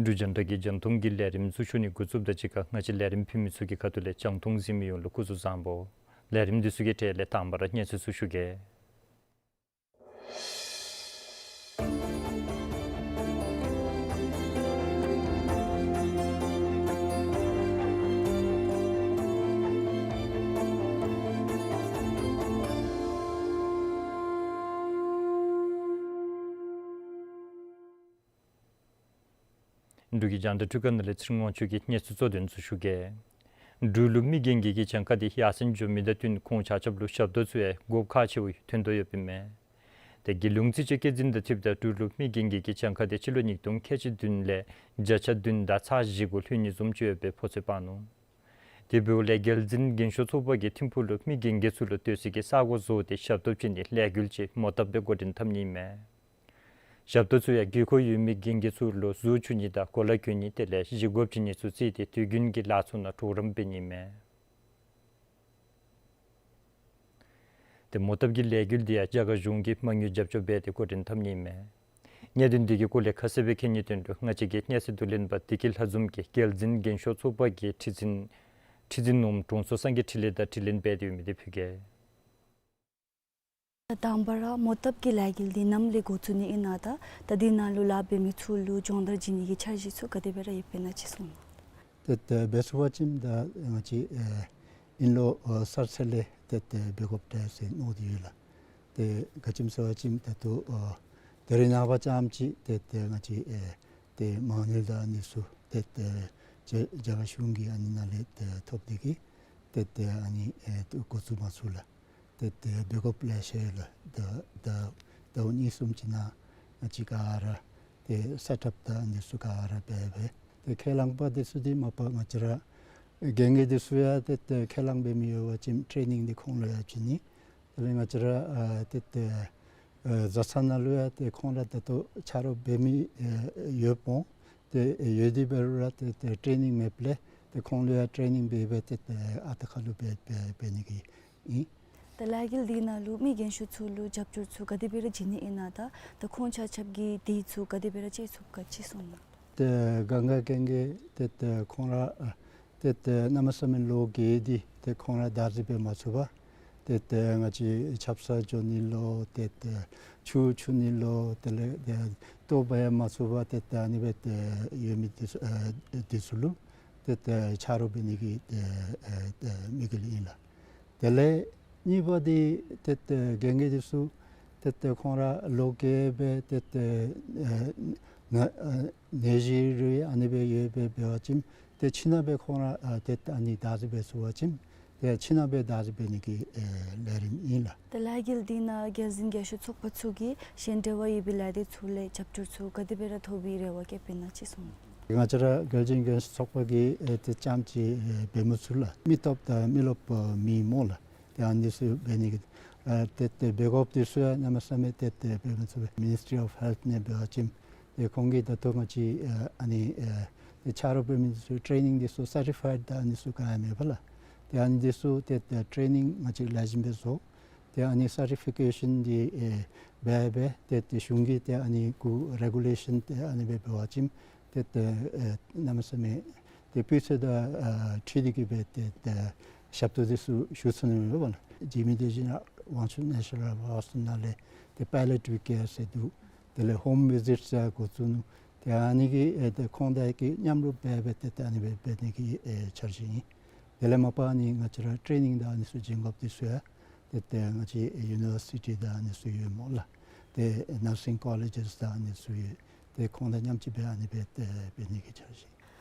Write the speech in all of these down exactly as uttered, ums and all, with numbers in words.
འབྲུག་རྒྱང་བསྒྲགས་ཀྱི་རྒྱང་མཐོང་གི་ལས་རིམ་ཚུ་ཞུ་ནི་འགོ་བཙུགསཔ་དང་གཅིག་ཁར་ང་བཅས་ལས་རིམ་ཕུལ་མི་ཚུ་གི་ཁ་ཐུག་ལས་རྒྱང་མཐོང་གཟིགས་མི་ཡོངས་ལུ་སྐུ་གཟུགས་བཟང་པོ། ལས་རིམ་འདི་ཚུ་གི་གྲས་ལས་དང་པ་ར་གནས་ཚུལ་ཚུ་ཞུ་གེ། འབྲུག་གི་རྒྱང་བསྒྲགས་འཕྲུལ་ཁང་ནང་ལས་ཚེ་རིང་དབང་ཕྱུག་གིས་གནས་ཚུལ་གཙོ་དོན་ཚུ་ཞུ་གེ། འབྲུག་ལུ་མི་རྒན་རྒས་ཀྱི་གྱངས་ཁ་དེ་ཡར་སེང་འགྱོ་མི་དང་བསྟུན་ཁོང་ཆ་ཁྱབ་ལུ་ཞབས་ཏོག་ཚུ་ཡང་དགོཔ་ཁག་ཆེཝ་ཐོན་དོ་ཡོདཔ་ཨིན་མས། དེ་རྒྱལ་ཡོངས་རྩིས་དཔྱད་བཀོད་འཛིན་དང་འཁྲིལཝ་ད་འབྲུག་ལུ་མི་རྒན་རྒས་ཀྱི་གྱངས་ཁ་དེ་སྤྱི་ལོ་ཉིས་སྟོང་ཁལ་གཅིག་བདུན་ལས་བརྒྱ་ཆ་བདུན་དང་ཚག་བཞི་གུ་ལྷོད་ནི་བཟུམ་ཅིག་ཡོད་པའི་ཕོ་ཚོད་སྤར་ནུག། དེ་འབདཝ་ལས་རྒྱལ་འཛིན་རྒན་ཤོས་ཚོགས་པ་གིས་ཐིམ་ཕུག་ལུ་མི་རྒན་རྒས་ཚུ་ལུ་སྡོད་ས་གི་ས་གོ་བཟོ་སྟེ་ཞབས་ཏོག་བྱིན་ནི་ལས་འགུལ་ཅིག་མོ་བཏབ་སྦེ་འགོ་འདྲེན་འཐབ་ནི་ཨིན་མས། ཞབས་ཏོག་ཚུ་ཡང་དགོས་མཁོ་ཡོད་མི་རྒན་རྒས་ཚུ་ལུ་གཟུགས་འཁྱུ་ནི་དང་གོ་ལ་གྱོན་ནི་དེ་ལས་བཞེས་སྒོ་བྱིན་ནི་ཚུ་བརྩིས་ཏེ་དུས་རྒྱུན་གྱི་ལཱ་ཚུ་ནང་གྲོགས་རམ་འབད་ནི་ཨིན་མས། དེ་མོ་བཏབ་ཀྱི་ལས་འགུལ་འདི་ཡང་རྒྱ་གར་གཞུང་གིས་མ་དངུལ་རྒྱབ་སྐྱོར་འབད་དེ་འགོ་འདྲེན་འཐབ་ནི་ཨིན་མས། གནད་དོན་འདི་གི་སྐོར་ལས་ཁ་གསལ་སྦེ་མཁྱེན་ནིའི་དོན་ལུ་ང་བཅས་ཀྱི་གནས་ཚུལ་བསྡུ་ལེན་པ་བདེ་སྐྱིད་ལྷ་འཛོམས་ཀྱིས་རྒྱལ་འཛིན་རྒན་ཤོས་ཚོགས་པ་གི་ཁྲི་འཛིན་ཁྲི་འཛིན་ནོར་བུ་དྲུང་འཚོ་སངས་རྒྱས་འཕྲིན་ལས་དང་དྲི་ལན་འབད་དེ་ཡོད་མི་དེ་ཕུལ་གེ། དང་པ་ར་མོ་བཏབ་ཀྱི་ལས་འགུལ་འདི་ནམ་ལས་འགོ་བཙུགས་ནི་ཨིན་ན་དང་ད་འདི་ནང་ལུ་ལཱ་འབད་མི་ཚུ་ལུ་སྦྱོང་བརྡར་བྱིན་ནི་གི་འཆར་གཞི་ཚུ་ག་དེ་སྦེ་ར་ཡོདཔ་ཨིན་ན་ཅིག་གསུང་གནང་། ཏེ་ཏེ་འབད་ཚུགས་པ་ཅིན་ད་ང་བཅས་ཨེ་ཨིན་ལོ་ཨ་གསར་ཚེས་ལས་ཏེ་ཏེ་འབད་དགོཔ་འདྲས་ཟེར་མནོ་སྟེ་ཡོད་ལགས། ཏེ་ག་ཅི་སྨོ་ཟེར་བ་ཅིན་ད་ལྟོ་ཨ་ད་རེས་ནངས་པ་ཙམ་ཅིག་ཏེ་ཏེ་ང་བཅས་ཨེ་ཏེ་མ་དངུལ་དང་ཨ་ནི་ཚུ་ཏེ་ཏེ་རྒྱ་རྒྱ་གར་གཞུང་གི་ཨ་ནི་ནང་ལས་ཏེ་ཐོབ་སྟེ་གིས་ཏེ་ཏེ་ཨ་ནི་ཨེ་ཏེ་འགོ་བཙུགས་མ་ཚུགས་ལགས། ཏེ་ཏེ་འབད་དགོཔ་ལེ་ཤ་ཡོད་ལགས། ད་ད་ཟླཝ་གཉིས་གསུམ་ཅིག་ནང་ང་བཅས་ག་ར་ཏེ་སེཊ་ཨཔ་དང་ཨ་ནི་ཚུ་ག་ར་འབད་འབད་ཏེ་ཁས་བླངས་པ་འདི་ཚུ་འདི་མ་པ་ང་བཅས་ར་རྒན་རྒས་འདི་ཚུ་ཡང་ཏེ་ཏེ་ཁས་བླངས་འབད་མི་ཡོད་པ་ཅིན་ཊེ་ནིང་འདི་ཁོང་ལུ་ཡང་བྱིན་ནི། དེ་ལས་ང་བཅས་ར་ཨ་ཏེ་ཏེ་ཨ་བཟའ་ཚང་ནང་ལུ་ཡང་ཏེ་ཁོང་ར་ད་ལྟོ་ཆ་རོགས་འབད་མི་ཨེ་ཡོདཔ་འོང་། ཏེ་ཨེ་ཡོད་དེ་འབད་རུང་ར་ཏེ་ཏེ་ཊེ་ནིང་མེདཔ་ལས་ཏེ་ཁོང་ལུ་ཡང་ཊེ་ནིང་འབད་འབད་ཏེ་ཏེ་ཨ་རྟག་ཁ་ལུ་འབད་འབད་འབད་ནི་གི་ཨིན། ད་ལས་འགུལ་འདི་ནང་ལུ་མི་རྒན་ཤོས་ཚུ་ལུ་རྒྱབ་སྐྱོར་ཚུ་ག་དེ་སྦེ་ར་བྱིན་ནི་ཨིན་ན་དང་ད་ཁོང་ཆ་ཁྱབ་ཀྱིས་འདི་ཚུ་ག་དེ་སྦེ་ར་སྤྱོད་ཚུགས་ག་ཅིག་གསུང་གནང་། ཏེ་གང་ག་རྒན་རྒས་ཏེ་ཏེ་ཁོང་ར་ཨ་ཏེ་ཏེ་གནམ་མེད་ས་མེད་ལོ་རྒས་ཏེ་ཏེ་ཁོང་ར་བདག་འཛིན་འབད་མ་ཚུགས་པར་ཏེ་ཏེ་ང་བཅས་ཆབ་གསང་འགྱོ་ནི་ལོ་ཏེ་ཏེ་ཆུ་འཁྱུ་ནི་ལོ་དེ་ལས་ཏེ་ལྟོ་འབག་ཡང་མ་ཚུགས་པར་ཏེ་ཏེ་ཨ་ནི་སྦེ་ཏེ་ཡོད་མི་འདི་ཚུ་ཨ་འདི་ཚུ་ལུ་ཏེ་ཏེ་ཆ་རོགས་འབད་ནི་གི་ཏེ་ཨ་ཏེ་དམིགས་ཡུལ་ཨིན་ལགས། དེ་ལས་གཉིས་པ་འདི་ཏེ་ཏེ་རྒན་རྒས་འདི་ཚུ་ཏེ་ཏེ་ཁོང་ར་ལོ་རྒས་སྦེ་ཏེ་ཏེ་ཨེ་ན་ཨེ་ནད་གཞི་རེ་ཨ་ནི་སྦེ་ཡོད་སྦེ་འབད་བ་ཅིན་ཏེ་ཁྱིམ་ནང་སྦེ་ཁོང་ར་ཨ་ཏེ་ཏེ་ཨ་ནི་བདག་འཛིན་འབད་ཚུགས་པ་ཅིན་ཏེ་ཁྱིམ་ནང་སྦེ་བདག་འཛིན་འབད་ནི་གི་ཨེ་ལས་རིམ་ཨིན་ལགས། ད་ལས་འགུལ་འདི་ནང་རྒྱལ་འཛིན་རྒན་ཤོས་ཚོགས་པ་ཚུ་གིས་གཞན་འབྲེལ་བ་ཡོད་པའི་ལས་སྡེ་ཚུ་ལས་རྒྱབ་སྐྱོར་ཚུ་ག་དེ་སྦེ་ར་ཐོབ་པའི་རེ་བ་བསྐྱེདཔ་ཨིན་ན་ཅིག་གསུང་གནང་། ང་བཅས་ར་རྒྱལ་འཛིན་རྒན་ཤོས་ཚོགས་པ་གིས་ཨེ་ཏེ་རྐྱངམ་ཅིག་ཨེ་འབད་མི་ཚུགས་ལགས། མི་སྟོབས་དང་མི་རློབས་མེད་སྨོ་ལགས། ཏེ་ཨ་ནི་ཚུ་འབད་ནི་གི་ཨ་ཏེ་ཏེ་འབད་དགོཔ་འདི་ཚུ་ཡང་གནམ་མེད་ས་མེད་ཏེ་ཏེ་འབད་མི་ཚུགས་པས། མི་ནིས་ཊི་རི་ཨོཕ་ཧེལཐ་ནང་འབད་བ་ཅིན་ཏེ་ཁོང་གིས་ད་ལྟོ་ང་བཅས་ཨ་ཨ་ནི་ཨེ་ཏེ་ཆ་རོགས་འབད་མི་འདི་ཚུ་ཊེ་ནིང་འདི་ཚུ་སར་ཊི་ཕའིཌ་དང་ཨ་ནི་ཚུ་ག་ཡང་མེད་པས་ལགས། ཏེ་ཨ་ནི་འདི་ཚུ་ཏེ་ཏེ་ཊེ་ནིང་ང་བཅས་ལེགས་ཤོམ་སྦེ་བཟོ། ཏེ་ཨ་ནི་སར་ཊི་ཕི་ཀེ་ཤཱན་འདི་ཨེ་འབད་འབད་ཏེ་ཏེ་གཞུང་གི་ཏེ་ཨ་ནི་གུ་རེ་གུ་ལེ་ཤཱན་ཏེ་ཨ་ནི་སྦེ་འབད་བ་ཅིན་ཏེ་ཏེ་ཨེ་གནམ་མེད་ས་མེད་ཏེ་སྤུས་ཚད་དང་ཨ་འཁྲིལ་ཏེ་གིས་སྦེ་ཏེ་ཏེ་ཞབས་ཏོག་འདི་ཚུ་ཞུ་ཚུགས་ནི་ཨིན་པས་ལགས། འཇིགས་མེད་བདེ་ཆེན་དབང་ཕྱུག་ནེ་ཤ་ནཱལ་ཧོས་པི་ཊལ་ནང་ལས་ཏེ་པའི་ལེ་ཊིབ་ཀེར་ཟེར་འདུག། དེ་ལས་ཧོམ་ཝི་ཛིཊ་ཟེར་འགོ་བཙུགས་ནུག། ཏེ་ཨ་ནི་གི་ཨེ་ཏེ་ཁོང་དང་གི་མཉམ་རུབ་འབད་འབད་ཏེ་ཏེ་ཨ་ནི་སྦེ་འབད་ནི་གི་ཨེ་འཆར་གཞི་ཨིན། དེ་ལས་མ་པ་ཨ་ནི་ང་བཅས་ར་ཊེ་ནིང་དང་ཨ་ནི་ཚུ་བྱིན་དགོཔ་འདི་ཚུ་ཡང་ཏེ་ཏེ་ང་བཅས་ཡུ་ནི་ཝར་སི་ཊི་དང་ཨ་ནི་ཚུ་ཡོད་སྨོ་ལགས། ཏེ་ནར་སིང་ཀོ་ལེཇ་སི་དང་ཨ་ནི་ཚུ་ཡོད། ཏེ་ཁོང་དང་མཉམ་གཅིག་སྦེ་ཨ་ནི་སྦེ་ཏེ་འབད་ནི་གི་འཆར་གཞི།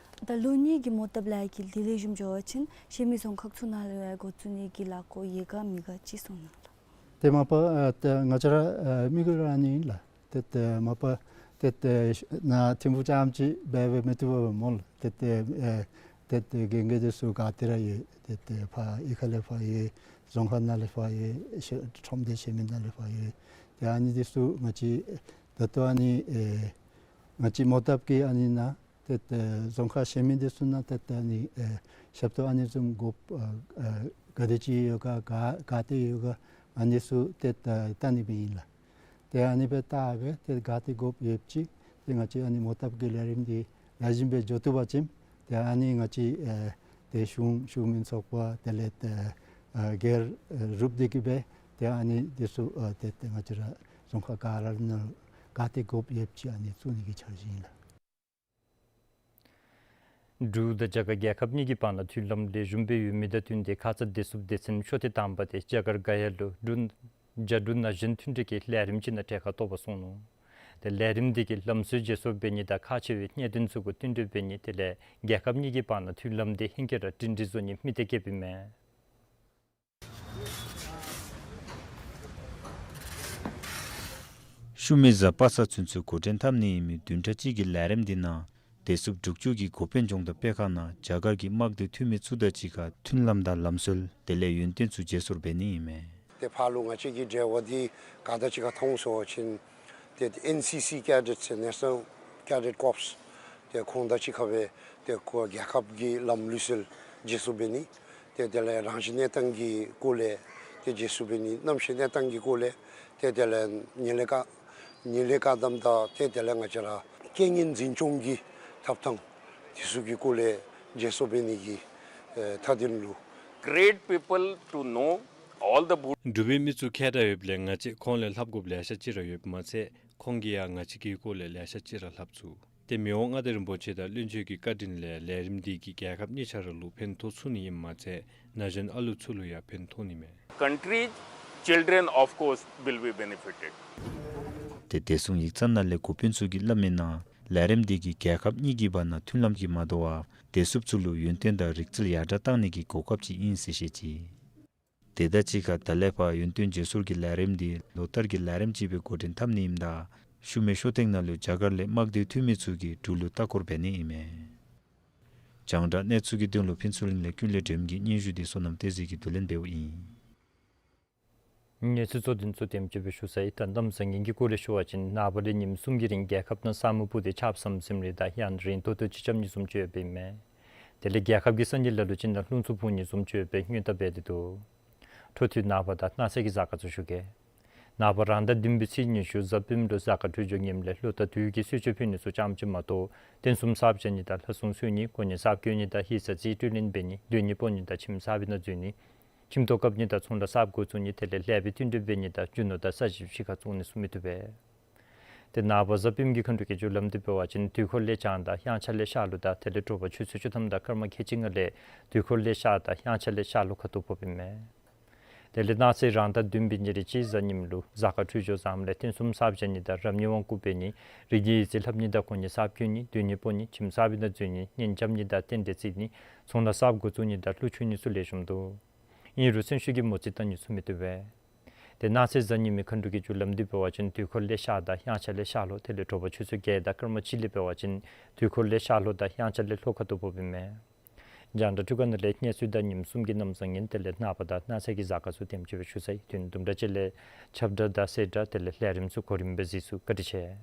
ད་ལོ་གཉིས་ཀྱི་མོ་བཏབ་ལས་ཀྱི་དེ་ལས་ཞུཝ་འགྱོ་བ་ཅིན་གཞན་མི་རྫོང་ཁག་ཚུ་ནང་ལུ་ཡང་འགོ་བཙུགས་ནི་གི་ལཱ་འགོ་ཡོད་ག་མེད་ག་ཅིག་གསུང་གནང་ལགས། ཏེ་མ་པ་ཨ་ཏེ་ང་བཅས་ར་ཨ་མི་གུ་ར་ཨ་ནི་ཨིན་ལགས། ཏེ་ཏེ་མ་པ་ཏེ་ཏེ་ནཱ་ཐིམ་ཕུག་རྐྱངམ་ཅིག་སྦེ་སྦེ་མི་བཏུབ་པས་སྨོ་ལགས། ཏེ་ཏེ་ཨེ་ཏེ་ཏེ་རྒན་རྒས་འདི་ཚུ་ག་ཏེ་ར་ཡོད། ཏེ་ཏེ་ཕར་གཡུས་ཁ་ལས་ཕར་ཡོད། རྫོང་ཁག་ནང་ལས་ཕར་ཡོད། ཤེ་ཁྲོམ་སྡེ་གཞན་མི་ནང་ལས་ཕར་ཡོད། ཏེ་ཨ་ནི་འདི་ཚུ་ང་བཅས་ད་ལྟོ་ཨ་ནི་ཨེ་ང་བཅས་མོ་བཏབ་ཀྱི་ཨ་ནི་ནང་ཏེ་ཏེ་རྫོང་ཁག་གཞན་མི་འདི་ཚུ་ནང་ཏེ་ཏེ་ཨ་ནི་ཨེ་ཞབས་ཏོག་ཨ་ནི་བཟུམ་དགོཔ་ཨ་ཨ་ག་དེ་ཅིག་ཡོད་ག་ག་ག་ཏེ་ཡོད་ག་ཨ་ནི་ཚུ་ཏེ་ཏེ་བལྟ་ནི་སྦེ་ཨིན་ལགས། ཏེ་ཨ་ནི་སྦེ་བལྟ་སྦེ་ཏེ་ག་ཏེ་དགོཔ་ཡོདཔ་ཅིག་ཏེ་ང་བཅས་ཨ་ནི་མོ་བཏབ་ཀྱི་ལས་རིམ་འདི་ལེགས་ཤོམ་སྦེ་འགྱོ་བཏུབ་པ་ཅིན་ཏེ་ཨ་ནི་ང་བཅས་ཨེ་ཏེ་གཞུང་གཞུང་མིན་ཚོགས་པ་དེ་ལས་ཏེ་ཨ་སྒེར་ཨེ་རུབ་སྟེ་གི་སྦེ་ཏེ་ཨ་ནི་འདི་ཚུ་ཨ་ཏེ་ཏེ་ང་བཅས་ར་རྫོང་ཁག་ག་ར་ནང་ག་ཏེ་དགོཔ་ཡོདཔ་ཅིག་ཨ་ནི་བཙུགས་ནི་གི་འཆར་གཞི་ཨིན་ལགས། འབྲུག་དང་རྒྱ་གར་རྒྱལ་ཁབ་གཉིས་ཀྱི་བར་ན་མཐུན་ལམ་ལེགས་ཤོམ་སྦེ་ཡོད་མི་དང་བསྟུན་ཏེ་ཁ་ཙ་བདེ་སྲུངཔ་སྡེ་ཚན་ཤོ་ཐེངས་དང་པ་དེ་རྒྱ་གར་ག་ཡ་ལུ་འབྲུག་རྒྱ་འབྲུག་ན་གཞོན་མཐུན་སྒྲིལ་གྱི་ལས་རིམ་ཅིག་ནང་གྲལ་ཁར་གཏོགས་པར་སོང་ནུག། ཏེ་ལས་རིམ་འདི་གིས་ལམ་སྲོལ་བརྗེ་སོར་འབད་ནི་དང་ཁག་ཆེ་བའི་གནད་དོན་ཚུ་གུ་བསྟུན་གྲོས་འབད་ནི་དེ་ལས་རྒྱལ་ཁབ་གཉིས་ཀྱི་བར་ན་མཐུན་ལམ་དེ་ཧེང་སྐལ་ར་སྒྲིང་སྒྲིང་བཟོ་ནིའི་དམིགས་གཏད་བསྐྱེདཔ་ཨིན་མས། ཤུལ་མའི་གཟའ་པ་སངས་ཚུན་ཚོད་འགོ་འདྲེན་འཐབ་ནི་ཨིན་མི་བདུན་ཕྲག་གཅིག་གི་ལས་རིམ་འདི་ནང་བདེ་སྲུངཔ་དྲུག་ཅུ་གིས་འགོ་དཔོན་ལྗོངས་དང་སྤེལ་ཁང་ནང་རྒྱ་གར་གྱི་དམག་སྡེ་འཐུས་མི་ཚུ་དང་གཅིག་ཁར་མཐུན་ལམ་དང་ལམ་སྲོལ་དེ་ལས་ཡོན་ཏན་ཚུ་བརྗེ་སོར་འབད་ནི་ཨིན་མས། ཏེ་ཕར་ལུ་ང་བཅས་ཀྱི་འབྲེལ་བ་འདི་ག་དང་གཅིག་ཁར་མཐོང་སོང་བ་ཅིན་ཏེ་ཨེན་སི་སི་ཀེ་ཌེཊ་ཟེར་National Cadet Corps ཏེ་ཁོང་དང་གཅིག་ཁར་སྦེ་ཏེ་ཁོ་རྒྱལ་ཁབ་ཀྱི་ལམ་ལུགས་སྲོལ་བརྗེ་སོར་འབད་ནི། ཏེ་དེ་ལས་རང་བཞིན་གནས་སྟངས་ཀྱི་སྐོར་ལས་ཏེ་བརྗེ་སོར་འབད་ནི། གནམ་གཤིས་གནས་སྟངས་ཀྱི་སྐོར་ལས་ཏེ་དེ་ལས་ཉེན་ལས་བཀག་ཉེན་ལས་བཀག་དམ་དང་ཏེ་དེ་ལས་ང་བཅས་ར་རྐྱེན་ངན་འཛིན་སྐྱོང་གི་ཐབས་དང་དེ་ཚུ་གི་སྐོར་ལས་བརྗེ་སོར་འབད་ནི་གི་ཨེ་མཐའ་དོན་ལུ། Great people to know all the Bhut- འབྲུག་པའི་མི་ཚུ་མཁས་དྲགས་ཡོདཔ་ལས་ང་བཅས་ཁོང་ལས་ལྷབ་དགོཔ་ལེ་ཤ་ཅིག་ར་ཡོདཔ་མ་ཚད་ཁོང་གིས་ཡང་ང་བཅས་ཀྱི་སྐོར་ལས་ལེ་ཤ་ཅིག་ར་ལྷབ་ཚུགས། ཏེ་མི་དབང་མངའ་བདག་རིན་པོ་ཆེ་དང་བློན་ཆེན་གྱི་བཀའ་དྲིན་ལས་ལས་རིམ་འདི་གིས་རྒྱལ་ཁབ་གཉིས་ཆ་ར་ལུ་ཕན་ཐོགས་ཚུགས་ནི་ཨིནམ་མ་ཚད་ན་གཞོན་ཨ་ལུ་ཚུ་ལུ་ཡང་ཕན་ཐོགས་ནི་མས། Country's children, of course, will be benefited. ཏེ་བདེ་སྲུང་ཡིག་ཚང་ནང་ལས་འགོ་དཔོན་ཚུ་གིས་སླབ་མིའི་ནང་ལས་རིམ་འདི་གིས་རྒྱལ་ཁབ་གཉིས་ཀྱི་བར་ན་མཐུན་ལམ་གྱིས་མ་དོ་བར་བདེ་སྲུངཔ་ཚུ་ལུ་ཡོན་ཏན་དང་རིག་རྩལ་ཡར་དྲགས་གཏང་ནི་གི་གོ་སྐབས་ཅིག་ཨིན་ཟེར་བཤད་ཅི། དེ་དང་གཅིག་ཁར་ད་ལས་ཕར་ཡོན་ཏན་བརྗེ་སོར་གྱི་ལས་རིམ་འདི་ལོ་ལྟར་གྱི་ལས་རིམ་ཅིག་སྦེ་འགོ་འདྲེན་འཐབ་ནི་ཨིནམ་ད་ཤུལ་མའི་ཤོ་ཐེངས་ནང་ལུ་རྒྱ་གར་ལས་དམག་སྡེ་འཐུས་མི་ཚུ་གིས་འབྲུག་ལུ་ལྟ་སྐོར་འབད་ནི་ཨིན་མས། རྒྱང་བསྒྲགས་གནས་ཚུལ་གྱི་དོན་ལུ་ཕུན་ཚོགས་གླིང་ལས་ཀུན་ལེགས་སྒྲོལམ་གྱི་སྙན་ཞུ་འདི་བསོད་ནམས་བསྟན་འཛིན་གྱིས་བསྡུ་ལེན་འབདཝ་ཨིན། གནས་ཚུལ་གཙོ་དོན་ཚུ་དེམ་ཅིག་སྦེ་ཞུ་ཚར་ཡི། ད་གནམ་བཟང་ངན་གྱི་སྐོར་ལས་ཞུ་བ་ཅིན་ནངས་པ་ལས་ཉིནམ་གསུམ་གྱི་རིང་རྒྱལ་ཁབ་ནང་ས་སྨུག་སྤུབས་ཏེ་ཆརཔ་ཟམ་ཟིམ་རེ་དང་ཡང་རིང་ཏོག་ཏོ་ཅིག་རྐྱབ་ནི་བཟུམ་ཅིག་ཡོདཔ་ཨིན་མས། དེ་ལས་རྒྱལ་ཁབ་ཀྱི་ས་གནས་ལ་ལུ་ཅིག་ནང་རླུང་འཚུབ་འཕུ་ནི་བཟུམ་ཅིག་ཡོདཔ་སྦེ་སྔོན་བརྡ་འབད་དེ་འདུག། འཕྲོ་མཐུད་ནངས་པ་དང་གནངས་ཚེ་གི་གཟའ་སྐར་ཚུ་ཞུ་གེ། ནངས་པ་རང་ཟླ་བདུན་པའི་ཚེས་ཉི་ཤུ་གཟའ་སྤེནམ་ལུ་གཟའ་སྐར་འཕྲོད་སྦྱོར་ངནམ་ལས་ལོ་ཟླ་དུས་ཀྱི་གསོལ་མཆོད་ཕུལ་ནི་ཚུ་ཙམ་ཅིག་མ་གཏོགས་རྟེན་གསུམ་གསརཔ་བཞེངས་ནི་དང་ལྷ་སྲུང་གསོལ་ནི་གོ་གནས་གསརཔ་བསྐོ་ནི་དང་ཧི་ས་རྩིས་སྤྲོད་ལེན་འབད་ནི་སྡོད་གནས་སྤོ་ནི་དང་ཁྱིམ་གསར་པའི་ནང་འཛུལ་ནི་ཁྱིམ་ཐོག་བཀབ་ནི་དང་ཚོང་ལཱ་གསརཔ་འགོ་བཙུགས་ནི་དེ་ལས་ལེགས་པའི་བསྟུན་གྲོས་འབད་ནི་དང་རྒྱུ་ནོར་དང་ས་གཞི་ཕྱི་ཁར་བཙོང་ནི་ཚུ་མི་བཏུབ་པས། ཏེ་ནངས་པ་གཟའ་སྤེནམ་གྱི་མཁའ་འགྲོ་སྐྱེ་འགྱུར་ལམ་འདི་འབད་བ་ཅིན་དུས་འཁོར་ལས་བྱང་དང་དབྱངས་འཆར་ལས་ཤར་ལྷོ་དང་དེ་ལས་དྲོ་པ་ཆུ་ཚོད་བཅུ་ཐམ་དང་སྐར་མ་ཁལ་གཅིག་ལྔ་ལས་དུས་འཁོར་ལས་ཤར་དང་དབྱངས་འཆར་ལས་ཤར་ལྷོ་ཁ་ཐུག་ཕོགཔ་ཨིན་མས། དེ་ལས་གནངས་ཚེ་རང་ཟླ་བདུན་པའི་ཉེར་གཅིག་གཟའ་ཉིམ་ལུ་གཟའ་སྐར་འཕྲོད་སྦྱོར་བཟངམ་ལས་རྟེན་གསུམ་གསརཔ་བཞེངས་ནི་དང་རབ་གནས་དབང་བསྐུར་འབད་ནི་རིགས་ཀྱི་ཡིག་རྩིས་ལྷབ་ནི་དང་གོ་གནས་གསརཔ་བསྐོ་ནི་སྡོད་གནས་སྤོ་ནི་ཁྱིམ་གསར་པའི་ནང་འཛུལ་ནི་གཉེན་རྐྱབ་ནི་དང་རྟེན་འབྲེལ་བརྩི་ནི་ཚོང་ལཱ་གསརཔ་འགོ་བཙུགས་ནི་དང་ཀླུ་ཆུང་ནི་ཚུ་ལེགས་ཤོམ་འདུག། ཨིན་རུང་སེམས་ཤུགས་ཀྱི་མོ་རྩིས་བཏང་ནི་ཚུ་མི་བཏུབ་པས། ཏེ་གནངས་ཚེ་གཟའ་ཉི་མའི་མཁའ་འགྲོ་སྐྱེ་འགྱུར་ལམ་འདི་འབད་བ་ཅིན་དུས་འཁོར་ལས་ཤར་དང་དབྱངས་འཆར་ལས་ཤར་ལྷོ་དེ་ལས་དྲོ་པ་ཆུ་ཚོད་བརྒྱད་དང་སྐར་མ་གཅིག་ལས་འབད་བ་ཅིན་དུས་འཁོར་ལས་ཤར་ལྷོ་དང་དབྱངས་འཆར་ལས་ལྷོ་ཁ་ཐུག་ཕོགཔ་ཨིན་མས། རྒྱང་བསྒྲགས་འཕྲུལ་ཁང་ནང་ལས་གནས་ཚུལ་དང་ཉིནམ་གསུམ་གྱི་གནམ་བཟང་ངན་དེ་ལས་ནངས་པ་དང་གནངས་ཚེ་གི་གཟའ་སྐར་ཚུ་དེམ་ཅིག་སྦེ་ཞུ་ཚར་ཡི། དུས་དུམ་གྲ་ཅིག་ལས་ཁྱབ་བསྒྲགས་དང་གསལ་བསྒྲགས་དེ་ལས་ལས་རིམ་ཚུ་གོ་རིམ་སྦེ་གཟིགས་ཚུགས། བཀའ་དྲིན་ཆེ།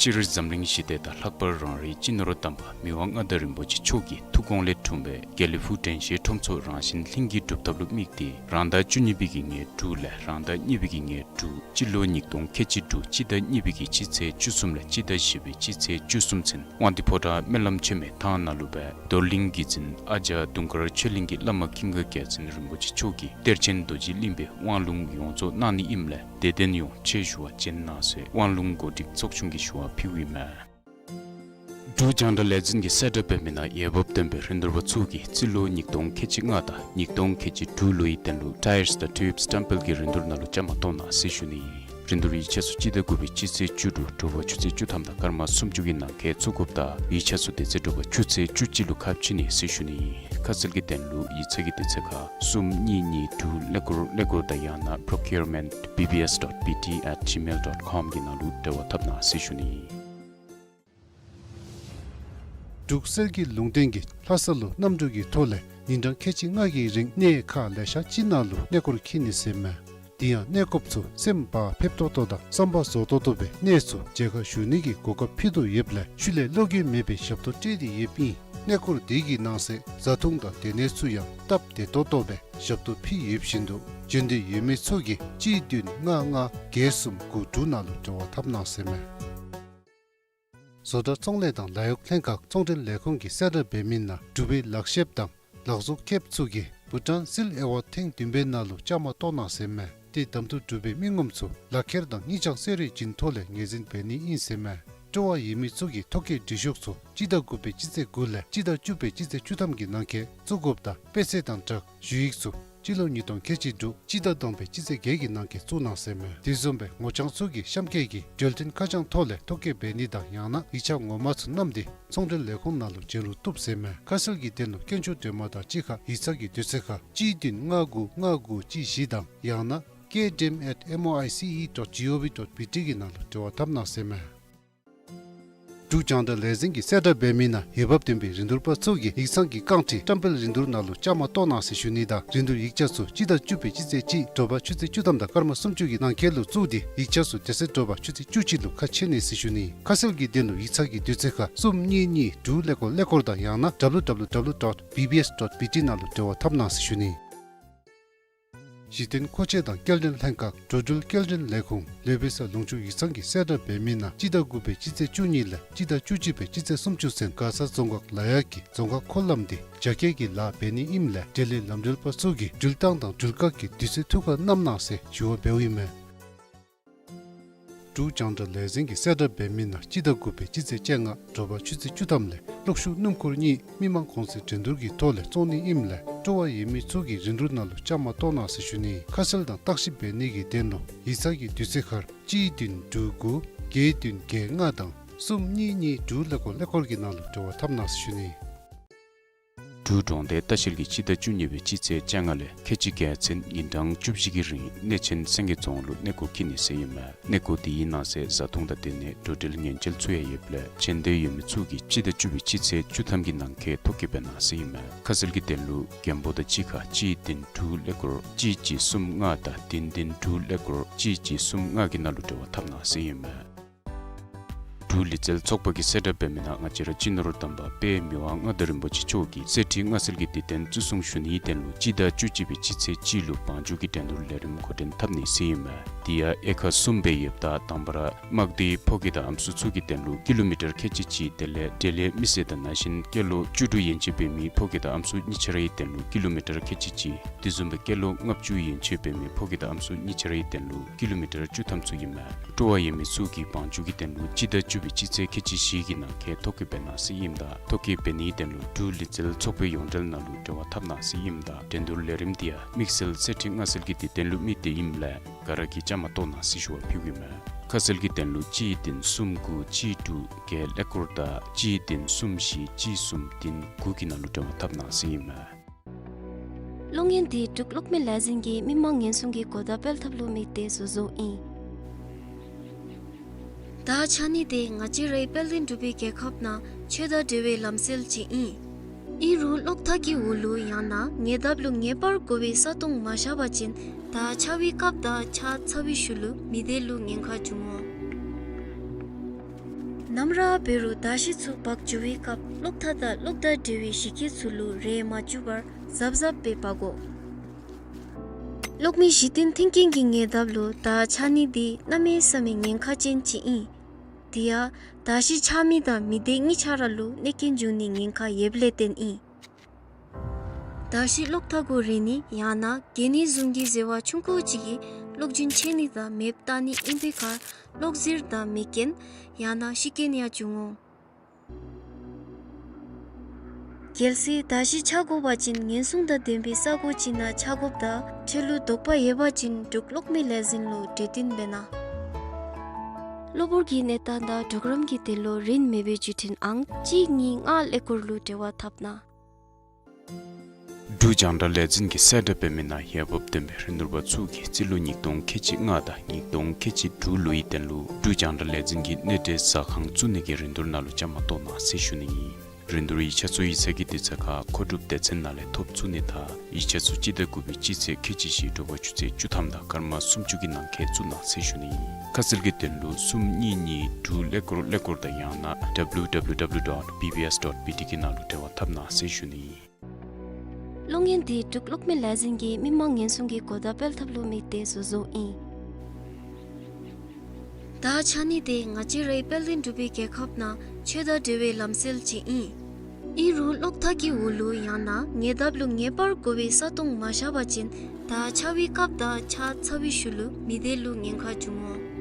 སྤྱིར་འཛམ་གླིང་ཞི་བདེ་དང་ལྷག་པར་རང་རེའི་སྤྱི་ནོར་དམ་པ་མི་དབང་མངའ་བདག་རིན་པོ་ཆེ་མཆོག་གི་ཐུགས་དགོངས་ལས་འཁྲུངས་པའི་དགེ་ལེགས་ཕུག་དྲན་ཤེས་ཁྲོམ་ཚོགས་རང་བཞིན་ལྷན་སྐྱེས་སྒྲུབ་ཐབས་ལུ་དམིགས་ཏེ་རང་ཟླ་བཅུ་གཉིས་པའི་གི་ཉེར་དྲུག་ལས་རང་ཟླ་གཉིས་པའི་གི་ཉེར་དྲུག་སྤྱི་ལོ་ཉིས་སྟོང་ཁལ་གཅིག་དྲུག་སྤྱི་ཟླ་གཉིས་པའི་གི་སྤྱི་ཚེས་བཅུ་གསུམ་ལས་སྤྱི་ཟླ་བཞི་པའི་སྤྱི་ཚེས་བཅུ་གསུམ་ཚུན་དབང་འདུས་ཕོ་བྲང་སྨོན་ལམ་ཆེན་མོའི་ཐང་ནང་ལུ་སྦེ་རྡོར་གླིང་གི་རྗེ་བཙུན་ཨ་ཛྱ་དུང་དཀར་ཆོས་གླིང་གི་བླ་མ་ཀུན་དགའ་རྒྱལ་མཚན་རིན་པོ་ཆེ་མཆོག་གིས་གཏེར་ཆེན་རྡོ་རྗེ་གླིང་པའི་དབང་ལུང་ཡོངས་རྫོགས་གནང་ནི་ཨིནམ་ལས་དད་ལྡན་ཡོངས་ཆེད་ཞུ་བ་བྱོན་གནང་ཟེར་དབང་ལུང་གོ་སྒྲིག་ཚོགས་ཆུང་གིས་ཞུ་བ་ཕུལཝ་ཨིན་མས། འབྲུག་རྒྱང་བསྒྲགས་ལས་འཛིན་གྱིས་གསལ་བསྒྲགས་འབད་མི་ནང་འོས་འབབ་ལྡན་པའི་རིན་བསྡུར་པ་ཚུ་གིས་རྩིས་ལོ་ཉིས་སྟོང་ཁལ་གཅིག་ལྔ་དང་ཉིས་སྟོང་ཁལ་གཅིག་དྲུག་ལོའི་དོན་ལུ་ཊའིརསི་དང་ཊིའུབསི་སི་ཊེམ་པལ་གྱི་རིན་བསྡུར་ནང་ལུ་བཅའ་མར་གཏོགས་གནང་ཟེར་ཞུ་ནི་ཨིན། རིན་བསྡུར་ཡིག་ཆ་ཚུ་སྤྱི་ཟླ་དགུ་པའི་སྤྱི་ཚེས་བཅུ་དྲུག་དྲོ་པ་ཆུ་ཚོད་བཅུ་ཐམ་དང་སྐར་མ་སུམ་ཅུ་གི་ནང་འཁོད་བཙུགས་དགོཔ་དང་ཡིག་ཆ་ཚུ་དེ་ཚེ་དྲོ་པ་ཆུ་ཚོད་བཅུ་གཅིག་ལུ་ཁ་ཕྱེ་ནི་ཟེར་ཞུ་ནི། ཁ་གསལ་གྱི་དོན་ལུ་ཡིག་ཚང་གི་དུས་ཚོད་ཁར་གསུམ་གཉིས་གཉིས་དྲུག་ཀླད་ཀོར་ཀླད་ཀོར་དང་ཡང་ན་procurement B B S dot B T at gmail dot com གི་ནང་ལུ་འབྲེལ་བ་འཐབ་གནང་ཟེར་ཞུ་ནི། འབྲུག་གསེར་གྱི་ལུང་བསྟན་གྱིས་ལྷ་ས་ལུ་གནམ་གྲུ་གི་ཐོག་ལས་ཉིན་གྲངས་ཁལ་གཅིག་ལྔ་གི་རིང་གནས་ཁག་ལེ་ཤ་ཅིག་ནང་ལུ་གནས་སྐོར་འཁྱིད་ནི་ཟེར་མས། དེ་ཡང་གནས་སྐོརཔ་ཚུ་སེམས་བག་ཕེབས་ཏོག་ཏོ་དང་བསམ་པ་རྫོགས་ཏོག་ཏོ་སྦེ་གནས་ཚུ་མཇལ་ཁ་ཞུ་ནི་གི་གོ་སྐབས་ཕུལ་དོ་ཡོདཔ་ལས་ཤུལ་ལས་བློ་འགྱོད་མེད་པའི་ཞབས་ཏོག་སྤྲོད་དེ་ཡོདཔ་ཨིན། གནས་སྐོར་དེ་གི་ནང་གསེས་བཟའ་འཐུང་དང་སྡོད་གནས་ཚུ་ཡང་སྟབས་བདེ་ཏོག་ཏོ་སྦེ་ཞབས་ཏོག་ཕུལ་ཡོདཔ་བཞིན་དུ་འབྱོན་འདོད་ཡོད་མི་ཚུ་གིས་གཅིག་བདུན་ལྔ་ལྔ་བརྒྱད་གསུམ་དགུ་དྲུག་ནང་ལུ་འབྲེལ་བ་འཐབ་གནང་ཟེར་མས། བཟོ་གྲྭ་བཙོང་ལས་དང་ལཱ་གཡོག་ལྷན་ཁག་ཚོང་འབྲེལ་ལས་ཁུངས་ཀྱིས་གསལ་བསྒྲགས་འབད་མི་ནང་འབྲུག་པའི་ལག་ཤེསཔ་དང་ལག་བཟོ་མཁསཔ་ཚུ་གིས་བྷུ་ཊཱན་སིལ་ཨེ་ཝཱཌ་ཐེངས་བདུན་པའི་ནང་ལུ་བཅའ་མར་གཏོགས་གནང་ཟེར་མས། ཏེ་གདམ་འཐུ་གྲུབ་པའི་མི་ངོམ་ཚུ་ལག་ཁྱེར་དང་གཉིས་ཆ་གསོལ་རས་བྱིན་ཐོག་ལས་ངོས་འཛིན་འབད་ནི་ཨིན་ཟེར་མས། སྤྲོ་བ་ཡོད་མི་ཚུ་གིས་ཐོ་བཀོད་འབྲི་ཤོག་ཚུ་སྤྱི་ཟླ་དགུ་པའི་སྤྱི་ཚེས་དགུ་ལས་སྤྱི་ཟླ་བཅུ་པའི་སྤྱི་ཚེས་བཅུ་ཐམ་གྱི་ནང་འཁོད་བཙུགས་དགོཔ་དང་དཔེ་ཆ་དང་སྦྲགས་ཞུ་ཡིག་ཚུ་སྤྱི་ལོ་ཉིས་སྟོང་ཁལ་གཅིག་དྲུག་སྤྱི་ཟླ་བདུན་པའི་སྤྱི་ཚེས་བརྒྱད་ཀྱི་ནང་འཁོད་བཙུགས་གནང་ཟེར་མས། དེ་བཟུམ་སྦེ་ངོ་རྐྱང་ཚུ་གིས་གཤམ་འཁོད་ཀྱི་འབྱོར་ལྡན་ཁ་བྱང་ཐོག་ལས་ཐོ་བཀོད་འབད་ནི་དང་ཡང་ན་ཡིག་ཆ་ངོ་མ་ཚུ་བསྣམས་ཏེ་ཚོང་འབྲེལ་ལས་ཁུངས་ནང་ལུ་བྱོན་རུང་བཏུབ་ཟེར་མས། ཁ་གསལ་གྱི་དོན་ལུ་སྐྱོན་བརྗོད་འདྲི་མ་དང་གཅིག་ཁར་ཡིག་ཚང་གི་དུས་ཚོད་ཁར་གཅིག་བདུན་ལྔ་དགུ་ལྔ་དགུ་གཅིག་བཞི་དང་ཡང་ན་K D M at M O I C E dot G O V dot B T གི་ནང་ལུ་འབྲེལ་བ་འཐབ་གནང་ཟེར་མས། འབྲུག་རྒྱང་བསྒྲགས་ལས་འཛིན་གྱིས་གསལ་བསྒྲགས་འབད་མི་ནང་འོས་འབབ་ལྡན་པའི་རིན་བསྡུར་པ་ཚུ་གིས་ཡིག་ཚང་གི་རྐང་ཁྲི་བཀྲམ་སྤེལ་རིན་བསྡུར་ནང་ལུ་བཅའ་མར་གཏོགས་གནང་ཟེར་ཞུ་ནི་དང་རིན་བསྡུར་ཡིག་ཆ་ཚུ་སྤྱི་ཟླ་བཅུ་པའི་སྤྱི་ཚེས་གཅིག་དྲོ་པ་ཆུ་ཚོད་བཅུ་ཐམ་དང་སྐར་མ་སུམ་ཅུ་གི་ནང་འཁོད་ལུ་བཙུགས་ཏེ་ཡིག་ཆ་ཚུ་དེ་ཚེ་དྲོ་པ་ཆུ་ཚོད་བཅུ་གཅིག་ལུ་ཁ་ཕྱེ་ནི་ཟེར་ཞུ་ནི། ཁ་གསལ་གྱི་དོན་ལུ་ཡིག་ཚང་གི་དུས་ཚོད་ཁར་གསུམ་གཉིས་གཉིས་དྲུག་ཀླད་ཀོར་ཀླད་ཀོར་དང་ཡང་ན་W W W dot B B S dot B T ནང་ལུ་འབྲེལ་བ་འཐབ་གནང་ཟེར་ཞུ་ནི། གཞི་རྟེན་མཁོ་ཆས་དང་སྐྱེལ་འདྲེན་ལྷན་ཁག་འགྲོ་འགྲུལ་སྐྱེལ་འདྲེན་ལས་ཁུངས་ལུས་པེ་སར་ལུང་ཕྱོགས་ཡིག་ཚང་གིས་གསལ་བསྒྲགས་འབད་མི་ནང་སྤྱི་ཟླ་དགུ་པའི་སྤྱི་ཚེས་བཅུ་གཉིས་ལས་སྤྱི་ཟླ་བཅུ་གཅིག་པའི་སྤྱི་ཚེས་སུམ་ཅུ་ཚུན་མགར་ས་རྫོང་ཁག་ལ་ཡག་གི་རྫོང་ཁག་འཁོར་ལམ་འདི་རྒྱ་སྐྱེད་ཀྱི་ལཱ་འབད་ནི་ཨིནམ་ལས་འབྲེལ་ཡོད་ལམ་འགྲུལ་པ་ཚུ་གིས་འགྲུལ་ཐངས་དང་འགྲུལ་བཀག་གི་དུས་ཚོད་ཐུགས་ཁར་བསྣམ་གནང་ཟེར་ཞུ་བ་འབདཝ་ཨིན་མས། འབྲུག་རྒྱང་བསྒྲགས་ལས་འཛིན་གྱིས་གསལ་བསྒྲགས་འབད་མི་ནང་སྤྱི་ཟླ་དགུ་པའི་སྤྱི་ཚེས་བཅོ་ལྔ་དྲོ་པ་ཆུ་ཚོད་བཅུ་ཐམ་ལས་གློག་ཤུགས་སྣུམ་འཁོར་གཉིས་མི་མང་གོང་ཚད་འགྲན་བསྡུར་གྱི་ཐོག་ལས་བཙོང་ནི་ཨིནམ་ལས་སྤྲོ་བ་ཡོད་མི་ཚུ་གིས་རིན་བསྡུར་ནང་ལུ་བཅའ་མར་གཏོགས་གནང་ཟེར་ཞུ་ནི། ཁ་གསལ་དང་བརྟག་ཞིབ་འབད་ནི་གི་དོན་ལུ་ཡིག་ཚང་གི་དུས་ཚོད་ཁར་གཅིག་བདུན་དྲུག་དགུ་བརྒྱད་བདུན་བརྒྱད་ལྔ་དང་གསུམ་གཉིས་གཉིས་དྲུག་ཀླད་ཀོར་ཀླད་ཀོར་གྱི་ནང་ལུ་འབྲེལ་བ་འཐབ་གནང་ཟེར་ཞུ་ནི། འབྲུག་གྲོང་སྡེ་ལྟ་བཤལ་གྱིས་སྤྱི་ཟླ་བཅུ་གཉིས་པའི་སྤྱི་ཚེས་བཅོ་ལྔ་ལས་ཁལ་གཅིག་བརྒྱད་ཚུན་ཉིན་གྲངས་བཅུ་བཞི་གི་རིང་གནས་ཆེན་སེང་གེ་རྫོང་ལུ་གནས་སྐོར་འཁྱིད་ནི་ཟེར་ཨིན་མས། གནས་སྐོར་དེའི་ནང་གསེས་བཟའ་འཐུང་དང་སྡོད་གནས་འགྲོ་འགྲུལ་ཉེན་བཅོལ་ཚུ་ཡང་ཡོདཔ་ལས་བྱོན་འདོད་ཡོད་མི་ཚུ་གིས་སྤྱི་ཟླ་བཅུ་པའི་སྤྱི་ཚེས་བཅུ་ཐམ་གྱི་ནང་འཁོད་ཐོ་བཀོད་འབད་གནང་ཟེར་ཨིན་མས། ཁ་གསལ་གྱི་དོན་ལུ་མགོན་པོ་དང་གཅིག་ཁར་གཅིག་བདུན་དྲུག་ཀླད་ཀོར་གཅིག་གཅིག་གསུམ་ལྔ་དང་བདུན་བདུན་དྲུག་ཀླད་ཀོར་གཅིག་གཅིག་གསུམ་ལྔ་གི་ནང་ལུ་འབྲེལ་བ་འཐབ་གནང་ཟེར་ཨིན་མས། འབྲུག་ལུས་རྩལ་ཚོགས་པ་གིས་གསལ་བསྒྲགས་འབད་མི་ནང་ང་བཅས་ར་སྤྱི་ནོར་དམ་པ་དཔལ་མི་དབང་མངའ་བདག་རིན་པོ་ཆེ་མཆོག་གིས་གསེར་ཁྲི་མངའ་གསོལ་གྱི་དུས་སྟོན་བརྩི་སྲུང་ཞུ་ནིའི་དོན་ལུ་སྤྱི་ཟླ་བཅུ་གཅིག་པའི་སྤྱི་ཚེས་གཅིག་ལུ་བང་རྒྱུག་གི་འགྲན་བསྡུར་ལས་རིམ་འགོ་འདྲེན་འཐབ་ནི་ཟེར་ཨིན་མས། དེ་ཡང་དབྱེ་ཁག་གསུམ་སྦེ་ཡོདཔ་ད་དང་པ་ར་དམག་སྡེའི་ཕོ་སྐྱེས་དང་ཨམ་སྲུ་ཚུ་གི་དོན་ལུ་ཀི་ལོ་མི་ཊར་ཁལ་གཅིག་གཅིག་དེ་ལས་འབྲེལ་ཡོད་མི་སེར་དང་ན་གཞོན་སྐྱེས་ལོ་བཅུ་དྲུག་ཡན་ཆད་འབད་མི་ཕོ་སྐྱེས་དང་ཨམ་སྲུ་གཉིས་ཆ་རའི་དོན་ལུ་ཀི་ལོ་མི་ཊར་ཁལ་གཅིག་གཅིག། དེ་བཟུམ་སྦེ་སྐྱེས་ལོ་ལྔ་བཅུ་ཡན་ཆད་འབད་མི་ཕོ་སྐྱེས་དང་ཨམ་སྲུ་གཉིས་ཆ་རའི་དོན་ལུ་ཀི་ལོ་མི་ཊར་བཅུ་ཐམ་ཚུ་ཨིན་མས། སྤྲོ་བ་ཡོད་མི་ཚུ་གིས་བང་རྒྱུག་གི་དོན་ལུ་སྤྱི་ཟླ་བཅུ་པའི་སྤྱི་ཚེས་ཁལ་གཅིག་བཞི་གི་ནང་འཁོད་ཐོ་བཀོད་འབད་གནང་ཟེར་ཨིནམ་ད་ཐོ་བཀོད་འབད་ནིའི་དོན་ལུ་འབྲུག་ལུས་རྩལ་ཚོགས་པའི་ཡོངས་འབྲེལ་ནང་ལུ་འབྲེལ་བ་འཐབ་གནང་ཟེར་ཨིནམ་ད་འགྲན་བསྡུར་ལས་རིམ་འདི་ཡང་དམིགས་བསལ་གསེར་ཁྲི་མངའ་གསོལ་གྱི་དུས་སྟོན་ལུ་དམིགས་ཏེ་ཨིནམ་ལས་ག་ར་གིས་བཅའ་མར་གཏོགས་གནང་ཟེར་ཞུ་བ་ཕུལཝ་ཨིན་མས། ཁ་གསལ་གྱི་དོན་ལུ་གཅིག་བདུན་གསུམ་དགུ་གཅིག་དྲུག་བརྒྱད་ཀླད་ཀོར་དང་གཅིག་བདུན་གསུམ་བཞི་གཅིག་གསུམ་བདུན་དགུ་གི་ནང་ལུ་འབྲེལ་བ་འཐབ་གནང་ཟེར་ཨིན་མས། གློག་བརྙན་འདི་འབྲུག་གློག་མེ་ལས་འཛིན་གྱིས་མི་མང་ཉེན་སྲུང་གི་གོ་བརྡ་སྤེལ་ཐབས་ལུ་དམིགས་ཏེ་བཟོ་བཟོཝ་ཨིན། ད་ཆ་ནི་འདི་ང་བཅས་རའི་དཔལ་ལྡན་འབྲུག་པའི་རྒྱལ་ཁབ་ནང་ཆོས་དང་འབྲེལ་བའི་ལམ་སྲོལ་ཅིག་ཨིན། ཨིན་རུང་གློག་ཐག་གི་འོག་ལུ་ཡང་ན་ཉེ་འདབས་ལུ་ངེས་པར་དགོ་པའི་ས་སྟོང་མ་བཞག་པ་ཅིན་ད་ཆར་པའི་སྐབས་དང་ཆར་ཚ་བའི་ཤུལ་ལུ་མི་སྡེ་ལུ་ཉེན་ཁ་འབྱུང་འོང་། ནམ་ར་འབད་རུང་མདའ་གཞི་ཚུ་འབག་འགྱོ་བའི་སྐབས་གློག་ཐག་དང་གློག་དང་འབྲེལ་བའི་གཞི་སྐྱེས་ཚུ་ལུ་རེག་མ་བཅུག་པར་གཟབ་གཟབ་སྦེ་འབག་དགོ། གློག་མེ་གཞི་རྟེན་མཐུན་རྐྱེན་གྱི་ཉེ་འདབས་ལུ་མདའ་ཆག་ནི་འདི་གནམ་མེད་ས་མེད་ཉེན་ཁ་ཅན་ཅིག་ཨིན། དེ་ཡང་མདའ་གཞི་ཆག་མི་དང་མི་སྡེ་གཉིས་ཆ་ར་ལུ་གནོད་རྐྱེན་འབྱུང་ནིའི་ཉེན་ཁ་ཡོདཔ་ལས་བརྟེན་ཨིན། མདའ་གཞི་གློག་ཐག་གུ་རེག་ནི་ཡང་ན་གྱེས་ནི་བཟུམ་གྱི་ཟེ་བ་ཆུང་ཀུ་ཅིག་གིས་གློག་རྒྱུན་ཆད་ནི་དང་མེདཔ་བཏང་ནི་ཨིན་པའི་ཁར་གློག་ཟིལ་དང་མེ་རྐྱེན་ཡང་ན་ཤི་རྐྱེན་ཡང་འབྱུང་འོང་། གལ་སྲིད་མདའ་གཞི་ཆག་དགོ་པ་ཅིན་ཉེན་སྲུང་དང་ལྡན་པའི་ས་གོ་ཅིག་ནང་ཆག་དགོཔ་དང་འཕྲལ་ལུ་དོགས་པ་ཡོད་པ་ཅིན་འབྲུག་གློག་མེ་ལས་འཛིན་ལུ་གྲོས་བསྟུན་འབད་གནང་། གློ་བུར་གྱི་གནས་སྟངས་དང་གྲོགས་རམ་གྱི་དོན་ལུ་རིན་མེད་པའི་བརྒྱུད་འཕྲིན་ཨང་གཅིག་གཉིས་ལྔ་ཀླད་ཀོར་ལུ་འབྲེལ་བ་འཐབ་གནང་། འབྲུག་རྒྱང་བསྒྲགས་ལས་འཛིན་གྱིས་གསལ་བསྒྲགས་འབད་མི་ནང་འོས་འབབ་ལྡན་པའི་རིན་བསྡུར་པ་ཚུ་གིས་རྩིས་ལོ་ཉིས་སྟོང་ཁལ་གཅིག་ལྔ་དང་ཉིས་སྟོང་ཁལ་གཅིག་དྲུག་ལོའི་དོན་ལུ་འབྲུག་རྒྱང་བསྒྲགས་ལས་འཛིན་གྱི་གནས་འབྲེལ་ཟ་ཁང་བཙུགས་ནི་གི་རིན་བསྡུར་ནང་ལུ་བཅའ་མར་གཏོགས་གནང་ཟེར་ཞུ་ནི་ཨིན། རིན་བསྡུར་ཡིག་ཆ་ཚུ་ཡིག་ཚང་གི་དུས་ཚོད་ཁར་མཁོ་སྒྲུབ་སྡེ་ཚན་ནང་ལས་ཐོབ་ཚུགས་ནི་དང་ཡིག་ཆ་ཚུ་སྤྱི་ཟླ་དགུ་པའི་སྤྱི་ཚེས་ཁལ་གཅིག་བཞི་དྲོ་པ་ཆུ་ཚོད་བཅུ་ཐམ་དང་སྐར་མ་སུམ་ཅུ་གི་ནང་འཁོད་བཙུགས་གནང་ཟེར་ཞུ་ནི་ཨིན། ཁ་གསལ་གྱི་དོན་ལུ་གསུམ་གཉིས་གཉིས་དྲུག་ཀླད་ཀོར་ཀླད་ཀོར་དང་ཡང་ན་W W W dot B B S dot B T གི་ནང་ལུ་འབྲེལ་བ་འཐབ་གནང་ཟེར་ཞུ་ནི་ཨིན། གློག་བརྙན་འདི་འབྲུག་གློག་མེ་ལས་འཛིན་གྱི་མི་དམངས་ཉེན་སྲུང་གི་གོ་བརྡ་སྤེལ་ཐབས་ལུ་དམིགས་ཏེ་བཟོ་བཟོཝ་ཨིན། དར་འཕྱར་ནི་དེ་ང་བཅས་རའི་དཔལ་ལྡན་འབྲུག་པའི་རྒྱལ་ཁབ་ནང་ཆོས་དང་འབྲེལ་བའི་ལམ་སྲོལ་ཅིག་ཨིན། ཨིན་རུང་གློག་ཐག་གི་འོག་ལུ་ཡང་ན་ཉེ་འདབས་ལུ་ངེས་པར་དགོ་པའི་ས་སྟོང་མ་བཞག་པ་ཅིན་དར་འཕྱར་བའི་སྐབས་དང་འཕྱར་ཚར་བའི་ཤུལ་ལུ་མི་སྡེ་ལུ་ཉེན་ཁ་འབྱུང་འོང་།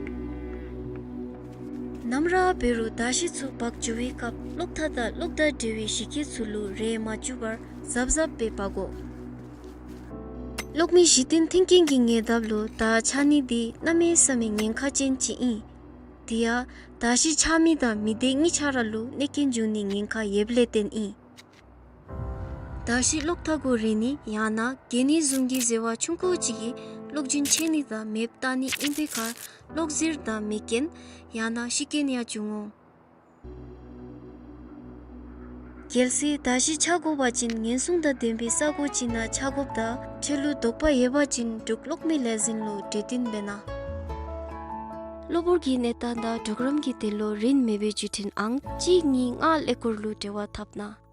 ནམ་ར་འབད་རུང་དར་ཤིང་ཚུ་འབག་འགྱོ་བའི་སྐབས་གློག་ཐག་དང་གློག་དང་འབྲེལ་བའི་གཞི་སྐྱེས་ཚུ་ལུ་རེག་མ་བཅུག་པར་གཟབ་གཟབ་སྦེ་འབག་དགོ། གློག་མེ་གཞི་རྟེན་མཐུན་རྐྱེན་གྱི་ཉེ་འདབས་ལུ་དར་འཕྱར་ནི་འདི་གནམ་མེད་ས་མེད་ཉེན་ཁ་ཅན་ཅིག་ཨིན། དེ་ཡང་དར་ཤིང་འཕྱར་མི་དང་མི་སྡེ་གཉིས་ཆ་ར་ལུ་གནོད་སྐྱོན་འབྱུང་ནིའི་ཉེན་ཁ་ཡོདཔ་ལས་བརྟེན་ཨིན། དར་ཤིང་གློག་ཐག་གུ་རེག་ནི་ཡང་ན་གྱོན་ནི་བཟུམ་གྱི་བཟོ་བ་ཆུང་ཀུ་ཅིག་གིས་གློག་རྒྱུན་ཆད་ནི་དང་མེདཔ་བཏང་ནི་ཨིན་པའི་ཁར་གློག་ཟུར་དང་མེ་རྐྱེན་ཡང་ན་ཤི་རྐྱེན་ཡང་འབྱུང་འོང་། གལ་སྲིད་དར་ཤིང་འཕྱར་དགོ་པ་ཅིན་ཉེན་སྲུང་དང་ལྡན་པའི་ས་གོ་ཅིག་ནང་འཕྱར་དགོཔ་དང་འཕྲལ་ལུ་དོགས་པ་ཡོད་པ་ཅིན་འབྲུག་གློག་མེ་ལས་འཛིན་ལུ་གྲོས་བསྟུན་འབད་གནང་། གློ་བུར་གྱི་གནས་སྟངས་དང་གྲོགས་རམ་གྱི་དོན་ལུ་རིན་མེད་པའི་བརྒྱུད་འཕྲིན་ཨང་གཅིག་གཉིས་ལྔ་ཀླད་ཀོར་ལུ་འབྲེལ་བ་འཐབ་གནང་།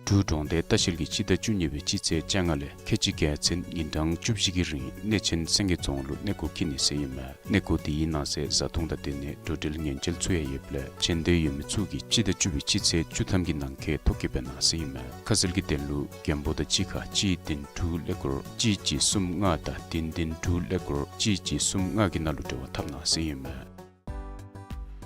འབྲུག་གྲོང་རྡལ་ལྟ་བཤལ་གྱིས་སྤྱི་ཟླ་བཅུ་གཉིས་པའི་སྤྱི་ཚེས་བཅོ་ལྔ་ལས་ཁལ་གཅིག་བརྒྱད་ཚུན་ཉིན་གྲངས་བཅུ་བཞི་གི་རིང་གནས་ཆེན་སེང་གེ་རྫོང་ལུ་གནས་སྐོར་འཁྱིད་ནི་ཟེར་ཨིན་མས། གནས་སྐོར་དེའི་ནང་གསེས་བཟའ་འཐུང་དང་དེ་ནི་འགྲོ་འགྲུལ་ཉེས་འགེལ་ཚུ་ཡང་ཡོདཔ་ལས་བྱོན་འདོད་ཡོད་མི་ཚུ་གིས་སྤྱི་ཟླ་བཅུ་པའི་སྤྱི་ཚེས་བཅུ་ཐམ་གྱི་ནང་འཁོད་ཐོ་བཀོད་འབད་གནང་ཟེར་ཨིན་མས། ཁ་གསལ་གྱི་དོན་ལུ་མགོན་པོ་དང་གཅིག་ཁར་གཅིག་བདུན་དྲུག་ཀླད་ཀོར་གཅིག་གཅིག་གསུམ་ལྔ་དང་བདུན་བདུན་དྲུག་ཀླད་ཀོར་གཅིག་གཅིག་གསུམ་ལྔ་གི་ནང་ལུ་འབྲེལ་བ་འཐབ་གནང་ཟེར་ཨིན་མས།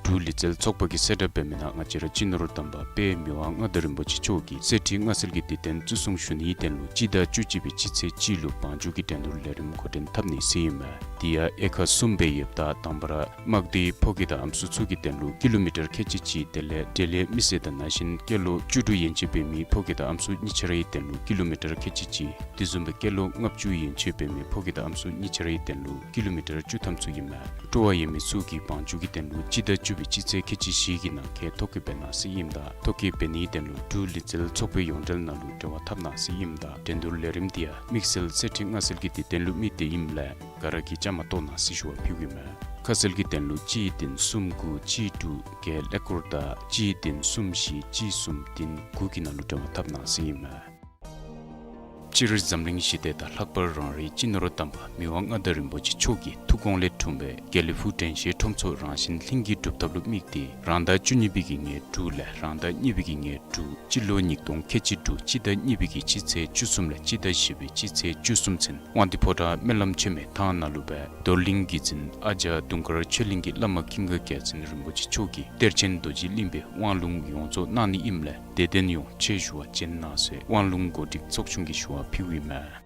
འབྲུག་ལུས་རྩལ་ཚོགས་པ་གིས་གསལ་བསྒྲགས་འབད་མི་ནང་ང་བཅས་ར་སྤྱི་ནོར་དམ་པ་དཔལ་མི་དབང་མངའ་བདག་རིན་པོ་ཆེ་མཆོག་གིས་གསེར་ཁྲི་མངའ་གསོལ་གྱི་དུས་སྟོན་བརྩི་སྲུང་ཞུ་ནིའི་དོན་ལུ་སྤྱི་ཟླ་བཅུ་གཅིག་པའི་སྤྱི་ཚེས་གཅིག་ལུ་བང་རྒྱུག་གི་འགྲན་བསྡུར་ལས་རིམ་འགོ་འདྲེན་འཐབ་ནི་ཟེར་ཨིན་མས། དེ་ཡང་དབྱེ་ཁག་གསུམ་སྦེ་ཡོདཔ་ད་དང་པ་ར་དམག་སྡེའི་ཕོ་སྐྱེས་དང་ཨམ་སྲུ་ཚུ་གི་དོན་ལུ་ཀི་ལོ་མི་ཊར་ཁལ་གཅིག་གཅིག་དེ་ལས་འབྲེལ་ཡོད་མི་སེར་དང་ན་གཞོན་སྐྱེས་ལོ་བཅུ་དྲུག་ཡན་ཆད་འབད་མི་ཕོ་སྐྱེས་དང་ཨམ་སྲུ་གཉིས་ཆ་རའི་དོན་ལུ་ཀི་ལོ་མི་ཊར་ཁལ་གཅིག་གཅིག་དེ་བཟུམ་སྦེ་སྐྱེས་ལོ་ལྔ་བཅུ་ཡན་ཆད་འབད་མི་ཕོ་སྐྱེས་དང་ཨམ་སྲུ་གཉིས་ཆ་རའི་དོན་ལུ་ཀི་ལོ་མི་ཊར་བཅུ་ཐམ་ཚུ་ཨིན་མས། སྤྲོ་བ་ཡོད་མི་ཚུ་གིས་བང་རྒྱུག་གི་དོན་ལུ་སྤྱི་ཟླ་བཅུ་པའི་སྤྱི་ཚེས་ཁལ་གཅིག་བཞི་གི་ནང་འཁོད་ཐོ་བཀོད་འབད་གནང་ཟེར་ཨིནམ་ད་ཐོ་བཀོད་འབད་ནིའི་དོན་ལུ་འབྲུག་ལུས་རྩལ་ཚོགས་པའི་ཡོངས་འབྲེལ་ནང་ལུ་འབྲེལ་བ་འཐབ་གནང་ཟེར་ཨིནམ་ད་འགྲན་བསྡུར་ལས་རིམ་དེ་ཡང་དམིགས་བསལ་གསེར་ཁྲི་མངའ་གསོལ་གྱི་དུས་སྟོན་ལུ་དམིགས་ཏེ་ཨིནམ་ལས་ག་ར་གིས་བཅའ་མར་གཏོགས་གནང་ཟེར་ཞུ་བ་ཕུལཝ་ཨིན་མས། ཁ་གསལ་གྱི་དོན་ལུ་གཅིག་བདུན་གསུམ་དགུ་གཅིག་དྲུག་བརྒྱད་ཀླད་ཀོར་དང་གཅིག་བདུན་གསུམ་བཞི་གཅིག་གསུམ་བདུན་དགུ་གི་ནང་ལུ་འབྲེལ་བ་འཐབ་གནང་ཟེར་ཨིན་མས། སྤྱིར་འཛམ་གླིང་ཞི་བདེ་དང་ལྷག་པར་རང་རེའི་སྤྱི་ནོར་དམ་པ་མི་དབང་མངའ་བདག་རིན་པོ་ཆེ་མཆོག་གི་ཐུགས་དགོངས་ལས་འཁྲུངས་པའི་དགེ་ལེགས་ཕུག་དྲན་ཤེས་ཁྲོམ་ཚོགས་རང་བཞིན་ལྷན་སྐྱེས་སྒྲུབ་ཐབས་ལུ་དམིགས་ཏེ་རང་ཟླ་བཅུ་གཉིས་པའི་གི་ཉེར་དྲུག་ལས་རང་ཟླ་གཉིས་པའི་གི་ཉེར་དྲུག་སྤྱི་ལོ་ཉིས་སྟོང་ཁལ་གཅིག་དྲུག་སྤྱི་ཟླ་གཉིས་པའི་གི་སྤྱི་ཚེས་བཅུ་གསུམ་ལས་སྤྱི་ཟླ་བཞི་པའི་སྤྱི་ཚེས་བཅུ་གསུམ་ཚུན་དབང་འདུས་ཕོ་བྲང་སྨོན་ལམ་ཆེན་མོའི་ཐང་ནང་ལུ་སྦེ་རྡོར་གླིང་གི་རྫིང་ཨ་ཇ་དུང་དཀར་ཆོས་གླིང་གི་བླ་མ་ཀུན་དགའ་རྒྱལ་མཚན་རིན་པོ་ཆེ་མཆོག་གིས་གཏེར་ཆེན་རྡོ་རྗེ་གླིང་པའི་དབང་ལུང་ཡོངས་རྫོགས་གནང་ནི་ཨིནམ་ལས་དད་ལྡན་ཡོངས་ཆེད་ཞུ་བར་བྱོན་གནང་ཟེར་དབང་ལུང་གོ་སྒྲིག་ཚོགས་ཆུང་གིས་ཞུ་བ་ཕུལཝ་ཨིན་མས།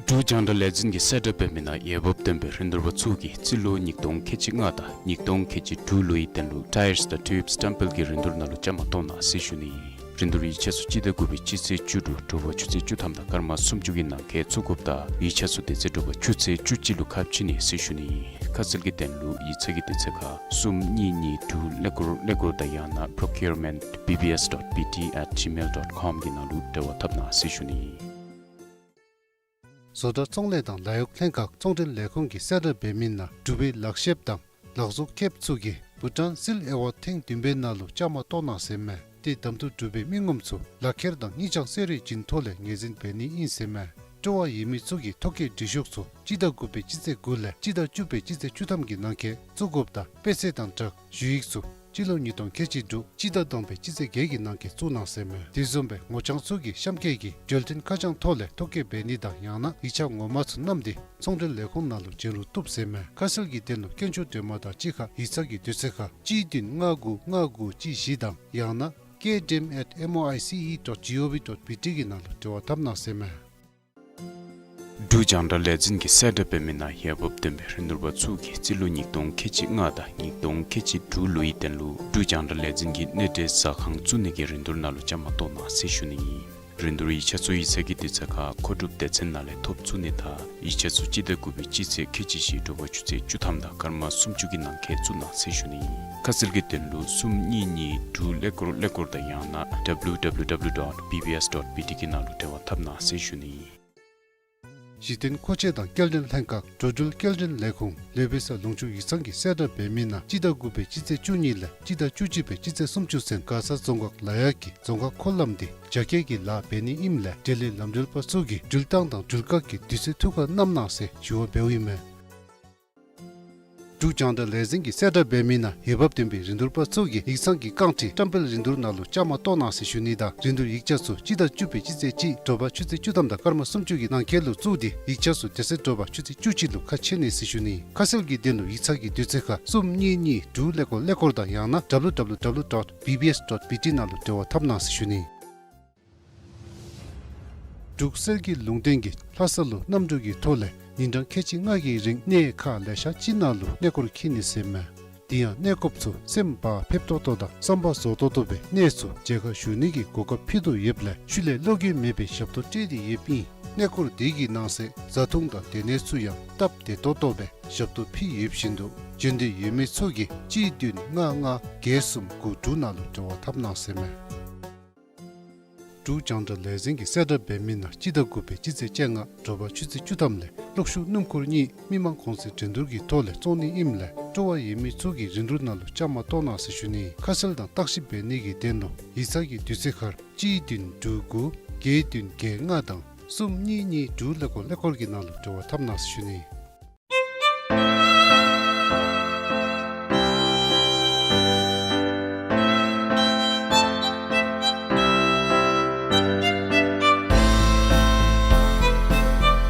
འབྲུག་རྒྱང་བསྒྲགས་ལས་འཛིན་གྱིས་གསལ་བསྒྲགས་འབད་མི་ནང་འོས་འབབ་ལྡན་པའི་རིན་བསྡུར་པ་ཚུ་གིས་རྩིས་ལོ་ཉིས་སྟོང་ཁལ་གཅིག་ལྔ་དང་ཉིས་སྟོང་ཁལ་གཅིག་དྲུག་ལོའི་དོན་ལུ་Tyres དང་Tubes སྟམ་པེལ་གྱི་རིན་བསྡུར་ནང་ལུ་བཅའ་མར་གཏོགས་གནང་ཟེར་ཞུ་ནི་ཨིན། རིན་བསྡུར་ཡིག་ཆ་ཚུ་སྤྱི་ཟླ་དགུ་པའི་སྤྱི་ཚེས་བཅུ་དྲུག་དྲོ་པ་ཆུ་ཚོད་བཅུ་ཐམ་དང་སྐར་མ་སུམ་ཅུ་གི་ནང་འཁོད་བཙུགས་དགོཔ་དང་ཡིག་ཆ་ཚུ་དེ་ཚེ་དྲོ་པ་ཆུ་ཚོད་བཅུ་གཅིག་ལུ་ཁ་ཕྱེ་ནི་ཟེར་ཞུ་ནི་ཨིན། ཁ་གསལ་གྱི་དོན་ལུ་ཡིག་ཚང་གི་དུས་ཚོད་ཁར་གསུམ་གཉིས་གཉིས་དྲུག་ཀླད་ཀོར་ཀླད་ཀོར་དང་ཡང་ན་procurement B B S dot B T at gmail dot com གི་ནང་ལུ་འབྲེལ་བ་འཐབ་གནང་ཟེར་ཞུ་ནི་ཨིན། བཟོ་གྲྭ་ཚོང་ལས་དང་ལཱ་གཡོག་ལྷན་ཁག་ཚོང་འབྲེལ་ལས་ཁུངས་ཀྱིས་གསལ་བསྒྲགས་འབད་མི་ནང་འབྲུག་པའི་ལག་ཤེསཔ་དང་ལག་བཟོ་མཁསཔ་ཚུ་གིས་བྷུ་ཊཱན་སིལ་ཨེ་ཝཱཌ་ཐེངས་བདུན་པའི་ནང་ལུ་བཅའ་མར་གཏོགས་གནང་ཟེར་མས། དེ་གདམ་འཐུ་གྲུབ་པའི་མི་ངོམ་ཚུ་ལག་ཁྱེར་དང་སྙིང་བཅངས་གསོལ་རས་བྱིན་ཐོག་ལས་ངོས་འཛིན་འབད་ནི་ཨིན་ཟེར་མས། སྤྲོ་བ་ཡོད་མི་ཚུ་གིས་ཐོ་བཀོད་འབྲི་ཤོག་ཚུ་སྤྱི་ཟླ་དགུ་པའི་སྤྱི་ཚེས་དགུ་ལས་སྤྱི་ཟླ་བཅུ་པའི་སྤྱི་ཚེས་བཅུ་ཐམ་གྱི་ནང་འཁོད་བཙུགས་དགོཔ་དང་དཔེ་ཚད་དང་སྦྲགས་ཞུ་ཡིག་ཚུ་སྤྱི་ལོ་ཉིས་སྟོང་ཁལ་གཅིག་དྲུག་སྤྱི་ཟླ་དང་པའི་སྤྱི་ཚེས་བརྒྱད་ཀྱི་ནང་འཁོད་བཙུགས་གནང་ཟེར་མས། དེ་བཟུམ་སྦེ་ངོ་རྐྱང་ཚུ་གིས་གཤམ་འཁོད་ཀྱི་འབྱོར་ལྡན་ཁ་བྱང་ཐོག་ལས་ཐོ་བཀོད་འབད་ནི་དང་ཡང་ན་ཡིག་ཆ་ངོ་མ་ཚུ་བསྣམས་ཏེ་ཚོང་འབྲེལ་ལས་ཁུངས་ནང་ལུ་བྱོན་རུང་བཏུབ་ཟེར་མས། ཁ་གསལ་གྱི་དོན་ལུ་སྐྱོན་བརྗོད་འདྲི་མ་དང་གཅིག་ཁར་ཡིག་ཚང་གི་དུས་ཚོད་ཁར་གཅིག་བདུན་ལྔ་དགུ་ལྔ་དགུ་གཅིག་བཞི་དང་ཡང་ན་K D M at M O I C E dot G O V dot B T གི་ནང་ལུ་འབྲེལ་བ་འཐབ་གནང་ཟེར་མས། འབྲུག་རྒྱང་བསྒྲགས་ལས་འཛིན་གྱིས་གསལ་བསྒྲགས་འབད་མི་ནང་འོས་འབབ་ལྡན་པའི་རིན་བསྡུར་པ་ཚུ་གིས་རྩིས་ལོ་ཉིས་སྟོང་ཁལ་གཅིག་ལྔ་དང་ཉིས་སྟོང་ཁལ་གཅིག་དྲུག་ལོའི་དོན་ལུ་འབྲུག་རྒྱང་བསྒྲགས་ལས་འཛིན་གྱི་གནས་འབྲེལ་ཟ་ཁང་བཙུགས་ནི་གི་རིན་བསྡུར་ནང་ལུ་བཅའ་མར་གཏོགས་གནང་ཟེར་ཞུ་ནི་ཨིན། རིན་བསྡུར་ཡིག་ཆ་ཚུ་ཡིག་ཚང་གི་དུས་ཚོད་ཁར་མཁོ་སྒྲུབ་སྡེ་ཚན་ནང་ལས་ཐོབ་ཚུགས་ནི་དང་ཡིག་ཆ་ཚུ་སྤྱི་ཟླ་དགུ་པའི་སྤྱི་ཚེས་ཁལ་གཅིག་བཞི་དྲོ་པ་ཆུ་ཚོད་བཅུ་ཐམ་དང་སྐར་མ་སུམ་ཅུ་གི་ནང་འཁོད་བཙུགས་གནང་ཟེར་ཞུ་ནི་ཨིན། ཁ་གསལ་གྱི་དོན་ལུ་གསུམ་གཉིས་གཉིས་དྲུག་ཀླད་ཀོར་ཀླད་ཀོར་དང་ཡང་ན་W W W dot B B S dot B T གི་ནང་ལུ་འབྲེལ་བ་འཐབ་གནང་ཟེར་ཞུ་ནི་ཨིན། གཞི་རྟེན་མཁོ་ཆས་དང་སྐྱེལ་འདྲེན་ལྷན་ཁག་འགྲོ་འགྲུལ་སྐྱེལ་འདྲེན་ལས་ཁུངས་ལུས་པའི་ས་ལུང་ཕྱོགས་ཡིག་ཚང་གིས་གསལ་བསྒྲགས་འབད་མི་ནང་སྤྱི་ཟླ་དགུ་པའི་སྤྱི་ཚེས་བཅུ་གཉིས་ལས་སྤྱི་ཟླ་བཅུ་གཅིག་པའི་སྤྱི་ཚེས་སུམ་ཅུ་ཚུན་མགར་ས་རྫོང་ཁག་ལ་ཡག་གི་རྫོང་ཁག་འཁོར་ལམ་འདི་རྒྱ་སྐྱེད་ཀྱི་ལཱ་འབད་ནི་ཨིནམ་ལས་འབྲེལ་ཡོད་ལམ་འགྲུལ་པ་ཚུ་གིས་འགྲུལ་བཏང་དང་འགྲུལ་བཀག་གི་དུས་ཚོད་ཐུགས་ཁར་བསྣམ་གནང་ཟེར་ཞུ་བ་འབདཝ་ཨིན་མས། འབྲུག་རྒྱང་བསྒྲགས་ལས་འཛིན་གྱིས་གསལ་བསྒྲགས་འབད་མི་ནང་འོས་འབབ་ལྡན་པའི་རིན་བསྡུར་པ་ཚུ་གིས་ཡིག་ཚང་གི་རྐང་ཁྲི་བཀྲམ་སྤེལ་རིན་བསྡུར་ནང་ལུ་བཅའ་མར་གཏོགས་གནང་ཟེར་ཞུ་ནི་དང་རིན་བསྡུར་ཡིག་ཆ་ཚུ་སྤྱི་ཟླ་བཅུ་པའི་སྤྱི་ཚེས་གཅིག་དྲོ་པ་ཆུ་ཚོད་བཅུ་ཐམ་དང་སྐར་མ་སུམ་ཅུ་གི་ནང་འཁོད་ལུ་བཙུགས་ཏེ་ཡིག་ཆ་ཚུ་དེ་ཚེ་དྲོ་པ་ཆུ་ཚོད་བཅུ་གཅིག་ལུ་ཁ་ཕྱེ་ནི་ཟེར་ཞུ་ནི། ཁ་གསལ་གྱི་དོན་ལུ་ཡིག་ཚང་གི་དུས་ཚོད་ཁར་གསུམ་གཉིས་གཉིས་དྲུག་ཀླད་ཀོར་ཀླད་ཀོར་དང་ཡང་ན་W W W dot B B S dot B T ནང་ལུ་འབྲེལ་བ་འཐབ་གནང་ཟེར་ཞུ་ནི། འབྲུག་གསེར་གྱི་ལུང་བསྟན་གྱིས་ལྷ་ས་ལུ་གནམ་གྲུ་གི་ཐོག་ལས་ཉིན་གྲངས་ཁལ་གཅིག་ལྔ་གི་རིང་གནས་ཁག་ལེ་ཤ་ཅིག་ནང་ལུ་གནས་སྐོར་འཁྱིད་ནི་ཟེར་མས། དེ་ཡང་གནས་སྐོརཔ་ཚུ་སེམས་བག་ཕེབས་ཏོག་ཏོ་དང་བསམ་པ་རྫོགས་ཏོག་ཏོ་སྦེ་གནས་ཚུ་མཇལ་ཁ་ཞུ་ནི་གི་གོ་སྐབས་ཕུལ་དོ་ཡོདཔ་ལས་ཤུལ་ལས་བློ་འགྱོད་མེད་པའི་ཞབས་ཏོག་སྤྲོད་དེ་ཡོདཔ་ཨིན། གནས་སྐོར་འདི་གི་ནང་གསེས་བཟའ་འཐུང་དང་སྡོད་གནས་ཚུ་ཡང་སྟབས་བདེ་ཏོག་ཏོ་སྦེ་ཞབས་ཏོག་ཕུལ་ཡོདཔ་བཞིན་དུ་འབྱོན་འདོད་ཡོད་མི་ཚུ་གིས་གཅིག་བདུན་ལྔ་ལྔ་བརྒྱད་གསུམ་དགུ་དྲུག་ནང་ལུ་འབྲེལ་བ་འཐབ་གནང་ཟེར་མས། འབྲུག་རྒྱང་བསྒྲགས་ལས་འཛིན་གྱིས་གསལ་བསྒྲགས་འབད་མི་ནང་སྤྱི་ཟླ་དགུ་པའི་སྤྱི་ཚེས་བཅོ་ལྔ་དྲོ་པ་ཆུ་ཚོད་བཅུ་ཐམ་ལས་གློག་ཤུགས་སྣུམ་འཁོར་གཉིས་མི་མང་གོང་ཚད་འགྲན་བསྡུར་གྱི་ཐོག་ལས་བཙོང་ནི་ཨིནམ་ལས་སྤྲོ་བ་ཡོད་མི་ཚུ་གིས་རིན་བསྡུར་ནང་ལུ་བཅའ་མར་གཏོགས་གནང་ཟེར་ཞུ་ནི། ཁ་གསལ་དང་བརྟག་ཞིབ་འབད་ནི་གི་དོན་ལུ་ཡིག་ཚང་གི་དུས་ཚོད་ཁར་གཅིག་བདུན་དྲུག་དགུ་བརྒྱད་བདུན་བརྒྱད་ལྔ་དང་གསུམ་གཉིས་གཉིས་དྲུག་ཀླད་ཀོར་ཀླད་ཀོར་གྱི་ནང་ལུ་འབྲེལ་བ་འཐབ་གནང་ཟེར་ཞུ་ནི།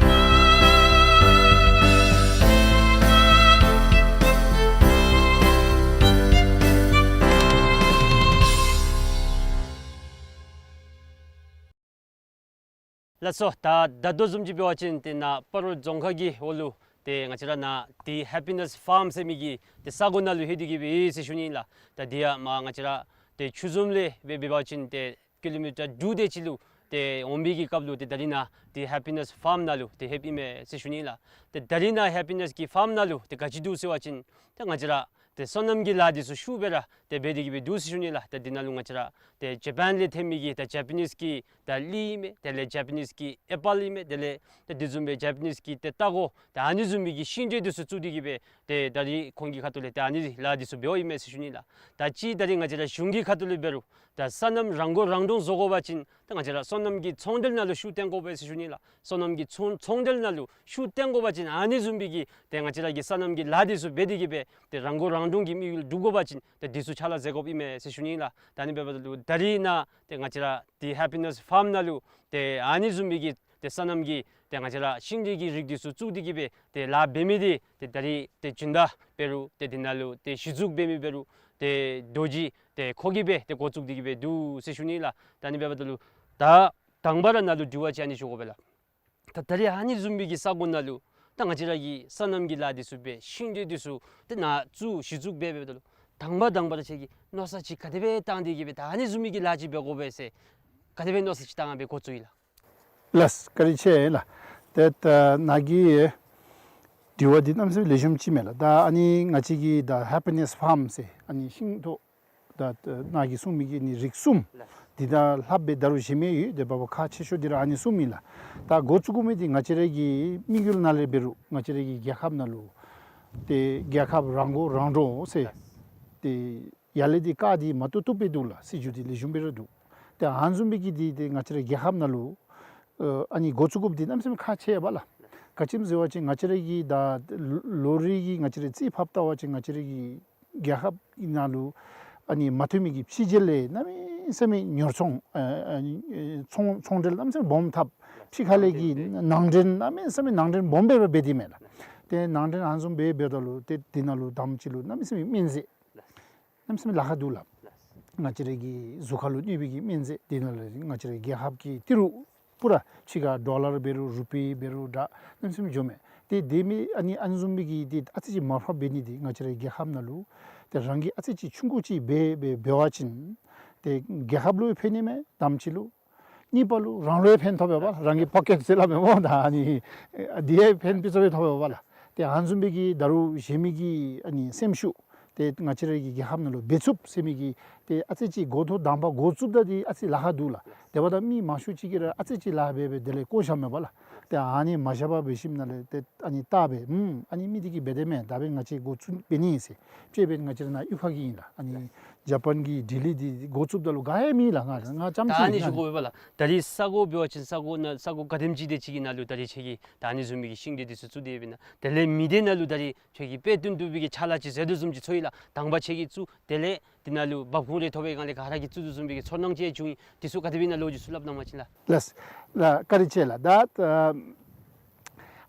ལགས་སོ། ད་ད་ལྟོ་བཟུམ་ཅིག་འབད་བ་ཅིན་ཏེ་ནཱ་སྤ་རོ་རྫོང་ཁག་གི་འོག་ལུ་ཏེ་ང་བཅས་ར་ནཱ་The Happiness Farm ཟེར་མི་གི་ཏེ་ས་གོ་ནང་ལུ་ལྷོད་དེ་གི་སྦེ་ཡོད་ཟེར་ཞུ་ནི་ལགས། ད་འདི་ཡང་མར་ང་བཅས་ར་ཏེ་ཆུ་འཛོམས་ལས་སྦེ་འབད་བ་ཅིན་ཏེ་ཀི་ལོ་མི་ཊར་དྲུག་དེ་ཅིག་ལུ་ཏེ་འོང་བའི་གི་སྐབས་ལུ་ཏེ་ད་རིས་ནཱ་The Happiness Farm ནང་ལུ་ཏེ་ལྷོདཔ་ཨིན་མས་ཟེར་ཞུ་ནི་ལགས། ཏེ་ད་རིས་ནཱ་ཧེ་པི་ནེས་ཀྱི་ཕཱམ་ནང་ལུ་ཏེ་ག་ཅི་འདུག་ཟེར་བ་ཅིན་ཏེ་ང་བཅས་ར་ཏེ་སོ་ནམ་གྱི་ལཱ་འདི་ཚུ་ཤུགས་སྦེ་ར་ཏེ་འབད་དེ་གི་སྦེ་འདུག་ཟེར་ཞུ་ནི་ལགས། ཏེ་འདི་ནང་ལུ་ང་བཅས་ར་ཏེ་ཇ་པཱན་ལས་ཐོན་མི་གི་ཏེ་ཇ་པ་ནིས་ཀྱི་ད་གླི་ཨིན་མས། དེ་ལས་ཇ་པ་ནིས་ཀྱི་ཨེ་པཱལ་ཨིན་མས། དེ་ལས་ཏེ་དེ་བཟུམ་སྦེ་ཇ་པ་ནིས་ཀྱི་ཏེ་སྟར་གོ་ད་ཨ་ནི་བཟུམ་མའི་གི་ཤིང་འབྲས་འདི་ཚུ་བཙུགས་ཏེ་གི་སྦེ་ཏེ་ད་རིས་ཁོང་གི་ཁ་ཐུག་ལས་ཏེ་ཨ་ནི་ལཱ་འདི་ཚུ་འབདཝ་ཨིན་མས་ཟེར་ཞུ་ནི་ལགས། ད་ཅི་ད་རིས་ང་བཅས་ར་གཞུང་གི་ཁ་ཐུག་ལས་འབད་རུང་ད་སོ་ནམ་རང་མགོ་རང་འདྲོངས་བཟོ་དགོ་པ་ཅིན་ད་ང་བཅས་ར་སོ་ནམ་གྱི་ཚོང་འབྲེལ་ནང་ལུ་ཤུགས་བཏོན་དགོ་པས་ཟེར་ཞུ་ནི་ལགས། སོ་ནམ་གྱི་ཚོང་ཚོང་འབྲེལ་ནང་ལུ་ཤུགས་བཏོན་དགོ་པ་ཅིན་ཨ་ནི་བཟུམ་མའི་གི་ཏེ་ང་བཅས་ར་གི་སོ་ནམ་གྱི་ལཱ་འདི་ཚུ་འབད་དེ་གི་སྦེ་ཏེ་རང་མགོ་རང་འདྲོངས་ཀྱི་དམིགས་ཡུལ་སྒྲུབ་དགོ་པ་ཅིན་ཏེ་འདི་ཚུ་ཕྱག་ལཱ་མཛད་དགོཔ་ཨིན་མས་ཟེར་ཞུ་ནི་ལགས། ད་ཨ་ནི་འབདཝ་ད་ལུ་ད་རིས་ནཱ་ཏེ་ང་བཅས་ར་ཏེ་ཧེ་པི་ནེས་ཕཱམ་ནང་ལུ་ཏེ་ཨ་ནི་བཟུམ་མའི་གི་ཏེ་སོ་ནམ་གྱི་ཏེ་ང་བཅས་ར་ཤིང་འབྲས་ཀྱི་རིགས་འདི་ཚུ་བཙུགས་ཏེ་གི་སྦེ་ཏེ་ལཱ་འབད་མི་འདི་ཏེ་ད་རིས་ཏེ་སྦྱིན་བདག་འབད་རུང་ཏེ་འདི་ནང་ལུ་ཏེ་གཞི་བཙུགས་འབད་མི་འབད་རུང་ཏེ་རྡོ་རྗེ་ཏེ་ཁོ་གིས་སྦེ་ཏེ་འགོ་བཙུགས་ཏེ་གི་སྦེ་འདུག་ཟེར་ཞུ་ནི་ལགས། ད་ཨ་ནི་འབདཝ་ད་ལུ་ད་དང་པ་ར་ནཱ་ལུ་དྲི་བ་ཅིག་ཨ་ནི་ཞུ་དགོ་པས་ལགས། ད་ད་རིས་ཨ་ནི་བཟུམ་མའི་གི་ས་གོ་ནང་ལུ་ད་ང་བཅས་ར་གི་སོ་ནམ་གྱི་ལཱ་འདི་ཚུ་འབད་ཤིང་འབྲས་འདི་ཚུ་ཏེ་ནཱ་བཙུགས་གཞི་བཙུགས་འབད་འབདཝ་ད་ལུ་དང་པ་དང་པ་ར་ཁྱོད་ཀྱིས་མནོ་བསམ་ཅིག་ག་དེ་སྦེ་བཏང་སྟེ་གི་སྦེ་ད་ཨ་ནི་བཟུམ་མའི་གི་ལཱ་ཅིག་འབད་དགོ་པས་ཟེར་ག་དེ་སྦེ་མནོ་བསམ་ཅིག་བཏང་སྦེ་འགོ་བཙུགས་ཡི་ལགས། ལགས་བཀའ་དྲིན་ཆེ་ལགས། ཏེ་ད་ནཱ་གི་དྲི་བ་འདི་གནམ་མེད་ས་མེད་ལེགས་ཤོམ་ཅིག་མས་ལགས། ད་ཨ་ནི་ང་བཅས་ཀྱི་ད་ཧེ་པི་ནེས་ཕཱམ་ཟེར་ཨ་ནི་ཤིང་ཏོག་ད་ནཱ་གིས་གསུངས་མི་གི་ནི་རིགས་གསུམ་འདི་ད་ལྷག་སྦེ་ད་རུང་གཞན་མི་ཡོད། ཏེ་འབདཝ་ཁག་ཆེ་ཤོས་འདི་ར་ཨ་ནི་གསུམ་ཨིན་ལགས། ད་འགོ་བཙུགས་དགོ་མི་འདི་ང་བཅས་ར་གི་དམིགས་ཡུལ་ནང་ལས་འབད་རུང་ང་བཅས་ར་གི་རྒྱལ་ཁབ་ནང་ལུ་ཏེ་རྒྱལ་ཁབ་རང་མགོ་རང་འདྲོངས་ཟེར་ཏེ་ཡར་ལས་འདི་བཀག་སྟེ་མ་བཏུབ་བཏུབ་སྦེ་འདུག་ལགས། སྲིད་བྱུས་འདི་ལེགས་ཤོམ་སྦེ་ར་འདུག། ཏེ་ཨ་ནི་བཟུམ་མའི་གི་འདི་ཏེ་ང་བཅས་ར་རྒྱལ་ཁབ་ནང་ལུ་ཨ་ནི་འགོ་བཙུགས་དགོཔ་འདི་གནམ་མེད་ས་མེད་ཁག་ཆེ་བས་ལགས། ག་ཅི་སྨོ་ཟེར་བ་ཅིན་ང་བཅས་ར་གི་ད་ལོ་རེ་གི་ང་བཅས་ར་རྩིས་ཕབ་བལྟ་བ་ཅིན་ང་བཅས་ར་གི་རྒྱལ་ཁབ་ནང་ལུ་ཨ་ནི་མ་ཐོན་མི་གི་ཕྱི་རྒྱལ་ལས་གནམ་མེད་ས་མེད་ཉོ་ཚོང་ཨ་ཨ་ནི་ཚོང་ཚོང་འབྲེལ་གནམ་མེད་ས་མེད་སྦོམ་འཐབ། ཕྱི་ཁ་ལས་ཀྱི་ནང་འདྲེན་གནམ་མེད་ས་མེད་ནང་འདྲེན་སྦོམ་སྦེ་འབད་དེ་མས་ལགས། ཏེ་ནང་འདྲེན་ཨ་ནི་བཟུམ་སྦེ་འབདཝ་ད་ལུ་ཏེ་འདི་ནང་ལུ་དམ་ཅིག་ལུ་གནམ་མེད་ས་མེད་སྨན་རྫས་གནམ་མེད་ས་མེད་ལཱ་ཁག་འདུག་ལགས། ང་བཅས་ར་གི་གཟུགས་ཁར་ལུ་གནོད་པའི་གི་སྨན་རྫས་འདི་ནང་ལུ་ང་བཅས་ར་རྒྱལ་ཁབ་ཀྱི་ཏི་རུ་ པུ་ར་ཕྱི་ཁར་ཌོ་ལར་འབད་རུང་རུ་པི་འབད་རུང་འདྲ་གནམ་མེད་ས་མེད་འགྱོཝ་མས། ཏེ་དེ་མི་ཨ་ནི་ཨ་ནི་བཟུམ་མའི་གི་ཏེ་ཨ་ཙི་ཅིག་མར་ཕབ་འབད་ནི་འདི་ང་བཅས་རའི་རྒྱལ་ཁབ་ནང་ལུ་ཏེ་རང་གིས་ཨ་ཙི་ཅིག་ཆུང་ཀུ་ཅིག་འབད་འབད་འབད་བ་ཅིན་ཏེ་རྒྱལ་ཁབ་ལུ་ཕན་ནི་མས་དང་པ་ཅིག་ལུ། གཉིས་པ་ལུ་རང་ལུ་ཡང་ཕན་ཐོགས་པས་པ་ལགས། རང་གི་པོ་ཀེཊ་ཟེར་སླབ་མས་སྨོ། ད་ཨ་ནི་དེ་ཡང་ཕན་པི་ཚུ་ཡང་ཐོགས་པས་པ་ལགས། ཏེ་ཨ་ནི་བཟུམ་མའི་གི་ད་རུང་གཞན་མི་གི་ཨ་ནི་སེམས་ཤུགས་ཏེ་ང་བཅས་རའི་གི་རྒྱལ་ཁབ་ནང་ལུ་འབད་ཚུགསཔ་ཟེར་མི་གི་ཏེ་ཨ་ཙི་ཅིག་འགོ་ཐོག་དང་པ་འགོ་བཙུགསཔ་ད་འདི་ཨ་ཙི་ལཱ་ཁག་འདུག་ལགས། དེ་འབདཝ་ད་མི་མང་ཤོས་ཅིག་གིས་ར་ཨ་ཙི་ཅིག་ལཱ་འབད་འབད་དེ་ལས་བཀོ་བཞགཔ་མས་པ་ལགས། ཏེ་ཨ་ནི་མ་བཞག་པར་འབད་ཞིནམ་ལས་ཏེ་ཨ་ནི་བལྟ་སྦེ་ཨུམ་ཨ་ནི་མི་འདི་གིས་འབད་དེས་མས། ད་འབདན་ང་བཅས་འགོ་བཙུགས་འབད་ནི་ཨིན་ཟེར། དཔྱེ་འབདན་ང་བཅས་ར་ནཱ་གཡུས་ཁ་གི་ཨིན་ལགས། ཨ་ནི་ཇ་པཱན་གྱི་ལྡི་ལི་འདི་འགོ་བཙུགསཔ་ད་ལུ་ག་ཡང་མེད་ལགས། ང་ང་རྐྱངམ་ཅིག་ཨིན་ལགས། ད་ཨ་ནི་ཞུ་དགོ་པས་པ་ལགས། ད་རིས་ས་གོ་འབད་བ་ཅིན་ས་གོ་ནང་ས་གོ་ག་དེམ་ཅིག་དེ་ཅིག་གི་ནང་ལུ་ད་རིས་ཁྱོད་ཀྱིས་ད་ཨ་ནི་བཟུམ་མའི་གི་ཤིང་འབྲས་འདི་ཚུ་བཙུགས་ཏེ་འབདན་དེ་ལས་མི་སྡེ་ནང་ལུ་ད་རིས་ཁྱོད་ཀྱིས་དཔེ་སྟོན་བཏུབ་པའི་གི་ཕྱག་ལཱ་ཅིག་མཛད་དོ་བཟུམ་ཅིག་ཚོར་ཡི་ལགས། དང་པ་ཁྱོད་ཀྱིས་བཙུགས་དེ་ལས་དེ་ནང་ལུ་འབབ་ཁུངས་རེ་ཐོབ་པའི་སྒང་ལས་ག་ར་གིས་བཙུགས་དོ་བཟུམ་མའི་གི་ཚོར་སྣང་ཅིག་བྱུང་ཡི། དེ་ཚུ་ག་དེ་སྦེ་ཨིན་ན་ལོ་རྒྱུས་ཚུ་སླབ་གནང་བ་ཅིན་ལགས། ལགས་ལགས། བཀའ་དྲིན་ཆེ་ལགས། ད་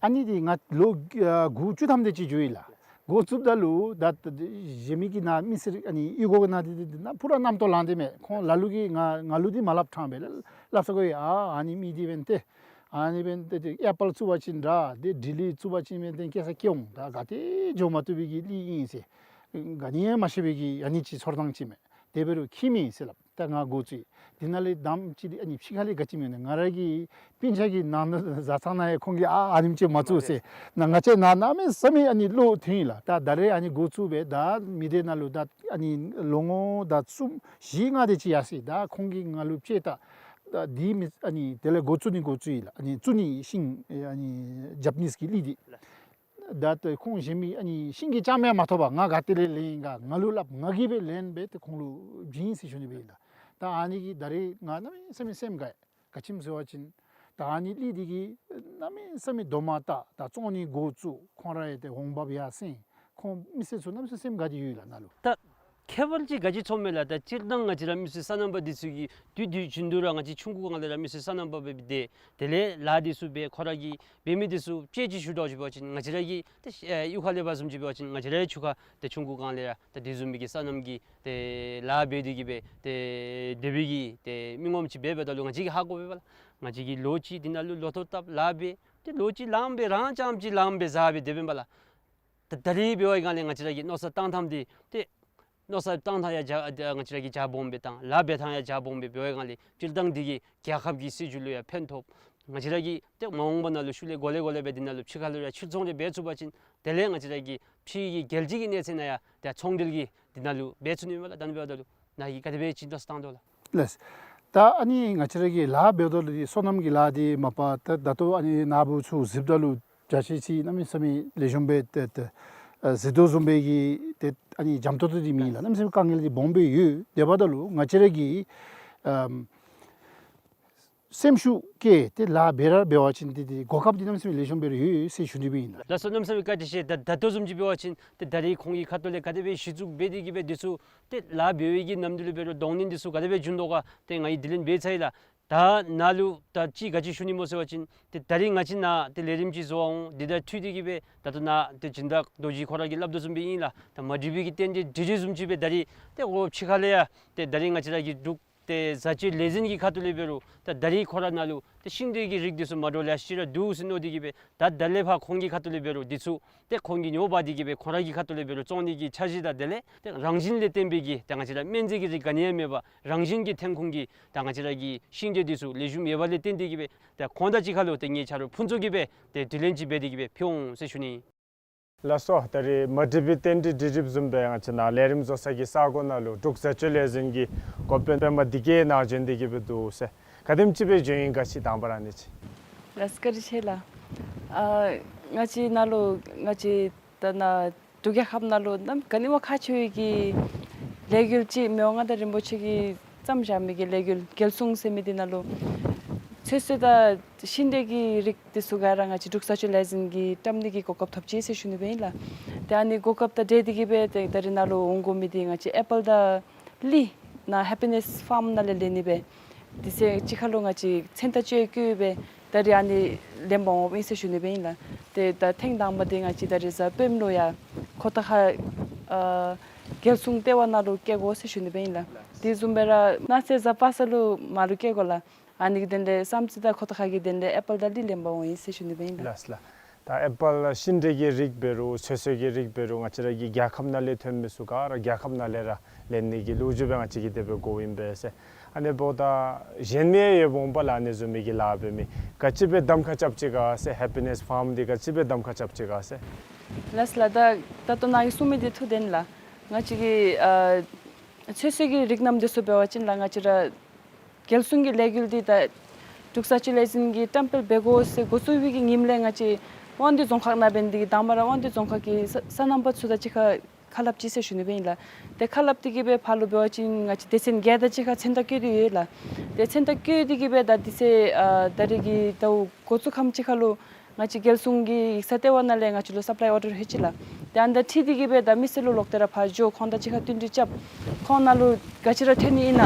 ཨ་ནི་འདི་ང་ལོ་ཨ་དགུ་བཅུ་ཐམ་དེ་ཅིག་འགྱོ་ཡི་ལགས། འགོ་བཙུགསཔ་ད་ལུ་ད་གཞན་མི་གི་ནཱ་མི་སེར་ཨ་ནི་གཡུས་སྒོ་གི་ནང་འདི་འདི་ནཱ་པུ་ར་རྣམ་རྟོག་ལངས་ཏེ་མས། ཁོང་ལ་ལུ་གིས་ང་ང་ལུ་འདི་མ་སླབ་ཕྲང་སྦེ་སླབ་ས་གོ་ཡི། ཨ་ཨ་ནི་མི་འདི་འབདན་ཏེ་ཨ་ནི་འབདན་ཏེ་ཏེ་ཨེ་པཱལ་བཙུགས་པ་ཅིན་འདྲ་ཏེ་ལྡི་ལི་བཙུགས་པ་ཅིན་འབདན་ཏེ་སྐྱེ་ས་སྐྱེ་འོང་། ད་ག་ཏེ་འགྱོ་མ་བཏུབ་པའི་གི་གླིང་ཨིན་ཟེར། ག་ནི་ཡང་མ་ཤེས་པའི་གི་ཨ་ནི་ཅིག་ཚོར་སྣང་ཅིག་མས། དེ་འབད་རུང་ཁྱད་མེད་ཟེར་སླབ། ད་ང་འགོ་བཙུགས་ཡི། དེ་ནང་ལས་དང་པ་ཅིག་འདི་ཨ་ནི་ཕྱི་ཁ་ལས་ག་ཅི་མེད་ན་ང་ར་གི་སྤུན་ཆ་གི་ནང་ན་བཟའ་ཚང་ནང་ཡང་ཁོང་གིས་ཨ་ཨ་ནེམ་ཅིག་མ་བཙུགས་ཟེར། ནཱ་ང་བཅས་ནཱ་གནམ་མེད་ས་མེད་ཨ་ནི་བློ་ཐོན་ཡི་ལགས། ད་ད་རེས་ཨ་ནི་འགོ་བཙུགས་སྦེ་ད་མི་སྡེ་ནང་ལུ་ད་ཨ་ནི་ལོ་ངོ་ད་གསུམ་བཞི་ལྔ་དེ་ཅིག་ཡར་སོ་ཡི། ད་ཁོང་གིས་ང་ལུ་དཔྱད་ད་ད་འདི་མི་ཨ་ནི་དེ་ལས་འགོ་བཙུགས་ནི་འགོ་བཙུགས་ཡི་ལགས། ཨ་ནི་བཙུགས་ནི་ཤིང་ཨ་ནི་ཇ་པ་ནིས་ཀྱི་གླིང་འདི། ད་ད་ཁོང་གཞན་མི་ཨ་ནི་ཤིང་གི་ལྕངམ་ཡང་མ་ཐོབ་པར་ང་ག་ཏེ་ལས་ལེན་ག་ང་ལུ་སླབ། ང་གིས་སྦེ་ལེན་སྦེ་ཏེ་ཁོང་ལུ་བྱིན་ཟེར་ཞུ་ནི་སྦེ་ཨིན་ལགས། ད་ཨ་ནི་གིས་ད་རེས་ང་གནམ་མེད་ས་མེད་སེམས་དགའ་ཡི། ག་ཅི་སྨོ་ཟེར་བ་ཅིན་ད་ཨ་ནི་གླིང་འདི་གིས་གནམ་མེད་ས་མེད་དོ་མ་བཏགས་ད་བཙོང་ནི་འགོ་བཙུགས། ཁོང་ར་ཡང་ཏེ་འོང་འབབ་ཡར་སེང་། ཁོང་མི་སེར་ཚུ་གནམ་མེད་ས་མེད་སེམས་དགའ་སྟེ་ཡོད་ལགས་ནཱ་ལུ། ད་ཁྱད་པར་ཅིག་ག་ཅི་ཚོརཝ་མས་ལགས། ད་སྤྱིར་བཏང་ང་བཅས་ར་མི་སེར་སོ་ནམ་པ་འདི་ཚུ་གིས་དུས་དུས་རྒྱུན་དུ་ར་ང་བཅས་ཆུང་ཀུ་སྒང་ལས་ར་མི་སེར་སོ་ནམ་པ་སྦེ་སྡོད། དེ་ལས་ལཱ་འདི་ཚུ་འབད་ཁོ་ར་གིས་འབད་མི་འདི་ཚུ་དཔྱད་ཅིག་ཞུ་དོ་ཞུ་བ་ཅིན་ང་བཅས་ར་གི་ཏེ་ཨེ་གཡུས་ཁ་ལས་འབད་བཟུམ་ཅིག་འབད་བ་ཅིན་ང་བཅས་རའི་ཆུ་ཁ་ཏེ་ཆུང་ཀུ་སྒང་ལས་ར་ཏེ་དེ་བཟུམ་མའི་གི་སོ་ནམ་གྱི་ཏེ་ལཱ་འབད་དེ་གིས་སྦེ་ཏེ་དེ་སྦེ་གི་ཏེ་མི་ངོམ་ཅིག་འབད་འབདཝ་ད་ལུ་ང་བཅས་ཀྱིས་ཧ་གོ་བས་པ་ལགས། ང་བཅས་ཀྱིས་ལོ་གཅིག་འདི་ནང་ལུ་ལོ་ཐོག་བཏབ་ལཱ་འབད་ཏེ་ལོ་གཅིག་ལངམ་སྦེ་རང་རྐྱངམ་ཅིག་ལངམ་སྦེ་བཟའ་སྦེ་སྡོད་པས་པ་ལགས། ད་ད་རིས་འབད་བའི་སྒང་ལས་ང་བཅས་ར་གི་མནོ་བསམ་བཏང་ཐངས་འདི་ཏེ་མནོ་བསམ་བཏང་ཐངས་ཡང་རྒྱ་ང་བཅས་ར་གིས་རྒྱ་སྦོམ་སྦེ་བཏང་། ལཱ་འབད་ཐངས་ཡང་རྒྱ་སྦོམ་སྦེ་འབད་བའི་སྒང་ལས་སྤྱིར་བཏང་འདི་གིས་རྒྱལ་ཁབ་ཀྱི་སྲིད་བྱུས་ལུ་ཡང་ཕན་ཐོགས། ང་བཅས་ར་གིས་ཏེ་མ་འོངས་པ་ནང་ལུ་ཤུལ་ལས་འགོ་ལས་འགོ་ལས་སྦེ་འདི་ནང་ལུ་ཕྱི་ཁ་ལུ་ཡང་ཕྱིར་ཚོང་རེ་འབད་ཚུགས་པ་ཅིན་དེ་ལས་ང་བཅས་ར་གི་ཕྱི་གི་རྒྱལ་སྤྱི་གི་གནས་ཚད་ནང་ཡང་ཏེ་ཚོང་འབྲེལ་གྱི་འདི་ནང་ལུ་འབད་ཚུགས་ནི་མས་པ་ལགས། ད་ཨ་ནི་འབདཝ་ད་ལུ་ནཱ་གིས་ག་དེ་སྦེ་ཅིག་མནོ་བསམ་བཏང་དོ་ལགས། ལགས། ད་ཨ་ནི་ང་བཅས་ར་གི་ལཱ་འབདཝ་ད་ལུ་འདི་སོ་ནམ་གྱི་ལཱ་འདི་མ་པ་ད་ད་ལྟོ་ཨ་ནི་ནཱ་བུ་ཚུ་གཟིགསཔ་ད་ལུ་བྱ་བྱེད་ཅིག་གནམ་མེད་ས་མེད་ལེགས་ཤོམ་སྦེ་ཏེ་ཏེ་ཨ་གཟིགས་དོ་བཟུམ་སྦེ་གི་ཏེ་ཨ་ནི་འཇམ་ཏོང་ཏོ་འདི་མེད་ལགས། གནམ་མེད་ས་མེད་དཀའ་ངལ་འདི་སྦོམ་སྦེ་ཡོད། དེ་འབདཝ་ད་ལུ་ང་བཅས་ར་གིས་ཨམ་སེམས་ཤུགས་བསྐྱེད་དེ་ལཱ་འབད་ར་འབད་བ་ཅིན་ཏེ་ཏེ་གོ་སྐབས་འདི་གནམ་མེད་ས་མེད་ལེགས་ཤོམ་སྦེ་ར་ཡོད་ཟེར་ཞུ་ནི་སྦེ་ཨིན་ལགས། ལགས་སོ། གནམ་མེད་ས་མེད་བཀའ་དྲིན་ཆེ། ད་ད་ལྟོ་བཟུམ་ཅིག་འབད་བ་ཅིན་ཏེ་ད་རིས་ཁོང་གི་ཁ་ཐུག་ལས་ག་དེ་སྦེ་གཞི་བཙུགས་འབད་དེ་གིས་སྦེ་འདི་ཚུ་ཏེ་ལཱ་འབད་བའི་གི་ནམ་དུས་ལུ་འབད་རུང་གདོང་ལེན་འདི་ཚུ་ག་དེ་སྦེ་བྱུང་དོ་ག་ཏེ་ང་གིས་དྲི་ལན་འབད་ཚར་ཡི་ལགས། ད་ནཱ་ལུ་ད་ཅི་ག་ཅི་ཞུ་ནི་སྨོ་ཟེར་བ་ཅིན་ཏེ་ད་རིས་ང་བཅས་ནཱ་ཏེ་ལས་རིམ་ཅིག་བཟོ་བར་འོང་། འདི་དང་འཁྲིལ་ཏེ་གིས་སྦེ་ད་ལྟོ་ནཱ་ཏེ་སྦྱིན་བདག་རྡོ་རྗེ་ཁོ་ར་གིས་སླབ་དོ་བཟུམ་སྦེ་ཨིན་ལགས། ད་མ་འགྲིག་པའི་གི་རྟེན་འབྲེལ་འགྲིག་འགྲིག་བཟུམ་ཅིག་སྦེ་ད་རིས་ཏེ་ཨོ་ཕྱི་ཁ་ལས་ཡང་ཏེ་ད་རིས་ང་བཅས་ར་གི་འབྲུག་ཏེ་བཟའ་སྤྱོད་ལས་འཛིན་གྱི་ཁ་ཐུག་ལས་འབད་རུང་ད་ད་རིས་ཁོ་ར་ནཱ་ལུ་ཏེ་ཤིང་འབྲས་ཀྱི་རིགས་འདི་ཚུ་མ་འདྲཝ་ལེ་ཤ་ཅིག་ར་འདུག་ཟེར་མནོ་སྟེ་གིས་སྦེ་ད་ད་ལས་ཕར་ཁོང་གི་ཁ་ཐུག་ལས་འབད་རུང་འདི་ཚུ་ཏེ་ཁོང་གིས་ཉོ་འབག་སྟེ་གིས་སྦེ་ཁོང་ར་གི་ཁ་ཐུག་ལས་འབད་རུང་བཙོང་ནི་གི་འཆར་གཞི་དང་དེ་ལས་ཏེ་རང་བཞིན་ལས་བརྟེན་པའི་གི་ད་ང་བཅས་ར་སྨན་རྫས་ཀྱི་རིགས་ག་ནི་ཡང་མེད་པར་རང་བཞིན་གྱི་ཐོན་ཁུངས་ཀྱི་ད་ང་བཅས་ར་གི་ཤིང་འབྲས་འདི་ཚུ་ལེགས་ཤོམ་ཡོད་པ་ལས་བརྟེན་ཏེ་གིས་སྦེ་ད་ཁོང་དང་གཅིག་ཁར་ལུ་ཏེ་ངེའི་ཆ་རོགས་ཕུན་ཚོགས་ཀྱིས་སྦེ་ཏེ་དྲི་ལན་ཅིག་འབད་དེ་གིས་སྦེ་ཕུལ་འོང་ཟེར་ཞུ་ནི། ལགས་སོ། ད་རིས་མ་འགྲིག་པའི་རྟེན་འབྲེལ་འགྲིག་འགྲིགཔ་བཟུམ་སྦེ་ང་བཅས་ནཱ་ལས་རིམ་བཟོ་ས་གི་ས་གོ་ནང་ལུ་འབྲུག་བཟའ་སྤྱོད་ལས་འཛིན་གྱི་འགོ་དཔོན་པདྨ་བདེ་སྐྱིད་ནཱ་བྱོན་ཏེ་གིས་སྦེ་འདུག་ཟེར། ག་དེམ་ཅིག་སྦེ་བྱོན་ཡི་ག་ཅིག་དང་པ་ར་ཨ་ནི་ཅིག། ལགས་བཀའ་དྲིན་ཆེ་ལགས། ཨ་ང་བཅས་ནཱ་ལུ་ང་བཅས་ད་ནཱ་འབྲུག་རྒྱལ་ཁབ་ནང་ལུ་ནམ་ག་ནི་བ་ཁག་ཆེ་བའི་གི་ལས་འགུལ་ཅིག་མི་དབང་མངའ་བདག་རིན་པོ་ཆེ་གིས་བརྩམས་བཞག་མི་གི་ལས་འགུལ་རྒྱལ་སྲུང་ཟེར་མི་འདི་ནང་ལུ་ཚོད་བསྲེ་དང་ཤིང་འབྲས་ཀྱི་རིགས་འདི་ཚུ་ག་ར་ང་བཅས་འབྲུག་བཟའ་སྤྱོད་ལས་འཛིན་གྱིས་བཀྲམ་ནི་གི་གོ་སྐབས་ཐོབ་ཅི་ཟེར་ཞུ་ནི་སྦེ་ཨིན་ལགས། ཏེ་ཨ་ནི་གོ་སྐབས་དང་འབྲེལ་ཏེ་གིས་སྦེ་ཏེ་ད་རིས་ནཱ་ལུ་འོང་དགོ་མི་འདི་ང་བཅས་ཨེ་པཱལ་དང་གླིང་ནཱ་ཧེ་པི་ནེས་ཕཱརམ་ནང་ལས་ལེན་ནི་སྦེ་དེ་ཚེ་གཅིག་ཁར་ལུ་ང་བཅས་མཚན་རྟགས་བཅས་བཀོད་སྦེ་ད་རིས་ཨ་ནི་ལེན་པར་འོངམ་ཨིན་ཟེར་ཞུ་ནི་སྦེ་ཨིན་ལགས། ཏེ་ད་ཐེངས་དང་པ་འདི་ང་བཅས་ད་རིས་གཟའ་སྤེནམ་ལུ་ཡར་ཁོ་ཐང་ཁ་ཨ་རྒྱལ་སྲུང་ལྟེ་བ་ནང་ལུ་བསྐྱལ་དགོ་ཟེར་ཞུ་ནི་སྦེ་ཨིན་ལགས། དེ་བཟུམ་སྦེ་ར་གནངས་ཚེ་གཟའ་པ་སངས་ལུ་མར་ལུ་བསྐྱལ་དགོ་ལགས། ཨ་ནི་གི་དོན་ལས་བསམ་རྩེ་དང་ཁོ་ཐང་ཁ་གི་དོན་ལས་ཨེ་པཱལ་དང་ལི་ལེན་པར་འོང་ཡི་ཟེར་ཞུ་ནི་སྦེ་ཨིན་ལགས། ལགས་ལགས། ད་ཨེ་པཱལ་ཤིང་འབྲས་ཀྱི་རིགས་འབད་རུང་ཚོད་བསྲེ་གི་རིགས་འབད་རུང་ང་བཅས་ར་གི་རྒྱལ་ཁབ་ནང་ལས་ཐོན་མི་ཚུ་ག་ར་རྒྱལ་ཁབ་ནང་ལས་ར་ལེན་ནི་གི་ལོ་རྒྱུས་སྦེ་ང་བཅས་ཀྱིས་དེ་སྦེ་གོཝ་ཨིན་པས་ཟེར། ཨ་ནི་འབདཝ་ད་གཞན་མི་ཡང་ཡོདཔ་འོང་པ་ལགས། ཨ་ནི་བཟུམ་མའི་གི་ལཱ་འབད་མི་ག་ཅི་སྦེ་གདམ་ཁ་རྐྱབ་ཅི་ག་ཟེར། ཧེ་པི་ནེསི་ཕཱརམ་འདི་ག་ཅི་སྦེ་གདམ་ཁ་རྐྱབ་ཅི་ག་ཟེར། ལགས་ལགས། ད་ད་ལྟོ་ནཱ་གིས་གསུངས་མི་འདི་ཐུགས་བདེན་ལགས། ང་བཅས་ཀྱི་ཨ་ཚོད་བསྲེ་གི་རིགས་རྣམས་འདི་ཚུ་འབད་བ་ཅིན་ལགས་ང་བཅས་ར་རྒྱལ་སྲུང་གི་ལས་འགུལ་འདི་ད་འབྲུག་ས་སྤྱོད་ལས་འཛིན་གྱིས་བཀྲམ་སྤེལ་འབད་དགོ་ཟེར་འགོ་བཙུགས་པའི་གི་ཉིནམ་ལས་ང་བཅས་དབང་འདུས་རྫོང་ཁག་ནང་འབད་ནི་འདི་གིས་དང་པ་ར་དབང་འདུས་རྫོང་ཁག་གི་ས་སོ་ནམ་པ་ཚུ་དང་གཅིག་ཁར་ཁ་སླབ་ཅི་ཟེར་ཞུ་ནི་སྦེ་ཨིན་ལགས། ཏེ་ཁ་སླབ་སྟེ་གི་སྦེ་ཕར་ལུ་འབད་བ་ཅིན་ང་བཅས་སྡེ་ཚན་བརྒྱད་དང་གཅིག་ཁར་མཚན་རྟགས་བཀོད་དེ་ཡོད་ལགས། ཏེ་མཚན་རྟགས་བཀོད་དེ་གི་སྦེ་ད་དེ་ཚེ་ཨ་ད་རེས་ཀྱི་ཟླཝ་འགོ་བཙུགས་ཁམས་ཅིག་ཁར་ལུ་ང་བཅས་རྒྱལ་སྲུང་གི་ཡིག་ཚང་ལྟེ་བ་ནང་ལས་ང་བཅས་ལུ་སབ་ལའི་ཨོར་ཌར་ལྷོད་ཅི་ལགས། ཏེ་ཨ་ནི་དང་འཁྲིལ་ཏེ་གི་སྦེ་ད་མི་སེར་ལུ་ལོག་སྟེ་ར་ཕར་འགྱོ་ཁོང་དང་གཅིག་ཁར་བསྟུན་གྲོས་རྐྱབ། ཁོང་ནང་ལུ་ག་ཅི་ར་ཐོན་ནི་ཨིན་ན་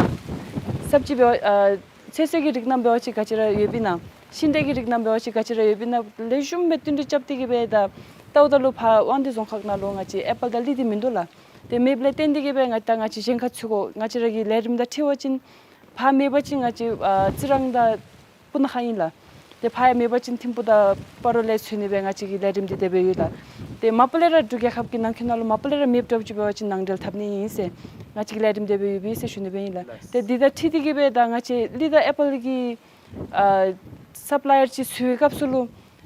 ས་བཅད་འབད་ཨ་ཚོད་བསྲེ་གི་རིགས་རྣམས་འབད་བ་ཅིན་ག་ཅི་ར་ཡོདཔ་ཨིན་ན། ཤིང་འབྲས་ཀྱི་རིགས་རྣམས་འབད་བ་ཅིན་ག་ཅི་ར་ཡོདཔ་ཨིན་ན་ལེགས་ཤོམ་སྦེ་བསྟུན་གྲོས་རྐྱབ་སྟེ་གི་སྦེ་ད་ལྟཝ་ད་ལུ་ཕར་དབང་འདུས་རྫོང་ཁག་ནང་ལུ་ང་བཅས་ཨེ་པཱལ་དང་ལི་འདི་མིན་འདུག་ལགས། ཏེ་མེདཔ་ལས་བརྟེན་ཏེ་གི་སྦེ་ང་ད་ང་བཅས་གཞན་ཁར་འཚོལ་དགོ། ང་བཅས་ར་གི་ལས་རིམ་དང་འཁྲིལ་བ་ཅིན་ཕར་མེད་པ་ཅིན་ང་བཅས་ཨ་རྩི་རང་དང་སྤུ་ན་ཁ་ཨིན་ལགས། ཏེ་ཕར་ཡང་མེད་པ་ཅིན་ཐིམ་ཕུག་དང་སྤ་རོ་ལས་འཚོལ་ནི་སྦེ་ང་བཅས་ཀྱི་ལས་རིམ་འདི་དེ་སྦེ་ཡོད་ལགས། ཏེ་མ་པ་ལས་ར་འབྲུག་རྒྱལ་ཁབ་ཀྱི་ནང་འཁོད་ནང་ལུ་མ་པ་ལས་ར་མེདཔ་འདྲཝ་ཅིག་འབད་བ་ཅིན་ནང་འབྲེལ་འཐབ་ནི་ཨིན་ཟེར་ང་བཅས་ཀྱི་ལས་རིམ་དེ་སྦེ་ཡོདཔ་ཨིན་ཟེར་ཞུ་ནི་སྦེ་ཨིན་ལགས། ཏེ་འདི་དང་འཁྲིལ་ཏེ་གི་སྦེ་ད་ང་བཅས་ལི་དང་ཨེ་པཱལ་གྱི་ཨ་སབ་ལའི་ཡར་ཅིག་འཚོལ་བའི་སྐབས་སུ་ལུ་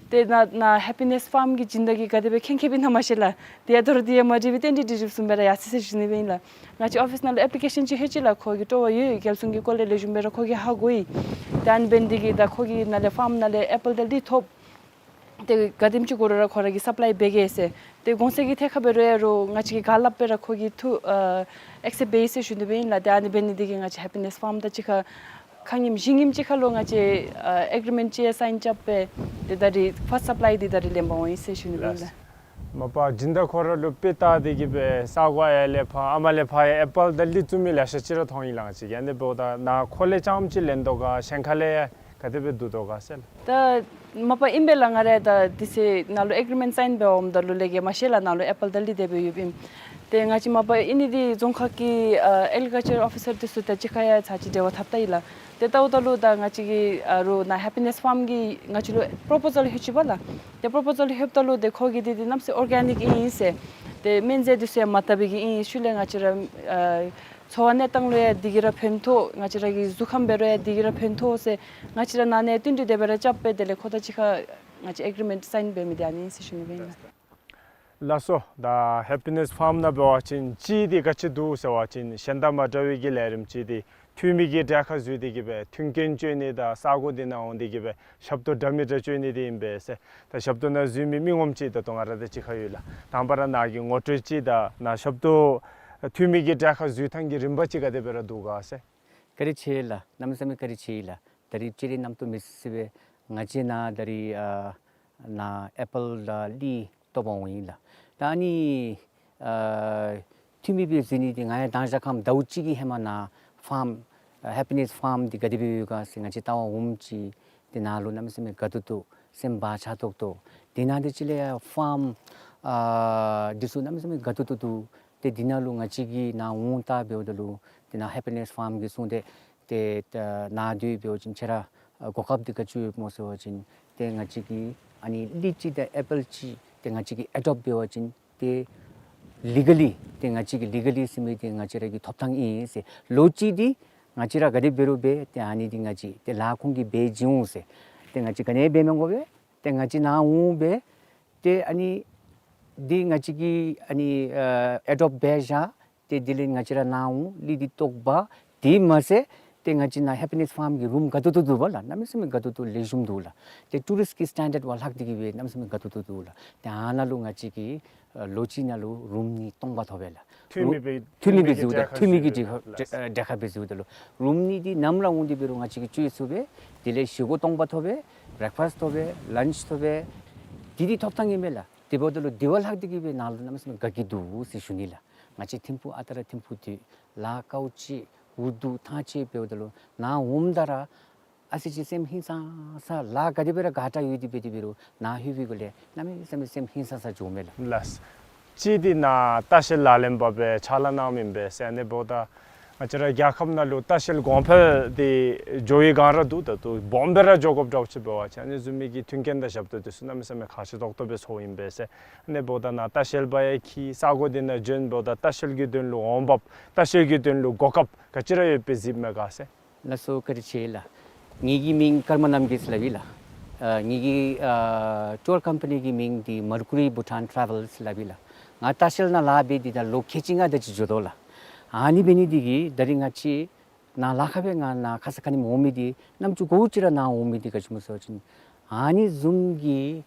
ཏེ་ནཱ་ནཱ་ཧེ་པི་ནེསི་ཕཱརམ་གྱི་སྦྱིན་བདག་གིས་ག་དེ་སྦེ་མཁྱེན་མཁྱེནཔ་ཨིན་ན་མ་ཤེས་ལགས། ཏེ་ཡ་ད་རུང་འདི་ཡང་མ་དྲིས་པར་རྟེན་འབྲེལ་སྒྲིག་གྲབ་བཟུམ་སྦེ་ར་ཡར་སོ་ཡི་ཟེར་ཞུ་ནི་སྦེ་ཨིན་ལགས། ང་བཅས་ཨོ་ཕིསི་ནང་ལུ་ཨེཔ་ལི་ཀེ་ཤཱན་ཅིག་ལྷོད་ཅི་ལགས། ཁོ་གིས་སྤྲོ་བ་ཡོད། རྒྱལ་སྲུང་གི་སྐོར་ལས་ལེགས་ཤོམ་སྦེ་ར་ཁོ་གིས་ཧ་གོ་ཡི། ཏེ་ཨ་ནི་འབད་ནི་འདི་གིས་ད་ཁོ་གི་ནང་ལས་ཕཱརམ་ནང་ལས་ཨེ་པཱལ་དང་ལི་ཐོབ། ཏེ་ག་དེམ་ཅིག་དགོ་རུང་ར་ཁོ་ར་གིས་སབ་ལའི་འབད་གེ་ཟེར། ཏེ་གོང་ཚད་ཀྱི་ཐད་ཁར་འབད་རུང་ཡང་རུང་ང་བཅས་ཀྱིས་ག་སླབ་སྦེ་ར་ཁོ་གིས་ཐུགས་ཨ་ཨེག་སེབཊ་འབད་ཡི་ཟེར་ཞུ་ནི་སྦེ་ཨིན་ལགས། ཏེ་ཨ་ནི་འབད་ནི་འདི་གིས་ང་བཅས་ཧེ་པི་ནེསི་ཕཱརམ་དང་གཅིག་ཁར་ཁ་ཉིནམ་བཞི་ཉིནམ་ཅིག་ཁར་ལུ་ང་བཅས་ཨ་ཨེག་རི་མེནཊ་ཅིག་ཡང་སའིན་རྐྱབ་སྦེ་ཏེ་ད་རེས་ཕཱསཊ་སབ་ལའི་འདི་ད་རེས་ལེན་པར་འོང་ཡི་ཟེར་ཞུ་ནི་སྦེ་ཨིན་ལགས། མ་པ་སྦྱིན་བདག་ཁོ་ར་ལུ་དཔེ་བལྟ་སྟེ་གི་སྦེ་ས་གོ་ཡར་ལས་ཕར་ཨ་མ་ལས་ཕར་ཡང་ཨེ་པཱལ་དང་ལི་བཙུགས་མི་ལེ་ཤ་ཅིག་ར་མཐོང་ཡི་ལགས། ང་བཅས་ཀྱིས་ཨ་ནི་འབདཝ་ད་ནཱ་ཁོ་ལས་རྐྱངམ་ཅིག་ལེན་དོ་ག་གཞན་ཁ་ལས་ཡང་ག་དེ་སྦེ་བསྡུ་དོ་ག་ཟེར་ལགས། ད་མ་པ་ཨིན་པས་ལགས། ང་ར་ད་དེ་ཚེ་ནཱ་ལུ་ཨེག་རི་མེནཊ་སའིན་འབད་འོངམ་ད་ལུ་ལས་ཀྱི་མ་ཤེས་ལགས། ནཱ་ལུ་ཨེ་པཱལ་དང་ལི་དེ་སྦེ་ཡོདཔ་ཨིན། ཏེ་ང་བཅས་མ་པ་ཨིན་ནི་འདི་རྫོང་ཁག་གི་ཨ་ཨེག་རི་ཀལ་ཅར་ཨོ་ཕི་སར་འདི་ཚུ་དང་གཅིག་ཁར་ཡང་ཚར་ཅིག་འབྲེལ་བ་འཐབ་ད་ཡི་ལགས། ཏེ་ལྟཝ་ད་ལུ་ད་ང་བཅས་ཀྱི་ཨ་རུང་ནཱ་ཧེ་པི་ནེསི་ཕཱརམ་གྱིས་ང་བཅས་ལུ་པོརོ་པོ་ཟཱལ་ལྷོད་ཅི་པ་ལགས། ཏེ་པོརོ་པོ་ཟཱལ་ལྷོདཔ་ད་ལུ་ཏེ་ཁོ་གིས་འདི་འདི་གནམ་མེད་ས་མེད་ཨོར་གེ་ནིཀ་ཨིན་ཟེར། ཏེ་སྨན་རྫས་འདི་ཚུ་ཡང་མ་བཏབ་པའི་གི་ཨིན། ཤུལ་ལས་ང་བཅས་ར་ཨ་འཚོ་བ་གནས་སྟངས་ལུ་ཡང་འདི་གིས་ར་ཕན་ཐོགས། ང་བཅས་ར་གི་གཟུགས་ཁམས་འབད་རུང་ཡང་འདི་གིས་ར་ཕན་ཐོགས་ཟེར་ང་བཅས་ར་ནཱ་ནས་བསྟུན་གྲོས་དེ་སྦེ་ར་རྐྱབ་སྦེ་དེ་ལས་ཁོ་དང་གཅིག་ཁར་ང་བཅས་ཨེག་རི་མེནཊ་སའིན་འབད་མི་འདི་ཨ་ནི་ཨིན་ཟེར་ཞུ་ནི་སྦེ་ཨིན་ལགས། ལགས་སོ། ད་ཧེ་པི་ནེསི་ཕཱརམ་ནང་འབད་བ་ཅིན་གཅིག་འདི་ག་ཅི་འདུག་ཟེར་བ་ཅིན་གཞན་དང་མ་འདྲ་བའི་གི་ལས་རིམ་ཅིག་འདི་འཐུས་མི་གི་གྲལ་ཁར་འཛུལ་ཏེ་གི་སྦེ་མཐུན་རྐྱེན་སྤྱོད་ནི་དང་ས་གོ་འདི་ནང་འོང་སྟེ་གི་སྦེ་ཞབས་ཏོག་འདྲ་མི་འདྲ་སྤྱོད་ནི་འདི་ཨིན་པས་ཟེར། ད་ཞབས་ཏོག་ནང་འཛུལ་མི་མི་ངོམ་ཅིག་ད་ལྟོ་ང་ར་དང་གཅིག་ཁར་ཡོད་ལགས། དང་པ་ར་ནཱ་གི་ངོ་སྤྲོད་ཅིག་དང་ནཱ་ཞབས་ཏོག་འཐུས་མི་གི་གྲལ་ཁར་འཛུལ་ཐངས་ཀྱི་རིམ་པ་ཅིག་ག་དེ་སྦེ་ར་འདུག་ག་ཟེར། བཀའ་དྲིན་ཆེ་ལགས། གནམ་མེད་ས་མེད་བཀའ་དྲིན་ཆེ་ལགས། ད་རིས་ཅི་རིགས་རྣམ་རྟོག་མེད་ས་སྦེ་ང་བཅས་ནཱ་ད་རིས་ཨ་ནཱ་ཨེ་པཱལ་དང་ལི་བཏོག་པར་འོང་ཡི་ལགས། ད་ཨ་ནི་ཨ་འཐུས་མི་སྦེ་འཛུལ་ནི་འདི་ང་ཡང་མདང་ཞག་ཁམས་ཟླཝ་གཅིག་གི་ཧེ་མ་ནཱ་ཕཱརམ་ཨ་ཧེ་པི་ནེསི་ཕཱརམ་འདི་ག་དེ་སྦེ་ཡོད་ག་ཟེར་ང་བཅས་བལྟ་བར་འོངམ་ཅིག་ཏེ་ནཱ་ལུ་གནམ་མེད་ས་མེད་དགའ་ཏོག་ཏོ་སེམས་བག་ཆགས་ཏོག་ཏོ། དེ་ནང་དེ་ཅིག་ལས་ཡང་ཕཱརམ་ཨ་འདི་ཚུ་གནམ་མེད་ས་མེད་དགའ་ཏོག་ཏོ་འདུག། ཏེ་འདི་ནང་ལུ་ང་བཅས་ཀྱིས་ནཱ་འོང་ལྟ་འབདཝ་ད་ལུ་ཏེ་ནཱ་ཧེ་པི་ནེསི་ཕཱརམ་གྱིས་གསུངས་ཏེ་ཏེ་ད་ནཱ་སྡོད་འབད་བ་ཅིན་ཁྱེད་ར་ཨ་གོ་སྐབས་འདི་ག་ཅི་ཡོདཔ་སྨོ་ཟེར་བ་ཅིན་ཏེ་ང་བཅས་ཀྱིས་ཨ་ནི་ལི་ཅིག་དང་ཨེ་པཱལ་ཅིག་ཏེ་ང་བཅས་ཀྱིས་ཨེ་ཌོབཊ་འབད་བ་ཅིན་ཏེ་ལི་ག་ལི་ཏེ་ང་བཅས་ཀྱི་ལི་ག་ལི་ཟེར་མི་འདི་ང་བཅས་ར་གི་ཐོབ་ཐངས་ཨིན་ཟེར། ལོ་གཅིག་འདི་ང་བཅས་ར་ག་དེ་འབད་རུང་འབད་ཏེ་ཨ་ནི་འདི་ང་བཅས་ཏེ་ལཱ་ཁོང་གིས་འབད་བྱིན་འོང་ཟེར། ཏེ་ང་བཅས་ག་ནི་འབད་མི་དགོ་པས། ཏེ་ང་བཅས་ནཱ་འོང་སྦེ་ཏེ་ཨ་ནི་འདི་ང་བཅས་ཀྱིས་ཨ་ནི་ཨ་ཨེ་ཌོབཊ་འབད་བཞག། ཏེ་དེ་ལས་ང་བཅས་ར་ནཱ་འོང་ལི་འདི་བཏོག་འབག། དེ་མ་ཚད་ཏེ་ང་བཅས་ནཱ་ཧེ་པི་ནེསི་ཕཱརམ་གྱི་རུམ་དགའ་ཏོག་ཏོ་འདུག་པ་ལགས། གནམ་མེད་ས་མེད་དགའ་ཏོག་ཏོ་ལེགས་ཤོམ་འདུག་ལགས། ཏེ་ཊུ་རིསཊ་ཀྱི་སི་ཊེན་ཌརཊ་བ་ལྷག་སྟེ་གི་སྦེ་གནམ་མེད་ས་མེད་དགའ་ཏོག་ཏོ་འདུག་ལགས། ཏེ་ཨ་ནཱ་ལུ་ང་བཅས་ཀྱིས་ཨ་ལོ་གཅིག་ནང་ལུ་རུམ་གཉིས་སྟོང་པ་ཐོབ་པས་ལགས། འཐུས་མི་སྦེ་འཐུས་མི་སྦེ་འཛུལཝ་ད་འཐུས་མི་གི་གྲལ་ཁར་འཛུལ་ཏེ་ལུ་རུམ་གཉིས་འདི་ནམ་ར་འོང་སྟེ་འབད་རུང་ང་བཅས་ཀྱིས་བཅོ་ཚུགས་པས། དེ་ལས་བཞེས་སྒོ་སྟོང་པ་ཐོབ་པས། བེ་རེག་ཕཱསཊ་ཐོབ་པས། ལཱནཆ་ཐོབ་པས། དེ་འདི་ཐོབ་ཐངས་ཨིན་མས་ལགས། དེ་འབདཝ་ད་ལུ་དེ་བ་ལྷག་སྟེ་གི་སྦེ་ནཱ་ལུ་གནམ་མེད་ས་མེད་དགའ་སྐྱིད་འདུག་ཟེར་ཞུ་ནི་ལགས། ང་བཅས་ཐིམ་ཕུག་ཨ་རྟག་ར་ཐིམ་ཕུག་འདི་ལཱ་དཀའཝ་སྤྱད་འུ་སྡུག་ཐང་ཆད་འབདཝ་ད་ལུ་ནཱ་འོངམ་ད་ར་ཨ་ཙི་ཅིག་སེམས་ཧིང་སངས་ས་ལཱ་ག་དེ་སྦེ་ར་དགའ་དྲགས་ཡོད་དེ་འབད་དེ་འབད་རུང་ནཱ་ལྷོད་པའི་སྒང་ལས་གནམ་མེད་ས་མེད་སེམས་ཧིང་སངས་ས་འགྱོཝ་མས་ལགས། ལགས། གཅིག་འདི་ནཱ་ལྟ་བཤལ་ལག་ལེན་པ་སྦེ་ཕྱག་ལཱ་གནངམ་ཨིན་པས་ཟེར། ཨ་ནི་འབདཝ་ད་ ང་བཅས་ར་རྒྱལ་ཁབ་ནང་ལུ་ལྟ་བཤལ་གོང་འཕེལ་འདི་འགྱོ་བའི་སྒང་ར་འདུག། ད་ལྟོ་སྦོམ་སྦེ་ར་འགྱོ་དགོཔ་འདྲཝ་ཅིག་འབད་བ་ཅིན་ཨ་ནི་བཟུམ་མའི་གི་མཐུན་རྐྱེན་དང་ཞབས་ཏོག་འདི་ཚུ་གནམ་མེད་ས་མེད་ཁག་ཆེ་ཏོག་ཏོ་སྦེ་ཚོརཝ་ཨིན་པས་ཟེར། ཨ་ནི་འབདཝ་ད་ནཱ་ལྟ་བཤལ་པ་ཡང་འཁྱིད་ས་གོ་འདི་ནང་བྱོན་འབདཝ་ད་ལྟ་བཤལ་གྱི་དོན་ལུ་འོང་འབབ་ལྟ་བཤལ་གྱི་དོན་ལུ་གོ་སྐབས་ག་ཅི་ར་ཡོདཔ་སྦེ་གཟིགསཔ་མས་ག་ཟེར། ལགས་སོ། བཀའ་དྲིན་ཆེ་ལགས། ངེ་གི་མིང་ཀརྨ་རྣམ་རྒྱལ་ཟེར་སླབ་ཨིན་ལགས། ཨ་ངེ་གི་ཨ་ཊུར་ཀམ་པ་ནི་གི་མིང་འདི་མར་ཀུ་རི་བྷུ་ཊཱན་ཊ་རེ་ཝེལ་ཟེར་སླབ་ཨིན་ལགས། ང་ལྟ་བཤལ་ནང་ལཱ་འབད་དེ་ད་ལོ་ཁལ་གཅིག་ལྔ་དེ་ཅིག་འགྱོ་དོ་ལགས། ཨ་ནི་འབད་ནི་འདི་གིས་ད་རིས་ང་བཅས་ནཱ་ལཱ་ཁག་སྦེ་ང་ནཱ་ཁ་ཙ་ཁ་ཉིནམ་འོང་མི་འདི་རྣམ་ཅོ་གོ་ཅི་ར་ནཱ་འོང་མི་འདི་ག་ཅི་སྨོ་ཟེར་བ་ཅིན་ཨ་ནི་བཟུམ་གྱི་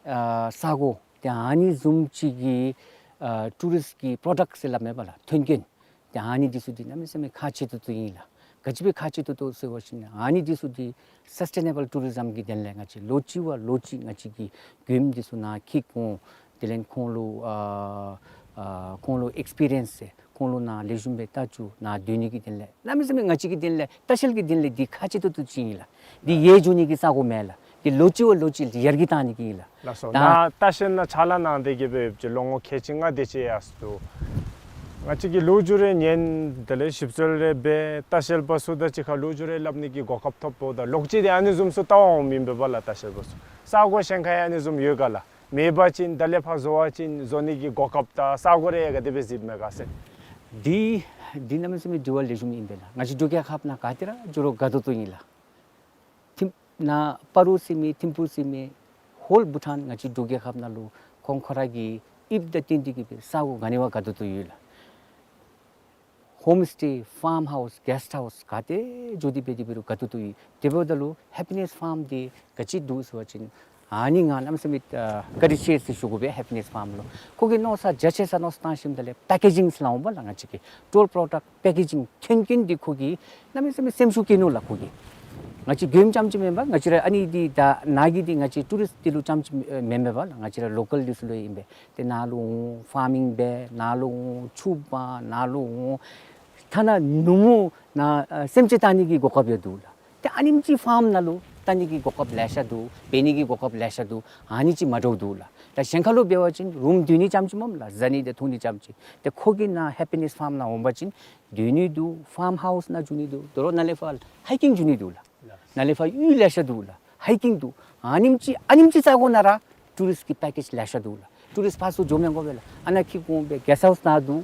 ཨ་ས་གོ་ཏེ་ཨ་ནི་བཟུམ་ཅིག་གི་ཨ་ཊུ་རིསཊ་གི་པྲོ་ཌཀཊ་ཟེར་སླབ་མས་པ་ལགས། མཐུན་རྐྱེན། ཏེ་ཨ་ནི་འདི་ཚུ་འདི་གནམ་མེད་ས་མེད་ཁག་ཆེ་ཏོག་ཏོ་ཨིན་ལགས། ག་ཅི་སྦེ་ཁག་ཆེ་ཏོག་ཏོ་ཟེར་བ་ཅིན་ཨ་ནི་འདི་ཚུ་འདི་སཱསི་ཊེ་ནེ་བཱལ་ཊུ་རི་ཛམ་གྱི་དོན་ལས་ང་བཅས་ལོ་གཅིག་བ་ལོ་གཅིག་ང་བཅས་ཀྱིས་མགྱོནམ་འདི་ཚུ་ནཱ་འཁྱིད་འོང་། དེ་ལས་ཁོང་ལུ་ཨ་ཨ་ཁོང་ལུ་ཨེགསི་པི་རི་ཡེནསི་ཟེར་ཁོང་ལུ་ནཱ་ལེགས་ཤོམ་སྦེ་ལྟ་བཅུག། ནཱ་སྡོད་ནི་གི་དོན་ལས་གནམ་མེད་ས་མེད་ང་བཅས་ཀྱི་དོན་ལས་ལྟ་བཤལ་གྱི་དོན་ལས་འདི་ཁག་ཆེ་ཏོག་ཏོ་ཅིག་ཨིན་ལགས། འདི་ཡལ་འགྱོ་ནི་གི་ས་གོ་མེན་ལགས། འདི་ལོ་གཅིག་བ་ལོ་གཅིག་ཡར་རྒྱས་བཏང་ནི་གི་ཨིན་ལགས། ལགས་སོ། ད་ནཱ་ལྟ་བཤལ་ནང་ཕྱག་ལཱ་གནང་སྟེ་གི་སྦེ་ཡོདཔ་ཅིག་ལོ་ངོ་ཁལ་གཅིག་ལྔ་དེ་ཅིག་ཡར་སོང་འདུག། ང་བཅས་ཀྱིས་ལོ་རྒྱུས་རེ་ཉན། དེ་ལས་ཞིབ་འཚོལ་རེ་འབད། ལྟ་བཤལ་པ་ཚུ་དང་གཅིག་ཁར་ལོ་རྒྱུས་རེ་སླབ་ནི་གི་གོ་སྐབས་ཐོབ་འབདཝ་ད་ལོག་ཅི་དེ་ཨ་ནི་བཟུམ་ཚུ་བལྟ་བར་འོངམ་ཨིན་པས་པ་ལགས། ལྟ་བཤལ་པ་ཚུ་ས་གོ་གཞན་ཁར་ཡང་ཨ་ནི་བཟུམ་ཡོད་ག་ལགས། མེད་པ་ཅིན་ད་ལས་ཕར་བཟོ་བ་ཅིན་བཟོ་ནི་གི་གོ་སྐབས་དང་ས་གོ་རེ་ག་དེ་སྦེ་གཟིགསཔ་མས་ག་ཟེར། འདི་འདི་གནམ་མེད་ས་མེད་དྲི་བ་ལེགས་ཤོམ་ཨིན་པས་ལགས། ང་བཅས་འབྲུག་རྒྱལ་ཁབ་ནང་ག་ཏེ་ར་འགྱོ་རུང་དགའ་ཏོག་ཏོ་ཨིན་ལགས། ཐིམ་ནཱ་སྤ་རོ་ཟེར་མི་ཐིམ་ཕུ་ཟེར་མི་ཧོལ་བྷུ་ཊཱན་ང་བཅས་འབྲུག་རྒྱལ་ཁབ་ནང་ལུ་ཁོང་ཁོ་ར་གི་དབྱིབས་དང་བསྟུན་ཏེ་གི་སྦེ་ས་གོ་ག་ནི་བ་དགའ་ཏོག་ཏོ་ཡོད་ལགས། ཧོམ་སི་ཊེ་ཕཱརམ་ཧའུསི་གེསཊ་ཧའུསི་ག་ཏེ་འགྱོ་སྟེ་འབད་དེ་འབད་རུང་དགའ་ཏོག་ཏོ་ཡོད། དེ་འབདཝ་ད་ལུ་ཧེ་པི་ནེསི་ཕཱརམ་འདི་ག་ཅི་འདུག་ཟེར་བ་ཅིན་ཨ་ནི་ང་གནམ་མེད་ས་མེད་ཨ་བཀའ་དྲིན་ཆེ་ཟེར་ཞུ་དགོ་པས། ཧེ་པི་ནེསི་ཕཱརམ་ལུ་ཁོ་གིས་མནོ་བསམ་རྒྱ་ཆེ་ས་མནོ་བསམ་བཏང་ཞིནམ་ད་ལས་པེ་ཀེ་ཇིང་ཟེར་སླབ་འོང་པ་ལགས། ང་བཅས་ཀྱི་ཊུར་པྲོ་ཌཀཊ་པེ་ཀེ་ཇིང་མཐུན་རྐྱེན་འདི་ཁོ་གིས་གནམ་མེད་ས་མེད་སེམས་ཤུགས་བསྐྱེད་ནུག་ལགས་ཁོ་གིས། ང་བཅས་མགྱོནམ་རྐྱངམ་ཅིག་མེན་པར་ང་བཅས་ར་ཨ་ནི་འདི་ད་ནཱ་གི་འདི་ང་བཅས་ཊུ་རིསཊ་འདི་ལུ་རྐྱངམ་ཅིག་མེན་པས་པ་ལགས། ང་བཅས་ར་ལོ་ཀཱལ་འདི་ཚུ་ལུ་ཨིན་པས། ཏེ་ནཱ་ལུ་འོང་ཕཱར་མིང་འབད། ནཱ་ལུ་འོང་ཕྱུགཔ་འབད། ནཱ་ལུ་འོང་ཐ་ན་ནུབ་མོ་ནཱ་ཨ་སེམས་ཅན་བལྟ་ནི་གི་གོ་སྐབས་ཡང་འདུག་ལགས། ཏེ་ཨ་ནེམ་ཅིག་ཕཱརམ་ནང་ལུ་བལྟ་ནི་གི་གོ་སྐབས་ལེ་ཤ་འདུག། འབད་ནི་གི་གོ་སྐབས་ལེ་ཤ་འདུག། ཨ་ནི་ཅིག་མ་འདྲཝ་འདུག་ལགས། ད་གཞན་ཁ་ལུ་འབད་བ་ཅིན་རུམ་སྡོད་ནི་རྐྱངམ་ཅིག་སྨོ་ལགས། བཟའ་ནི་དང་འཐུང་ནི་རྐྱངམ་ཅིག། ཏེ་ཁོ་གིས་ནཱ་ཧེ་པི་ནེསི་ཕཱརམ་ནང་འོང་པ་ཅིན་སྡོད་ནི་འདུག། ཕཱརམ་ཧའུསི་ནང་འགྱོ་ནི་འདུག། དོ་རུང་ནཱ་ལས་ཕར་ཧའི་ཀིང་འགྱོ་ནི་འདུག་ལགས། ནཱ་ལས་ཕར་གཡུས་ལེ་ཤ་འདུག་ལགས། ཧའི་ཀིང་འདུག། ཨ་ནེམ་ཅིག་ཨ་ནེམ་ཅིག་ས་གོ་ནང་ར་ཊུ་རིསཊ་ཀྱི་པེ་ཀེཇ་ལེ་ཤ་འདུག་ལགས། ཊུ་རིསཊ་ཕར་ཚུར་འགྱོ་མི་དགོ་པས་ལགས། ཨ་ནཱ་འཁྱིད་འོང་སྦེ་གེསཊ་ཧའུསི་ནང་འདུག།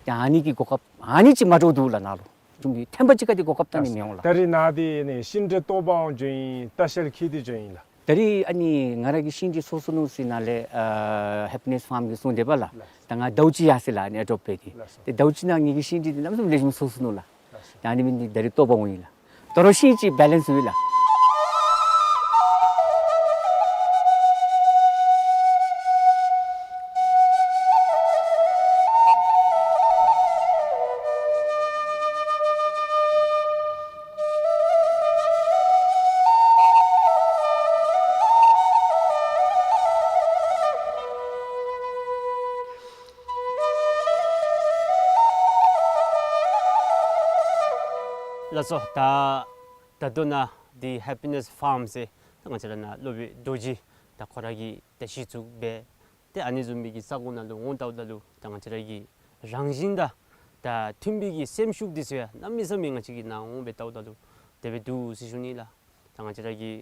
ཏེ་ཨ་ནི་གི་གོ་སྐབས་ཨ་ནི་ཅིག་མ་འདྲཝ་འདུག་ལགས། ནཱ་ལུ་བྱུང་སྟེ་ཐེམ་པ་གཅིག་ཁར་འདི་གོ་སྐབས་བལྟ་ནི་མི་འོང་ལགས། ད་རིས་ནཱ་འདི་ནི་ཤིང་འབྲས་བཏོག་པར་འོང་འགྱོ་ཡི། ལྟ་བཤལ་འཁྱིད་དེ་འགྱོ་ཡི་ལགས། ད་རིས་ཨ་ནི་ང་ར་གི་ཤིང་འབྲས་སོ་སོ་ནུག་ཟེར་ནཱ་ལས་ཨ་ཧེ་པི་ནེསི་ཕཱརམ་གྱིས་གསུངས་དེས་པ་ལགས། ལགས། ད་ང་ཟླཝ་གཅིག་ཡར་སོ་ཡི་ལགས། ཨ་ནི་ཨེ་ཌོབ་འབད་དེ། ལགས་སོ། ཏེ་ཟླཝ་གཅིག་ནང་ངེ་གི་ཤིང་འབྲས་འདི་གནམ་མེད་ས་མེད་ལེགས་ཤོམ་སོ་སོ་ནུག་ལགས། ལགས་སོ། ད་ཨ་ནི་འབད་ནི་འདི་ད་རིས་བཏོག་པར་འོང་ཡི་ལགས། དོ་རུང་ཤིང་ཅིག་བེ་ལེནསི་ཡོད་ལགས། ལགས་སོ། ད་ད་ལྟོ་ནཱ་འདི་ཧེ་པི་ནེསི་ཕཱརམ་ཟེར་ད་ང་བཅས་ར་ནཱ་སློབ་དཔོན་རྡོ་རྗེ་ད་ཁོ་ར་གིས་ད་གཞི་བཙུགས་འབད། ཏེ་ཨ་ནི་བཟུམ་མའི་གི་ས་གོ་ནང་ལུ་འོང་བལྟཝ་ད་ལུ་ད་ང་བཅས་ར་གི་རང་བཞིན་དང་ད་མཐུན་པའི་གི་སེམས་ཤུགས་འདི་ཚུ་ཡང་གནམ་མེད་ས་མེད་ང་བཅས་ཀྱིས་ནཱ་འོང་སྦེ་བལྟཝ་ད་ལུ་དེ་སྦེ་འདུག་ཟེར་ཞུ་ནི་ལགས། ད་ང་བཅས་ར་གི་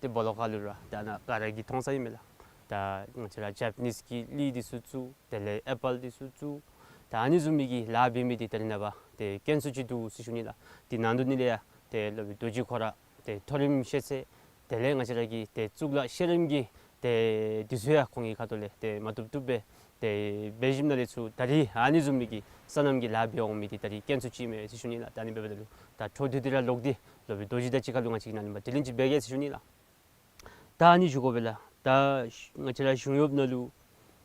ཏེ་སྦོ་ལོགས་ཁ་ལུ་ར་ད་ནཱ་ག་ར་གིས་མཐོང་ས་ཨིན་མས་ལགས། ད་ང་བཅས་ར་ཇ་པ་ནིསི་གི་གླི་འདི་ཚུ་བཙུགས། དེ་ལས་ཨེ་པཱལ་འདི་ཚུ་བཙུགས། ད་ཨ་ནི་བཟུམ་མའི་གི་ལཱ་འབད་མི་འདི་ད་རེས་ནངས་པ་ཏེ་དཀོན་སུ་ཅིག་འདུག་ཟེར་ཞུ་ནི་ལགས། འདི་ནང་དོག་ནི་ལས་ཡང་ཏེ་སློབ་དཔོན་རྡོ་རྗེ་ཁོ་ར་ཏེ་མཐོ་རིམ་ཤེས་ཚད་དེ་ལས་ང་བཅས་ར་གི་ཏེ་གཙུག་ལག་ཤེས་རབ་ཀྱི་ཏེ་འདི་ཚུ་ཡང་ཁོང་གི་ཁ་ཐུག་ལས་ཏེ་མ་ཐུབ་ཐུབ་སྦེ་ཏེ་འབད་ཞིནམ་ལས་ཚུར་ད་རིས་ཨ་ནི་བཟུམ་མའི་གི་སོ་ནམ་གྱི་ལཱ་འབད་འོང་མི་འདི་ད་རིས་དཀོན་སུ་ཅིག་མས་ཟེར་ཞུ་ནི་ལགས། ད་ཨ་ནི་འབདཝ་ད་ལུ་ད་འཕྲོ་མཐུད་དེ་ར་ལོག་སྟེ་སློབ་དཔོན་རྡོ་རྗེ་དང་གཅིག་ཁར་ལུ་ང་བཅས་ཀྱིས་ནཱ་ལུ་མ་དྲི་ལན་ཅིག་འབད་གེ་ཟེར་ཞུ་ནི་ལགས། ད་ཨ་ནི་ཞུ་དགོ་པས་ལགས། ད་ང་བཅས་ར་གཞུང་གཡོགཔ་ནང་ལུ་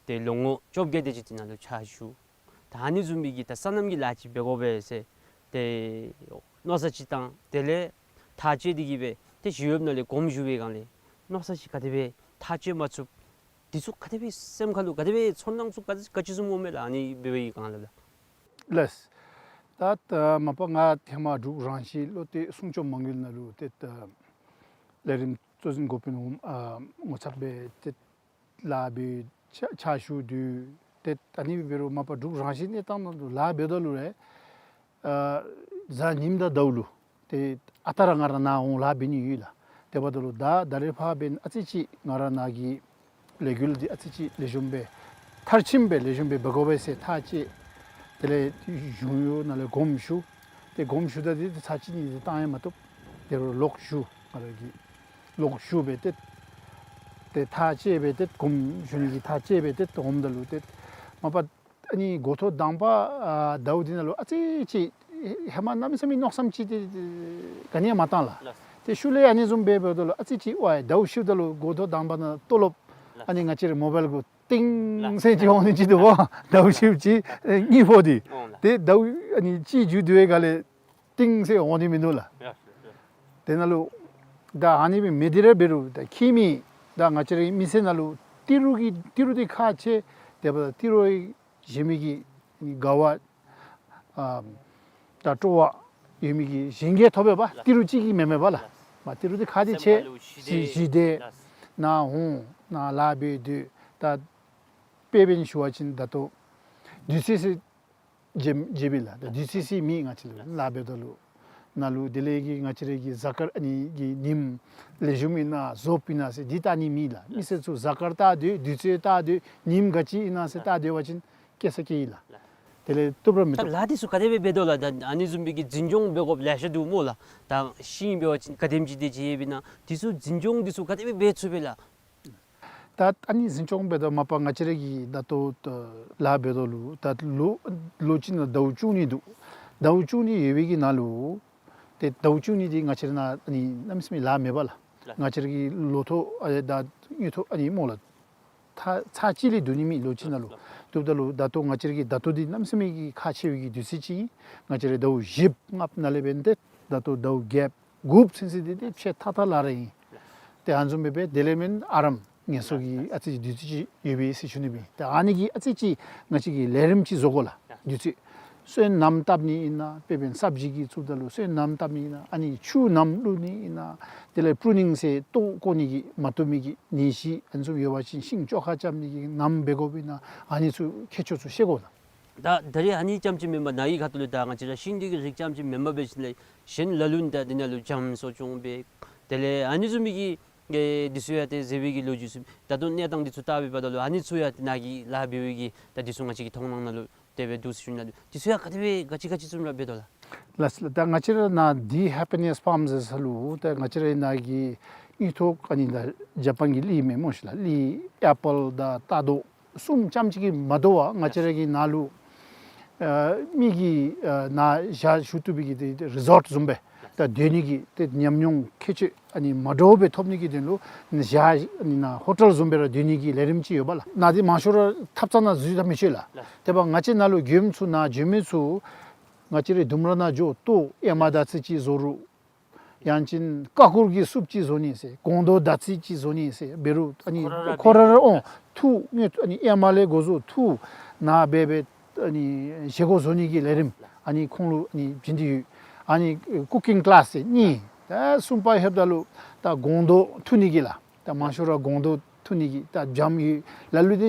ཏེ་ལོ་ངོ་བཅོ་བརྒྱད་དེ་ཅིག་འདི་ནང་ལུ་ཕྱག་ཞུ། ད་ཨ་ནི་བཟུམ་མའི་གི་ད་སོ་ནམ་གྱི་ལཱ་ཅིག་འབད་དགོ་པས་ཟེར་ཏེ་མནོ་བསམ་ཅིག་བཏང་། དེ་ལས་ཐག་བཅད་དེ་གི་སྦེ་ཏེ་གཞུང་གཡོགཔ་ནང་ལས་དགོངསམ་ཞུ་བའི་སྒང་ལས་མནོ་བསམ་ཅིག་ག་དེ་སྦེ་ཐག་བཅད་མ་ཚུགས། འདི་ཚུ་ག་དེ་སྦེ་སེམས་ཁ་ལུ་ག་དེ་སྦེ་ཚོར་སྣང་ཚུ་ག་ག་ཅི་བཟུམ་འོང་མས་ལགས། ཨ་ནི་འབད་བའི་སྒང་ལས་ལགས། ལགས། ད་ད་མ་པ་ང་ཐེངས་མ་འབྲུག་རང་བཞིན་བློ་གཏད་སྲུང་སྐྱོབ་མ་དངུལ་ནང་ལུ་ཏེ་ད་ལས་རིམ་གཙོ་འཛིན་འགོ་དཔོན་འོགམ་ཨ་ངོ་ཚབ་སྦེ་ཏེ་ལཱ་འབད་ཕྱག་ཕྱག་ཞུ་དོ། ཏེ་ཨ་ནི་འབད་རུང་མ་པ་འབྲུག་རང་བཞིན་གནས་སྟངས་ནང་ལུ་ལཱ་འབདཝ་ད་ལུ་ར་ ཨ་གཟའ་ཉིམ་དང་ཟླཝ་ལུ་ཏེ་ཨ་རྟག་ར་ང་ར་ནཱ་འོང་ལཱ་འབད་ནི་ཡོད་ལགས། དེ་འབདཝ་ད་ལུ་ད་ད་རེས་ཕར་འབདན་ཨ་ཙི་ཅིག་ང་ར་ནཱ་གི་ལས་འགུལ་འདི་ཨ་ཙི་ཅིག་ལེགས་ཤོམ་སྦེ་མཐར་ཕྱིནམ་སྦེ་ལེགས་ཤོམ་སྦེ་འབད་དགོ་པས་ཟེར་ཐག་བཅད། དེ་ལས་གཞུང་གཡོག་ནང་ལས་དགོངསམ་ཞུ། ཏེ་དགོངསམ་ཞུཝ་ད་འདི་ཚར་གཅིག་གཉིས་ཅིག་བཏང་ཡང་མ་བཏུབ། དེ་རུ་ལོག་ཞུ། ང་ར་གིས་ལོག་ཞུ་སྦེ་ཏེ་ཏེ་ཐག་བཅད་སྦེ་ཏེ་དགོངསམ་ཞུ་ནི་གི་ཐག་བཅད་སྦེ་ཏེ་འོངམ་ད་ལུ་ཏེ་མ་པ་ཨ་ནི་འགོ་ཐོག་དང་པ་ཨ་ཟླཝ་འདི་ནང་ལུ་ཨ་ཙི་ཅིག་ཧེ་མ་གནམ་མེད་ས་མེད་མནོ་བསམ་ཅིག་ཏེ་ག་ནི་ཡང་མ་བཏང་ལགས། ལགས། ཏེ་ཤུལ་ལས་ཨ་ནི་བཟུམ་སྦེ་འབདཝ་ད་ལུ་ཨ་ཙི་ཅིག་ཝའི་ཟླཝ་ཕྱིཝ་ད་ལུ་འགོ་ཐོག་དང་པ་ནང་ལྟོ་ལོབ་ལགས། ཨ་ནི་ང་བཅས་རའི་མོ་བཱའིལ་གུ་ཏིང་ལགས། ཟེར་ཅིག་འོང་ནི་ཅིག་འདུག་པ། ཟླཝ་ཕྱིཝ་ཅིག་ཨེ་གཉིས་པོ་འདི། འོང་ལགས། ཏེ་ཟླཝ་ཨ་ནི་གཅིག་མཇུག་བསྡུ་བའི་སྒང་ལས་ཏིང་ཟེར་འོང་ནི་མིན་འདུག་ལགས། ཡ་ཡ། དེ་ནང་ལུ་ད་ཨ་ནི་སྦེ་མི་འདི་ར་འབད་རུང་ད་ཁྱིམ་མི་ད་ང་བཅས་རའི་མི་ཚེ་ནང་ལུ་ཏི་རུ་གི་ཏི་རུ་འདི་ཁག་ཆེ། དེ་འབདཝ་ད་ཏི་རུ་བཞེས་མི་གི་དགའ་བ་ཨ་ད་སྤྲོ་བ་ཡོད་མི་གི་གཞན་གྱིས་ཐོབ་པས་པ། ཏི་རུ་གཅིག་གིས་མེན་མས་པ་ལགས། མ་ཏི་རུ་འདི་ཁག་ཆེ། ཞི་བདེ། ནཱ་འོང་ནཱ་ལཱ་འབད་སྡོད། ད་དཔེ་འབད་ནི་ཞུ་བ་ཅིན་ད་ལྟོ་དུས་ཚོད་ཟེར་བརྗེད་བརྗེད་པས་ལགས། ད་དུས་ཚོད་ཟེར་མེད། ང་བཅས་ལཱ་འབདཝ་ད་ལུ་ནཱ་ལུ་དེ་ལས་ཀྱི་ང་བཅས་རའི་གི་གཟའ་སྐར་ཨ་ནི་གི་ཉིནམ་ལེགས་ཤོམ་ཨིན་ན་རྫོབ་ཨིན་ན་ཟེར་འདི་བལྟ་ནི་མེད་ལགས། མི་སེར་ཚུ་གཟའ་སྐར་བལྟ་སྡོད། དུས་ཚོད་བལྟ་སྡོད། ཉིནམ་ག་ཅི་ཨིན་ན་ཟེར་བལྟ་སྡོད་པ་ཅིན་སྐྱེ་ས་སྐྱེ་ཡི་ལགས། དེ་ལས་བཏུབ་ར་མི་ད་བཏུབ། ལཱ་འདི་ཚུ་ག་དེ་སྦེ་འབད་དོ་ལགས། ད་ཨ་ནི་བཟུམ་མའི་གི་འཛིན་སྐྱོང་འབད་དགོཔ་ལེ་ཤ་འདུག་སྨོ་ལགས། ད་ཤིང་འབད་བ་ཅིན་ག་དེམ་ཅིག་དེ་ཅིག་ཡོདཔ་ཨིན་ན། འདི་ཚུ་འཛིན་སྐྱོང་འདི་ཚུ་ག་དེ་སྦེ་འབད་ཚུགས་པས་ལགས། ད་ཨ་ནི་འཛིན་སྐྱོང་འབད་དོ་མ་པ་ང་བཅས་ར་གི་ད་ལྟོ་ད་ལཱ་འབད་དོ་ལུ་ད་ལོ་ལོ་གཅིག་ནང་ཟླཝ་བཅུ་གཉིས་འདུག། ཟླཝ་བཅུ་གཉིས་ཡོད་པའི་གི་ནང་ལུ་ཏེ་ཟླཝ་བཅུ་གཉིས་འདི་ང་བཅས་ར་ནཱ་ཨ་ནི་གནམ་མེད་ས་མེད་ལཱ་མེད་པ་ལགས། ལགས། ང་བཅས་ར་གི་ལོ་ཐོག་ཨ་ད་དངུལ་ཐོག་ཨ་ནི་སྨོ་ལགས། ད་ཚར་གཅིག་ལས་བསྡུ་ནི་མེད་ལོ་གཅིག་ནང་ལུ། ལགས། བསྡུཝ་ད་ལུ་ད་ལྟོ་ང་བཅས་ར་གི་ད་ལྟོ་འདི་གནམ་མེད་ས་མེད་ཀྱི་ཁག་ཆེ་བའི་གི་དུས་ཚོད་ཅིག་ཨིན། ང་བཅས་ར་ཟླཝ་བཞི་ལྔ་ནང་ལས་འབད་ནི་ཏེ་ད་ལྟོ་ཟླཝ་བརྒྱད་དགུ་ཚུན་ཚོད་འདི་ཏེ་ཕྱེད་ཐག་ཐག་ལཱ་ར་ཨིན། ཏེ་ཨ་ནི་བཟུམ་སྦེ་འབད་དེ་ལས་མེན་ཨ་རམ་ངལ་གསོ་གི་ཨ་ཙི་ཅིག་དུས་ཚོད་ཅིག་ཡོད་པས་ཟེར་ཞུ་ནི་སྦེ། ཏེ་ཨ་ནི་གི་ཨ་ཙི་ཅིག་ང་བཅས་ཀྱིས་ལས་རིམ་ཅིག་བཟོ་དགོ་ལགས། དུས་ཚོད་སོན་སྣུམ་བཏབ་ནི་ཨིན་ན། དཔེ་འབད་བ་ཅིན་སབ་ཇི་གི་བཙུགསཔ་ད་ལུ་སོན་སྣུམ་བཏབ་ནི་ཨིན་ན། ཨ་ནི་ཆུ་སྣུམ་བླུག་ནི་ཨིན་ན། དེ་ལས་པྲུ་ནིང་ཟེར་ལྟོ་བཀོ་ནི་གི་མ་བཏུབ་མི་གི་ནད་གཞི་ཨ་ནི་ཚུ་ཡོད་པ་ཅིན་ཤིང་བཅོ་ཁ་རྐྱབ་ནི་གི་སྣུམ་འབད་དགོཔ་ཨིན་ན། ཨ་ནི་ཚུ་ཁྱད་ཆོས་ཚུ་ཤེས་དགོ་ལགས། ད་ད་རེས་ཨ་ནི་རྐྱངམ་ཅིག་མེན་པར་ནཱ་གི་ཁ་ཐུག་ལས་ད་ང་བཅས་ར་ཤིང་འདི་གི་རིགས་རྐྱངམ་ཅིག་མེན་པར་འབད་ཞིནམ་ལས་གཞན་ལ་ལུ་ད་འདི་ནང་ལུ་འཇམ་གསོ་སྐྱོང་འབད། དེ་ལས་ཨ་ནི་བཟུམ་མའི་གི་ཨེ་འདི་ཚུ་ཡང་ཏེ་མཛད་པའི་གི་ལོ་རྒྱུས་ཚུ་ད་ལྟོ་གནས་སྟངས་འདི་ཚུ་བལྟ་བའི་བར་ན་ལུ་ཨ་ནི་ཚུ་ཡང་ཏེ་ནཱ་གི་ལཱ་འབད་བའི་གི་ད་འདི་ཚུ་ང་བཅས་ཀྱི་མཐོང་སྣང་ནང་ལུ་དེ་སྦེ་འདུག་ཟེར་ཞུ་ནི་ལགས། འདི་ཚུ་ཡང་ག་དེ་སྦེ་ག་ཅི་ག་ཅི་བཟུམ་ར་འབད་དོ་ལགས། ལགས་ལགས། ད་ང་བཅས་ར་ནཱ་འདི་ཧེ་པི་ནེསི་ཕཱརམ་ཟེར་ས་ལུ་ད་ང་བཅས་ར་ནཱ་གི་དངུལ་ཐོག་ཨ་ནི་ད་ཇ་པཱན་གྱི་གླི་མས་སྨོ་ཤིག་ལགས། གླི་ཨེ་པཱལ་དང་རྟ་རྡོག་གསུམ་རྐྱངམ་ཅིག་གིས་མ་དོ་བར་ང་བཅས་ར་གི་ནཱ་ལུ་ཨ་མི་གིས་ཨ་ནཱ་ཞག་བཞུགས་བཏུབ་པའི་གི་ཏེ་རི་ཟོཊ་བཟུམ་སྦེ་ད་སྡོད་ནི་གི་ཏེ་ཉམས་མྱོང་ཁྱད་ཆོས་ཨ་ནི་མ་འདྲཝ་སྦེ་ཐོབ་ནི་གི་དོན་ལུ་ཞག་ཨ་ནི་ནཱ་ཧོ་ཊེལ་བཟུམ་སྦེ་ར་སྡོད་ནི་གི་ལས་རིམ་ཅིག་ཡོད་པ་ལགས། ནཱ་འདི་མང་ཤོས་ར་ཐབ་ཚང་ནང་འཛུལ་ད་མི་ཆོག་ལགས། ལགས། དེ་འབདཝ་ང་བཅས་ནཱ་ལུ་མགྱོནམ་ཚུ་ནཱ་འགྱོ་མི་ཚུ་ང་བཅས་རའི་ལྡུམ་ར་ནང་འགྱོ་ལྟོ་ཨེ་མ་དར་ཚིལ་ཅིག་བཟོ་རུང་ཡང་ཅིན་ཀ་ཀུར་གྱི་སུབ་ཅིག་བཟོ་ནི་ཟེར་སྒོང་རྡོག་དར་ཚིལ་ཅིག་བཟོ་ནི་ཟེར་འབད་རུང་ཨ་ནི་ཁོ་ར་ར་ཁོ་ར་ར་འབད་འོང་ཐུགས་དངོས་ཨ་ནི་ཨེ་མ་ལས་འགོ་བཟུང་ཐུགས་ནཱ་འབད་འབད་ཨ་ནི་བཞེས་སྒོ་བཟོ་ནི་གི་ལས་རིམ་ཨ་ནི་ཁོང་ལུ་ཨ་ནི་བྱིན་ཏེ་ཡོད། ཨ་ནི་ཀུ་ཀིང་ཀི་ལཱསི་ཟེར་གཉིས། ད་གསུམ་པ་ལྷོདཔ་ད་ལུ་ད་སྒོང་རྡོག་འཐུ་ནི་གི་ལགས། ད་མང་ཤོས་ར་སྒོང་རྡོག་འཐུ་ནི་གི་ད་སྦྱངམ་ཡོད། ལ་ལུ་འདི་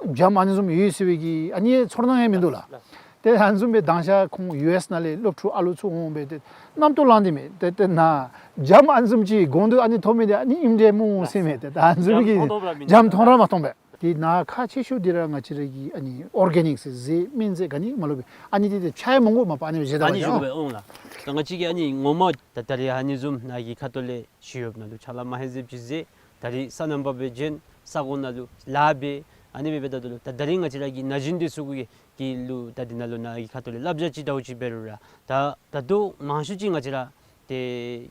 སྦྱངམ་ཨ་ནི་བཟུམ་ཡོད་ཟེར་བའི་གི་ཨ་ནི་ཚོར་སྣང་ཡང་མིན་འདུག་ལགས། ཏེ་ཨ་ནི་བཟུམ་སྦེ་དང་ཤ་ཁོང་ཡུ་ཨེསི་ནང་ལས་སློབ་ཕྲུག་ཨ་ལུ་ཚུ་འོང་སྦེ་ཏེ་རྣམ་རྟོག་ལངས་ཏེ་མས། ཏེ་ཏེ་ནཱ་སྦྱངམ་ཨ་ནི་བཟུམ་ཅིག་སྒོང་རྡོག་ཨ་ནི་ཐོབ་མི་འདི་ཨ་ནི་ཨིནམ་འདྲས་སྨོ་ཟེར་མས། ཏེ་ད་ཨ་ནི་བཟུམ་གྱི་སྦྱངམ་མཐོང་ར་མ་མཐོང་པས། ཏེ་ནཱ་ཁག་ཆེ་ཤོས་འདི་ར་ང་བཅས་ར་གི་ཨ་ནི་ཨོར་གེ་ནིཀ་ཟེར་ཟས་སྨན་ཟས་ག་ནི་མ་ལུ་སྦེ་ཨ་ནི་འདི་ཏེ་ཆ་ཡང་མང་པོ་མ་པ་ཨ་ནི་སྦེ་བཞེས་ད་ཨ་ནི་བཞེས་ད་པ་ཡོད། འོང་ལགས། ད་ང་བཅས་ཀྱིས་ཨ་ནི་ངོ་མ་ད་ད་རེས་ཨ་ནི་བཟུམ་ནཱ་གི་ཁ་ཐུག་ལས་ཞི་གཡོགཔ་ནང་ལུ་ཕྱག་ལཱ་མ་ཧེ་ཟེར་ཅིག་མཛད། ད་རེས་སོ་ནམ་པ་སྦེ་བྱོན་ས་གོ་ནང་ལུ་ལཱ་འབད་ཨ་ནི་སྦེ་འབདཝ་ད་ལུ་ད་ད་རེས་ང་བཅས་ར་གི་ན་གཞོན་འདི་ཚུ་གུ་གི་ལུ་ད་འདི་ནང་ལུ་ནཱ་གི་ཁ་ཐུག་ལས་བསླབ་བྱ་ཅིག་ཟླཝ་ཅིག་འབད་རུང་ར་ད་ད་ལྟོ་མང་ཤོས་ཅིག་ང་བཅས་ར་ཏེ་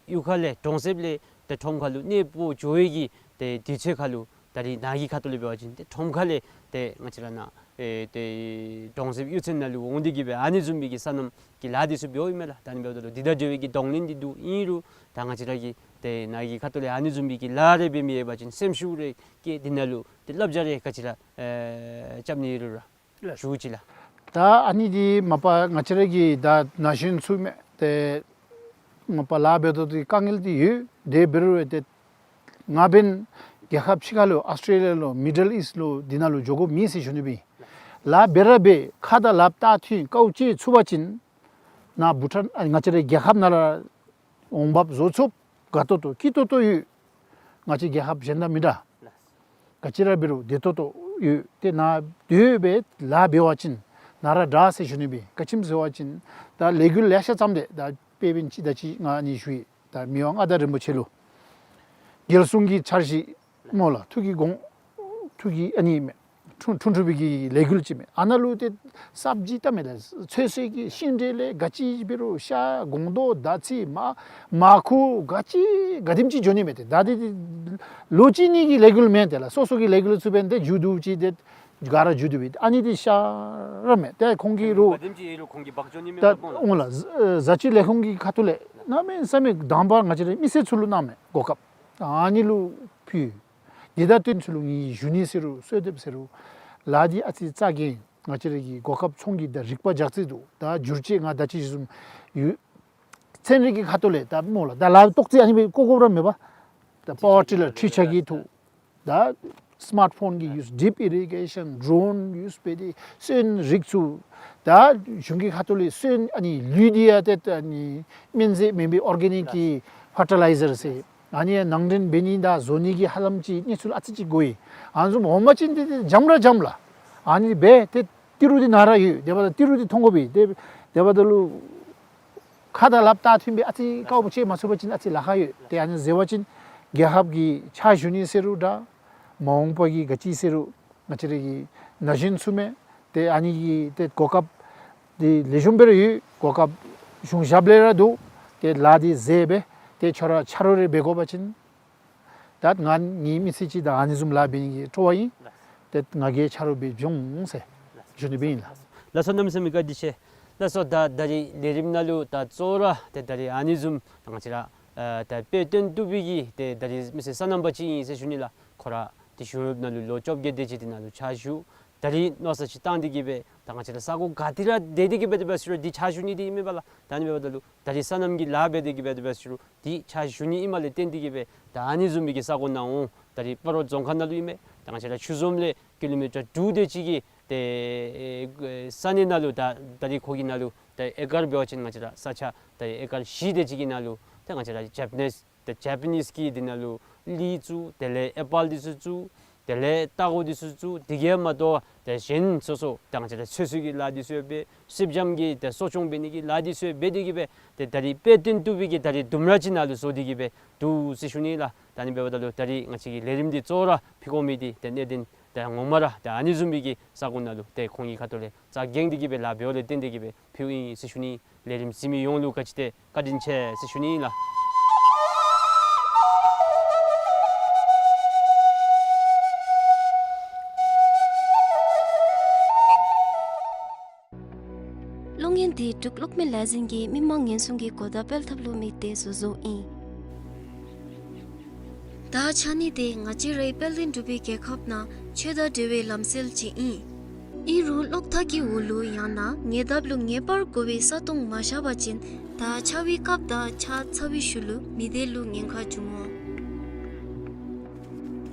གཡུས་ཁ་ལས་གྲོང་གསེབ་ལས་ཏེ་ཁྲོམ་ཁ་ལུ་གནས་སྤོ་འགྱོ་བའི་གི་ཏེ་དུས་ཚོད་ཁ་ལུ་ད་རེས་ནཱ་གི་ཁ་ཐུག་ལས་འབད་བ་ཅིན་ཏེ་ཁྲོམ་ཁ་ལས་ཏེ་ང་བཅས་ར་ནཱ་ཨེ་ཏེ་གྲོང་གསེབ་གཡུས་ཚན་ནང་ལུ་འོང་སྟེ་གི་སྦེ་ཨ་ནི་བཟུམ་མའི་གི་སོ་ནམ་གྱི་ལཱ་འདི་ཚུ་འབདཝ་ཨིན་མས་ལགས། ད་ཨ་ནི་འབདཝ་ད་ལུ་འདི་དང་འབྲེལ་བའི་གི་གདོང་ལེན་འདི་འདུག། ཨིན་རུང་ད་ང་བཅས་ར་གིས་ཏེ་ནཱ་གི་ཁ་ཐུག་ལས་ཨ་ནི་བཟུམ་མའི་གི་ལཱ་རེ་འབད་མི་ཡོད་པ་ཅིན་སེམས་ཤུགས་རེ་བསྐྱེད་འདི་ནང་ལུ་ཏེ་བསླབ་བྱ་རེ་ག་ཅི་ར་ཨེ་རྐྱབ་ནི་ཡོད་རུང་ར་ཞུ་ཅི་ལགས། ད་ཨ་ནི་འདི་མ་པ་ང་བཅས་ར་གི་ད་ན་གཞོན་ཚུ་མས། ཏེ་མ་པ་ལཱ་འབད་དོ་འདི་དཀའ་ངལ་འདི་ཡོད། དེ་འབད་རུང་ཏེ་ང་འབདན་རྒྱལ་ཁབ་ཕྱི་ཁ་ལུ་ཨཱོས་ཊེ་ལི་ཡ་ལུ་མི་ཌལ་ཨིསཊ་ལུ་འདི་ནང་ལུ་འགྱོ་དགོཔ་མེད་ཟེར་ཞུ་ནི་སྦེ། ལཱ་འབད་ར་འབད་ཁ་དང་ལགཔ་ལྟག་མཐུན་དཀའཝ་སྤྱད་ཚུགས་པ་ཅིན་ ནཱ་བྷུ་ཊཱན་ཨ་ང་བཅས་རའི་རྒྱལ་ཁབ་ནང་ལུ་འོང་འབབ་བཟོ་ཚུགསཔ་དགའ་ཏོག་ཏོ་སྐྱིད་ཏོག་ཏོ་ཡོད། ང་བཅས་རྒྱལ་ཁབ་གཞན་དང་མི་འདྲ། ག་ཅི་ར་འབད་རུང་བདེ་ཏོག་ཏོ་ཡོད། ཏེ་ནཱ་སྡོད་སྦེ་ལཱ་འབད་བ་ཅིན་ནཱ་ར་དྲག་ཟེར་ཞུ་ནི་སྦེ། ག་ཅི་སྨོ་ཟེར་བ་ཅིན་ད་ལས་འགུལ་ལེ་ཤ་བརྩམས་ཏེ་ད་དཔེ་འབད་བ་ཅིན་ད་ཅི་ང་ཨ་ནི་ཞུ་ཡི། ད་མི་དབང་མངའ་བདག་རིན་པོ་ཆེ་ལུ་རྒྱལ་སྲུང་གི་འཆར་གཞི་སྨོ་ལགས། ཐུགས་ཀྱི་དགོངས་ཐུགས་ཀྱི་ཨ་ནི་མས། འཁྲུངས་འཁྲུངས་འཁྲུངས་པའི་གི་ལས་འགུལ་ཅིག་མས། ཨ་ནཱ་ལུ་ཏེ་སབ་ཇི་བལྟ་མས་ལགས། ཚོད་བསྲེ་གི་ཤིང་འབྲས་ལས་ག་ཅི་འབད་རུང་ཤ་སྒོང་རྡོག་མདའ་ཚིག་མར་མར་ཁུ་ག་ཅི་ག་དེམ་ཅིག་འགྱོ་ནི་མས། ཏེ་ད་ཏེ་ལོ་གཅིག་གཉིས་ཀྱི་ལས་འགུལ་མེན་ཏེ་ལགས། སོ་སོ་གི་ལས་འགུལ་ཚུ་འབདན་ཏེ་མཇུག་བསྡུ་ཅི་ཏེ་ག་ར་མཇུག་བསྡུ་སྦེ་ཨ་ནི་འདི་ཤར་མས། ཏེ་ཁོང་གིས་རུང་ག་དེམ་ཅིག་ཡོད་རུང་ཁོང་གིས་འབག་འགྱོ་ནི་མས་ད་པ་སྨོ་ལགས། འོང་ལགས། བཟའ་བཅའི་ལས་ཁུངས་ཀྱི་ཁ་ཐུག་ལས་གནམ་མེད་ས་མེད་དང་པ་ང་བཅས་རའི་མི་སེར་ཚུ་ལུ་གནང་མས་གོ་སྐབས། ཨ་ནི་ལུ་ཕུལ། དེ་དང་བསྟུན་ཚུ་ལུ་ངེའི་ཞུ་ནི་ཟེར་རུང་གསོལ་འདེབས་ཟེར་རུང་ལཱ་འདི་ཨ་ཙི་རྩ་འགེངས། ང་བཅས་རའི་གི་གོ་སྐབས་ཚོང་གི་ད་རིག་པ་རྒྱག་རྩིས་འདུག། ད་བསྒྱུར་བཅོས་ང་ད་ཅི་ཞུ་བཟུམ་ཡོད། ཚན་རིག་གི་ཁ་ཐུག་ལས་ད་སྨོ་ལགས། ད་ལཱ་ཏོག་ཙི་ཨ་ནི་སྦེ་བཀོ་བཀོཝ་ར་མེད་པ། ད་པ་ཝར་ཊི་ལར་འཕྲུལ་ཆས་ཀྱི་ཐོག། ད་སི་མཱརཊ་ཕོན་གྱི་ཡུས། ཌིབ་ཨི་རི་གེ་ཤཱན་ཌོ་རོན་ཡུས་འབད་དེ་སོན་རིགས་ཚུ། ད་གཞུང་གི་ཁ་ཐུག་ལས་སོན་ཨ་ནི་ལུད་འདི་ཡང་ཏེ་ཨ་ནི་སྨན་རྫས་མེན་པའི་ཨོར་གེ་ནིག་གི་ཕར་ཊི་ལའི་ཛར་ཟེར། ཨ་ནི་ནང་འདྲེན་འབད་ནི་དང་བཟོ་ནི་གི་ཧ་ལམ་ཅིག་གནས་ཚུལ་ཨ་ཙི་ཅིག་གོ་ཡི། ཨ་ནི་བཟུམ་འོང་པ་ཅིན་ཏེ་ཏེ་འཇམ་ར་འཇམ་ལགས། ཨ་ནི་སྦེ་ཏེ་ཏི་རུ་འདི་ནཱ་ར་ཡོད། དེ་འབདཝ་ད་ཏི་རུ་འདི་མཐོང་དགོ་པས། ཏེ་དེ་འབདཝ་ད་ལུ་ཁ་དང་ལགཔ་ད་མཐུན་པའི་ཨ་ཙི་དཀའཝ་སྤྱད་མ་ཚུགས་པ་ཅིན་ཨ་ཙི་ལཱ་ཁག་ཡོད། ཏེ་ཨ་ནི་ཟེར་བ་ཅིན་རྒྱལ་ཁབ་ཀྱི་ཕྱག་ཞུ་ནི་ཟེར་རུང་འདྲ། མ་འོངས་པ་གི་ག་ཅི་ཟེར་རུང་ང་བཅས་རའི་གི་ན་གཞོན་ཚུ་མས། ཏེ་ཨ་ནི་གི་ཏེ་གོ་སྐབས་འདི་ལེགས་ཤོམ་སྦེ་ར་ཡོད། གོ་སྐབས་གཞུང་ཞབས་ལས་ར་འདུག། ཏེ་ལཱ་འདི་མཛད་སྦེ་ཏེ་ཁྱོད་ར་ཆ་རོགས་རེ་འབད་དགོ་པ་ཅིན་ད་ང་ངེའི་མི་ཚེ་གཅིག་ད་ཨ་ནི་བཟུམ་ལཱ་འབད་ནི་གི་སྤྲོ་བ་ཨིན། ཏེ་ང་གིས་ཆ་རོགས་འབད་འོང་ཟེར་ཞུ་ནི་སྦེ་ཨིན་ལགས། ལགས་སོ། གནམ་མེད་ས་མེད་བཀའ་དྲིན་ཆེ། ལགས་སོ། ད་ད་རིས་ལས་རིམ་ནང་ལུ་ད་གཙོ་བོ་ར་ཏེ་ད་རིས་ཨ་ནི་བཟུམ་ད་ང་བཅས་ར་ཨ་ད་དཔེ་སྟོན་བཏུབ་པའི་གི་ཏེ་ད་རིས་མི་སེར་སོ་ནམ་པ་ཅིག་ཨིན་ཟེར་ཞུ་ནི་ལགས། ཁོ་ར་ཏེ་གཞུང་གཡོགཔ་ནང་ལུ་ལོ་བཅོ་བརྒྱད་དེ་ཅིག་དེ་ནང་ལུ་ཕྱག་ཞུ། ད་རིས་མནོ་བསམ་ཅིག་བཏང་སྟེ་གི་སྦེ་ད་ང་བཅས་ར་ས་གོ་ག་ཏེ་ར་སྡོད་དེ་གི་སྦེ་དེ་སྦེ་ཟེར་རུང་འདི་ཕྱག་ཞུ་ནི་འདི་ཨིན་མས་པ་ལགས། ད་ཨ་ནི་འབདཝ་ད་ལུ་ད་རིས་སོ་ནམ་གྱི་ལཱ་འབད་དེ་གི་སྦེ་དེ་སྦེ་ཟེར་རུང་འདི་ཕྱག་ཞུ་ནི་ཨིནམ་ལས་བརྟེན་ཏེ་གི་སྦེ་ད་ཨ་ནི་བཟུམ་མའི་གི་ས་གོ་ནང་འོང་། ད་རིས་སྤ་རོ་རྫོང་ཁག་ནང་ལུ་ཨིན་མས། ད་ང་བཅས་ར་ཆུ་འཛོམས་ལས་ཀི་ལོ་མི་ཊར་དྲུག་དེ་ཅིག་གི་ཏེ་ཨེ་ས་གནས་ནང་ལུ་ད་ད་རིས་ཁོ་གི་ནང་ལུ་ད་ཨེ་ཀར་འབད་བ་ཅིན་ང་བཅས་ར་ས་ཆ་ད་ཨེ་ཀར་བཞི་དེ་ཅིག་གི་ནང་ལུ་ད་ང་བཅས་ར་ཇ་པ་ནིས་ཏེ་ཇ་པ་ནིས་ཀྱིས་འདི་ནང་ལུ་ལི་བཙུགས། དེ་ལས་ཨེ་པཱལ་འདི་ཚུ་བཙུགས། དེ་ལས་སྟག་འོག་འདི་ཚུ་བཙུགས། དེ་གིས་མ་དོ་ཏེ་གཞན་སོ་སོ་ད་ང་བཅས་ར་ཚོད་བསྲེ་གི་ལཱ་འདི་ཚུ་ཡང་འབད། སེར་སྦྱངམ་གི་ཏེ་གསོ་སྐྱོང་འབད་ནི་གི་ལཱ་འདི་ཚུ་ཡང་འབད་དེ་གི་སྦེ་ཏེ་ད་རིས་དཔེ་སྟོན་བཏུབ་པའི་གི་ད་རིས་ལྡུམ་ར་ཅིག་ནང་ལུ་བཟོ་སྟེ་གི་སྦེ་འདུག་ཟེར་ཞུ་ནི་ལགས། ད་ཨ་ནི་འབདཝ་ད་ལུ་ད་རིས་ང་བཅས་ཀྱི་ལས་རིམ་འདི་གཙོ་བོ་ར་ཕུལ་དགོ་མི་འདི་ཏེ་གནད་དོན་ཏེ་ངོ་མ་ར་ཏེ་ཨ་ནི་བཟུམ་མའི་གི་ས་གོ་ནང་ལུ་ཏེ་ཁོང་གི་ཁ་ཐུག་ལས་རྩ་འགེངས་ཏེ་གི་སྦེ་ལཱ་འབདཝ་ལས་བརྟེན་ཏེ་གི་སྦེ་ཕུལཝ་ཨིན་ཟེར་ཞུ་ནི། ལས་རིམ་གཟིགས་མི་ཡོངས་ལུ་ག་ཅི་ཏེ་བཀའ་དྲིན་ཆེ་ཟེར་ཞུ་ནི་ཨིན་ལགས། གློག་བརྙན་འདི་འབྲུག་གློག་མེ་ལས་འཛིན་གྱིས་མི་མང་ཉེན་སྲུང་གི་གོ་བརྡ་སྤེལ་ཐབས་ལུ་དམིགས་ཏེ་བཟོ་བཟོཝ་ཨིན། དར་ཆགས་ནི་དེ་ང་བཅས་རའི་དཔལ་ལྡན་འབྲུག་པའི་རྒྱལ་ཁབ་ནང་ཆོས་དང་འབྲེལ་བའི་ལམ་སྲོལ་ཅིག་ཨིན། ཨིན་རུང་གློག་ཐག་གི་འོག་ལུ་ཡང་ན་ཉེ་འདབས་ལུ་ངེས་པར་དགོ་པའི་ས་སྟོང་མ་བཞག་པ་ཅིན་དར་ཆགས་པའི་སྐབས་དང་ཆགས་ཚར་བའི་ཤུལ་ལུ་མི་སྡེ་ལུ་ཉེན་ཁ་འབྱུང་འོང་།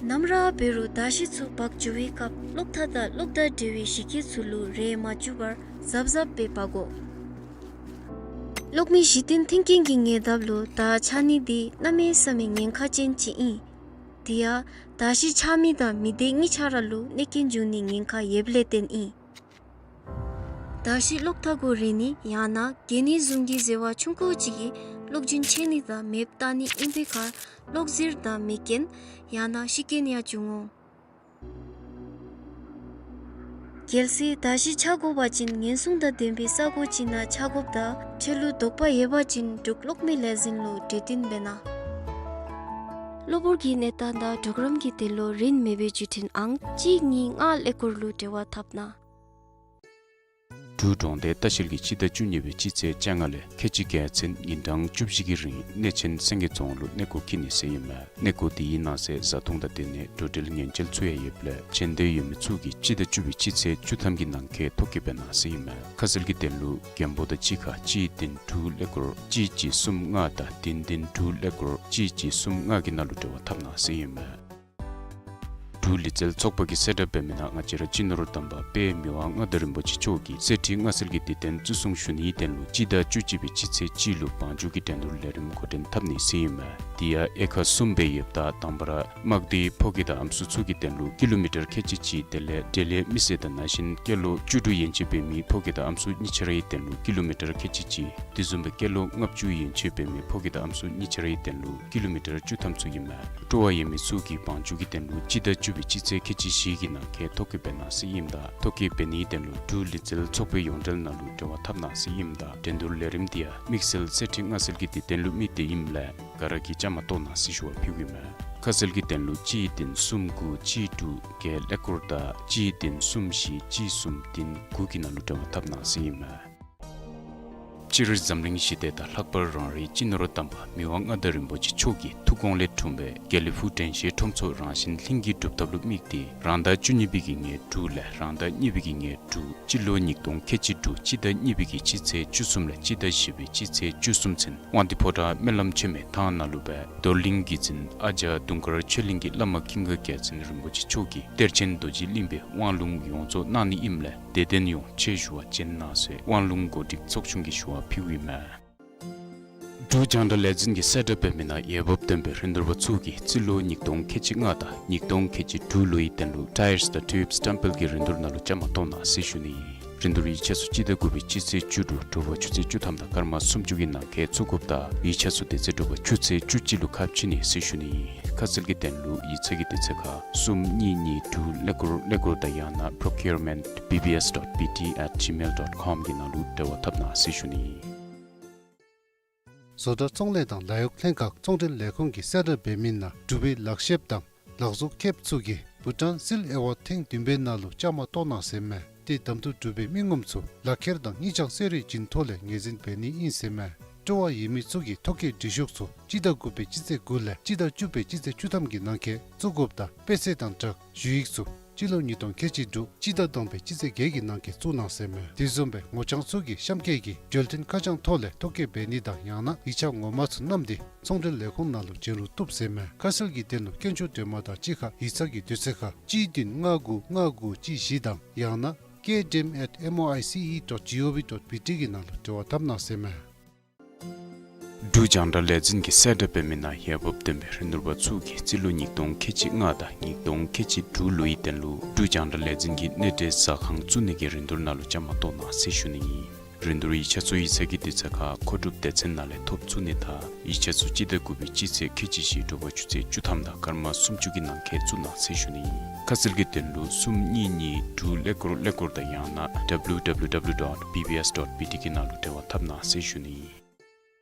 ནམ་ར་འབད་རུང་དར་ཤིང་ཚུ་འབག་འགྱོ་བའི་སྐབས་གློག་ཐག་དང་གློག་དང་འབྲེལ་བའི་གཞི་སྐྱེས་ཚུ་ལུ་རེག་མ་བཅུག་པར་གཟབ་གཟབ་སྦེ་འབག་དགོ། གློག་མེ་གཞི་རྟེན་མཐུན་རྐྱེན་གྱི་ཉེ་འདབས་ལུ་དར་ཆགས་ནི་འདི་གནམ་མེད་ས་མེད་ཉེན་ཁ་ཅན་ཅིག་ཨིན། དེ་ཡང་དར་ཤིང་ཆགས་མི་དང་མི་སྡེ་གཉིས་ཆ་ར་ལུ་གནོད་རྐྱེན་འབྱུང་ནིའི་ཉེན་ཁ་ཡོདཔ་ལས་བརྟེན་ཨིན། དར་ཤིང་གློག་ཐག་གུ་རེག་ནི་ཡང་ན་གད་སྙིགས་བཟུང་གི་བཟོ་བ་ཆུང་ཀུ་ཅིག་གིས་གློག་རྒྱུན་ཆད་ནི་དང་མེདཔ་བཏང་ནི་ཨིན་པའི་ཁར་གློག་ཟིལ་དང་མེ་རྐྱེན་ཡང་ན་ཤི་རྐྱེན་ཡང་འབྱུང་འོང་། གལ་སྲིད་དར་ཤིང་ཆག་དགོ་པ་ཅིན་ཉེན་སྲུང་དང་ལྡན་པའི་ས་གོ་ཅིག་ནང་ཆག་དགོཔ་དང་ཁྲལ་ལུ་དོགས་པ་ཡོད་པ་ཅིན་འབྲུག་གློག་མེ་ལས་འཛིན་ལུ་གྲོས་བསྟུན་འབད་གནང་། གློ་བུར་གྱི་གནས་སྟངས་དང་གྲོགས་རམ་གྱི་དོན་ལུ་རིན་མེད་པའི་བརྒྱུད་འཕྲིན་ཨང་གཅིག་གཉིས་ལྔ་ཀླད་ཀོར་ལུ་འབྲེལ་བ་འཐབ་གནང་། འབྲུག་གྲོང་སྡེ་ལྟ་བཤལ་གྱིས་སྤྱི་ཟླ་བཅུ་གཉིས་པའི་སྤྱི་ཚེས་བཅོ་ལྔ་ལས་ཁལ་གཅིག་བརྒྱ་ཚུན་ཉིན་གྲངས་བཅུ་བཞི་གི་རིང་གནས་ཆེན་སེང་གེ་རྫོང་ལུ་གནས་སྐོར་འཁྱིད་ནི་ཟེར་ཨིན་མས། གནས་སྐོར་དེའི་ནང་གསེས་བཟའ་འཐུང་དང་དེ་ནི་འགྲོ་འགྲུལ་ཉེན་བཅོལ་ཚུ་ཡང་ཡོདཔ་ལས་ཞལ་འདེབས་ཡོད་མི་ཚུ་གིས་སྤྱི་ཟླ་བཅུ་པའི་སྤྱི་ཚེས་བཅུ་ཐམ་གྱི་ནང་འཁོད་ཐོ་བཀོད་འབད་གནང་ཟེར་ཨིན་མས། ཁ་གསལ་གྱི་དོན་ལུ་མགོན་པོ་དང་གཅིག་ཁར་གཅིག་བདུན་དྲུག་ཀླད་ཀོར་གཅིག་གཅིག་གསུམ་ལྔ་དང་བདུན་བདུན་དྲུག་ཀླད་ཀོར་གཅིག་གཅིག་གསུམ་ལྔ་གི་ནང་ལུ་འབྲེལ་བ་འཐབ་གནང་ཟེར་ཨིན་མས། འབྲུག་ལུས་རྩལ་ཚོགས་པ་གིས་གསལ་བསྒྲགས་འབད་མི་ནང་ང་བཅས་ར་སྤྱི་ནོར་དམ་པ་དཔལ་མི་དབང་མངའ་བདག་རིན་པོ་ཆེ་མཆོག་གིས་གསེར་ཁྲི་མངའ་གསོལ་གྱི་དུས་སྟོན་བརྩི་སྲུང་ཞུ་ནིའི་དོན་ལུ་སྤྱི་ཟླ་བཅུ་གཅིག་པའི་སྤྱི་ཚེས་གཅིག་ལུ་བང་རྒྱུག་གི་འགྲན་བསྡུར་ལས་རིམ་འགོ་འདྲེན་འཐབ་ནི་ཟེར་ཨིན་མས། དེ་ཡང་དབྱེ་ཁག་གསུམ་སྦེ་ཡོདཔ་ད་དང་པ་ར་དམག་སྡེའི་ཕོ་སྐྱེས་དང་ཨམ་སྲུ་ཚུ་གི་དོན་ལུ་ཀི་ལོ་མི་ཊར་ཁལ་གཅིག་གཅིག་དེ་ལས་འབྲེལ་ཡོད་མི་སེར་དང་ནང་བཞིན་སྐྱེས་ལོ་བཅུ་དྲུག་ཡན་ཆད་འབད་མི་ཕོ་སྐྱེས་དང་ཨམ་སྲུ་གཉིས་ཆ་རའི་དོན་ལུ་ཀི་ལོ་མི་ཊར་ཁལ་གཅིག་གཅིག། དེ་བཟུམ་སྦེ་སྐྱེས་ལོ་ལྔ་བཅུ་ཡན་ཆད་འབད་མི་ཕོ་སྐྱེས་དང་ཨམ་སྲུ་གཉིས་ཆ་རའི་དོན་ལུ་ཀི་ལོ་མི་ཊར་བཅུ་ཐམ་ཚུ་ཨིན་མས། སྤྲོ་བ་ཡོད་མི་ཚུ་གིས་བང་རྒྱུག་གི་དོན་ལུ་སྤྱི་ཟླ་བཅུ་པའི་སྤྱི་ཚེས་ཁལ་གཅིག་བཞི་གི་ནང་འཁོད་ཐོ་བཀོད་འབད་གནང་ཟེར་ཨིནམ་ད་ཐོ་བཀོད་འབད་ནིའི་དོན་ལུ་འབྲུག་ལུས་རྩལ་ཚོགས་པའི་ཡོངས་འབྲེལ་ནང་ལུ་འབྲེལ་བ་འཐབ་གནང་ཟེར་ཨིནམ་ད་འགྲན་བསྡུར་ལས་རིམ་དེ་ཡང་དམིགས་བསལ་གསེར་ཁྲི་མངའ་གསོལ་གྱི་དུས་སྟོན་ལུ་དམིགས་ཏེ་ཨིནམ་ལས་ག་ར་གིས་བཅའ་མར་གཏོགས་གནང་ཟེར་ཞུ་བ་ཕུལཝ་ཨིན་མས། ཁ་གསལ་གྱི་དོན་ལུ་གཅིག་བདུན་གསུམ་དགུ་གཅིག་དྲུག་བརྒྱད་ཀླད་ཀོར་དང་གཅིག་བདུན་གསུམ་བཞི་གཅིག་གསུམ་བདུན་དགུ་གི་ནང་ལུ་འབྲེལ་བ་འཐབ་གནང་ཟེར་ཨིན་མས། སྤྱིར་འཛམ་གླིང་ཞི་བདེ་དང་ལྷག་པར་རང་རེའི་སྤྱི་ནོར་དམ་པ་མི་དབང་མངའ་བདག་རིན་པོ་ཆེ་མཆོག་གི་ཐུགས་དགོངས་ལས་འཁྲུངས་པའི་དགེ་ལེགས་ཕུག་དྲན་ཤེས་ཁྲོམ་ཚོགས་རང་བཞིན་ལྷན་སྐྱེས་སྒྲུབ་ཐབས་ལུ་དམིགས་ཏེ་རང་ཟླ་བཅུ་གཉིས་པའི་གི་ཉེར་དྲུག་ལས་རང་ཟླ་གཉིས་པའི་གི་ཉེར་དྲུག་སྤྱི་ལོ་ཉིས་སྟོང་ཁལ་གཅིག་དྲུག་སྤྱི་ཟླ་གཉིས་པའི་གི་སྤྱི་ཚེས་བཅུ་གསུམ་ལས་སྤྱི་ཟླ་བཞི་པའི་སྤྱི་ཚེས་བཅུ་གསུམ་ཚུན་དབང་འདུས་ཕོ་བྲང་སྨོན་ལམ་ཆེན་མོའི་ཐང་ནང་ལུ་སྦེ་རྡོར་གླིང་གི་རྒྱལ་བཙུན་ཨ་ཛྙཱ་དུང་དཀར་ཆོས་གླིང་གི་བླ་མ་ཀུན་དགའ་རྒྱལ་མཚན་རིན་པོ་ཆེ་མཆོག་གིས་གཏེར་ཆེན་རྡོ་རྗེ་གླིང་པའི་དབང་ལུང་ཡོངས་རྫོགས་གནང་ནི་ཨིནམ་ལས་དད་ལྡན་ཡོངས་ཆེད་ཞུ་བ་བྱོན་གནང་ཟེར་དབང་ལུང་གོ་སྒྲིག་ཚོགས་ཆུང་གིས་ཞུ་བ་ཕུལཝ་ཨིན་མས། འབྲུག་རྒྱང་བསྒྲགས་ལས་འཛིན་གྱིས་གསལ་བསྒྲགས་འབད་མི་ནང་འོས་འབབ་ལྡན་པའི་རིན་བསྡུར་པ་ཚུ་གིས་རྩིས་ལོ་ཉིས་སྟོང་ཁལ་གཅིག་ལྔ་དང་ཉིས་སྟོང་ཁལ་གཅིག་དྲུག་ལོའི་དོན་ལུ་ཊའིརསི་དང་ཊིའུབསི་སྟམ་པེལ་གྱི་རིན་བསྡུར་ནང་ལུ་བཅའ་མར་གཏོགས་གནང་ཟེར་ཞུ་ནི་ཨིན། རིན་བསྡུར་ཡིག་ཆ་ཚུ་སྤྱི་ཟླ་དགུ་པའི་སྤྱི་ཚེས་བཅུ་དྲུག་དྲོ་པ་ཆུ་ཚོད་བཅུ་ཐམ་དང་སྐར་མ་སུམ་ཅུ་གི་ནང་འཁོད་བཙུགས་དགོཔ་དང་ཡིག་ཆ་ཚུ་དེ་ཚེ་དྲོ་པ་ཆུ་ཚོད་བཅུ་གཅིག་ལུ་ཁ་ཕྱེ་ནི་ཟེར་ཞུ་ནི་ཨིན། ཁ་གསལ་གྱི་དོན་ལུ་ཡིག་ཚང་གི་དུས་ཚོད་ཁར་གསུམ་གཉིས་གཉིས་དྲུག་ཀླད་ཀོར་ཀླད་ཀོར་དང་ཡང་ན་procurement B B S dot B T at gmail dot com གི་ནང་ལུ་འབྲེལ་བ་འཐབ་གནང་ཟེར་ཞུ་ནི་ཨིན། བཟོ་གྲྭ་ཚོང་ལས་དང་ལཱ་གཡོག་ལྷན་ཁག་ཚོང་འབྲེལ་ལས་ཁུངས་ཀྱིས་གསལ་བསྒྲགས་འབད་མི་ནང་འབྲུག་པའི་ལག་ཤེསཔ་དང་ལག་བཟོ་མཁསཔ་ཚུ་གིས་བྷུ་ཊཱན་སིལ་ཨེ་ཝཱཌ་ཐེངས་བདུན་པའི་ནང་ལུ་བཅའ་མར་གཏོགས་གནང་ཟེར་མས། ཏེ་གདམ་འཐུ་གྲུབ་པའི་མི་ངོམ་ཚུ་ལག་ཁྱེར་དང་སྙིང་བཅངས་གསོལ་རས་བྱིན་ཐོག་ལས་ངོས་འཛིན་འབད་ནི་ཨིན་ཟེར་མས། སྤྲོ་བ་ཡོད་མི་ཚུ་གིས་ཐོ་བཀོད་འབྲི་ཤོག་ཚུ་སྤྱི་ཟླ་དགུ་པའི་སྤྱི་ཚེས་དགུ་ལས་སྤྱི་ཟླ་བཅུ་པའི་སྤྱི་ཚེས་བཅུ་ཐམ་གྱི་ནང་འཁོད་བཙུགས་དགོཔ་དང་དཔེ་ཆ་དང་སྦྲགས་ཞུ་ཡིག་ཚུ་སྤྱི་ལོ་ཉིས་སྟོང་ཁལ་གཅིག་དྲུག་སྤྱི་ཟླ་དང་པའི་སྤྱི་ཚེས་བརྒྱད་ཀྱི་ནང་འཁོད་བཙུགས་གནང་ཟེར་མས། དེ་བཟུམ་སྦེ་ངོ་རྐྱང་ཚུ་གིས་གཤམ་འཁོད་ཀྱི་འབྱོར་ལྡན་ཁ་བྱང་ཐོག་ལས་ཐོ་བཀོད་འབད་ནི་དང་ཡང་ན་ཡིག་ཆ་ངོ་མ་ཚུ་བསྣམས་ཏེ་ཚོང་འབྲེལ་ལས་ཁུངས་ནང་ལུ་བྱོན་རུང་བཏུབ་ཟེར་མས། ཁ་གསལ་གྱི་དོན་ལུ་དཀོན་མཆོག་སྒྲོལ་མ་དང་གཅིག་ཁར་ཡིག་ཚང་གི་དུས་ཚོད་ཁར་གཅིག་བདུན་ལྔ་དགུ་ལྔ་དགུ་གཅིག་བཞི་དང་ཡང་ན་K D M at M O I C E dot G O V dot B T གི་ནང་ལུ་འབྲེལ་བ་འཐབ་གནང་ཟེར་མས། འབྲུག་རྒྱང་བསྒྲགས་ལས་འཛིན་གྱིས་གསལ་བསྒྲགས་འབད་མི་ནང་འོས་འབབ་ལྡན་པའི་རིན་བསྡུར་པ་ཚུ་གིས་རྩིས་ལོ་ཉིས་སྟོང་ཁལ་གཅིག་ལྔ་དང་ཉིས་སྟོང་ཁལ་གཅིག་དྲུག་ལོའི་དོན་ལུ་འབྲུག་རྒྱང་བསྒྲགས་ལས་འཛིན་གྱི་གནས་འབྲེལ་ཟ་ཁང་བཙུགས་ནི་གི་རིན་བསྡུར་ནང་ལུ་བཅའ་མར་གཏོགས་གནང་ཟེར་ཞུ་ནི་ཨིན། རིན་བསྡུར་ཡིག་ཆ་ཚུ་ཡིག་ཚང་གི་དུས་ཚོད་ཁར་མཁོ་སྒྲུབ་སྡེ་ཚན་ནང་ལས་ཐོབ་ཚུགས་ནི་དང་ཡིག་ཆ་ཚུ་སྤྱི་ཟླ་དགུ་པའི་སྤྱི་ཚེས་ཁལ་གཅིག་བཞི་དྲོ་པ་ཆུ་ཚོད་བཅུ་ཐམ་དང་སྐར་མ་སུམ་ཅུ་གི་ནང་འཁོད་བཙུགས་གནང་ཟེར་ཞུ་ནི་ཨིན། ཁ་གསལ་གྱི་དོན་ལུ་གསུམ་གཉིས་གཉིས་དྲུག་ཀླད་ཀོར་ཀླད་ཀོར་དང་ཡང་ན་W W W dot B B S dot B T གི་ནང་ལུ་འབྲེལ་བ་འཐབ་གནང་ཟེར་ཞུ་ནི་ཨིན།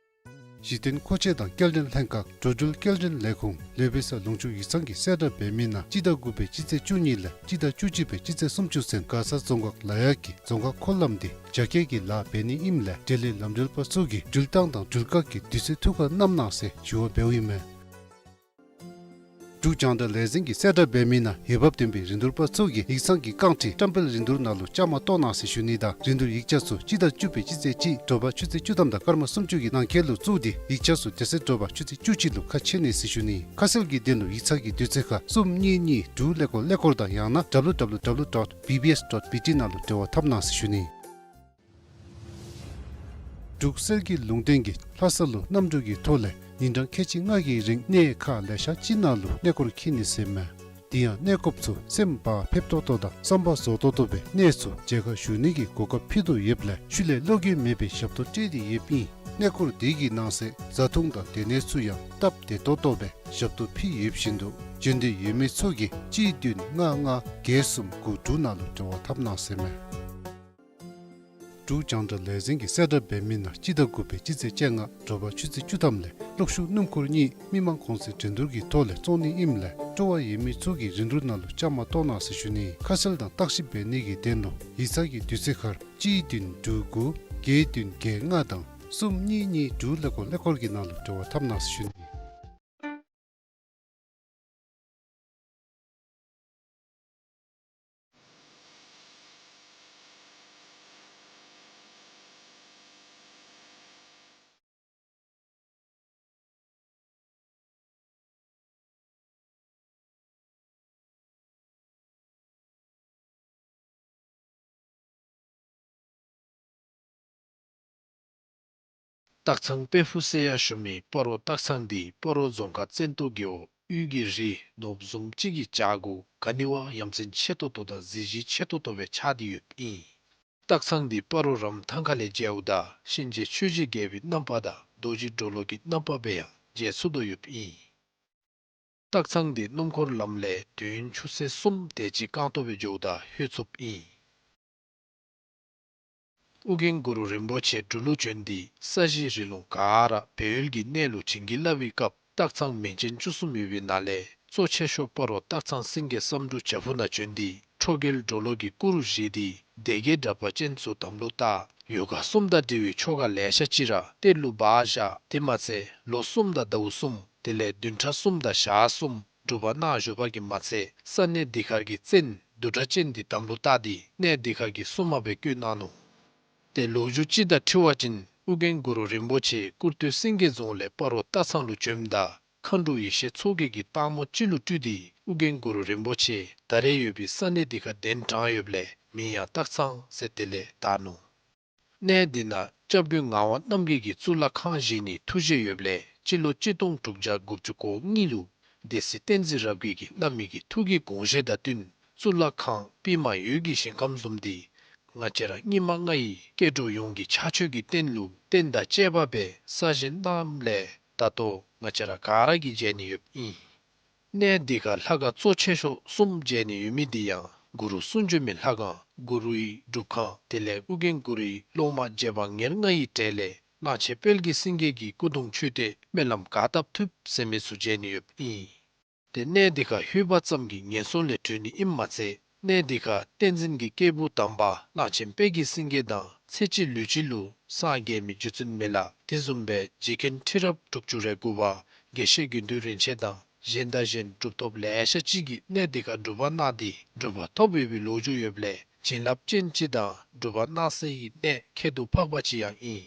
གཞི་རྟེན་མཁོ་ཆས་དང་སྐྱེལ་འདྲེན་ལྷན་ཁག་འགྲོ་འགྲུལ་སྐྱེལ་འདྲེན་ལས་ཁུངས་ལུས་པའི་ས་ལུང་ཕྱོགས་ཡིག་ཚང་གིས་གསལ་བསྒྲགས་འབད་མི་ནང་སྤྱི་ཟླ་དགུ་པའི་སྤྱི་ཚེས་བཅུ་གཉིས་ལས་སྤྱི་ཟླ་བཅུ་གཅིག་པའི་སྤྱི་ཚེས་སུམ་ཅུ་ཚུན་མགར་ས་རྫོང་ཁག་ལ་ཡག་གི་རྫོང་ཁག་འཁོར་ལམ་འདི་རྒྱ་སྐྱེད་ཀྱི་ལཱ་འབད་ནི་ཨིནམ་ལས་འབྲེལ་ཡོད་ལམ་འགྲུལ་པ་ཚུ་གིས་འགྲུལ་བཏང་དང་འགྲུལ་བཀག་གི་དུས་ཚོད་ཐུགས་ཁར་བསྣམ་གནང་ཟེར་ཞུ་བ་འབདཝ་ཨིན་མས། འབྲུག་རྒྱང་བསྒྲགས་ལས་འཛིན་གྱིས་གསལ་བསྒྲགས་འབད་མི་ནང་འོས་འབབ་ལྡན་པའི་རིན་བསྡུར་པ་ཚུ་གིས་ཡིག་ཚང་གི་རྐང་ཁྲི་བཀྲམ་སྤེལ་རིན་བསྡུར་ནང་ལུ་བཅའ་མར་གཏོགས་གནང་ཟེར་ཞུ་ནི་དང་རིན་བསྡུར་ཡིག་ཆ་ཚུ་སྤྱི་ཟླ་བཅུ་པའི་སྤྱི་ཚེས་གཅིག་དྲོ་པ་ཆུ་ཚོད་བཅུ་ཐམ་དང་སྐར་མ་སུམ་ཅུ་གི་ནང་འཁོད་ལུ་བཙུགས་ཏེ་ཡིག་ཆ་ཚུ་དེ་ཚེ་དྲོ་པ་ཆུ་ཚོད་བཅུ་གཅིག་ལུ་ཁ་ཕྱེ་ནི་ཟེར་ཞུ་ནི། ཁ་གསལ་གྱི་དོན་ལུ་ཡིག་ཚང་གི་དུས་ཚོད་ཁར་གསུམ་གཉིས་གཉིས་དྲུག་ཀླད་ཀོར་ཀླད་ཀོར་དང་ཡང་ན་W W W dot B B S dot B T ནང་ལུ་འབྲེལ་བ་འཐབ་གནང་ཟེར་ཞུ་ནི། འབྲུག་གསེར་གྱི་ལུང་བསྟན་གྱིས་ལྷ་ས་ལུ་གནམ་གྲུ་གི་ཐོག་ལས་ཉིན་གྲངས་ཁལ་གཅིག་ལྔ་གི་རིང་གནས་ཁག་ལེ་ཤ་ཅིག་ནང་ལུ་གནས་སྐོར་འཁྱིད་ནི་ཟེར་མས། དེ་ཡང་གནས་སྐོརཔ་ཚུ་སེམས་བག་ཕེབས་ཏོག་ཏོ་དང་བསམ་པ་རྫོགས་ཏོག་ཏོ་སྦེ་གནས་ཚུ་མཇལ་ཁ་ཞུ་ནི་གི་གོ་སྐབས་ཕུལ་དོ་ཡོདཔ་ལས་ཤུལ་ལས་བློ་འགྱོད་མེད་པའི་ཞབས་ཏོག་སྤྲོད་དེ་ཡོདཔ་ཨིན། གནས་སྐོར་དེ་གི་ནང་གསེས་བཟའ་འཐུང་དང་སྡོད་གནས་ཚུ་ཡང་སྟབས་བདེ་ཏོག་ཏོ་སྦེ་ཞབས་ཏོག་ཕུལ་ཡོདཔ་བཞིན་དུ་འབྱོན་འདོད་ཡོད་མི་ཚུ་གིས་གཅིག་བདུན་ལྔ་ལྔ་བརྒྱད་གསུམ་དགུ་དྲུག་ནང་ལུ་འབྲེལ་བ་འཐབ་གནང་ཟེར་མས། འབྲུག་རྒྱང་བསྒྲགས་ལས་འཛིན་གྱིས་གསལ་བསྒྲགས་འབད་མི་ནང་སྤྱི་ཟླ་དགུ་པའི་སྤྱི་ཚེས་བཅོ་ལྔ་དྲོ་པ་ཆུ་ཚོད་བཅུ་ཐམ་ལས་གློག་ཤུགས་སྣུམ་འཁོར་གཉིས་མི་མང་གོང་ཚད་འགྲན་བསྡུར་གྱི་ཐོག་ལས་བཙོང་ནི་ཨིནམ་ལས་སྤྲོ་བ་ཡོད་མི་ཚུ་གིས་རིན་བསྡུར་ནང་ལུ་བཅའ་མར་གཏོགས་གནང་ཟེར་ཞུ་ནི། ཁ་གསལ་དང་བརྟག་ཞིབ་འབད་ནི་གི་དོན་ལུ་ཡིག་ཚང་གི་དུས་ཚོད་ཁར་གཅིག་བདུན་དྲུག་དགུ་བརྒྱད་བདུན་བརྒྱད་ལྔ་དང་གསུམ་གཉིས་གཉིས་དྲུག་ཀླད་ཀོར་ཀླད་ཀོར་གྱི་ནང་ལུ་འབྲེལ་བ་འཐབ་གནང་ཟེར་ཞུ་ནི། སྟག་ཚང་དཔལ་ཕུག་ཟེར་ཡང་ཞུ་མི་སྤ་རོ་སྟག་ཚང་འདི་སྤ་རོ་རྫོང་ཁག་བཙན་ཏོ་རྒེད་འོག་དབུས་ཀྱི་རི་ནོར་བུ་བཟུམ་ཅིག་གི་བྱག་གུ་ག་ནི་བ་ཡ་མཚན་ཆེ་ཏོག་ཏོ་དང་གཟི་བརྗིད་ཆེ་ཏོག་ཏོ་སྦེ་ཆགས་ཏེ་ཡོདཔ་ཨིན། སྟག་ཚང་འདི་སྤ་རོ་རམ་ཐང་ཁ་ལས་མཇལཝ་ད་གཤིན་རྗེ་ཆོས་ཀྱི་རྒྱལ་པོའི་རྣམ་པ་དང་རྡོ་རྗེ་གྲོ་ལོད་ཀྱི་རྣམ་པ་སྦེ་ཡང་མཇལ་ཚུགས་དོ་ཡོདཔ་ཨིན། སྟག་ཚང་འདི་སྣུམ་འཁོར་ལམ་ལས་དུས་ཡུན་ཆུ་ཚོད་གསུམ་དེ་ཅིག་རྐང་སྟོང་སྦེ་འགྱོཝ་ད་ལྷོད་ཚུགསཔ་ཨིན། ཨོ་རྒྱན་གུ་རུ་རིན་པོ་ཆེ་འབྲུག་ལུ་བྱོན་ཏེ་ས་གཞི་རི་ལུང་ག་ར་སྦས་ཡུལ་གྱི་གནས་ལུ་བྱིན་གྱིས་བརླབས་པའི་སྐབས་སྟག་ཚང་མིང་ཅན་བཅུ་གསུམ་ཡོད་པའི་ནང་ལས་གཙོ་ཆེ་ཤོས་སྤ་རོ་སྟག་ཚང་སེང་གེ་བསམ་འགྲུབ་བྱག་ཕུག་ནང་བྱོན་ཏེ་ཁྲོ་རྒྱལ་གྲོ་ལོད་ཀྱི་སྐུ་རུ་བཞེངས་ཏེ་སྡེ་བརྒྱད་དྲེགས་པ་ཅན་ཚུ་དམ་ལུ་བཏགས། ཡོ་ག་གསུམ་དང་འབྲེལ་བའི་ཆོ་ག་ལེ་ཤ་ཅིག་ར་གཏེར་ལུ་སྦ་བཞག། དེ་མ་ཚད་ལོ་གསུམ་དང་ཟླཝ་གསུམ་དེ་ལས་བདུན་ཕྲག་གསུམ་དང་ཞག་གསུམ་སྒྲུབ་པ་གནང་བཞུགས་པ་གིས་མ་ཚད་ས་གནས་འདི་ཁར་གྱི་བཙན་བདུད་དྲེགས་ཅན་འདི་དམ་ལུ་བཏགས་ཏེ་གནས་འདི་ཁར་གྱི་སྲུང་མ་སྦེ་བསྐོས་གནང་ནུག། ཏེ་ལོ་རྒྱུས་ཅིག་དང་འཁྲིལ་བ་ཅིན་ཨོ་རྒྱན་གུ་རུ་རིན་པོ་ཆེ་སྐུར་སྟོད་སེང་གེ་རྫོང་ལས་སྤ་རོ་སྟག་ཚང་ལུ་བྱོནམ་ད་མཁའ་འགྲོ་ཡེ་ཤེས་མཚོ་རྒྱལ་གྱིས་སྟག་མོ་ཅིག་ལུ་སྤྲུལ་ཏེ་ཨོ་རྒྱན་གུ་རུ་རིན་པོ་ཆེ་ད་རེས་ཡོད་པའི་ས་གནས་འདི་ཁར་གདན་དྲངས་ཡོདཔ་ལས་མིང་ཡང་སྟག་ཚང་ཟེར་དེ་ལས་བཏགས་ནུག། གནས་འདི་ནང་སྐྱབས་མགོན་ངག་དབང་རྣམ་རྒྱལ་གྱིས་གཙུག་ལག་ཁང་བཞེངས་ནིའི་ཐུགས་བཞེད་ཡོདཔ་ལས་སྤྱི་ལོ་གཅིག་སྟོང་དྲུག་བརྒྱ་དགུ་བཅུ་གོ་གཉིས་ལུ་སྡེ་སྲིད་བསྟན་འཛིན་རབ་རྒྱས་ཀྱིས་བླ་མའི་གི་ཐུགས་ཀྱི་དགོངས་བཞེད་དང་བསྟུན་གཙུག་ལག་ཁང་པདྨ་འོད་ཀྱི་ཞིང་ཁམས་བཟུམ་འདི་ང་བཅས་ར་སྙིགས་མ་ལྔ་ཡི་སྐྱེ་འགྲོ་ཡོངས་ཀྱི་ཕྱག་མཆོད་ཀྱི་རྟེན་ལུ་རྟེན་དང་བཅས་པ་སྦེ་གསར་བཞེངས་གནངམ་ལས་ད་ལྟོ་ང་བཅས་ར་ག་ར་གིས་མཇལ་ནི་ཡོདཔ་ཨིན། གནས་འདི་ཁར་ལྷ་ཁང་གཙོ་ཆེ་ཤོས་གསུམ་མཇལ་ནི་ཡོད་མི་འདི་ཡང་གུ་རུ་གསུང་བྱོན་མའི་ལྷ་ཁང་གུ་རུའི་སྒྲུབ་ཁང་དེ་ལས་ཨོ་རྒྱན་གུ་རུའི་སློབ་མ་རྗེ་འབངས་ཉེར་ལྔ་ཡི་གྲས་ལས་གླང་ཆེན་དཔལ་གྱི་སེང་གེ་གི་སྐུ་གདུང་མཆོད་རྟེན་སྨོན་ལམ་ག་བཏབ་ཐུབ་ཟེར་མི་ཚུ་མཇལ་ནི་ཡོདཔ་ཨིན། ཏེ་གནས་འདི་ཁར་ལྷོད་པ་ཙམ་གྱིས་ངན་སོང་ལས་གྲོལ་ནི་ཨིནམ་མ་ཚད་གནས་འདི་ཁར་བསྟན་འཛིན་གྱི་སྐྱེས་བུ་དམ་པ་གླང་ཆེན་དཔལ་གྱི་སེང་གེ་དང་ཚེ་གཅིག་ལུས་གཅིག་ལུ་སངས་རྒྱས་མི་རྒྱུ་མཚན་མེད་ལ་དེ་བཟུམ་སྦེ་རྗེ་མཁན་ཁྲི་རབས་དྲུག་ཅུ་རེ་དགུ་པ་དགེ་བཤེས་དགེ་འདུན་རིན་ཆེན་དང་གཞན་དང་གཞན་གྲུབ་ཐོབ་ལེ་ཤ་ཅིག་གིས་གནས་འདི་ཁར་སྒྲུབ་པ་གནང་སྟེ་གྲུབ་པ་ཐོབ་ཡོད་པའི་ལོ་རྒྱུས་ཡོདཔ་ལས་བྱིན་རླབས་ཅན་ཅིག་དང་གྲུབ་པ་གནང་སའི་གནས་ཁྱད་དུ་འཕགས་པ་ཅིག་ཡང་ཨིན།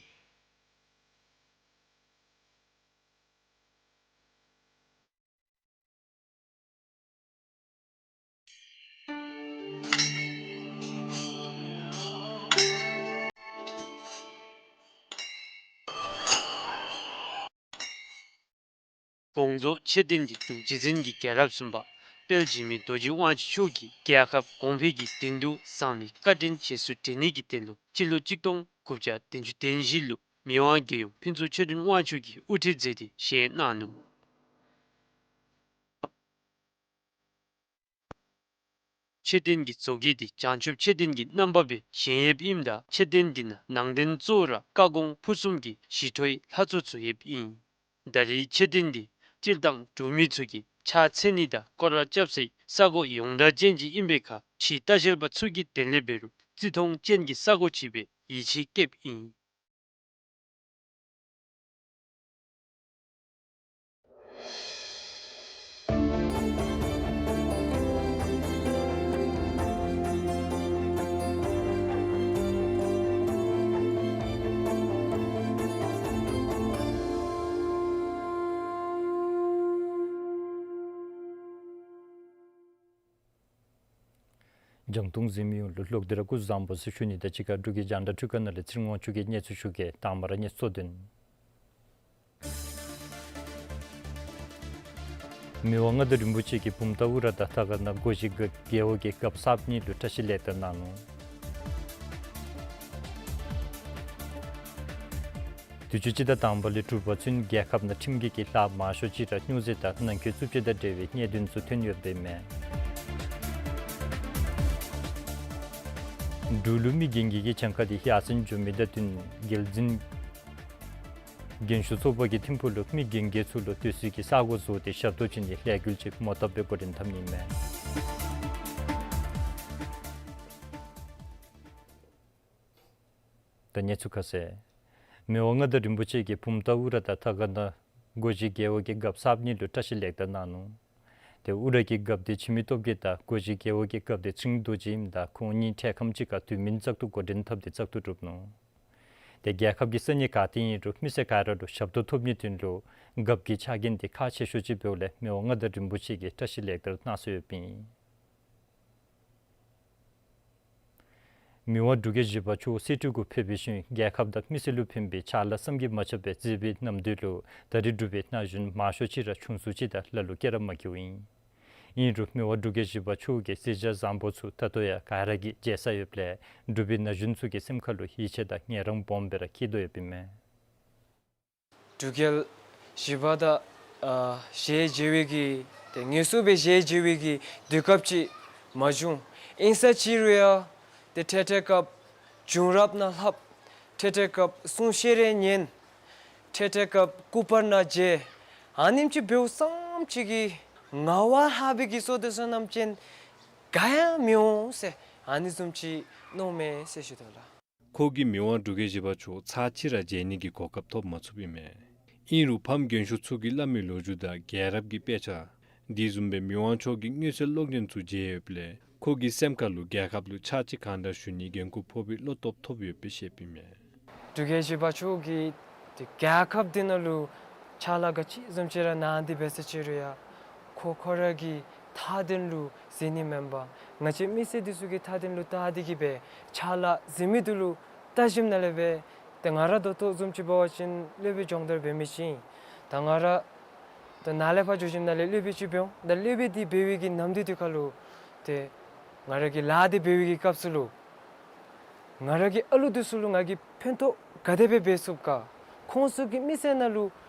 དགོངས་རྫོགས་མཆོད་རྟེན་འདི་འབྲུག་རྗེ་བཙུན་གྱི་རྒྱལ་རབས་གསུམ་པ་དཔལ་འཇིགས་མེད་རྡོ་རྗེ་དབང་ཕྱུག་མཆོག་གིས་རྒྱལ་ཁབ་གོང་འཕེལ་གྱི་དོན་དུ་བསམ་བློའི་བཀའ་དྲིན་རྗེས་སུ་དྲན་ནི་གི་དོན་ལུ་སྤྱི་ལོ་གཅིག་སྟོང་དགུ་བརྒྱ་བདུན་ཅུ་དོན་བཞི་ལུ་མི་དབང་རྒྱལ་ཡུམ་ཕུན་ཚོགས་ཆོས་སྒྲོན་དབང་ཕྱུག་གིས་དབུ་ཁྲིད་མཛད་དེ་བཞེངས་གནང་ནུག། མཆོད་རྟེན་གྱི་བཟོ་བཀོད་འདི་བྱང་ཆུབ་མཆོད་རྟེན་གྱི་རྣམ་པ་སྦེ་བཞེངས་ཡོདཔ་ཨིནམ་ད་མཆོད་རྟེན་འདི་ནང་ནང་རྟེན་གཙོ་བོ་ར་བཀའ་དགོངས་ཕུར་གསུམ་གྱི་ཞི་ཁྲོའི་ལྷ་ཚོགས་ཚུ་ཡོདཔ་ཨིན། ད་རེས་མཆོད་རྟེན་འདི་སྤྱིར་བཏང་འབྲུག་མི་ཚུ་གིས་ཕྱག་འཚལ་ནི་དང་སྐོར་ར་རྐྱབ་སའི་ས་གོ་ཡོངས་གྲགས་ཅན་ཅིག་ཨིན་པའི་ཁར་ཕྱིའི་ལྟ་བཤལ་པ་ཚུ་གིས་དོན་ལས་འབད་རུང་བརྩི་མཐོང་ཅན་གྱི་ས་གོ་ཅིག་སྦེ་ཡིད་ཆེས་བསྐྱེདཔ་ཨིན། རྒྱང་མཐོང་གཟིགས་མི་ཡོངས་ལུ་ལོག་སྟེ་ར་སྐུ་གཟུགས་བཟང་པོ་ཟེར་ཞུ་ནི་དང་གཅིག་ཁར་འབྲུག་གི་རྒྱང་བསྒྲགས་ཁྲི་ཀ་ནང་ལས་ཚེ་རིང་དབང་ཕྱུག་གིས་གནས་ཚུལ་ཞུ་གེ། དང་པ་ར་གནས་ཚུལ་དོན། མི་དབང་མངའ་བདག་རིན་པོ་ཆེ་གིས་བུམ་ཐང་ཨུ་ར་དང་ཐ་སྒར་ནང་སྒོ་བཞི་རྒེད་འོག་གི་རྒཔོ་གསརཔ་གཉིས་ལུ་བཀྲ་ཤིས་ལེགས་དར་གནང་ནུག། དུས་ཅི་དང་དང་པ་ལས་དྲུག་པ་ཚུན་རྒྱལ་ཁབ་ནང་ཁྲིམས་འགལ་གྱི་ལཱ་མང་ཤོས་ཅིག་ར་སྨྱོ་རྫས་དང་ནང་འཁོད་རྩུབ་སྤྱོད་དང་འབྲེལ་བའི་གནད་དོན་ཚུ་ཐོན་ཡོདཔ་ཨིན་མས། འབྲུག་ལུ་མི་རྒན་རྒས་ཀྱི་གྱངས་ཁ་དེ་ཡར་སེང་འགྱོ་མི་དང་བསྟུན་རྒྱལ་འཛིན་རྒན་ཤོས་ཚོགས་པ་གིས་ཐིམ་ཕུག་ལུ་མི་རྒན་རྒས་ཚུ་ལུ་སྡོད་སའི་གི་ས་གོ་བཟོ་སྟེ་ཞབས་ཏོག་བྱིན་ནིའི་ལས་འགུལ་ཅིག་མོ་བཏབ་སྦེ་འགོ་འདྲེན་འཐབ་ནི་ཨིན་མས། ད་གནས་ཚུལ་ཁ་གསལ། མི་དབང་མངའ་བདག་རིན་པོ་ཆེ་གིས་བུམ་ཐང་ཨུ་ར་དང་ཐ་སྒར་ནང་སྒོ་བཞི་རྒེད་འོག་གི་རྒཔོ་གསརཔ་གཉིས་ལུ་བཀྲ་ཤིས་ལེགས་དར་གནང་ནུག། ཏེ་ཨུ་ར་གི་རྒཔོ་དེ་འཆི་མེད་སྟོབས་རྒྱས་དང་སྒོ་བཞི་རྒེད་འོག་གི་རྒཔོ་དེ་ཚེ་རིང་རྡོ་རྗེ་ཨིནམ་ད་ཁོང་གཉིས་འཕྲལ་ཁམས་ཅིག་ཁར་དུས་མིན་བཙག་འཐུ་འགོ་འདྲེན་འཐབ་སྟེ་བཙག་འཐུ་གྲུབ་ནུག། ཏེ་རྒྱལ་ཁབ་ཀྱི་ས་གནས་ག་ཏེ་ཨིན་རུང་མི་སེར་ག་ར་ལུ་ཞབས་ཏོག་ཐོབ་ནིའི་དོན་ལུ་རྒཔོ་གི་ཕྱག་འགན་དེ་ཁག་ཆེ་ཤོས་ཅིག་འབདཝ་ལས་མི་དབང་མངའ་བདག་རིན་པོ་ཆེ་གིས་བཀྲ་ཤིས་ལེགས་དར་གནང་སྲོལ་ཡོདཔ་ཨིན། མི་དབང་འབྲུག་རྒྱལ་བཞི་པ་མཆོག་གསེར་ཁྲི་གུ་ཕེབས་པའི་ཤུལ་རྒྱལ་ཁབ་དང་མི་སེར་ལུ་ཕན་པའི་ཕྱག་ལཱ་བསམ་གྱིས་མ་ཁྱབ་སྦེ་མཛད་པའི་རྣམ་ཐར་ལུ་ད་རེས་འབྲུག་པའི་ན་གཞོན་མང་ཤོས་ཅིག་ར་ཆུང་སུ་ཅིག་དང་ལ་ལུ་སྐྱེས་ར་མ་སྐྱེསཔ་ཨིན། ཨིན་རུང་མི་དབང་འབྲུག་རྒྱལ་བཞི་པ་མཆོག་གི་མཛད་བྱ་བཟང་པོ་ཚུ་ད་ལྟོ་ཡང་ག་ར་གིས་མཇལ་ས་ཡོདཔ་ལས་འབྲུག་པའི་ན་གཞོན་ཚུ་གི་སེམས་ཁ་ལུ་ཡིད་ཆེས་དང་ངལ་རངས་སྦོམ་སྦེ་ར་སྐྱེས་དོ་ཡོདཔ་ཨིན་མས། འབྲུག་རྒྱལ་བཞི་པ་དང་ཨ་ཞལ་མཇལ་བའི་གི་ཏེ་ངལ་གསོ་སྦེ་ཞལ་མཇལ་བའི་གི་དུས་སྐབས་ཅིག་མ་བྱུང་། ཨིན་ས་ཅི་རུང་ཡང་ཏེ་འཕྲལ་འཕྲལ་སྐབས་བྱུང་རབས་ནང་ལྷབ། འཕྲལ་འཕྲལ་སྐབས་གསུང་བཤད་རེ་ཉན། འཕྲལ་འཕྲལ་སྐབས་སྐུ་པར་ནང་མཇལ། ཨ་ནེམ་ཅིག་འབདཝ་ཙམ་ཅིག་གིས་ངལ་བ་ལྷག་པའི་གི་བསོད་བདེ་བསོད་ནམས་ཅན་ག་ཡང་མི་འོང་ཟེར་ཨ་ནི་བཟུམ་ཅིག་མནོཝ་མས་ཟེར་ཞུ་དོ་ལགས། ཁོ་གིས་མི་དབང་འབྲུག་རྒྱལ་བཞི་པ་མཆོག་ཚར་གཅིག་ར་མཇལ་ནི་གི་གོ་སྐབས་ཐོབ་མ་ཚུགསཔ་ཨིན་མས། ཨིན་རུང་ཕམ་རྒན་ཤོས་ཚུ་གིས་སླབ་མི་ལོ་རྒྱུས་དང་རྒྱལ་རབས་ཀྱི་དཔེ་ཆ་དེ་བཟུམ་སྦེ་མི་དབང་མཆོག་གི་མངོན་གསལ་གློག་བརྙན་ཚུ་མཇལ་ཡོདཔ་ལས་ཁོ་གི་སེམས་ཁ་ལུ་རྒྱལ་ཁབ་ལུ་ཕྱག་ཕྱིད་གང་དྲག་ཞུ་ནིའི་འགན་ཁུར་ཕོག་པའི་བློ་སྟོབས་ཐོབ་ཡོདཔ་སྦེ་བཤདཔ་ཨིན་མས། འབྲུག་རྒྱལ་བཞི་པ་མཆོག་གིས་ཏེ་རྒྱལ་ཁབ་འདི་ནང་ལུ་ཕྱག་ལཱ་ག་ཅི་བཟུམ་ཅིག་ར་གནང་སྟེ་འབད་ས་ཅི་རུང་ཡང་ཁོ་ཁོ་ར་གི་མཐའ་དོན་ལུ་གཟིགས་ནི་མེན་པར་ང་བཅས་མི་སེར་འདི་ཚུ་གི་མཐའ་དོན་ལུ་བལྟ་སྟེ་གིས་སྦེ་ཕྱག་ལཱ་མཛད་མི་འདི་ལུ་བལྟ་ཞིནམ་ལས་སྦེ་ཏེ་ང་ར་ད་ལྟོ་བཟུམ་ཅིག་འབད་བ་ཅིན་སློབ་དཔོན་སྦྱོང་བརྡར་འབད་མི་ཅིག་ཨིན། ད་ང་ར་ད་ནཱ་ལས་ཕར་འགྱོ་ཞིནམ་ལས་སློབ་དཔོན་ཅིག་འབད་འོང་། ད་སློབ་དཔོན་འདི་འབད་བའི་གི་ནམ་དུས་འདི་ཁར་ལུ་ཏེ་ང་ར་གིས་ལཱ་འདི་འབད་བའི་གི་སྐབས་སུ་ལུ་ང་ར་གི་ཨ་ལུ་འདི་ཚུ་ལུ་ང་གིས་ཕན་ཐོགས་ག་དེ་སྦེ་འབད་ཚུགས་ག། ཁོང་ཚུ་གི་མི་ཚེ་ནང་ལུ་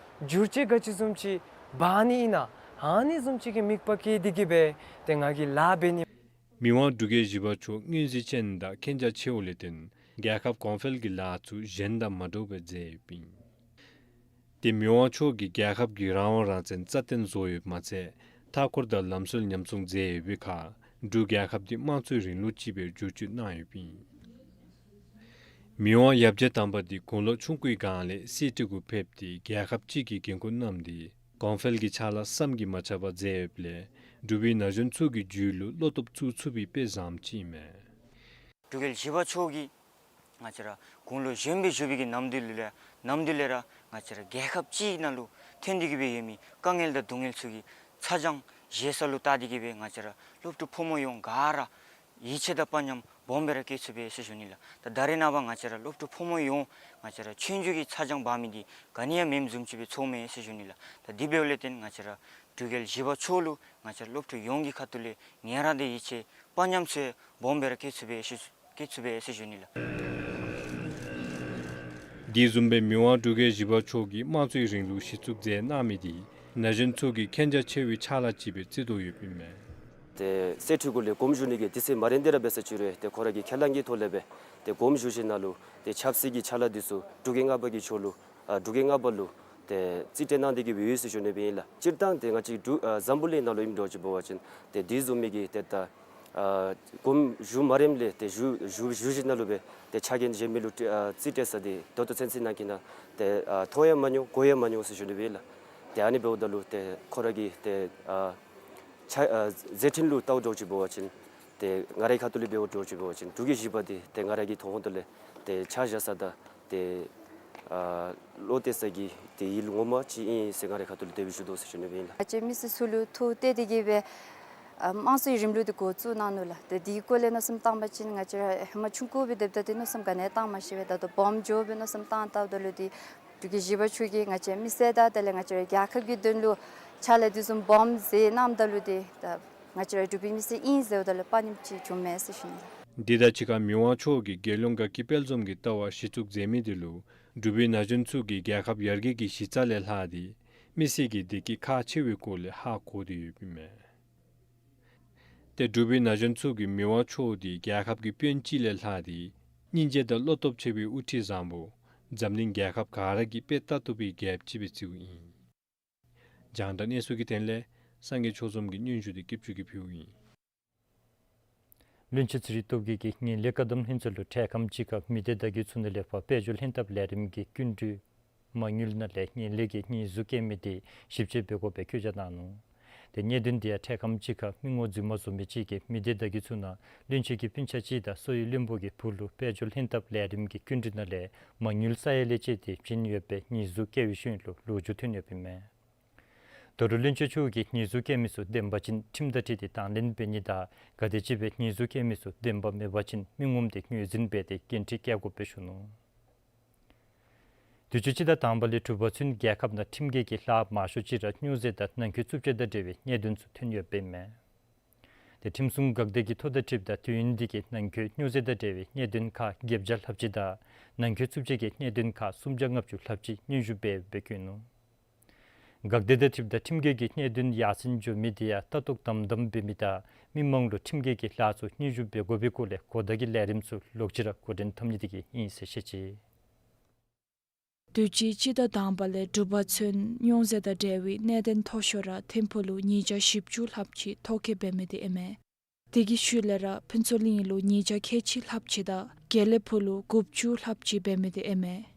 འགྱུར་བཅོས་ག་ཅི་བཟུམ་ཅིག་འབག་ནི་ཨིན་ན། ཨ་ནི་བཟུམ་ཅིག་གི་དམིགས་པ་བསྐྱེད་དེ་གིས་སྦེ་ཏེ་ང་གིས་ལཱ་འབད་ནི། མི་དབང་འབྲུག་རྒྱལ་བཞི་པ་མཆོག་མངོན་གཟིགས་ཅན་དང་མཁྱེན་རྒྱ་ཆེཝ་ལས་བརྟེན་རྒྱལ་ཁབ་གོང་འཕེལ་གྱི་ལཱ་ཚུ་གཞན་དང་མ་འདྲཝ་སྦེ་མཛད་ཡོདཔ་ཨིན། ཏེ་མི་དབང་མཆོག་གིས་རྒྱལ་ཁབ་ཀྱི་རང་དབང་རང་བཙན་རྩ་བརྟན་བཟོ་ཡོདཔ་མ་ཚད་མཐའ་འཁོར་དང་ལམ་སྲོལ་ཉམས་སྲུང་མཛད་ཡོད་པའི་ཁར་འབྲུག་རྒྱལ་ཁབ་འདི་དམངས་གཙོའི་རིང་ལུགས་ཅིག་སྦེ་བསྒྱུར་བཅོས་གནང་ཡོདཔ་ཨིན། མི་དབང་ཡབ་རྗེ་དམ་པ་འདི་དགུང་ལོ་ཆུང་ཀུའི་སྒང་ལས་གསེར་ཁྲི་གུ་ཕེབས་ཏེ་རྒྱལ་ཁབ་སྤྱི་གི་འགན་ཁུར་བསྣམས་ཏེ་གོང་འཕེལ་གྱི་ཕྱག་ལཱ་བསམ་གྱིས་མ་ཁྱབ་པ་མཛད་ཡོདཔ་ལས་འབྲུག་པའི་ན་གཞོན་ཚུ་གི་རྒྱུད་ལུ་བློ་སྟོབས་བཙུགས་ཚུགས་པའི་དཔེ་བཟངམ་ཅིག་ཨིན་མས། འབྲུག་རྒྱལ་བཞི་པ་མཆོག་གིས་ང་བཅས་ར་དགུང་ལོ་གཞོན་པའི་བཞུགས་པའི་གི་ནམ་དུས་ལུ་ལས་ནམ་དུས་ལས་ར་ང་བཅས་ར་རྒྱལ་ཁབ་སྤྱིའི་ནང་ལུ་ཐོན་ཏེ་གིས་སྦེ་ཡོད་མི་དཀའ་ངལ་དང་སྡུག་བསྔལ་ཚུ་གི་ཚ་གྱང་བཞེས་ས་ལུ་བལྟ་སྟེ་གིས་སྦེ་ང་བཅས་ར་སློབ་ཕྲུག་ཕོ་མོ་ཡོངས་ག་ར་ཡིད་ཆེས་དང་དཔའ་ཉམས་སྦོམ་སྦེ་ར་བསྐྱེད་ཚུགས་པས་ཟེར་ཞུ་ནི་ལགས། ད་ད་རེས་ནངས་པ་ང་བཅས་ར་སློབ་ཕྲུག་ཕོ་མོ་ཡོངས་ང་བཅས་ར་ཆོས་རྒྱུད་ཀྱི་ཚ་གྱང་འབག་མི་འདི་ག་ནི་ཡང་མེནམ་བཟུམ་ཅིག་སྦེ་ཚོརཝ་མས་ཟེར་ཞུ་ནི་ལགས། ད་དེ་འབདཝ་ལས་བརྟེན་ང་བཅས་ར་འབྲུག་རྒྱལ་བཞི་པ་མཆོག་ལུ་ང་བཅས་ར་སློབ་ཕྲུག་ཡོངས་ཀྱི་ཁ་ཐུག་ལས་ངལ་རངས་དང་ཡིད་ཆེས་དཔའ་ཉམས་ཚུ་སྦོམ་སྦེ་ར་བསྐྱེད་ཚུགས་པས་ཟེར་བསྐྱེད་ཚུགས་པས་ཟེར་ཞུ་ནི་ལགས། དེ་བཟུམ་སྦེ་མི་དབང་འབྲུག་རྒྱལ་བཞི་པ་མཆོག་གིས་དམངས་གཙོའི་རིང་ལུགས་གཞི་བཙུགས་མཛད་གནང་མི་འདི་ན་གཞོན་ཚུ་གིས་མཁྱེན་རྒྱ་ཆེ་བའི་ཕྱག་ལཱ་ཅིག་སྦེ་བརྩི་དོ་ཡོདཔ་ཨིན་མས། ཏེ་གསེར་ཁྲི་གུ་ལས་དགོངམ་ཞུ་ནི་གི་དུས་ཚོད་མ་རན་ཏེ་ར་འབད་ས་ཅིག་རུང་ཏེ་ཁོ་ར་གི་ཁས་བླངས་ཀྱི་ཐོག་ལས་སྦེ་ཏེ་དགོངམ་ཞུ་ཞིནམ་ལས་ཏེ་ཆབ་སྲིད་ཀྱི་ཕྱག་ལཱ་འདི་ཚུ་འབྲུག་རྒྱལ་ལྔ་པ་གི་ཕྱོགས་ལུ་ཨ་འབྲུག་རྒྱལ་ལྔ་པ་ལུ་ཏེ་རྩིས་སྤྲོད་གནང་སྟེ་གིས་སྦེ་ཡོད་ཟེར་ཞུ་ནི་སྦེ་ཨིན་ལགས། སྤྱིར་བཏང་ཏེ་ང་བཅས་འབྲུག་ཨ་འཛམ་བུ་གླིང་ནང་ལུ་ཨིནམ་འདྲཝ་ཅིག་འབད་བ་ཅིན་ཏེ་དེ་བཟུམ་མའི་གི་ཏེ་ད་ཨ་དགོངམ་ཞུ་མ་རནམ་ལས་ཏེ་ཞུ་ཞུ་ཞུ་ཞིནམ་ལས་སྦེ་ཏེ་ཕྱག་འགན་བཞེས་མི་ལུ་ཏེ་ཨ་རྩིས་སྤྲོད་ས་འདི་ད་ལྟོ་ཚུན་ཚོད་ནང་གི་ནང་ཏེ་ཨ་མཐོང་ཡང་མ་མྱོང་གོ་ཡང་མ་མྱོང་ཟེར་ཞུ་ནི་སྦེ་ཨིན་ལགས། ཏེ་ཨ་ནི་འབདཝ་ད་ལུ་ཏེ་ཁོ་ར་གི་ཏེ་ཨ་ཕྱག་ཨ་མཛད་འཕྲིན་ལུ་བལྟཝ་འདྲཝ་ཅིག་འབད་བ་ཅིན་ཏེ་ང་རའི་ཁ་ཐུག་ལས་འབདཝ་འདྲཝ་ཅིག་འབད་བ་ཅིན་འབྲུག་རྒྱལ་བཞི་པ་འདི་ཏེ་ང་ར་གི་མཐོང་ཧོང་ཐོག་ལས་ཏེ་ཆ་བཞག་ས་དང་ཏེ་ཨ་བློ་གཏད་ས་གི་ཏེ་ཡུལ་ངོ་མ་ཅིག་ཨིན་ཟེར་ང་རའི་ཁ་ཐུག་ལས་དེ་སྦེ་ཞུ་དོ་ཟེར་ཞུ་ནི་སྦེ་ཨིན་ལགས། ང་བཅས་མི་སེར་ཚུ་ལུ་ཐུགས་གཏད་དེ་གིས་སྦེ་ཨ་དམངས་གཙོའི་རིང་ལུགས་འདི་འགོ་བཙུགས་གནང་ནུག་ལགས། ཏེ་དེའི་སྐོར་ལས་མནོ་བསམ་བཏང་པ་ཅིན་ང་བཅས་ར་ཧེ་མ་ཆུང་ཀུ་སྦེ་སྡོདཔ་ད་ཏེ་མནོ་བསམ་ག་ནི་ཡང་བཏང་མ་ཤེས་པས། ད་ལྟོ་སྦོམ་འགྱོ་སྦེ་མནོ་བསམ་བཏང་བལྟཝ་ད་ལུ་ཏེ་འབྲུག་རྒྱལ་བཞི་པ་མཆོག་གིས་ང་བཅས་མི་སེར་དང་དེ་ལས་ང་བཅས་ར་རྒྱལ་ཁབ་ཀྱི་དོན་ལུ་ཕྱག་ལཱ་དེ་བཟུམ་སྦོམ་མཛད་གནངམ་ད་ལུ་ཏེ་ད་ང་བཅས་ར་འབྲུག་པའི་མི་སེར་ཨིན་ཟེརཝ་ད་ལུ་དཔའ་ཉམས་ཅིག་བྱུངམ་མས་ཟེར་ཞུ་ནི། འདི་དང་གཅིག་ཁར་མི་དབང་མཆོག་གིས་རྒྱལ་ཡོངས་དགའ་སྐྱིད་དཔལ་འཛོམས་ཀྱི་ལྟ་བ་གཞི་བཙུགས་མཛད་མི་འདི་ལུ་འབྲུག་པའི་ན་གཞོན་ཚུ་གིས་རྒྱལ་ཁབ་ཡར་རྒྱས་ཀྱི་གཞི་རྩ་ལས་ལྷག་སྟེ་མི་སེར་གྱི་བདེ་སྐྱིད་ཁག་ཆེ་བའི་སྐོར་ལས་ཧ་གོ་སྟེ་ཡོདཔ་ཨིན་མས། ཏེ་འབྲུག་པའི་ན་གཞོན་ཚུ་གིས་མི་དབང་མཆོག་འདི་རྒྱལ་ཁབ་ཀྱི་དཔོན་ཅིག་ལས་ལྷག་སྟེ་སྙིང་རྗེ་དང་བློ་སྟོབས་ཆེ་བའི་དབུ་ཁྲིད་བཟང་པོ་འཛམ་གླིང་རྒྱལ་ཁབ་ག་ར་གིས་དཔེ་ལྟ་བཏུབ་པའི་རྒྱལཔོ་ཅིག་སྦེ་བརྩིཝ་ཨིན། རྒྱང་བསྒྲགས་གནས་ཚུལ་གྱི་དོན་ལས་སངས་རྒྱས་ཆོས་འཛོམས་ཀྱི་སྙན་ཞུ་འདི་སྐྱིད་ཆུ་གིས་ཕུལཝ་ཨིན། བློན་ཆེན་ཚེ་རིང་སྟོབས་རྒྱས་ཀྱིས་ངན་ལྷད་བཀག་སྡོམ་ལྷན་ཚོགས་ལུ་འཕྲལ་ཁམས་ཅིག་ཁར་མི་སྡེ་བརྡ་བརྒྱུད་ཚུ་ནང་ལས་ཕར་དཔལ་འབྱོར་ལྷན་ཐབས་ལས་རིམ་གྱི་སྐྱིན་འགྲུལ་མ་དངུལ་ནང་ལས་ངན་ལྷད་ཀྱི་གཉིས་གཟུགས་བཀལ་མི་འདི་ཞིབ་དཔྱད་འབད་དགོ་པའི་བཀོད་རྒྱ་གནང་ནུག། ཏེ་གནད་དོན་འདི་ཡང་འཕྲལ་ཁམས་ཅིག་ཁར་མི་ངོ་རྫུན་མ་བཟོ་མི་ཅིག་གིས་མི་སྡེ་བརྡ་བརྒྱུད་ཚུ་ནང་བློན་ཆེན་གྱི་སྤུན་ཆ་ཅིག་དང་གསོ་བའི་བློན་པོ་གི་བུ་ལུ་དཔལ་འབྱོར་ལྷན་ཐབས་ལས་རིམ་གྱི་སྐྱིན་འགྲུལ་ནང་ལས་མ་དངུལ་ས་ཡ་ལས་བཅད་དེ་བྱིན་ཡོད་པའི་གཉིས་གཟུགས་བཀལ་བའི་ཤུལ་ལུ་ལོ་རྒྱུས་ཐོན་ཡོདཔ་ཨིན་མས། ད་རུང་བློན་ཆེན་མཆོག་གིས་ཉེས་འཛུགས་བཀལ་མི་ཚུ་བདེན་པ་ཅིན་ཁྲིམས་དང་འཁྲིལ་ཏེ་དང་ལེན་འབད་ནི་དང་ག་དེམ་ཅིག་སྦེ་ཉེས་འཛུགས་བཀལ་མི་ཚུ་བདེན་པ་མེད་པ་ཅིན་མི་ངོམ་སྟེ་ངོས་འཛིན་འབད་དེ་འགན་འཁྲི་བཀལ་དགོ་པའི་ཞུ་ནུག། དུས་ཅི་སྤྱི་ཟླ་དང་པ་ལས་དྲུག་པ་ཚུན་རྒྱལ་ཁབ་ནང་ཁྲིམས་འགལ་གྱི་ལཱ་མང་ཤོས་ཅིག་ར་སྨྱོ་རྫས་དང་ནང་འཁོད་རྩུབ་སྤྱོད་དང་འབྲེལ་བའི་གནད་དོན་ཚུ་ཐོན་ཡོདཔ་ཨིན་མས། ཏེ་ཁྲིམས་སྲུང་འགག་སྡེ་གིས་ཐོ་དང་འཁྲིལཝ་ད་དུས་ཡུན་འདི་གི་ནང་འཁོད་སྨྱོ་རྫས་དང་འབྲེལ་བའི་གནད་དོན་ཁག་བརྒྱད་བརྒྱ་ལྷགཔ་ཅིག་དང་ནང་འཁོད་རྩུབ་སྤྱོད་ཀྱི་གནད་དོན་ཁག་སུམ་བརྒྱ་ལྔ་བཅུ་ལྷགཔ་ཅིག་སྙན་ཞུ་འབད་ཡོདཔ་སྦེ་བཀོད་ནུག། འགག་སྡེ་དང་འཁྲིལཝ་ད་ཁྲིམས་འགལ་གྱི་གནད་དོན་ཡར་སེང་འགྱོ་མི་དེ་ཡང་ལྟ་རྟོག་དམ་དམ་འབད་མི་དང་མི་མང་ལུ་ཁྲིམས་འགལ་གྱི་ལཱ་ཚུ་སྙན་ཞུ་འབད་དགོ་པའི་སྐོར་ལས་གོ་བརྡ་གི་ལས་རིམ་ཚུ་ལོག་ཅི་ར་འགོ་འདྲེན་འཐབ་ནི་དེ་གིས་ཨིན་ཟེར་བཤད་ཅི། དུས་ཅི་སྤྱི་ཟླ་དང་པ་ལས་དྲུག་པ་ཚུན་སྨྱོ་རྫས་དང་འབྲེལ་བའི་གནད་དོན་མཐོ་ཤོས་ར་ཐིམ་ཕུག་ལུ་ཉིས་བརྒྱ་བཞི་བཅུ་ལྷགཔ་ཅིག་ཐོ་བཀོད་འབད་མི་དེ་ཨིན་མས། དེ་གི་ཤུལ་ལས་ར་ཕུན་ཚོགས་གླིང་ལུ་ཉིས་བརྒྱ་ཁལ་གཅིག་ལྷགཔ་ཅིག་དང་དགེ་ལེགས་ཕུག་ལུ་དགུ་བཅུ་ལྷགཔ་ཅིག་འབད་མི་དེ་ཨིན་མས།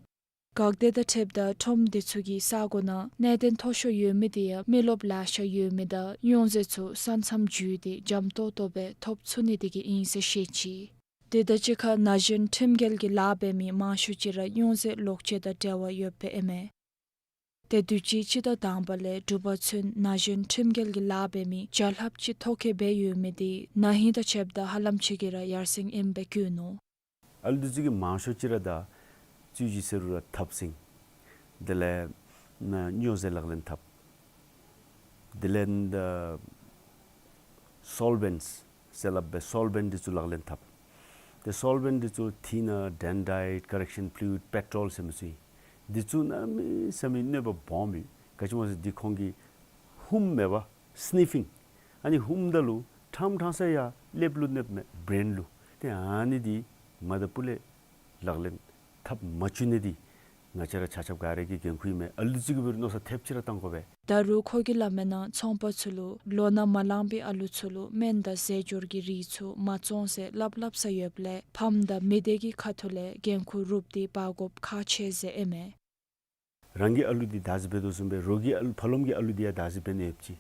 འགག་སྡེ་དང་འཁྲིལཝ་ད་ཁྲོམ་དེ་ཚུ་གི་ས་གོ་ནང་གནད་དོན་མཐོ་ཤོས་ཡོད་མི་དེ་ཡང་མི་རློབས་ལེ་ཤ་ཡོད་མི་དང་སྨྱོ་རྫས་ཚུ་ས་མཚམས་བརྒྱུད་དེ་འཇམ་ཏོག་ཏོ་སྦེ་ཐོབ་ཚུགས་ནི་དེ་གིས་ཨིན་ཟེར་བཤད་ཅི། དེ་དང་གཅིག་ཁར་ན་གཞོན་ཁྲིམས་འགལ་གྱི་ལཱ་འབད་མི་མང་ཤོས་ཅིག་ར་སྨྱོ་རྫས་ལོག་སྤྱོད་དང་འབྲེལ་བ་ཡོདཔ་ཨིན་མས། ཏེ་དུས་ཅི་སྤྱི་ཟླ་དང་པ་ལས་དྲུག་པ་ཚུན་ན་གཞོན་ཁྲིམས་འགལ་གྱི་ལཱ་འབད་མི་བརྒྱ་ལྷགཔ་ཅིག་ཐོ་བཀོད་འབད་ཡོད་མི་དེ་ན་ཧིང་དང་ཕྱདཔ་ད་ཧ་ལམ་ཅིག་གིས་ར་ཡར་སེང་ཨིནམ་སྦེ་བཀོད་ནུག། ཨ་ལུ་འདི་ཚུ་གི་མང་ཤོས་ཅིག་ར་ད་བཙུགས་ཅི་ཟེར་རུང་ར་འཐབ་ཟིན། དེ་ལས་ན་སྨྱོ་རྫས་ལག་ལེན་འཐབ། དེ་ལས་ད་སོལ་བེནཊསི་ཟེར་སླབ་པའི་སོལ་བེནཊ་འདི་ཚུ་ལག་ལེན་འཐབ། ཏེ་སོལ་བེནཊ་འདི་ཚུ་ཐིན་ནར་ཌེན་ཌྲའིཊ་ཀོ་རེག་ཤན་ཕླུའིཌ་པེ་ཊོལ་ཟེར་མི་ཚུ་ཨིན། འདི་ཚུ་གནམ་མེད་ས་མེད་གནོད་པ་སྦོམ་ཨིན། ག་ཅི་སྨོ་ཟེར་འདི་ཁོང་གིས་ཧུམ་མེན་པར་སི་ནིཕ་ཕིང་ཨ་ནི་ཧུམ་ད་ལུ་ཕྲང་ཕྲང་ས་ཡར་ཀླདཔ་ལུ་གནོདཔ་མས་བེརེན་ལུ། ཏེ་ཨ་ནི་འདི་མ་ད་པུ་ལས་ལག་ལེན་འཐབ་མ་བཅུག་ནི་འདི་ང་བཅས་ར་ཆ་ཁྱབ་ག་ར་གི་འགན་ཁུར་ཨིན་མས། ཨ་ལུ་ཚུ་གི་འབད་རུང་མནོ་བསམ་ཐེབས་ཅིག་ར་བཏང་དགོ་པས། ད་རུང་ཁོ་གིས་སླབ་མིའི་ནང་ཚོང་པ་ཚུ་ལུ་ལོ་ན་མ་ལངས་པའི་ཨ་ལུ་ཚུ་ལུ་སྨན་དང་རྫས་སྦྱོར་གྱི་རིགས་ཚུ་མ་བཙོང་ཟེར་སླབ་སླབ་ས་ཡོདཔ་ལས་ཕམ་དང་མི་སྡེ་གི་ཁ་ཐུག་ལས་འགན་ཁུར་རུབ་སྟེ་འབག་དགོཔ་ཁག་ཆེ་ཟེར་ཨིན་མས། རང་གི་ཨ་ལུ་འདི་བདག་འཛིན་འབད་དོ་བཟུམ་སྦེ་རོགས་ཀྱི་ཨ་ལུ་ཕ་ལོགམ་གྱི་ཨ་ལུ་འདི་ཡང་བདག་འཛིན་འབད་ནི་ཡོདཔ་ཅིག།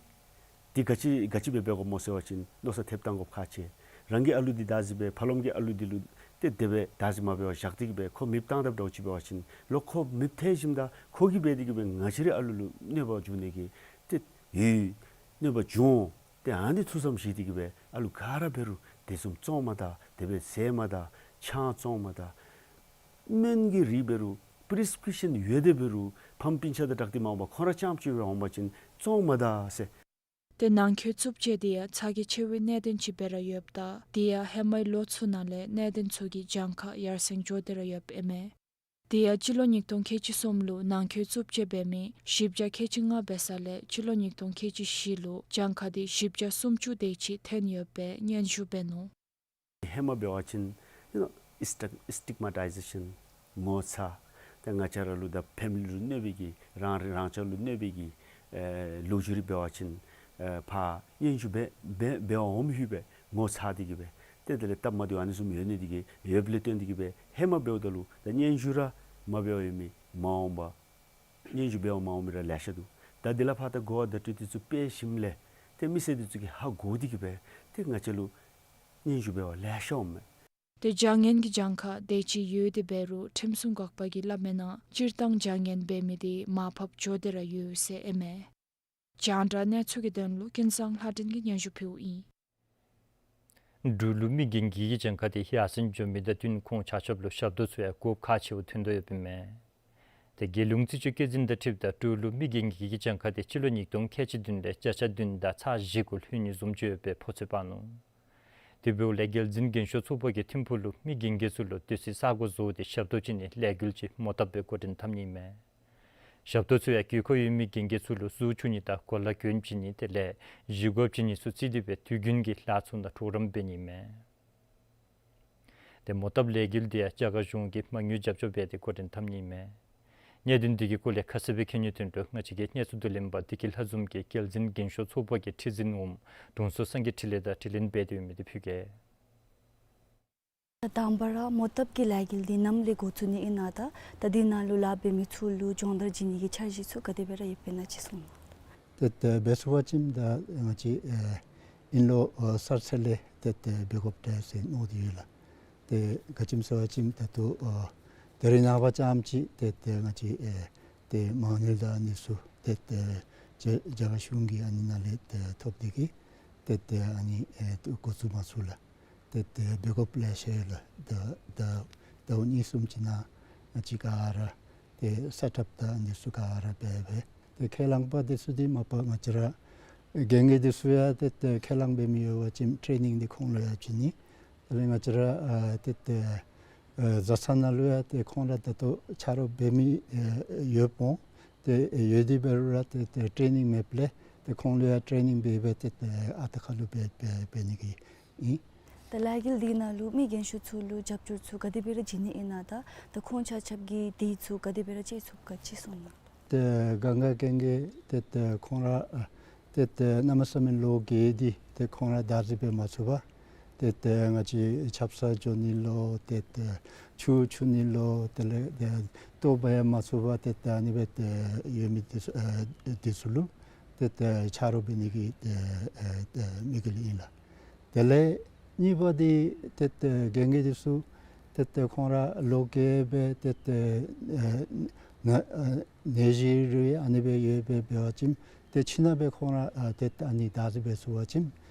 འདི་ག་ཅི་ག་ཅི་སྦེ་འབད་དགོཔ་སྨོ་ཟེར་བ་ཅིན་མནོ་བསམ་ཐེབས་བཏང་དགོཔ་ཁག་ཆེ། རང་གི་ཨ་ལུ་འདི་བདག་འཛིན་འབད་ཕ་ལོགམ་གྱི་ཨ་ལུ་འདི་ལུ་ཏེ་དེ་སྦེ་བདག་འཛིན་མ་འབད་བར་བཞག་སྟེ་གི་སྦེ་ཁོ་མེདཔ་བཏང་དཔ་འདྲཝ་ཅིག་འབད་བ་ཅིན་ལོག་ཁོ་མེདཔ་ཐལ་ཞིནམ་ད་ཁོ་གིས་འབད་དེ་གི་སྦེ་ང་བཅས་རའི་ཨ་ལུ་ལུ་གནོད་པ་འབྱུང་ནི་གི་ཏེ་ཡོད། གནོད་པ་འབྱུང་འོང་། ཏེ་ཨ་ནི་ཐུགས་བསམ་བཞེས་ཏེ་གི་སྦེ་ཨ་ལུ་ག་ར་འབད་རུང་དེ་བཟུམ་བཙོང་མ་ད། དེ་སྦེ་བཟའ་མ་ད། ཆང་བཙོང་མ་ད། སྨན་གྱི་རིགས་འབད་རུང་པི་རི་སི་ཀུ་རི་ཤཱན་ཡོད་དེ་འབད་རུང་ཕམ་སྤུན་ཆ་དང་སྦྲགས་ཏེ་མ་འོངམ་ཁོང་ར་རྐྱངམ་ཅིག་སྦེ་འོང་པ་ཅིན་བཙོང་མ་ད་ཟེར། ཏེ་ནང་འཁོད་རྩུབ་སྤྱོད་འདི་ཡང་ཚ་གྱང་ཆེ་བའི་གནད་དོན་ཅིག་སྦེ་ར་ཡོདཔ་ད་དེ་ཡང་ཧེ་མའི་ལོ་ཚུ་ནང་ལས་གནད་དོན་ཚུ་གི་གྱངས་ཁ་ཡར་སེང་འགྱོ་སྟེ་ར་ཡོདཔ་ཨིན་མས། དེ་ཡང་སྤྱི་ལོ་ཉིས་སྟོང་ཁལ་གཅིག་གསུམ་ལུ་ནང་འཁོད་རྩུབ་སྤྱོད་འབད་མི་བཞི་བརྒྱ་ཁལ་གཅིག་ལྔ་འབད་ས་ལས་སྤྱི་ལོ་ཉིས་སྟོང་ཁལ་གཅིག་བཞི་ལུ་གྱངས་ཁ་འདི་བཞི་བརྒྱ་སུམ་ཅུ་དེ་ཅིག་ཐོན་ཡོདཔ་སྦེ་སྙན་ཞུ་འབད་ནུག། ཧེ་མ་འབད་བ་ཅིན་ཡུ་ནོ་སི་ཊིག་སི་ཊིག་མ་ཊའི་ཟེ་ཤཱན་ངོ་ཚ། ཏེ་ང་བཅས་ར་ལུ་དང་ཕེ་མི་ལི་ལུ་གནོད་པའི་གི་རང་རང་ཅག་ལུ་གནོད་པའི་གི་ཨེ་ལོ་རྒྱུས་རེ་འབད་བ་ཅིན་ཨེ་ཕར་སྙན་ཞུ་འབད་འབད་འབད་བར་འོངམ་ལྷོད་སྦེ་ངོ་ཚ་སྟེ་གི་སྦེ་ཏེ་དེ་ལས་སྟབས་མ་བདེཝ་ཨ་ནི་བཟུམ་ཡོད་ནི་དེ་གིས་ཡོདཔ་ལས་བརྟེན་ཏེ་གི་སྦེ་ཧེ་མ་འབདཝ་ད་ལུ་ད་སྙན་ཞུ་ར་མ་འབད་བར་ཡོད་མི་མ་འོངས་པ་སྙན་ཞུ་འབད་བར་མ་འོང་མི་ར་ལེ་ཤ་འདུག། ད་དེ་ལས་ཕར་ད་གོ་བ་བརྡ་སྤྲོད་འདི་ཚུ་སྤེལ་ཞིནམ་ལས་ཏེ་མི་སེར་འདི་ཚུ་གིས་ཧ་གོ་སྟེ་གི་སྦེ་ཏེ་ང་བཅས་ལུ་སྙན་ཞུ་འབད་བར་ལེ་ཤ་འོངམ་མས། ཏེ་བྱ་ངན་གྱི་གྱངས་ཁ་དེ་ཅིག་ཡོད་དེ་འབད་རུང་ཁྲིམས་སྲུང་འགག་པ་གིས་སླབ་མིའི་ནང་སྤྱིར་བཏང་བྱ་ངན་འབད་མི་དེ་མར་ཕབ་འགྱོ་སྟེ་ར་ཡོད་ཟེར་ཨིན་མས། རྒྱང་བསྒྲགས་གནས་ཚུལ་གྱི་དོན་ལུ་ཀུན་བཟང་ལྷ་སྒྲོན་གྱིས་སྙན་ཞུ་ཕུལཝ་ཨིན། འབྲུག་ལུ་མི་རྒན་གྱི་གྱངས་ཁ་དེ་ཡར་སེང་འགྱོ་མི་དང་བསྟུན་ཁོང་ཆ་ཁྱབ་ལུ་ཞབས་ཏོག་ཚུ་ཡང་དགོཔ་ཁག་ཆེཝ་ཐོན་དོ་ཡོདཔ་ཨིན་མས། ཏེ་རྒྱལ་ཡོངས་རྩིས་དཔྱད་བཀོད་འཛིན་དང་འཁྲིལཝ་ད་འབྲུག་ལུ་མི་རྒན་གྱི་གྱངས་ཁ་དེ་སྤྱི་ལོ་ཉིས་སྟོང་ཁལ་གཅིག་བདུན་ལས་བརྒྱ་ཆ་བདུན་དང་ཚག་བཞི་གུ་ལྷོད་ནི་བཟུམ་ཅིག་ཡོད་པའི་ཕོ་ཚོད་སྤར་ནུག། དེ་འབདཝ་ལས་རྒྱལ་འཛིན་རྒན་ཤོས་ཚོགས་པ་གིས་ཐིམ་ཕུག་ལུ་མི་རྒན་རྒས་ཚུ་ལུ་སྡོད་སའི་ས་གོ་བཟོ་སྟེ་ཞབས་ཏོག་བྱིན་ནིའི་ལས་འགུལ་ཅིག་མོ་བཏབ་སྦེ་འགོ་འདྲེན་འཐབ་ནི་ཨིན་མས། ཞབས་ཏོག་ཚུ་ཡང་དགོས་མཁོ་ཡོད་མི་རྒན་རྒས་ཚུ་ལུ་གཟུགས་འཁྱུ་ནི་དང་གོ་ལ་གྱོན་བྱིན་ནི་དེ་ལས་བཞེས་སྒོ་བྱིན་ནི་ཚུ་བརྩིས་ཏེ་སྦེ་དུས་རྒྱུན་གྱི་ལཱ་ཚུ་ནང་གྲོགས་རམ་འབད་ནི་ཨིན་མས། ཏེ་མོ་བཏབ་ལས་འགུལ་འདི་ཡང་རྒྱ་གར་གཞུང་གིས་མ་དངུལ་རྒྱབ་སྐྱོར་འབད་དེ་འགོ་འདྲེན་འཐབ་ནི་ཨིན་མས། གནད་དོན་འདི་གི་སྐོར་ལས་ཁ་གསལ་སྦེ་མཁྱེན་ནིའི་དོན་ལུ་ང་བཅས་ཀྱི་གནས་ཚུལ་བསྡུ་ལེན་པ་བདེ་སྐྱིད་ལྷ་འཛོམས་ཀྱིས་རྒྱལ་འཛིན་རྒན་ཤོས་ཚོགས་པ་གི་ཁྲི་འཛིན་འོགམ་དྲུང་འཚོ་སངས་རྒྱས་འཕྲིན་ལས་དང་དྲི་ལན་འབད་དེ་ཡོད་མི་དེ་ཕུལ་གེ། དང་པ་ར་མོ་བཏབ་ཀྱི་ལས་འགུལ་འདི་ནམ་ལས་འགོ་བཙུགས་ནི་ཨིན་ན་དང་ད་འདི་ནང་ལུ་ལཱ་འབད་མི་ཚུ་ལུ་སྦྱོང་བརྡར་བྱིན་ནི་གི་འཆར་གཞི་ཚུ་ག་དེ་སྦེ་ར་ཡོདཔ་ཨིན་ན་ཅིག་གསུང་གནང་། ཏེ་ཏེ་འབད་ཚུགས་པ་ཅིན་ད་ང་བཅས་ཨེ་ཨིན་ལོ་ཨ་གསར་ཚེས་ལས་ཏེ་ཏེ་འབད་དགོཔ་འདྲས་ཟེར་མནོ་སྟེ་ཡོད་ལགས། ཏེ་ག་ཅི་སྨོ་ཟེར་བ་ཅིན་ད་ལྟོ་ཨ་ད་རིས་ནངས་པ་ཙམ་ཅིག་ཏེ་ཏེ་ང་བཅས་ཨེ་ཏེ་མ་དངུལ་དང་ཨ་ནི་ཚུ་ཏེ་ཏེ་ རྒྱ་རྒྱ་གར་གཞུང་གི་ཨ་ནི་ནང་ལས་ཏེ་ཐོབ་སྟེ་གིས་ཏེ་ཏེ་ཨ་ནི་ཨེ་འགོ་བཙུགས་མ་ཚུགས་ལགས། ཏེ་ཏེ་འབད་དགོཔ་ལེ་ཤ་ཡོད་ལགས། ད་ད་ཟླཝ་གཉིས་གསུམ་ཅིག་ནང་ང་བཅས་ག་ར་ཏེ་སེཊ་ཨཔ་དང་ཨ་ནི་ཚུ་ག་ར་འབད་འབད་ཏེ་ཁས་བླངས་པ་འདི་ཚུ་འདི་མ་པ་ང་བཅས་ར་རྒན་རྒས་འདི་ཚུ་ཡང་ཏེ་ཏེ་ཁས་བླངས་འབད་མི་ཡོད་པ་ཅིན་ཊེ་ནིང་འདི་ཁོང་ལུ་ཡང་བྱིན་ནི། དེ་ལས་ང་བཅས་ར་ཨ་ཏེ་ཏེ་ཨ་བཟའ་ཚང་ནང་ལུ་ཡང་ཏེ་ཁོང་ར་ད་ལྟོ་ཆ་རོགས་འབད་མི་ཨེ་ཡོདཔ་འོང་། ཏེ་ཡོད་དེ་འབད་རུང་ར་ཏེ་ཏེ་ཊེ་ནིང་མེདཔ་ལས་ཏེ་ཁོང་ལུ་ཡང་ཊེ་ནིང་འབད་འབད་ཏེ་ཏེ་ཨ་རྟག་ཁ་ལུ་འབད་འབད་འབད་ནི་གི་ཨིན། ད་ལས་འགུལ་འདི་ནང་ལུ་མི་རྒན་ཤོས་ཚུ་ལུ་རྒྱབ་སྐྱོར་ཚུ་ག་དེ་སྦེ་ར་བྱིན་ནི་ཨིན་ན། ད་ད་ཁོང་ཆ་ཁྱབ་ཀྱིས་དེ་ཚུ་ག་དེ་སྦེ་ར་ཅིག་ཚུགས་ག་ཅིག་གསུང་གནང་། ཏེ་གང་ག་གན་གི་ཏེ་ཏེ་ཁོང་ར་ཨ་ཏེ་ཏེ་གནམ་མེད་ས་མེད་ལོ་རྒས་ཏེ་ཏེ་ཁོང་ར་བདག་འཛིན་འབད་མ་ཚུགས་པར་ཏེ་ཏེ་ང་བཅས་ཆབ་གསང་འགྱོ་ནི་ལོ་ཏེ་ཏེ་ཆུ་འཁྱུ་ནི་ལོ་དེ་ལས་ཏེ་ལྟོ་འབག་ཡང་མ་ཚུགས་པར་ཏེ་ཏེ་ཨ་ནི་སྦེ་ཏེ་ཡོད་མི་འདི་ཚུ་ཨ་འདི་ཚུ་ལུ་ཏེ་ཏེ་ཆ་རོགས་འབད་ནི་གི་ཏེ་ཨ་ཏེ་དམིགས་ཡུལ་ཨིན་ལགས། དེ་ལས་གཉིས་པ་འདི་ཏེ་ཏེ་གན་གི་འདི་ཚུ་ཏེ་ཏེ་ཁོང་ར་ལོ་རྒས་སྦེ་ཏེ་ཏེ་ཨ་ན་ཨ་ནད་གཞི་རེ་ཨ་ནི་སྦེ་ཡོད་སྦེ་འབད་བ་ཅིན་ཏེ་ཁྱིམ་ནང་སྦེ་ཁོང་ར་ཨ་ཏེ་ཏེ་ཨ་ནི་བདག་འཛིན་འབད་ཚུགས་པ་ཅིན་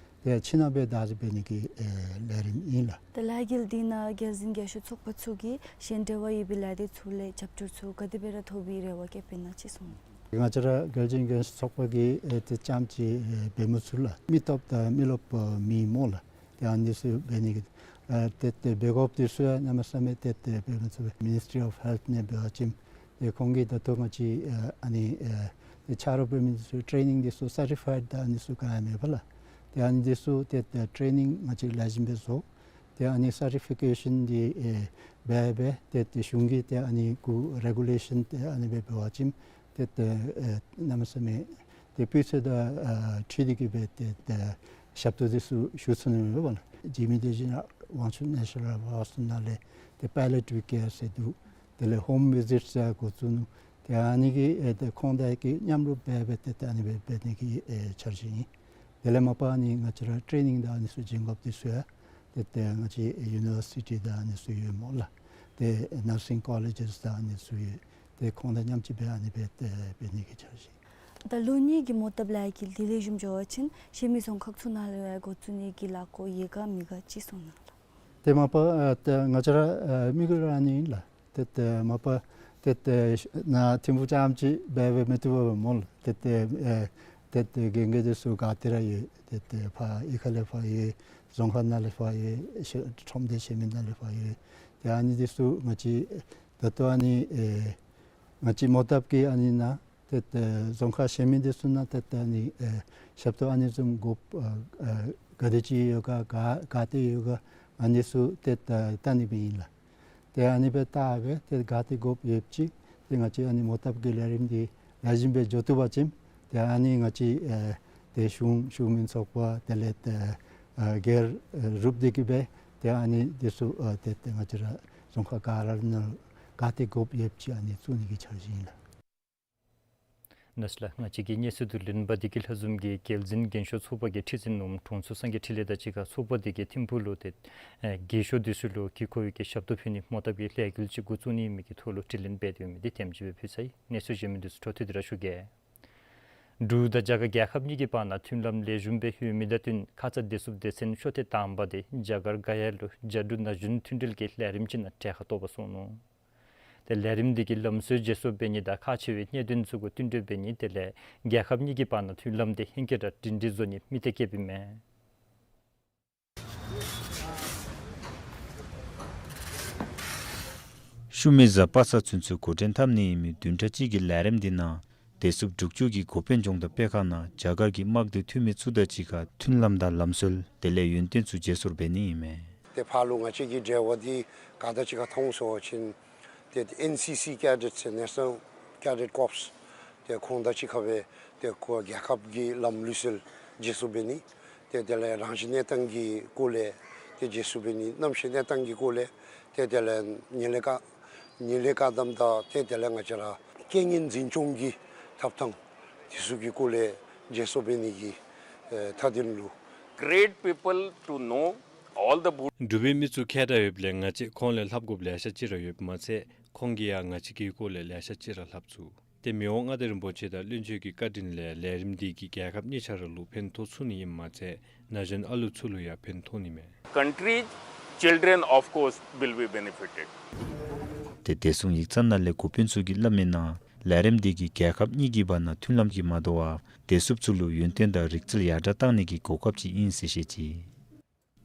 ཏེ་ཁྱིམ་ནང་སྦེ་བདག་འཛིན་འབད་ནི་གི་ཨེ་ལས་རིམ་ཨིན་ལགས། ད་ལས་འགུལ་འདི་ནང་རྒྱལ་འཛིན་རྒན་ཤོས་ཚོགས་པ་ཚུ་གིས་གཞན་འབྲེལ་བ་ཡོད་པའི་ལས་སྡེ་ཚུ་ལས་རྒྱབ་སྐྱོར་ཚུ་ག་དེ་སྦེ་ར་ཐོབ་པའི་རེ་བ་བསྐྱེདཔ་ཨིན་ན་ཅིག་གསུང་གནང་། ང་བཅས་ར་རྒྱལ་འཛིན་རྒན་ཤོས་ཚོགས་པ་གིས་ཨེ་ཏེ་རྐྱངམ་ཅིག་ཨེ་འབད་མི་ཚུགས་ལགས། མི་སྟོབས་དང་མི་རློབས་མེད་སྨོ་ལགས། ཏེ་ཨ་ནི་ཚུ་འབད་ནི་གི་ཨ་ཏེ་ཏེ་འབད་དགོཔ་འདི་ཚུ་ཡང་གནམ་མེད་ས་མེད་ཏེ་ཏེ་འབད་མི་ཚུགས། མི་ནིས་ཊི་རི་ཨོཕ་ཧེལཐ་ནང་འབད་བ་ཅིན་ཏེ་ཁོང་གིས་ད་ལྟོ་ང་བཅས་ཨ་ཨ་ནི་ཨེ་ཏེ་ཆ་རོགས་འབད་མི་འདི་ཚུ་ཊེ་ནིང་འདི་ཚུ་སར་ཊི་ཕའིཌ་དང་ཨ་ནི་ཚུ་ག་ཡང་མེད་པས་ལགས། ཏེ་ཨ་ནི་འདི་ཚུ་ཏེ་ཏེ་ཊེ་ནིང་ང་བཅས་ལེགས་ཤོམ་སྦེ་བཟོ། ཏེ་ཨ་ནི་སར་ཊི་ཕི་ཀེ་ཤཱན་འདི་ཨེ་འབད་འབད་ཏེ་ཏེ་གཞུང་གི་ཏེ་ཨ་ནི་གུ་རེ་གུ་ལེ་ཤཱན་ཏེ་ཨ་ནི་སྦེ་འབད་བ་ཅིན་ཏེ་ཏེ་ཨེ་གནམ་མེད་ས་མེད་ཏེ་སྤུས་ཚད་དང་ཨ་འཁྲིལ་ཏེ་གིས་སྦེ་ཏེ་ཏེ་ཞབས་ཏོག་འདི་ཚུ་ཞུ་ཚུགས་ནི་ཨིན་པས་ལགས། འཇིགས་མེད་བདེ་ཆེན་དབང་ཕྱུག་ནེ་ཤ་ནཱལ་ཧོས་པི་ཊལ་ནང་ལས་ཏེ་པཱ་ལེ་ཊིབ་ཀེར་ཟེར་འདུག། དེ་ལས་ཧོམ་བི་ཟིཊ་ཟེར་འགོ་བཙུགས་ནུག། ཏེ་ཨ་ནི་གི་ཨེ་ཏེ་ཁོང་དང་གི་མཉམ་རུབ་འབད་འབད་ཏེ་ཏེ་ཨ་ནི་སྦེ་འབད་ནི་གི་ཨེ་འཆར་གཞི་ཨིན། དེ་ལས་མ་པ་ཨ་ནི་ང་བཅས་ར་ཊེ་ནིང་དང་ཨ་ནི་ཚུ་བྱིན་དགོཔ་འདི་ཚུ་ཡང་ཏེ་ཏེ་ང་བཅས་ཡུ་ནི་ཝར་སི་ཊི་དང་ཨ་ནི་ཚུ་ཡོད་སྨོ་ལགས། ཏེ་ནར་སིང་ཀོ་ལེཇ་སི་དང་ཨ་ནི་ཚུ་ཡོད། ཏེ་ཁོང་དང་མཉམ་གཅིག་སྦེ་ཨ་ནི་སྦེ་ཏེ་འབད་ནི་གི་འཆར་གཞི། ད་ལོ་གཉིས་ཀྱི་མོ་བཏབ་ལས་འགུལ་འདི་ལེགས་ཤོམ་འགྱོ་བ་ཅིན་གཞན་མི་རྫོང་ཁག་ཚུ་ནང་ལུ་ཡང་འགོ་བཙུགས་ནི་གི་ལས་འགུལ་ཡོད་ག་མེད་ག་ཅིག་གསུང་གནང་ལགས། ཏེ་མ་པ་ཨ་ཏེ་ང་བཅས་ར་ཨ་དམིགས་ཡུལ་ར་ཨ་ནི་ཨིན་ལགས། ཏེ་ཏེ་མ་པ་ཏེ་ཏེ་ནཱ་ཐིམ་ཕུ་རྐྱངམ་ཅིག་འབད་འབད་མི་བཏུབ་པས་སྨོ་ལགས། ཏེ་ཏེ་ཨེ་ཏེ་ཏེ་རྒན་རྒས་འདི་ཚུ་ག་ཏེ་ར་ཡོད། ཏེ་ཏེ་ཕར་གཡུས་ཁ་ལས་ཕར་ཡོད། རྫོང་ཁག་ནང་ལས་ཕར་ཡོད། ཤེས་ཁྲོམ་སྡེ་གཞན་མི་ནང་ལས་ཕར་ཡོད། ཏེ་ཨ་ནི་འདི་ཚུ་ང་བཅས་ད་ལྟོ་ཨ་ནི་ཨེ་ང་བཅས་མོ་བཏབ་ཀྱི་ཨ་ནི་ནང་ཏེ་ཏེ་རྫོང་ཁག་གཞན་མི་འདི་ཚུ་ནང་ཏེ་ཏེ་ཨ་ནི་ཨེ་ཞབས་ཏོག་ཨ་ནི་བཟུམ་དགོཔ་ཨ་ཨ་ག་དེ་ཅིག་ཡོད་ག་ག་ག་ཏེ་ཡོད་ག་ཨ་ནི་ཚུ་ཏེ་ཏེ་བལྟ་ནི་སྦེ་ཨིན་ལགས། ཏེ་ཨ་ནི་སྦེ་བལྟ་སྦེ་ཏེ་ག་ཏེ་དགོཔ་ཡོདཔ་ཅིག་ཏེ་ང་བཅས་ཨ་ནི་མོ་བཏབ་ཀྱི་ལས་རིམ་འདི་ལེགས་ཤོམ་སྦེ་འགྱོ་བཏུབ་པ་ཅིན་ཏེ་ཨ་ནི་ང་བཅས་ཨེ་ཏེ་གཞུང་གཞུང་མིན་ཚོགས་པ་དེ་ལས་ཏེ་ཨ་སྒེར་རུབ་སྟེ་གིས་སྦེ་ཏེ་ཨ་ནི་འདི་ཚུ་ཨ་ཏེ་ཏེ་ང་བཅས་ར་རྫོང་ཁག་ག་ར་ནང་ག་ཏེ་དགོཔ་ཡོདཔ་ཅིག་ཨ་ནི་བཙུགས་ནི་གི་འཆར་གཞི་ཨིན་ལགས། ནཱ་ལས་ང་བཅས་ཀྱི་གནས་ཚུལ་བསྡུ་ལེན་པ་འདི་གིས་ལྷ་འཛོམས་ཀྱི་རྒྱལ་འཛིན་རྒན་ཤོས་ཚོགས་པ་གི་ཁྲི་འཛིན་ནོར་བུ་དྲུང་འཚོ་སངས་རྒྱས་འཕྲིན་ལས་དང་གཅིག་ཁར་ཚོགས་པ་འདི་གིས་ཐིམ་ཕུག་ལུ་ཏེ་ཨེ་རྒས་ཤོས་འདི་ཚུ་ལུ་གྱོང་ཁ་ཡོད་མི་གི་ཞབས་ཏོག་ཕུལ་ནི་མོ་བཏབ་ཀྱི་ལས་འགུལ་ཅིག་འགོ་བཙུགས་ནི་མི་གི་ཐོག་ལུ་དྲི་ལན་འབད་དེ་ཡོད་མི་འདི་དེམ་ཅིག་སྦེ་ཕུལ་ཚར་ཡི། གནས་ཚུལ་གཞན་མི་འདི་ཚུ་འཕྲོ་མཐུད་དེ་ར་ཞུ་གེ། འབྲུག་དང་རྒྱ་གར་རྒྱལ་ཁབ་གཉིས་ཀྱི་བར་ན་མཐུན་ལམ་ལེགས་ཤོམ་སྦེ་ཡོད་མི་དང་བསྟུན་ཁ་ཙ་བདེ་སྲུངཔ་སྡེ་ཚན་ཤོ་ཐེངས་དང་པ་འདི་རྒྱ་གར་ག་ཡ་ལུ་རྒྱ་འབྲུག་ན་གཞོན་མཐུན་སྒྲིལ་གྱི་ལས་རིམ་ཅིག་ནང་གྲལ་ཁར་གཏོགས་པར་སོང་ནུག། ཏེ་ལས་རིམ་འདི་གིས་ལམ་སྲོལ་བརྗེ་སོར་འབད་ནི་དང་ཁག་ཆེ་བའི་གནད་དོན་ཚུ་གུ་བསྟུན་གྲོས་འབད་ནི་དེ་ལས་རྒྱལ་ཁབ་གཉིས་ཀྱི་བར་ན་མཐུན་ལམ་འདི་ཧེང་སྐལ་ར་སྒྲིང་སྒྲིང་བཟོ་ནིའི་དམིགས་གཏད་བསྐྱེདཔ་ཨིན་མས། ཤུལ་མའི་གཟའ་པ་སངས་ཚུན་ཚོད་འགོ་འདྲེན་འཐབ་ནི་ཨིན་མི་བདུན་ཕྲག་གཅིག་གི་ལས་རིམ་འདི་ནང་བདེ་སྲུངཔ་འབྲུག་ཆུ་གིས་འགོ་དཔོན་ལྗོངས་དང་སྤེལ་ཁང་ནང་རྒྱ་གར་གྱི་དམག་སྡེ་འཐུས་མི་ཚུ་དང་གཅིག་ཁར་མཐུན་ལམ་དང་ལམ་སྲོལ་དེ་ལས་ཡོན་ཏན་ཚུ་བརྗེ་སོར་འབད་ནི་ཨིན་མས། ཏེ་ཕར་ལུ་ང་བཅས་ཀྱི་འབྲེལ་བ་འདི་ག་དང་གཅིག་ཁར་མཐོང་སོང་བ་ཅིན་ཏེ་ཨེན་སི་སི་ཀེ་ཌེཊ་ཟེར་National Cadet Corps ཏེ་ཁོང་དང་གཅིག་ཁར་སྦེ་ཏེ་ཁོ་རྒྱལ་ཁབ་ཀྱི་ལམ་ལུགས་སྲོལ་བརྗེ་སོར་འབད་ནི། ཏེ་དེ་ལས་རང་བཞིན་གནས་སྟངས་ཀྱི་སྐོར་ལས་ཏེ་བརྗེ་སོར་འབད་ནི། གནམ་གཤིས་གནས་སྟངས་ཀྱི་སྐོར་ལས་ཏེ་དེ་ལས་ཉེན་ལས་བཀག་ཉེན་ལས་བཀག་སྡོམ་དང་ཏེ་དེ་ལས་ང་བཅས་ར་རྐྱེན་ངན་འཛིན་སྐྱོང་གི་ཐབས་དང་དེ་ཚུ་གི་སྐོར་ལས་བརྗེ་སོར་འབད་ནི་གི་ཨེ་མཐའ་དོན་ལུ། Great people to know all the Bhut- འབྲུག་པའི་མི་ཚུ་མཁས་དྲགས་ཡོདཔ་ལས་ང་བཅས་ཁོང་ལས་ལྷབ་དགོཔ་ལེ་ཤ་ཅིག་ར་ཡོདཔ་མ་ཚད་ཁོང་གིས་ཡང་ང་བཅས་ཀྱི་སྐོར་ལས་ལེ་ཤ་ཅིག་ར་ལྷབ་ཚུགས། ཏེ་མི་དབང་མངའ་བདག་རིན་པོ་ཆེ་དང་བློན་ཆེན་གྱི་བཀའ་དྲིན་ལས་ལས་རིམ་འདི་གིས་རྒྱལ་ཁབ་གཉིས་ཆ་ར་ལུ་ཕན་ཐོགས་ཚུགས་ནི་ཨིནམ་མ་ཚད་ན་གཞོན་ཨ་ལུ་ཚུ་ལུ་ཡང་ཕན་ཐོགས་ནི་མས། Country's children, of course, will be benefited. ཏེ་བདེ་སྲུང་ཡིག་ཚང་ནང་ལས་འགོ་དཔོན་ཚུ་གིས་སླབ་མིའི་ནང་ལས་རིམ་འདི་གིས་རྒྱལ་ཁབ་གཉིས་ཀྱི་བར་ན་མཐུན་ལམ་གྱིས་མ་དོ་བར་བདེ་སྲུངཔ་ཚུ་ལུ་ཡོན་ཏན་དང་རིག་རྩལ་ཡར་དྲག་བཏང་ནི་གི་གོ་སྐབས་ཅིག་ཨིན་ཟེར་བཤད་ཅི།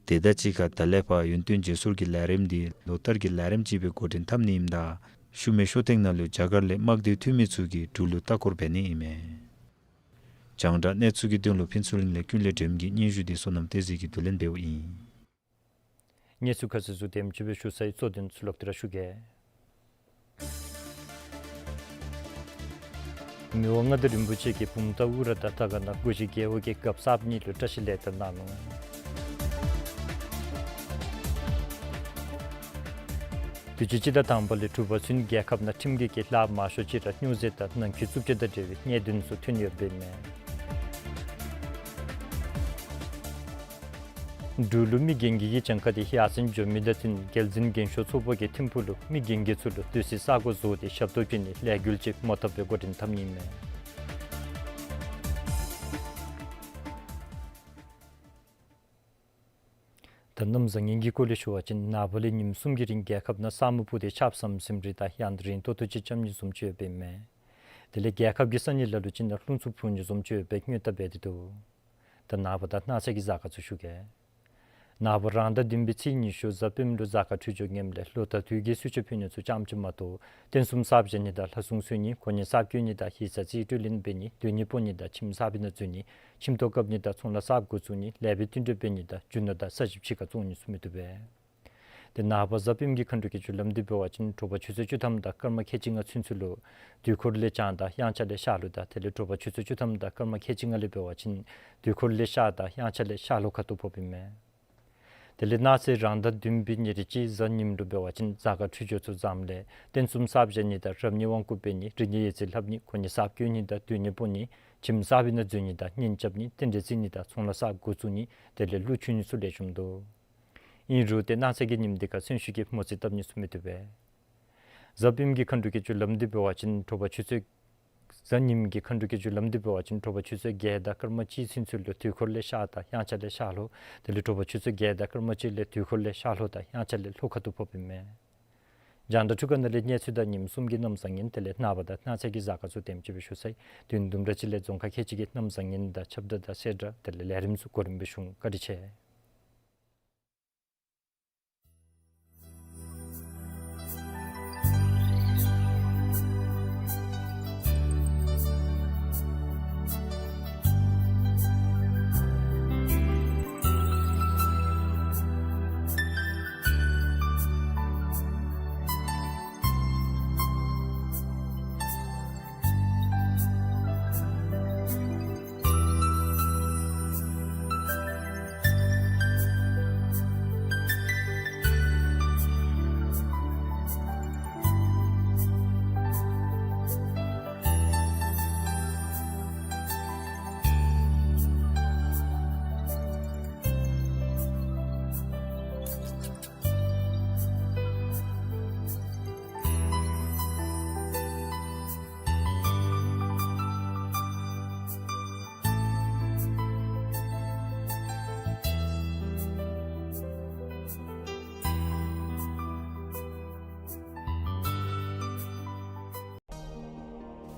དེ་དང་གཅིག་ཁར་ད་ལས་ཕར་ཡོན་ཏན་བརྗེ་སོར་གྱི་ལས་རིམ་འདི་ལོ་ལྟར་གྱི་ལས་རིམ་ཅིག་སྦེ་འགོ་འདྲེན་འཐབ་ནི་ཨིནམ་ད་ཤུལ་མའི་ཤོ་ཐེངས་ནང་ལུ་རྒྱ་གར་ལས་དམག་སྡེ་འཐུས་མི་ཚུ་གིས་འབྲུག་ལུ་ལྟ་སྐོར་འབད་ནི་ཨིན་མས། རྒྱང་བསྒྲགས་གནས་ཚུལ་གྱི་དོན་ལུ་ཕུན་ཚོགས་གླིང་ལས་ཀུན་ལེགས་སྒྲོལམ་གྱི་སྙན་ཞུ་འདི་བསོད་ནམས་བསྟན་འཛིན་གྱིས་བསྡུ་ལེན་འབདཝ་ཨིན། གནས་ཚུལ་ཁ་གསལ་ཚུ་དེམ་ཅིག་སྦེ་ཞུ་ཚར་ཡི། གཙོ་དོན་ཚུ་ལོག་སྟེ་ར་ཞུ་གེ། མི་དབང་མངའ་བདག་རིན་པོ་ཆེ་གིས་བུམ་ཐང་ཨུ་ར་དང་དར་དཀར་ན་སྒོ་བཞི་རྒེད་འོག་གི་རྒཔོ་གསརཔ་གཉིས་ལུ་བཀྲིས་ལེགས་དར་གནང་ནུག། དུས་ཅི་སྤྱི་ཟླ་དང་པ་ལས་དྲུག་པ་ཚུན་རྒྱལ་ཁབ་ནང་ཁྲིམས་འགལ་གྱི་ལཱ་མང་ཤོས་ཅིག་ར་སྨྱོ་རྫས་དང་ནང་འཁོད་རྩུབ་སྤྱོད་དང་འབྲེལ་བའི་གནད་དོན་ཚུ་ཐོན་ཡོདཔ་ཨིན་མས། འབྲུག་ལུ་མི་རྒན་རྒས་ཀྱི་གྱངས་ཁ་དེ་ཡར་སེང་འགྱོ་མི་དང་བསྟུན་རྒྱལ་འཛིན་རྒན་ཤོས་ཚོགས་པ་གིས་ཐིམ་ཕུག་ལུ་མི་རྒན་རྒས་ཚུ་ལུ་སྡོད་སའི་ས་གོ་བཟོ་སྟེ་ཞབས་ཏོག་བྱིན་ནིའི་ལས་འགུལ་ཅིག་མ་འཐབ་པར་འགོ་འདྲེན་འཐབ་ནི་ཨིན་མས། ད་གནམ་བཟང་ངན་གྱི་སྐོར་ལས་ཞུ་བ་ཅིན་ནངས་པ་ལས་ཉིནམ་གསུམ་གྱི་རིང་རྒྱལ་ཁབ་ནང་ས་སྨུག་སྤུབས་ཏེ་ཆརཔ་ཟམ་ཟིམ་རེ་དང་ཡང་རིང་ཏོག་ཏོ་ཅིག་རྐྱབ་ནི་བཟུམ་ཅིག་ཡོདཔ་ཨིན་མས། དེ་ལས་རྒྱལ་ཁབ་ཀྱི་ས་གནས་ལ་ལུ་ཅིག་ནང་རླུང་འཚུབ་འཕུ་ནི་བཟུམ་ཅིག་ཡོད་པའི་སྔོན་བརྡ་འབད་དེ་འདུག། ད་ནངས་པ་དང་གནངས་ཚེ་གི་གཟའ་སྐར་ཚུ་ཞུ་གེ། ནངས་པ་རང་ཟླ་བདུན་པའི་ཚེས་ཉི་ཤུ་གཟའ་སྤེནམ་ལུ་གཟའ་སྐར་འཕྲོད་སྦྱོར་ངནམ་ལས་ལོ་ཟླ་དུས་ཀྱི་གསོལ་མཆོད་ཕུལ་ནི་ཚུ་ཙམ་ཅིག་མ་གཏོགས་རྟེན་གསུམ་གསརཔ་བཞེངས་ནི་དང་ལྷ་སྲུང་གསོལ་ནི་གོ་གནས་གསརཔ་བསྐོ་ནི་དང་ཡིག་ཚང་རྩིས་སྤྲོད་ལེན་འབད་ནི་སྡོད་གནས་སྤོ་ནི་དང་ཁྱིམ་གསར་པའི་ནང་འཛུལ་ནི་ཁྱིམ་ཐོག་བཀབ་ནི་དང་ཚོང་ལཱ་གསརཔ་འགོ་བཙུགས་ནི་ལེགས་པའི་བསྟུན་གྲོས་འབད་ནི་དང་རྒྱུ་ནོར་དང་ས་ཞབས་ཕྱི་ཁར་བཙོང་ནི་ཚུ་མི་བཏུབ་པས། ཏེ་ནངས་པ་གཟའ་སྤེནམ་གྱི་མཁའ་འགྲོ་གི་རྒྱུ་ལམ་འདི་འབད་བ་ཅིན་དྲོ་པ་ཆུ་ཚོད་བཅུ་ཐམ་དང་སྐར་མ་ཁལ་གཅིག་ལྔ་ཚུན་ཚོད་ལུ་དུས་འཁོར་ལས་བྱང་དང་དབྱངས་འཆར་ལས་ཤར་ལྷོ་དང་དེ་ལས་དྲོ་པ་ཆུ་ཚོད་བཅུ་ཐམ་དང་སྐར་མ་ཁལ་གཅིག་ལྔ་ལས་འབད་བ་ཅིན་དུས་འཁོར་ལས་ཤར་དང་དབྱངས་འཆར་ལས་ཤར་ལྷོ་ཁ་ཐུག་ཕོགཔ་ཨིན་མས། དེ་ལས་གནངས་ཚེ་རང་ཟླ་བདུན་པའི་ཉེར་གཅིག་གཟའ་ཉིམ་ལུ་འབད་བ་ཅིན་གཟའ་སྐར་འཕྲོད་སྦྱོར་ཚུ་བཟངམ་ལས་རྟེན་གསུམ་གསརཔ་བཞེངས་ནི་དང་རབ་གནས་དབང་བསྐུར་འབད་ནི་རིག་གནས་ཡིག་རྩིས་ལྷབ་ནི་གོ་གནས་གསརཔ་བསྐོ་ནི་དང་སྡོད་གནས་སྤོ་ནི་ཁྱིམ་གསར་པའི་ནང་འཛུལ་ནི་དང་གཉེན་རྐྱབ་ནི་རྟེན་འབྲེལ་བརྩི་ནི་དང་ཚོང་ལཱ་གསརཔ་འགོ་བཙུགས་ནི་དེ་ལས་གླུ་མཆོད་ནི་ཚུ་ལེགས་ཤོམ་འདུག། ཨིན་རུང་ཏེ་གནངས་ཚེ་གི་ཉིནམ་འདི་ཁར་མཚོན་ཆ་གི་མོ་རྩིས་བཏབ་ནི་ཚུ་མི་བཏུབ་པས། གཟའ་སྤེནམ་གྱི་མཁའ་འགྲོ་གི་རྒྱུ་ལམ་འདི་འབད་བ་ཅིན་དྲོ་པ་ཆུ་ཚོད་གཟའ་ཉིམ་གྱི་མཁའ་འགྲོ་གི་རྒྱུ་ལམ་འདི་འབད་བ་ཅིན་དྲོ་པ་ཆུ་ཚོད་བརྒྱད་དང་སྐར་མ་གཅིག་ཚུན་ཚོད་ལུ་དུས་འཁོར་ལས་ཤར་དང་དབྱངས་འཆར་ལས་ཤར་ལྷོ་དེ་ལས་དྲོ་པ་ཆུ་ཚོད་བརྒྱད་དང་སྐར་མ་གཅིག་ལས་དུས་འཁོར་ལས་ཤར་ལྷོ་དང་དབྱངས་འཆར་ལས་ལྷོ་ཁ་ཐུག་ཕོགཔ་ཨིན་མས། རྒྱང་བསྒྲགས་འཕྲུལ་ཁང་ནང་ལས་གནས་ཚུལ་དང་ཉིནམ་གསུམ་གྱི་གནམ་བཟང་ངན་དེ་ལས་ནངས་པ་དང་གནངས་ཚེ་གི་གཟའ་སྐར་ཚུ་དེམ་ཅིག་སྦེ་ཞུ་ཚར་ཡི། དུས་ཡུན་དུམ་གྲ་ཅིག་ལས་རྫོང་ཁག་ཁལ་གཅིག་གི་གནམ་བཟང་ངན་དང་ཁྱབ་བརྡ་དང་གསལ་བསྒྲགས་དེ་ལས་ལས་རིམ་ཚུ་གོ་རིམ་སྦེ་ཞུ་འོང་། བཀའ་དྲིན་ཆེ།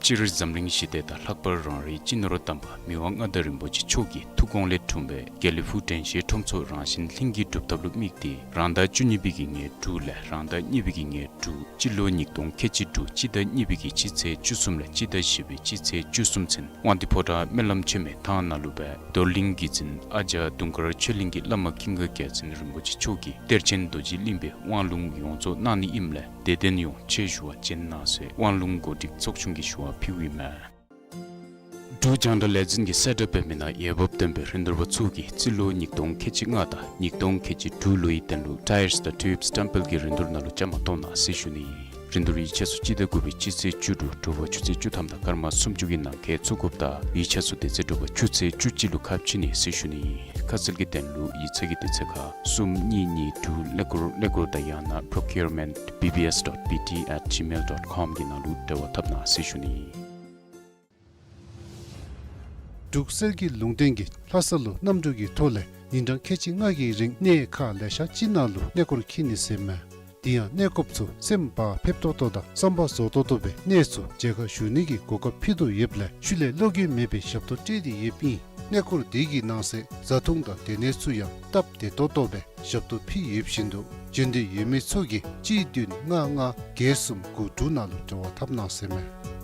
སྤྱིར་འཛམ་གླིང་ཞི་བདེ་དང་ལྷག་པར་རང་རེའི་སྤྱི་ནོར་དམ་པ་མི་དབང་མངའ་བདག་རིན་པོ་ཆེ་མཆོག་གི་ཐུགས་དགོངས་ལས་འཁྲུངས་པའི་དགེ་ལེགས་ཕུག་དྲན་ཤེས་ཁྲོམ་ཚོགས་རང་བཞིན་ལྷན་སྐྱེས་སྒྲུབ་ཐབས་ལུ་དམིགས་ཏེ་རང་ཟླ་བཅུ་གཉིས་པའི་གི་ཉེར་དྲུག་ལས་རང་ཟླ་གཉིས་པའི་གི་ཉེར་དྲུག་སྤྱི་ལོ་ཉིས་སྟོང་ཁལ་གཅིག་དྲུག་སྤྱི་ཟླ་གཉིས་པའི་གི་སྤྱི་ཚེས་བཅུ་གསུམ་ལས་སྤྱི་ཟླ་བཞི་པའི་སྤྱི་ཚེས་བཅུ་གསུམ་ཚུན་དབང་འདུས་ཕོ་བྲང་སྨོན་ལམ་ཆེན་མོའི་ཐང་ནང་ལུ་སྦེ་རྡོར་གླིང་གི་འཛིན་ཨ་ཙརྱ་དུང་དཀར་ཆོས་གླིང་གི་བླ་མ་ཀུན་དགའ་རྒྱལ་མཚན་རིན་པོ་ཆེ་མཆོག་གིས་གཏེར་ཆེན་རྡོ་རྗེ་གླིང་པའི་དབང་ལུང་ཡོངས་རྫོགས་གནང་ནི་ཨིནམ་ལས་དད་ལྡན་ཡོངས་ཆེད་ཞུ་བ་བྱོན་གནང་ཟེར་དབང་ལུང་གོ་སྒྲིག་ཚོགས་ཆུང་གིས་ཞུ་བ་ཕུལཝ་ཨིན་མས། འབྲུག་རྒྱང་བསྒྲགས་ལས་འཛིན་གྱི་གསལ་བསྒྲགས་འབད་མི་ནང་འོས་འབབ་ལྡན་པའི་རིན་བསྡུར་པ་ཚུ་གིས་རྩིས་ལོ་ཉིས་སྟོང་ཁལ་གཅིག་ལྔ་དང་ཉིས་སྟོང་ཁལ་གཅིག་དྲུག་ལོའི་དོན་ལུ་Tires དང་Tubes སྟམ་སྤེལ་གྱི་རིན་བསྡུར་ནང་ལུ་བཅའ་མར་གཏོགས་གནང་ཟེར་ཞུ་ནི། རིན་བསྡུར་ཡིག་ཆ་ཚུ་སྤྱི་ཟླ་དགུ་པའི་སྤྱི་ཚེས་བཅུ་དྲུག་དྲོ་པ་ཆུ་ཚོད་བཅུ་ཐམ་དང་སྐར་མ་སུམ་ཅུ་གི་ནང་འཁོད་ཚུད་དགོཔ་དང་ཡིག་ཆ་ཚུ་དེ་ཚེ་དྲོ་པ་ཆུ་ཚོད་བཅུ་གཅིག་ལུ་ཁ་ཕྱེ་ནི་ཟེར་ཞུ་ནི། ཁ་གསལ་གྱི་དོན་ལུ་ཡིག་ཚང་གི་དུས་ཚོད་ཁར་གསུམ་གཉིས་གཉིས་དྲུག་ཀླད་ཀོར་ཀླད་ཀོར་དང་ཡང་ན་procurement B B S dot B T at gmail dot com གི་ནང་ལུ་འབྲེལ་བ་འཐབ་གནང་ཟེར་ཞུ་ནི། འབྲུག་གསེར་གྱི་ལུང་བསྟན་གྱིས་ལྷ་ས་ལུ་གནམ་གྲུ་གི་ཐོག་ལས་ཉིན་གྲངས་ཁལ་གཅིག་ལྔ་གི་རིང་གནས་ཁག་ལེ་ཤ་ཅིག་ནང་ལུ་གནས་སྐོར་འཁྱིད་ནི་ཟེར་མས། དེ་ཡང་གནས་སྐོརཔ་ཚུ་སེམས་བག་ཕེབས་ཏོག་ཏོ་དང་བསམ་པ་རྫོགས་ཏོག་ཏོ་སྦེ་གནས་ཚུ་མཇལ་ཁ་ཞུ་ནི་གི་གོ་སྐབས་ཕུལ་དོ་ཡོདཔ་ལས་ཤུལ་ལས་བློ་འགྱོད་མེད་པའི་ཞབས་ཏོག་སྤྲོད་དེ་ཡོདཔ་ཨིན། གནས་སྐོར་དེ་གི་ནང་གསེས་བཟའ་འཐུང་དང་སྡོད་གནས་ཚུ་ཡང་སྟབས་བདེ་ཏོག་ཏོ་སྦེ་ཞབས་ཏོག་ཕུལ་ཡོདཔ་བཞིན་དུ་འབྱོན་འདོད་ཡོད་མི་ཚུ་གིས་གཅིག་བདུན་ལྔ་ལྔ་བརྒྱད་གསུམ་དགུ་དྲུག་ནང་ལུ་འབྲེལ་བ་འཐབ་གནང་ཟེར་མས།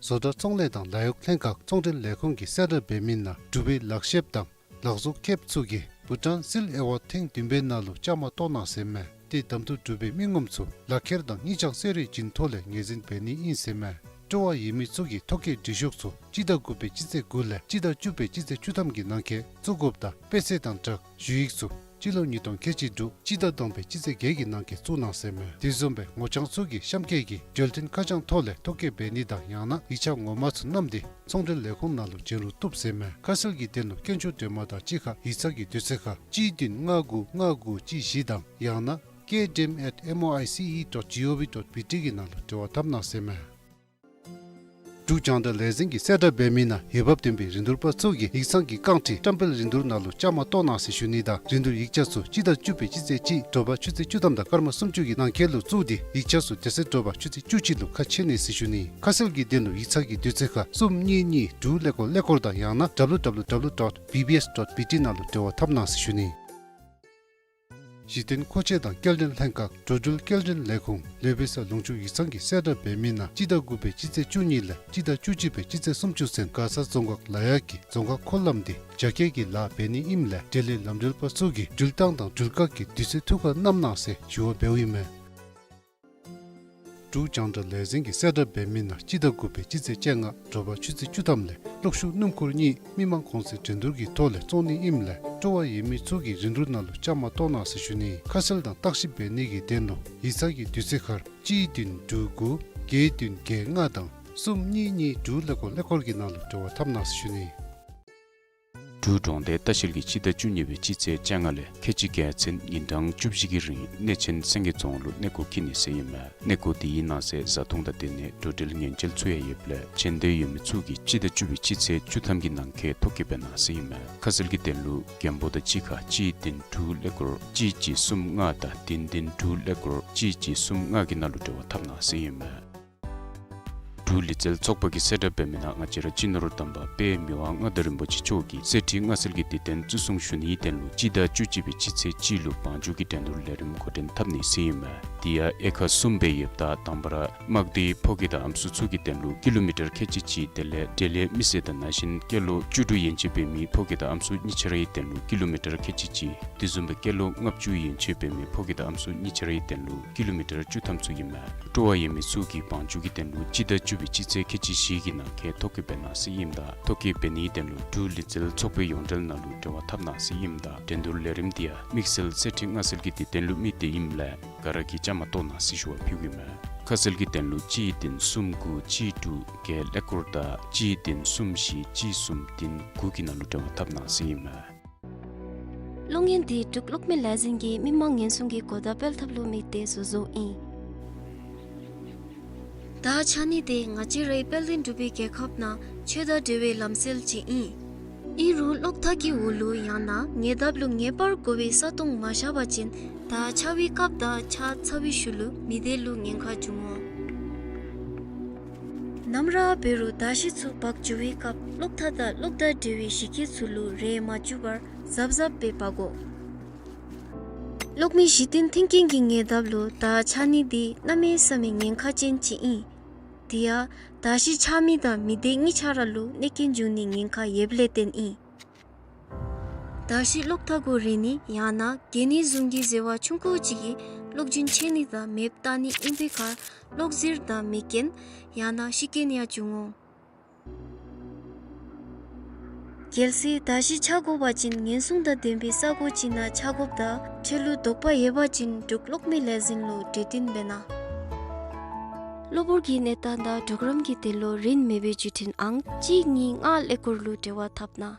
བཟོ་གྲྭ་ཚོང་ལས་དང་ལཱ་གཡོག་ལྷན་ཁག་ཚོང་འབྲེལ་ལས་ཁུངས་ཀྱིས་གསལ་བསྒྲགས་འབད་མི་ནང་འབྲུག་པའི་ལག་ཤེསཔ་དང་ལག་བཟོ་མཁསཔ་ཚུ་གིས་བྷུ་ཊཱན་སིལ་ཨེ་ཝཱཌ་ཐེངས་བདུན་པའི་ནང་ལུ་བཅའ་མར་གཏོགས་གནང་ཟེར་མས། ཏེ་གདམ་འཐུ་གྲུབ་པའི་མི་ངོམ་ཚུ་ལག་ཁྱེར་དང་སྙིང་བཅངས་གསོལ་རས་བྱིན་ཐོག་ལས་ངོས་འཛིན་འབད་ནི་ཨིན་ཟེར་མས། སྤྲོ་བ་ཡོད་མི་ཚུ་གིས་ཐོ་བཀོད་འབྲི་ཤོག་ཚུ་སྤྱི་ཟླ་དགུ་པའི་སྤྱི་ཚེས་དགུ་ལས་སྤྱི་ཟླ་བཅུ་པའི་སྤྱི་ཚེས་བཅུ་ཐམ་གྱི་ནང་འཁོད་བཙུགས་དགོཔ་དང་དཔེ་ཆ་དང་སྦྲགས་ཞུ་ཡིག་ཚུ་སྤྱི་ལོ་ཉིས་སྟོང་ཁལ་གཅིག་དྲུག་སྤྱི་ཟླ་དང་པའི་སྤྱི་ཚེས་བརྒྱད་ཀྱི་ནང་འཁོད་བཙུགས་གནང་ཟེར་མས། དེ་བཟུམ་སྦེ་ངོ་རྐྱང་ཚུ་གིས་གཤམ་འཁོད་ཀྱི་འབྱོར་ལྡན་ཁ་བྱང་ཐོག་ལས་ཐོ་བཀོད་འབད་ནི་དང་ཡང་ན་ཡིག་ཆ་ངོ་མ་ཚུ་བསྣམས་ཏེ་ཚོང་འབྲེལ་ལས་ཁུངས་ནང་ལུ་བྱོན་རུང་བཏུབ་ཟེར་མས། ཁ་གསལ་གྱི་དོན་ལུ་སྐྱོན་བརྗོད་འདྲི་མ་དང་གཅིག་ཁར་ཡིག་ཚང་གི་དུས་ཚོད་ཁར་གཅིག་བདུན་ལྔ་དགུ་ལྔ་དགུ་གཅིག་བཞི་དང་ཡང་ན་ཀེ་ཌི་ཨེམ་ཨེཊ་མོ་ཨའི་སི་ཨི་ཌོཊ་ཇི་ཨོ་ཝི་ཌོཊ་བི་ཊི་གི་ནང་ལུ་འབྲེལ་བ་འཐབ་གནང་ཟེར་མས། འབྲུག་རྒྱང་བསྒྲགས་ལས་འཛིན་གྱིས་གསལ་བསྒྲགས་འབད་མི་ནང་འོས་འབབ་ལྡན་པའི་རིན་བསྡུར་པ་ཚུ་གིས་ཡིག་ཚང་གི་རྐང་ཁྲི་བཀྲམ་སྤེལ་རིན་བསྡུར་ནང་ལུ་བཅའ་མར་གཏོགས་གནང་ཟེར་ཞུ་ནི་དང་རིན་བསྡུར་ཡིག་ཆ་ཚུ་སྤྱི་ཟླ་བཅུ་པའི་སྤྱི་ཚེས་གཅིག་དྲོ་པ་ཆུ་ཚོད་བཅུ་ཐམ་དང་སྐར་མ་སུམ་ཅུ་གི་ནང་འཁོད་ལུ་བཙུགས་ཏེ་ཡིག་ཆ་ཚུ་དེ་ཚེ་དྲོ་པ་ཆུ་ཚོད་བཅུ་གཅིག་ལུ་ཁ་ཕྱེ་ནི་ཟེར་ཞུ་ནི། ཁ་གསལ་གྱི་དོན་ལུ་ཡིག་ཚང་གི་དུས་ཚོད་ཁར་གསུམ་གཉིས་གཉིས་དྲུག་ཀླད་ཀོར་ཀླད་ཀོར་དང་ཡང་ན་ཌབ་ལུ་ཌབ་ལུ་ཌབ་ལུ་ཌོཊ་བི་བི་ཨེསི་ཌོཊ་བི་ཊི་ནང་ལུ་འབྲེལ་བ་འཐབ་གནང་ཟེར་ཞུ་ནི། གཞི་རྟེན་མཁོ་ཆས་དང་སྐྱེལ་འདྲེན་ལྷན་ཁག་འགྲོ་འགྲུལ་སྐྱེལ་འདྲེན་ལས་ཁུངས་ལུས་པེ་ས་ལུང་ཕྱོགས་ཡིག་ཚང་གིས་གསལ་བསྒྲགས་འབད་མི་ནང་སྤྱི་ཟླ་དགུ་པའི་སྤྱི་ཚེས་བཅུ་གཉིས་ལས་སྤྱི་ཟླ་བཅུ་གཅིག་པའི་སྤྱི་ཚེས་སུམ་ཅུ་ཚུན་མགར་ས་རྫོང་ཁག་ལ་ཡག་གི་རྫོང་ཁག་འཁོར་ལམ་དེ་རྒྱ་སྐྱེད་ཀྱི་ལཱ་འབད་ནི་ཨིནམ་ལས་འབྲེལ་ཡོད་ལམ་འགྲུལ་པ་ཚུ་གིས་འགྲུལ་བཏང་དང་འགྲུལ་བཀག་གི་དུས་ཚོད་ཐུགས་ཁར་བསྣམ་གནང་ཟེར་ཞུ་བ་འབདཝ་ཨིན་མས། འབྲུག་རྒྱང་བསྒྲགས་ལས་འཛིན་གྱིས་གསལ་བསྒྲགས་འབད་མི་ནང་སྤྱི་ཟླ་དགུ་པའི་སྤྱི་ཚེས་བཅོ་ལྔ་དྲོ་པ་ཆུ་ཚོད་བཅུ་ཐམ་ལས་གློག་ཤུགས་སྣུམ་འཁོར་གཉིས་མི་མང་གོང་ཚད་འགྲན་བསྡུར་གྱི་ཐོག་ལས་བཙོང་ནི་ཨིནམ་ལས་སྤྲོ་བ་ཡོད་མི་ཚུ་གིས་རིན་བསྡུར་ནང་ལུ་བཅའ་མར་གཏོགས་གནང་ཟེར་ཞུ་ནི། ཁ་གསལ་དང་བརྟག་ཞིབ་འབད་ནི་གི་དོན་ལུ་ཡིག་ཚང་གི་དུས་ཚོད་ཁར་གཅིག་བདུན་དྲུག་དགུ་བརྒྱད་བདུན་བརྒྱད་ལྔ་དང་གསུམ་གཉིས་གཉིས་དྲུག་ཀླད་ཀོར་ཀླད་ཀོར་གྱི་ནང་ལུ་འབྲེལ་བ་འཐབ་གནང་ཟེར་ཞུ་ནི། འབྲུག་གྲོང་སྡེ་ལྟ་བཤལ་གྱིས་སྤྱི་ཟླ་བཅུ་གཉིས་པའི་སྤྱི་ཚེས་བཅོ་ལྔ་ལས་ཁལ་གཅིག་བརྒྱད་ཚུན་ཉིན་གྲངས་བཅུ་བཞི་གི་རིང་གནས་ཆེན་སེང་གེ་རྫོང་ལུ་གནས་སྐོར་འཁྱིད་ནི་ཟེར་ཨིན་མས། གནས་སྐོར་དེའི་ནང་གསེས་བཟའ་འཐུང་དང་སྡོད་གནས་འགྲོ་འགྲུལ་ཉེན་བཅོལ་ཚུ་ཡང་ཡོདཔ་ལས་བྱོན་འདོད་ཡོད་མི་ཚུ་གིས་སྤྱི་ཟླ་བཅུ་པའི་སྤྱི་ཚེས་བཅུ་ཐམ་གྱི་ནང་འཁོད་ཐོ་བཀོད་འབད་གནང་ཟེར་ཨིན་མས། ཁ་གསལ་གྱི་དོན་ལུ་མགོན་པོ་དང་གཅིག་ཁར་གཅིག་བདུན་དྲུག་ཀླད་ཀོར་གཅིག་གཅིག་གསུམ་ལྔ་དང་བདུན་བདུན་དྲུག་ཀླད་ཀོར་གཅིག་གཅིག་གསུམ་ལྔ་གི་ནང་ལུ་འབྲེལ་བ་འཐབ་གནང་ཟེར་ཨིན་མས། འབྲུག་ལུས་རྩལ་ཚོགས་པ་གིས་གསལ་བསྒྲགས་འབད་མི་ནང་ང་བཅས་ར་སྤྱི་ནོར་དམ་པ་དཔལ་མི་དབང་མངའ་བདག་རིན་པོ་ཆེ་མཆོག་གིས་གསེར་ཁྲི་མངའ་གསོལ་གྱི་དུས་སྟོན་བརྩི་སྲུང་ཞུ་ནིའི་དོན་ལུ་སྤྱི་ཟླ་བཅུ་གཅིག་པའི་སྤྱི་ཚེས་གཅིག་ལུ་བང་རྒྱུག་གི་འགྲན་བསྡུར་ལས་རིམ་འགོ་འདྲེན་འཐབ་ནི་ཟེར་ཨིན་མས། དེ་ཡང་དབྱེ་ཁག་གསུམ་སྦེ་ཡོདཔ་ད་དང་པ་ར་དམག་སྡེའི་ཕོ་སྐྱེས་དང་ཨམ་སྲུ་ཚུ་གི་དོན་ལུ་ཀི་ལོ་མི་ཊར་ཁལ་གཅིག་གཅིག་དེ་ལས་འབྲེལ་ཡོད་མི་སེར་དང་ནང་བཞིན་སྐྱེས་ལོ་བཅུ་དྲུག་ཡན་ཆད་འབད་མི་ཕོ་སྐྱེས་དང་ཨམ་སྲུ་གཉིས་ཆ་རའི་དོན་ལུ་ཀི་ལོ་མི་ཊར་ཁལ་གཅིག་གཅིག། དེ་བཟུམ་སྦེ་སྐྱེས་ལོ་ལྔ་བཅུ་ཡན་ཆད་འབད་མི་ཕོ་སྐྱེས་དང་ཨམ་སྲུ་གཉིས་ཆ་རའི་དོན་ལུ་ཀི་ལོ་མི་ཊར་བཅུ་ཐམ་ཚུ་ཨིན་མས། སྤྲོ་བ་ཡོད་མི་ཚུ་གིས་བང་རྒྱུག་གི་དོན་ལུ་སྤྱི་ཟླ་བཅུ་པའི་སྤྱི་ཚེས་ཁལ་གཅིག་བཞི་གི་ནང་འཁོད་ཐོ་བཀོད་འབད་གནང་ཟེར་ཨིནམ་ད་ཐོ་བཀོད་འབད་ནིའི་དོན་ལུ་འབྲུག་ལུས་རྩལ་ཚོགས་པའི་ཡོངས་འབྲེལ་ནང་ལུ་འབྲེལ་བ་འཐབ་གནང་ཟེར་ཨིནམ་ད་འགྲན་བསྡུར་ལས་རིམ་དེ་ཡང་དམིགས་བསལ་གསེར་ཁྲི་མངའ་གསོལ་གྱི་དུས་སྟོན་ལུ་དམིགས་ཏེ་ཨིནམ་ལས་ག་ར་གིས་བཅའ་མར་གཏོགས་གནང་ཟེར་ཞུ་བ་ཕུལཝ་ཨིན་མས། ཁ་གསལ་གྱི་དོན་ལུ་གཅིག་བདུན་གསུམ་དགུ་གཅིག་དྲུག་བརྒྱད་ཀླད་ཀོར་དང་གཅིག་བདུན་གསུམ་བཞི་གཅིག་གསུམ་བདུན་དགུ་གི་ནང་ལུ་འབྲེལ་བ་འཐབ་གནང་ཟེར་ཨིན་མས། གློག་བརྙན་འདི་འབྲུག་གློག་མེ་ལས་འཛིན་གྱིས་མི་མང་ཉེན་སྲུང་གི་གོ་བརྡ་སྤེལ་ཐབས་ལུ་དམིགས་ཏེ་བཟོ་བཟོཝ་ཨིན། ད་ཆ་ནི་དེ་ང་བཅས་རའི་དཔལ་ལྡན་འབྲུག་པའི་རྒྱལ་ཁབ་ནང་ཆོས་དང་འབྲེལ་བའི་ལམ་སྲོལ་ཅིག་ཨིན། ཨིན་རུང་གློག་ཐག་གི་འོག་ལུ་ཡང་ན་ཉེ་འདབས་ལུ་ངེས་པར་དགོ་པའི་ས་སྟོང་མ་བཞག་པ་ཅིན་ད་ཆར་པའི་སྐབས་དང་ཆར་ཚ་བའི་ཤུལ་ལུ་མི་སྡེ་ལུ་ཉེན་ཁ་འབྱུང་འོང་། ནམ་ར་འབད་རུང་མདའ་གཞི་ཚུ་འབག་འགྱོ་བའི་སྐབས་གློག་ཐག་དང་གློག་དང་འབྲེལ་བའི་གཞི་སྐྱེས་ཚུ་ལུ་རེག་མ་བཅུག་པར་གཟབ་གཟབ་སྦེ་འབག་དགོ། གློག་མེ་གཞི་རྟེན་མཐུན་རྐྱེན་གྱི་ཉེ་འདབས་ལུ་ད་ཆ་ནི་འདི་གནམ་མེད་ས་མེད་ཉེན་ཁ་ཅན་ཅིག་ཨིན། དེ་ཡང་མདའ་གཞི་ཆགས་མི་དང་མི་སྡེ་གཉིས་ཆ་ར་ལུ་གནོད་རྐྱེན་འབྱུང་ནི་ཉེན་ཁ་ཡོདཔ་ལས་བརྟེན་ཨིན། མདའ་གཞི་གློག་ཐག་གུ་རེག་ནི་ཡང་ན་གྱེན་ནི་བཟུང་གི་ཟེ་བ་ཆུང་ཀུ་ཅིག་གིས་གློག་རྒྱུན་ཆད་ནི་དང་མེདཔ་བཏང་ནི་ཨིན་པའི་ཁར་གློག་ཟིལ་དང་མེ་རྐྱེན་ཡང་ན་ཤི་རྐྱེན་ཡང་འབྱུང་འོང་། གལ་སྲིད་མདའ་གཞི་ཆག་དགོ་པ་ཅིན་ཉེན་སྲུང་དང་ལྡན་པའི་ས་གོ་ཅིག་ནང་ཆག་དགོཔ་དང་འཕྲལ་ལུ་དོགས་པ་ཡོད་པ་ཅིན་འབྲུག་གློག་མེ་ལས་འཛིན་ལུ་གྲོས་བསྟུན་འབད་གནང་། གློ་བུར་གྱི་གནས་སྟངས་དང་གྲོགས་རམ་གྱི་དོན་ལུ་རིན་མེད་པའི་བརྒྱུད་འཕྲིན་ཨང་གཅིག་གཉིས་ལྔ་ཀླད་ཀོར་ལུ་འབྲེལ་བ་འཐབ་གནང་།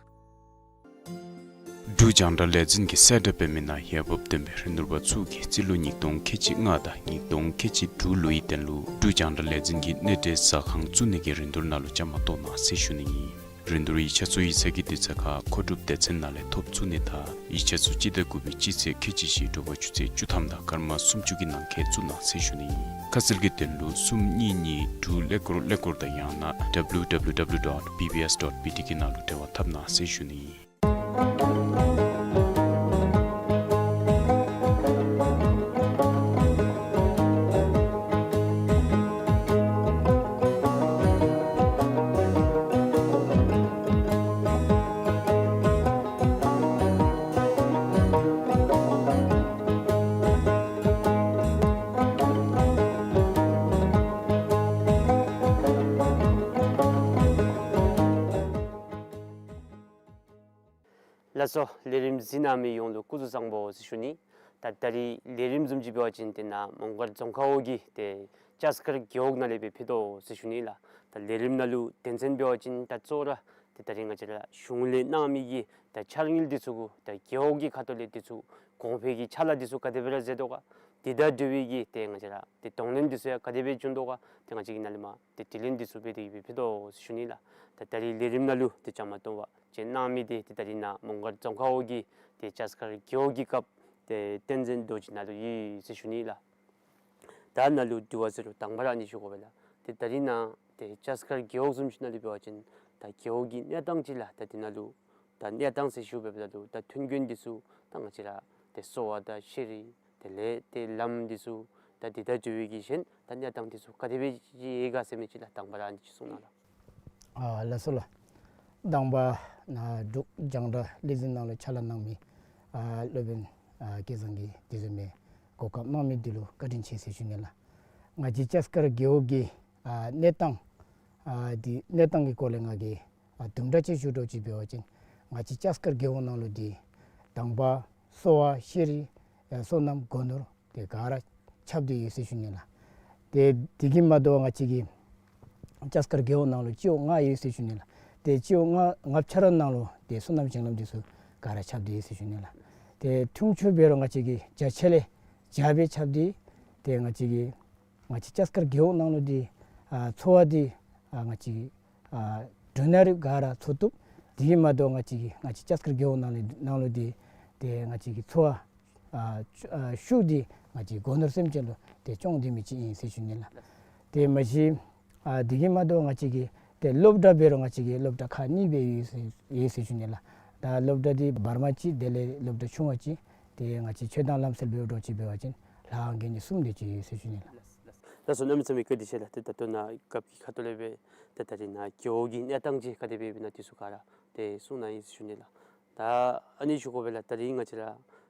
འབྲུག་རྒྱང་བསྒྲགས་ལས་འཛིན་གྱིས་གསལ་བསྒྲགས་འབད་མི་ནང་འོས་འབབ་ལྡན་པའི་རིན་བསྡུར་པ་ཚུ་གིས་རྩིས་ལོ་ཉིས་སྟོང་ཁལ་གཅིག་ལྔ་དང་ཉིས་སྟོང་ཁལ་གཅིག་དྲུག་ལོའི་དོན་ལུ་འབྲུག་རྒྱང་བསྒྲགས་ལས་འཛིན་གྱི་གནས་འབྲེལ་ཟ་ཁང་བཙུགས་ནི་གི་རིན་བསྡུར་ནང་ལུ་བཅའ་མར་གཏོགས་གནང་ཟེར་ཞུ་ནི་ཨིན། རིན་བསྡུར་ཡིག་ཆ་ཚུ་ཡིག་ཚང་གི་དུས་ཚོད་ཁར་མཁོ་སྒྲུབ་སྡེ་ཚན་ནང་ལས་ཐོབ་ཚུགས་ནི་དང་ཡིག་ཆ་ཚུ་སྤྱི་ཟླ་དགུ་པའི་སྤྱི་ཚེས་ཁལ་གཅིག་བཞི་དྲོ་པ་ཆུ་ཚོད་བཅུ་ཐམ་དང་སྐར་མ་སུམ་ཅུ་གི་ནང་འཁོད་བཙུགས་གནང་ཟེར་ཞུ་ནི། ཁ་གསལ་གྱི་དོན་ལུ་གསུམ་གཉིས་གཉིས་དྲུག་ཀླད་ཀོར་ཀླད་ཀོར་དང་ཡང་ན་W W W dot B B S dot B T གི་ནང་ལུ་འབྲེལ་བ་འཐབ་གནང་ཟེར་ཞུ་ནི། ལགས་སོ། ལས་རིམ་གཟིགས་གནང་མི་ཡོངས་ལུ་སྐུ་གཟུགས་བཟང་པོ་ཟེར་ཞུ་ནི། ད་ད་རིས་ལས་རིམ་བཟུམ་ཅིག་འབད་བ་ཅིན་ཏེ་ནཱ་མོང་སྒར་རྫོང་ཁག་འོག་གི་ཏེ་ལྕགས་མཁར་རྒེད་འོག་ནང་ལས་སྦེ་ཕུལ་དོ་ཟེར་ཞུ་ནི་ལགས། ད་ལས་རིམ་ནང་ལུ་དོན་ཚན་འབད་བ་ཅིན་ད་གཙོ་བོ་ར་ཏེ་ད་རིས་ང་བཅས་ར་གཞུང་ལས་གནང་མི་གི་ད་འཆར་དངུལ་འདི་ཚུ་གུ་ད་རྒེད་འོག་གི་ཁ་ཐུག་ལས་འདི་ཚུ་གོང་འཕེལ་གྱི་ཕྱག་ལཱ་འདི་ཚུ་ག་དེ་སྦེ་ར་མཛད་དོ་ག། དེ་དང་འབྲེལ་བའི་གི་ཏེ་ང་བཅས་ར་ཏེ་གདོང་ལེན་འདི་ཚུ་ཡང་ག་དེ་སྦེ་བྱུང་དོ་ག། ཏེ་ང་བཅས་ཀྱིས་ནཱ་ལས་མར་ཏེ་དྲི་ལན་འདི་ཚུ་འབད་དེ་གི་སྦེ་ཕུལ་དོ་ཟེར་ཞུ་ནི་ལགས། ད་ད་རིས་ལས་རིམ་ནང་ལུ་ཏེ་བཅའ་མར་གཏོགས་པ་བཅས་གནང་མི་འདི་ཏེ་ད་རིས་ནཱ་མོང་སྒར་རྫོང་ཁག་འོག་གི་ཏེ་ལྕགས་མཁར་རྒེད་འོག་གི་སྐབས་ཏེ་བསྟན་འཛིན་རྡོ་རྗེ་ནཱ་ལུ་ཡོད་ཟེར་ཞུ་ནི་ལགས། ད་ནཱ་ལུ་དྲི་བ་ཟེར་རུང་དང་པ་ར་ཨ་ནི་ཞུ་དགོ་པས་ལགས། ཏེ་ད་རིས་ནཱ་ཏེ་ལྕགས་མཁར་རྒེད་འོག་བཟུམ་ཅིག་ནང་ལུ་འབད་བ་ཅིན་ད་རྒེད་འོག་གི་གནས་སྟངས་ཅིག་ལགས། ད་འདི་ནང་ལུ་ད་གནས་སྟངས་ཟེར་ཞུ་འབདཝ་ད་ལུ་ད་མཐུན་རྐྱེན་འདི་ཚུ་ད་ང་བཅས་ར་ཏེ་གསོ་བ་དང་ཤེས་རིག་དེ་ལས་ཏེ་ལམ་འདི་ཚུ་ད་འདི་དང་འབྲེལ་བའི་གི་གཞན་ད་གནས་སྟངས་འདི་ཚུ་ག་དེ་སྦེ་ཅིག་ཡོད་ག་ཟེར་མི་ཅིག་ལགས། དང་པ་ར་ཨ་ནི་ཅིག་གསུང་གནང་ལགས། ཨ་ལགས་སོ་ལགས། དང་པ་ནཱ་འབྲུག་རྒྱང་བསྒྲགས་ལས་འཛིན་ནང་ལུ་ཕྱག་ལཱ་གནང་མི་ཨ་སློབ་དཔོན་ཨ་སྐལ་བཟང་གིས་དེ་བཟུམ་མའི་གོ་སྐབས་གནང་མི་འདི་ལུ་བཀའ་དྲིན་ཆེ་ཟེར་ཞུ་ནི་ལགས། ང་བཅས་ལྕགས་མཁར་རྒེད་འོག་གི་ཨ་གནས་སྟངས་ཨ་འདི་གནས་སྟངས་ཀྱི་སྐོར་ལས་ང་གིས་ཨ་དུམ་གྲ་ཅིག་ཞུ་འདྲཝ་ཅིག་འབད་བ་ཅིན་ང་བཅས་ལྕགས་མཁར་རྒེད་འོག་ནང་ལུ་འདི་དང་པ་གསོ་བ་ཤེས་རིག་ཨ་སོ་ནམ་སྒོ་ནོར་དེ་ག་ར་ཁྱབ་སྟེ་ཡོད་ཟེར་ཞུ་ནི་ལགས། ཏེ་དེ་གིས་མ་དོ་བར་ང་བཅས་ཀྱི་ལྕགས་མཁར་རྒེད་འོག་ནང་ལུ་སྤྱི་འོག་ལྔ་ཡོད་ཟེར་ཞུ་ནི་ལགས། ཏེ་སྤྱི་འོག་ལྔ་ལྔ་ཆ་ར་ནང་ལུ་ཏེ་སོ་ནམ་ཞིང་ལམ་འདི་ཚུ་ག་ར་ཁྱབ་སྟེ་ཡོད་ཟེར་ཞུ་ནི་ལགས། ཏེ་ཆུང་ཆུང་འབད་རུང་ང་བཅས་ཀྱི་བརྒྱ་ཆ་ལས་བརྒྱ་སྦེ་ཁྱབ་སྟེ་ཏེ་ང་བཅས་ཀྱི་ང་བཅས་ལྕགས་མཁར་རྒེད་འོག་ནང་ལུ་འདི་ཨ་འཚོ་བ་འདི་ཨ་ང་བཅས་ཨ་འབྲུ་སྣ་རིགས་ག་ར་འཚོ་བཏུབ། དེ་གིས་མ་དོ་ང་བཅས་ཀྱི་ང་བཅས་ལྕགས་མཁར་རྒེད་འོག་ནང་ལུ་ནང་ལུ་འདི་ཏེ་ང་བཅས་ཀྱི་འཚོ་བ་ཨ་ཤུགས་འདི་ང་བཅས་སྒོ་ནོར་སེམས་ཅན་ལུ་ཏེ་སྐྱོང་སྡོད་མི་ཅིག་ཨིན་ཟེར་ཞུ་ནི་ལགས། ཏེ་མ་གཞི་ཨ་དེ་གིས་མ་དོ་ང་བཅས་ཀྱི་ཏེ་སློབ་གྲྭ་འབད་རུང་ང་བཅས་ཀྱི་སློབ་གྲྭ་ཁག་གཉིས་སྦེ་ཡོད་ཟེར་ཡོད་ཟེར་ཞུ་ནི་ལགས། ད་སློབ་གྲྭ་འདི་བར་མ་ཅིག་དེ་ལས་སློབ་གྲྭ་ཆུང་བ་ཅིག་ཏེ་ང་བཅས་ཆོས་དང་ལམ་སྲོལ་འབད་འདྲཝ་ཅིག་འབད་བ་ཅིན་ལྷ་ཁང་དགོན་གྱི་གསུམ་དེ་ཅིག་ཡོད་ཟེར་ཞུ་ནི་ལགས། ལགས་སོ། གནམ་མེད་ས་མེད་བཀའ་དྲིན་ཆེ་ལགས། ཏེ་ད་ལྟོ་ནཱ་རྒཔོ་གི་ཁ་ཐུག་ལས་སྦེ་ཏེ་ད་རིས་ནཱ་རྒེད་འོག་གི་གནས་སྟངས་ཅིག་ག་དེ་སྦེ་ཨིན་ན་འདི་ཚུ་ག་ར་ཏེ་གསུང་གནང་ཡི་ཟེར་ཞུ་ནི་ལགས། ད་ཨ་ནི་ཞུ་དགོ་པས་ལགས། ད་རིས་ང་བཅས་ར་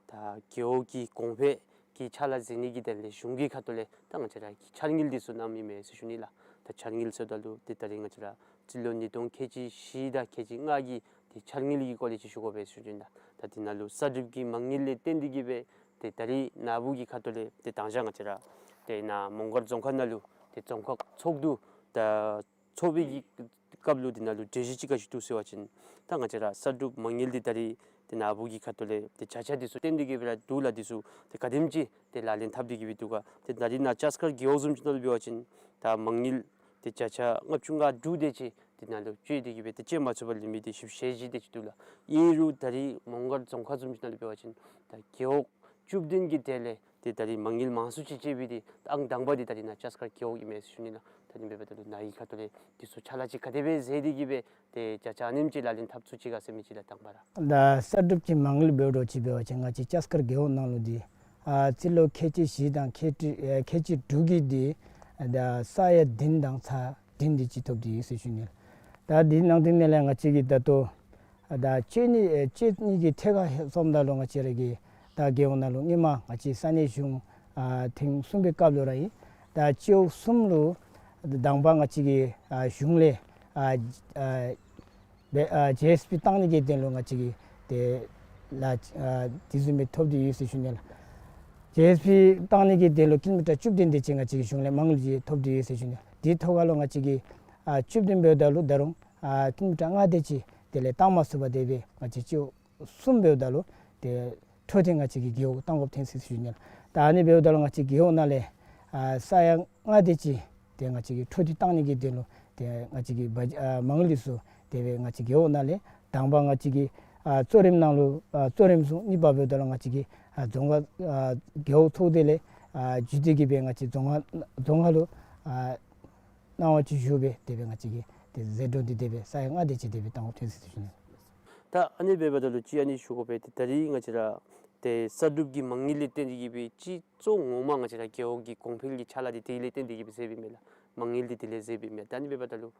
ད་རྒེད་འོག་གི་གོང་འཕེལ་གྱི་ཕྱག་ལཱ་མཛད་ནི་གི་དོན་ལས་གཞུང་གི་ཁ་ཐུག་ལས་ད་ང་བཅས་ར་གི་འཆར་དངུལ་འདི་ཚུ་གནངམ་ཨིན་མས་ཟེར་ཞུ་ནི་ལགས། ད་འཆར་དངུལ་ཟེརཝ་ད་ལུ་ཏེ་ད་རིས་ང་བཅས་ར་སྤྱི་ལོ་ཉིས་སྟོང་ཁལ་གཅིག་བཞི་དང་ཁལ་གཅིག་ལྔ་གི་ཏེ་འཆར་དངུལ་གྱི་སྐོར་ལས་ཅིག་ཞུ་དགོ་པས་ཟེར་ཞུ་ནི་ལགས། ད་འདི་ནང་ལུ་གསར་སྒྲུབ་ཀྱི་མ་དངུལ་ལས་བརྟེན་ཏེ་གི་སྦེ་ཏེ་ད་རིས་ནཱ་བུ་གི་ཁ་ཐུག་ལས་ཏེ་དང་ཞག་ང་བཅས་ར་ཏེ་ནཱ་མོང་སྒར་རྫོང་ཁག་ནང་ལུ་ཏེ་རྫོང་ཁག་ཚོགས་འདུ་ད་ཚོགས་པའི་གི་སྐབས་ལུ་འདི་ནང་ལུ་གྲོས་གཞི་ཅིག་ག་ཅི་འདུག་ཟེར་བ་ཅིན་ད་ང་བཅས་ར་གསར་སྒྲུབ་མ་དངུལ་འདི་ད་རིས་ཏེ་ནཱ་བུ་གི་ཁ་ཐུག་ལས་ཏེ་བརྒྱ་ཆ་འདི་ཚུ་བརྟེན་ཏེ་གི་སྦེ་ར་འདུག་ལགས། འདི་ཚུ་ཏེ་ག་དེམ་ཅིག་ཏེ་ལག་ལེན་འཐབ་སྟེ་གི་སྦེ་འདུག་ག། ཏེ་ད་རིས་ནཱ་ལྕགས་མཁར་རྒེད་འོག་བཟུམ་ཅིག་ནང་ལུ་འབད་བ་ཅིན་ད་མ་དངུལ་ཏེ་བརྒྱ་ཆ་ལྔ་བཅུ་ང་དྲུག་དེ་ཅིག་འདི་ནང་ལུ་བཅོལ་ཏེ་གི་སྦེ་ཏེ་བཅོལ་མ་ཚུགས་པར་ལུས་མི་འདི་བཞི་བཅུ་ཞེ་བཞི་དེ་ཅིག་འདུག་ལགས། ཨིན་རུང་ད་རིས་མོང་སྒར་རྫོང་ཁག་བཟུམ་ཅིག་ནང་ལུ་འབད་བ་ཅིན་ད་རྒེད་འོག་བཅུ་བདུན་གྱི་གྲས་ལས་ཏེ་ད་རིས་མ་དངུལ་མང་སུ་ཅིག་བཅོལ་བའི་འདི་ཨང་དང་པ་འདི་ད་རིས་ནཱ་ལྕགས་མཁར་རྒེད་འོག་ཨིན་མས་ཟེར་ཞུ་ནི་ལགས། ད་ཨ་ནི་འབདཝ་ད་ལུ་ནཱ་གི་ཁ་ཐུག་ལས་འདི་ཚུ་ཕྱག་ལཱ་ཅིག་ག་དེ་སྦེ་མཛད་དེ་གི་སྦེ་ཏེ་བརྒྱ་ཆ་ཨ་ནེམ་ཅིག་ལག་ལེན་འཐབ་ཚུགས་ཅི་ག་ཟེར་མི་ཅིག་ལགས་དང་པ་ར། ད་གསར་སྒྲུབ་ཀྱི་མ་དངུལ་འབད་འདྲཝ་ཅིག་འབད་བ་ཅིན་ང་བཅས་ལྕགས་མཁར་རྒེད་འོག་ནང་ལུ་འདི་ཨ་སྤྱི་ལོ་ཁལ་གཅིག་བཞི་དང་ཁལ་གཅིག་ཨེ་ཁལ་གཅིག་དྲུག་གི་འདི་ད་ས་ཡ་བདུན་དང་ཚག་བདུན་དེ་ཅིག་ཐོབ་སྟེ་ཡོད་ཟེར་ཞུ་ནི་ལགས། ད་འདི་ནང་དེ་ནང་ལས་ང་བཅས་ཀྱིས་ད་ལྟོ་ད་བཅོལ་ནི་ཨེ་བཅོལ་ནི་གི་ཐད་ཁར་སོངམ་ད་ལུ་ང་བཅས་ར་གི་ད་རྒེད་འོག་ནང་ལུ་སྔོན་མ་ང་བཅས་ས་གནས་གཞུང་ཨ་ཐེངས་གསུམ་པའི་སྐབས་ལུ་ར་ཨིན། ད་སྤྱི་འོག་གསུམ་ལུ་དང་པ་ང་བཅས་ཀྱིས་ཨ་གཞུང་ལས་ཨ་ཨ་སྦེ་ཨ་ཇི་ཨེསི་པི་བཏང་ནི་གི་དོན་ལུ་ང་བཅས་ཀྱིས་ཏེ་ལཱ་ཨ་དེ་བཟུམ་སྦེ་ཐོབ་སྟེ་ཡོད་ཟེར་ཞུ་ནི་ལགས། ཇི་ཨེསི་པི་བཏང་ནི་གི་དོན་ལུ་ཀི་ལོ་མི་ཊར་བཅུ་བདུན་དེ་ཅིག་ང་བཅས་ཀྱིས་གཞུང་ལས་མ་དངུལ་ཅིག་ཐོབ་སྟེ་ཡོད་ཟེར་ཞུ་ནི་ལགས། དེའི་ཐོག་ཁར་ལུ་ང་བཅས་ཀྱིས་ཨ་བཅུ་བདུན་འབདཝ་ད་ལུ་ད་རུང་ཨ་ཀི་ལོ་མི་ཊར་ལྔ་དེ་ཅིག་དེ་ལས་བཏང་མ་ཚུགས་པར་དེ་སྦེ་ང་བཅས་སྤྱི་འོག་གསུམ་འབདཝ་ད་ལུ་ཏེ་འཕྲོ་མཐུད་དེ་ང་བཅས་ཀྱིས་རྒེད་འོག་བཏང་དགོཔ་ཐོན་ཟེར་ཞུ་ནི་ལགས། ད་ཨ་ནི་འབདཝ་ད་ལུ་ང་བཅས་རྒེད་འོག་ནང་ལས་ཨ་ས་ཡ་ལྔ་དེ་ཅིག་ ཏེ་ང་བཅས་ཀྱིས་འཕྲོ་མཐུད་གཏང་ནི་གི་དོན་ལུ་ཏེ་ང་བཅས་ཀྱིས་བ་ཨ་མ་དངུལ་འདི་ཚུ་དེ་སྦེ་ང་བཅས་རྒེད་འོག་ནང་ལས་དང་པ་ང་བཅས་ཀྱིས་ཨ་གཙོ་རིམ་ནང་ལུ་ཨ་གཙོ་རིམ་བཟུང་། གཉིས་པ་འབདཝ་ད་ལུ་ང་བཅས་ཀྱིས་ཨ་རྫོང་ཁག་ཨ་རྒེད་འོག་ཚོགས་སྡེ་ལས་ཨ་བརྒྱུད་དེ་གི་སྦེ་ང་བཅས་རྫོང་ཁག་རྫོང་ཁག་ལུ་ཨ་གནང་བ་ཅིག་ཞུ་སྦེ་དེ་སྦེ་ང་བཅས་ཀྱིས་ཏེ་ཟད་འགྲོ་འདི་དེ་སྦེ་ས་ཡ་ལྔ་དེ་ཅིག་དེ་སྦེ་བཏང་དགོཔ་ཐོན་ཅི་ཟེར་ཞུ་ནི། ད་ཨ་ནི་འབདཝ་ད་ལུ་ཅིག་ཨ་ནི་ཞུ་དགོ་པས། ཏེ་ད་རིས་ང་བཅས་ར་ཏེ་གསར་སྒྲུབ་ཀྱི་མ་དངུལ་ལས་བརྟེན་ཏེ་གི་སྦེ་ཅིག་གཙོ་བོ་ངོ་མ་ང་བཅས་ར་རྒེད་འོག་གི་གོང་འཕེལ་གྱི་ཕྱག་ལཱ་འདི་དེ་ལས་བརྟེན་ཏེ་གི་སྦེ་ཟད་པའི་མས་ལགས། མ་དངུལ་འདི་དེ་ལས་ཟད་པའི་མས། ད་ཨ་ནི་འབདཝ་ད་ལུ་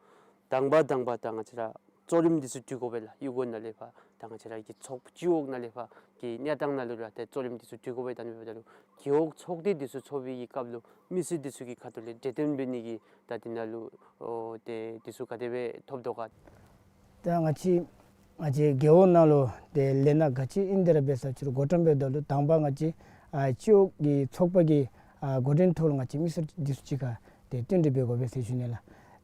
དང་པ་དང་པ་ད་ང་བཅས་ར་གཙོ་རིམ་འདི་ཚུ་བསྡུ་དགོ་པས་ལགས། གཡུས་སྒོ་ནང་ལས་ཕར་ད་ང་བཅས་ར་གི་ཚོགས་སྤྱི་འོག་ནང་ལས་ཕར་གི་གནས་སྟངས་ནང་ལུ་ར་ཏེ་གཙོ་རིམ་འདི་ཚུ་བསྡུ་དགོ་པས། ད་ཨ་ནི་འབདཝ་ད་ལུ་རྒེད་འོག་ཚོགས་སྡེ་འདི་ཚུ་ཚོགས་པའི་གི་སྐབས་ལུ་མི་སེར་འདི་ཚུ་གི་ཁ་ཐུག་ལས་གྲོས་བསྟུན་འབད་ནི་གི་ད་འདི་ནང་ལུ་ཨོ་ཏེ་འདི་ཚུ་ག་དེ་སྦེ་ཐོབ་དོ་ག། ད་ང་བཅས་ང་བཅས་རྒེད་འོག་ནང་ལུ་ཏེ་ལས་སྣ་ག་ཅི་ཨིན་དེ་ར་འབད་ས་ཅིག་རུང་འགོ་ཁྲིདཔ་འབདཝ་ད་ལུ་དང་པ་ང་བཅས་ཨ་སྤྱི་འོག་གི་ཚོགས་པ་གི་ཨ་འགོ་འདྲེན་ཐོག་ལུ་ང་བཅས་མི་སེར་འདི་ཚུ་གཅིག་ཁར་ཏེ་བསྟུན་གྲོས་འབད་དགོ་པས་ཟེར་ཞུ་ནི་ལགས།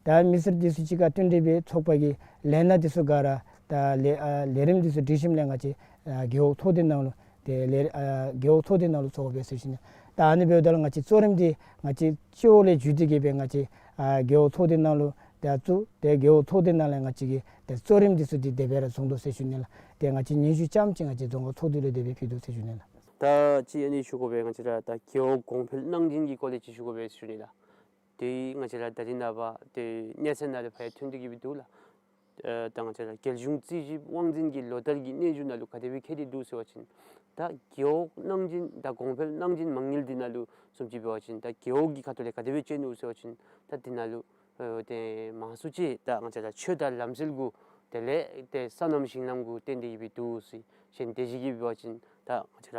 ད་མི་སེར་འདི་ཚུ་གཅིག་ཁར་བསྟུན་གྲོས་འབད་ཚོགས་པ་གི་ལས་སྣ་འདི་ཚུ་ག་ར་ད་ལས་ཨ་ལས་རིམ་འདི་ཚུ་སྒྲིག་ཞིནམ་ལས་ང་བཅས་ཨ་རྒེད་འོག་ཚོགས་སྡེ་ནང་ལུ་ཏེ་ལས་ཨ་རྒེད་འོག་ཚོགས་སྡེ་ནང་ལུ་ཚོགས་དགོ་པས་ཟེར་ཞུ་ནི། ད་ཨ་ནི་འབདཝ་ད་ལུ་ང་བཅས་གཙོ་རིམ་འདི་ང་བཅས་སྤྱི་འོག་ལས་བརྒྱུད་དེ་གི་སྦེ་ང་བཅས་ཨ་རྒེད་འོག་ཚོགས་སྡེ་ནང་ལུ་ད་བཙུགས། ཏེ་རྒེད་འོག་ཚོགས་སྡེ་ནང་ལས་ང་བཅས་ཀྱིས་ཏེ་གཙོ་རིམ་འདི་ཚུ་འདི་དེ་སྦེ་ར་བཟུང་དོ་ཟེར་ཞུ་ནི་ལགས། ཏེ་ང་བཅས་སྙན་ཞུ་རྐྱངམ་ཅིག་ང་བཅས་རྫོང་ཁག་ཚོགས་འདུ་ལུ་དེ་སྦེ་ཕུལ་དོ་ཟེར་ཞུ་ནི་ལགས། ད་ཅིག་ཨ་ནི་ཞུ་དགོ་པས། ང་བཅས་ར་ད་རྒེད་འོག་གོང་འཕེལ་གནང་སྦྱིན་གྱི་སྐོར་ལས་ཅིག་ཞུ་དགོ་པས་ཟེར་ཞུ་ནི་ལགས། ཏེ་ང་བཅས་ར་ད་རིས་ནངས་པ་ཏེ་གནས་ཚད་ནང་ལས་ཕར་ཐོན་ཏེ་གི་སྦེ་འདུག་ལགས། ཨ་ད་ང་བཅས་ར་རྒྱལ་གཞུང་རྩིས་ཞིབ་དབང་འཛིན་གྱི་ལོ་བསྟར་གྱི་སྙན་ཞུ་ནང་ལུ་ག་དེ་སྦེ་བཀོད་དེ་འདུག་ཟེར་བ་ཅིན་ད་རྒེད་འོག་གནང་སྦྱིན་དང་གོང་འཕེལ་གནང་སྦྱིན་མ་དངུལ་འདི་ནང་ལུ་བཟུམ་ཅིག་འབད་བ་ཅིན་ད་རྒེད་འོག་གི་ཁ་ཐུག་ལས་ག་དེ་སྦེ་སྤྱོད་ནུག་ཟེར་བ་ཅིན་ད་འདི་ནང་ལུ་ཨ་ཏེ་མང་སུ་ཅིག་ད་ང་བཅས་ར་ཆོས་དང་ལམ་སྲོལ་གུ་དེ་ལས་ཏེ་སོ་ནམ་ཞིང་ལམ་གུ་བརྟེན་ཏེ་གི་སྦེ་འདུག་ཟེར། གཞན་དེ་ཅིག་གིས་འབད་བ་ཅིན་ད་ང་བཅས་ར་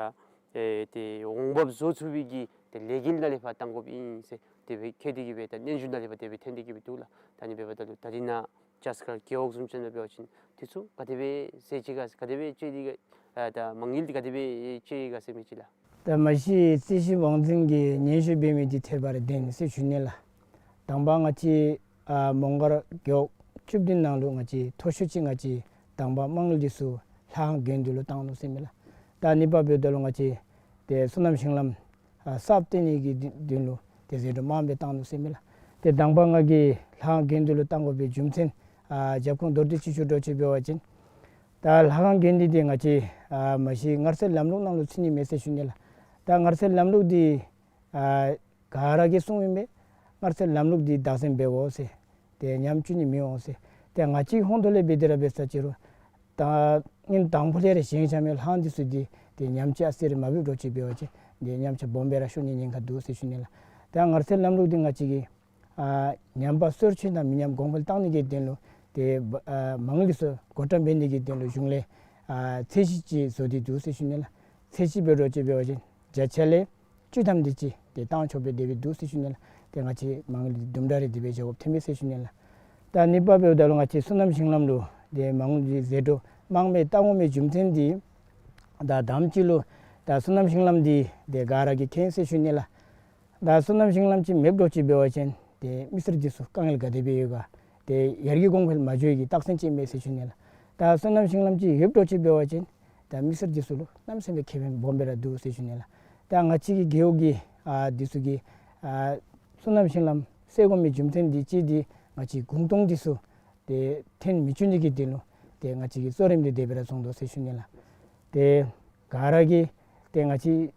ཨེ་ཏེ་འོང་འབབ་བཟོ་ཚུགས་པའི་གི་ཏེ་ལས་འགུལ་ནང་ལས་ཕར་བཏང་དགོཔ་ཨིན་ཟེར་དེ་སྦེ་བཀོད་དེ་གི་སྦེ་ད་སྙན་ཞུ་ནང་ལས་ཕར་དེ་སྦེ་ཐོན་ཏེ་གི་སྦེ་འདུག་ལགས། ད་ཨ་ནི་འབདཝ་ད་ལུ་ད་རིས་ནཱ་ཇཱ་སི་ཀཱར་རྒེད་འོག་བཟུམ་ཅིག་ནང་འབད་བ་ཅིན་འདི་ཚུ་ག་དེ་སྦེ་ཟད་ཅི་ག་ག་དེ་སྦེ་སྤྱོད་དེ་ག་ཨ་ད་མ་དངུལ་འདི་ག་དེ་སྦེ་སྤྱོད་ཡི་ག་ཟེར་མི་ཅིག་ལགས། ད་མ་གཞི་རྩིས་ཞིབ་དབང་འཛིན་གྱིས་སྙན་ཞུ་འབད་མི་འདི་ཐད་པ་རེ་བདེན་ཟེར་ཞུ་ནི་ལགས། དང་པ་ང་བཅས་ཨ་མོང་སྒར་རྒེད་འོག་བཅུ་བདུན་ནང་ལུ་ང་བཅས་མཐོ་ཤོས་ཅིག་ང་བཅས་དང་པ་མ་དངུལ་འདི་ཚུ་ལྷ་ཁང་དགོན་སྡེ་ལུ་བཏང་ནུག་ཟེར་མས་ལགས། ད་ཨ་ནི་འབདཝ་ད་ལུ་ང་བཅས་ཏེ་སོ་ནམ་ཞིང་ལམ་ཨ་གསརཔ་བཏོན་ནི་གི་དོན་ལུ་ཏེ་ཟད་འགྲོ་མངམ་སྦེ་བཏང་ནུག་ཟེར་མས་ལགས། ཏེ་དང་པ་ང་གིས་ལྷ་ཁང་དགོན་སྡེ་ལུ་བཏང་དགོ་པའི་རྒྱུ་མཚན་ཨ་རྒྱབ་ཁུངས་མདོར་བསྡུས་ཅིག་ཞུ་འགྱོ་ཅི་འབད་བ་ཅིན་ད་ལྷ་ཁང་དགོན་སྡེ་འདི་ང་བཅས་ཨ་མ་གཞི་མངའ་རིས་ལམ་ལུགས་ནང་ལུ་ཚུད་ནི་མས་ཟེར་ཞུ་ནི་ལགས། ད་མངའ་རིས་ལམ་ལུགས་འདི་ཨ་ག་ར་གིས་གསུངམ་ཨིན་པས། མངའ་རིས་ལམ་ལུགས་འདི་བདག་འཛིན་འབད་དགོ་ཟེར། ཏེ་ཉམས་བཅོས་ནི་མི་འོང་ཟེར། ཏེ་ང་བཅས་ཧོངས་ཐོག་ལས་འབད་དེ་ར་འབད་ས་ཅིག་རུང་ད་ཨིན་དང་ཕུ་ལས་ར་བཞེངས་བཞག་མི་ལྷ་ཁང་འདི་ཚུ་འདི་ཏེ་ཉམས་བཅོས་ཨ་ཙི་རེ་མ་འབད་འགྱོ་ཅི་འབད་བ་ཅིན་ཏེ་ཉམས་ཆག་སྦོམ་སྦེ་ར་ཤོར་ནི་ཉེན་ཁ་འདུག་ཟེར་ཞུ་ནི་ལགས། ད་མངའ་རིས་ལམ་ལུགས་འདི་ང་བཅས་ཀྱིས་ཨ་ཉམས་པ་སོར་ཆུད་དང་མི་ཉམས་གོང་འཕེལ་བཏང་ནི་གི་དོན་ལུ་ཏེ་ཨ་མ་དངུལ་འདི་ཚུ་བགོ་བཀྲམ་འབད་ནི་གི་དོན་ལུ་གཞུང་ལས་ཨ་ཚད་གཞི་ཅིག་བཟོ་སྟེ་འདུག་ཟེར་ཞུ་ནི་ལགས། ཚད་གཞི་འབད་འགྱོ་ཅི་འབད་བ་ཅིན་བརྒྱ་ཆ་ལས་བཅུ་ཐམ་དེ་ཅིག་ཏེ་བཏང་ཆོག་པའི་དེ་སྦེ་འདུག་ཟེར་ཞུ་ནི་ལགས། ཏེ་ང་བཅས་མ་དངུལ་འདི་དུམ་གྲ་རེ་དེ་སྦེ་བཞག་དགོཔ་ཐོན་མས་ཟེར་ཞུ་ནི་ལགས། ད་གཉིས་པ་འབདཝ་ད་ལུ་ང་བཅས་སོ་ནམ་ཞིང་ལམ་ལུ་ཏེ་མ་དངུལ་འདི་ཟད་འགྲོ་མངམ་སྦེ་བཏང་དགོ་མི་རྒྱུ་མཚན་འདི་ད་དང་པ་ཅིག་ལུ་ད་སོ་ནམ་ཞིང་ལམ་འདི་ཏེ་ག་ར་གིས་མཁྱེན་ཟེར་ཞུ་ནི་ལགས། ད་སོ་ནམ་ཞིང་ལམ་ཅིག་མེདཔ་འགྱོ་ཅི་འབད་བ་ཅིན་ཏེ་མི་སེར་འདི་ཚུ་དཀའ་ངལ་ག་དེ་སྦེ་ཡོད་ག་ཏེ་ཡར་རྒྱས་གོང་འཕེལ་མ་འགྱོ་ནི་གི་རྟགས་མཚན་ཅིག་མས་ཟེར་ཞུ་ནི་ལགས། ད་སོ་ནམ་ཞིང་ལམ་ཅིག་ཡོདཔ་འགྱོ་ཅི་འབད་བ་ཅིན་ད་མི་སེར་འདི་ཚུ་ལུ་གནམ་མེད་ས་མེད་ཁེ་ཕན་སྦོམ་སྦེ་ར་འདུག་ཟེར་ཞུ་ནི་ལགས། ད་ང་བཅས་ཀྱི་རྒེད་འོག་གི་ཨ་འདི་ཚུ་གི་ཨ་སོ་ནམ་ཞིང་ལམ་སེལ་དགོ་མི་རྒྱུ་མཚན་འདི་གཅིག་འདི་ང་བཅས་གུང་སྟོང་འདི་ཚུ་ཏེ་ཐོན་མི་བཅུག་ནི་གི་དོན་ལུ་ཏེ་ང་བཅས་ཀྱིས་གཙོ་རིམ་འདི་དེ་སྦེ་ར་བཟུང་དོ་ཟེར་ཞུ་ནི་ལགས། ཏེ་ག་ར་གིས་ཏེ་ང་བཅས་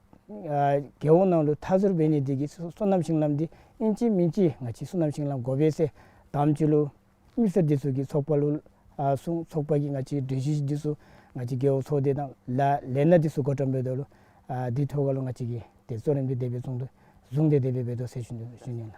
ཨ་རྒེད་འོག་ནང་ལུ་མཐའ་ཟུར་འབད་ནི་འདི་གིས་སོ་སོ་ནམ་ཞིང་ལམ་འདི་ཨིན་ཅི་མིན་ཅི་ང་བཅས་སོ་ནམ་ཞིང་ལམ་དགོ་པས་ཟེར་དང་པ་ཅིག་ལུ་མི་སེར་འདི་ཚུ་གིས་ཚོགས་པ་ལུ་ཨ་གསུངས། ཚོགས་པ་གིས་ང་བཅས་གྲོས་གཞི་འདི་ཚུ་ང་བཅས་རྒེད་འོག་ཚོགས་སྡེ་དང་ལ་ལས་སྣ་འདི་ཚུ་བགོ་བཀྲམ་འབདཝ་ད་ལུ་ཨ་འདི་ཐོག་ཁར་ལུ་ང་བཅས་ཀྱིས་ཏེ་གཙོ་རིམ་འདི་དེ་སྦེ་བཟུང་དོ་བཟུང་སྟེ་དེ་སྦེ་འབད་དོ་ཟེར་ཞུ་ནི་ཞུ་ནི་ལགས།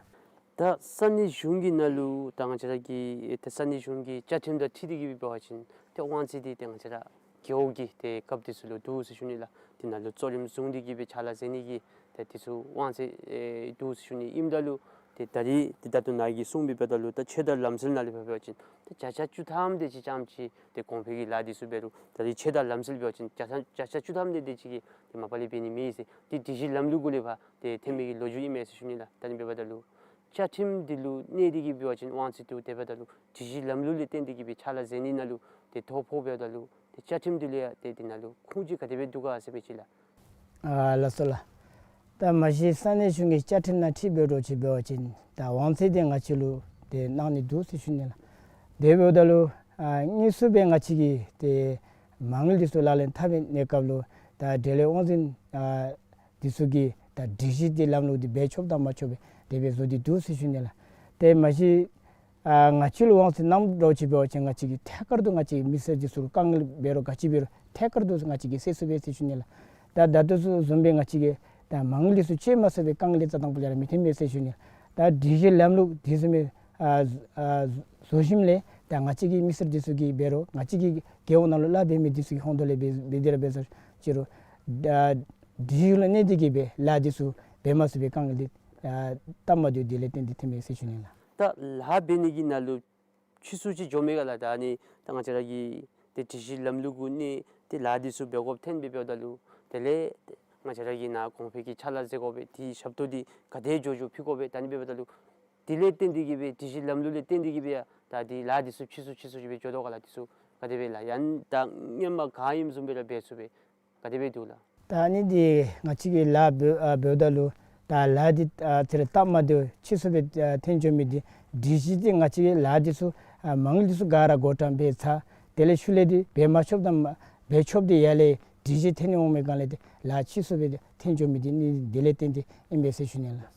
ད་ས་གནས་གཞུང་གི་ནང་ལུ་ད་ང་བཅས་ར་གི་ཏེ་ས་གནས་གཞུང་གི་བཅའ་ཁྲིམས་དང་འཁྲིལ་ཏེ་གི་འབད་བ་ཅིན་ཏེ་དབང་ཚད་འདི་ཏེ་ང་བཅས་ར་རྒེད་འོག་གི་ཏེ་རྒཔོ་འདི་ཚུ་ལུ་འདུག་ཟེར་ཞུ་ནི་ལགས། དེ་ནང་ལུ་གཙོ་རིམ་བཟུང་སྟེ་གི་སྦེ་ཕྱག་ལཱ་མཛད་ནི་གི་ཏེ་འདི་ཚུ་དབང་ཚད་ཨེ་འདུག་ཟེར་ཞུ་ནི་ཨིནམ་ད་ལུ་ཏེ་ད་རིས་ཏེ་ད་ལྟོ་ནཱ་གིས་གསུངས་མི་འབདཝ་ད་ལུ་ད་ཆོས་དང་ལམ་སྲོལ་ནང་ལས་འབད་བ་ཅིན་ཏེ་བརྒྱ་ཆ་བཅུ་ཐམ་དེ་ཅིག་རྐྱངམ་ཅིག་ཏེ་གོང་འཕེལ་གྱི་ལཱ་འདི་ཚུ་འབད་རུང་ད་རིས་ཆོས་དང་ལམ་སྲོལ་འབད་བ་ཅིན་བརྒྱ་ཆ་བརྒྱ་ཆ་བཅུ་ཐམ་དེ་དེ་ཅིག་གིས་ཏེ་མ་པ་ལས་འབད་ནི་མེད་ཟེར་ཏེ་སྒྲིག་གཞི་ལམ་ལུགས་གུ་ལས་ཕར་ཏེ་ཐོན་མི་གི་ལོ་རྒྱུས་ཨིན་མས་ཟེར་ཞུ་ནི་ལགས། ད་ཨ་ནི་འབདཝ་ད་ལུ་བཅའ་ཁྲིམས་འདི་ལུ་གནས་ཏེ་གི་འབད་བ་ཅིན་དབང་ཚད་འདུག། དེ་འབདཝ་ད་ལུ་སྒྲིག་གཞི་ལམ་ལུགས་ལས་བརྟེན་ཏེ་གི་སྦེ་ཕྱག་ལཱ་མཛད་ནི་ནང་ལུ་ཏེ་དོ་ཕོག་འབདཝ་ད་ལུ་ཏེ་བཅའ་ཁྲིམས་འདི་ལུ་ཡང་ཏེ་འདི་ནང་ལུ་ཁུངས་ཅིག་ག་དེ་སྦེ་འདུག་ག་ཟེར་མི་ཅིག་ལགས། ཨ་ལགས་སོ་ལགས། ད་མ་གཞི་ས་གནས་གཞུང་གི་བཅའ་ཁྲིམས་ནང་ཁྲིད་འབད་རུང་ཅིག་འབད་བ་ཅིན་ད་དབང་ཚད་དེ་ང་བཅས་ལུ་ཏེ་གནང་ནི་འདུག་ཟེར་ཞུ་ནི་ལགས། དེ་འབདཝ་ད་ལུ་ཨ་དངོས་སུ་སྦེ་ང་བཅས་ཀྱིས་ཏེ་མ་དངུལ་འདི་ཚུ་ལག་ལེན་འཐབ་པའི་གནས་སྐབས་ལུ་ད་འབྲེལ་ཡོད་དབང་འཛིན་ཨ་འདི་ཚུ་གིས་ད་སྒྲིག་གཞི་འདི་ལམ་ལུགས་འདི་འབད་ཆོགཔ་དང་མ་ཆོགཔ་སྦེ་དེ་སྦེ་བཟོ་སྟེ་འདུག་ཟེར་ཞུ་ནི་ལགས། ཏེ་མ་གཞི་ཨ་ང་བཅས་ལུ་དབང་ཚད་གནངམ་འདྲཝ་ཅིག་འབད་བ་ཅིན་ང་བཅས་ཀྱིས་ཐད་ཀར་དུ་ང་བཅས་ཀྱིས་མི་སེར་འདི་ཚུ་ལུ་དཀའ་ངལ་འབད་རུང་ག་ཅི་འབད་རུང་ཐད་ཀར་དུ་ང་བཅས་ཀྱིས་སེལ་ཚུགས་པས་ཟེར་ཞུ་ནི་ལགས། ད་ད་ལྟོ་ཚུ་བཟུམ་སྦེ་ང་བཅས་ཀྱིས་ད་མ་དངུལ་འདི་ཚུ་སྤྱོད་མ་ཚུགས་པའི་དཀའ་ངལ་རྩ་དང་པོ་ལས་ར་མི་ཐོན་པས་ཟེར་ཞུ་ནི་ལགས། ད་སྒྲིག་གཞི་ལམ་ལུགས་འདི་བཟུམ་སྦེ་ཨ་ཨ་བཟོ་ཞིནམ་ལས་ད་ང་བཅས་ཀྱི་མི་སེར་འདི་ཚུ་གིས་འབད་རུང་ང་བཅས་ཀྱི་རྒེད་འོག་ནང་ལུ་ལཱ་འབད་མི་འདི་ཚུ་གི་ཧོངས་ལས་འབད་འབད་དེ་ར་འབད་ཟེར་ཅི་རུང་ད་སྒྲིག་གཞི་ལུ་གནས་ཏེ་གིས་སྦེ་ལཱ་འདི་ཚུ་འབད་མ་ཚུགས་པའི་དཀའ་ངལ་འདི་ཨ་སྟབས་མ་བདེཝ་འདི་ལས་བརྟེན་ཏེ་ཐོན་པས་ཟེར་ཞུ་ནི་ལགས། ད་ལཱ་འབད་ནི་གི་ནང་ལུ་ཕྱིས་སུ་ཅིག་འགྱོ་མས་ག་ལགས། ད་ཨ་ནི་ད་ང་བཅས་ར་གི་ཏེ་སྒྲིག་གཞི་ལམ་ལུགས་གུ་གནས་ཏེ་ལཱ་འདི་ཚུ་འབད་དགོཔ་ཐོན་སྦེ་འབདཝ་ད་ལུ་དེ་ལས་ང་བཅས་ར་གི་ནཱ་གོང་འཕེལ་གྱི་ཕྱག་ལཱ་མཛད་དགོ་པས། དེའི་ཞབས་ཏོག་འདི་ག་དེ་མགྱོགས་མགྱོགས་ཕུལ་དགོ་པས། ད་ཨ་ནི་འབདཝ་ད་ལུ་དེ་ལས་བརྟེན་ཏེ་གིས་སྦེ་སྒྲིག་གཞི་ལམ་ལུགས་ལས་བརྟེན་ཏེ་གིས་སྦེ་ཡང་ད་འདི་ལཱ་འདི་ཚུ་ཕྱིས་སུ་ཕྱིས་སུ་ཅིག་སྦེ་འགྱོ་དོ་ག་ལགས། འདི་ཚུ་ག་དེ་སྦེ་ལགས། ཡང་ད་སྔོན་མ་ག་ཨིནམ་བཟུམ་སྦེ་ར་འབད་ཚུགས་པས། ག་དེ་སྦེ་འདུག་ལགས། ད་ཨ་ནི་འདི་ང་བཅས་ཀྱིས་ལཱ་འབད་ཨ་འབདཝ་ད་ལུ་ད་ལཱ་འདི་ཨ་ཏེ་ར་སྟབས་མ་བདེཝ་ཕྱིས་སུ་སྦེ་ཨ་ཐོན་འགྱོ་མི་འདི་སྒྲིག་གཞི་འདི་ང་བཅས་ཀྱིས་ལཱ་འདི་ཚུ་ཨ་མ་དངུལ་འདི་ཚུ་ག་ར་བགོ་བཀྲམ་འབད་ཚར། དེ་ལས་ཤུལ་ལས་འདི་འབད་མ་ཆོགཔ་དང་མ་འབད་ཆོགཔ་འདི་ཡར་ལས་སྒྲིག་གཞི་ཐོན་འོང་མི་སྒང་ལས་འདི་ལཱ་ཕྱིས་སུ་སྦེ་འདི་ཐོན་འགྱོ་མི་འདི་ནི་འདི་ལས་བརྟེན་ཏེ་ཨིན་པས་ཟེར་ཞུ་ནི་ལགས།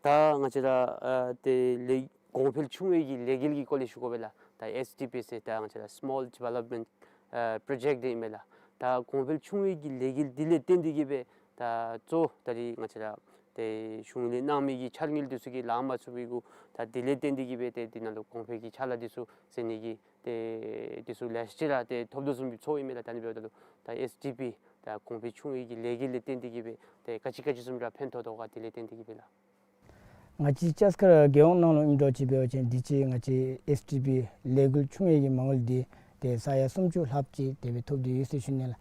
ད་ང་བཅས་ར་ཨ་ཏེ་ལས་གོང་འཕེལ་ཆུང་བའི་གི་ལས་འགུལ་གྱི་སྐོར་ལས་ཞུ་དགོ་པས་ལགས། ད་ཨེསི་ཌི་པི་ཟེར་ད་ང་བཅས་ར་Small Development ཨ་པྲོ་ཇེཀཊ་འདི་ཨིན་མས་ལགས། ད་གོང་འཕེལ་ཆུང་བའི་གི་ལས་འགུལ་འདི་ལས་བརྟེན་ཏེ་གིས་སྦེ་ད་གཙོ་ད་རིས་ང་བཅས་ར་ཏེ་གཞུང་ལས་གནང་མི་གི་འཆར་དངུལ་འདི་ཚུ་གིས་ལང་མ་ཚུགས་པའི་གུ་ད་འདི་ལས་བརྟེན་ཏེ་གིས་སྦེ་ཏེ་འདི་ནང་ལུ་གོང་འཕེལ་གྱི་ཕྱག་ལཱ་འདི་ཚུ་ཟེར་ནི་གི་ཏེ་འདི་ཚུ་ལེ་ཤ་ཅིག་ར་ཏེ་ཐོབ་དོ་བཟུམ་སྦེ་ཚོརཝ་ཨིན་མས་ལགས། ད་ཨ་ནི་འབདཝ་ད་ལུ་ད་ཨེསི་ཌི་པི་ད་གོང་འཕེལ་ཆུང་བའི་གི་ལས་འགུལ་ལས་བརྟེན་ཏེ་གིས་སྦེ་ཏེ་ག་ཅི་ག་ཅི་བཟུམ་ར་ཕན་ཐོགས་དོ་ག་འདི་ལས་བརྟེན་ཏེ་གིས་སྦེ་ལགས། ང་བཅས་ལྕགས་མཁར་རྒེད་འོག་ནང་ལུ་ཨིནམ་འདྲཝ་ཅིག་འབད་བ་ཅིན་དུས་ཅི་ང་བཅས་ཨེསི་ཌི་པི་ལས་འགུལ་ཆུང་བའི་གི་མ་དངུལ་འདི་ཏེ་ས་ཡ་སུམ་ཅུ་ལྷགཔ་ཅིག་དེ་སྦེ་ཐོབ་སྟེ་ཡོད་ཟེར་ཞུ་ནི་ལགས།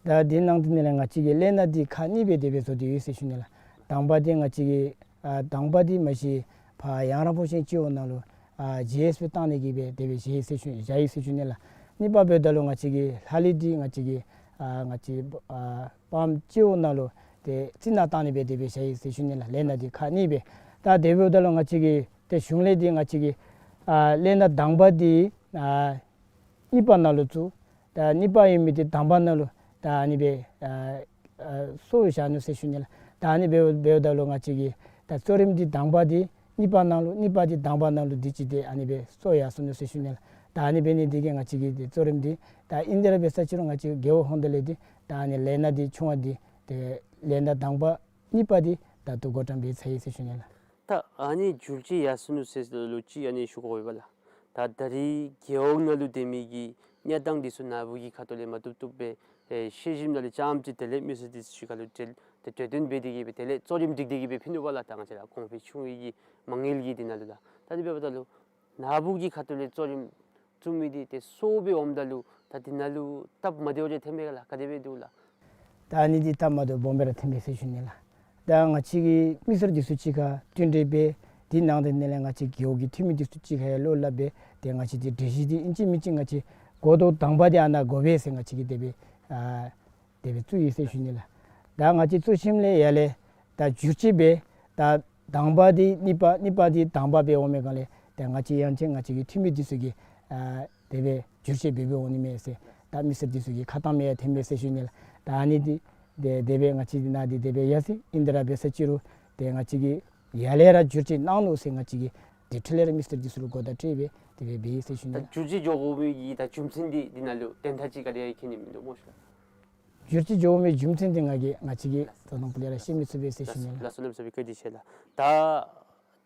ད་འདི་ནང་དེ་ནང་ལས་ང་བཅས་ཀྱིས་ལས་སྣ་འདི་ཁག་གཉིས་སྦེ་དེ་སྦེ་བཟོ་སྟེ་ཡོད་ཟེར་ཞུ་ནི་ལགས། དང་པ་འདི་ང་བཅས་ཀྱིས་ཨ་དང་པ་འདི་མ་གཞི་ཕར་ཡང་ར་ཕོ་ཆེན་སྤྱི་འོག་ནང་ལུ་ཨ་ཇི་ཨེསི་སྦེ་བཏང་ནི་གི་སྦེ་དེ་སྦེ་བཞག་ཡི་ཟེར་ཞུ་བཞག་ཡི་ཟེར་ཞུ་ནི་ལགས། གཉིས་པ་འབདཝ་ད་ལུ་ང་བཅས་ཀྱིས་ལྷག་ལུས་འདི་ང་བཅས་ཀྱིས་ཨ་ང་བཅས་ཨ་པམ་སྤྱི་འོག་ནང་ལུ་ཏེ་རྩི་ནག་བཏང་ནི་སྦེ་དེ་སྦེ་བཞག་ཡི་ཟེར་ཞུ་ནི་ལགས། ལས་སྣ་འདི་ཁག་གཉིས་སྦེ། ད་དེ་འབདཝ་ད་ལུ་ང་བཅས་ཀྱིས་ཏེ་གཞུང་ལས་འདི་ང་བཅས་ཀྱིས་ཨ་ལས་སྣ་དང་པ་འདི་ཨ་གཉིས་པ་ནང་ལུ་བཙུགས། ད་གཉིས་པ་ཨིན་མི་འདི་དང་པ་ནང་ལུ་ད་ཨ་ནི་སྦེ་ཨ་ཨ་སོར་བཞག་ནུག་ཟེར་ཞུ་ནི་ལགས། ད་ཨ་ནི་འབདཝ་འབདཝ་ད་ལུ་ང་བཅས་ཀྱིས་ད་གཙོ་རིམ་འདི་དང་པ་འདི་གཉིས་པ་ནང་ལུ་གཉིས་པ་འདི་དང་པ་ནང་ལུ་འདི་ཅིག་ཏེ་ཨ་ནི་སྦེ་སོར་ཡར་སོ་ནུག་ཟེར་ཞུ་ནི་ལགས། ད་ཨ་ནི་འབད་ནི་འདི་གིས་ང་བཅས་ཀྱིས་ཏེ་གཙོ་རིམ་འདི་ད་ཨིན་དེ་ར་འབད་ས་ཅིག་རུང་ང་བཅས་རྒེད་འོག་ཧོངས་ལས་འདི་ད་ཨ་ནི་ལས་སྣ་འདི་ཆུང་བ་འདི་ཏེ་ལས་སྣ་དང་པ་གཉིས་པ་འདི་ད་ལྟོ་བགོ་བཀྲམ་འབད་ཚར་ཡི་ཟེར་ཞུ་ནི་ལགས། ད་ཨ་ནི་བསྒྱུར་བཅོས་ཡར་སོ་ནུག་ཟེར་ལོ་ཅིག་ཨ་ནི་ཞུ་དགོ་པས་ལགས། ད་ད་རིས་རྒེད་འོག་ནང་ལུ་སྡོད་མི་གི་གནས་སྟངས་འདི་ཚུ་ནཱ་བུ་གི་ཁ་ཐུག་ལས་མ་བཏུབ་བཏུབ་སྦེ་ཨེ་ཤེས་ཞིནམ་ལས་རྐྱངམ་ཅིག་དེ་ལས་མི་སེར་འདི་ཚུ་གི་ཁ་ལུ་འབྲེལ་ཏེ་གྲོས་བསྟུན་འབད་དེ་གིས་སྦེ་དེ་ལས་གཙོ་རིམ་སྒྲིག་སྟེ་གིས་སྦེ་ཕུལ་ནུག་པ་ལགས། ད་ང་བཅས་ར་གོང་འཕེལ་ཆུང་བའི་གི་མ་དངུལ་གྱི་འདི་ནང་ལུ་ལགས། ད་འདི་འབདཝ་ད་ལུ་ནཱ་བུ་གི་ཁ་ཐུག་ལས་གཙོ་རིམ་བཙུགས་མི་འདི་ཏེ་སོར་སྦེ་འོངམ་ད་ལུ་ད་འདི་ནང་ལུ་སྟབས་མ་བདེཝ་རེ་ཐོན་མས་ག་ལགས། ག་དེ་སྦེ་འདུག་ལགས། ད་ཨ་ནི་འདི་སྟབས་མ་བདེཝ་སྦོམ་སྦེ་ར་ཐོན་མས་ཟེར་ཞུ་ནི་ལགས། ད་ང་བཅས་ཀྱིས་མི་སེར་འདི་ཚུ་གཅིག་ཁར་བསྟུན་གྲོས་འབད། དེ་ནང་དེ་ནང་ལས་ང་བཅས་རྒེད་འོག་གི་འཐུས་མི་འདི་ཚུ་གཅིག་ཁར་ཡང་བློ་སླབ་སྦེ་ཏེ་ང་བཅས་འདི་སྒྲིག་གཞི་འདི་ཨིན་ཅི་མིན་ཅི་ང་བཅས་འགོ་ཐོག་དང་པ་འདི་ཨ་ནཱ་དགོ་པས་ཟེར་ང་བཅས་ཀྱིས་དེ་སྦེ་ཨ་དེ་སྦེ་བཙུགས་ཡི་ཟེར་ཞུ་ནི་ལགས། ད་ང་བཅས་བཙུགས་ཞིནམ་ལས་ཡར་ལས་ད་བསྒྱུར་བཅོས་འབད། ད་དང་པ་འདི་གཉིས་པ་གཉིས་པ་འདི་དང་པ་སྦེ་འོང་མི་སྒང་ལས་ད་ང་བཅས་ཡང་ཅིན་ང་བཅས་ཀྱི་འཐུས་མི་འདི་ཚུ་གིས་ཨ་དེ་སྦེ་བསྒྱུར་བཅོས་འབད་འབད་འོང་ནི་མས་ཟེར། ད་མི་སེར་འདི་ཚུ་གི་ཁ་གཏམ་ཡང་ཐོན་མས་ཟེར་ཞུ་ནི་ལགས། ད་ཨ་ནི་འདི་དེ་དེ་སྦེ་ང་བཅས་འདི་ནང་འདི་དེ་སྦེ་ཡར་སོ་ཡི། ཨིན་དེ་ར་འབད་ས་ཅིག་རུང་ཏེ་ང་བཅས་ཀྱིས་ཡར་ལས་ར་བསྒྱུར་བཅོས་གནང་ནུག་ཟེར་ང་བཅས་ཀྱིས་དེ་འཕྲལ་ལས་ར་མི་སེར་འདི་ཚུ་ལུ་གོ་བརྡ་སྤྲོད་སྦེ་དེ་སྦེ་འབད་ཡི་ཟེར་ཞུ་ནི་ད་ལགས། བསྒྱུར་བཅོས་འགྱོ་དགོ་མི་གི་ད་རྒྱུ་མཚན་འདི་འདི་ནང་ལུ་དོན་དག་ཅིག་ག་དེ་ཡང་མཁྱེན་ནི་མིན་འདུག་སྨོ་ཤིག་ལགས། བསྒྱུར་བཅོས་འགྱོ་མི་རྒྱུ་མཚན་འདི་ང་གིས་ང་བཅས་ཀྱིས་ད་དང་པ་ལས་ར་ཤེས་མི་ཚུགས་པས་ཟེར་ཞུ་ནི་ལགས། ལགས་སོ་ལགས་སོ་བཀའ་དྲིན་ཆེ་ལགས། ད་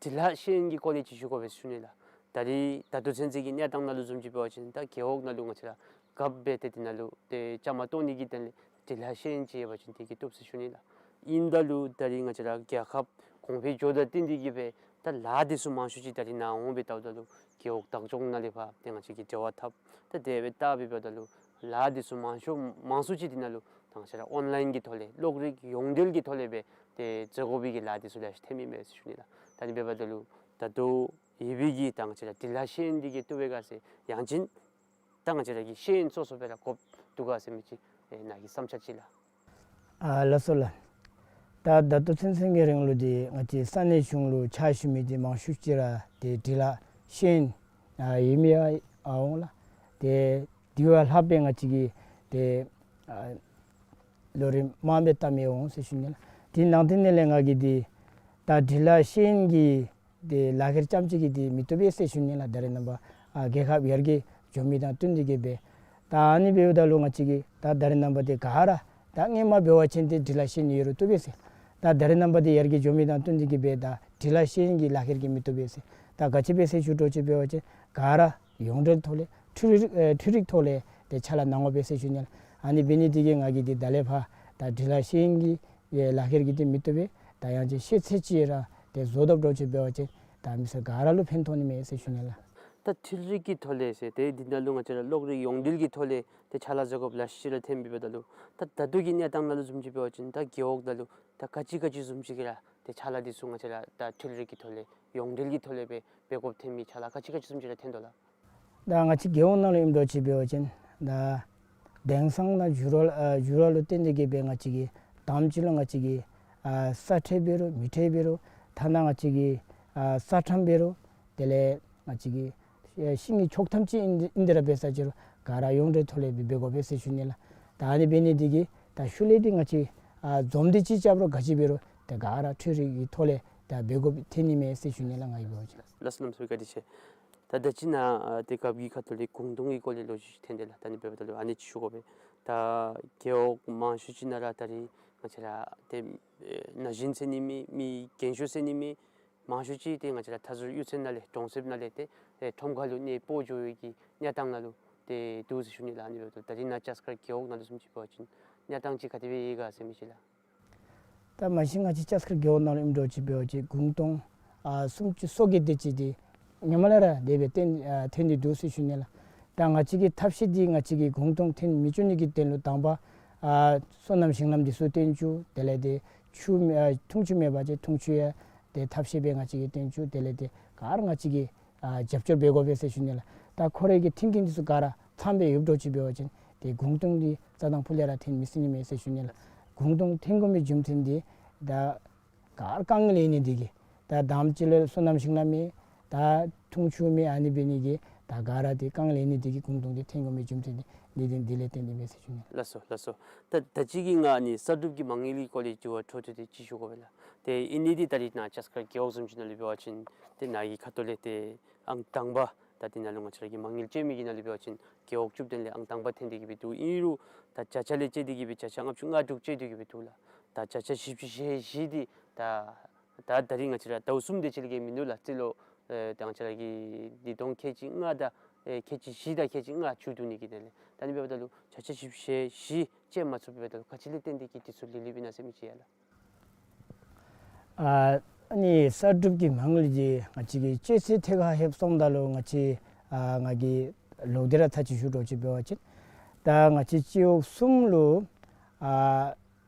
སྒྲིག་ལྷག་ཤེས་ཡོན་གྱི་སྐོར་ལས་ཅིག་ཞུ་དགོ་པས་ཟེར་ཞུ་ནི་ལགས། ད་རིས་ད་ལྟོ་ཚུན་ཚོད་ཀྱི་གནས་སྟངས་ནང་ལུ་བཟུམ་ཅིག་འབད་བ་ཅིན་ད་རྒེད་འོག་ནང་ལུ་ང་བཅས་ར་རྒཔོ་འབད་དེ་འདི་ནང་ལུ་ཏེ་བཅའ་མར་གཏོགས་ནི་གི་དོན་ལས་སྒྲིག་ལྷག་ཤེས་ཡོན་ཅིག་ཡོད་པ་ཅིན་དེ་གིས་བཏུབ་ཟེར་ཞུ་ནི་ལགས། ཨིན་ད་ལུ་ད་རིས་ང་བཅས་ར་རྒྱལ་ཁབ་གོང་འཕེལ་འགྱོཝ་དང་བསྟུན་ཏེ་གིས་སྦེ་ད་ལཱ་འདི་ཚུ་མང་ཤོས་ཅིག་ད་རིས་ནཱ་འོང་སྦེ་བལྟཝ་ད་ལུ་རྒེད་འོག་བདག་སྐྱོང་ནང་ལས་ཕར་ཏེ་ང་བཅས་ཀྱིས་འབྲེལ་བ་འཐབ། ད་དེ་སྦེ་བལྟ་སྦེ་འབདཝ་ད་ལུ་ལཱ་འདི་ཚུ་མང་ཤོས་མང་སུ་ཅིག་འདི་ནང་ལུ་ད་ང་བཅས་ར་ཨོན་ལཱའིན་གྱི་ཐོག་ལས་གློག་རིག་ཡོངས་འབྲེལ་གྱི་ཐོག་ལས་སྦེ་ཏེ་མཛད་དགོ་པའི་གི་ལཱ་འདི་ཚུ་ལེ་ཤ་ཐོན་མི་མས་ཟེར་ཞུ་ནི་ལགས། ད་ཨ་ནི་འབདཝ་ད་ལུ་ད་ལྟོ་ཡོད་པའི་གི་ད་ང་བཅས་ར་སྒྲིག་ལྷག་ཤེས་ཡོན་འདི་གིས་བཏུབ་པས་ག་ཟེར་ཡང་ཅིན་ད་ང་བཅས་ར་གི་ཤེས་ཡོན་སོ་སོ་སྦེ་ར་དགོཔ་འདུག་ག་ཟེར་མི་ཅིག་ཨེ་ནཱ་གི་བསམ་འཆར་ཅིག་ལགས། ཨ་ལགས་སོ་ལགས། ད་ད་ལྟོ་ཚུན་ཚོད་ཀྱི་རིང་ལུ་འདི་ང་བཅས་ས་གནས་གཞུང་ལུ་ཕྱག་ཞུ་མི་འདི་མང་ཤོས་ཅིག་ར་ཏེ་འབྲི་ལྷག་ཤེས་ཡོན་ཨ་ཡོད་མི་ཡང་ཨ་འོང་ལགས། ཏེ་དེ་བ་ལྷག་སྦེ་ང་བཅས་ཀྱི་ཏེ་ཨ་ལོ་རིམ་མང་སྦེ་བལྟ་མི་འོང་ཟེར་ཞུ་ནི་ལགས། དེ་ནང་དེ་ནང་ལས་ང་གིས་འདི་ད་འབྲི་ལྷག་ཤེས་ཡོན་གྱི་ཏེ་ལག་ཁྱེར་རྐྱངམ་གཅིག་གིས་འདི་མི་བཏུབ་པས་ཟེར་ཞུ་ནི་ལགས། ད་རེས་ནངས་པ་ཨ་རྒྱལ་ཁབ་ཡར་རྒྱས་འགྱོ་མི་དང་བསྟུན་ཏེ་གི་སྦེ། ད་ཨ་ནི་འབདཝ་ད་ལུ་ང་བཅས་ཀྱིས་ད་ད་རེས་ནངས་པ་འདི་ག་ར་ད་སྔོན་མ་འབད་བ་ཅིན་ཏེ་འབྲི་ལྷག་ཤེས་ཡོན་ཡོད་རུང་བཏུབ་པས་ཟེར། ད་ད་རེས་ནངས་པ་འདི་ཡར་རྒྱས་འགྱོ་མི་དང་བསྟུན་ཏེ་གི་སྦེ་ད་འབྲི་ལྷག་ཤེས་ཡོན་གྱི་ལག་ཁྱེར་གྱིས་མི་བཏུབ་པས་ཟེར། ད་ག་ཅི་སྦེ་ཟེར་ཞུ་དོ་ཅིག་འབད་བ་ཅིན་ག་ར་ཡོངས་འབྲེལ་ཐོག་ལས་འཕྲུལ་རིག་ཨེ་འཕྲུལ་རིག་ཐོག་ལས་ཏེ་ཕྱག་ལཱ་གནང་དགོ་པས་ཟེར་ཞུ་ནི་ལགས། ཨ་ནི་འབད་ནི་འདི་གིས་ང་གིས་འདི་ད་ལས་ཕར་ད་འབྲི་ལྷག་ཤེས་ཡོན་གྱི་ཨེ་ལག་ཁྱེར་གྱིས་འདི་མི་བཏུབ་པས། ད་ཡང་ཅིན་ཤེས་ཚད་ཅིག་ར་ཏེ་བཟོ་བཏུབ་དོ་ཅིག་འབད་བ་ཅིན་ད་མི་སེར་ག་ར་ལུ་ཕན་ཐོགས་ནི་མས་ཟེར་ཞུ་ནི་ལགས། ད་འཕྲུལ་རིག་གི་ཐོག་ལས་ཟེར་ཏེ་འདི་ནང་ལུ་ང་བཅས་ར་གློག་རིག་ཡོངས་འབྲེལ་གྱི་ཐོག་ལས་ཏེ་ཕྱག་ལཱ་མཛད་དགོཔ་ལེ་ཤ་ར་ཐོན་འབདཝ་ད་ལུ་ད་ད་ལྟོ་གི་གནས་སྟངས་ནང་ལུ་བཟུམ་ཅིག་འབད་བ་ཅིན་ད་རྒེད་འོག་ནང་ལུ་ད་ག་ཅི་ག་ཅི་བཟུམ་ཅིག་གི་ར་ཏེ་ཕྱག་ལཱ་འདི་ཚུ་ང་བཅས་ར་ད་འཕྲུལ་རིག་གི་ཐོག་ལས་ཡོངས་འབྲེལ་གྱི་ཐོག་ལས་སྦེ་འབད་དགོཔ་ཐོན་མི་ཕྱག་ལཱ་ག་ཅི་ག་ཅི་བཟུམ་ཅིག་ར་ཐོན་དོ་ལགས། ད་ང་བཅས་རྒེད་འོག་ནང་ལུ་ཨིནམ་འདྲཝ་ཅིག་འབད་བ་ཅིན་ད་དེང་སང་ནང་འགྱུར་བ་ཨ་འགྱུར་བ་ལུ་བརྟེན་ཏེ་གི་སྦེ་ང་བཅས་ཀྱི་དང་པ་ཅིག་ལུ་ང་བཅས་ཀྱི་ཨ་ས་ཁྲལ་འབད་རུང་མི་ཁྲལ་འབད་རུང་ཐ་ན་ང་བཅས་ཀྱི་ཨ་ས་ཁྲམ་འབད་རུང་དེ་ལས་ང་བཅས་ཀྱི་ཨ་ཤིང་གི་ཆོག་ཐམ་ཅིག་ཨིན་ཨིན་དེ་ར་འབད་ས་ཅིག་རུང་ག་ར་ཡོངས་འབྲེལ་ཐོག་ལས་སྦེ་འབད་དགོ་པས་ཟེར་ཞུ་ནི་ལགས། ད་ཨ་ནི་འབད་ནི་འདི་གིས་ད་ཤུལ་ལས་འདི་ང་བཅས་ཨ་འཛོམས་འདུ་ཅིག་རྐྱབ་རུང་ག་ཅི་འབད་རུང་ད་ག་ར་འཕྲུལ་རིག་གི་ཐོག་ལས་ད་འབད་དགོཔ་ཐོན་ནི་མས་ཟེར་ཞུ་ནི་ལགས། ང་གིས་འབད་བ་ཅིན། ལགས་སོ་གནམ་མེད་ས་མེད་བཀའ་དྲིན་ཆེ། ད་ད་ཅི་ནཱ་ཨ་ཏེ་རྒཔོ་གི་ཁ་ཐུག་ལས་གུང་སྟོང་གི་སྐོར་ལས་ལོ་རྒྱུས་ཅིག་ཐོན་དེས་ལགས། ད་ཨ་ནི་འབདཝ་ད་ལུ་ཨ་ནི་ཅིག་ཞུ་དགོ་པས། ད་རྒེད་འོག་མང་ཤོས་ཅིག་ནང་ར་ད་རིས་ང་བཅས་ར་ཏེ་ཨེ་ན་གཞོན་ཟེར་ནི་མེད། མི་རྒན་ཤོས་ཟེར་ནི་མེད། མང་ཤོས་ཅིག་ཏེ་ང་བཅས་ར་མཐའ་ཟུར་གཡུས་ཚན་ནང་ལས་གྲོང་གསེབ་ནང་ལས་ཏེ་ཨེ་ཁྲོམ་ཁ་ལུ་གནས་སྤོ་འགྱོ་བའི་གི་གནས་སྟངས་ནང་ལུ་ཏེ་འདུག་ཟེར་ཞུ་ནི་ལགས། ཨ་ནི་འབདཝ་ད་ད་རིས་ནཱ་ལྕགས་མཁར་རྒེད་འོག་ནང་ལུ་བཟུམ་ཅིག་འབད་བ་ཅིན་གནས་སྟངས་ཅིག་ག་དེ་སྦེ་ཡོད་ག་ཟེར་མི་ཅིག་ལགས། ད་མ་གཞི་ང་བཅས་ལྕགས་མཁར་རྒེད་འོག་ནང་ལུ་ཨིནམ་འདྲཝ་ཅིག་འབད་བ་ཅིན་གུང་སྟོང་ཨ་སུམ་ཅུ་སོ་བརྒྱད་དེ་ཅིག་འདི་ཧེ་མ་ལས་ར་དེ་སྦེ་ཐོན་ཨ་ཐོན་ཏེ་འདུག་ཟེར་ཞུ་ནི་ལགས། ད་ང་བཅས་ཀྱི་ཐབས་ཤེས་འདི་ང་བཅས་ཀྱིས་གུང་སྟོང་ཐོན་མི་བཅུག་ནི་གི་དོན་ལུ་དང་པ་ཨ་སོ་ནམ་ཞིང་ལམ་འདི་ཚུ་བཏོན་བཅུག། དེ་ལས་ཏེ་ཆུ་མེད་ཨ་འཐུང་ཆུ་མེད་པ་ཅིན་འཐུང་ཆུ་ཡང་ཏེ་ཐབས་ཤེས་སྦེ་ང་བཅས་ཀྱིས་བཏོན་བཅུག། དེ་ལས་ཏེ་ག་ར་ང་བཅས་ཀྱིས་ཨ་རྒྱབ་སྐྱོར་འབད་དགོ་པས་ཟེར་ཞུ་ནི་ལགས། ད་ཁོ་རའི་གི་མཐུན་རྐྱེན་འདི་ཚུ་ག་ར་ཚངམ་སྦེ་ཡོདཔ་འདྲཝ་ཅིག་འབད་བ་ཅིན་ཏེ་གུང་སྟོང་འདི་རྩ་དང་ཕུ་ལས་ར་ཐོན་མི་སྲིད་ནི་མས་ཟེར་ཞུ་ནི་ལགས། གུང་སྟོང་ཐོན་དགོ་མི་རྒྱུ་མཚན་འདི་ད་ག་ར་དཀའ་ངལ་ཡོད་ནི་འདི་གིས་ད་དང་པ་ཅིག་ལུ་སོ་ནམ་ཞིང་ལམ་མེད། ད་འཐུང་ཆུ་མེད། ཨ་ནི་འབད་ནི་གིས་ད་ག་ར་འདི་དཀའ་ངལ་ཡོད་ནི་འདི་གིས་གུང་སྟོང་འདི་ཐོན་དགོ་མི་རྒྱུ་མཚན་འདི་གནད་དོན་འདི་ལས་བརྟེན་ཏེ་མས་ཟེར་ཞུ་ནི་ལགས། ལགས་སོ་ལགས་སོ། ད་ད་ཅི་གི་ང་ཨ་ནི་གསར་སྒྲུབ་ཀྱི་མ་དངུལ་གྱི་སྐོར་ལས་དྲི་བ་འཕྲོ་མཐུད་དེ་ཅིག་ཞུ་དགོ་པས་ལགས། ཏེ་ཨིན་ནི་འདི་ད་རིས་ནཱ་ལྕགས་མཁར་རྒེད་འོག་བཟུམ་ཅིག་ནང་ལུ་འབད་བ་ཅིན་ཏེ་ནཱ་གི་ཁ་ཐུག་ལས་ཏེ་ཨང་དང་པ་ད་འདི་ནང་ལུ་ང་བཅས་ར་གི་མ་དངུལ་སྤྱོད་མི་གི་ནང་ལུ་འབད་བ་ཅིན་རྒེད་འོག་བཅུ་བདུན་ལས་ཨང་དང་པ་ཐོན་ཏེ་གི་སྦེ་འདུག། ཨིན་རུང་ད་བརྒྱ་ཆ་ལས་བཅད་དེ་གི་སྦེ་བརྒྱ་ཆ་ལྔ་བཅུ་ང་དྲུག་བཅད་དེ་གི་སྦེ་འདུག་ལགས། ད་བརྒྱ་ཆ་བཞི་བཅུ་ཞེ་བཞི་འདི་ད་ད་ད་རིས་ང་བཅས་ར་ཟླཝ་གསུམ་དེ་ཅིག་ལས་བརྒལ་མིན་འདུག་ལགས། རྩིས་ལོ་ཨེ་ད་ང་བཅས་ར་གི་འདི་སྟོང་ཁལ་གཅིག་ལྔ་དང་ཨེ་ཁལ་གཅིག་བཞི་དང་ཁལ་གཅིག་ལྔ་བཅུ་བདུན་ནི་གི་དེ་ལས་ད་ཨ་ནི་འབདཝ་ད་ལུ་བརྒྱ་ཆ་བཞི་བཅུ་ཞེ་བཞི་བཅད་མ་ཚུགསཔ་འབདཝ་ད་ལུ་ག་ཅི་ལས་བརྟེན་ཏེ་གི་འདི་ཚུ་ལུས་ལུསཔ་ཨིན་ན་ཟེར་མི་ཅིག་ཡ་ལགས། ཨ་ཨ་ནི་གསར་སྒྲུབ་ཀྱི་མ་དངུལ་འདི་ང་བཅས་ཀྱིས་སྤྱོད་ཚུལ་ཐད་ཁར་ལྷོདཔ་སོངམ་ད་ལུ་ང་བཅས་ཨ་ང་གིས་ལོག་སྟེ་ར་ཚར་གཅིག་ཞུ་འདྲཝ་ཅིག་འབད་བ་ཅིན་ད་ང་བཅས་སྤྱི་འོག་གསུམ་ལུ་ཨ་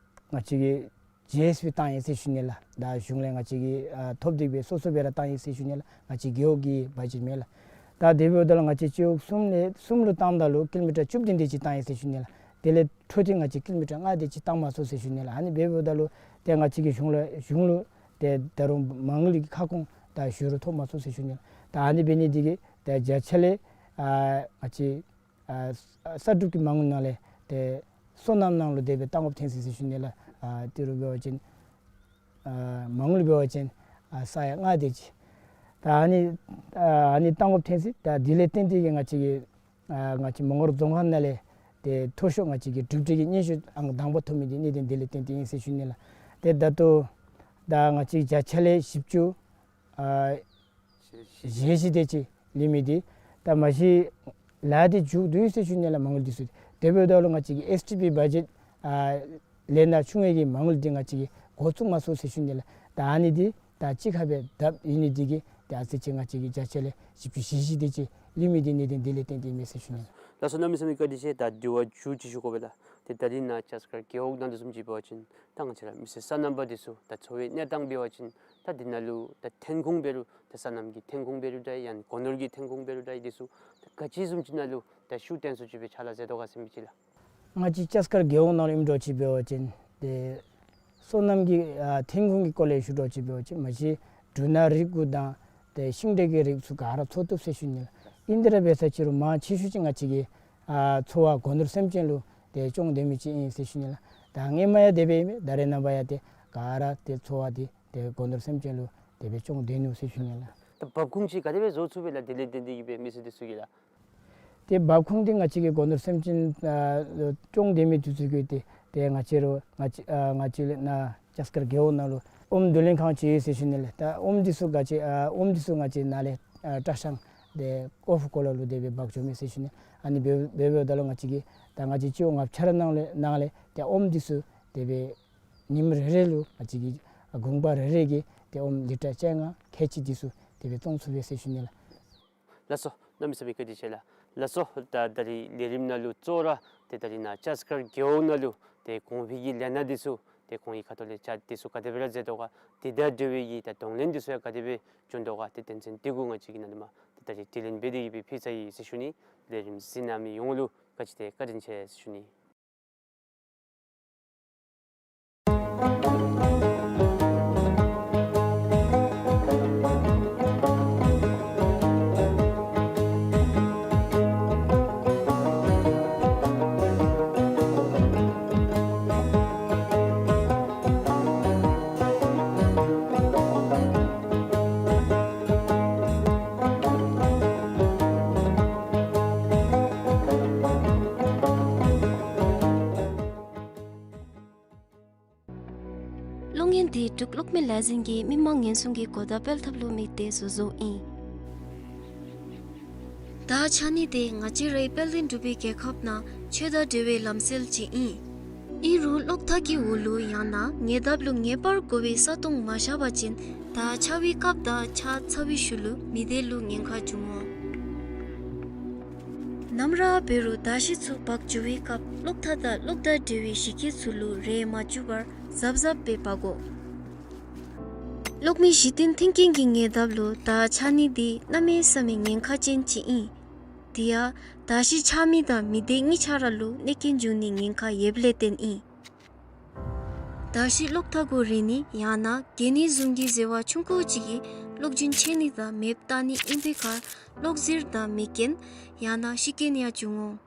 ང་བཅས་ཀྱིས་ཇི་ཨེསི་བི་བཏང་ཡི་ཟེར་ཞུ་ནི་ལགས། ད་གཞུང་ལས་ང་བཅས་ཀྱིས་ཨ་ཐོབ་སྟེ་སྦེ་སོ་སོ་སྦེ་ར་བཏང་ཡི་ཟེར་ཞུ་ནི་ལགས། ང་བཅས་རྒེད་འོག་གི་བ་ཇེཊ་མེན་ལགས། ད་དེ་འབདཝ་ད་ལུ་ང་བཅས་སྤྱི་འོག་གསུམ་ལས་གསུམ་ལུ་བཏངམ་ད་ལུ་ཀི་ལོ་མི་ཊར་བཅུ་བདུན་དེ་ཅིག་བཏང་ཡི་ཟེར་ཞུ་ནི་ལགས། དེ་ལས་འཕྲོ་མཐུད་ང་བཅས་ཀི་ལོ་མི་ཊར་ལྔ་དེ་ཅིག་བཏང་མ་ཚུགས་ཟེར་ཞུ་ནི་ལགས། ཨ་ནི་འབདཝ་ད་ལུ་ཏེ་ང་བཅས་ཀྱིས་གཞུང་ལུ་གཞུང་ལུ་ཏེ་ད་རུང་མ་དངུལ་གྱི་ཁ་སྐོང་ད་ཞུ་རུང་ཐོབ་མ་ཚུགས་ཟེར་ཞུ་ནི་ལགས། ད་ཨ་ནི་འབད་ནི་འདི་གིས་ཏེ་བརྒྱ་ཆ་ལས་ཨ་ང་བཅས་ཨ་གསར་སྒྲུབ་ཀྱི་མ་དངུལ་ནང་ལས་ཏེ་སོ་ནམ་ནང་ལུ་དེ་སྦེ་བཏང་དགོཔ་ཐོན་ཅི་ཟེར་ཞུ་ནི་ལགས། ཨ་ཏི་རུ་འབད་བ་ཅིན་ཨ་མ་དངུལ་འབད་བ་ཅིན་ཨ་ས་ཡ་ལྔ་དེ་ཅིག། ད་ཨ་ནི་ཨ་ཨ་ནི་བཏང་དགོཔ་ཐོན་ཅི། ད་དེ་ལས་བརྟེན་ཏེ་གི་ང་བཅས་ཀྱི་ཨ་ང་བཅས་མོང་སྒར་རྫོང་ཁག་ནང་ལས་ཏེ་མཐོ་ཤོས་ང་བཅས་ཀྱི་གྲུབ་འབྲས་ཀྱི་སྙན་ཞུ་ཨང་དང་པ་ཐོབ་མི་འདི་གནད་དོན་དེ་ལས་བརྟེན་ཏེ་ཨིན་ཟེར་ཞུ་ནི་ལགས། ཏེ་ད་ལྟོ་ད་ང་བཅས་བརྒྱ་ཆ་ལས་བཞི་བཅུ་ཨ་ཞེ་བཞི་དེ་ཅིག་ལུས་མི་འདི་ད་མ་གཞི་ལཱ་འདི་མཇུག་བསྡུ་ཡི་ཟེར་ཞུ་ནི་ལགས། མ་དངུལ་འདི་ཚུ་དེ་འབདཝ་ད་ལུ་ང་བཅས་ཀྱི་ཨེསི་ཊི་པི་བ་ཇེཊ་ཨ་ལས་ནཱ་ཆུང་བའི་གི་མ་དངུལ་འདི་ང་བཅས་ཀྱིས་འགོ་བཙུགས་མ་ཚུགས་ཟེར་ཞུ་ནི་ལགས། ད་ཨ་ནི་འདི་ད་གཅིག་ཁར་སྦེ་བརྡབ་ཡོད་ནི་འདི་གིས་ད་ཨ་ཙི་ཅིག་ང་བཅས་ཀྱི་བརྒྱ་ཆ་ལས་བཞི་བཅུ་ཞེ་བཞི་དེ་ཅིག་ལུས་མི་འདི་གནད་དོན་དེ་ལས་བརྟེན་ཏེ་ཨིན་མས་ཟེར་ཞུ་ནི་ལགས། ལགས་སོ་གནམ་མེད་ས་མེད་བཀའ་དྲིན་ཆེ། ད་དྲི་བ་མཇུག་ཅིག་ཞུ་དགོ་པས་ལགས། ཏེ་ད་རིས་ནཱ་ལྕགས་མཁར་རྒེད་འོག་ནང་དུ་བཟུམ་ཅིག་འབད་བ་ཅིན་ད་ང་བཅས་ར་མི་སེར་སོ་ནམ་པ་འདི་ཚུ་ད་འཚོ་བའི་གནས་སྟངས་འབད་བ་ཅིན་ད་འདི་ནང་ལུ་ད་ཐོན་ཁུངས་འབད་རུང་ད་སོ་ནམ་གྱི་ཐོན་ཁུངས་འབད་རུང་ད་ཡང་སྒོ་ནོར་གྱི་ཐོན་ཁུངས་འབད་རུང་ད་འདི་ཚུ་ད་ག་ཅི་བཟུམ་ཅིག་ནང་ལུ་ད་ཤུགས་བཏོན་སུ་ཅིག་སྦེ་ཕྱག་ལཱ་མཛད་དོ་ག་ཟེར་མི་ཅིག་ལགས། ང་བཅས་ལྕགས་མཁར་རྒེད་འོག་ནང་ལུ་ཨིནམ་འདྲཝ་ཅིག་འབད་བ་ཅིན་ཏེ་ སོ་ནམ་གྱི་ཨ་ཐོན་ཁུངས་ཀྱི་སྐོར་ལས་ཞུ་དོ་ཅིག་འབད་བ་ཅིན་མ་གཞི་འབྲུ་སྣ་རིགས་གུ་དང་ཏེ་ཤིང་འབྲས་ཀྱི་རིགས་ཚུ་ག་ར་འཚོ་བཏུབ་ཟེར་ཞུ་ནི་ལགས། ཨིན་དེ་ར་འབད་ས་ཅིག་རུང་མང་ཆེ་ཤོས་ཅིག་ང་བཅས་ཀྱི་ཨ་འཚོ་བ་སྒོ་ནོར་སེམས་ཅན་ལུ་ཏེ་སྐྱོང་སྡོད་མི་ཅིག་ཨིན་ཟེར་ཞུ་ནི་ལགས། ད་སྔོན་མ་ཡང་དེ་སྦེ་ཨིན་མས། ད་རེས་ནངས་པ་ཡང་ཏེ་ག་ར་ཏེ་འཚོ་བ་འདི་ཏེ་སྒོ་ནོར་སེམས་ཅན་ལུ་དེ་སྦེ་སྐྱོང་སྡོད་ནུག་ཟེར་ཞུ་ནི་ལགས། ད་འབབ་ཁུངས་ཅིག་ག་དེ་སྦེ་བཟོ་ཚུགས་པས་ལགས། དེ་ལས་བརྟེན་ཏེ་གིས་སྦེ་མི་སེར་འདི་ཚུ་གིས་ལགས། ཏེ་འབབ་ཁུངས་འདི་ང་བཅས་ཀྱི་སྒོ་ནོར་སེམས་ཅན་ཨ་སྐྱོང་སྡོད་མི་འདི་ཚུ་གིས་ཏེ་ཏེ་ང་བཅས་ར་ང་བཅས་ཨ་ང་བཅས་ལས་ནཱ་ལྕགས་མཁར་རྒེད་འོག་ནང་ལུ་ཨོམ་བསྡུ་ལེན་ཁང་ཅིག་ཡོད་ཟེར་ཞུ་ནི་ལགས། ད་ཨོམ་འདི་ཚུ་ག་ཅི་ཨ་ཨོམ་འདི་ཚུ་ང་བཅས་ནཱ་ལས་ཨ་བཀྲ་ཤང་ཏེ་ཀོ་ཕུ་ཀོ་ལ་ལུ་དེ་སྦེ་འབག་འགྱོ་མས་ཟེར་ཞུ་ནི། ཨ་ནི་འབད་འབད་འབདཝ་ད་ལུ་ང་བཅས་ཀྱིས་ད་ང་བཅས་སྤྱི་འོག་ལྔ་ཆ་ར་ནང་ལས་ནང་ལས་ཏེ་ཨོམ་འདི་ཚུ་དེ་སྦེ་ཉིནམ་རེ་རེ་ལུ་ང་བཅས་ཀྱིས་ཨ་གུང་པ་རེ་རེ་གིས་ཏེ་ཨོམ་ལི་ཊར་བཅོ་ལྔ་ཁལ་གཅིག་འདི་ཚུ་དེ་སྦེ་བཙོང་ཚུགས་པས་ཟེར་ཞུ་ནི་ལགས། ལགས་སོ། གནམ་མེད་ས་མེད་བཀའ་དྲིན་ཆེ་ལགས། ལགས་སོ། ད་ད་རིས་ལས་རིམ་ནང་ལུ་གཙོ་བོ་ར་ཏེ་ད་རིས་ནཱ་ལྕགས་མཁར་རྒེད་འོག་ནང་ལུ་ཏེ་གོང་འཕེལ་གྱི་ལས་སྣ་འདི་ཚུ་ཏེ་ཁོང་གི་ཁ་ཐུག་ལས་ཅ་འདི་ཚུ་ག་དེ་སྦེ་ར་མཛད་དོ་ག། དེ་དང་འབྲེལ་བའི་གི་ད་གདོང་ལེན་འདི་ཚུ་ཡང་ག་དེ་སྦེ་བྱུང་དོ་ག། ཏེ་དོན་ཚན་འདི་གུ་ང་བཅས་ཀྱིས་ནཱ་ལས་མར་ཏེ་ད་རིས་དྲི་ལན་འབད་དེ་གིས་སྦེ་ཕུལ་ཚར་ཡི་ཟེར་ཞུ་ནི། ལས་རིམ་གཟིགས་གནང་མི་ཡོངས་ལུ་བཀའ་དྲིན་ཆེ་བཀའ་དྲིན་ཆེ་ཟེར་ཞུ་ནི། གློག་བརྙན་འདི་འབྲུག་གློག་མེ་ལས་འཛིན་གྱིས་མི་དམངས་ཉེན་སྲུང་གི་གོ་བརྡ་སྤེལ་ཐབས་ལུ་དམིགས་ཏེ་བཟོ་བཟོཝ་ཨིན། དར་ཆགས་ནི་དེ་ང་བཅས་རའི་དཔལ་ལྡན་འབྲུག་པའི་རྒྱལ་ཁབ་ནང་ཆོས་དང་འབྲེལ་བའི་ལམ་སྲོལ་ཅིག་ཨིན། ཨིན་རུང་གློག་ཐག་གི་འོག་ལུ་ཡང་ན་ཉེ་འདབས་ལུ་ངེས་པར་དགོ་པའི་ས་སྟོང་མ་བཞག་པ་ཅིན་དར་ཆགས་པའི་སྐབས་དང་ཆགས་ཚར་བའི་ཤུལ་ལུ་མི་སྡེ་ལུ་ཉེན་ཁ་འབྱུང་འོང་། ནམ་ར་འབད་རུང་དར་ཤིང་ཚུ་འབག་འགྱོ་བའི་སྐབས་གློག་ཐག་དང་གློག་དང་འབྲེལ་བའི་གཞི་སྒེར་ཚུ་ལུ་རེག་མ་བཅུག་པར་གཟབ་གཟབ་སྦེ་འབག་དགོ། གློག་མེ་གཞི་རྟེན་མཐུན་རྐྱེན་གྱི་ཉེ་འདབས་ལུ་དར་ཆགས་ནི་འདི་གནམ་མེད་ས་མེད་ཉེན་ཁ་ཅན་ཅིག་ཨིན། དེ་ཡང་དར་ཤིང་ཆགས་མི་དང་མི་སྡེ་གཉིས་ཆ་ར་ལུ་གནོད་རྐྱེན་འབྱུང་ནིའི་ཉེན་ཁ་ཡོདཔ་ལས་བརྟེན་ཨིན། དར་ཤིང་གློག་ཐག་གུ་རེག་ནི་ཡང་ན་གྱེན་ནི་བཟུམ་གྱི་ཟེར་བ་ཆུང་ཀུ་ཅིག་གིས་གློག་འབྱིན་ཆད་ནི་དང་མེདཔ་བཏང་ནི་ཨིན་པའི་ཁར་གློག་གཟེར་དང་མེ་རྐྱེན་ཡང་ན་ཤི་རྐྱེན་ཡང་འབྱུང་འོང་།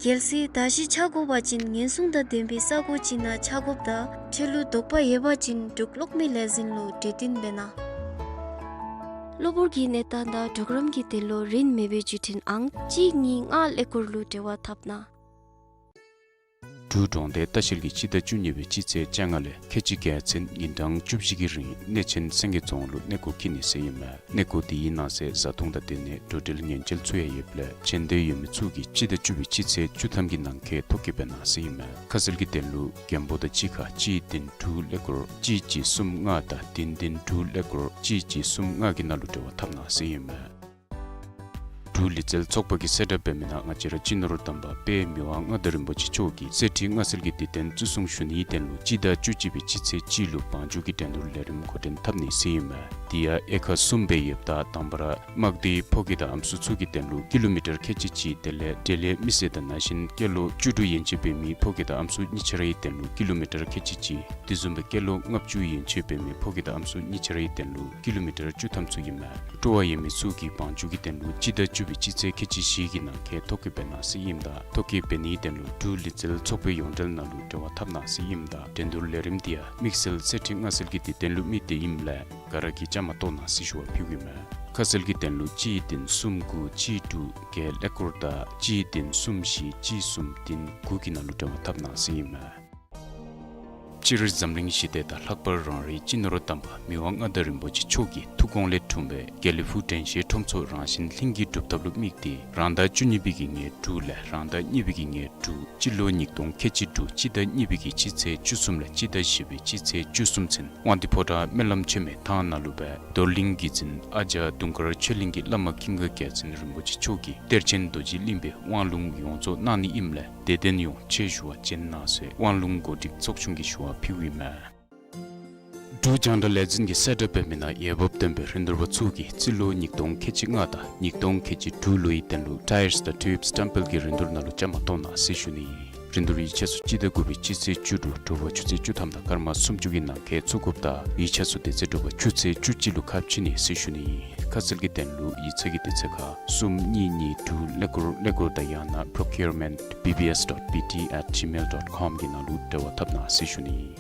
གལ་སྲིད་དར་ཤིང་ཆག་དགོ་པ་ཅིན་ཉེན་སྲུང་དང་ལྡན་པའི་ས་གོ་ཅིག་ནང་ཆག་དགོཔ་དང་ཁྲལ་ལུ་དོགས་པ་ཡོད་པ་ཅིན་འབྲུག་གློག་མེ་ལས་འཛིན་ལུ་གྲོས་བསྟུན་འབད་གནང་། གློ་བུར་གྱི་གནས་སྟངས་དང་གྲོགས་རམ་གྱི་དོན་ལུ་རིན་མེད་པའི་བརྒྱུད་འཕྲིན་ཨང་གཅིག་གཉིས་ལྔ་ཀླད་ཀོར་ལུ་འབྲེལ་བ་འཐབ་གནང་། འབྲུག་གྲོང་སྡེ་ལྟ་བཤལ་གྱིས་སྤྱི་ཟླ་བཅུ་གཉིས་པའི་སྤྱི་ཚེས་བཅོ་ལྔ་ལས་ཁལ་གཅིག་བརྒྱད་ཚུན་ཉིན་གྲངས་བཅུ་བཞི་གི་རིང་གནས་ཆེན་སེང་གེ་རྫོང་ལུ་གནས་སྐོར་འཁྱིད་ནི་ཟེར་ཨིན་མས། གནས་སྐོར་དེའི་ནང་གསེས་བཟའ་འཐུང་དང་དེ་ནས་འགྲོ་འགྲུལ་ཉེན་བཅོལ་ཚུ་ཡང་ཡོདཔ་ལས་ཆེ་འདོད་ཡོད་མི་ཚུ་གིས་སྤྱི་ཟླ་བཅུ་པའི་སྤྱི་ཚེས་བཅུ་ཐམ་གྱི་ནང་འཁོད་ཐོ་བཀོད་འབད་གནང་ཟེར་ཨིན་མས། ཁ་གསལ་གྱི་དོན་ལུ་རྒན་པོ་དང་གཅིག་ཁར་གཅིག་བདུན་དྲུག་ཀླད་ཀོར་གཅིག་གཅིག་གསུམ་ལྔ་དང་བདུན་བདུན་དྲུག་ཀླད་ཀོར་གཅིག་གཅིག་གསུམ་ལྔ་གི་ནང་ལུ་འབྲེལ་བ་འཐབ་གནང་ཟེར་ཨིན་མས། འབྲུག་ལུས་རྩལ་ཚོགས་པ་གིས་གསལ་བསྒྲགས་འབད་མི་ནང་ང་བཅས་ར་སྤྱི་ནོར་དམ་པ་དཔལ་མི་དབང་མངའ་བདག་རིན་པོ་ཆེ་མཆོག་གིས་གསེར་ཁྲི་མངའ་གསལ་གྱི་དུས་སྟོན་བརྩི་སྲུང་ཞུ་ནིའི་དོན་ལུ་སྤྱི་ཟླ་བཅུ་གཅིག་པའི་སྤྱི་ཚེས་གཅིག་ལུ་བང་རྒྱུག་གི་འགྲན་བསྡུར་ལས་རིམ་འགོ་འདྲེན་འཐབ་ནི་ཟེར་ཨིན་མས། དེ་ཡང་དབྱེ་ཁག་གསུམ་སྦེ་ཡོདཔ་ད་དང་པ་ར་དམག་སྡེའི་ཕོ་སྐྱེས་དང་ཨམ་སྲུ་ཚུ་གི་དོན་ལུ་ཀི་ལོ་མི་ཊར་ཁལ་གཅིག་གཅིག། དེ་ལས་འབྲེལ་ཡོད་མི་སེར་དང་ནང་བཞིན་སྐྱེས་ལོ་བཅུ་དྲུག་ཡན་ཆད་འབད་མི་ཕོ་སྐྱེས་དང་ཨམ་སྲུ་གཉིས་ཆ་རའི་དོན་ལུ་ཀི་ལོ་མི་ཊར་ཁལ་གཅིག་གཅིག། དེ་བཟུམ་སྦེ་སྐྱེས་ལོ་ལྔ་བཅུ་ཡན་ཆད་འབད་མི་ཕོ་སྐྱེས་དང་ཨམ་སྲུ་གཉིས་ཆ་རའི་དོན་ལུ་ཀི་ལོ་མི་ཊར་བཅུ་ཐམ་ཚུ་ཨིན་མས། སྤྲོ་བ་ཡོད་མི་ཚུ་གིས་བང་རྒྱུག་གི་དོན་ལུ་སྤྱི་ཟླ་བཅུ་པའི་སྤྱི་ཚེས་ཁལ་གཅིག་བཞི་གི་ནང་འཁོད་ཐོ་བཀོད་འབད་གནང་ཟེར་ཨིནམ་ད་ཐོ་བཀོད་འབད་ནིའི་དོན་ལུ་འབྲུག་ལུས་རྩལ་ཚོགས་པའི་ཡོངས་འབྲེལ་ནང་ལུ་འབྲེལ་བ་འཐབ་གནང་ཟེར་ཨིནམ་ད་འགྲན་བསྡུར་ལས་རིམ་འདི་ཡང་དམིགས་བསལ་གསེར་ཁྲི་མངའ་གསལ་གྱི་དུས་སྟོན་ལུ་དམིགས་ཏེ་ཨིནམ་ལས་ག་ར་གིས་བཅའ་མར་གཏོགས་གནང་ཟེར་ཞུ་བ་ཕུལཝ་ཨིན་མས། ཁ་གསལ་གྱི་དོན་ལུ་གཅིག་བདུན་གསུམ་དགུ་གཅིག་དྲུག་བརྒྱད་ཀླད་ཀོར་དང་གཅིག་བདུན་གསུམ་བཞི་གཅིག་གསུམ་བདུན་དགུ་གི་ནང་ལུ་འབྲེལ་བ་འཐབ་གནང་ཟེར་ཨིན་མས། སྤྱིར་འཛམ་གླིང་ཞི་བདེ་དང་ལྷག་པར་རང་རེའི་སྤྱི་ནོར་དམ་པ་མི་དབང་མངའ་བདག་རིན་པོ་ཆེ་མཆོག་གི་ཐུགས་དགོངས་ལས་འཁྲུངས་པའི་དགེ་ལེགས་ཕུག་དྲན་ཤེས་ཁྲོམ་ཚོགས་རང་བཞིན་ལྷན་སྐྱེས་སྒྲུབ་ཐབས་ལུ་དམིགས་ཏེ་རང་ཟླ་བཅུ་གཉིས་པའི་གི་ཉེར་དྲུག་ལས་རང་ཟླ་གཉིས་པའི་གི་ཉེར་དྲུག་སྤྱི་ལོ་ཉིས་སྟོང་ཁལ་གཅིག་དྲུག་སྤྱི་ཟླ་གཉིས་པའི་གི་སྤྱི་ཚེས་བཅུ་གསུམ་ལས་སྤྱི་ཟླ་བཞི་པའི་སྤྱི་ཚེས་བཅུ་གསུམ་ཚུན་དབང་འདུས་ཕོ་བྲང་སྨོན་ལམ་ཆེན་མོའི་ཐང་ནང་ལུ་སྦེ་རྡོར་གླིང་གི་འཛིན་ཨ་ཙརྱ་དུང་དཀར་ཆོས་གླིང་གི་བླ་མ་ཀུན་དགའ་རྒྱལ་མཚན་རིན་པོ་ཆེ་མཆོག་གིས་གཏེར་ཆེན་རྡོ་རྗེ་གླིང་པའི་དབང་ལུང་ཡོངས་རྫོགས་གནང་ནི་ཨིནམ་ལས་དད་ལྡན་ཡོངས་ཆེད་ཞུ་བ་བྱོན་གནང་ཟེར་དབང་ལུང་གོ་སྒྲིག་ཚོགས་ཆུང་གིས་ཞུ་བ་ཕུལཝ་ཨིན་མས། འབྲུག་རྒྱང་བསྒྲགས་ལས་འཛིན་གྱིས་གསལ་བསྒྲགས་འབད་མི་ནང་འོས་འབབ་ལྡན་པའི་རིན་བསྡུར་པ་ཚུ་གིས་རྩིས་ལོ་ཉིས་སྟོང་ཁལ་གཅིག་ལྔ་དང་ཉིས་སྟོང་ཁལ་གཅིག་དྲུག་ལོའི་དོན་ལུ་ཊའིརསི་དང་ཊིའུབསི་སི་ཊམ་པེལ་གྱི་རིན་བསྡུར་ནང་ལུ་བཅའ་མར་གཏོགས་གནང་ཟེར་ཞུ་ནི། རིན་བསྡུར་ཡིག་ཆ་ཚུ་སྤྱི་ཟླ་དགུ་པའི་སྤྱི་ཚེས་བཅུ་དྲུག་དྲོ་པ་ཆུ་ཚོད་བཅུ་ཐམ་དང་སྐར་མ་སུམ་ཅུ་གི་ནང་འཁོད་བཙུགས་དགོཔ་དང་ཡིག་ཆ་ཚུ་དེ་ཚེ་དྲོ་པ་ཆུ་ཚོད་བཅུ་གཅིག་ལུ་ཁ་ཕྱེ་ནི་ཟེར་ཞུ་ནི། ཁ་གསལ་གྱི་དོན་ལུ་ཡིག་ཚང་གི་དུས་ཚོད་ཁར་གསུམ་གཉིས་གཉིས་དྲུག་ཀླད་ཀོར་ཀླད་ཀོར་དང་ཡང་ན་procurement B B S dot B T at gmail dot com གི་ནང་ལུ་འབྲེལ་བ་འཐབ་གནང་ཟེར་ཞུ་ནི།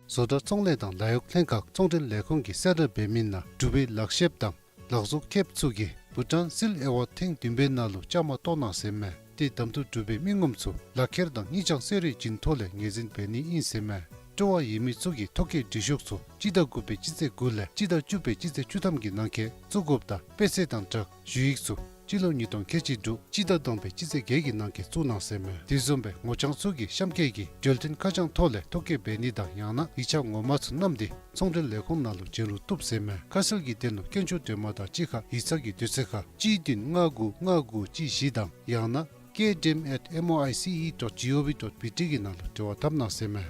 བཟོ་གྲྭ་ཚོང་ལས་དང་ལཱ་གཡོག་ལྷན་ཁག་ཚོང་འབྲེལ་ལས་ཁུངས་ཀྱིས་གསལ་བསྒྲགས་འབད་མི་ནང་འབྲུག་པའི་ལག་ཤེསཔ་དང་ལག་བཟོ་མཁསཔ་ཚུ་གིས་Bhutan Seal Award ཐེངས་བདུན་པའི་ནང་ལུ་བཅའ་མར་གཏོགས་གནང་ཟེར་མས། ཏེ་གདམ་འཐུ་གྲུབ་པའི་མི་ངོམ་ཚུ་ལག་ཁྱེར་དང་སྙིང་བཅངས་གསོལ་རས་བྱིན་ཐོག་ལས་ངོས་འཛིན་འབད་ནི་ཨིན་ཟེར་མས། སྤྲོ་བ་ཡོད་མི་ཚུ་གིས་ཐོ་བཀོད་འབྲི་ཤོག་ཚུ་སྤྱི་ཟླ་དགུ་པའི་སྤྱི་ཚེས་དགུ་ལས་སྤྱི་ཟླ་བཅུ་པའི་སྤྱི་ཚེས་བཅུ་ཐམ་གྱི་ནང་འཁོད་བཙུགས་དགོཔ་དང་དཔེ་ཚད་དང་སྦྲགས་ཞུ་ཡིག་ཚུ་སྤྱི་ལོ་ཉིས་སྟོང་ཁལ་གཅིག་དྲུག་སྤྱི་ཟླ་བདུན་པའི་སྤྱི་ཚེས་བརྒྱད་ཀྱི་ནང་འཁོད་བཙུགས་གནང་ཟེར་མས། དེ་བཟུམ་སྦེ་ངོ་རྐྱང་ཚུ་གིས་གཤམ་འཁོད་ཀྱི་འབྲེལ་མཐུད་ཁ་བྱང་ཐོག་ལས་ཐོ་བཀོད་འབད་ནི་དང་ཡང་ན་ཡིག་ཆ་ངོ་མ་ཚུ་བསྣམས་ཏེ་ཚོང་འབྲེལ་ལས་ཁུངས་ནང་ལུ་བྱོན་རུང་བཏུབ་ཟེར་མས། ཁ་གསལ་གྱི་དོན་ལུ་སྐྱོན་བརྗོད་འདྲི་མ་དང་གཅིག་ཁར་ཡིག་ཚང་གི་དུས་ཚོད་ཁར་གཅིག་བདུན་ལྔ་དགུ་ལྔ་དགུ་གཅིག་བཞི་དང་ཡང་ན K D M at M O I C E dot G O V dot B T གི་ནང་ལུ་འབྲེལ་བ་འཐབ་གནང་ཟེར་མས།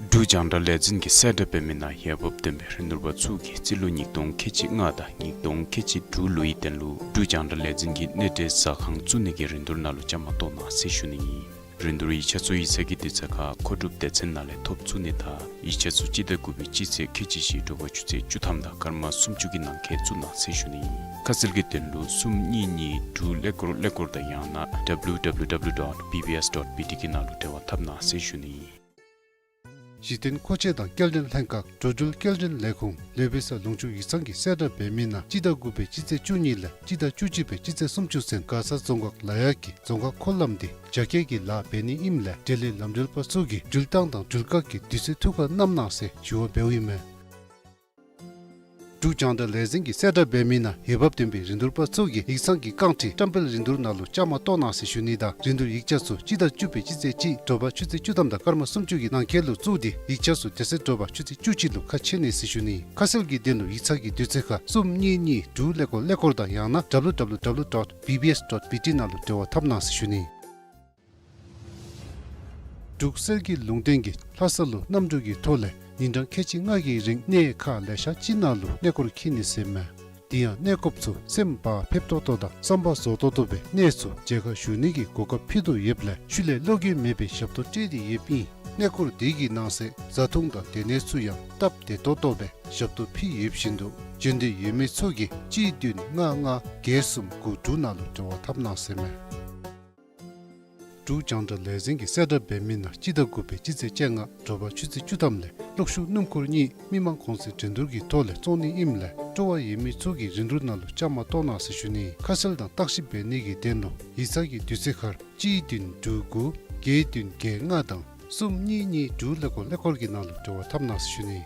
འབྲུག་རྒྱང་བསྒྲགས་ལས་འཛིན་གྱིས་གསལ་བསྒྲགས་འབད་མི་ནང་འོས་འབབ་ལྡན་པའི་རིན་བསྡུར་པ་ཚུ་གིས་རྩིས་ལོ་ཉིས་སྟོང་ཁལ་གཅིག་ལྔ་དང་ཉིས་སྟོང་ཁལ་གཅིག་དྲུག་ལོའི་དོན་ལུ་འབྲུག་རྒྱང་བསྒྲགས་ལས་འཛིན་གྱི་གནས་འབྲེལ་ཟ་ཁང་བཙུགས་ནི་གི་རིན་བསྡུར་ནང་ལུ་བཅའ་མར་གཏོགས་གནང་ཟེར་ཞུ་ནི་ཨིན། རིན་བསྡུར་ཡིག་ཆ་ཚུ་ཡིག་ཚང་གི་དུས་ཚོད་ཁར་མཁོ་སྒྲུབ་སྡེ་ཚན་ནང་ལས་ཐོབ་ཚུགས་ནི་དང་ཡིག་ཆ་ཚུ་སྤྱི་ཟླ་དགུ་པའི་སྤྱི་ཚེས་ཁལ་གཅིག་བཞི་དྲོ་པ་ཆུ་ཚོད་བཅུ་ཐམ་དང་སྐར་མ་སུམ་ཅུ་གི་ནང་འཁོད་བཙུགས་གནང་ཟེར་ཞུ་ནི་ཨིན། ཁ་གསལ་གྱི་དོན་ལུ་གསུམ་གཉིས་གཉིས་དྲུག་ཀླད་ཀོར་ཀླད་ཀོར་དང་ཡང་ན W W W dot B B S dot B T གི་ནང་ལུ་འབྲེལ་བ་འཐབ་གནང་ཟེར་ཞུ་ནི་ཨིན། གཞི་རྟེན་མཁོ་ཆས་དང་སྐྱེལ་འདྲེན་ལྷན་ཁག་འགྲོ་འགྲུལ་སྐྱེལ་འདྲེན་ལས་ཁུངས་ལུས་པའི་ས་ལུང་ཕྱོགས་ཡིག་ཚང་གིས་གསལ་བསྒྲགས་འབད་མི་ནང་སྤྱི་ཟླ་དགུ་པའི་སྤྱི་ཚེས་བཅུ་གཉིས་ལས་སྤྱི་ཟླ་བཅུ་གཅིག་པའི་སྤྱི་ཚེས་སུམ་ཅུ་ཚུན་མགར་ས་རྫོང་ཁག་ལ་ཡག་གི་རྫོང་ཁག་འཁོར་ལམ་འདི་རྒྱ་སྐྱེད་ཀྱི་ལཱ་འབད་ནི་ཨིནམ་ལས་འབྲེལ་ཡོད་ལམ་འགྲུལ་པ་ཚུ་གིས་འགྲུལ་བཏང་དང་འགྲུལ་བཀག་གི་དུས་ཚོད་ཐུགས་ཁར་བསྣམ་གནང་ཟེར་ཞུ་བ་འབདཝ་ཨིན་མས། འབྲུག་རྒྱང་བསྒྲགས་ལས་འཛིན་གྱིས་གསལ་བསྒྲགས་འབད་མི་ནང་འོས་འབབ་ལྡན་པའི་རིན་བསྡུར་པ་ཚུ་གིས་ཡིག་ཚང་གི་རྐང་ཁྲི་བཀྲམ་སྤེལ་རིན་བསྡུར་ནང་ལུ་བཅའ་མར་གཏོགས་གནང་ཟེར་ཞུ་ནི་དང་རིན་བསྡུར་ཡིག་ཆ་ཚུ་སྤྱི་ཟླ་བཅུ་པའི་སྤྱི་ཚེས་གཅིག་དྲོ་པ་ཆུ་ཚོད་བཅུ་ཐམ་དང་སྐར་མ་སུམ་ཅུ་གི་ནང་འཁོད་ལུ་བཙུགས་ཏེ་ཡིག་ཆ་ཚུ་དེ་ཚེ་དྲོ་པ་ཆུ་ཚོད་བཅུ་གཅིག་ལུ་ཁ་ཕྱེ་ནི་ཟེར་ཞུ་ནི། ཁ་གསལ་གྱི་དོན་ལུ་ཡིག་ཚང་གི་དུས་ཚོད་ཁར་གསུམ་གཉིས་གཉིས་དྲུག་ཀླད་ཀོར་ཀླད་ཀོར་དང་ཡང་ན W W W dot B B S dot B T ནང་ལུ་འབྲེལ་བ་འཐབ་གནང་ཟེར་ཞུ་ནི། འབྲུག་གསེར་གྱི་ལུང་བསྟན་གྱིས་ལྷ་ས་ལུ་གནམ་གྲུ་གི་ཐོག་ལས་ཉིན་གྲངས་ཁལ་གཅིག་ལྔ་གི་རིང་གནས་ཁག་ལེ་ཤ་ཅིག་ནང་ལུ་གནས་སྐོར་འཁྱིད་ནི་ཟེར་མས། དེ་ཡང་གནས་སྐོརཔ་ཚུ་སེམས་བག་ཕེབས་ཏོག་ཏོ་དང་བསམ་པ་རྫོགས་ཏོག་ཏོ་སྦེ་གནས་ཚུ་མཇལ་ཁ་ཞུ་ནི་གི་གོ་སྐབས་ཕུལ་དོ་ཡོདཔ་ལས་ཤུལ་ལས་བློ་འགྱོད་མེད་པའི་ཞབས་ཏོག་སྤྲོད་དེ་ཡོདཔ་ཨིན། གནས་སྐོར་འདི་གི་ནང་གསེས་བཟའ་འཐུང་དང་སྡོད་གནས་ཚུ་ཡང་སྟབས་བདེ་ཏོག་ཏོ་སྦེ་ཞབས་ཏོག་ཕུལ་ཡོདཔ་བཞིན་དུ་འབྱོན་འདོད་ཡོད་མི་ཚུ་གིས་གཅིག་བདུན་ལྔ་ལྔ་བརྒྱད་གསུམ་དགུ་དྲུག་ནང་ལུ་འབྲེལ་བ་འཐབ་གནང་ཟེར་མས། འབྲུག་རྒྱང་བསྒྲགས་ལས་འཛིན་གྱིས་གསལ་བསྒྲགས་འབད་མི་ནང་སྤྱི་ཟླ་དགུ་པའི་སྤྱི་ཚེས་བཅོ་ལྔ་དྲོ་པ་ཆུ་ཚོད་བཅུ་ཐམ་ལས་གློག་ཤུགས་སྣུམ་འཁོར་གཉིས་མི་མང་གོང་ཚད་འགྲན་བསྡུར་གྱི་ཐོག་ལས་བཙོང་ནི་ཨིནམ་ལས་སྤྲོ་བ་ཡོད་མི་ཚུ་གིས་རིན་བསྡུར་ནང་ལུ་བཅའ་མར་གཏོགས་གནང་ཟེར་ཞུ་ནི། ཁ་གསལ་དང་བརྟག་ཞིབ་འབད་ནི་གི་དོན་ལུ་ཡིག་ཚང་གི་དུས་ཚོད་ཁར་གཅིག་བདུན་དྲུག་དགུ་བརྒྱད་བདུན་བརྒྱད་ལྔ་དང་གསུམ་གཉིས་གཉིས་དྲུག་ཀླད་ཀོར་ཀླད་ཀོར་གྱི་ནང་ལུ་འབྲེལ་བ་འཐབ་གནང་ཟེར་ཞུ་ནི།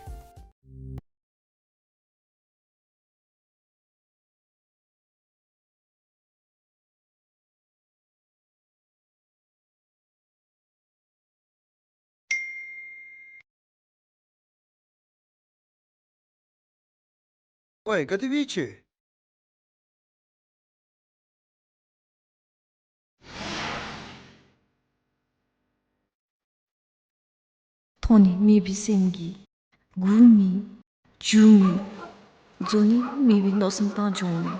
ཨོའི་ག་དེ་སྦེ་ཡོད་ཆེ། མཐོང་ནི་མེད་པའི་སེམས་ཀྱིས་སྒུག་མི་འགྱོ་མི། འཛོམས་ནི་མེད་པའི་མནོ་བསམ་བཏང་འགྱོ་མི།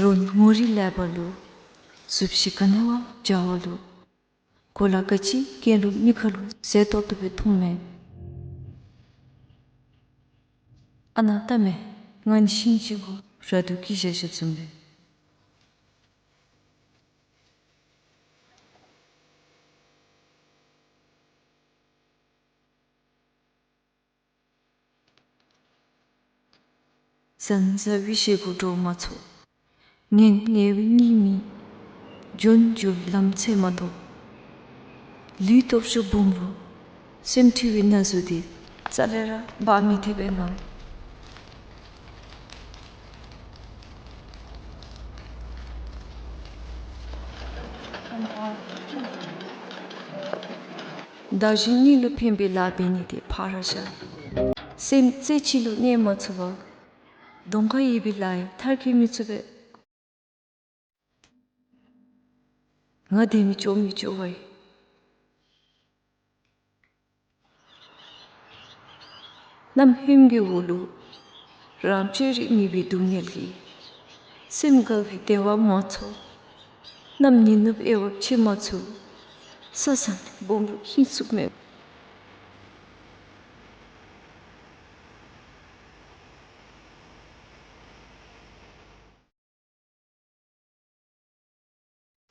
རོགས་ངོ་རིས་ལེགས་པ་ལུ་གཟུགས་གཞི་ག་ནི་བ་འཇའ་བ་ལུ། གོ་ལ་ག་ཅི་གྱོན་རུང་མི་ཁ་ལུ་མཛེས་ཏོག་ཏོ་སྦེ་མཐོངམ་མས། ཨ་ན་ལྟ་མས། ང་ནི་ཤིང་ཅིག་གུ་ར་དུ་སྐྱེས་བཞག་བཞགཔ་བཟུམ་སྦེ། ཟན་ཟ་བའི་ཞེ་སྒོ་འགྲོ་མ་ཚུགས། ངལ་ངལ་བའི་གཉིད་མི། འགྱོ་འགྱོ་བའི་ལམ་འཚོལ་མ་གཏོགས། ལུས་སྟོབས་ཤུགས་སྦོམ་རུང་སེམས་འཁྲུལ་བའི་ན་ཟུག་འདི་རྩ་ལས་ར་འབག་མི་ཐེག་པས་ང་། བདག་གཞན་གཉིས་ལུ་ཕན་པའི་ལཱ་འབད་ནི་དེ་ཕར་བཞག། སེམས་རྩེ་གཅིག་ལུ་གནས་མ་ཚུགས་པར་གདོང་ཁར་ཡོད་པའི་ལཱ་ཡང་མཐར་འཁྱོལ་མི་ཚུགས་པས། ང་དེ་མི་ཅོ་མི་ཅོ་བ་ཡིན། གནམ་ཧོནམ་གྱི་འོག་ལུ་ རང་བཅོས་རིག་མེད་པའི་སྡུག་བསྔལ་གྱིས། སེམས་དགའ་བའི་བདེ་བ་མ་ཚོར། ནམ་ཉི་ནུབ་དབྱེ་བ་ཕྱེ་མ་ཚུགས། ས་བཟང་སྦོམ་རུ་ཧིང་སུག་མེད།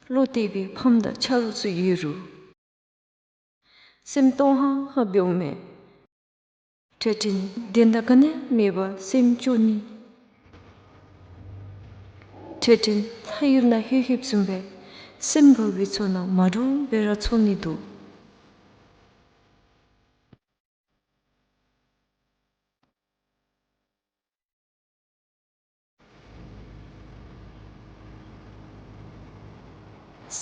བློ་གཏད་པའི་ཕམ་དང་ཆ་རོགས་ཚུ་ཡོད་རུང་། སེམས་སྟོང་ཧང་ཧང་འབདཝ་མས། འཕྲལ་འཕྲལ་བདེན་མཐའ་ག་ནི་མེད་པར་སེམས་སྐྱོ་ནི། འཕྲལ་འཕྲལ་ལྷ་ཡུལ་ནང་ལྷོད་ལྷོདཔ་བཟུམ་སྦེ་སེམས་དགའ་བའི་ཚོར་སྣང་མ་འདྲཝ་སྦེ་ར་ཚོར་ནི་འདུག།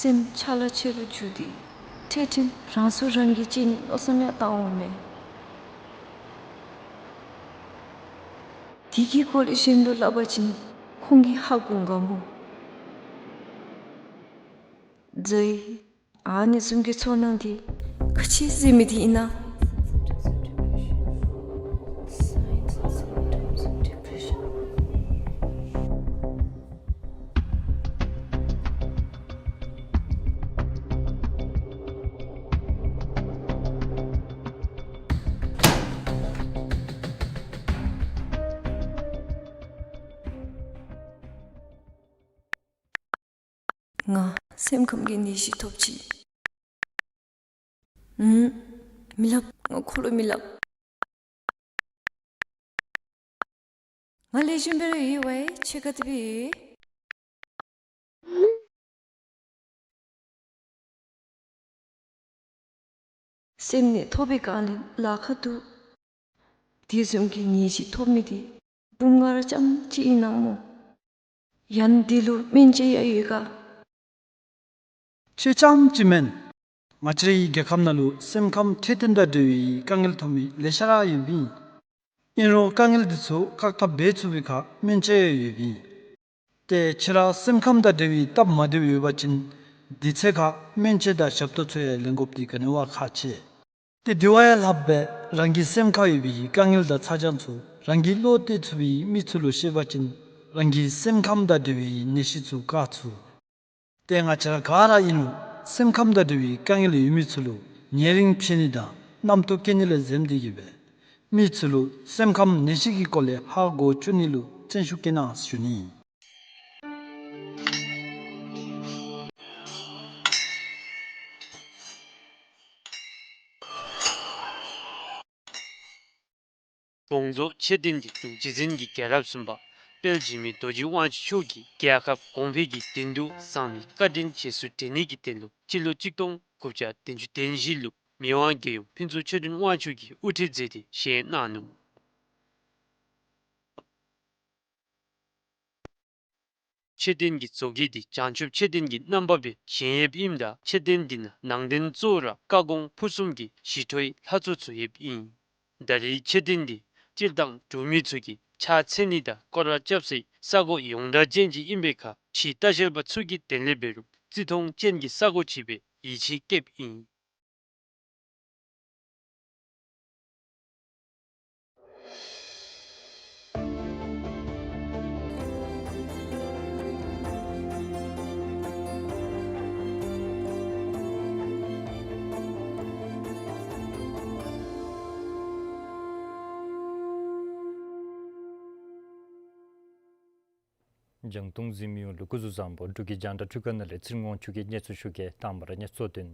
སེམས་ཆ་ལ་ཆེ་རུ་འགྱུར་ཏེ་འཕྲལ་འཕྲལ་རང་སྲོག་རང་གིས་བཅད་ནིའི་མནོ་བསམ་ཡང་བཏང་འོང་མས། དེ་གི་སྐོར་ལས་གཞན་ལུ་སླབ་པ་ཅིན་ཁོང་གིས་ཧ་གོ་འོང་ག་སྨོ། ཛའི། ཨ་ནི་བཟུམ་གྱི་ཚོར་སྣང་འདི་ག་ཅི་ཟེར་མི་འདི་ཨིན་ན། ང་སེམས་ཁམས་ཀྱི་ནད་གཞི་ཐོབ་ཅི། ཨུམ། མི་སླབ། ང་ཁོ་ལུ་མི་སླབ། ང་ལེགས་ཤོམ་སྦེ་ར་ཡོད་པས། ཁྱོད་ག་དེ་སྦེ་ཡོད། སེམས་ནད་ཐོབ་པའི་སྒང་ལས་ལཱ་ཁག་འདུག། དེ་བཟུམ་གྱི་ནད་གཞི་ཐོབ་མི་དེ་འབུམ་ལྔ་ར་རྐྱངམ་གཅིག་ཨིན་ན་སྨོ། ཡང་འདི་ལུ་སྨན་དཔྱད་ཡང་ཡོད་ག། ཁྱོད་རྐྱངམ་གཅིག་མེན། ང་བཅས་རའི་རྒྱལ་ཁབ་ནང་ལུ་སེམས་ཁམས་འཕྲོད་བསྟེན་དང་འབྲེལ་བའི་དཀའ་ངལ་ཐོབ་མི་ལེ་ཤ་ར་ཡོདཔ་ཨིན། ཨིན་རུང་དཀའ་ངལ་འདི་ཚུ་བཀག་ཐབས་འབད་ཚུགས་པའི་ཁར་སྨན་དཔྱད་ཡང་ཡོདཔ་ཨིན། ཏེ་ཁྱོད་ར་སེམས་ཁམས་དང་འབྲེལ་བའི་སྟབས་མ་བདེཝ་ཡོད་པ་ཅིན་དེ་ཚེ་ཁར་སྨན་དཔྱད་དང་ཞབས་ཏོག་ཚུ་ཡང་ལེན་དགོཔ་འདི་ག་ནི་བ་ཁག་ཆེ། ཏེ་དེ་བ་ཡང་ལྷགཔ་སྦེ་རང་གི་སེམས་ཁར་ཡོད་པའི་དཀའ་ངལ་དང་ཚ་གྱང་ཚུ་རང་གིས་བློ་གཏད་ཚུགས་པའི་མི་ཚུ་ལུ་བཤད་པ་ཅིན་རང་གི་སེམས་ཁམས་དང་འབྲེལ་བའི་ནད་གཞི་ཚུ་བཀག་ཚུགས། ཏེ་ང་བཅས་ར་ག་ར་ཨིན་རུང་སེམས་ཁམས་དང་འབྲེལ་བའི་དཀའ་ངལ་ཡོད་མི་ཚུ་ལུ་ཉེ་རིང་ཕྱད་ནི་དང་རྣམ་རྟོག་སྐྱེ་ནི་ལས་འཛེམ་སྟེ་གིས་སྦེ་མི་ཚུ་ལུ་སེམས་ཁམས་ནད་གཞི་གི་སྐོར་ལས་ཧ་གོ་བཅུག་ནི་ལུ་བརྩོན་ཤུགས་བསྐྱེད་གནང་ཞུ་ནི། དགོངས་རྫོགས་མཆོད་རྟེན་གྱི་དྲུང་རྗེ་བཙུན་གྱི་རྒྱལ་རབས་གསུམ་པ་དཔལ་འཇིགས་མེད་རྡོ་རྗེ་དབང་ཕྱུག་མཆོག་གིས་རྒྱལ་ཁབ་གོང་འཕེལ་གྱི་དོན་དུ་གསང་བའི་བཀའ་དྲིན་རྗེས་སུ་དྲན་ནི་གི་དོན་ལུ་སྤྱི་ལོ་གཅིག་སྟོང་དགུ་བརྒྱ་བདུན་ཅུ་དོན་བཞི་ལུ་མི་དབང་རྒྱལ་ཡུམ་ཕུན་ཚོགས་ཆོས་སྒྲོན་དབང་ཕྱུག་གིས་དབུ་ཁྲིད་མཛད་དེ་བཞེངས་གནང་ནུག། མཆོད་རྟེན་གྱི་བཟོ་བཀོད་འདི་བྱང་ཆུབ་མཆོད་རྟེན་གྱི་རྣམ་པ་སྦེ་བཞེངས་ཡོདཔ་ཨིནམ་ད་མཆོད་རྟེན་འདི་ནང་ནང་རྟེན་གཙོ་བོ་ར་བཀའ་དགོངས་ཕུར་གསུམ་གྱི་ཞི་ཁྲོའི་ལྷ་ཚོགས་ཚུ་ཡོདཔ་ཨིན། ད་རེས་མཆོད་རྟེན་འདི་སྤྱིར་བཏང་འབྲུག་མི་ཚུ་གིས་ཕྱག་འཚལ་ནི་དང་སྐོར་ར་རྐྱབ་སའི་ས་གོ་ཡོངས་གྲགས་ཅན་ཅིག་ཨིན་པའི་ཁར་ཕྱིའི་ལྟ་བཤལ་པ་ཚུ་གིས་དེ་ལས་འབད་རུང་བརྩི་མཐོང་ཅན་གྱི་ས་གོ་ཅིག་སྦེ་ཡིད་ཆེས་བསྐྱེདཔ་ཨིན། རྒྱང་མཐོང་གཟིགས་མི་ཡོངས་ལུ་སྐུ་གཟུགས་བཟང་པོ། འབྲུག་གི་རྒྱང་བསྒྲགས་འཕྲུལ་ཁང་ནང་ལས་ཚེ་རིང་དབང་ཕྱུག་གིས་གནས་ཚུལ་ཞུ་གེ། དང་པ་ར་གནས་ཚུལ་དོན།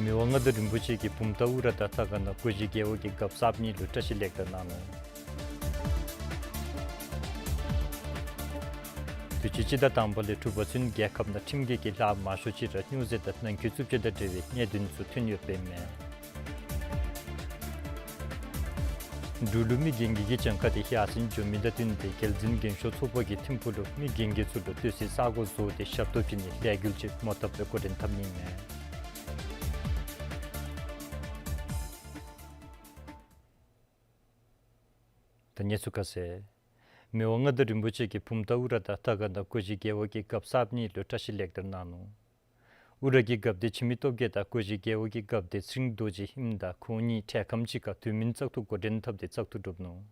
མི་དབང་མངའ་བདག་རིན་པོ་ཆེ་གིས་བུམ་ཐང་ཨུ་ར་དང་ཐ་ག་ན་སྒོ་བཞི་རྒེད་འོག་གི་རྒཔོ་གསརཔ་གཉིས་ལུ་བཀྲིས་ལེགས་དར་གནང་ནུག། དུས་ཅི་སྤྱི་ཟླ་དང་པ་ལས་དྲུག་པ་ཚུན་རྒྱལ་ཁབ་ནང་ཁྲིམས་འགལ་གྱི་ལཱ་མང་ཤོས་ཅིག་ར་སྨྱོ་རྫས་དང་ནང་འཁོད་རྩུབ་སྤྱོད་དང་འབྲེལ་བའི་གནད་དོན་ཚུ་ཐོན་ཡོདཔ་ཨིན་མས། འབྲུག་ལུ་མི་རྒན་རྒས་ཀྱི་གྱངས་ཁ་དེ་ཡར་སེང་འགྱོ་མི་དང་བསྟུན་ཏེ་རྒྱལ་འཛིན་རྒན་ཤོས་ཚོགས་པ་གིས་ཐིམ་ཕུག་ལུ་མི་རྒན་རྒས་ཚུ་ལུ་སྡོད་སའི་ས་གོ་བཟོ་སྟེ་ཞབས་ཏོག་བྱིན་ནིའི་ལས་འགུལ་ཅིག་མོ་བཏབ་སྦེ་འགོ་འདྲེན་འཐབ་ནི་ཨིན་མས། ད་གནས་ཚུལ་ཁ་གསལ། མི་དབང་མངའ་བདག་རིན་པོ་ཆེ་གིས་བུམ་ཐང་ཨུ་ར་དང་ཐ་ག་ན་སྒོ་བཞི་རྒེད་འོག་གི་རྒཔོ་གསརཔ་གཉིས་ལུ་བཀྲིས་ལེགས་དར་གནང་ནུག། ཨུ་ར་གི་སྒརཔ་དེ་འཆི་མེད་སྟོབས་རྒྱས་དང་སྒོ་བཞི་རྒྱལ་པོ་གི་སྒརཔ་དེ་ཚེ་རིང་རྡོ་རྗེ་ཨིནམ་ད་ཁོང་གཉིས་འཕྲལ་ཁམས་ཅིག་ཁར་དུས་མིན་བཙག་འཐུ་འགོ་འདྲེན་འཐབ་སྟེ་བཙག་འཐུ་གྲུབ་ནུག།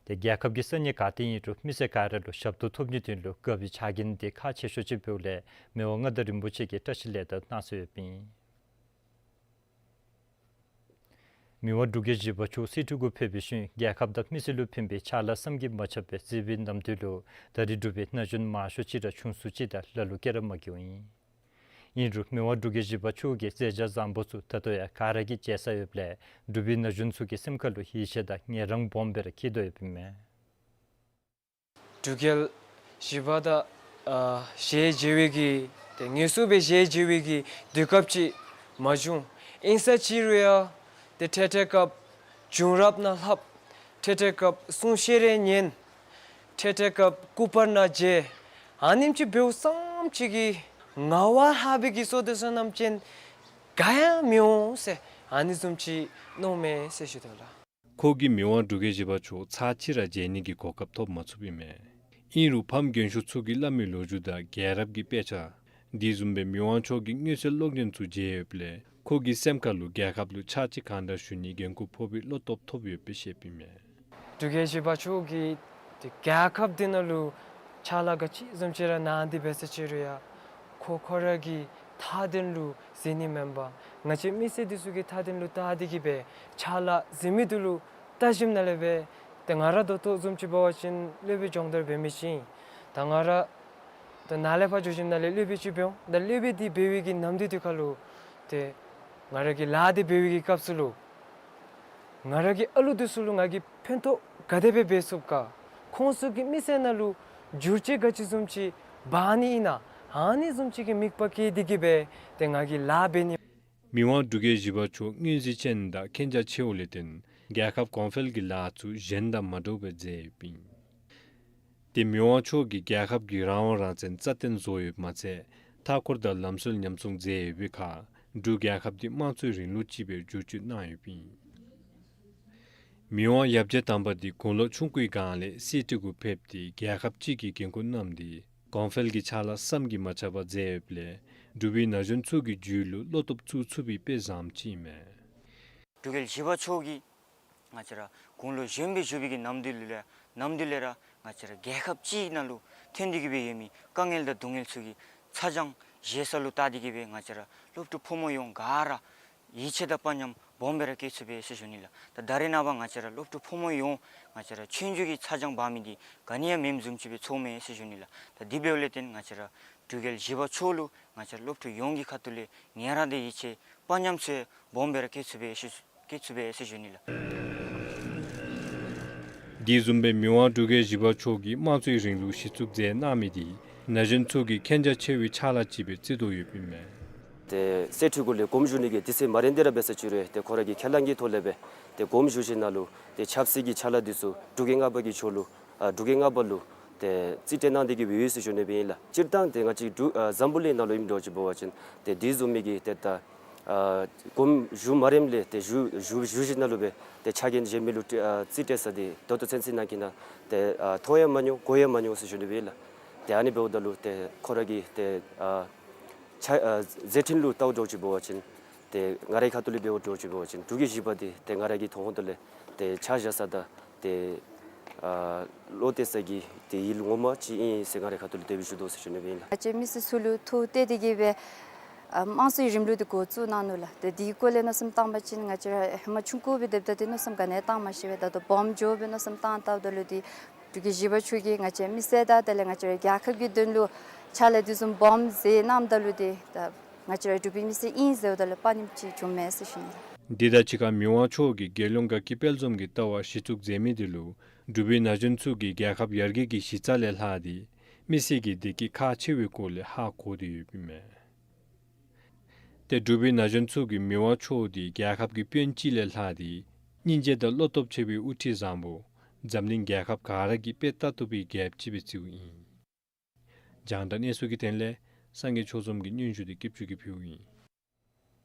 ཏེ་རྒྱལ་ཁབ་ཀྱི་ས་གནས་ག་ཏེ་ཨིན་རུང་མི་སེར་ག་ར་ལུ་ཞབས་ཏོག་ཐོབ་ནིའི་དོན་ལུ་སྒརཔ་གི་ཕྱག་འགན་དེ་ཁག་ཆེ་ཤོས་ཅིག་འབདཝ་ལས་མི་དབང་མངའ་བདག་རིན་པོ་ཆེ་གིས་བཀྲ་ཤིས་ལེགས་དར་གནང་སོ་ཡོདཔ་ཨིན། མི་དབང་འབྲུག་རྒྱལ་བཞི་པ་མཆོག་གསེར་ཁྲི་གུ་ཕེབས་པའི་ཤུལ་རྒྱལ་ཁབ་དང་མི་སེར་ལུ་ཕན་པའི་ཕྱག་ལཱ་བསམ་གྱིས་མ་ཁྱབ་སྦེ་མཛད་པའི་ནམ་དུས་ལུ་ད་རེས་འབྲུག་པའི་ན་གཞོན་མང་ཤོས་ཅིག་ར་ཆུང་སུ་ཅིག་དང་ལ་ལུ་སྐྱེས་ར་མ་གྱུརཝ་ཨིན། ཨིན་རུང་མི་དབང་འབྲུག་རྒྱལ་བཞི་པ་མཆོག་གི་མཛད་བྱ་བཟང་པོ་ཚུ་ད་ལྟོ་ཡང་ག་ར་གིས་མཇལ་ས་ཡོདཔ་ལས་འབྲུག་པའི་ན་གཞོན་ཚུ་གི་སེམས་ཁ་ལུ་ཡིད་ཆེས་དང་ངལ་རངས་སྦོམ་སྦེ་ར་སྐྱེས་དོ་ཡོདཔ་ཨིན་མས། འབྲུག་རྒྱལ་བཞི་པ་དང་ཨ་ཞལ་མཇལ་བའི་གི་ཏེ་ངལ་གསོ་སྦེ་ཞལ་མཇལ་བའི་གི་དུས་སྐབས་ཅིག་མ་བྱུང་། ཨིན་ས་ཅི་རུང་ཡང་ཏེ་འཕྲལ་འཕྲལ་སྐབས་བྱུང་རབས་ནང་ལྷབ། འཕྲལ་འཕྲལ་སྐབས་གསུང་བཤད་རེ་ཉན། འཕྲལ་འཕྲལ་སྐབས་སྐུ་པར་ནང་མཇལ། ཨ་ནེམ་ཅིག་འབདཝ་ཙམ་ཅིག་གིས་ངལ་བ་ལྷག་པའི་གི་བསོད་བདེ་བསོད་ནམས་ཅན་ག་ཡང་མི་འོང་ཟེར་ཨ་ནི་བཟུམ་ཅིག་མནོཝ་མས་ཟེར་ཞུ་དོ་ལགས། ཁོ་གིས་མི་དབང་འབྲུག་རྒྱལ་བཞི་པ་མཆོག་ཚར་གཅིག་ར་མཇལ་ནི་གི་གོ་སྐབས་ཐོབ་མ་ཚུགསཔ་ཨིན་མས། ཨིན་རུང་ཕམ་རྒན་ཤོས་ཚུ་གིས་སླབ་མི་ལོ་རྒྱུས་དང་རྒྱལ་རབས་ཀྱི་དཔེ་ཆ་དེ་བཟུམ་སྦེ་མི་དབང་མཆོག་གི་མངོན་གསལ་གློག་བརྙན་ཚུ་མཇལ་ཡོདཔ་ལས་ཁོ་གི་སེམས་ཁ་ལུ་རྒྱལ་ཁབ་ལུ་ཕྱག་ཕྱིད་གང་དྲག་ཞུ་ནིའི་འགན་ཁུར་ཕོག་པའི་བློ་སྟོབས་ཐོབ་ཡོདཔ་སྦེ་བཤདཔ་ཨིན་མས། འབྲུག་རྒྱལ་བཞི་པ་མཆོག་གིས་ཏེ་རྒྱལ་ཁབ་འདི་ནང་ལུ་ཕྱག་ལཱ་ག་ཅི་བཟུམ་ཅིག་ར་གནང་སྟེ་འབད་ས་ཅི་རུང་ཡང་ཁོ་ཁོ་ར་གི་མཐའ་དོན་ལུ་གཟིགས་ནི་མེན་པར་ང་བཅས་མི་སེར་འདི་ཚུ་གི་མཐའ་དོན་ལུ་བལྟ་སྟེ་གིས་སྦེ་ཕྱག་ལཱ་མཛད་མི་འདི་ལུ་བལྟ་ཞིནམ་ལས་སྦེ་ཏེ་ང་ར་ད་ལྟོ་བཟུམ་ཅིག་འབད་བ་ཅིན་སློབ་དཔོན་སྦྱོང་བརྡར་འབད་མི་ཅིག་ཨིན། ད་ང་ར་ད་ནཱ་ལས་ཕར་འགྱོ་ཞིནམ་ལས་སློབ་དཔོན་ཅིག་འབད་འོང་། ད་སློབ་དཔོན་འདི་འབད་བའི་གི་ནམ་དུས་འདི་ཁར་ལུ་ཏེ་ང་ར་གི་ལཱ་འདི་འབད་བའི་གི་སྐབས་སུ་ལུ་ང་ར་གི་ཨ་ལུ་འདི་ཚུ་ལུ་ང་གིས་ཕན་ཐོགས་ག་དེ་སྦེ་འབད་ཚུགས་ག། ཁོང་ཚུ་གི་མི་ཚེ་ནང་ལུ་འགྱུར་བཅོས་ག་ཅི་བཟུམ་ཅིག་འབག་ནི་ཨིན་ན། ཨ་ནི་བཟུམ་ཅིག་གི་དམིགས་པ་བསྐྱེད་དེ་གིས་སྦེ་ཏེ་ང་གིས་ལཱ་འབད་ནི། མི་དབང་འབྲུག་རྒྱལ་བཞི་པ་མཆོག་མངོན་ཤེས་ཅན་དང་མཁྱེན་རྒྱ་ཆེཝ་ལས་བརྟེན་རྒྱལ་ཁབ་གོང་འཕེལ་གྱི་ལཱ་ཚུ་གཞན་དང་མ་འདྲཝ་སྦེ་མཛད་ཡོདཔ་ཨིན། ཏེ་མི་དབང་མཆོག་གིས་རྒྱལ་ཁབ་ཀྱི་རང་དབང་རང་བཙན་རྩ་བརྟན་བཟོ་ཡོདཔ་མ་ཚད་མཐའ་འཁོར་དང་ལམ་སྲོལ་ཉམས་སྲུང་མཛད་ཡོད་པའི་ཁར་འབྲུག་རྒྱལ་ཁབ་འདི་དམངས་གཙོའི་རིང་ལུགས་ཅིག་སྦེ་བསྒྱུར་བཅོས་གནང་ཡོདཔ་ཨིན། མི་དབང་ཡབ་རྗེ་དམ་པ་འདི་དགུང་ལོ་ཆུང་ཀུའི་སྒང་ལས་གསེར་ཁྲི་གུ་ཕེབས་ཏེ་རྒྱལ་ཁབ་སྤྱི་གི་འགན་ཁུར་བསྣམས་ཏེ་གོང་འཕེལ་གྱི་ཕྱག་ལཱ་བསམ་གྱིས་མ་ཁྱབ་པ་མཛད་ཡོདཔ་ལས་འབྲུག་པའི་ན་གཞོན་ཚུ་གི་རྒྱུད་ལུ་བློ་སྟོབས་བཙུགས་ཚུགས་པའི་དཔེ་བཟངམ་ཅིག་ཨིན་མས། འབྲུག་རྒྱལ་བཞི་པ་མཆོག་གིས་ང་བཅས་ར་དགུང་ལོ་གཞོན་པའི་བཞུགས་པའི་གི་ནམ་དུས་ལུ་ལས་ནམ་དུས་ལས་ར་ང་བཅས་ར་རྒྱལ་ཁབ་སྤྱིའི་ནང་ལུ་ཐོན་ཏེ་གིས་སྦེ་ཡོད་མི་དཀའ་ངལ་དང་སྡུག་བསྔལ་ཚུ་གི་ཚ་གྱང་བཞེས་ས་ལུ་བལྟ་སྟེ་གིས་སྦེ་ང་བཅས་ར་སློབ་ཕྲུག་ཕོ་མོ་ཡོངས་ག་ར་ཡིད་ཆེས་དང་དཔའ་ཉམས་སྦོམ་སྦེ་ར་བསྐྱེད་ཚུགས་པས་ཟེར་ཞུ་ནི་ལགས། ད་ད་རེས་ནངས་པ་ང་བཅས་ར་སློབ་ཕྲུག་ཕོ་མོ་ཡོངས་ང་བཅས་ར་ཆོས་རྒྱུད་ཀྱི་ཚ་གྱང་འབག་མི་འདི་ག་ནི་ཡང་མེནམ་བཟུམ་ཅིག་སྦེ་ཚོརཝ་མས་ཟེར་ཞུ་ནི་ལགས། ད་དེ་འབདཝ་ལས་བརྟེན་ང་བཅས་ར་འབྲུག་རྒྱལ་བཞི་པ་མཆོག་ལུ་ང་བཅས་ར་སློབ་ཕྲུག་ཡོངས་ཀྱི་ཁ་ཐུག་ལས་ངེས་ར་འདི་ཡིད་ཆེས་དཔའ་ཉམས་ཚུ་སྦོམ་སྦེ་ར་བསྐྱེད་ཚུགས་པས་ཟེར་བསྐྱེད་ཚུགས་པས་ཟེར་ཞུ་ནི་ལགས། དེ་བཟུམ་སྦེ་མི་དབང་འབྲུག་རྒྱལ་བཞི་པ་མཆོག་གིས་དམངས་གཙོའི་རིང་ལུགས་གཞི་བཙུགས་མཛད་གནང་མི་འདི་ན་གཞོན་ཚུ་གིས་མཁྱེན་རྒྱ་ཆེ་བའི་ཕྱག་ལཱ་ཅིག་སྦེ་བརྩི་དོ་ཡོདཔ་ཨིན་མས། ཏེ་གསེར་ཁྲི་གུ་ལས་དགོངམ་ཞུ་ནི་གི་དུས་ཚོད་མ་རན་ཏེ་ར་འབད་ས་ཅིག་རུང་ཏེ་ཁོ་ར་གིས་ཁས་བླངས་ཀྱི་ཐོག་ལས་སྦེ་ཏེ་དགོངམ་ཞུ་ཞིནམ་ལས་ཏེ་ཆབ་སྲིད་ཀྱི་ཕྱག་ལཱ་འདི་ཚུ་འབྲུག་རྒྱལ་ལྔ་པ་གི་ཕྱོགས་ལུ་ཨ་འབྲུག་རྒྱལ་ལྔ་པ་ལུ་ཏེ་རྩིས་སྤྲོད་གནང་སྟེ་གིས་སྦེ་ཡོད་ཟེར་ཞུ་ནི་སྦེ་ཨིན་ལགས། སྤྱིར་བཏང་ཏེ་ང་བཅས་འབྲུག་ཨ་འཛམ་བུ་གླིང་ནང་ལུ་ཨིནམ་འདྲཝ་ཅིག་འབད་བ་ཅིན་ཏེ་དེ་བཟུམ་མའི་གི་ཏེ་ད་ཨ་དགོངམ་ཞུ་མ་རནམ་ལས་ཏེ་ཞུ་ཞུ་ཞུ་ཞིནམ་ལས་སྦེ་ཏེ་ཕྱག་འགན་བཞེས་མི་ལུ་ཏེ་ཨ་རྩིས་སྤྲོད་ས་འདི་ད་ལྟོ་ཚུན་ཚོད་ནང་གི་ནང་ཏེ་ཨ་མཐོང་ཡང་མ་མྱོང་གོ་ཡང་མ་མྱོང་ཟེར་ཞུ་ནི་སྦེ་ཨིན་ལགས། ཏེ་ཨ་ནི་འབདཝ་ད་ལུ་ཏེ་ཁོ་ར་གི་ཏེ་ཨ་ཕྱག་ཨ་མཛད་འཕྲིན་ལུ་བལྟཝ་འདྲཝ་ཅིག་འབད་བ་ཅིན་ཏེ་ང་རའི་ཁ་ཐུག་ལས་འབདཝ་འདྲཝ་ཅིག་འབད་བ་ཅིན་འབྲུག་རྒྱལ་བཞི་པ་འདི་ཏེ་ང་ར་གི་མཐོང་ཧོང་ད་ལས་ཏེ་ཆ་བཞག་ས་དང་ཏེ་ཨ་བློ་གཏད་ས་གི་ཏེ་ཡུལ་ངོ་མ་ཅིག་ཨིན་ཟེར་ང་རའི་ཁ་ཐུག་ལས་དེ་སྦེ་ཞུ་དོ་ཟེར་ཞུ་ནི་སྦེ་ཨིན་ལགས། ང་བཅས་མི་སེར་ཚུ་ལུ་ཐུགས་གཏད་དེ་གིས་སྦེ་ཨ་དམངས་གཙོའི་རིང་ལུགས་འདི་འགོ་བཙུགས་གནང་ནུག་ལགས། ཏེ་དེའི་སྐོར་ལས་མནོ་བསམ་བཏང་པ་ཅིན་ང་བཅས་ར་ཧེ་མ་ཆུང་ཀུ་སྦེ་སྡོདཔ་ད་ཏེ་མནོ་བསམ་ག་ནི་ཡང་བཏང་མ་ཤེས་པས། ད་ལྟོ་སྦོམ་འགྱོ་སྦེ་མནོ་བསམ་བཏང་བལྟཝ་ད་ལུ་ཏེ་འབྲུག་རྒྱལ་བཞི་པ་མཆོག་གིས་ང་བཅས་མི་སེར་དང་དེ་ལས་ང་བཅས་ར་རྒྱལ་ཁབ་ཀྱི་དོན་ལུ་ཕྱག་ལཱ་དེ་བཟུམ་སྦོམ་མཛད་གནངམ་ད་ལུ་ཏེ་ད་ང་བཅས་ར་འབྲུག་པའི་མི་སེར་ཨིན་ཟེརཝ་ད་ལུ་དཔའ་ཉམས་ཅིག་བྱུངམ་མས་ཟེར་ཞུ་ནི། འདི་དང་གཅིག་ཁར་མི་དབང་མཆོག་གིས་རྒྱལ་ཡོངས་དགའ་སྐྱིད་དཔལ་འཛོམས་ཀྱི་ལྟ་བ་གཞི་བཙུགས་མཛད་མི་འདི་ལུ་འབྲུག་པའི་ན་གཞོན་ཚུ་གིས་རྒྱལ་ཁབ་ཡར་རྒྱས་ཀྱི་གཞི་རྩ་ལས་ལྷག་སྟེ་མི་སེར་གྱི་བདེ་སྐྱིད་ཁག་ཆེ་བའི་སྐོར་ལས་ཧ་གོ་སྟེ་ཡོདཔ་ཨིན་མས། ཏེ་འབྲུག་པའི་ན་གཞོན་ཚུ་གིས་མི་དབང་མཆོག་འདི་རྒྱལ་ཁབ་ཀྱི་དཔོན་ཅིག་ལས་ལྷག་སྟེ་སྙིང་རྗེ་དང་བློ་སྟོབས་ཆེ་བའི་དབུ་ཁྲིད་བཟང་པོ་འཛམ་གླིང་རྒྱལ་ཁབ་ག་ར་གིས་དཔེ་བལྟ་བཏུབ་པའི་རྒྱལཔོ་ཅིག་སྦེ་བརྩིཝ་ཨིན། རྒྱང་བསྒྲགས་གནས་ཚུལ་གྱི་དོན་ལས་སངས་རྒྱས་ཆོས་འཛོམས་ཀྱི་སྙན་ཞུ་འདི་སྐྱིད་ཆུ་གིས་ཕུལཝ་ཨིན།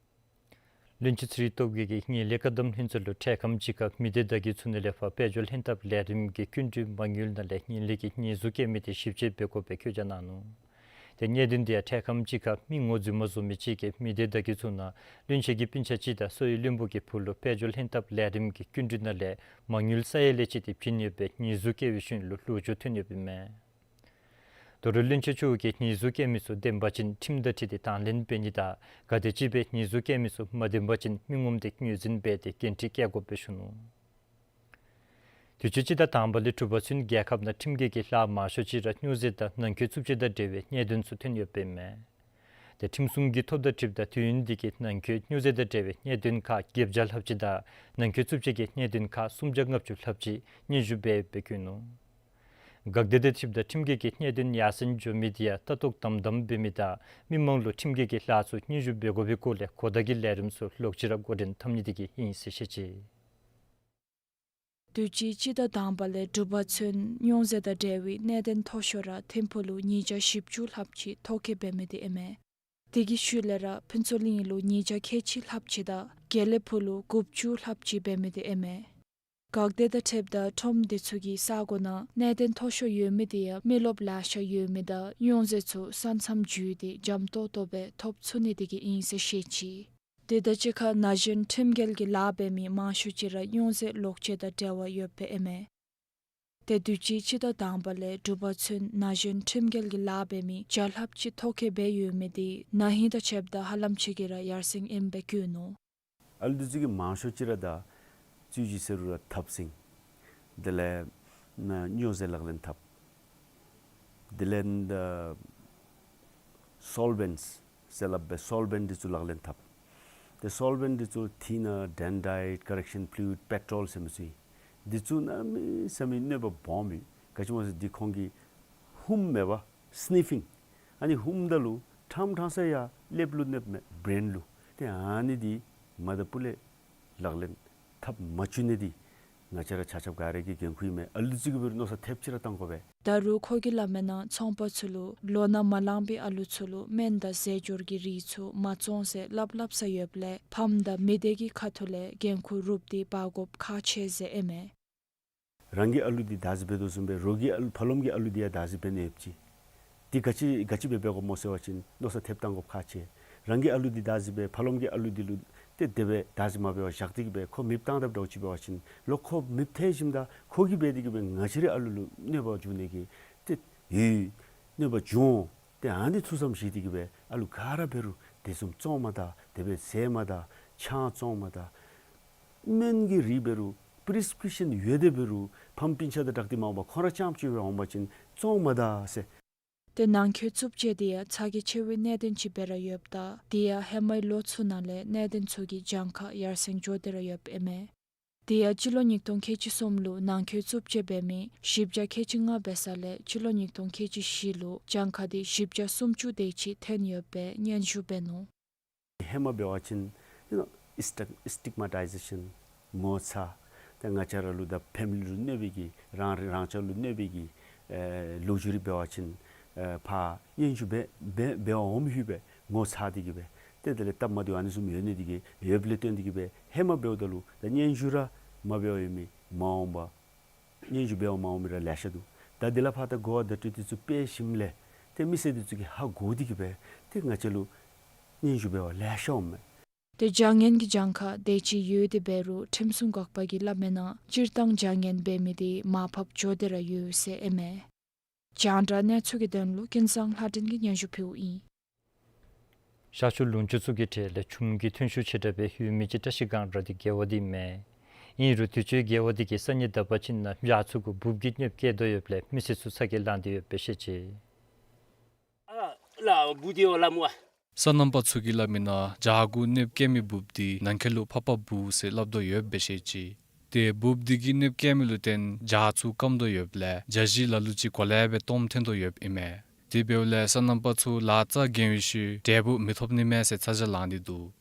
བློན་ཆེན་ཚེ་རིང་སྟོབས་རྒྱས་ཀྱིས་ངན་ལྷད་བཀག་སྡོམ་ལྷན་ཚོགས་ལུ་འཕྲལ་ཁམས་ཅིག་ཁར་མི་སྡེ་བརྡ་བརྒྱུད་ཚུ་ནང་ལས་ཕར་དཔལ་འབྱོར་ལྷན་ཐབས་ལས་རིམ་གྱི་སྐྱིན་འགྲུལ་མ་དངུལ་ནང་ལས་ངན་ལྷད་ཀྱི་ཉེས་འཛུགས་བཀལ་མི་དེ་ཞིབ་དཔྱད་འབད་དགོ་པའི་བཀོད་རྒྱ་གནང་ནུག། ཏེ་གནད་དོན་འདི་ཡང་འཕྲལ་ཁམས་ཅིག་ཁར་མི་ངོ་རྫུན་མ་བཟོ་མི་ཅིག་གིས་མི་སྡེ་བརྡ་བརྒྱུད་ཚུ་ནང་བློན་ཆེན་གྱི་སྤུན་ཆ་ཅིག་དང་གསོ་བའི་བློན་པོ་གི་བུ་ལུ་དཔལ་འབྱོར་ལྷན་ཐབས་ལས་རིམ་གྱི་སྐྱིན་འགྲུལ་ནང་ལས་མ་དངུལ་ས་ཡ་ལས་ཅིག་དེ་བྱིན་ཡོད་པའི་ཉེས་འཛུགས་བཀལ་བའི་ཤུལ་ལུ་ལོག་སྤྱོད་ཐོན་ཡོདཔ་ཨིན་མས། དོ་རུང་བློན་ཆེན་མཆོག་གིས་ཉེས་འཛུགས་བཀལ་མི་ཚུ་བདེན་པ་ཅིན་ཁྲིམས་དང་འཁྲིལ་ཏེ་དང་ལེན་འབད་ནི་དང་གལ་ཏེ་ཅིག་སྦེ་ཉེས་འཛུགས་བཀལ་མི་ཚུ་མ་བདེན་པ་ཅིན་མི་ངོམ་སྟེ་ངོས་འཛིན་འབད་དེ་འགན་འཁྲི་བཀལ་དགོཔ་སྦེ་ཞུ་ནུག། དུས་ཅི་སྤྱི་ཟླ་དང་པ་ལས་དྲུག་པ་ཚུན་རྒྱལ་ཁབ་ནང་ཁྲིམས་འགལ་གྱི་ལཱ་མང་ཤོས་ཅིག་ར་སྨྱོ་རྫས་དང་ནང་འཁོད་རྩུབ་སྤྱོད་དང་འབྲེལ་བའི་གནད་དོན་ཚུ་ཐོན་ཡོདཔ་ཨིན་མས། ཏེ་ཁྲིམས་སྲུང་གི་ཐོབ་ཐང་ཁྲིམས་དང་དུས་ཡུན་འདི་གིས་ནང་འཁོད་སྨྱོ་རྫས་དང་འབྲེལ་བའི་གནད་དོན་ཁག་བརྒྱད་བརྒྱ་ལྷགཔ་ཅིག་དང་ནང་འཁོད་རྩུབ་སྤྱོད་ཀྱི་གནད་དོན་ཁག་སུམ་བརྒྱ་ལྔ་བཅུ་ལྷགཔ་ཅིག་སྙན་ཞུ་འབད་ཡོདཔ་སྦེ་བཀོད་ནུག། འགག་སྡེ་དང་འཁྲིལཝ་ད་ཁྲིམས་འགལ་གྱི་གནད་དོན་ཡར་སེང་འགྱོ་མི་འདི་ཡང་ལྟ་རྟོག་དམ་དམ་འབད་མི་དང་མི་མང་ལུ་ཁྲིམས་འགལ་གྱི་ལཱ་ཚུ་སྙན་ཞུ་འབད་དགོ་པའི་སྐོར་ལས་གོ་བརྡ་གི་ལས་རིམ་ཚུ་ལོག་ཅི་ར་འགོ་འདྲེན་འཐབ་ནི་འདི་གིས་ཨིན་ཟེར་བཤད་ཅི། དུས་ཅི་སྤྱི་ཟླ་དང་པ་ལས་དྲུག་པ་ཚུན་སྨྱོ་རྫས་དང་འབྲེལ་བའི་གནད་དོན་མཐོ་ཤོས་ར་ཐིམ་ཕུག་ལུ་ཉིས་བརྒྱ་བཞི་བཅུ་ལྷགཔ་ཅིག་ཐོ་བཀོད་འབད་མི་འདི་ཨིན་མས། དེ་གི་ཤུལ་ལས་ར་ཕུན་ཚོགས་གླིང་ལུ་ཉིས་བརྒྱ་ཁལ་གཅིག་ལྷགཔ་ཅིག་དང་དགེ་ལེགས་ཕུག་ལུ་དགུ་བཅུ་ལྷགཔ་ཅིག་འབད་མི་འདི་ཨིན་མས། འགག་སྡེ་དང་འཁྲིལཝ་ད་ཁྲོམ་འདི་ཚུ་གི་ས་གོ་ནང་གནད་དོན་མཐོ་ཤོས་ཡོད་མི་འདི་ཡང་མི་རློབས་ལེ་ཤ་ཡོད་མི་དང་སྨྱོ་རྫས་ཚུ་ས་མཚམས་བརྒྱུད་དེ་འཇམ་ཏོག་ཏོ་སྦེ་ཐོབ་ཚུགས་ནི་འདི་གིས་ཨིན་ཟེར་བཤད་ཅི། དེ་དང་གཅིག་ཁར་ན་གཞོན་ཁྲིམས་འགལ་གྱི་ལཱ་འབད་མི་མང་ཤོས་ཅིག་ར་སྨྱོ་རྫས་ལོག་སྤྱོད་དང་འབྲེལ་བ་ཡོདཔ་ཨིན་མས། ཏེ་དུས་ཅི་སྤྱི་ཟླ་དང་པ་ལས་དྲུག་པ་ཚུན་ན་གཞོན་ཁྲིམས་འགལ་གྱི་ལཱ་འབད་མི་བརྒྱ་ལྷགཔ་ཅིག་ཐོ་བཀོད་འབད་ཡོད་མི་འདི་ན་ཧིང་དང་ཕྱདཔ་ད་ཧ་ལམ་ཅིག་གིས་ར་ཡར་སེང་ཨིནམ་སྦེ་བཀོད་ནུག། ཨ་ལུ་འདི་ཚུ་གི་མང་ཤོས་ཅིག་ར་ད་རྩོད་གཞི་ཟེར་རུང་ར་འཐབ་ཟིང་དེ་ལས་ན་སྨྱོ་རྫས་ལག་ལེན་འཐབ། དེ་ལས་ད་སོལ་བེནཊསི་ཟེར་སླབ་པའི་སོལ་བེནཊ་འདི་ཚུ་ལག་ལེན་འཐབ། ཏེ་སོལ་བེནཊ་འདི་ཚུ་ཐིནར་ཌེན་ཌྲའིཊ་ཀོ་རེག་ཤན་ཕུ་ལུའིཌ་པེ་ཊོལ་ཟེར་མི་ཚུ་ཨིན། འདི་ཚུ་གནམ་མེད་ས་མེད་གནོད་པ་སྦོམ་ཨིན། ག་ཅི་སྨོ་ཟེར་འདི་ཁོང་གི་ཧུམ་མེན་པ་སི་ནིཕ་ཕིང་ཨ་ནི་ཧུམ་ད་ལུ་ཕྲང་ཕྲང་ས་ཡར་ཀླདཔ་ལུ་གནོདཔ་མས་བེརེན་ལུ། ཏེ་ཨ་ནི་འདི་མ་དང་ཕུ་ལས་ལག་ལེན་འཐབ་མ་བཅུག་ནི་འདི་ང་བཅས་ར་ཆ་ཁྱབ་ག་ར་གི་འགན་ཁུར་ཨིན་མས། ཨ་ལུ་ཚུ་གི་འབད་རུང་མནོ་བསམ་ཐེབས་ཅིག་ར་བཏང་དགོ་པས། ད་རུང་ཁོ་གིས་སླབ་མིའི་ནང་ཚོང་པ་ཚུ་ལུ་ལོ་ན་མ་ལངས་པའི་ཨ་ལུ་ཚུ་ལུ་སྨན་དང་རྫས་སྦྱོར་གྱི་རིགས་ཚུ་མ་བཙོང་ཟེར་སླབ་སླབ་ས་ཡོདཔ་ལས་ཕམ་དང་མི་སྡེ་གི་ཁ་ཐུག་ལས་འགན་ཁུར་རུབ་སྟེ་འབག་དགོཔ་ཁག་ཆེ་ཟེར་ཨིན་མས། རང་གི་ཨ་ལུ་འདི་བདག་འཛིན་འབད་དོ་བཟུམ་སྦེ་རོགས་ཀྱི་ཨ་ལུ་ཕར་ལོགམ་གི་ཨ་ལུ་འདི་ཡང་བདག་འཛིན་འབད་ནི་ཡོདཔ་ཅིག། འདི་ག་ཅི་ག་ཅི་སྦེ་འབད་དགོཔ་སྨོ་ཟེར་བ་ཅིན་མནོ་བསམ་ཐེབས་བཏང་དགོཔ་ཁག་ཆེ། རང་གི་ཨ་ལུ་འདི་བདག་འཛིན་འབད་ཕར་ལོགམ་གི་ཨ་ལུ་འདི་ལུ་ཏེ་དེ་སྦེ་བདག་འཛིན་མ་འབད་བར་བཞག་སྟེ་གི་སྦེ་ཁོ་མེདཔ་བཏང་དཔ་འདྲཝ་ཅིག་འབད་བ་ཅིན་ལོག་ཁོ་མེདཔ་ཐལ་ཞིནམ་ད་ཁོ་གིས་འབད་དེ་གི་སྦེ་ང་བཅས་རའི་ཨ་ལུ་ལུ་གནོད་པ་འབྱུང་ནི་གི་ཏེ་ཡོད། གནོད་པ་འབྱུང་། ཏེ་ཨ་ནི་ཐུགས་བསམ་བཞེས་ཏེ་གི་སྦེ་ཨ་ལུ་ག་ར་འབད་རུང་དེ་བཟུམ་བཙོང་མ་ད། དེ་སྦེ་བཟས་མ་ད། ཆང་བཙོང་མ་ད། སྨན་གྱི་རིགས་འབད་རུང་པི་རི་སི་ཀི་རི་ཤཱན་ཡོད་དེ་འབད་རུང་ཕམ་སྤུན་ཆ་དང་སྦྲགས་ཏེ་མ་འོང་པར་ཁོང་ར་རྐྱངམ་ཅིག་སྦེ་འོང་པ་ཅིན་བཙོང་མ་ད་ཟེར། ཏེ་ནང་འཁོད་རྩུབ་སྤྱོད་འདི་ཡང་ཚ་གྱང་ཆེ་བའི་གནད་དོན་ཅིག་སྦེ་ར་ཡོདཔ་ད་དེ་ཡང་ཧེ་མའི་ལོ་ཚུ་ནང་ལས་གནད་དོན་ཚུ་གི་གྱངས་ཁ་ཡར་སེང་འགྱོ་སྟེ་ར་ཡོདཔ་ཨིན་མས། དེ་ཡང་སྤྱི་ལོ་ཉིས་སྟོང་ཁལ་གཅིག་གསུམ་ལུ་ནང་འཁོད་རྩུབ་སྤྱོད་འབད་མི་བཞི་བརྒྱ་ཁལ་གཅིག་ལྔ་འབད་ས་ལས་སྤྱི་ལོ་ཉིས་སྟོང་ཁལ་གཅིག་བཞི་ལུ་གྱངས་ཁ་འདི་བཞི་བརྒྱ་སུམ་ཅུ་དེ་ཅིག་ཐོན་ཡོདཔ་སྦེ་སྙན་ཞུ་འབད་ནུག། ཧེ་མ་འབད་བ་ཅིན་ཡུ་ནོ་སི་ཊིག་སི་ཊིག་མ་ཊའི་ཟེ་ཤཱན་ངོ་ཚ། ཏེ་ང་བཅས་ར་ལུ་དང་ཕེ་མི་ལི་ལུ་གནོད་པའི་གི་རང་རང་ཅག་ལུ་གནོད་པའི་གི་ཨེ་ལོ་རྒྱུས་རེ་འབད་བ་ཅིན་ཨེ་ཕར་སྙན་ཞུ་འབད་འབད་འབད་བར་འོངམ་ལྷོད་སྦེ་ངོ་ཚ་སྟེ་གི་སྦེ་ཏེ་དེ་ལས་སྟབས་མ་བདེཝ་ཨ་ནི་བཟུམ་ཡོད་ནི་འདི་གིས་ཡོདཔ་ལས་བརྟེན་ཏེ་གི་སྦེ་ཧེ་མ་འབདཝ་ད་ལུ་ད་སྙན་ཞུ་ར་མ་འབད་བར་ཡོད་མི་མ་འོངས་པ་སྙན་ཞུ་འབད་བར་མ་འོང་མི་ར་ལེ་ཤ་འདུག། ད་འདི་ལས་ཕར་ད་གོ་བ་བརྡ་སྤྲོད་འདི་ཚུ་སྤེལ་ཞིནམ་ལས་ཏེ་མི་སེར་འདི་ཚུ་གིས་ཧ་གོ་སྟེ་གི་སྦེ་ཏེ་ང་བཅས་ལུ་སྙན་ཞུ་འབད་བར་ལེ་ཤ་འོངམ་མས། ཏེ་བྱ་ངན་གྱི་གྱངས་ཁ་དེ་ཅིག་ཡོད་དེ་འབད་རུང་ཁྲིམས་སྲུང་འགག་པ་གིས་སླབ་མིའི་ནང་སྤྱིར་བཏང་བྱ་ངན་འབད་མི་འདི་མར་ཕབ་འགྱོ་སྟེ་ར་ཡོད་ཟེར་ཨིན་མས། རྒྱང་བསྒྲགས་གནས་ཚུལ་གྱི་དོན་ལུ་ཀུན་བཟང་ལྷ་སྒྲོན་གྱིས་སྙན་ཞུ་ཕུལཝ་ཨིན། ཤར་ཕྱོགས་ལུང་སྤྱོད་ཚུ་གི་གྲས་ལས་ཆུམ་གྱི་ཐོན་ཤུགས་ཆེ་དྲགས་སྦེ་ཡོད་མི་ཅིག་བཀྲ་ཤིས་སྒང་ར་དྷི་དགེ་བ་འདི་མས། ཨིན་རུང་དུས་ཅི་དགེ་བ་འདི་གི་ས་གནས་དག་པ་ཅིག་ནང་བྱ་ཚུ་གུ་འབུཔ་གིས་གནོདཔ་བཀལ་དོ་ཡོདཔ་ལས་མི་སེར་ཚུ་ཚ་གྱང་ལང་སྟེ་ཡོདཔ་སྦེ་བཤད་ཅི། ཨ་ལ་འབུཔ་འདི་ཡོད་ལགས་སྨོ། སོ་ནམ་པ་ཚུ་གིས་སླབ་མིའི་ནང་བྱ་གུ་གནོདཔ་བཀལ་མི་འབུཔ་འདི་ནང་འཁོད་ལུ་ཕག་པ་འབུ་ཟེར་སླབ་དོ་ཡོདཔ་སྦེ་བཤད་ཅི། ཏེ་འབུཔ་འདི་གིས་གནོདཔ་བཀལ་མི་ལུ་བརྟེན་བྱ་ཚུ་སྐམ་དོ་ཡོདཔ་ལས་བྱ་བཞི་ལ་ལུ་ཅིག་གོ་ལ་སྦེ་སྟོངམ་ཐོན་དོ་ཡོདཔ་ཨིན་མས། དེ་འབདཝ་ལས་སོ་ནམ་པ་ཚུ་ལཱ་རྩ་འགེངས་པའི་ཤུལ་འབྲས་བུ་མི་ཐོབ་ནི་མས་ཟེར་ཚ་གྱང་ལང་སྟེ་འདུག།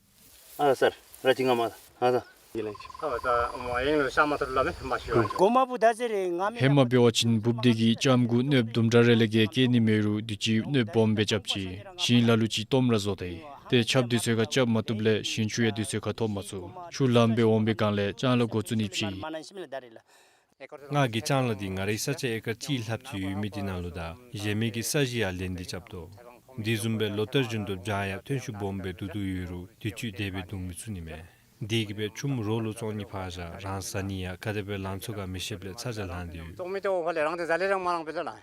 ཨ་སར་ར་ཅི་ང་མ་ཨ་ད་ཡེ་ལེ་ཅི། ཨ་ད་མ་ཡེང་ལོ་ཤ་མ་ཐུར་ལ་མེ་མ་ཤི་བ། གོ་མ་བུ་ད་ཟེར་རེ་ང་མེ། ཧེ་མ་འབད་བ་ཅིན་འབུཔ་འདི་གིས་ལྕངམ་གུ་གནོདཔ་དུམ་གྲ་རེ་ལས་བརྒལ་བཀལ་ནི་མེད་རུང་དུས་ཅི་གནོདཔ་སྦོམ་སྦེ་རྐྱབ་ཅི། ཞིང་ལ་ལུ་ཅིག་སྟོངམ་ར་བཟོ་དེས། ཏེ་ཆརཔ་དུས་ཚོད་ཁར་རྐྱབ་མ་བཏུབ་ལས་ཞིང་ཆུ་ཡང་དུས་ཚོད་ཁར་ཐོབ་མ་ཚུགས། ཆུ་ལངམ་སྦེ་འོང་པའི་སྒང་ལས་ལྕང་ལ་འགོ་བཙུགས་ནི་ཕྱིས། ང་གིས་ལྕང་ལ་འདི་ང་རའི་ས་ཆ་ཨེ་ཀར་གཅིག་ལྷགཔ་ཅིག་ཡོད་མི་འདི་ནང་ལུ་དང་གཞན་མི་གི་ས་གཞི་ཡང་ལེན་ཏེ་རྐྱབ་དོ། འདི་བཟུམ་སྦེ་ལོ་ལྟར་བཞིན་དུ་བྱཱར་ཡང་ཐོན་ཤུགས་སྦོམ་སྦེ་བསྡུ་བསྡུཝ་ཡོད་རུང་དུས་ཅི་དེ་སྦེ་བསྡུ་མི་ཚུགས་ནི་མས། དེ་གིས་སྦེ་ཆུམ་རོགས་ལུ་བཙོང་ནི་ཕར་བཞག་རང་ཟ་ནི་ཡང་ག་དེ་སྦེ་ལང་ཚུགས་ག་མི་ཤེསཔ་ལས་ཚ་གྱང་ལང་སྟེ་ཡོད། བཙོང་མི་འདི་འོ་ཕར་ལས་རང་འདི་ཟ་ལས་རང་མ་རང་འབད་ལ་ལགས།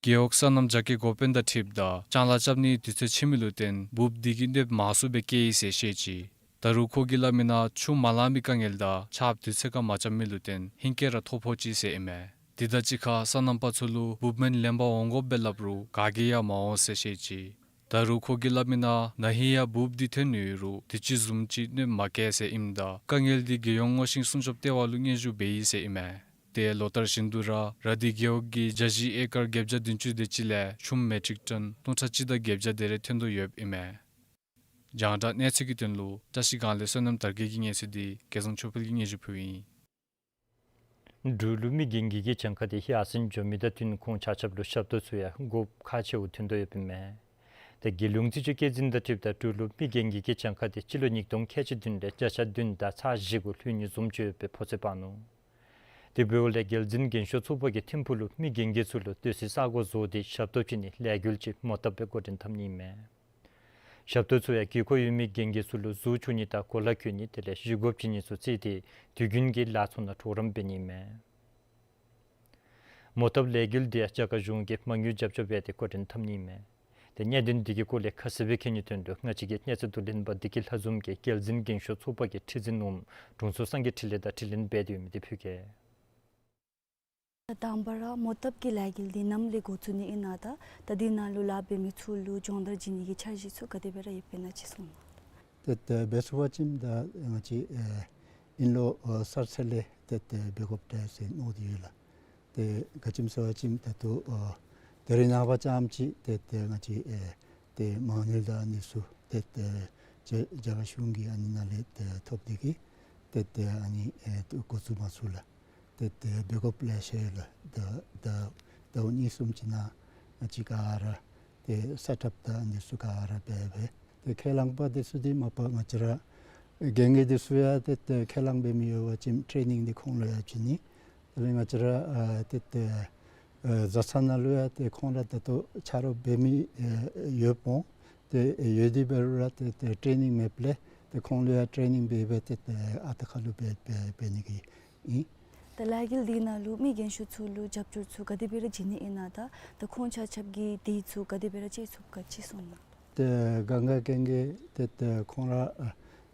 རྒེད་འོག་སོ་ནམ་རྒྱ་སྐྱེད་འགོ་དཔོན་དང་འཁྲིལཝ་ད་ལྕང་ལཱ་རྐྱབ་ནིའི་དུས་ཚོད་ཆད་མི་ལུ་བརྟེན་འབུཔ་འདི་གིས་གནོདཔ་མང་སུ་སྦེ་བཀལ་ཡི་ཟེར་བཤད་ཅི། ད་རུང་ཁོ་གིས་སླབ་མིའི་ནང་ཆུ་མ་ལང་པའི་དཀའ་ངལ་དང་ཆརཔ་དུས་ཚོད་ཁར་མ་རྐྱབ་མི་ལུ་བརྟེན་ཧིང་སྐལ་ར་ཐོ་ཕོག་ཅི་ཟེར་ཨིན་མས། དེ་དང་གཅིག་ཁར་སོ་ནམ་པ་ཚུ་ལུ་འབུཔ་སྨན་ལེན་པར་འོང་དགོཔ་སྦེ་སླབ་རུང་ག་གིས་ཡང་མ་འོང་ཟེར་བཤད་ཅི། ད་རུང་ཁོ་གིས་སླབ་མིའི་ནང་ན་ཧིང་ཡང་འབུཔ་འདི་ཐོན་ནི་ཡོད་རུང་དུས་ཅི་བཟུམ་ཅིག་གནོདཔ་མ་བཀལ་ཟེར་ཨིནམ་ད་དཀའ་ངལ་འདི་རྒྱལ་ཡོངས་སྔོ་ཤིང་སྲུང་སྐྱོབ་ལྟེ་བ་ལུ་སྙན་ཞུ་འབད་ཡི་ཟེར་ཨིན་མས། ཏེ་ལོ་ལྟར་བཞིན་དུ་ར་ར་དྷི་རྒེད་འོག་གི་ཇ་གཞི་ཨེ་ཀར་བརྒྱད་བརྒྱ་བདུན་ཅུ་དེ་ཅིག་ལས་ཆུམ་མེ་ཊིག་ཊོན་སྟོང་ཕྲག་གཅིག་དང་བརྒྱད་བརྒྱ་དེ་རེ་ཐོན་དོ་ཡོདཔ་ཨིན་མས། རྒྱང་བསྒྲགས་གནས་ཚུལ་གྱི་དོན་ལུ་བཀྲ་ཤིས་སྒང་ལས་བསོད་ནམས་དར་རྒྱས་ཀྱི་སྙན་ཞུ་འདི་སྐལ་བཟང་ཆོས་འཕེལ་གྱིས་སྙན་ཞུ་ཕུལཝ་ཨིན། འབྲུག་ལུ་མི་རྒན་གྱི་གྱངས་ཁ་འདི་ཡར་སེང་འགྱོ་མི་དང་བསྟུན་ཁོང་ཆ་ཁྱབ་ལུ་ཞབས་ཏོག་ཚུ་ཡང་དགོཔ་ཁག་ཆེཝ་ཐོན་དོ་ཡོདཔ་ཨིན་མས། ཏེ་རྒྱལ་ཡོངས་སྲིད་བྱུས་སྐྱེད་འཛིན་དང་འཁྲིལཝ་ད་འབྲུག་ལུ་མི་རྒན་གྱི་གྱངས་ཁ་འདི་སྤྱི་ལོ་ཉིས་སྟོང་ཁལ་གཅིག་བདུན་ལས་བརྒྱ་ཆ་བདུན་དང་ཚག་བཞི་གུ་ལྷོད་ནི་བཟུམ་ཅིག་ཡོད་པའི་ཕོ་ཚོད་འབག་ནུག། དེ་འབདཝ་ལས་རྒྱལ་འཛིན་རྒན་ཤོས་ཚོགས་པ་གིས་ཐིམ་ཕུག་ལུ་མི་རྒན་གྱི་ཚུ་ལུ་སྡོད་སའི་ས་གོ་བཟོ་སྟེ་ཞབས་ཏོག་བྱིན་ནིའི་ལས་འགུལ་ཅིག་མོ་བཏབ་སྦེ་འགོ་འདྲེན་འཐབ་ནི་ཨིན་མས། ཞབས་ཏོག་ཚུ་ཡང་དགོས་མཁོ་ཡོད་མི་རྒན་གྱི་ཚུ་ལུ་གཟུགས་འཁྱུ་ནི་དང་གོ་ལ་གྱོན་ནི་དེ་ལས་བཞེས་སྒོ་བྱིན་ནི་ཚུ་བརྩིས་ཏེ་དུས་རྒྱུན་གྱི་ལཱ་ཚུ་ནང་གྲོགས་རམ་འབད་ནི་ཨིན་མས། མོ་བཏབ་ལས་འགུལ་འདི་ཡང་རྒྱ་གར་གཞུང་གིས་མ་དངུལ་རྒྱབ་སྐྱོར་འབད་དེ་འགོ་འདྲེན་འཐབ་ནི་ཨིན་མས། ཏེ་གནད་དོན་འདི་གི་སྐོར་ལས་ཁ་གསལ་སྦེ་མཁྱེན་ནིའི་དོན་ལུ་ང་བཅས་ཀྱི་གནས་ཚུལ་བསྡུ་ལེན་པ་བདེ་སྐྱིད་ལྷ་འཛོམས་ཀྱིས་རྒྱལ་འཛིན་རྒན་ཤོས་ཚོགས་པ་གི་ཁྲི་འཛིན་འོགམ་དྲུང་འཚོ་སངས་རྒྱས་འཕྲིན་ལས་དང་དྲི་ལན་འབད་དེ་ཡོད་མི་འདི་ཕུལ་གེ། དང་པ་ར་མོ་བཏབ་ཀྱི་ལས་འགུལ་འདི་ནམ་ལས་འགོ་བཙུགས་ནི་ཨིན་ན་དང་ད་འདི་ནང་ལུ་ལཱ་འབད་མི་ཚུ་ལུ་སྦྱོང་བརྡར་བྱིན་ནི་གི་འཆར་གཞི་ཚུ་ག་དེ་སྦེ་ར་ཡོདཔ་ཨིན་ན་ཅིག་གསུང་གནང་། ཏེ་ཏེ་འབད་ཚུགས་པ་ཅིན་ད་ང་བཅས་ཨེ་དབྱིན་ལོ་ཨ་གསར་ཚེས་ལས་ཏེ་ཏེ་འབད་དགོཔ་འདྲས་ཟེར་མནོ་སྟེ་ཡོད་ལགས། ཏེ་ག་ཅི་སྨོ་ཟེར་བ་ཅིན་ད་ལྟོ་ཨ་ད་རིས་ནངས་པ་ཙམ་ཅིག་ཏེ་ཏེ་ང་བཅས་ཨེ་ཏེ་མ་དངུལ་དང་ཨ་ནི་ཚུ་ཏེ་ཏེ་རྒྱ་རྒྱ་གར་གཞུང་གི་ཨ་ནི་ནང་ལས་ཏེ་ཐོབ་སྟེ་གིས་ཏེ་ཏེ་ཨ་ནི་ཨེ་འགོ་བཙུགས་མ་ཚུགས་ལགས། ཏེ་ཏེ་འབད་དགོཔ་ལེ་ཤ་ཡོད་ལགས། ད་ད་ཟླཝ་གཉིས་གསུམ་ཅིག་ནང་ང་བཅས་ག་ར་ཏེ་སེཊ་ཨཔ་དང་ཨ་ནི་ཚུ་ག་ར་འབད་འབད། ཏེ་ཁས་བླངས་པ་འདི་ཚུ་འདི་མ་པ་ང་བཅས་ར་རྒན་གྱི་འདི་ཚུ་ཡང་ཏེ་ཏེ་ཁས་བླངས་འབད་མི་ཡོད་པ་ཅིན་ཊེ་ནིང་འདི་ཁོང་ལུ་ཡང་བྱིན་ནི། དེ་ལས་ང་བཅས་ར་ཨ་ཏེ་ཏེ་ཨ་བཟའ་ཚང་ནང་ལུ་ཡང་ཏེ་ཁོང་ར་ད་ལྟོ་ཆ་རོགས་འབད་མི་ཨ་ཡོདཔ་འོང་། ཏེ་ཡོད་དེ་འབད་རུང་ར་ཏེ་ཏེ་ཊེ་ནིང་མེདཔ་ལས་ཏེ་ཁོང་ལུ་ཡང་ཊེ་ནིང་འབད་འབད་ཏེ་ཏེ་ཨ་རྟག་ཁ་ལུ་འབད་འབད་འབད་ནི་གི་ཨིན། ད་ལས་འགུལ་འདི་ནང་ལུ་མི་རྒན་ཤོས་ཚུ་ལུ་རྒྱབ་སྐྱོར་ཚུ་ག་དེ་སྦེ་ར་བྱིན་ནི་ཨིན་ན་དང་ད་ཁོང་ཆ་ཁྱབ་ཀྱིས་དེ་ཚུ་ག་དེ་སྦེ་ར་སྤྱོད་ཚུགས་ག་ཅིག་གསུང་གནང་། ཏེ་གང་ག་གང་གིས་ཏེ་ཏེ་ཁོང་ར་ཨ་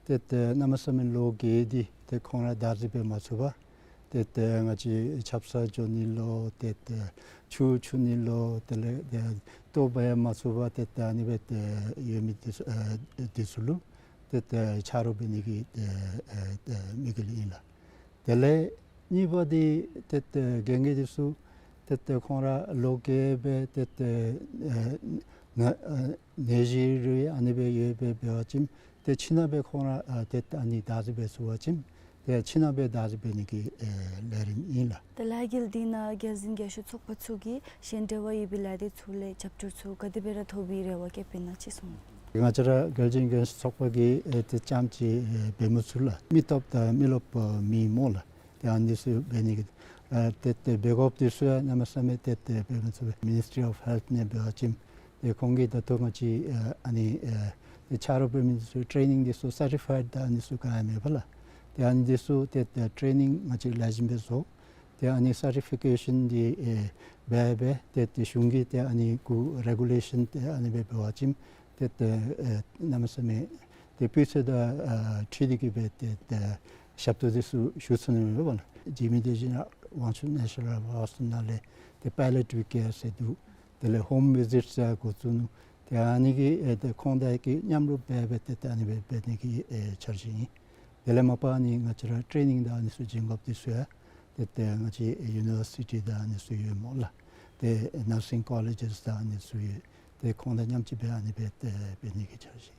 ཏེ་ཏེ་གནམ་མེད་ས་མེད་ལོ་རྒས་ཏེ་ཏེ་ཁོང་ར་བདག་འཛིན་འབད་མ་ཚུགས་པར་ཏེ་ཏེ་ང་བཅས་ཆབ་གསང་འགྱོ་ནི་ལོ་ཏེ་ཏེ་ཆུ་འཁྱུ་ནི་ལོ་དེ་ལས་ཏེ་ལྟོ་འབག་ཡང་མ་ཚུགས་པར་ཏེ་ཏེ་ཨ་ནི་སྦེ་ཏེ་ཡོད་མི་འདི་ཚུ་ཨ་འདི་ཚུ་ལུ་ཏེ་ཏེ་ཆ་རོགས་འབད་ནི་གི་ཏེ་ཨ་ཏེ་དམིགས་ཡུལ་ཨིན་ལགས། དེ་ལས་གཉིས་པ་འདི་ཏེ་ཏེ་རྒན་གྱི་འདི་ཚུ་ཏེ་ཏེ་ཁོང་ར་ལོ་རྒས་སྦེ་ཏེ་ཏེ་ཨ་ན་ཨ་ནད་གཞི་རེ་ཨ་ནི་སྦེ་ཡོད་སྦེ་འབད་བ་ཅིན་ཏེ་ཁྱིམ་ནང་སྦེ་ཁོང་ར་ཨ་ཏེ་ཏེ་ཨ་ནི་བདག་འཛིན་འབད་ཚུགས་པ་ཅིན་ཏེ་ཁྱིམ་ནང་སྦེ་བདག་འཛིན་འབད་ནི་གི་ཨེ་ལས་རིམ་ཨིན་ལགས། ད་ལས་འགུལ་འདི་ནང་རྒྱལ་འཛིན་རྒན་ཤོས་ཚོགས་པ་ཚུ་གིས་གཞན་འབྲེལ་བ་ཡོད་པའི་ལས་སྡེ་ཚུ་ལས་རྒྱབ་སྐྱོར་ཚུ་ག་དེ་སྦེ་ར་ཐོབ་པའི་རེ་བ་བསྐྱེདཔ་ཨིན་ན་ཅིག་གསུང་གནང་། ང་བཅས་ར་རྒྱལ་འཛིན་རྒན་ཤོས་ཚོགས་པ་གིས་ཨེ་ཏེ་ཙམ་ཅིག་ཨེ་འབད་མི་ཚུགས་ལགས། མི་སྟོབས་དང་མི་རློབས་མེད་སྨོ་ལགས། ཏེ་ཨ་ནི་ཚུ་འབད་ནི་གི་ཨ་ཏེ་ཏེ་འབད་དགོཔ་འདི་ཚུ་ཡང་གནམ་མེད་ས་མེད་ཏེ་ཏེ་འབད་མི་ཚུགས་པས། མི་ནིསི་ཊི་རི་ཨོཕ་ཧེལཐ་ནང་འབད་བ་ཅིན་ཏེ་ཁོང་གིས་ད་ལྟོ་ང་བཅས་ཨ་ཨ་ནི་ཨེ་ཏེ་ཆ་རོགས་འབད་མི་འདི་ཚུ་ཊེ་ནིང་འདི་ཚུ་སར་ཊི་ཕའིཌ་དང་ཨ་ནི་ཚུ་ག་ཡང་མེད་པས་ལགས། ཏེ་ཨ་ནི་འདི་ཚུ་ཏེ་ཏེ་ཊེ་ནིང་ང་བཅས་ལེགས་ཤོམ་སྦེ་བཟོ། ཏེ་ཨ་ནི་སར་ཊི་ཕི་ཀེ་ཤཱན་འདི་ཨེ་འབད་འབད་ཏེ་ཏེ་གཞུང་གི་ཏེ་ཨ་ནི་གུ་རེ་གུ་ལེ་ཤཱན་ཏེ་ཨ་ནི་སྦེ་འབད་བ་ཅིན་ཏེ་ཏེ་ཨེ་གནམ་མེད་ས་མེད་ཏེ་སྤུས་ཚད་དང་ཨ་འཁྲིལ་ཏེ་གིས་སྦེ་ཏེ་ཏེ་ཞབས་ཏོག་འདི་ཚུ་ཞུ་ཚུགས་ནི་ཡོད་པས་ལགས། ཇི་མི་དེ་བཞིན་དབང་ཕྱུག་ནེ་ཤ་ནཱལ་ཧོསི་ཊལ་ནང་ལས་ཏེ་པཱའི་ལེཊ་ཝི་ཀེར་ཟེར་འདུག། དེ་ལས་ཧོམ་བི་ཛིཊ་ཟེར་འགོ་བཙུགས་ནུག། ཏེ་ཨ་ནི་གི་ཨེ་ཏེ་ཁོང་དང་གི་མཉམ་རུབ་འབད་འབད་ཏེ་ཏེ་ཨ་ནི་སྦེ་འབད་ནི་གི་ཨེ་འཆར་གཞི་ཨིན། དེ་ལས་མ་པ་ཨ་ནི་ང་བཅས་ར་ཊེ་ནིང་དང་ཨ་ནི་ཚུ་བྱིན་དགོཔ་འདི་ཚུ་ཡང་ཏེ་ཏེ་ང་བཅས་ཡུ་ནི་ཝར་སི་ཊི་དང་ཨ་ནི་ཚུ་ཡོད་སྨོ་ལགས། ཏེ་ནར་སིང་ཀོ་ལེཇ་སི་དང་ཨ་ནི་ཚུ་ཡོད། ཏེ་ཁོང་དང་མཉམ་གཅིག་སྦེ་ཨ་ནི་སྦེ་ཏེ་འབད་ནི་གི་འཆར་གཞི།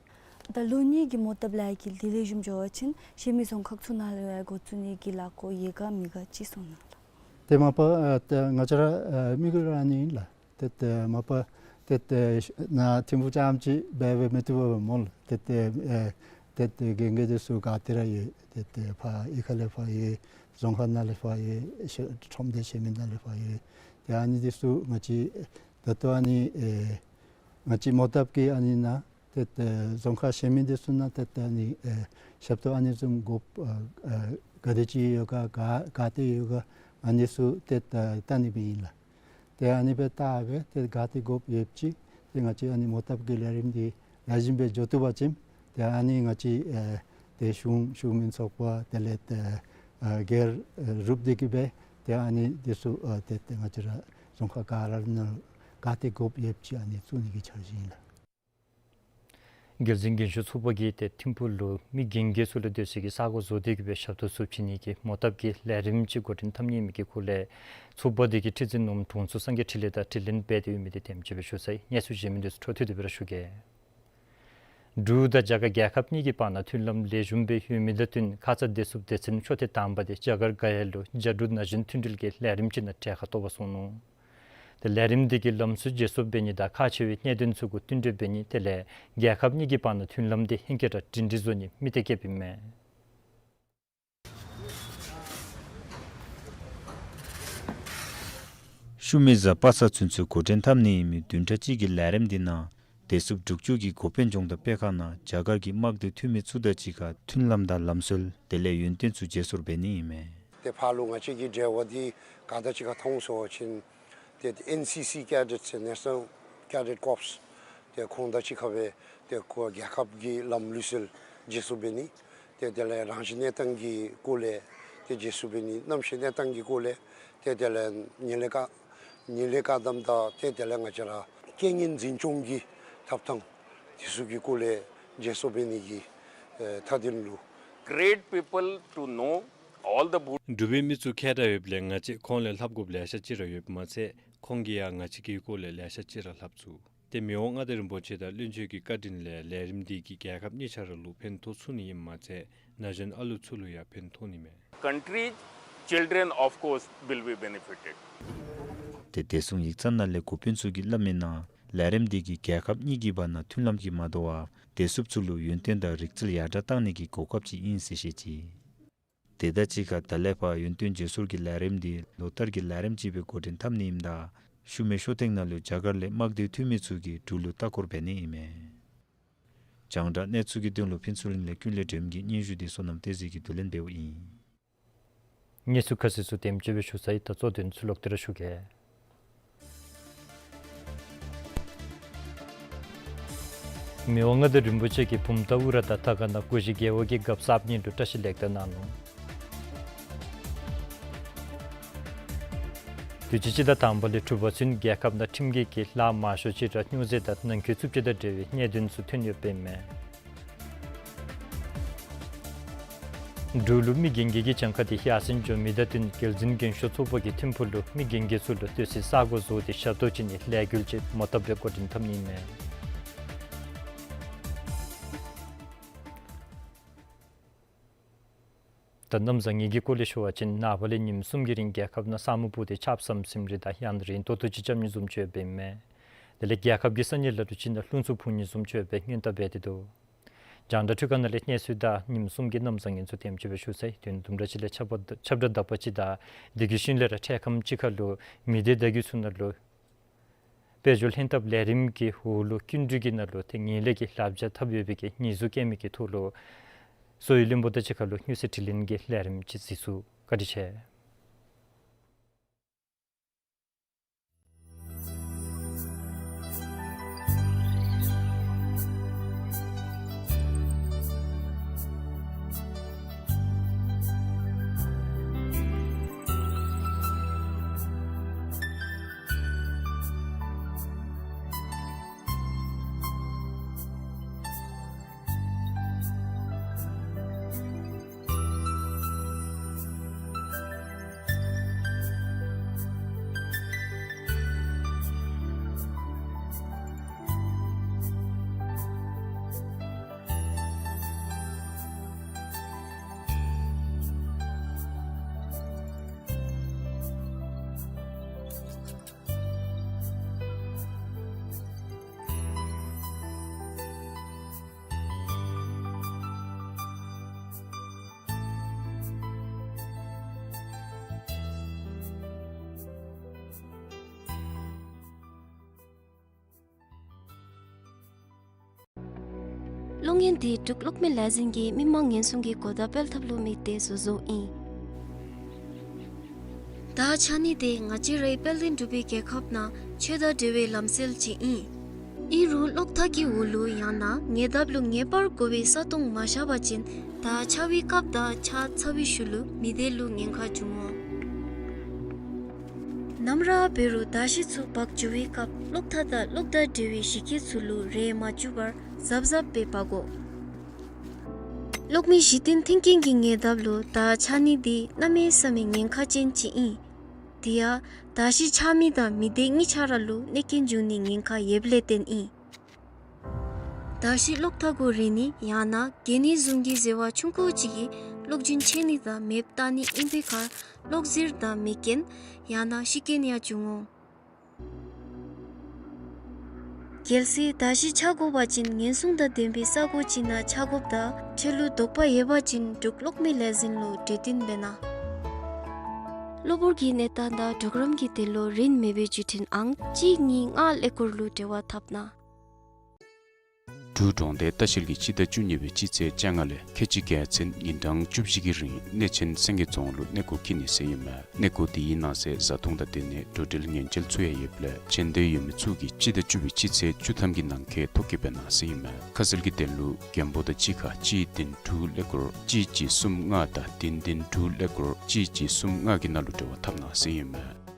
ད་ལོ་གཉིས་ཀྱི་མོ་བཏབ་ལས་འགུལ་འདི་ལེགས་ཤོམ་འགྱོ་བ་ཅིན་གཞན་མི་རྫོང་ཁག་ཚུ་ནང་ལུ་ཡང་འགོ་བཙུགས་ནི་གི་ལཱ་འགོ་ཡོད་ག་མེད་ག་ཅིག་གསུང་གནང་ལགས། ཏེ་མ་པ་ཨ་ཏེ་ང་བཅས་ར་ཨ་དམིགས་ཡུལ་ར་ཨ་ནི་ཨིན་ལགས། ཏེ་ཏེ་མ་པ་ཏེ་ཏེ་ནཱ་ཐིམ་ཕུག་ཙམ་ཅིག་འབད་འབད་མི་བཏུབ་པས་སྨོ་ལགས། ཏེ་ཏེ་ཨེ་ཏེ་ཏེ་རྒན་གྱི་འདི་ཚུ་ག་ཏེ་ར་ཡོད། ཏེ་ཏེ་ཕར་གཡུས་ཁ་ལས་ཕར་ཡོད། རྫོང་ཁག་ནང་ལས་ཕར་ཡོད། ཤ་ཁྲོམ་སྡེ་གཞན་མི་ནང་ལས་ཕར་ཡོད། ཏེ་ཨ་ནི་འདི་ཚུ་ང་བཅས་ད་ལྟོ་ཨ་ནི་ཨེ་ ང་བཅས་མོ་བཏབ་ཀྱི་ཨ་ནི་ནང་ཏེ་ཨེ་རྫོང་ཁག་གཞན་མི་འདི་ཚུ་ནང་ཏེ་ཨ་ནི་ཨེ་ཞབས་ཏོག་ཨ་ནི་བཟུམ་དགོཔ་ཨ་ཨ་ག་དེ་ཅིག་ཡོད་ག་ག་ག་ཏེ་ཡོད་ག་ཨ་ནི་ཚུ་ཏེ་བལྟ་ནི་སྦེ་ཨིན་ལགས། ཏེ་ཨ་ནི་སྦེ་བལྟ་སྦེ་ཏེ་ག་ཏེ་དགོཔ་ཡོདཔ་ཅིག་ཏེ་ང་བཅས་ཨ་ནི་མོ་བཏབ་ཀྱི་ལས་རིམ་འདི་ལེགས་ཤོམ་སྦེ་འགྱོ་བཏུབ་པ་ཅིན་ཏེ་ཨ་ནི་ང་བཅས་ཨེ་ཏེ་གཞུང་གཞུང་མིན་ཚོགས་པ་དེ་ལས་ཏེ་ཨ་སྒེར་ཨེ་རུབ་སྟེ་གི་སྦེ་ཏེ་ཨ་ནི་འདི་ཚུ་ཨ་ཏེ་ཏེ་ང་བཅས་ར་རྫོང་ཁག་ག་ར་ནང་ག་ཏེ་དགོཔ་ཡོདཔ་ཅིག་ཨ་ནི་བཙུགས་ནི་གི་འཆར་གཞི་ཨིན་ལགས། རྒྱལ་འཛིན་རྒན་ཤོས་ཚོགས་པ་གིས་ཏེ་ཐིམ་ཕུག་ལུ་མི་རྒན་རྒས་ཚུ་ལུ་སྡོད་ས་གི་ས་གོ་བཟོ་སྟེ་གི་སྦེ་ཞབས་ཏོག་ཚུ་བྱིན་ནི་གི་མོ་བཏབ་ཀྱི་ལས་རིམ་ཅིག་འགོ་འདྲེན་འཐབ་ནི་མི་གི་སྐོར་ལས་ཚོགས་པ་འདི་གི་ཁྲི་འཛིན་འོགམ་དྲུང་འཚོ་སངས་རྒྱས་འཕྲིན་ལས་དང་དྲི་ལན་འབད་དེ་ཡོད་མི་འདི་དེམ་ཅིག་སྦེ་ཞུ་ཚར་ཡི། གནས་ཚུལ་གཞན་མི་འདི་ཚུ་འཕྲོ་མཐུད་དེ་སྦེ་ར་ཞུ་གེ། འབྲུག་དང་རྒྱ་གར་རྒྱལ་ཁབ་གཉིས་ཀྱི་བར་ན་མཐུན་ལམ་ལེགས་ཤོམ་སྦེ་ཡོད་མི་དང་བསྟུན་ཁ་ཙ་བདེ་སྲུངཔ་སྡེ་ཚན་ཤོག་ཐེངས་དང་པ་འདི་རྒྱ་གར་ག་ཡ་ལུ་རྒྱ་འབྲུག་ན་གཞོན་མཐུན་སྒྲིལ་གྱི་ལས་རིམ་ཅིག་ནང་གྲལ་ཁར་གཏོགས་པར་སོང་ནུག། ཏེ་ལས་རིམ་འདི་གིས་ལམ་སྲོལ་བརྗེ་སོར་འབད་ནི་དང་ཁག་ཆེ་བའི་གནད་དོན་ཚུ་གུ་བསྟུན་གྲོས་འབད་ནི་དེ་ལས་རྒྱལ་ཁབ་གཉིས་ཀྱི་བར་ན་མཐུན་ལམ་འདི་ཧེང་སྐལ་ར་སྒྲིང་སྒྲི་བཟོ་ནི་དམིགས་གཏད་བསྐྱེདཔ་ཨིན་མས། ཤུལ་མའི་གཟའ་པ་སངས་ཚུན་ཚོད་འགོ་འདྲེན་འཐབ་ནི་ཨིན་མི་བདུན་ཕྲག་གཅིག་གི་ལས་རིམ་འདི་ནང་བདེ་སྲུངཔ་འབྲུག་ཆུ་གིས་འགོ་དཔོན་ལྗོངས་དང་སྤེལ་ཁང་ནང་རྒྱ་གར་གྱི་དམག་སྡེ་འཐུས་མི་ཚུ་དང་གཅིག་ཁར་མཐུན་ལམ་དང་ལམ་སྲོལ་དེ་ལས་ཡོན་ཏན་ཚུ་བརྗེ་སོར་འབད་ནི་ཨིན་མས། ཏེ་ཕར་ལུ་ང་བཅས་ཀྱི་འབྲེལ་བ་འདི་ག་དང་གཅིག་ཁར་མཐོང་སོང་བ་ཅིན་ཏེ་ཨེན་སི་སི་ཀེ་ཌེཊ་ཟེར་National Cadet Corps ཏེ་ཁོང་དང་གཅིག་ཁར་སྦེ་ཏེ་ཁོ་རྒྱལ་ཁབ་ཀྱི་ལམ་ལུགས་སྲོལ་བརྗེ་སོར་འབད་ནི། ཏེ་དེ་ལས་རང་བཞིན་གནས་སྟངས་ཀྱི་སྐོར་ལས་ཏེ་བརྗེ་སོར་འབད་ནི། གནམ་གཤིས་གནས་སྟངས་ཀྱི་སྐོར་ལས་ཏེ་དེ་ལས་ངན་ལྷད་བཀག་ངན་ལྷད་བཀག་སྡོམ་དང་ཏེ་དེ་ལས་ང་བཅས་ར་རྐྱེན་ངན་འཛིན་སྐྱོང་གི་ཐབས་དང་དེ་ཚུ་གི་སྐོར་ལས་བརྗེ་སོར་འབད་ནི་གི་ཨེ་མཐའ་དོན་ལུ། Great people to know all the Bhut- འབྲུག་པའི་མི་ཚུ་མཁས་དྲགས་ཡོདཔ་ལས་ང་བཅས་ཁོང་ལས་ལྷབ་དགོཔ་ལེ་ཤ་ཅིག་ར་ཡོདཔ་མ་ཚད་ཁོང་གིས་ཡང་ང་བཅས་ཀྱི་སྐོར་ལས་ལེ་ཤ་ཅིག་ར་ལྷབ་ཚུགས། ཏེ་མི་དབང་མངའ་བདག་རིན་པོ་ཆེ་དང་བློན་ཆེན་གྱི་བཀའ་དྲིན་ལས་ལས་རིམ་འདི་གིས་རྒྱལ་ཁབ་གཉིས་ཆ་ར་ལུ་ཕན་ཐོགས་ཚུགས་ནི་ཨིནམ་མ་ཚད་ན་གཞོན་ཨ་ལུ་ཚུ་ལུ་ཡང་ཕན་ཐོགས་ནི་མས། Country's children, of course, will be benefited. ཏེ་བདེ་སྲུང་ཡིག་ཚང་ནང་ལས་འགོ་དཔོན་ཚུ་གིས་སླབ་མིའི་ནང་ལས་རིམ་འདི་གིས་རྒྱལ་ཁབ་གཉིས་ཀྱི་བར་ན་མཐུན་ལམ་གྱིས་མ་དོ་བར་བདེ་སྲུངཔ་ཚུ་ལུ་ཡོན་ཏན་དང་རིག་རྩལ་ཡར་དྲག་བཏང་ནི་གི་གོ་སྐབས་ཅིག་ཨིན་ཟེར་བཤད་ཅི། དེ་དང་གཅིག་ཁར་ད་ལས་ཕར་ཡོན་ཏན་བརྗེ་སོར་གྱི་ལས་རིམ་འདི་ལོ་ལྟར་གྱི་ལས་རིམ་ཅིག་སྦེ་འགོ་འདྲེན་འཐབ་ནི་ཨིནམ་ད་ཤུལ་མའི་ཤོ་ཐེངས་ནང་ལུ་རྒྱ་གར་ལས་དམག་སྡེ་འཐུས་མི་ཚུ་གིས་འབྲུག་ལུ་ལྟ་སྐོར་འབད་ནི་ཨིན་མས། རྒྱང་བསྒྲགས་གནས་ཚུལ་གྱི་དོན་ལུ་ཕུན་ཚོགས་གླིང་ལས་ཀུན་ལེགས་སྒྲོལམ་གྱི་སྙན་ཞུ་འདི་བསོད་ནམས་བསྟན་འཛིན་གྱིས་བསྡུ་ལེན་འབདཝ་ཨིན། གནས་ཚུལ་ཁ་གསལ་ཚུ་དེམ་ཅིག་སྦེ་ཞུ་ཚར་ཡི། ད་གཙོ་དོན་ཚུ་ལོག་སྟེ་ར་ཞུ་གེ། མི་དབང་མངའ་བདག་རིན་པོ་ཆེ་གིས་བུམ་ཐང་ཨུ་ར་དང་ཐང་ཀ་ནང་སྒོ་བཞི་རྒེད་འོག་གི་རྒཔོ་གསརཔ་གཉིས་ལུ་བཀྲིས་ལེགས་དར་གནང་ནུག། དུས་ཅི་སྤྱི་ཟླ་དང་པ་ལས་དྲུག་པ་ཚུན་རྒྱལ་ཁབ་ནང་ཁྲིམས་འགལ་གྱི་ལཱ་མང་ཤོས་ཅིག་ར་སྨྱོ་རྫས་དང་ནང་འཁོད་རྩུབ་སྤྱོད་དང་འབྲེལ་བའི་གནད་དོན་ཚུ་ཐོན་ཡོདཔ་ཨིན་མས། འབྲུག་ལུ་མི་རྒན་རྒས་ཀྱི་གྱངས་ཁ་འདི་ཡར་སེང་འགྱོ་མི་དང་བསྟུན་རྒྱལ་འཛིན་རྒྱན་ཤོག་ཚོགས་པ་གིས་ཐིམ་ཕུག་ལུ་མི་རྒན་རྒས་ཚུ་ལུ་སྡོད་སའི་ས་གོ་བཟོ་སྟེ་ཞབས་ཏོག་བྱིན་ནིའི་ལས་འགུལ་ཅིག་མོ་བཏབ་སྦེ་འགོ་འདྲེན་འཐབ་ནི་ཨིན་མས། ད་གནམ་བཟང་ངན་གྱི་སྐོར་ལས་ཞུ་བ་ཅིན་ནངས་པ་ལས་ཉིནམ་གསུམ་གྱི་རིང་རྒྱལ་ཁབ་ནང་ས་སྨུག་སྤུབས་ཏེ་ཆརཔ་ཟམ་ཟིམ་རེ་དང་ཡང་ན་རེན་ཏོག་ཏོ་ཅིག་རྐྱབ་ནི་བཟུམ་ཅིག་ཡོདཔ་ཨིན་མས། དེ་ལས་རྒྱལ་ཁབ་ཀྱི་ས་གནས་ལ་ལུ་ཅིག་ནང་རླུང་འཚུབ་འཕུ་ནི་བཟུམ་ཅིག་ཡོདཔ་སྦེ་སྔོན་བརྡ་འབད་དེ་འདུག། རྒྱང་བསྒྲགས་འཕྲུལ་ཁང་ནང་ལས་གནས་ཚུལ་དང་ཉིནམ་གསུམ་གྱི་གནམ་བཟང་ངན་ཚུ་དེམ་ཅིག་སྦེ་ཞུ་ཚར་ཡི། དོན་དུམ་གྲ་ཅིག་ལས་ཁྱབ་པ་ཁྱབ་བསྒྲགས་དག་པ་ཅིག་དང་དེ་གི་ཤུལ་ལས་ར་འཕྲལ་ཁམས་ཅིག་ཁར་ལུ་མི་སྡེ་བརྡ་བརྒྱུད་ཚུ་ནང་ལུ་དཔལ་འབྱོར་ལྷན་ཐབས་ལས་རིམ་གྱི་འོག་ལུ་སྐྱིན་འགྲུལ་གྱི་ནང་ལུ་ཏེ་ངན་ལྷད་ཀྱི་བསླབ་བྱ་འཐབ་ཡོད་པའི་གི་ཉེས་འཛུགས་བཀལ་མི་གི་ཐོག་ལུ་གསོ་བའི་བློན་པོ་དང་གཅིག་ཁར་ལུ་དངུལ་རྩིས་དྲི་ལན་གྱི་ལས་རིམ་ཅིག་གཟིགས་ཚུགས། བཀའ་དྲིན་ཆེ། གློག་བརྙན་འདི་འབྲུག་གློག་མེ་ལས་འཛིན་གྱིས་མི་དམངས་ཉེན་སྲུང་གི་གོ་བརྡ་སྤེལ་ཐབས་ལུ་དམིགས་ཏེ་བཟོ་བཟོཝ་ཨིན། ད་ཆ་ནི་འདི་ང་བཅས་རའི་དཔལ་ལྡན་འབྲུག་པའི་རྒྱལ་ཁབ་ནང་ཆོས་དང་འབྲེལ་བའི་ལམ་སྲོལ་ཅིག་ཨིན། ཨིན་རུང་གློག་ཐག་གི་འོག་ལུ་ཡང་ན་ཉེ་འདབས་ལུ་ངེས་པར་དགོ་པའི་ས་སྟོང་མ་བཞག་པ་ཅིན་ད་ཆ་བའི་སྐབས་དང་ཆ་ཚར་བའི་ཤུལ་ལུ་མི་སྡེ་ལུ་ཉེན་ཁ་འབྱུང་འོང་། ནམ་ར་འབད་རུང་ད་ཤི་ཚུ་འབག་འགྱོ་བའི་སྐབས་གློག་ཐག་དང་གློག་དང་འབྲེལ་བའི་གཞི་སྐྱེས་ཚུ་ལུ་རེ་མ་བཅུག་པར་གཟབ་གཟབ་སྦེ་འབག་དགོ། གློག་མེ་གཞི་རྟེན་མཐུན་རྐྱེན་གྱི་ཉེ་འདབས་ལུ་ད་ཆ་ནི་འདི་གནམ་མེད་ས་མེད་ཉེན་ཁ་ཅན་ཅིག་ཨིན། དེ་ཡང་ད་ཤི་ཆ་མི་དང་མི་སྡེ་གཉིས་ཆ་ར་ལུ་གནོད་རྐྱེན་འབྱུང་ནི་ཉེན་ཁ་ཡོདཔ་ལས་བརྟེན་ཨིན། ད་ཤི་གློག་ཐག་གུ་རེག་ནི་ཡང་ན་གྱེས་ནི་བཟུམ་གྱི་ཟེར་བ་ཆུང་ཀུ་ཅིག་གིས་གློག་རྒྱུན་ཆད་ནི་དང་མེདཔ་བཏང་ནི་ཨིན་པའི་ཁར་གློག་ཟིལ་དང་མེ་རྐྱེན་ཡང་ན་ཤི་རྐྱེན་ཡང་འབྱུང་འོང་། གལ་སྲིད་ད་ཤི་ཆ་དགོ་པ་ཅིན་ཉེན་སྲུང་དང་ལྡན་པའི་ས་གོ་ཅིག་ནང་ཆ་དགོཔ་དང་ཁྱོད་ལུ་དོགས་པ་ཡོད་པ་ཅིན་འབྲུག་གློག་མེ་ལས་འཛིན་ལུ་གྲོས་བསྟུན་འབད་གནང་། གློ་བུར་གྱི་གནས་སྟངས་དང་གྲོགས་རམ་གྱི་དོན་ལུ་རིན་མེད་པའི་བརྒྱུད་འཕྲིན་ཨང་གཅིག་གཉིས་ལྔ་ཀླད་ཀོར་ལུ་འབྲེལ་བ་འཐབ་གནང་། འབྲུག་གྲོང་སྡེ་ལྟ་བཤལ་གྱིས་སྤྱི་ཟླ་བཅུ་གཉིས་པའི་སྤྱི་ཚེས་བཅོ་ལྔ་ལས་ཁལ་གཅིག་བརྒྱད་ཚུན་ཉིན་གྲངས་བཅུ་བཞི་གི་རིང་གནས་ཆེན་སེང་གེ་རྫོང་ལུ་གནས་སྐོར་འཁྱིད་ནི་ཟེར་ཨིན་མས། གནས་སྐོར་དེའི་ནང་གསེས་བཟའ་འཐུང་དང་དེ་ནི་འགྲོ་འགྲུལ་ཉེན་བཅོལ་ཚུ་ཡང་ཡོདཔ་ལས་བྱོན་འདོད་ཡོད་མི་ཚུ་གིས་སྤྱི་ཟླ་བཅུ་པའི་སྤྱི་ཚེས་བཅུ་ཐམ་གྱི་ནང་འཁོད་ཐོ་བཀོད་འབད་གནང་ཟེར་ཨིན་མས། ཁ་གསལ་གྱི་དོན་ལུ་རྒྱན་འབོ་དང་གཅིག་ཁར་གཅིག་བདུན་དྲུག་ཀླད་ཀོར་གཅིག་གཅིག་གསུམ་ལྔ་དང་བདུན་བདུན་དྲུག་ཀླད་ཀོར་གཅིག་གཅིག་གསུམ་ལྔ་གི་ནང་ལུ་འབྲེལ་བ་འཐབ་གནང་ཟེར་ཨིན་མས།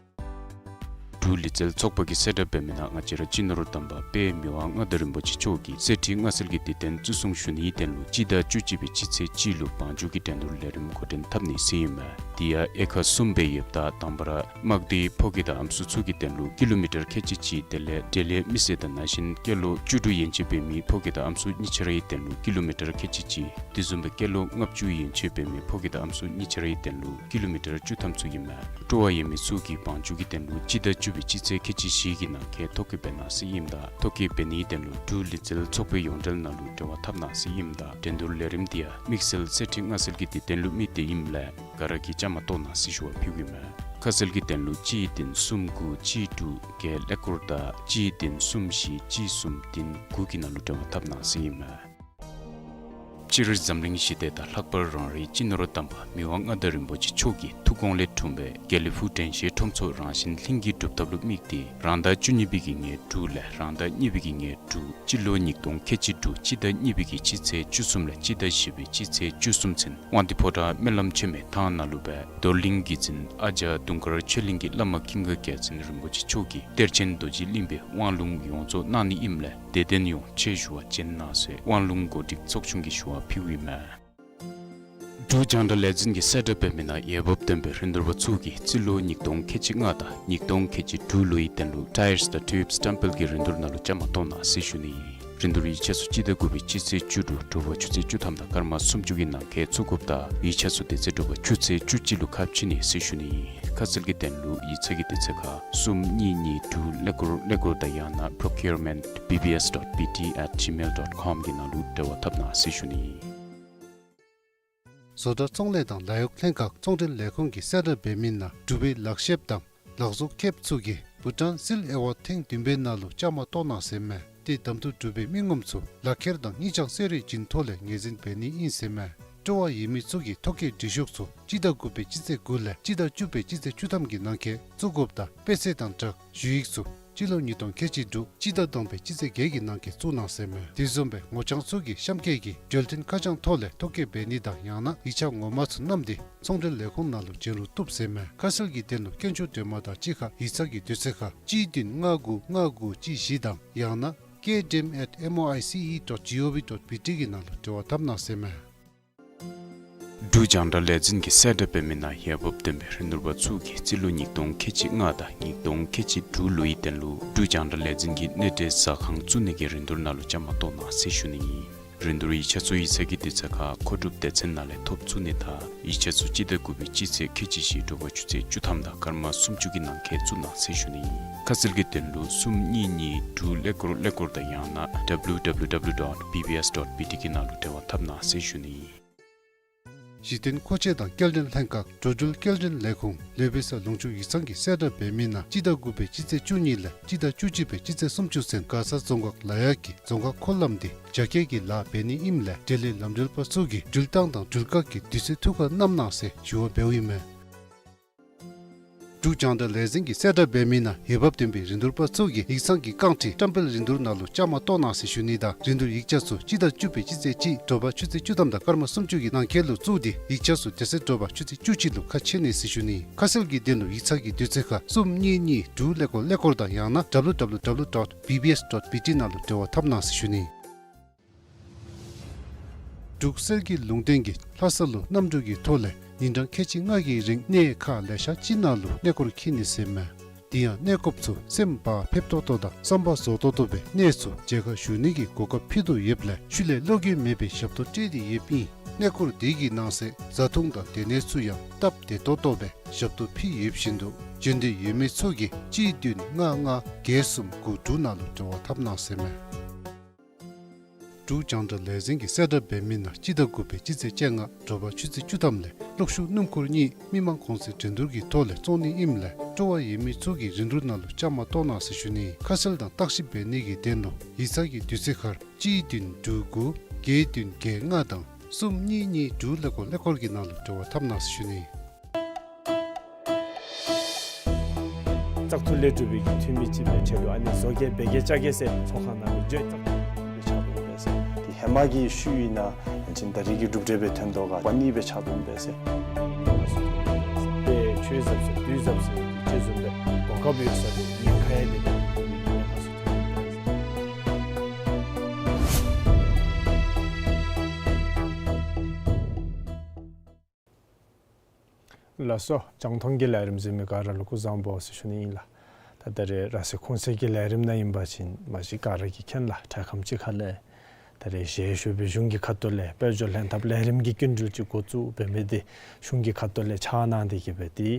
འབྲུག་ལུས་རྩལ་ཚོགས་པ་གིས་གསལ་བསྒྲགས་འབད་མི་ནང་ང་བཅས་ར་སྤྱི་ནོར་དམ་པ་དཔལ་མི་དབང་མངའ་བདག་རིན་པོ་ཆེ་མཆོག་གིས་གསེར་ཁྲི་མངའ་གསལ་གྱི་དུས་སྟོན་བརྩི་སྲུང་ཞུ་ནིའི་དོན་ལུ་སྤྱི་ཟླ་བཅུ་གཅིག་པའི་སྤྱི་ཚེས་གཅིག་ལུ་བང་རྒྱུག་གི་འགྲན་བསྡུར་ལས་རིམ་འགོ་འདྲེན་འཐབ་ནི་ཟེར་ཨིན་མས། དེ་ཡང་དབྱེ་ཁག་གསུམ་སྦེ་ཡོདཔ་ད་དང་པ་ར་དམག་སྡེའི་ཕོ་སྐྱེས་དང་ཨམ་སྲུ་ཚུ་གི་དོན་ལུ་ཀི་ལོ་མི་ཊར་ཁལ་གཅིག་གཅིག་དེ་ལས་འབྲེལ་ཡོད་མི་སེར་དང་ན་གཞོན་སྐྱེས་ལོ་བཅུ་དྲུག་ཡན་ཆད་འབད་མི་ཕོ་སྐྱེས་དང་ཨམ་སྲུ་གཉིས་ཆ་རའི་དོན་ལུ་ཀི་ལོ་མི་ཊར་ཁལ་གཅིག་གཅིག། དེ་བཟུམ་སྦེ་སྐྱེས་ལོ་ལྔ་བཅུ་ཡན་ཆད་འབད་མི་ཕོ་སྐྱེས་དང་ཨམ་སྲུ་གཉིས་ཆ་རའི་དོན་ལུ་ཀི་ལོ་མི་ཊར་བཅུ་ཐམ་ཚུ་ཨིན་མས། སྤྲོ་བ་ཡོད་མི་ཚུ་གིས་བང་རྒྱུག་གི་དོན་ལུ་སྤྱི་ཟླ་བཅུ་པའི་སྤྱི་ཚེས་ཁལ་གཅིག་བཞི་གི་ནང་འཁོད་ཐོ་བཀོད་འབད་གནང་ཟེར་ཨིནམ་ད་ཐོ་བཀོད་འབད་ནིའི་དོན་ལུ་འབྲུག་ལུས་རྩལ་ཚོགས་པའི་ཡོངས་འབྲེལ་ནང་ལུ་འབྲེལ་བ་འཐབ་གནང་ཟེར་ཨིནམ་ད་འགྲན་བསྡུར་ལས་རིམ་འདི་ཡང་དམིགས་བསལ་གསེར་ཁྲི་མངའ་གསལ་གྱི་དུས་སྟོན་ལུ་དམིགས་ཏེ་ཨིནམ་ལས་ག་ར་གིས་བཅའ་མར་གཏོགས་གནང་ཟེར་ཞུ་བ་ཕུལཝ་ཨིན་མས། ཁ་གསལ་གྱི་དོན་ལུ་གཅིག་བདུན་གསུམ་དགུ་གཅིག་དྲུག་བརྒྱད་ཀླད་ཀོར་དང་གཅིག་བདུན་གསུམ་བཞི་གཅིག་གསུམ་བདུན་དགུ་གི་ནང་ལུ་འབྲེལ་བ་འཐབ་གནང་ཟེར་ཨིན་མས། སྤྱིར་འཛམ་གླིང་ཞི་བདེ་དང་ལྷག་པར་རང་རེའི་སྤྱི་ནོར་དམ་པ་མི་དབང་མངའ་བདག་རིན་པོ་ཆེ་མཆོག་གི་ཐུགས་དགོངས་ལས་འཁྲུངས་པའི་དགེ་ལེགས་ཕུག་དྲན་ཤེས་ཁྲོམ་ཚོགས་རང་བཞིན་ལྷན་སྐྱེས་སྒྲུབ་ཐབས་ལུ་དམིགས་ཏེ་རང་ཟླ་བཅུ་གཉིས་པའི་གི་ཉེར་དྲུག་ལས་རང་ཟླ་གཉིས་པའི་གི་ཉེར་དྲུག་སྤྱི་ལོ་ཉིས་སྟོང་ཁལ་གཅིག་དྲུག་སྤྱི་ཟླ་གཉིས་པའི་གི་སྤྱི་ཚེས་བཅུ་གསུམ་ལས་སྤྱི་ཟླ་བཞི་པའི་སྤྱི་ཚེས་བཅུ་གསུམ་ཚུན་དབང་འདུས་ཕོ་བྲང་སྨོན་ལམ་ཆེན་མོའི་ཐང་ནང་ལུ་སྦེ་རྡོར་གླིང་གི་རྫིང་ཨ་བྱ་དུང་དཀར་ཆོས་གླིང་གི་བླ་མ་ཀུན་དགའ་རྒྱལ་མཚན་རིན་པོ་ཆེ་མཆོག་གིས་གཏེར་ཆེན་རྡོ་རྗེ་གླིང་པའི་དབང་ལུང་ཡོངས་རྫོགས་གནང་ནི་ཨིནམ་ལས་དད་ལྡན་ཡོངས་ཆེད་ཞུ་བ་བྱོན་གནང་ཟེར་དབང་ལུང་གོ་སྒྲིག་ཚོགས་ཆུང་གིས་ཞུ་བ་ཕུལཝ་ཨིན་མས། འབྲུག་རྒྱང་བསྒྲགས་ལས་འཛིན་གྱིས་གསལ་བསྒྲགས་འབད་མི་ནང་འོས་འབབ་ལྡན་པའི་རིན་བསྡུར་པ་ཚུ་གིས་རྩིས་ལོ་ཉིས་སྟོང་ཁལ་གཅིག་ལྔ་དང་ཉིས་སྟོང་ཁལ་གཅིག་དྲུག་ལོའི་དོན་ལུ་ཊའིརསི་དང་ཊིའུབསི་བཀྲམ་སྤེལ་གྱི་རིན་བསྡུར་ནང་ལུ་བཅའ་མར་གཏོགས་གནང་ཟེར་ཞུ་ནི་ཨིན། རིན་བསྡུར་ཡིག་ཆ་ཚུ་སྤྱི་ཟླ་དགུ་པའི་སྤྱི་ཚེས་བཅུ་དྲུག་དྲོ་པ་ཆུ་ཚོད་བཅུ་ཐམ་དང་སྐར་མ་སུམ་ཅུ་གི་ནང་འཁོད་བཙུགས་དགོཔ་དང་ཡིག་ཆ་ཚུ་དེ་ཚེ་དྲོ་པ་ཆུ་ཚོད་བཅུ་གཅིག་ལུ་ཁ་ཕྱེ་ནི་ཟེར་ཞུ་ནི་ཨིན། ཁ་གསལ་གྱི་དོན་ལུ་ཡིག་ཚང་གི་དུས་ཚོད་ཁར་གསུམ་གཉིས་གཉིས་དྲུག་ཀླད་ཀོར་ཀླད་ཀོར་དང་ཡང་ན་procurement B B S dot B T at gmail dot com གི་ནང་ལུ་འབྲེལ་བ་འཐབ་གནང་ཟེར་ཞུ་ནི་ཨིན། བཟོ་གྲྭ་ཚོང་ལས་དང་ལཱ་གཡོག་ལྷན་ཁག་ཚོང་འབྲེལ་ལས་ཁུངས་ཀྱིས་གསལ་བསྒྲགས་འབད་མི་ནང་འབྲུག་པའི་ལག་ཤེསཔ་དང་ལག་བཟོ་མཁསཔ་ཚུ་གིས་བྷུ་ཊཱན་སིལ་ཨེ་ཝཱཌ་ཐེངས་བདུན་པའི་ནང་ལུ་བཅའ་མར་གཏོགས་གནང་ཟེར་མས། ཏེ་གདམ་འཐུ་གྲུབ་པའི་མི་ངོམ་ཚུ་ལག་ཁྱེར་དང་སྙིང་བཅངས་གསོལ་རས་བྱིན་ཐོག་ལས་ངོས་འཛིན་འབད་ནི་ཨིན་ཟེར་མས། སྤྲོ་བ་ཡོད་མི་ཚུ་གིས་ཐོ་བཀོད་འབྲི་ཤོག་ཚུ་སྤྱི་ཟླ་དགུ་པའི་སྤྱི་ཚེས་དགུ་ལས་སྤྱི་ཟླ་བཅུ་པའི་སྤྱི་ཚེས་བཅུ་ཐམ་གྱི་ནང་འཁོད་བཙུགས་དགོཔ་དང་དཔེ་ཚད་དང་སྦྲགས་ཞུ་ཡིག་ཚུ་སྤྱི་ལོ་ཉིས་སྟོང་ཁལ་གཅིག་དྲུག་སྤྱི་ཟླ་དང་པའི་སྤྱི་ཚེས་བརྒྱད་ཀྱི་ནང་འཁོད་བཙུགས་གནང་ཟེར་མས། དེ་བཟུམ་སྦེ་ངོ་རྐྱང་ཚུ་གིས་གཤམ་འཁོད་ཀྱི་འབྱོར་ལྡན་ཁ་བྱང་ཐོག་ལས་ཐོ་བཀོད་འབད་ནི་དང་ཡང་ན་ཡིག་ཆ་ངོ་མ་ཚུ་བསྣམས་ཏེ་ཚོང་འབྲེལ་ལས་ཁུངས་ནང་ལུ་བྱོན་རུང་བཏུབ་ཟེར་མས། ཁ་གསལ་གྱི་དོན་ལུ་དཀོན་མཆོག་སྒྲོལ་མ་དང་གཅིག་ཁར་ཡིག་ཚང་གི་དུས་ཚོད་ཁར་གཅིག་བདུན་ལྔ་དགུ་ལྔ་དགུ་གཅིག་བཞི་དང་ཡང་ན་K D M at M O I C E dot G O V dot B T གི་ནང་ལུ་འབྲེལ་བ་འཐབ་གནང་ཟེར་མས། འབྲུག་རྒྱང་བསྒྲགས་ལས་འཛིན་གྱིས་གསལ་བསྒྲགས་འབད་མི་ནང་འོས་འབབ་ལྡན་པའི་རིན་བསྡུར་པ་ཚུ་གིས་རྩིས་ལོ་ཉིས་སྟོང་ཁལ་གཅིག་ལྔ་དང་ཉིས་སྟོང་ཁལ་གཅིག་དྲུག་ལོའི་དོན་ལུ་འབྲུག་རྒྱང་བསྒྲགས་ལས་འཛིན་གྱི་སྣེ་འདྲེན་ཟ་ཁང་བཙུགས་ནི་གི་རིན་བསྡུར་ནང་ལུ་བཅའ་མར་གཏོགས་གནང་ཟེར་ཞུ་ནི་ཨིན། རིན་བསྡུར་ཡིག་ཆ་ཚུ་ཡིག་ཚང་གི་དུས་ཚོད་ཁར་མཁོ་སྒྲུབ་སྡེ་ཚན་ནང་ལས་ཐོབ་ཚུགས་ནི་དང་ཡིག་ཆ་ཚུ་སྤྱི་ཟླ་དགུ་པའི་སྤྱི་ཚེས་ཁལ་གཅིག་བཞི་དྲོ་པ་ཆུ་ཚོད་བཅུ་ཐམ་དང་སྐར་མ་སུམ་ཅུ་གི་ནང་འཁོད་བཙུགས་གནང་ཟེར་ཞུ་ནི་ཨིན། ཁ་གསལ་གྱི་དོན་ལུ་གསུམ་གཉིས་གཉིས་དྲུག་ཀླད་ཀོར་ཀླད་ཀོར་དང་ཡང་ན་W W W dot B B S dot B T གི་ནང་ལུ་འབྲེལ་བ་འཐབ་གནང་ཟེར་ཞུ་ནི་ཨིན། གཞི་རྟེན་མཁོ་ཆས་དང་སྐྱེལ་འདྲེན་ལྷན་ཁག་འགྲོ་འགྲུལ་སྐྱེལ་འདྲེན་ལས་ཁུངས་ལུས་འབད་ས་ལུང་ཕྱོགས་ཡིག་ཚང་གི་གསལ་བསྒྲགས་འབད་མི་ནང་སྤྱི་ཟླ་དགུ་པའི་སྤྱི་ཚེས་བཅུ་གཉིས་ལས་སྤྱི་ཟླ་བཅུ་གཅིག་པའི་སྤྱི་ཚེས་སུམ་ཅུ་ཚུན་མགར་ས་རྫོང་ཁག་ལ་ཡག་གི་རྫོང་ཁག་འཁོར་ལམ་དེ་རྒྱ་སྐྱེད་ཀྱི་ལཱ་འབད་ནི་ཨིནམ་ལས་འབྲེལ་ཡོད་ལམ་འགྲུལ་པ་ཚུ་གིས་འགྲུལ་བཏང་དང་འགྲུལ་བཀག་གི་དུས་ཚོད་ཐུགས་ཁར་བསྣམ་གནང་ཟེར་ཞུ་བ་འབདཝ་ཨིན་མས། འབྲུག་རྒྱང་བསྒྲགས་ལས་འཛིན་གྱི་གསལ་བསྒྲགས་འབད་མི་ནང་འོས་འབབ་ལྡན་པའི་རིན་བསྡུར་པ་ཚུ་གིས་ཡིག་ཚང་གི་རྐང་ཁྲི་བཀྲམ་སྤེལ་རིན་བསྡུར་ནང་ལུ་བཅའ་མར་གཏོགས་གནང་ཟེར་ཞུ་ནི་དང་རིན་བསྡུར་ཡིག་ཆ་ཚུ་སྤྱི་ཟླ་བཅུ་པའི་སྤྱི་ཚེས་གཅིག་དྲོ་པ་ཆུ་ཚོད་བཅུ་ཐམ་དང་སྐར་མ་སུམ་ཅུ་གི་ནང་འཁོད་ལུ་བཙུགས་ཏེ་ཡིག་ཆ་ཚུ་དེ་ཚེ་དྲོ་པ་ཆུ་ཚོད་བཅུ་གཅིག་ལུ་ཁ་ཕྱེ་ནི་ཟེར་ཞུ་ནི། ཁ་གསལ་གྱི་དོན་ལུ་ཡིག་ཚང་གི་དུས་ཚོད་ཁར་གསུམ་གཉིས་གཉིས་དྲུག་ཀླད་ཀོར་ཀླད་ཀོར་དང་ཡང་ན་W W W dot B B S dot B T ནང་ལུ་འབྲེལ་བ་འཐབ་གནང་ཟེར་ཞུ་ནི། འབྲུག་གསེར་གྱི་ལུང་བསྟན་གྱིས་ལྷ་ས་ལུ་གནམ་གྲུ་གི་ཐོག་ལས་ཉིན་གྲངས་ཁལ་གཅིག་ལྔ་གི་རིང་གནས་ཁག་ལེ་ཤ་ཅིག་ནང་ལུ་གནས་སྐོར་འཁྱིད་ནི་ཟེར་མས། དེ་ཡང་གནས་སྐོརཔ་ཚུ་སེམས་བག་ཕེབས་ཏོག་ཏོ་དང་བསམ་པ་རྫོགས་ཏོག་ཏོ་སྦེ་གནས་ཚུ་མཇལ་ཁ་ཞུ་ནི་གི་གོ་སྐབས་ཕུལ་དོ་ཡོདཔ་ལས་ཤུལ་ལས་བློ་འགྱོད་མེད་པའི་ཞབས་ཏོག་སྤྲོད་དེ་ཡོདཔ་ཨིན། གནས་སྐོར་དེ་གི་ནང་གསེས་བཟའ་འཐུང་དང་སྡོད་གནས་ཚུ་ཡང་སྟབས་བདེ་ཏོག་ཏོ་སྦེ་ཞབས་ཏོག་ཕུལ་ཡོདཔ་བཞིན་དུ་འབྱོན་འདོད་ཡོད་མི་ཚུ་གིས་གཅིག་བདུན་ལྔ་ལྔ་བརྒྱད་གསུམ་དགུ་དྲུག་ནང་ལུ་འབྲེལ་བ་འཐབ་གནང་ཟེར་མས། འབྲུག་རྒྱང་བསྒྲགས་ལས་འཛིན་གྱི་གསལ་བསྒྲགས་འབད་མི་ནང་སྤྱི་ཟླ་དགུ་པའི་སྤྱི་ཚེས་བཅོ་ལྔ་དྲོ་པ་ཆུ་ཚོད་བཅུ་ཐམ་ལས་གློག་ཤུགས་སྣུམ་འཁོར་གཉིས་མི་མང་གོང་ཚད་འགྲན་བསྡུར་གྱི་ཐོག་ལས་བཙོང་ནི་ཨིནམ་ལས་སྤྲོ་བ་ཡོད་མི་ཚུ་གིས་རིན་བསྡུར་ནང་ལུ་བཅའ་མར་གཏོགས་གནང་ཟེར་ཞུ་ནི། ཁ་གསལ་དང་བརྟག་ཞིབ་འབད་ནི་གི་དོན་ལུ་ཡིག་ཚང་གི་དུས་ཚོད་ཁར་གཅིག་བདུན་དྲུག་དགུ་བརྒྱད་བདུན་བརྒྱད་ལྔ་དང་གསུམ་གཉིས་གཉིས་དྲུག་ཀླད་ཀོར་ཀླད་ཀོར་གྱི་ནང་ལུ་འབྲེལ་བ་འཐབ་གནང་ཟེར་ཞུ་ནི། བཙག་འཐུ་ལས་གྲུབ་པའི་གི་འཐུས་མི་ཅིག་སྦེ་ཆེད་དུ་ཨ་ནི་བཟོ་བཀོད་འབད་གེ་བཅའ་གེ་ཟེར་ཚོགས་ཁང་ནང་ལུ་བརྗོད་བཙག་འཐུ་ལས་ཕྱག་དོན་འབད་ཟེར། དེ་ཧེ་མ་གི་ཤུལ་ཨིན་ན་ཡང་ཅིན་ད་རིས་ཀྱི་གྲུབ་འབྲས་སྦེ་ཐོན་དོ་ག་པ་ནི་སྦེ་ཕྱག་དོན་འབད་ཟེར། དཔེ་ཆོས་ཟབ་ཟེར་དུས་ཟབ་ཟེར་ཅེས་བཟུམ་སྦེ་གོ་སྐབས་ཡོད་ས་ལུ་ཉེན་ཁ་ཡང་དེ་ལས་ཉེན་ཁ་ཚུ་ཐོན་འབད་ཟེར། ལགས་སོ། རྒྱང་མཐོང་གི་ལས་རིམ་གཟིགས་མི་ག་ར་ལུ་སྐུ་གཟུགས་བཟང་པོ་ཟེར་ཞུ་ནི་ཨིན་ལགས། ད་ད་རེས་ར་སེ་ཁུངས་སེ་གི་ལས་རིམ་ནང་ཨིན་པ་ཅིན་མ་གཞི་ག་ར་གིས་མཁྱེན་ལགས། དྲ་ཁམས་ཅིག་ཁ་ལས་ད་རེས་ཞལ་བཞུགས་པའི་གཞུང་གི་ཁ་ཐུག་ལས་དཔལ་འབྱོར་ལྷན་ཐབས་ལས་རིམ་གྱི་སྐྱིན་འགྲུལ་ཅིག་འགོ་བཙུགས་འབད་མི་འདི་གཞུང་གི་ཁ་ཐུག་ལས་ཕྱག་གནང་སྟེ་གི་སྦེ་ཏེ་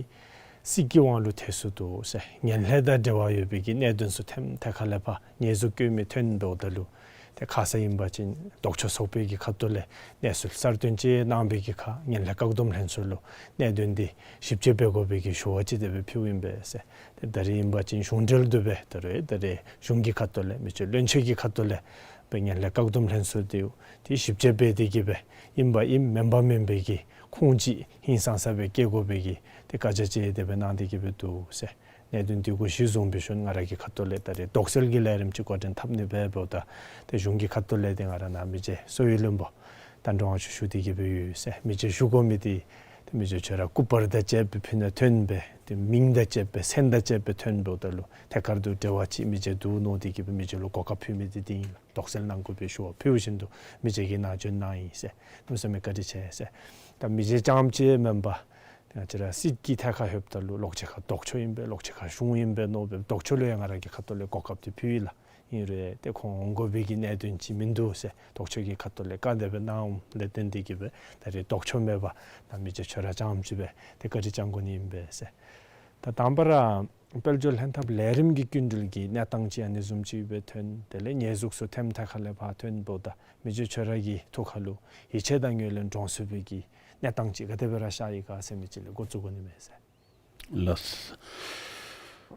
སྲིད་ཀྱི་དབང་ལུ་ཐལ་སོང་འདུག་ཟེར། ངན་ལྷད་དང་འབྲེལ་བ་ཡོད་པའི་གི་གནད་དོན་ཚུ་ཐེམ་ཐད་ཁ་ལས་ཕར་ཉེས་འཛུགས་བཀོད་མི་ཐོན་འབདཝ་ད་ལུ་ཏེ་ཁ་ཙ་ཨིན་པ་ཅིན་ལྡོག་ཕྱོགས་ཚོགས་པའི་གི་ཁ་ཐུག་ལས་གནས་ཚུལ་གསར་བཏོན་ཅིག་གནང་པའི་གི་ཁར་ངན་ལྷད་བཀག་སྡོམ་ལྷན་ཚོགས་ལུ་གནད་དོན་འདི་ཞིབ་དཔྱད་འབད་དགོ་པའི་གི་ཞུ་བ་ཅིག་དེ་སྦེ་ཕུལཝ་ཨིན་པས་ཟེར། ཏེ་ད་རེས་ཨིན་པ་ཅིན་གཞུང་འབྲེལ་དུ་སྦེ་ད་རེས་ད་རེས་གཞུང་གི་ཁ་ཐུག་ལས་མི་སྤྱོད་བློན་ཆེན་གྱི་ཁ་ཐུག་ལས་སྦེ་ངན་ལྷད་བཀག་སྡོམ་ལྷན་ཚོགས་འདི་ཏེ་ཞིབ་དཔྱད་འབད་དེ་གི་སྦེ་ཨིན་པ་ཨིན་མེན་པ་མེན་པའི་གི་ཁུངས་ཅིག་ཧིང་སང་ས་སྦེ་བཀལ་དགོ་པའི་གི་ཏེ་བཀའ་རྒྱ་ཅིག་དེ་སྦེ་གནང་སྟེ་གི་སྦེ་འདུག་ཟེར། གནད་དོན་འདི་གུ་གཞི་བཟུང་འབད་ཞིནམ་ང་ར་གི་ཁ་ཐུག་ལས་ད་རེས་དོགས་སེལ་གྱི་ལས་རིམ་ཅིག་འགོ་འདྲེན་འཐབ་ནི་སྦེ་འབདཝ་ད་ཏེ་གཞུང་གི་ཁ་ཐུག་ལས་ཏེ་ང་ར་ནཱ་མི་རྗེ་གསོ་བའི་བློན་པོ་དང་འབྲེལ་བ་ཅིག་ཞུ་སྟེ་གི་སྦེ་ཡོད་ཟེར། མི་རྗེ་ཞུ་དགོ་མི་འདི་ཏེ་མི་རྗེ་ཁྱོད་ར་སྐུ་པར་དང་བཅསཔ་སྦེ་ཕུལ་ནི་ཐོན་སྦེ་ཏེ་མིང་དང་བཅསཔ་སྦེ་མཚན་དང་བཅསཔ་སྦེ་ཐོན་འབདཝ་ད་ལུ་ཐད་ཀར་དུ་འབྲེལ་བ་ཅིག་མི་རྗེ་འདུག་མནོ་སྟེ་གི་སྦེ་མི་རྗེ་ལུ་གོ་སྐབས་ཕུལ་མི་འདི་འདི་ཨིན་ལགས། དོགས་སེལ་གནང་དགོ་པའི་ཞུ་བ་ཕུལ་བཞིན་དུ་མི་རྗེ་གིས་ནཱ་བྱོན་གནང་ཡི་ཟེར། གནམ་མེད་ས་མེད་བཀའ་དྲིན་ཆེ་ཟེར། ད་མི་རྗེ་རྐྱངམ་ཅིག་མེན་པར་ང་བཅས་ར་སྲིད་ཀྱི་ཐད་ཁར་ལྷོདཔ་ད་ལུ་ལོག་ཅི་ཁར་ལྡོག་ཕྱོགས་ཨིན་པས། ལོག་ཅི་ཁར་གཞུང་ཨིན་པས་མནོ་སྦེ་ལྡོག་ཕྱོགས་ལུ་ཡང་ང་ར་གི་ཁ་ཐུག་ལས་གོ་སྐབས་འདི་ཕུལ་ཡི་ལགས། ཨིན་རུང་ཏེ་ཁོང་འོང་དགོ་པའི་གི་གནད་དོན་ཅིག་མིན་འདུག་ཟེར་ལྡོག་ཕྱོགས་ཀྱི་ཁ་ཐུག་ལས་བཀའ་དེ་སྦེ་གནངམ་ལས་བརྟེན་ཏེ་གི་སྦེ་ད་རེས་ལྡོག་ཕྱོགས་མེད་པར་ནཱ་མི་རྗེ་ཁྱོད་ར་རྐྱངམ་ཅིག་སྦེ་ཏེ་བཀའ་དྲིན་བསྐྱང་དགོ་ནི་ཨིན་པས་ཟེར། ད་དང་པ་ར་དཔལ་འབྱོར་ལྷན་ཐབས་ལས་རིམ་གྱི་སྐྱིན་འགྲུལ་གྱི་གནས་སྟངས་ཅིག་ཨ་ནི་བཟུམ་ཅིག་སྦེ་ཐོན། དེ་ལས་ཉེས་འཛུགས་ཚུ་ཐེམ་ཐད་ཁ་ལས་ཕར་ཐོན་འབདཝ་ད་མི་རྗེ་ཁྱོད་ར་གི་ཐུགས་ཁ་ལུ་ཡིད་ཆེས་དང་ངོས་ལེན་འདྲོངས་ཚུགས་པའི་གི་གནས་སྟངས་ཅིག་ག་དེ་སྦེ་ར་ཤར་ཡི་ག་ཟེར་མི་ཅིག་ལས་འགོ་བཙུགས་དགོ་ནི་མས་ཟེར། ལགས།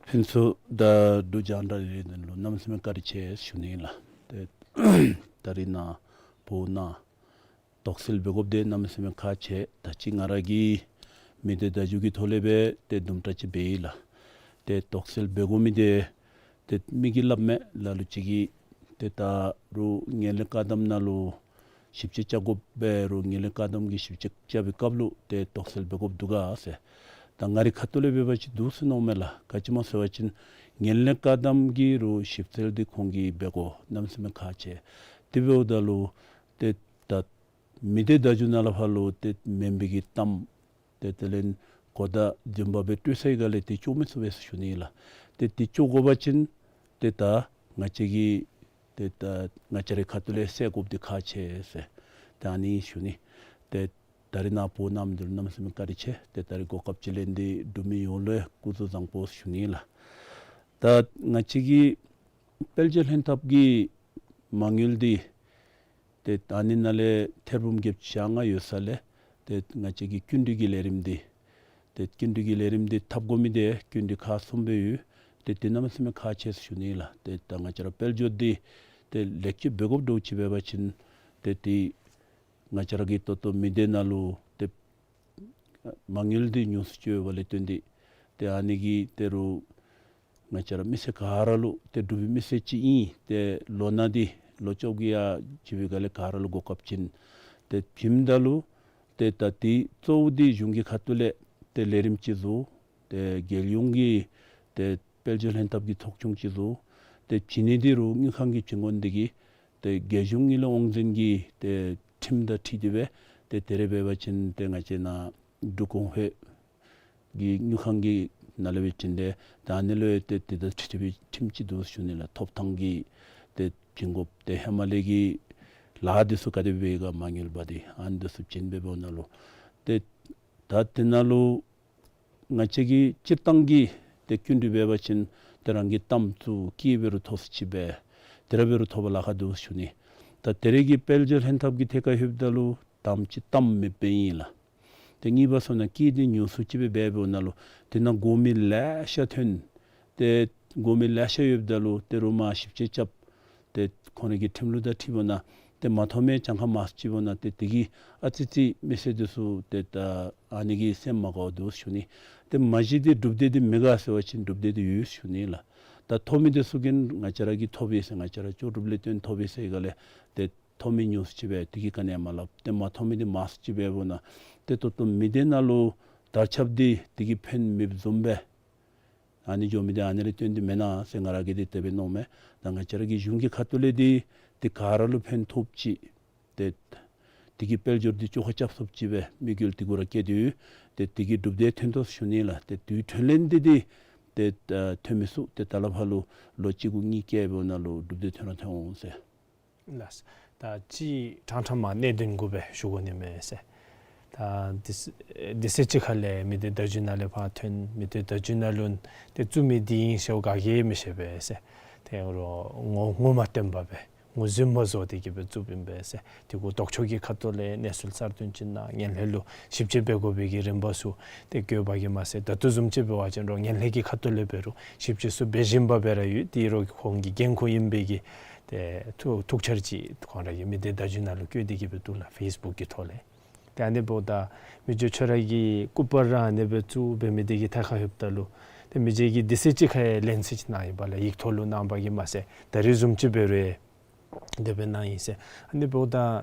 ཕུན་ཚོགས་དང་འབྲུག་རྒྱང་བསྒྲགས་ལས་རིམ་ལུ་གནམ་མེད་ས་མེད་བཀའ་དྲིན་ཆེ་ཞུ་ནི་ལགས། ཏེ་ད་རིས་ནཱ་བོད་ནང་དོགས་སེལ་འབད་དགོཔ་འདི་གནམ་མེད་ས་མེད་ཁག་ཆེ། ད་ཅི་ང་ར་གིས་མི་སྡེ་བརྡ་བརྒྱུད་ཀྱི་ཐོག་ལས་སྦེ་ཏེ་དུམ་གྲ་ཅིག་འབད་ཡི་ལགས། ཏེ་དོགས་སེལ་འབད་དགོ་མི་འདི་ཏེ་མི་གིས་སླབ་མས། ལ་ལུ་ཅིག་གིས་ཏེ་ད་རུང་ངན་ལྷད་བཀག་སྡོམ་ནང་ལུ་ཞིབ་དཔྱད་རྐྱབ་དགོཔ་འབད་རུང་ངན་ལྷད་བཀག་སྡོམ་གྱི་ཞིབ་དཔྱད་རྐྱབ་པའི་སྐབས་ལུ་ཏེ་དོགས་སེལ་འབད་དགོཔ་འདུག་ག་ཟེར། ད་ང་རའི་ཁ་ཐུག་ལས་འབད་བ་ཅིན་འདུག་ཟེར་མནོཝ་མས་ལགས། ག་ཅི་སྨོ་ཟེར་བ་ཅིན་ངན་ལྷད་བཀག་སྡོམ་གྱི་རུང་ཞིབ་འཚོལ་འདི་ཁོང་གིས་འབད་དགོ། གནམ་མེད་ས་མེད་ཁག་ཆེ། དེ་འབདཝ་ད་ལུ་ཏེ་ད་མི་སྡེ་བརྡ་བརྒྱུད་ནང་ལས་ཕར་ལུ་ཏེ་མེན་པའི་གི་གཏམ་ཏེ་དེ་ལས་གོ་བརྡ་རྫུན་པ་སྦེ་སྤྲོད་ཚར་ཡི་ག་ལས་ཏེ་སྐྱོན་མི་ཚུགས་པས་ཟེར་ཞུ་ནི་ལགས། ཏེ་དེ་སྐྱོན་དགོ་པ་ཅིན་ཏེ་ད་ང་བཅས་ཀྱིས་ཏེ་ད་ང་བཅས་རའི་ཁ་ཐུག་ལས་སེལ་དགོཔ་འདི་ཁག་ཆེ་ཟེར་ཏེ་ཨ་ནི་ཞུ་ནི། ཏེ་ད་རིས་ནཱ་བོད་ནང་མི་འདི་ལུ་གནམ་མེད་ས་མེད་བཀའ་དྲིན་ཆེ། ཏེ་ད་རིས་གོ་སྐབས་ཅིག་ལེན་ཏེ་འབྲུག་མི་ཡོངས་ལུ་སྐུ་གཟུགས་བཟང་པོ་ཞུ་ནི་ལགས། ད་ང་བཅས་ཀྱི་དཔལ་འབྱོར་ལྷན་ཐབས་ཀྱི་མ་དངུལ་འདི་ཏེ་ད་ཨ་ནི་ནང་ལས་ཐེར་འབུམ་བརྒྱད་ཅུ་གྱ་ལྔ་ཡོད་ས་ལས་ ཏེ་ང་བཅས་ཀྱི་སྐྱིན་འགྲུལ་གྱི་ལས་རིམ་འདི་ཏེ་སྐྱིན་འགྲུལ་གྱི་ལས་རིམ་འདི་འཐབ་དགོ་མི་འདི་སྐྱིན་འགྲུལ་ཁག་གསུམ་སྦེ་ཡོད། ཏེ་དེ་གནམ་མེད་ས་མེད་ཁག་ཆེ་ཟེར་ཞུ་ནི་ལགས། ཏེ་ད་ང་བཅས་ར་དཔལ་འབྱོར་འདི་ཏེ་ལེགས་བཅོས་འབད་དགོཔ་འདྲཝ་ཅིག་འབད་བ་ཅིན་ཏེ་ཏེ་ང་བཅས་ར་གི་ཏོག་ཏོ་མི་སྡེ་ནང་ལུ་ཏེ་མ་དངུལ་འདི་ཉུང་སུ་ཅིག་ཡོདཔ་ལས་བརྟེན་ཏེ་ཏེ་ཨ་ནི་གིས་ཏེ་རུང་ང་བཅས་ར་མི་སེར་ག་ར་ལུ་ཏེ་འབྲུག་པའི་མི་སེར་ཅིག་ཨིན། ཏེ་ལོ་ན་འདི་ལོ་བཅོ་བརྒྱད་ཡང་བྱོན་པའི་སྒང་ལས་ག་ར་ལུ་གོ་སྐབས་བྱིན། ཏེ་བྱིནམ་ད་ལུ་ཏེ་ད་འདི་གཙོ་བོ་འདི་གཞུང་གི་ཁ་ཐུག་ལས་ཏེ་ལས་རིམ་ཅིག་བཟོ། ཏེ་རྒྱལ་ཡོངས་ཀྱི་ཏེ་དཔལ་འབྱོར་ལྷན་ཐབས་ཀྱི་ཚོགས་ཆུང་ཅིག་བཟོ། ཏེ་བྱིན་ནི་འདི་རུང་དངུལ་ཁང་གི་བྱིན་དགོཔ་འདི་གིས་ཏེ་རྒྱལ་གཞུང་དངུལ་ལས་དབང་འཛིན་གྱི་ཏེ་ཁྲིམས་དང་འཁྲིལ་ཏེ་སྦེ་ཏེ་དེ་རེ་འབད་བ་ཅིན་ཏེ་ང་བཅས་ནཱ་འབྲུག་གོང་འཕེལ་གྱི་དངུལ་ཁང་གི་ནང་ལས་འབད་བ་ཅིན་ཏེ་ད་ཨ་ནི་ལུ་ཡང་ཏེ་དེ་དང་འཁྲིལ་ཏེ་སྦེ་ཁྲིམས་ཅིག་འདུག་ཞུ་ནི་ལགས། ཐོབ་ཐང་གི་ཏེ་བྱིན་དགོཔ་ཏེ་ཧེ་མ་ལས་ཀྱི་ལཱ་འདི་ཚུ་ག་དེ་སྦེ་འབད་ག་མ་དངུལ་འབག་སྟེ་ཨ་ནི་འདི་ཚུ་བྱིན་འབད་འབདཝ་ནང་ལུ་ཏེ་ད་དེ་ནང་ལུ་ང་བཅས་ཀྱིས་སྤྱིར་བཏང་གི་ཏེ་སྐྱིན་འགྲུལ་འབད་བ་ཅིན་ཏེ་རང་གིས་བཏབ་ཚུགས་ཀྱི་འབད་རུང་ཐོབ་ས་ཅིག་འབད། དེ་ར་འབད་རུང་ཐོབ་པར་ལཱ་ཁག་འདུག་ཞུ་ནི། ད་དེ་རེ་གི་དཔལ་འབྱོར་ལྷན་ཐབས་ཀྱི་ཐད་ཁར་ལྷོདཔ་ད་ལུ་དང་པ་ཅིག་གཏམ་མེདཔ་ཨིན་ལགས། ཏེ་གཉིས་པ་སོང་ན་སྐྱིན་འདི་ཉུང་སུ་ཅིག་སྦེ་འབད་འབདཝ་ནང་ལུ་དེ་ནང་དགོ་མི་ལེ་ཤ་ཐོན། ཏེ་དགོ་མི་ལེ་ཤ་ཡོདཔ་ད་ལུ་ཏེ་རུང་མར་ཞིབ་དཔྱད་རྐྱབ། ཏེ་ཁོང་རའི་གི་ཁྲིམས་ལུགས་དང་འཁྲིལཝ་ད་ཏེ་མ་ཐོབ་མི་གྱངས་ཁ་མང་སུ་ཅིག་འབདཝ་ད་ཏེ་དེ་གིས་ཨ་ཙི་ཙི་མི་སེར་འདི་ཚུ་ཏེ་ད་ཨ་ནི་གིས་སེམས་མ་དགའཝ་འདུག་ཞུ་ནི། ཏེ་མ་གཞི་འདི་སྒྲུབ་སྡེ་འདི་མེད་ག་ཟེར་བ་ཅིན་སྒྲུབ་སྡེ་འདི་ཡོད་ཞུ་ནི་ལགས། ད་ཐོབ་མི་འདི་ཚུ་གིས་ང་བཅས་ར་གིས་ཐོབ་ཡི་ཟེར་ང་བཅས་ར་ལྕོགས་གྲུབ་ལས་བརྟེན་ཐོབ་ཡི་ཟེར་ག་ལས་ཏེ་ཐོབ་མི་ཉུང་སུ་ཅིག་སྦེ་དེ་གིས་ག་ནི་ཡང་མ་སླབ། ཏེ་མ་ཐོབ་མི་འདི་མང་སུ་ཅིག་སྦེ་འབདཝ་ད་ཏེ་ཏོག་ཏོ་མི་སྡེ་ནང་ལུ་དར་ཁྱབ་འདི་དེ་གིས་ཕན་མེདཔ་བཟུམ་སྦེ་ཨ་ནི་འགྱོ་མི་འདི་ཨ་ནི་ལས་བརྟེན་ཏེ་མེན་ན་ཟེར་ང་ར་གིས་འདི་དེ་སྦེ་མནོཝ་མས། ད་ང་བཅས་ར་གི་གཞུང་གི་ཁ་ཐུག་ལས་འདི་ཏེ་ག་ར་ལུ་ཕན་ཐོགསཔ་ཅིག་ཏེ་དེ་གིས་དཔལ་འབྱོར་འདི་བཅོ་ཁ་རྐྱབ་ཚུགསཔ་ཅིག་སྦེ་དམིགས་ཡུལ་དེ་གུ་ར་བསྐྱེད་དེ་ཡོད། ཏེ་དེ་གིས་སྒྲུབ་སྡེ་ཐོན་དོ་ཞུ་ནི་ལགས། ཏེ་དུས་ཐོན་ལས་འདི་འདི་ཏེ་ཨ་ཐོན་མི་ཚུགས། ཏེ་ད་ལས་ཕར་ལུ་ལོ་གཅིག་དགུ་གཉིས་བསྐྱལ་འབདཝ་ད་ལུ་སྒྲུབ་སྡེ་ཐོན་ར་ཐོན་འོང་ཟེར། ལགས། ད་ཅི་ཕྲང་ཕྲང་མ་གནད་དོན་གུ་སྦེ་ཞུ་དགོ་ནི་མས་ཟེར། ད་དུས་དུས་ཚོད་ཅིག་ཁ་ལས་མི་སྡེ་བརྡ་བརྒྱུད་ནང་ལས་ཕར་ཐོན། མི་སྡེ་བརྡ་བརྒྱུད་ནང་ལུ་ཏེ་བཙུགས་མི་འདི་ཨིན་ཟེར་ག་གིས་མི་ཤེས་པས་ཟེར། ཏེ་རོགས་ངོ་ངོ་མ་སྟོན་པར་སྦེ་ངོ་བཟུང་མ་བཟོ་སྟེ་གི་སྦེ་བཙུགསཔ་ཨིན་པས་ཟེར། དེ་གུ་ལྡོག་ཕྱོགས་ཀྱི་ཁ་ཐུག་ལས་གནས་ཚུལ་གསར་བཏོན་ཅིག་གནང་། ངན་ལྷད་ལུ་ཞིབ་དཔྱད་འབད་དགོ་པའི་གི་རིམ་པ་ཚུ་ཏེ་བཀོད་པ་གིས་མ་ཚད་ད་ལྟོ་བཟུམ་ཅིག་འབད་བ་ཅིན་རོགས་ངན་ལྷད་ཀྱི་ཁ་ཐུག་ལས་འབད་རུང་ཞིབ་དཔྱད་ཚུ་འབད་བཞིན་པ་སྦེ་ར་ཡོད། ཏེ་རོགས་ཁོང་གི་འགན་ཁུར་ཨིན་པའི་གི་ཏེ་ཐུགས་ཐུགས་འཆར་ཅིག་ཁོང་ར་གི་མི་སྡེ་བརྡ་བརྒྱུད་ནང་ལུ་བཀོད་དེ་གི་སྦེ་འདུག་ལགས། ཕེསི་བུཀ་གི་ཐོག་ལས། ཏེ་ཨ་ནི་འབདཝ་ད་མི་རྗེ་ཁྱོད་ར་གི་སྐུ་པར་ར་ཨ་ནི་སྦེ་བཙུགས་འབད་མི་འདི་གི་ཐད་ཁར་ལྷོདཔ་ད་ལུ་ཏེ་མི་རྗེ་གིས་དུས་ཚོད་ཅིག་ཁ་ལན་གསལ་ཅིག་གནང་ཡི་པ་ལགས། ཡིག་ཐོག་ལུ་གནང་པ་གིས་མ་ཚད་ད་རིས་བཟུམ་ཅིག་འབད་རུང་དེ་སྦེ་གནང་ཡི་ཟེར། ཨ་ནི་འབདཝ་ད་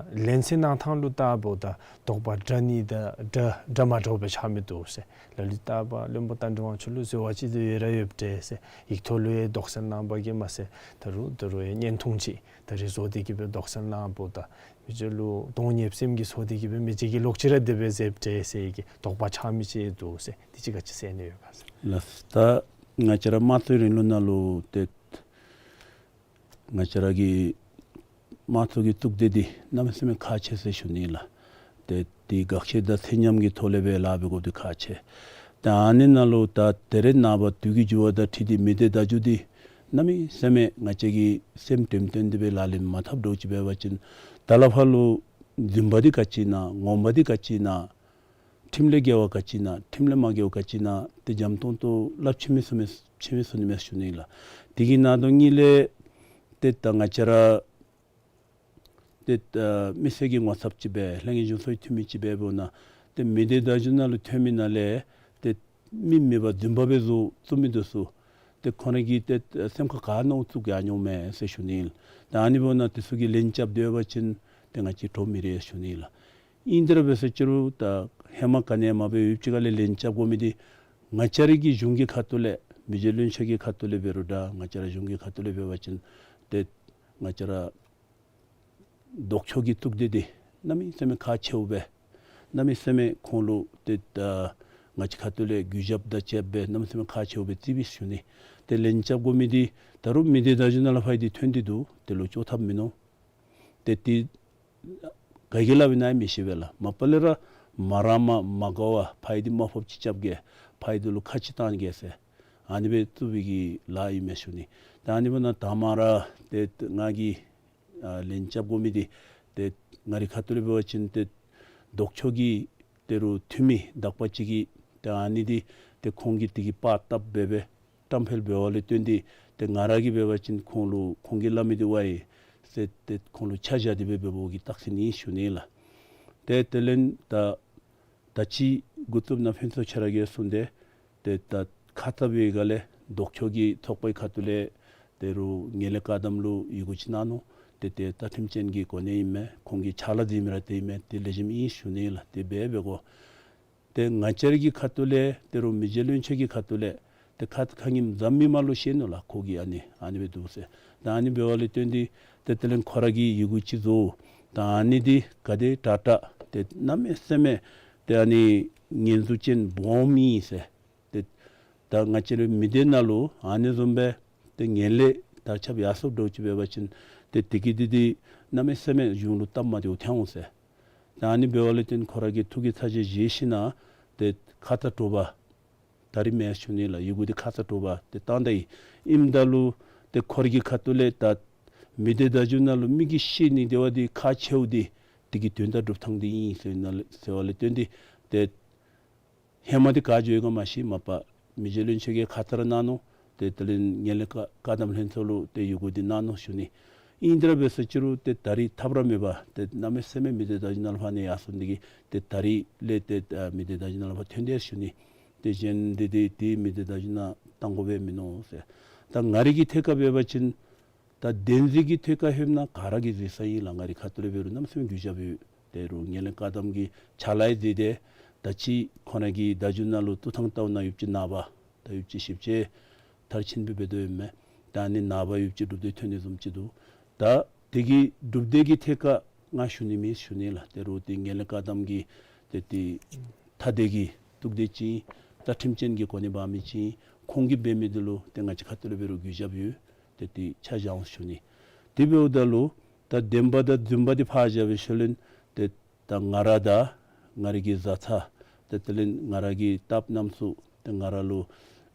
ལན་གསལ་གནང་ཐངས་ལུ་བལྟཝ་ད་དོགས་པ་འདྲ་ནི་དང་འདྲ་འདྲ་མ་འདྲཝ་སྦེ་ཆགས་མི་འདུག་ཟེར། ལ་ལུ་བལྟ་བ་བློན་པོ་རྟ་མགྲིན་དབང་ཕྱུག་ལུ་འཛོལ་བ་ཅིག་ཏེ་ཡོད་ར་ཡོདཔ་འདྲས་ཟེར། ཡིག་ཐོག་ལུ་ཡང་དོགས་སེལ་གནང་པ་གིས་མ་ཚད་ད་རུང་ད་རུང་ཡང་བརྙན་ཐུང་ཅིག་ད་རིས་བཟོ་སྟེ་གི་སྦེ་དོགས་སེལ་གནངམ་ད་མི་རྗེ་ལུ་གདོང་ཉེསཔ་སེམས་ཀྱིས་ཚོར་ཏེ་གི་སྦེ་མི་རྗེ་གིས་ལོག་ཅི་ར་དེ་སྦེ་མཛདཔ་འདྲས་ཟེར་གྱི་དོགས་པ་ཆགས་མི་ཅིག་འདུག་ཟེར། དེ་ཅིག་ག་ཅི་གསལ་ནི་ཡོད་ག་ཟེར། ལགས། ད་ང་བཅས་ར་དམངས་གཙོའི་རིང་ལུགས་ནང་ལུ་ཏེ་ང་བཅས་ར་གི་དམངས་གཙོ་གི་གཙུག་སྡེ་འདི་གནམ་མེད་ས་མེད་ཁག་ཆེ་ཟེར་ཞུ་ནི་ལགས། ཏེ་འདི་དགག་བཞག་དང་ཚད་མཉམ་གྱི་ཐོག་ལས་སྦེ་ལཱ་འབད་དགོཔ་འདི་ཁག་ཆེ། ཏེ་ཨ་ནི་ནང་ལུ་ད་ད་རེས་ནངས་པ་དུས་ཀྱི་འགྱུར་བ་དང་འཁྲིལ་ཏེ་མི་སྡེ་བརྡ་བརྒྱུད་འདི་གནམ་མེད་ས་མེད་ང་བཅས་ཀྱིས་སེམས་དྲནམ་བཏོན་ཏེ་སྦེ་ལག་ལེན་མ་འཐབ་འདྲཝ་ཅིག་འབད་བ་ཅིན་ད་ལས་ཕར་ལུ་རྫུན་པ་འདི་ག་ཅི་ཨིན་ན་ངོ་མ་འདི་ག་ཅི་ཨིན་ན་ཁྲིམས་ལས་འགལ་བ་ག་ཅི་ཨིན་ན་ཁྲིམས་ལས་མ་འགལ་བ་ག་ཅི་ཨིན་ན་ཏེ་འཇམ་ཏོང་ཏོ་སླབ་ཤེས་མི་ཚུགས་མི་ཤེས་མི་ཚུགས་ནི་མས་ཞུ་ནི་ལགས། དེ་གི་ནང་དོན་གཉིས་ལས་ཏེ་ད་ང་བཅས་ར་ཏེ་ད་མི་སེར་གྱི་ངོ་ཚབ་ཅིག་སྦེ་ལྷན་རྒྱས་གཞུང་ཚོགས་ཀྱི་འཐུས་མི་ཅིག་སྦེ་འབདཝ་ད་ཏེ་མི་སྡེ་བརྡ་བརྒྱུད་ནང་ལུ་ཐོན་མི་ནང་ལས་ཏེ་མི་མེད་པར་རྫུན་པ་སྦེ་བཟོ་བཙུགས་མི་འདི་ཚུ་ཏེ་ཁོང་ར་གིས་ཏེ་སེམས་ཁར་ག་མནོ་བཙུགས་ཡར་འགྱོཝ་མས་ཟེར་ཞུ་ནི་ཨིན། ད་ཨ་ནི་འབདཝ་ད་དེ་ཚུ་གིས་ལན་རྐྱབ་སྡོད་པ་ཅིན་ཏེ་ང་བཅས་གྲོགས་མི་རེ་ཞུ་ནི་ལགས། ཨིན་དེ་ར་འབད་ཟེར་ཅི་རུང་ད་ཧེ་མ་ག་ནི་ཡང་མ་འབད་ཡུདཔ་ཅིག་ཁ་ལས་ལན་རྐྱབ་དགོ་མི་འདི་ང་བཅས་ར་གི་གཞུང་གི་ཁ་ཐུག་ལས་མི་རྗེ་བློན་ཆེན་གྱི་ཁ་ཐུག་ལས་འབད་རུང་འདྲ་ང་བཅས་ར་གཞུང་གི་ཁ་ཐུག་ལས་འབད་བ་ཅིན་ཏེ་ང་བཅས་ར་ལྡོག་ཕྱོགས་ཀྱི་གཙུག་སྡེ་འདི་གནམ་མེད་ས་མེད་ཁག་ཆེཝ་སྦེ་གནམ་མེད་ས་མེད་ཁོང་ལུ་ཏེ་ད་ང་བཅས་ཁ་ཐུག་ལས་གུས་ཞབས་དང་བཅསཔ་སྦེ་གནམ་མེད་ས་མེད་ཁག་ཆེཝ་སྦེ་བརྩིཝ་ཨིན་ཞུ་ནི། ཏེ་ལན་རྐྱབ་དགོ་མི་འདི་ད་རུང་མི་སྡེ་བརྡ་བརྒྱུད་ནང་ལུ་ཕར་འདི་ཐོན་ཏེ་འདུག། དེ་ལུ་བཅོ་ཐབས་མིན་ནུག། ཏེ་འདི་ག་གིས་སླབ་ཨིན་ན་མི་ཤེས་པས་ལགས། མ་པ་ལས་ར་མ་རངས་མ་མ་དགའ་བར་ཕར་འདི་མ་ཕོགཔ་ཅིག་རྐྱབ་གེ་ཕར་འདི་ལུ་ཁ་ཅིག་བཏང་གེ་ཟེར་ཨ་ནི་སྦེ་བཙུགས་པའི་གི་ལཱ་ཨིན་མས་ཞུ་ནི། ད་ཨ་ནི་འབདཝ་ད་དང་པ་ར་ཏེ་ང་གིས་ཨ་ལན་རྐྱབ་དགོ་མི་འདི་ཏེ་ང་རའི་ཁ་ཐུག་ལས་འབད་བ་ཅིན་ཏེ་ལྡོག་ཕྱོགས་ཀྱི་ ཏེ་རུ་འཐུས་མི་དག་པ་ཅིག་གིས་ཏེ་ཨ་ནི་འདི་ཏེ་ཁོང་གིས་དེ་གི་པར་བཏབ་སྦེ་སྦེ་བཀྲམ་སྤེལ་འབད་བ་ལས་བརྟེན་ཏེ་ཏེ་ང་ར་གིས་འབད་བ་ཅིན་ཁོང་ལུ་ཁོང་གིས་སླབ་མི་འདི་ཝའི་ཟེར་ཏེ་ཁོང་ལུ་ཆ་བཞག་སྟེ་སྦེ་འབདཝ་གི་རྟགས་མཚན་ཨིན་ཞུ་ནི་ལགས། ཏེ་དེ་ལས་ད་ད་ཅི་འགོ་བཙུགས་ནང་ཕུན་ཚོགས་ཁྱོད་ར་གིས་གསུངས་ཏེ་ཏེ་ད་ཁ་ཙ་བའི་སྒང་ལས་ལྡོག་ཕྱོགས་ཀྱི་ཚོགས་པའི་ཁ་ཐུག་ལས་ཏེ་རུ་ངན་ལྷད་བཀག་སྡོམ་ལུ་ཡི་གུ་ཅིག་གནང་ནུག། ཏེ་ཏེ་རྩ་ཁྲིམས་ཅན་གྱི་གོ་གནས་ཨིན་མས། ཁོང་གི་ཕྱག་ལཱ་མཛད་མི་ར་དེ་ཨིན་མས། ཏེ་ལེགས་ཤོམ་ཨིན་ཞུ་ནི་ལགས། ཏེ་འབད་འབད་དགོ། ཏེ་ང་བཅས་ར་གི་ཁ་ཐུག་ལས་ཏེ་རུ་མི་རྗེ་བློན་ཆེན་གྱི་ཁ་ཐུག་ལས་ཏེ་ཁ་ཁ་ཉིནམ་གཟའ་མིག་དམར་ལུ་ཤེས་ནུག་ལགས། ཁོ་གིས་ཨ་ནི་ཨ་ནི་སྦེ་འདུག་ཟེར། ད་ཨ་ནི་འབད་བ་ལས་བརྟེན་ཏེ་ཏེ་དེ་ལས་ཁོ་ར་གིས་ཡི་གུ་ཅིག་བཟོ། ད་ཨ་ནི་འདི་ག་དེ་དྲག་དྲག་ཏེ་གནམ་མེད་ས་མེད་ཏེ་ཨ་ནི་ཉེས་འཛུགས་ཅན་སྦོམ་ཨིན་ཟེར། ཏེ་ད་ང་བཅས་རའི་མི་སྡེ་ནང་ལུ་ཨ་ནི་བཟུམ་སྦེ་ཏེ་ངན་ལྷད་དར་ཁྱབ་ཡར་སོངམ་འདྲཝ་ཅིག་འབད་བ་ཅིན་ཏེ་དེ་གི་འདི་འདི་གནམ་མེད་ས་མེད་གཞུང་ལུ་སྟབས་མ་བདེཝ་ཐོན་འོང་ཟེར། ད་ཨ་ནི་འབད་བ་ལས་བརྟེན་ཁོ་ར་གི་ཐུགས་ཀྱི་ཚ་གྱང་བཞེས་ཞིནམ་ཏེ་ཁ་ཙ་དྲོ་པ་ད་རིས་མེན་ཞུ་ནི་ལགས། ཡི་གུ་འདི་ཁ་ཙ་དྲོ་པ་ཏེ་བཏང་ད་ཡི། ཨིནམ་ད་ལུ་ཏེ་ཁོ་ར་གི་ཁ་ཐུག་ལས་ད་མི་སྡེ་བརྡ་བརྒྱུད་ནང་ལུ་མི་གིས་ཤེས་ནི་དེ་བ་འདི་ཁག་ཆེཝ་འདི་དེ་གི་དོན་དག་སྒྲུབ་ཐངས་འདི་ཨིན་ཟེར་ན་ཟེར་བ་ལས་བརྟེན་ཏེ་ཏེ་ཧེ་མ་འདི་ག་འགྱོ་ཡི་ག་མ་ཤེས། མ་པ་མི་རྗེ་བློན་ཆེན་གྱིས་ཁ་ཙ་ར་གནང་ནུག། ཏེ་དེ་ལས་ངན་ལྷད་བཀག་བཀག་སྡོམ་ལྷན་ཚོགས་ལུ་ཏེ་ཡི་གུ་འདི་གནང་ནུག་ཞུ་ནི། ཨིན་ཏེ་ར་འབད་ས་ཅི་རུང་ཏེ་ད་རིས་ཐབས་ར་མེད་པར་ཏེ་གནམ་མེད་ས་མེད་མི་སྡེ་བརྡ་བརྒྱུད་ནང་ལུ་ཕར་ནི་ཡར་སོང་འདི་གིས་ཏེ་ད་རིས་ལས་ཏེ་ཨ་མི་སྡེ་བརྡ་བརྒྱུད་ནང་ལུ་ཕར་ཐོན་ཏེ་ཞུ་ནི། ཏེ་གཞན་འདི་འདི་ཏེ་མི་སྡེ་བརྡ་བརྒྱུད་ནང་བཏང་དགོ་པས་མིན་ནུག་ཟེར། ད་ང་རའི་གི་ཐད་ཁར་འབད་བ་ཅིན་ད་བདེན་འཛིན་གྱི་ཐད་ཁར་ལྷོདཔ་ད་ག་ར་གིས་གཟིགས་ས་ཨིན་ལགས། ང་རའི་ཁ་ཐུག་ལས་འབད་རུང་གནམ་མེད་ས་མེད་གུས་ཞབས་ཡོད། ཏེ་རུང་ངན་ལྷད་བཀག་སྡོམ་གྱི་ཕྱག་ལཱ་ཡང་མཛད་དེ་ད་ཅི་ཁོང་ར་གི་བརྡ་བརྒྱུད་ནང་ལུ་ཏེ་ཐང་ལྟཝ་ད་ཡུདཔ་ཅིག་ནངས་པ་ད་ཡུདཔ་ཅིག་ཞིབ་དཔྱད་མཐར་ཕྱིན་སྦེ་འབད་དོ་ཡོད་མས། ད་ནི་ནངས་པ་ཡུདཔ་ཅིག་གྲུབ་འབྲས་ཐོན་ནི་བཟུམ་ཅིག་འདུག། ད་དེ་གི་གྲུབ་འབྲས་ཀྱི་ཐད་ཁར་ང་ཞུ་ནི་མེད་ཞུ་ནི་ལགས། ཏེ་རུང་ཏེ་ངན་ལྷད་བཀག་སྡོམ་གྱི་ཏེ་ཏེ་ཐ་དད་ཀྱི་གཏུག་སྡེ་ཅིག་ཨིན། རྩ་ཁྲིམས་ཅན་གྱི་གོ་གནས་འབག་མི་ཅིག་ཨིན། ཁོང་གིས་འབད་མི་འདི་ལུ་ཏེ་ང་བཅས་ཁ་ཐུག་ལས་འབད་རུང་གུས་ཞབས་ཡོད། ཏེ་ཏེ་ཆ་བཞག་འོང་ཞུ་ནི། དེ་འབདཝ་ད་ལུ་ད་བདེན་པ་དང་རྫུན་པ་འདི་ཕར་བཞག་པའི་ཤུལ་ལས་ཏེ་ད་ང་ར་དང་ང་རའི་གི་བཟའ་ཚང་ཏེ་དེ་ལས་ང་ར་གི་སྟབས་རྣམ་ཚུ་ཏེ་ང་ར་ལུ་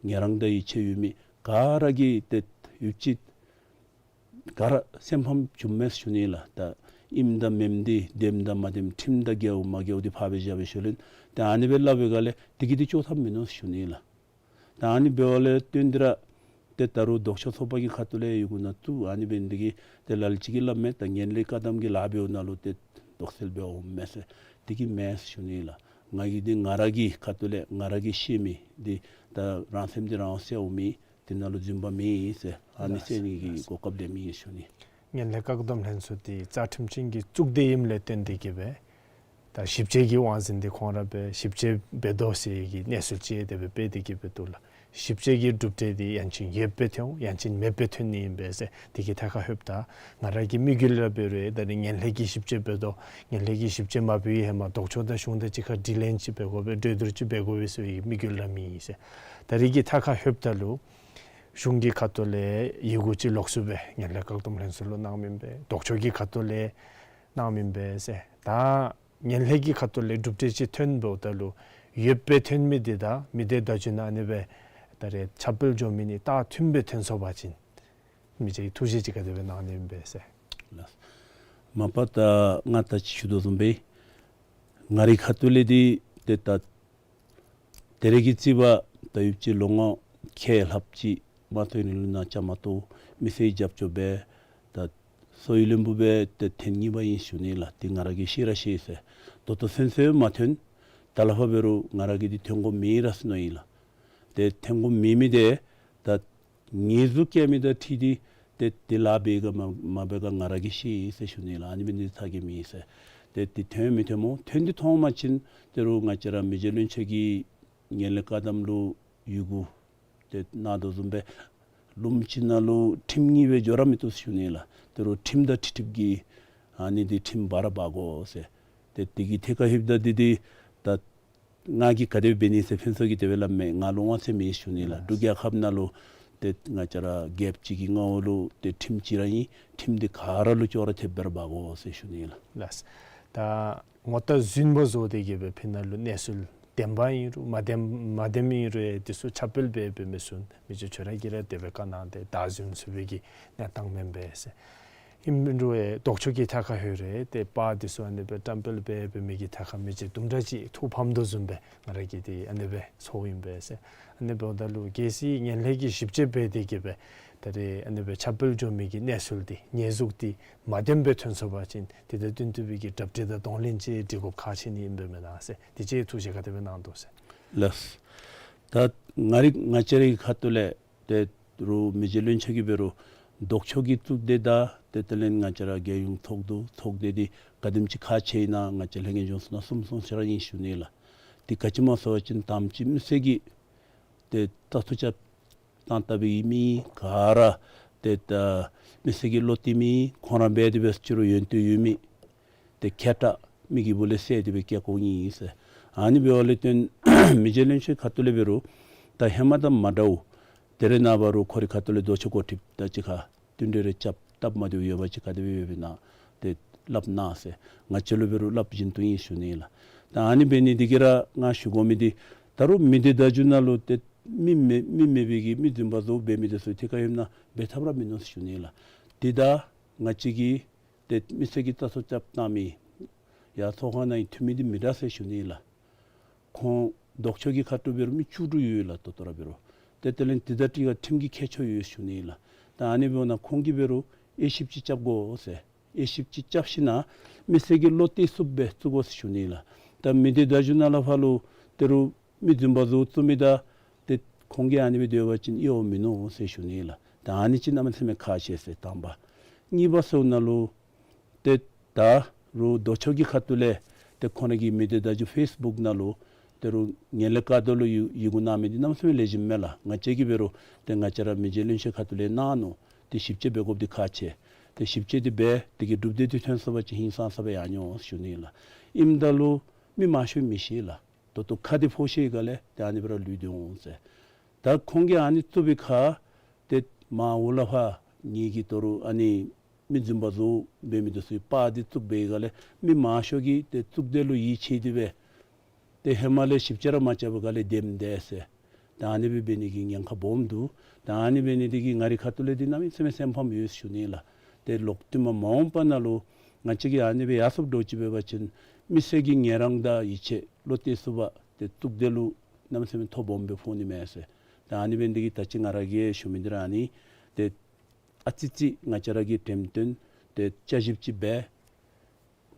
ངལ་རངས་དང་ཡིད་ཆེས་ཡོད་མི་ག་ར་གིས་ཏེ་ཡུདཔ་ཅིག་ག་ར་སེམས་ཕམ་བྱུངམ་མས་ཞུ་ནི་ལགས། ད་ཨིནམ་དང་མེནམ་འདི་བདེནམ་དང་མ་བདེནམ་ཁྲིམས་དང་འགལཝ་མ་འགལཝ་འདི་ཕར་སྦེ་བཞག་པའི་ཤུལ་ལས་ཏེ་ཨ་ནི་སྦེ་སླབ་པའི་སྒང་ལས་དེ་གི་འདི་ལྕོགས་ཐབས་མིན་ནུག་ཞུ་ནི་ལགས། ད་ཨ་ནི་འབདཝ་ལས་བརྟེན་ཏེ་ར་ཏེ་ད་རུང་ལྡོག་ཕྱོགས་ཚོགས་པ་གི་ཁ་ཐུག་ལས་ཡི་གུ་ནང་བཙུགས། ཨ་ནི་འབད་ནི་འདི་གིས་ཏེ་ལ་ལུ་ཅིག་གིས་སླབ་མས། ད་ངན་ལྷད་བཀག་སྡོམ་གྱི་ལཱ་འབདཝ་ནང་ལུ་ཏེ་དོགས་སེལ་འབད་འོངམ་མས་ཟེར། དེ་གིས་མེན་ཞུ་ནི་ལགས། ང་གིས་འདི་ང་ར་གི་ཁ་ཐུག་ལས་ང་ར་གིས་ཤེས་མི་འདི་ད་རང་སེམས་འདི་རང་གསལཝ་མེད། དེ་ནང་ལུ་རྫུན་པ་མེད་ཟེར་ཨ་ནི་གསལ་ནི་གི་གོ་སྐབས་དེ་མེད་ཞུ་ནི། ངན་ལྷད་བཀག་སྡོམ་ལྷན་ཚོགས་འདི་རྩ་ཁྲིམས་ཅན་གྱི་གཙུག་སྡེ་ཨིནམ་ལས་བརྟེན་ཏེ་གིས་སྦེ་ད་ཞིབ་དཔྱད་ཀྱི་དབང་འཛིན་འདི་ཁོང་ར་སྦེ་ཞིབ་དཔྱད་འབད་དོ་ཟེར་གྱི་གནས་ཚུལ་ཅིག་དེ་སྦེ་སྤེལ་ཏེ་གིས་སྦེ་འདུག་ལགས། ཞིབ་དཔྱད་ཀྱི་གྲུབ་འབྲས་འདི་ཡང་ཅིན་ཡོདཔ་སྦེ་ཐོན་ཡང་ཅིན་མེདཔ་སྦེ་ཐོན་ནི་ཨིན་པས་ཟེར་དེ་གི་ཐད་ཁར་ལྷོདཔ་ད་ང་ར་གི་དམིགས་ཡུལ་ར་འབད་རུང་ད་རིས་ངན་ལྷད་ཀྱི་ཞིབ་དཔྱད་འབད་དོ། ངན་ལྷད་ཀྱི་ཞིབ་དཔྱད་མ་འབད་བའི་ཧེ་མ་ལྡོག་ཕྱོགས་དང་གཞུང་དང་གཅིག་ཁར་དྲི་ལན་ཅིག་འབད་དགོ་པས། གྲོས་བསྡུར་ཅིག་འབད་དགོ་པས་ཟེར་བའི་དམིགས་ཡུལ་ར་མེད་ཟེར། ད་རིས་ཀྱི་ཐད་ཁར་ལྷོདཔ་ད་ལུ་གཞུང་གི་ཁ་ཐུག་ལས་ཡི་གུ་ཅིག་ལོགས་སུ་སྦེ་ངན་ལྷད་བཀག་སྡོམ་ལྷན་ཚོགས་ལུ་གནངམ་ཨིན་པས། ལྡོག་ཕྱོགས་ཀྱི་ཁ་ཐུག་ལས་གནངམ་ཨིན་པས་ཟེར། ད་ངན་ལྷད་ཀྱི་ཁ་ཐུག་ལས་གྲུབ་འབྲས་ཅིག་ཐོན་འབདཝ་ད་ལུ་ཡོདཔ་སྦེ་ཐོན་མི་འདི་དང་མི་སྡེ་བརྡ་བརྒྱུད་ནང་ཨ་ནི་སྦེ་ད་རེས་ཁྱབ་སྤེལ་འགྱོ་མི་འདི་ད་མཐུནམ་སྦེ་ཐོན་སོང་པ་ཅིན་མི་རྗེ་གིས་ཐུགས་བཞེད་ཅིག་ག་དེ་སྦེ་གནང་ནི་ཨིན་པས་ཟེར། ལགས། མ་པ་ད་ང་ད་ཅི་ཞུ་དོ་བཟུམ་སྦེ་ང་རའི་ཁ་ཐུག་ལས་འདི་ཏེ་ད་ད་རེས་ཀྱི་རྩིས་པ་ད་ཡུདཔ་ཅིག་ལོ་ངོ་ཁལ་ལྷགཔ་ཅིག་མ་ཐོན་རིང་ལུ་ནང་ཆ་མ་གཏོགས་མི་སེར་རྒྱབ་སྐྱོར་འབད་ད་གསོ་བའི་བློན་པོ་སྦེ་ཏེ་ཐེངས་གཉིས་པ་ཨིན་ཞུ་ནི་ལགས། ཏེ་ང་ར་གིས་ཤེས་ར་ཤེས་ཟེར། ད་ལྟོ་ཚུན་ཚོད་མ་ཐོན། ད་ལས་ཕར་འབད་རུང་ང་ར་གིས་འདི་ཐོན་དགོ་མི་ར་ཟེར་མནོ་ཡི་ལགས། ཏེ་ཐོན་དགོ་མི་མི་འདི་ད་ཉེས་འཛུགས་བཀལ་མི་དང་འཁྲིལ་ཏེ་ཏེ་དེ་ལཱ་འབད་ག་མ་མ་འབད་ག་ང་ར་གིས་ཤེས་ཡི་ཟེར་ཞུ་ནི་ལགས། ཨ་ནི་འབད་ནི་ཚ་གྱང་མེད་ཟེར། ཏེ་དེ་ཐོན་མི་ཐོནམ་འོང་། ཐོན་ཏེ་མཐོང་པ་ཅིན་ཏེ་རུང་ང་བཅས་ར་མི་རྗེ་བློན་ཆེན་གྱིས་ངན་ལྷད་བཀག་སྡོམ་ལུ་ཡི་གུ་ཏེ་གནང་དོ་བཟུམ་སྦེ་ལུངམ་ཅིག་ནང་ལུ་ཁྲིམས་ངེས་སྦེ་འགྱོ་ར་མི་བཏུབ་ཞུ་ནི་ལགས། ཏེ་རུང་ཁྲིམས་དང་འཁྲིལ་འཁྲིལཝ་གི་ཨ་ནི་འདི་ཁྲིམས་འབག་ར་འབག་དགོ་ཟེར། ཏེ་དེ་གི་ཐད་ཁར་ལྷོདཔ་ད་འདི་འདི་ད་ང་གིས་ག་དེ་འབད་ནི་ཟེར་ཕུན་ཚོགས་ཀྱིས་དེ་སྦེ་སླབ་མས། ང་ལུ་དབང་ཚད་མེད་ཞུ་ནི་ལགས། འབྲུག་རྒྱལ་ཁབ་ནང་ལུ་ཏེ་ང་བཅས་ར་རྒྱལཔོ་ཅིག་གི་མངའ་འོག་ལུ་ཏེ་ཁྲིམས་ཅིག་ར་ཨིན། ཁྲིམས་འདི་ག་ར་ལུ་ཅོག་ར་འཐདཔ་སྦེ་ར་འབག་དགོ་ཟེར་ཞུ་ནི་ལགས། ལགས། ད་ངོ་རྟགས་རྫུན་པ་བཟོ་སྟེ་གིས་སྦེ་ཕི་ནང་ལུ་གནས་ཚུལ་བདེན་པ་ཨིན་རུང་མ་བདེན་མ་བདེནམ་ཨིན་རུང་ཡང་འདི་ཚུ་ཁྱབ་སྤེལ་འབད་འབད་མི་ཚུ་མི་རྗེ་ཁྱོད་ར་གིས་ར་དེ་སྦེ་བཀའ་གནང་སྟེ་བདག་རྫུན་བཟོ་བའི་གི་གནས་སྟངས་མེན་པས་ཟེར། ཨིནམ་འདྲཝ་ལྡོག་ཕྱོགས་ཀྱི་ཐད་ཁར་ལྷོད་རུང་ཏེ་པར་འདི་ཚུ་ཨ་ནི་སྦེ་བཀྲམ་སྤེལ་འབད་འབད་མི་གི་ཐད་ཁར་མི་རྗེ་དུམ་གྲ་ཅིག་ཐུགས་ཕམ་དོ་བཟུམ་སྦེ་ང་ར་གིས་ཏེ་ཨ་ནི་སྦེ་ཚོརཝ་ཨིན་པས་ཟེར། ཨ་ནི་འབདཝ་ད་ལུ་གལ་སྲིད་ངན་ལྷད་ཀྱི་ཞིབ་དཔྱད་འབད་དེ་གིས་སྦེ་ད་རེས་ཨ་ནི་སྦེ་ཁྱབ་སྤེལ་འགྱོ་མི་གི་གནས་ཚུལ་འདི་ཉེས་འཛུགས་འདི་མ་བདེནམ་སྦེ་ཐོན་སོང་པ་ཅིན་དེ་དང་བསྟུན་ཏེ་སྦེ་གི་གྲབས་འགྲིག་དང་གདོང་ལེན་ཅིག་སྒྲིག་དགོཔ་ཁག་ཆེ་ནི་ཨིན་པས་མེན་ན་ཟེར། དེ་ཅིག་ཐུགས་བཞེད་ག་དེ་སྦེ་གནང་དོ་ཟེར། ལགས། ད་ང་རའི་ང་བཅས་རའི་ཁ་ཐུག་ལས་ཏེ་རུང་མི་རྗེ་བློན་ཆེན་གྱིས་འབད་རུང་ལྡོག་ཕྱོགས་ཀྱི་གཙུག་སྡེ་དང་ཏེ་དེ་ལས་ང་བཅས་ར་རྒྱལ་ཡོངས་ཚོགས་འདུ་ཚོགས་སྡེ་འདི་ག་དེམ་ཅིག་ཁག་ཆེ་ཨིན་ན་ང་བཅས་ལྷན་རྒྱས་གཞུང་ཚོགས་ནང་གསུངས་གསུངས་ཤེས་ར་ཨིན་ཞུ་ནི་ལགས། དེ་ག་ཅི་སྨོ་ཟེར་བ་ཅིན་དང་པ་ཅིག་མི་སེར་གྱི་ཏེ་བཙག་འཐུ་རྐྱབ་བཏང་བཏང་བའི་མི་ག་ར་ཏེ་ད་མི་སེར་གྱི་བློ་གཏད་མི་ཁོང་ར་འབད་དེ་འབད་ཅི་རུང་ཡོན་ཏན་ཡོད་མི་ཏེ་མཁས་དྲགས་མི་གི་སྦུག་ལས་སེལ་ཏེ་སྦེ་བཀལ་དགོཔ་ཨིན་ཟེར། ཨ་ནི་འབདཝ་ལས་བརྟེན་མི་རྗེ་བློན་ཆེན་ཁ་ཐུག་ལས་འབད་རུང་ད་ཧེ་མ་དང་མ་འདྲཝ་དེ་རེ་ནངས་པ་རུང་ཁོ་རའི་ཁ་ཐུག་ལས་ལྡོག་ཕྱོགས་འགོ་ཁྲིདཔ་དང་གཅིག་ཁར་བསྟུན་གྲོས་རེ་རྐྱབ་སྟབས་མ་བདེཝ་ཡོད་པ་ཅིན་ག་དེ་སྦེ་ཡོདཔ་ཨིན་ན་ཏེ་སླབ་གནང་ཟེར། ང་བཅས་ལུ་འབད་རུང་སླབ་བཞིན་དུ་ཨིན་ཞུ་ནི་ལགས། ད་ཨ་ནི་འབད་ནི་འདི་གིས་ར་ང་ཞུ་དགོ་མི་འདི་ད་རུང་མི་སྡེ་བརྡ་བརྒྱུད་ནང་ལུ་ཏེ་མི་མེད་མི་མེད་པའི་གི་མི་རྫུན་པ་བཟོ་འབད་མི་འདི་ཚུ་ཐད་ཁར་ཡོདཔ་ཨིན་ན་འབད་ཐབས་ར་མིན་ནུག་ཞུ་ནི་ལགས། ཏེ་ད་ང་བཅས་ཀྱིས་ཏེ་མི་སེར་གྱི་བཙག་འཐུ་རྐྱབ་བཏང་མི་ཡར་ཚོགས་ཁང་ནང་ཡང་འཐུས་མི་འདི་མི་དྲག་ཟེར་ཞུ་ནི་ལགས། ཁོང་ལྡོག་ཕྱོགས་ཀྱི་ཁ་ཐུག་འབད་རུང་མི་བཅུ་དྲུག་ཡོད་ལགས་ད་ལྟོ་ར་འབད་རུང་། ཏེ་དེ་ལས་དེ་དང་གཅིག་ཁར་ཁྲིམས་ཀྱི་ཁྱད་ཆོས་ཡོད་ཞུ་ནི་ལགས། ད་ཨ་ནི་འབདཝ་ད་ཁོང་གིས་འབད་རུང་དབྱེ་ཞིབ་ཅིག་རྐྱབ་དགོ་ཟེར། དབྱེ་ཞིབ་ཅིག་རྐྱབ་ཞིནམ་ལས་མི་སེར་གྱི་བློ་གཏད་ཚུགསཔ་སྦེ་བཙུགས་དགོ་ཟེར་ཞུ་ནི་ལགས། ད་མི་སྡེ་བརྡ་བརྒྱུད་ནང་ལས་ཕར་ལུ་ཏེ་རུང་མི་རྫུན་པ་བཟོ་བཙུགས་མི་དང་ཏེ་ཁོང་གིས་ཨ་ནི་སྦེ་སྡོད་པ་ཅིན་ཡོདཔ་མིན་ནུག་ཟེར་ཞུ་ནི་ལགས། ད་ཨ་ནི་ཅིག་གནམ་མེད་ས་མེད་ཁག་ཆེ་ཟེར་དང་པ། གཉིས་པ་ཟེརཝ་ད་ལུ་ཏེ་ད་རུང་ལྡོག་ཕྱོགས་ཀྱི་ཁ་ཐུག་ལས་ཏེ་ཁོང་ར་གི་མི་སྡེ་བརྡ་བརྒྱུད་ཕེསི་བུཀ་ནང་ལུ་ཏེ་རུང་ངན་ལྷད་བཀག་སྡོམ་ལུ་ཡི་ཡི་གུ་གནང་མི་འདི་གནམ་མེད་ས་མེད་ལེགས་ཤོམ་མས་ལགས། ང་བཅས་ཀྱིས་འབད་རུང་ཏེ་ང་བཅས་ར་མི་རྗེ་བློན་ཆེན་ཁ་ཐུག་ལས་གནང་ནུག། ཏེ་ཞིབ་དཔྱད་འབད་དགོཔ་འདི་ཁག་ཆེ། ཏེ་ཞིབ་དཔྱད་འདི་འབད་དེ་གི་གྲུབ་འབྲས་འདི་ཐོན་སོང་པ་ཅིན་ཧིང་སངས་ས་སྦེ་ཡར་འགྱོ་འོང་ཞུ་ནི་ལགས། ཨིནམ་ད་ལུ་མི་མང་ཤོས་མི་ཤེས་ལགས། ད་ལྟོ་ཁ་འདི་ཕོག་ཤེས་ག་ལས་ཏེ་ཨ་ནི་སྦེ་ར་ལུས་སྡོད་འོང་ཟེར། ད་ཁོང་གིས་ཨ་ནི་བཙུགས་པའི་ཁར་ཏེ་མར་འོག་ལས་ཕར་ངེ་གི་ད་རུང་ཨ་ནི་མི་རྫུན་པ་བཟོ་འབད་མི་འདི་ཚུ་གི་པར་འདི་བཙུགས་པའི་སྒང་ལས་མི་མང་ཤོས་ཀྱིས་ཏེ་གཙུག་སྡེ་ལུ་ཡིད་ཆེས་ཏེ་སྦེ་ཏེ་ཧེ་མ་ལས་ཞིབ་དཔྱད་ར་མ་རྐྱབ་པའི་སྒང་ལས་བདེནམ་འདི་ཟེར། ད་ཨ་ནི་སྦེ་འབད་ནི་གི་ཉེན་ཁ་སྦོམ་འདུག། ད་ཨ་ནི་འབད་ནི་འདི་གིས་ང་རའི་ཁ་ཐུག་ལས་འདི་གནམ་མེད་ས་མེད་སེམས་ཕམ་ཡོད་ཞུ་ནི་ལགས། ཏེ་ལོག་སྟེ་མ་མ་འོངས་པ་ནང་ལུ་ང་བཅས་ཀྱིས་ཨ་ནི་སྦེ་ཡར་སོངམ་འདྲཝ་ཅིག་འབད་བ་ཅིན་མི་སེར་གྱིས་ངལ་རངས་དང་ཡིད་ཆེས་བློ་གཏད་ཚུགསཔ་ཏེ་གཙུག་སྡེ་ལུ་གནམ་མེད་ས་མེད་ཐོ་སྦོམ་སྦེ་ཕོག་ནི་མས་ཟེར། ད་ཨ་ནི་འབད་ནི་འདི་གིས་ད་ཅི་ང་ར་གིས་ཞུ་མི་འདི་ར་ཨ་ནི་ཏེ་ཨ་ཙི་ཙི་ང་བཅས་ར་གིས་འགྲེམས་སྟོན་ཏེ་དཔྱད་ཞིབ་ཅིག་འབད།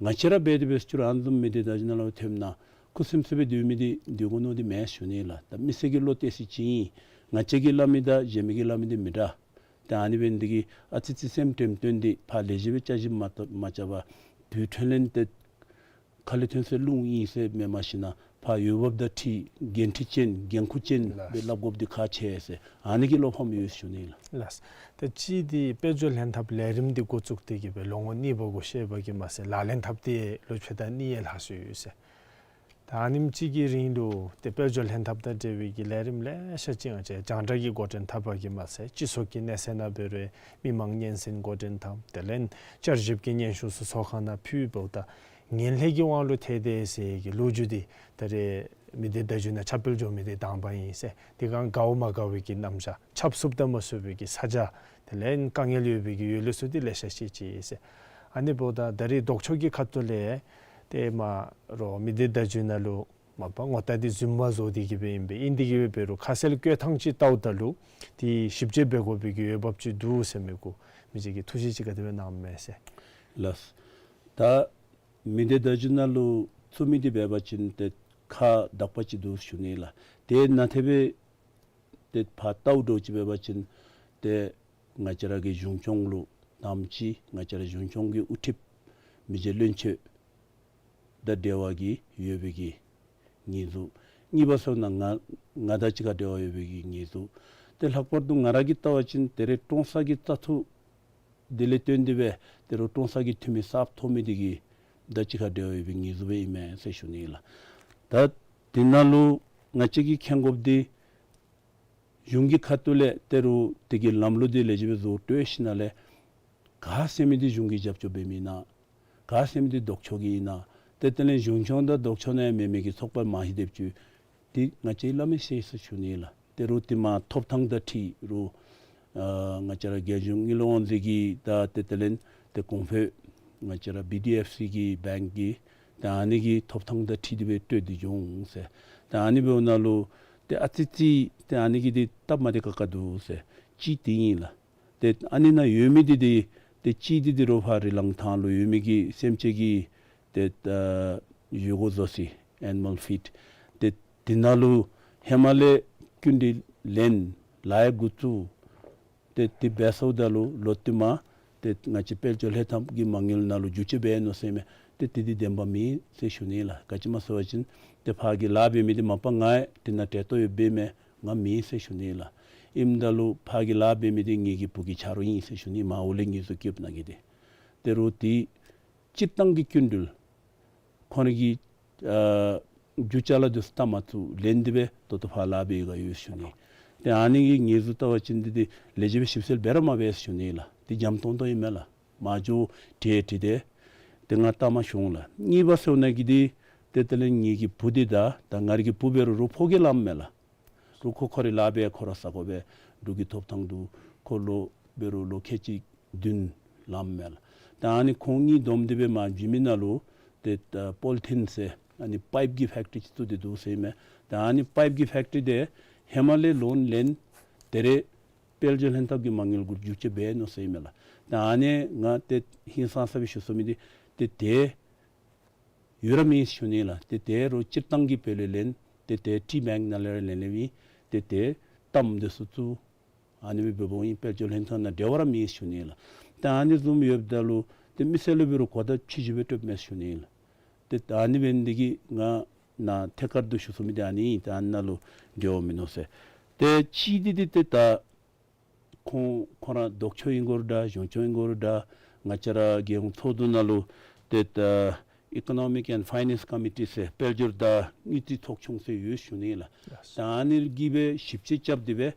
ང་བཅས་ར་འབད་དེ་འབད་ཅི་རུང་ཨ་ནི་བཟུམ་མི་སྡེ་བརྡ་བརྒྱུད་ནང་ལུ་ཐོནམ་ད་ཁུ་སིམ་སིམ་སྦེ་སྡོད་མི་འདི་སྡོད་དགོ་མནོ་འདི་མེན་ཞུ་ནི་ལགས། ད་མི་སེར་གྱི་བློ་གཏད་ས་ཅིག་ཨིན། ང་བཅས་ཀྱིས་སླབ་མི་དང་གཞན་མི་གིས་སླབ་མི་འདི་མི་འདྲ། ད་ཨ་ནི་འབད་ནི་འདི་གིས་ཨ་ཙི་ཙི་སེམས་འགྲེམས་སྟོན་འདི་ཕར་ལེགས་ཤོམ་སྦེ་དཔྱད་ཞིབ་མ་བཏང་མ་རྐྱབ་པར་དུས་ཐོན་ལས་ཏེ་ཁ་ལས་ཐོན་ས་རླུང་ཨིན་ཟེར་མེན་མ་གཞི་ནཱ་ཕར་འོས་འབབ་དང་འཁྲིལ་འགན་འཁྲི་ཅན་འགན་ཁུར་ཅན་ལགས། སྦེ་སླབ་དགོཔ་འདི་ཁག་ཆེ་ཟེར་ཨ་ནི་གི་བློ་ཕམ་ཡོད་ཞུ་ནི་ལགས། ལགས། ད་ཅི་འདི་དཔལ་འབྱོར་ལྷན་ཐབས་ལས་རིམ་འདི་འགོ་བཙུགས་ཏེ་གིས་སྦེ་ལོ་ངོ་གཉིས་པ་འགོ་བཤེད་པ་གིས་མ་ཚད་ལག་ལེན་འཐབ་སྟེ་ལོ་ཕྱེད་དང་གཉིས་ཡང་ལྷག་སོང་ཡོད་ཟེར། ད་ཨ་ནེམ་ཅིག་གི་རིང་ལུ་ཏེ་དཔལ་འབྱོར་ལྷན་ཐབས་དང་འབྲེལ་བའི་གི་ལས་རིམ་ལེ་ཤ་ཅིག་ང་བཅས་རྒྱང་བསྒྲགས་ཀྱིས་འགོ་འདྲེན་འཐབ་པ་གིས་མ་ཚད་སྤྱི་ཚོགས་ཀྱི་གནས་ཚད་ནང་འབད་རུང་མི་མང་སྙན་གསན་འགོ་འདྲེན་འཐབ། དེ་ལས་བསྐྱར་ཞིབ་ཀྱི་སྙན་ཞུ་ཚུ་ཚོགས་ཁང་ནང་ཕུལཝ་ད་ངན་ལྷད་ཀྱི་དབང་ལུ་ཐལ་ཏེ་ཟེར་གྱི་ལོ་རྒྱུས་འདི་ད་རེས་མི་སྡེ་བརྡ་བརྒྱུད་ནང་ཁྱབ་སྤེལ་འགྱོ་མི་འདི་དང་པ་ཨིན་ཟེར། དེ་སྒང་དགའཝ་མ་དགའ་བའི་གི་རྣམ་གཞག་ཆབ་སྲིད་དང་མ་སྲིད་པའི་གི་ས་ཆ་དེ་ལས་དཀའ་ངལ་ཡོད་པའི་གི་ཡུལ་ལུ་སོགས་འདི་ལེ་ཤ་ཅིག་ཅིག་ཨིན་ཟེར། ཨ་ནི་འབདཝ་ད་ད་རེས་ལྡོག་ཕྱོགས་ཀྱི་ཁ་ཐུག་ལས་ཏེ་མ་རོགས་མི་སྡེ་བརྡ་བརྒྱུད་ནང་ལུ་མ་པ་ངོ་རྟགས་འདི་རྫུན་མ་བཟོ་སྟེ་གིས་སྦེ་ཨིན་པས། ཨིན་ཏེ་གིས་སྦེ་འབད་རུང་ཁ་གསལ་བཀོད་ཐངས་ཅིག་བལྟཝ་ད་ལུ་ཏེ་ཞིབ་དཔྱད་འབད་དགོ་པའི་གི་འོས་འབབ་ཅིག་འདུག་ཟེར་མི་གུ་མི་ཅིག་གིས་ཐུགས་བཞེད་ཅིག་ག་དེ་སྦེ་གནངམ་མས་ཟེར། ལགས། ད་མི་སྡེ་བརྡ་བརྒྱུད་ནང་ལུ་བཙུགས་མི་འདི་འབད་བ་ཅིན་ཏེ་ཁག་དག་པ་ཅིག་འདུག་ཞུ་ནི་ལགས། དེ་ནང་ཐེབས་སྦེ་ཏེ་ཕར་བལྟཝ་འདྲཝ་ཅིག་འབད་བ་ཅིན་ཏེ་ང་བཅས་ར་གི་གཞུང་སྐྱོང་ལུ་དང་པ་ཅིག་ང་བཅས་ར་གཞུང་སྐྱོང་གི་དབུ་ཁྲིདཔ་མི་རྗེ་བློན་ཆེན་དང་འབྲེལ་བ་གི་ཡོད་པའི་གི་ཉེས་འཛུགས། གཉིས་པ་ཟེར་ན་ང་ང་དང་གཅིག་ཁར་འབྲེལ་བ་ཡོད་པའི་གི་ཉེས་འཛུགས། ཏེ་ལྷག་པར་དུ་ང་ར་གིས་བལྟ་བ་ཅིན་ད་རེས་ཀྲོང་གསར་གྱི་བཙག་འཐུ་འདི་ལས་བརྟེན་ཏེ་སྦེ་ད་རུང་ཀྲོང་གསར་གྱི་འཐུས་མི་གསརཔ་ཐོབ་མི་འདི་གིས་ད་གཅིག་ཁར་འབྲེལ་བ་ཡོད་པའི་ཉེས་འཛུགས་སྦེ་ཨིན་མས་ཟེར་ཞུ་ནི་ལགས། ད་དེ་ནང་ལུ་ང་བཅས་ཀྱིས་མཁྱེན་དགོཔ་འདི་གཞུང་གི་ཁ་ཐུག་ལས་ད་རུང་དེ་གི་ལམ་ལུགས་འདི་ལེགས་ཤོམ་སྦེ་བཟོ་སྤྲོད་ཞིནམ་ལས་ག་ཟེར་མི་འདི་གཞུང་གིས་རྒྱབ་སྐྱོར་འབད་མི་ཨིན་ན། ག་ཟེར་མི་འདི་ལྡོག་ཕྱོགས་ཀྱི་ཨིན་ན། ཏེ་དེ་ལས་གཞུང་སྐྱོང་དང་ལྡོག་ཕྱོགས་ནང་ཡང་མེད་མི་གི་ཚོགས་པ་མང་ཤོས་དེ་ཚུ་འདི་ང་བཅས་སླབ་མི་ཤེས་ཟེར་ཞུ་ནི་ལགས། ད་རུང་དེ་མ་ཐོབ་ཐངས་དང་འཁྲིལ་རུང་ཨ་ང་བཅས་ར་རྒྱལ་གཞུང་དངུལ་ལས་དབང་འཛིན་གྱི་ད་ཏེ་དེ་ལས་ ཏེ་གོང་འཕེལ་ང་བཅས་ར་བི་ཌི་ཨེཕ་སི་གི་བེངཀ་གི་ཏེ་ཨ་ནི་གི་ཐོབ་ཐང་དང་འཁྲིལ་ཏེ་སྦེ་སྤྲོད་དེ་འགྱོ་འོང་ཟེར། ཏེ་ཨ་ནི་འབདཝ་ད་ལུ་ཏེ་ཨ་ཙི་ཙི་ཏེ་ཨ་ནི་གི་འདི་སྟབས་མ་བདེ་ཁག་ཁ་འདུག་ཟེར། གཅིག་འདི་ཨིན་ལགས། ཏེ་ཨ་ནི་ནང་ཡོད་མི་འདི་ཏེ་ཏེ་གཅིག་འདི་ཏེ་རོགས་ཕར་རི་ལང་ཐང་ལུ་ཡོད་མི་གི་སེམས་ཅན་གྱི་ཏེ་ཨ་ཡུལ་སྒོ་བཟོ་སའི་ཨེ་ནི་མཱལ་ཕིཌ། ཏེ་འདི་ནང་ལུ་ཧེ་མ་ལས་སྐྱིན་འགྲུལ་ལེན་ལཱ་འགོ་བཙུགས། ཏེ་འདི་འབད་ཚརཝ་ད་ལུ་ལོག་སྟེ་མར་ཏེ་ང་བཅས་དཔལ་འབྱོར་ལྷན་ཐབས་ཀྱི་མ་དངུལ་ནང་ལུ་བསྒྱུར་བཅོས་འབད་ནུག་ཟེར་མས། ཏེ་འདི་འདི་བདེན་པ་མེན་ཟེར་ཞུ་ནི་ལགས། ག་ཅི་སྨོ་ཟེར་བ་ཅིན་ཏེ་ཕར་གྱི་ལཱ་འབད་མི་འདི་མ་པ་ང་འདི་ནང་གྲལ་གཏོགས་ཡོདཔ་འབད་མས། ང་མེན་ཟེར་ཞུ་ནི་ལགས། ཨིནམ་ད་ལུ་ཕར་གྱི་ལཱ་འབད་མི་འདི་ངེ་གི་བུ་གི་ཆ་རོགས་ཨིན་ཟེར་ཞུ་ནི། མར་འོག་ལས་ངེས་བཟུང་བཀོདཔ་ནང་གི་འདི། ད་རུང་འདི་སྤྱིར་བཏང་གི་སྐྱིན་འགྲུལ་ཁོང་ར་གིས་ཨ་རྒྱུ་ཅ་ལ་འདི་ཚུ་བལྟ་མ་ཚུགས་ལེན་ཏེ་སྦེ་ད་ལྟོ་ཕར་ལཱ་འབད་བའི་ག་ཡོད་ཞུ་ནི། ཏེ་ཨ་ནི་གི་ངེས་བཟུང་བལྟ་བ་ཅིན་འདི་འདི་ལེགས་ཤོམ་སྦེ་ཞིབ་འཚོལ་འབད་ར་མ་འབད་ཟེར་ཞུ་ནི་ལགས། འདི་འཇམ་ཏོང་ཏོ་ཨིན་མས་ལགས། མ་འགྱོ་དྲི་དྲི་སྟེ་ཏེ་ང་བལྟ་མ་ཤོང་ལགས། གཉིས་པ་ཟེར་ནི་གི་འདི་ཏེ་དེ་ལས་ངེ་གི་བུ་འདི་ད་ད་ང་རའི་གི་བུ་འབད་རུང་རོགས་ཕོ་རྒྱས་ལངམ་མས་ལགས། རོགས་ཁོ་ཁོ་རའི་ལཱ་འབད་ཁོ་ར་ས་གོ་འབད་འབྲུག་གི་ཐོབ་ཐང་འདུག། ཁོ་ལོ་འབད་རུང་ལོ་ཁལ་གཅིག་བདུན་ལངམ་མས་ལགས། ད་ཨ་ནི་ཁོང་གཉིས་བསྡོམས་ཏེ་སྦེ་མར་བྱིན་མི་ནང་ལུ་ཏེ་ད་པོ་ལི་ཐིན་ཟེར་ཨ་ནི་པའིཔ་གི་ཕེཀ་ཊི་རི་ཅིག་བཙུགས་ཏེ་འདུག་ཟེར་མས། ད་ཨ་ནི་པའིཔ་གི་ཕེཀ་ཊི་རི་འདི་ཧེ་མ་ལས་ལོན་ལེན་ད་རེས་དཔལ་འབྱོར་ལྷན་ཐབས་ཀྱི་མ་དངུལ་གུ་བསྒྱུར་བཅོས་འབད་ནུག་ཟེར་མས་ལགས། ད་ཨ་ནི་ང་ཏེ་ཧིང་སངས་ས་སྦེ་ཞུ་ཚུགས་མི་འདི་ཏེ་ཏེ་ཡོད་ར་མེད་ཞུ་ནི་ལགས། ཏེ་ད་རུང་སྤྱིར་བཏང་གི་དཔེ་ལས་ལེན་ཏེ་ཏེ་ཊི་བེངཀ་ནང་ལས་ར་ལེན་ལེནམ་ཨིན། ཏེ་ཏེ་གཏམ་འདི་ཚུ་ཚུ་ཨ་ནི་སྦེ་འབདཝ་ཨིན། དཔལ་འབྱོར་ལྷན་ཐབས་ནང་འབྲེལ་བ་ར་མེད་ཞུ་ནི་ལགས། ཏེ་ཨ་ནི་བཟུམ་ཡོདཔ་ད་ལུ་ཏེ་མི་སེར་ལུ་འབད་རུང་གོ་བརྡ་ཕྱི་འགྱུར་སྦེ་སྤྲོདཔ་མས་ཞུ་ནི་ལགས། ཏེ་ཨ་ནི་འབད་ནི་འདི་གིས་ང་ནཱ་ཐད་ཀར་དུ་ཞུ་ཚུགས་མི་འདི་ཨ་ནི་ཨིན། ཏེ་ཨ་ནཱ་ལུ་འབྲེལ་བ་མིན་ནུག་ཟེར། ཏེ་གཅིག་འདི་འདི་ཏེ་ད་ཁོང་ཁོང་ར་ལྡོག་ཕྱོགས་ཨིན་དགོ་རུང་འདྲ་གཞུང་ཕྱོགས་ཨིན་དགོ་རུང་འདྲ་ང་བཅས་ར་རྒྱལ་ཡོངས་ཚོགས་འདུ་ནང་ལུ་ཏེ་ད་ཨི་ཀོ་ནོ་མིཀ་ཨེནཌ་ཕའི་ནཱནསི་ཀོ་མི་ཊི་ཟེར་དཔལ་འབྱོར་དང་དངུལ་རྩིས་ཚོགས་ཆུང་ཟེར་ཡོད་ཞུ་ནི་ལགས། ལགས། ད་ཨ་ནི་གིས་སྦེ་ཞིབ་དཔྱད་རྐྱབ་སྟེ་སྦེ་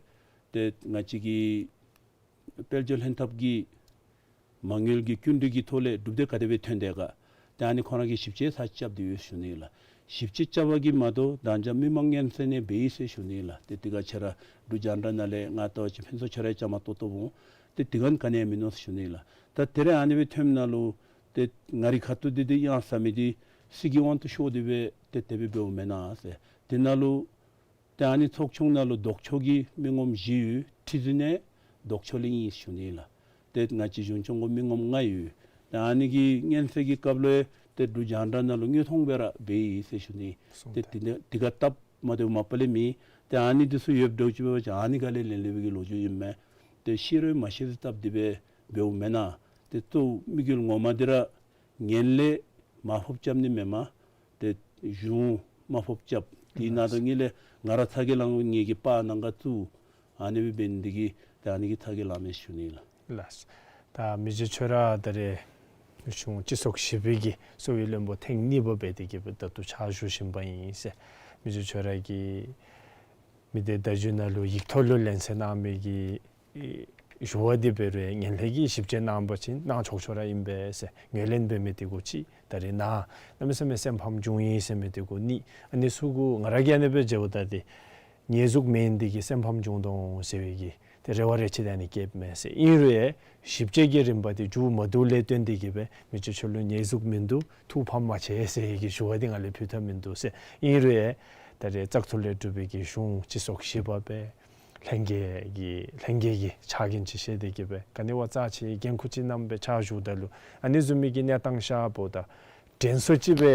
ཏེ་ང་བཅས་ཀྱི་དཔལ་འབྱོར་ལྷན་ཐབས་ཀྱི་མ་དངུལ་གྱི་སྐྱིན་འགྲུལ་གྱི་ཐོག་ལས་གྲུབ་འབྲས་ག་དེ་སྦེ་ཐོན་དེས་ག། ཏེ་ཨ་ནི་ཁོང་ར་གིས་ཞིབ་དཔྱད་ཚར་རྐྱབ་སྟེ་ཡོད་ཞུ་ནི་ལགས། ཞིབ་དཔྱད་རྐྱབ་པ་གིས་མ་དོ་ད་ཅི་མི་མང་སྔོན་ཚད་ནང་འབད་ཡི་ཟེར་ཞུ་ནི་ལགས། ཏེ་དེ་ག་ཁྱེད་ར་འབྲུག་རྒྱང་བསྒྲགས་ནང་ལས་ང་བལྟ་བ་ཅིན་ཕུན་ཚོགས་ཁྱོད་ར་ཡང་བཅའ་མར་གཏོགས་གཏོགསཔ་འོང་། ཏེ་དེ་ག་ག་ནི་ཡང་མིན་ནུག་ཟེར་ཞུ་ནི་ལགས། ད་ད་རེས་ཨ་ནི་སྦེ་ཐོནམ་ནང་ལུ་ཏེ་ང་རའི་ཁ་ཐུག་འདི་འདི་ཡང་ཟེར་མི་འདི་སྲིད་ཀྱི་དབང་དུ་ཤོར་ཏེ་སྦེ་ཏེ་དེ་སྦེ་འབདཝ་མེན་ན་ཟེར། དེ་ནང་ལུ་ཏེ་ཨ་ནི་ཚོགས་ཆུང་ནང་ལུ་ལྡོག་ཕྱོགས་ཀྱི་མི་ངོམ་བཞི་ཡོད། ཁྲི་འཛིན་ཡང་ལྡོག་ཕྱོགས་ལས་ཨིན་ཞུ་ནི་ལགས། ཏེ་ང་བཅས་གཞུང་སྐྱོང་གི་མི་ངོམ་ལྔ་ཡོད། ཏེ་ཨ་ནི་གི་སྔོན་ཚད་ཀྱི་སྐབས་ལུ་ཏེ་འབྲུག་རྒྱང་བསྒྲགས་ནང་ལུ་དངོས་མཐོང་སྦེ་ར་འབད་ཡི་ཟེར་ཞུ་ནི། ཏེ་དེ་ནི་དེ་ག་སྟབས་མ་བདེཝ་མ་པ་ལས་མེད། ཏེ་ཨ་ནི་འདི་ཚུ་ཡོདཔ་འདྲཝ་ཅིག་འབད་བ་ཅིན་ཨ་ནི་ག་ལས་ལེན་ལེན་པའི་གི་ལོ་རྒྱུས་ཨིན་མས། ཏེ་ཤེས་རུང་མ་ཤེས་སྟབས་འདི་སྦེ་འབདཝ་མེན་ན། ཏེ་གཙོ་བོ་དམིགས་ཡུལ་ངོ་མ་འདི་ར་ངན་ལྷད་མར་ཕབ་རྐྱབ་ནི་མེན་མས། ཏེ་གཞུང་མར་ཕབ་རྐྱབ། དེ་ནང་དོག་ངན་ལྷད་ང་ར་ཚ་གྱང་ལང་ངེ་གི་པར་ནང་ག་བཙུགས། ཨ་ནི་སྦེ་འབད་ནི་འདི་གིས་ཏེ་ཨ་ནི་གིས་ཚ་གྱང་ལངམ་མས་ཞུ་ནི་ལགས། ལགས། ད་མི་རྗེ་ཁྱོད་ར་ད་རེས་གཞུང་སྤྱི་ཚོགས་བཞི་པའི་གི་གསོ་བའི་བློན་པོ་ཐེངས་གཉིས་པ་སྦེ་དེ་གི་སྦེ་ད་ལྟོ་ཕྱག་ཞུ་བཞིན་པ་ཨིན་ཟེར། མི་རྗེ་ཁྱོད་ར་གིས་མི་སྡེ་བརྡ་བརྒྱུད་ནང་ལུ་ཡིག་ཐོག་ལུ་ལན་གསལ་གནང་མི་གི་ཨེ་ཞུ་བ་འདི་འབད་རུང་ངན་ལྷད་ཀྱི་ཞིབ་དཔྱད་གནང་བ་ཅིན་གནང་ཆོག་ཆོག་ར་ཨིན་པས་ཟེར། ངོས་ལེན་འབད་མི་འདི་གུ་གཅིག། ད་རེས་ནཱ་གནམ་མེད་ས་མེད་སེམས་ཕམ་བྱུང་ཡི་ཟེར་མི་འདི་གུ་གཉིས། ཨ་ནི་ཚུ་གུ་ང་ར་གིས་ཨ་ནི་སྦེ་མཇལཝ་ད་འདི་ཉེས་འཛུགས་མེན་འདི་གིས་སེམས་ཕམ་བྱུང་དོ་འོང་ཟེར་བའི་གི་ཏེ་རེ་བ་རེ་ཆེ་ད་ཨ་ནི་བསྐྱེདཔ་མས་ཟེར། ཨིན་རུང་ཡང་ཞིབ་དཔྱད་ཀྱི་རིམ་པ་འདི་མཇུག་མ་བསྡུ་ལས་བརྟེན་ཏེ་གི་སྦེ་མི་རྗེ་ཁྱོད་ལུ་ཉེས་འཛུགས་མིན་འདུག། ཐུགས་ཕམ་མ་བྱེད་ཟེར་བའི་གི་ཞུ་བ་འདི་ང་ལས་ཕུལ་ཐབས་མིན་འདུག་ཟེར། ཨིན་རུང་ཡང་ད་རེས་བཙག་འཐུ་ལས་གྲུབ་པའི་གི་གཞུང་སྤྱི་ཚོགས་བཞི་པ་སྦེ་ལྷན་རྒྱས་ཀྱི་ལྷན་རྒྱས་ཀྱི་ཕྱག་འགན་ཅིག་བཞེས་ཏེ་གི་སྦེ་ག་ནི་བ་རྩ་ཆེའི་འགན་ཁུར་ཅིག་བསྣམས་སྦེ་ཕྱག་ཞུཝ་ད་ལུ་ཨ་ནི་བཟུམ་མའི་གི་གནས་སྟངས་ཤརཝ་ད་དྲན་གསོ་ཅིག་སྦེ་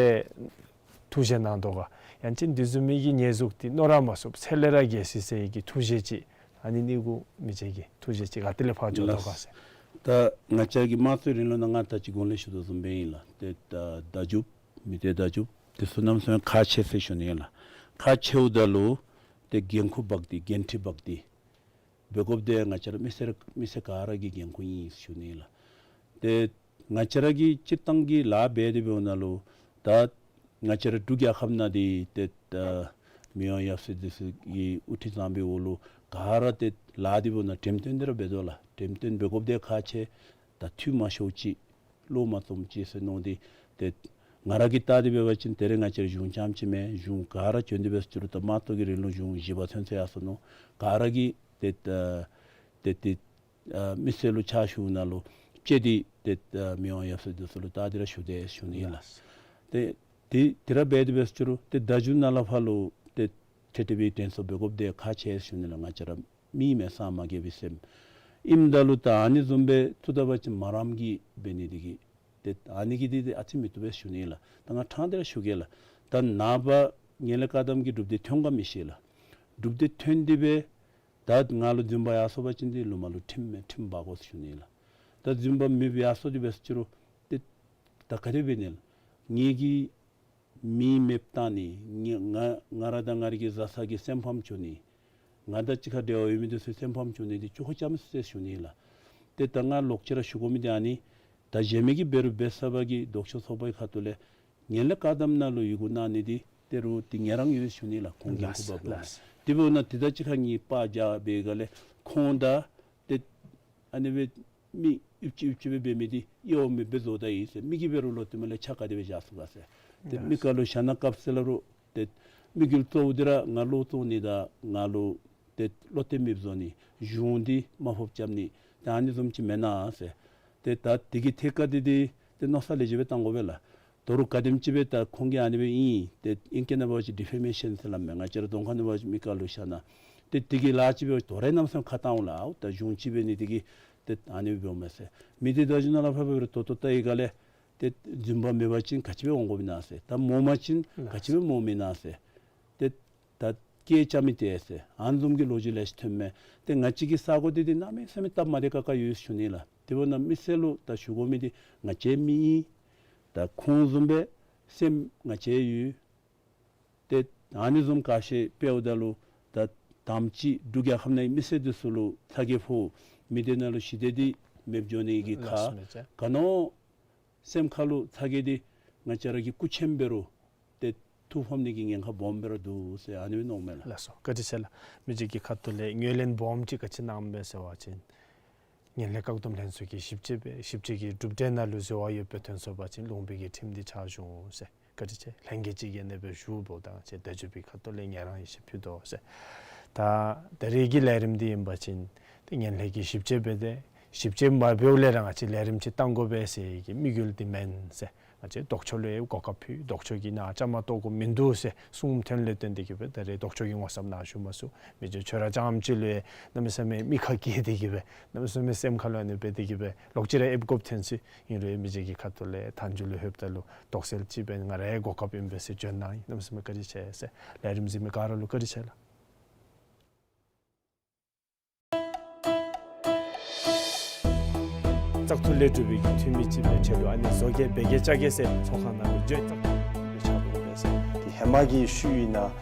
ཐུགས་བཞེད་གནང་དོ་ག། ཡང་ཅིན་འདི་བཟུམ་མའི་གི་ཉེས་འཛུགས་འདི་མནོ་ར་མ་ཚུགསཔ་ཚེ་ལས་ར་རྒས་སོ་ཡི་ཟེར་བའི་གི་ཐུགས་བཞེད་ཅིག་ཨ་ནི་གཉིས་གུ་མི་རྗེ་གི་ཐུགས་བཞེད་ཅིག་ག་ཏེ་ལས་ཕར་འགྱོ་དོ་ག་ཟེར། ད་ང་བཅས་ཀྱི་དམངས་གཙོའི་རིང་ལུགས་ནང་ང་ད་ཅི་གོང་ལས་ཞུ་དོ་བཟུམ་སྦེ་ཨིན་ལགས། ཏེ་ད་བརྡ་བརྒྱུད་མི་སྡེ་བརྡ་བརྒྱུད་དེ་ཚུ་གནམ་མེད་ས་མེད་ཁག་ཆེ་ཟེར་ཞུ་ནི་ལགས། ཁག་ཆེཝ་ད་ལུ་ཏེ་འགན་ཁུར་འབག་སྟེ་འགན་འཁྲི་འབག་སྟེ་འབད་དགོཔ་འདི་ང་བཅས་ར་མི་སེར་མི་སེར་ག་ར་གི་འགན་ཁུར་ཨིན་ཞུ་ནི་ལགས། ཏེ་ང་བཅས་ར་གིས་སྤྱིར་བཏང་གི་ལཱ་འབད་དེ་འབདཝ་ད་ལུ་ད་ང་བཅས་ར་འབྲུག་རྒྱལ་ཁབ་ནང་འདི་ཏེ་ད་མི་དབང་ཡབ་སྲས་འདི་ཚུ་གི་དབུ་ཁྲིད་གཙང་པའི་འོག་ལུ་ག་ར་ཏེ་ལཱ་འདི་འབདཝ་ད་འགྲེམས་སྟོན་འདི་ར་འབད་དོ་ལགས། འགྲེམས་སྟོན་འབད་དགོཔ་འདི་ཁག་ཆེ། ད་འཐུས་མ་ཤོར་ཅིག་བློ་མ་འཛོམས་ཅིག་ཟེར་མནོ་སྟེ་ཏེ་ང་ར་གིས་བལྟ་སྟེ་འབད་བ་ཅིན་ད་རེས་ང་བཅས་ར་གཞུང་རྐྱངམ་ཅིག་མེན། གཞུང་ག་ར་བྱོན་ཏེ་འབད་ཟེར་རུང་ད་དམངས་གཙོ་གི་རིང་ལུགས་གཞུང་བཞི་པ་ཚུན་ཚོད་ཡར་སོ་ནུག། ག་ར་གིས་ཏེ་ད་ཏེ་ཏེ་ཨ་མི་སེར་ལུ་ཕྱག་ཞུཝ་ནང་ལུ་ ཅིག་འདི་ཏེ་ད་མི་དབང་ཡབ་སྲས་འདི་ཚུ་ལུ་ད་འདི་ར་ཞུ་དེས་ཞུ་ནི་ལགས། ཏེ་འདི་འདི་ར་འབད་དེ་འབད་ཟེར་རུང་ཏེ་ད་མཇུག་ནང་ལས་ཕར་ལུ་ཏེ་ཁྲི་ཁྲི་བའི་དྲན་གསོ་འབད་དགོཔ་འདི་ཁག་ཆེ་ཞུ་ནི་ལགས། ང་བཅས་ར་མི་མེན་སངས་མ་རྒྱས་པའི་སེམས་ཨིནམ་ད་ལུ་ད་ཨ་ནི་བཟུམ་སྦེ་ཚུ་ད་འབད་བ་ཅིན་མ་རངམ་གིས་འབད་ནི་འདི་གིས་ཏེ་ཨ་ནི་གིས་འདི་ཏེ་ཨ་ཙི་མི་བཏུབ་པས་ཞུ་ནི་ལགས། ད་ང་ཕྲང་སྟེ་ར་ཞུ་གེ་ལགས། ད་ནངས་པ་ངན་ལྷད་བཀག་སྡོམ་གྱི་གྲུབ་འབྲས་ཐོན་ག་མི་ཤེས་ལགས། གྲུབ་འབྲས་ཐོན་ཏེ་སྦེ་ད་ང་ལུ་རྫུན་པ་ཡར་སོང་པ་ཅིན་འདི་ལུ་མ་ལུ་ཁྲིམས་མེད་ཁྲིམས་འབག་དགོ་ཞུ་ནི་ལགས། ད་རྫུན་པ་མེདཔ་ཡར་སོང་སྟེ་འབད་ཟེར་རུང་ཏེ་ད་ག་དེ་འབད་ནི་ལགས། ངེ་གི་མི་མེདཔ་བཏང་ནི་ང་ང་ང་ར་དང་ང་ར་གི་བཟའ་ཚང་གི་སེམས་ཕམ་བྱུང་ནི། ང་དང་གཅིག་ཁར་འབྲེལ་བ་ཡོད་མི་འདི་ཚུ་སེམས་ཕམ་བྱུང་ནི་འདི་ཅོག་ཅོག་རྐྱངམ་ཅིག་ཟེར་ཞུ་ནི་ལགས། ཏེ་ད་ང་ལོག་ཅི་ར་ཞུ་དགོ་མི་འདི་ཨ་ནི་ད་གཞན་མི་གིས་འབད་རུང་འབད་ཚར་བ་གི་ལྡོག་ཕྱོགས་ཚོགས་པའི་ཁ་ཐུག་ལས་ངན་ལྷད་བཀག་སྡོམ་ནང་ལུ་ཡི་གུ་གནང་ནི་འདི་ཏེ་རུང་འདི་ངེ་རང་ཡོད་ཞུ་ནི་ལགས། ཁོང་འགན་ཁུར་འབག་དགོ་ལགས། དེ་འབདཝ་ད་ཏེ་ད་གཅིག་ཁར་ངེའི་པར་རྒྱག་པའི་སྒང་ལས་ཁོང་ད་ཏེ་ཨ་ནི་སྦེ་མི་ཨིབ་ཅི་ཨིབ་ཅི་སྦེ་འབད་མི་འདི་གཡོ་མེད་སྦེ་བཟོ་ད་ཡི་ཟེར། མི་གིས་འབད་རུང་ལོག་སྟེ་མར་ལས་ཆ་ག་དེ་སྦེ་བཞག་ཚུགས་ག་ཟེར། ཏེ་མི་ཁ་ལུ་བཞག་ན་སྐབས་ཟེར་སླབ་རུང་ཏེ་དམིགས་ཡུལ་གཙོ་བོ་འདི་ར་ང་ལུ་བཙོང་ནི་དང་ང་ལུ་ཏེ་བློ་གཏད་མེདཔ་བཟོ་ནི་གཞུང་འདི་མ་ཕོགཔ་རྐྱབ་ནི་ད་ཨ་ནི་བཟུམ་ཅིག་མེན་ན་ཟེར། ཏེ་ད་འདི་གི་ཐད་ཁར་འདི་འདི་ཏེ་མནོ་བསམ་ལེགས་ཤོམ་སྦེ་བཏང་དགོ་པས་ལགས། དོ་རུང་ག་དེམ་ཅིག་སྦེ་ད་ཁོང་གིས་ཨ་ནི་སྦེ་ཨིན་ཏེ་ཨིང་སྐད་ནང་འབད་བ་ཅིན་ཌི་ཕེ་མེ་ཤཱན་ཟེར་སླབ་མས། ང་བཅས་ར་གདོང་ཁ་ནང་འབད་བ་ཅིན་མི་ཁ་ལུ་བཞག་ན་ཏེ་འདི་གི་ལཱ་ཅིག་འབད་བ་ཅིན་དོ་རུང་གནམ་མེད་ས་མེད་ཁ་བཏངམ་ལགས། ཨའུ་ད་གཞུང་ཅིག་འབད་ནི་འདི་གིས་ཏེ་ཨ་ནི་སྦེ་འབདཝ་མས་ཟེར། མི་འདི་ད་གཞུང་ནང་ལས་ཕར་འབད་རུང་ད་ལྟོ་ལྟ་བའི་སྒང་ལས་ཏེ་རྫུན་པ་མེད་པ་ཅིན་ག་ཅི་སྦེ་འོང་དགོཔ་ཨིན་ན་ཟེར། ད་མོ་མ་ཅིན་ག་ཅི་སྦེ་མོཝ་ཨིན་ན་ཟེར། ཏེ་ད་སྐད་རྐྱབ་མི་འདི་ཟེར་ཨ་ནི་བཟུམ་གྱི་ལོ་རྒྱུས་ལེ་ཤ་ཐོན་མས། ཏེ་ང་བཅས་ཀྱི་ས་གོ་འདི་འདི་གནམ་མེད་ས་མེད་སྟབས་མ་བདེ་ཁག་ཁ་ཡོད་ཞུ་ནི་ལགས། དེ་འབདཝ་ད་མི་སེར་ལུ་ད་ཞུ་དགོ་མི་འདི་ང་བཅས་མི་ཨིན། ད་ཁོང་བཟུམ་སྦེ་སེམས་ང་བཅས་ཡོད། ཏེ་ཨ་ནི་བཟུམ་ག་ཤེས་འབདཝ་ད་ལུ་ད་དམ་ཅིག་འབྲུག་རྒྱལ་ཁབ་ནང་མི་སེར་འདི་ཚུ་ལུ་ཚ་གྱང་ཕོག་མི་སྡེ་ནང་ལུ་ཞི་བདེ་འདི་མེདཔ་འགྱོ་ནི་གི་ཁ་ལགས་སོ། མི་ཅིག་ག་ནི་སེམས་ཁ་ལུ་ཚ་གྱང་འདི་ང་བཅས་ར་གི་སྐུ་མཁྱེན་འབད་རུང་ཏེ་ཐུགས་ཕམ་ནི་གི་ཉེན་ཁ་སྦོམ་སྦེ་ར་འདུག་ཟེར་ཨ་ནི་སྦེ་མནོཝ་མས་ལགས། ལགས་སོ། བཀའ་དྲིན་ཆེ་ལགས། མི་རྗེ་གི་ཁ་ཐུག་ལས་ངོས་ལེན་སྦོམ་ཅིག་ག་ཅི་གནངམ་སྦེ་ཟེར་བ་ཅིན་ངན་ལྷད་བཀག་སྡོམ་ལྷན་ཚོགས་ཀྱིས་ཞིབ་དཔྱད་འབད་ཞིབ་དཔྱད་ཀྱི་གྲུབ་འབྲས་ནང་ལུ་འཛོལ་བ་ཡོདཔ་སྦེ་ཐོན་སོང་པ་ཅིན་ལུང་པའི་གི་ཁྲིམས་འདི་ཆ་འཇོག་འོང་ཟེར། བཀའ་དྲིན་ཆེ། ལྷན་རྒྱས་ཅིག་གིས་ཨ་ནི་སྦེ་ཞུཝ་ད་ང་བཅས་དོན་གཅོད་པའི་ཁ་ཐུག་ལས་ངེ་རང་ཡིད་ཆེས་ཕུལ་དོ་ཟེར། ད་ད་རེས་ཀྱི་ལས་རིམ་འདི་ཨིན་པ་ཅིན་ཏེ་ངན་ལྷད་ཀྱི་ཞིབ་དཔྱད་འབད་དེ་ཞིབ་དཔྱད་མ་འབདཝ་ལས་ར་ང་བཅས་ལས་རིམ་ཅིག་གཏང་དགོ་པས་ཟེར་གྱི་དམིགས་ཡུལ་འདི་མེན་ཟེར། ང་བཅས་ལྡོག་ཕྱོགས་ལུ་གོ་སྐབས་ཕུལ། ལྡོག་ཕྱོགས་ཀྱིས་ནཱ་བཅའ་མར་གཏོགས་དགོཔ་མིན་འདུག་ཟེར་གསུངམ་ཐོན་ལས་བརྟེན་ཏེ་གིས་སྦེ་ད་རེས་ལྡོག་ཕྱོགས་ཀྱི་ངོ་ཚབ་ནཱ་ཞུ་མ་ཚུགས། མི་རྗེ་ཁྱོད་ར་རྐྱངམ་གཅིག་ལུ་གནམ་མེད་ས་མེད་མི་ཁ་སྐྱེས་ཏེ་གིས་སྦེ་གནམ་མེད་ས་མེད་སེམས་ཁ་ལུ་ཨ་ནི་སྦེ་ཏེ་གིས་སྦེ་ལོག་ཅི་ར་ཨེབ་དགོཔ་ཐོན་ཅི། ཨིན་རུང་མི་རྗེ་གི་ཁ་ཐུག་ལས་མཐའ་མཇུག་ལུ་ལྷོདཔ་ད་ལུ་དོགས་སེལ་ཅིག་འབད་ང་རའི་གོ་སྐབས་ཨིན་པས་ཟེར་བྱོན་གནང་ཡི། གནམ་མེད་ས་མེད་བཀའ་དྲིན་ཆེ་ཟེར། ལས་རིམ་གཟིགས་མི་ག་ར་ལུ་བཀའ་དྲིན་ཆེ་ལགས། བཙག་འཐུ་ལས་གྲུབ་པའི་འཐུས་མི་ཅིག་སྦེ་ཆེ་ལུ་ཨ་ནི་བཟོ་གེ་འབད་གེ་བཅའ་གེ་ཟེར་ཚོགས་ཁང་ནང་ལུ་བརྗོད། བཙག་འཐུ་སྦེ་ཆགས་འོང་པས་ཟེར། ཏེ་ཧེ་མ་གི་ཤུལ་ཨིན་ན་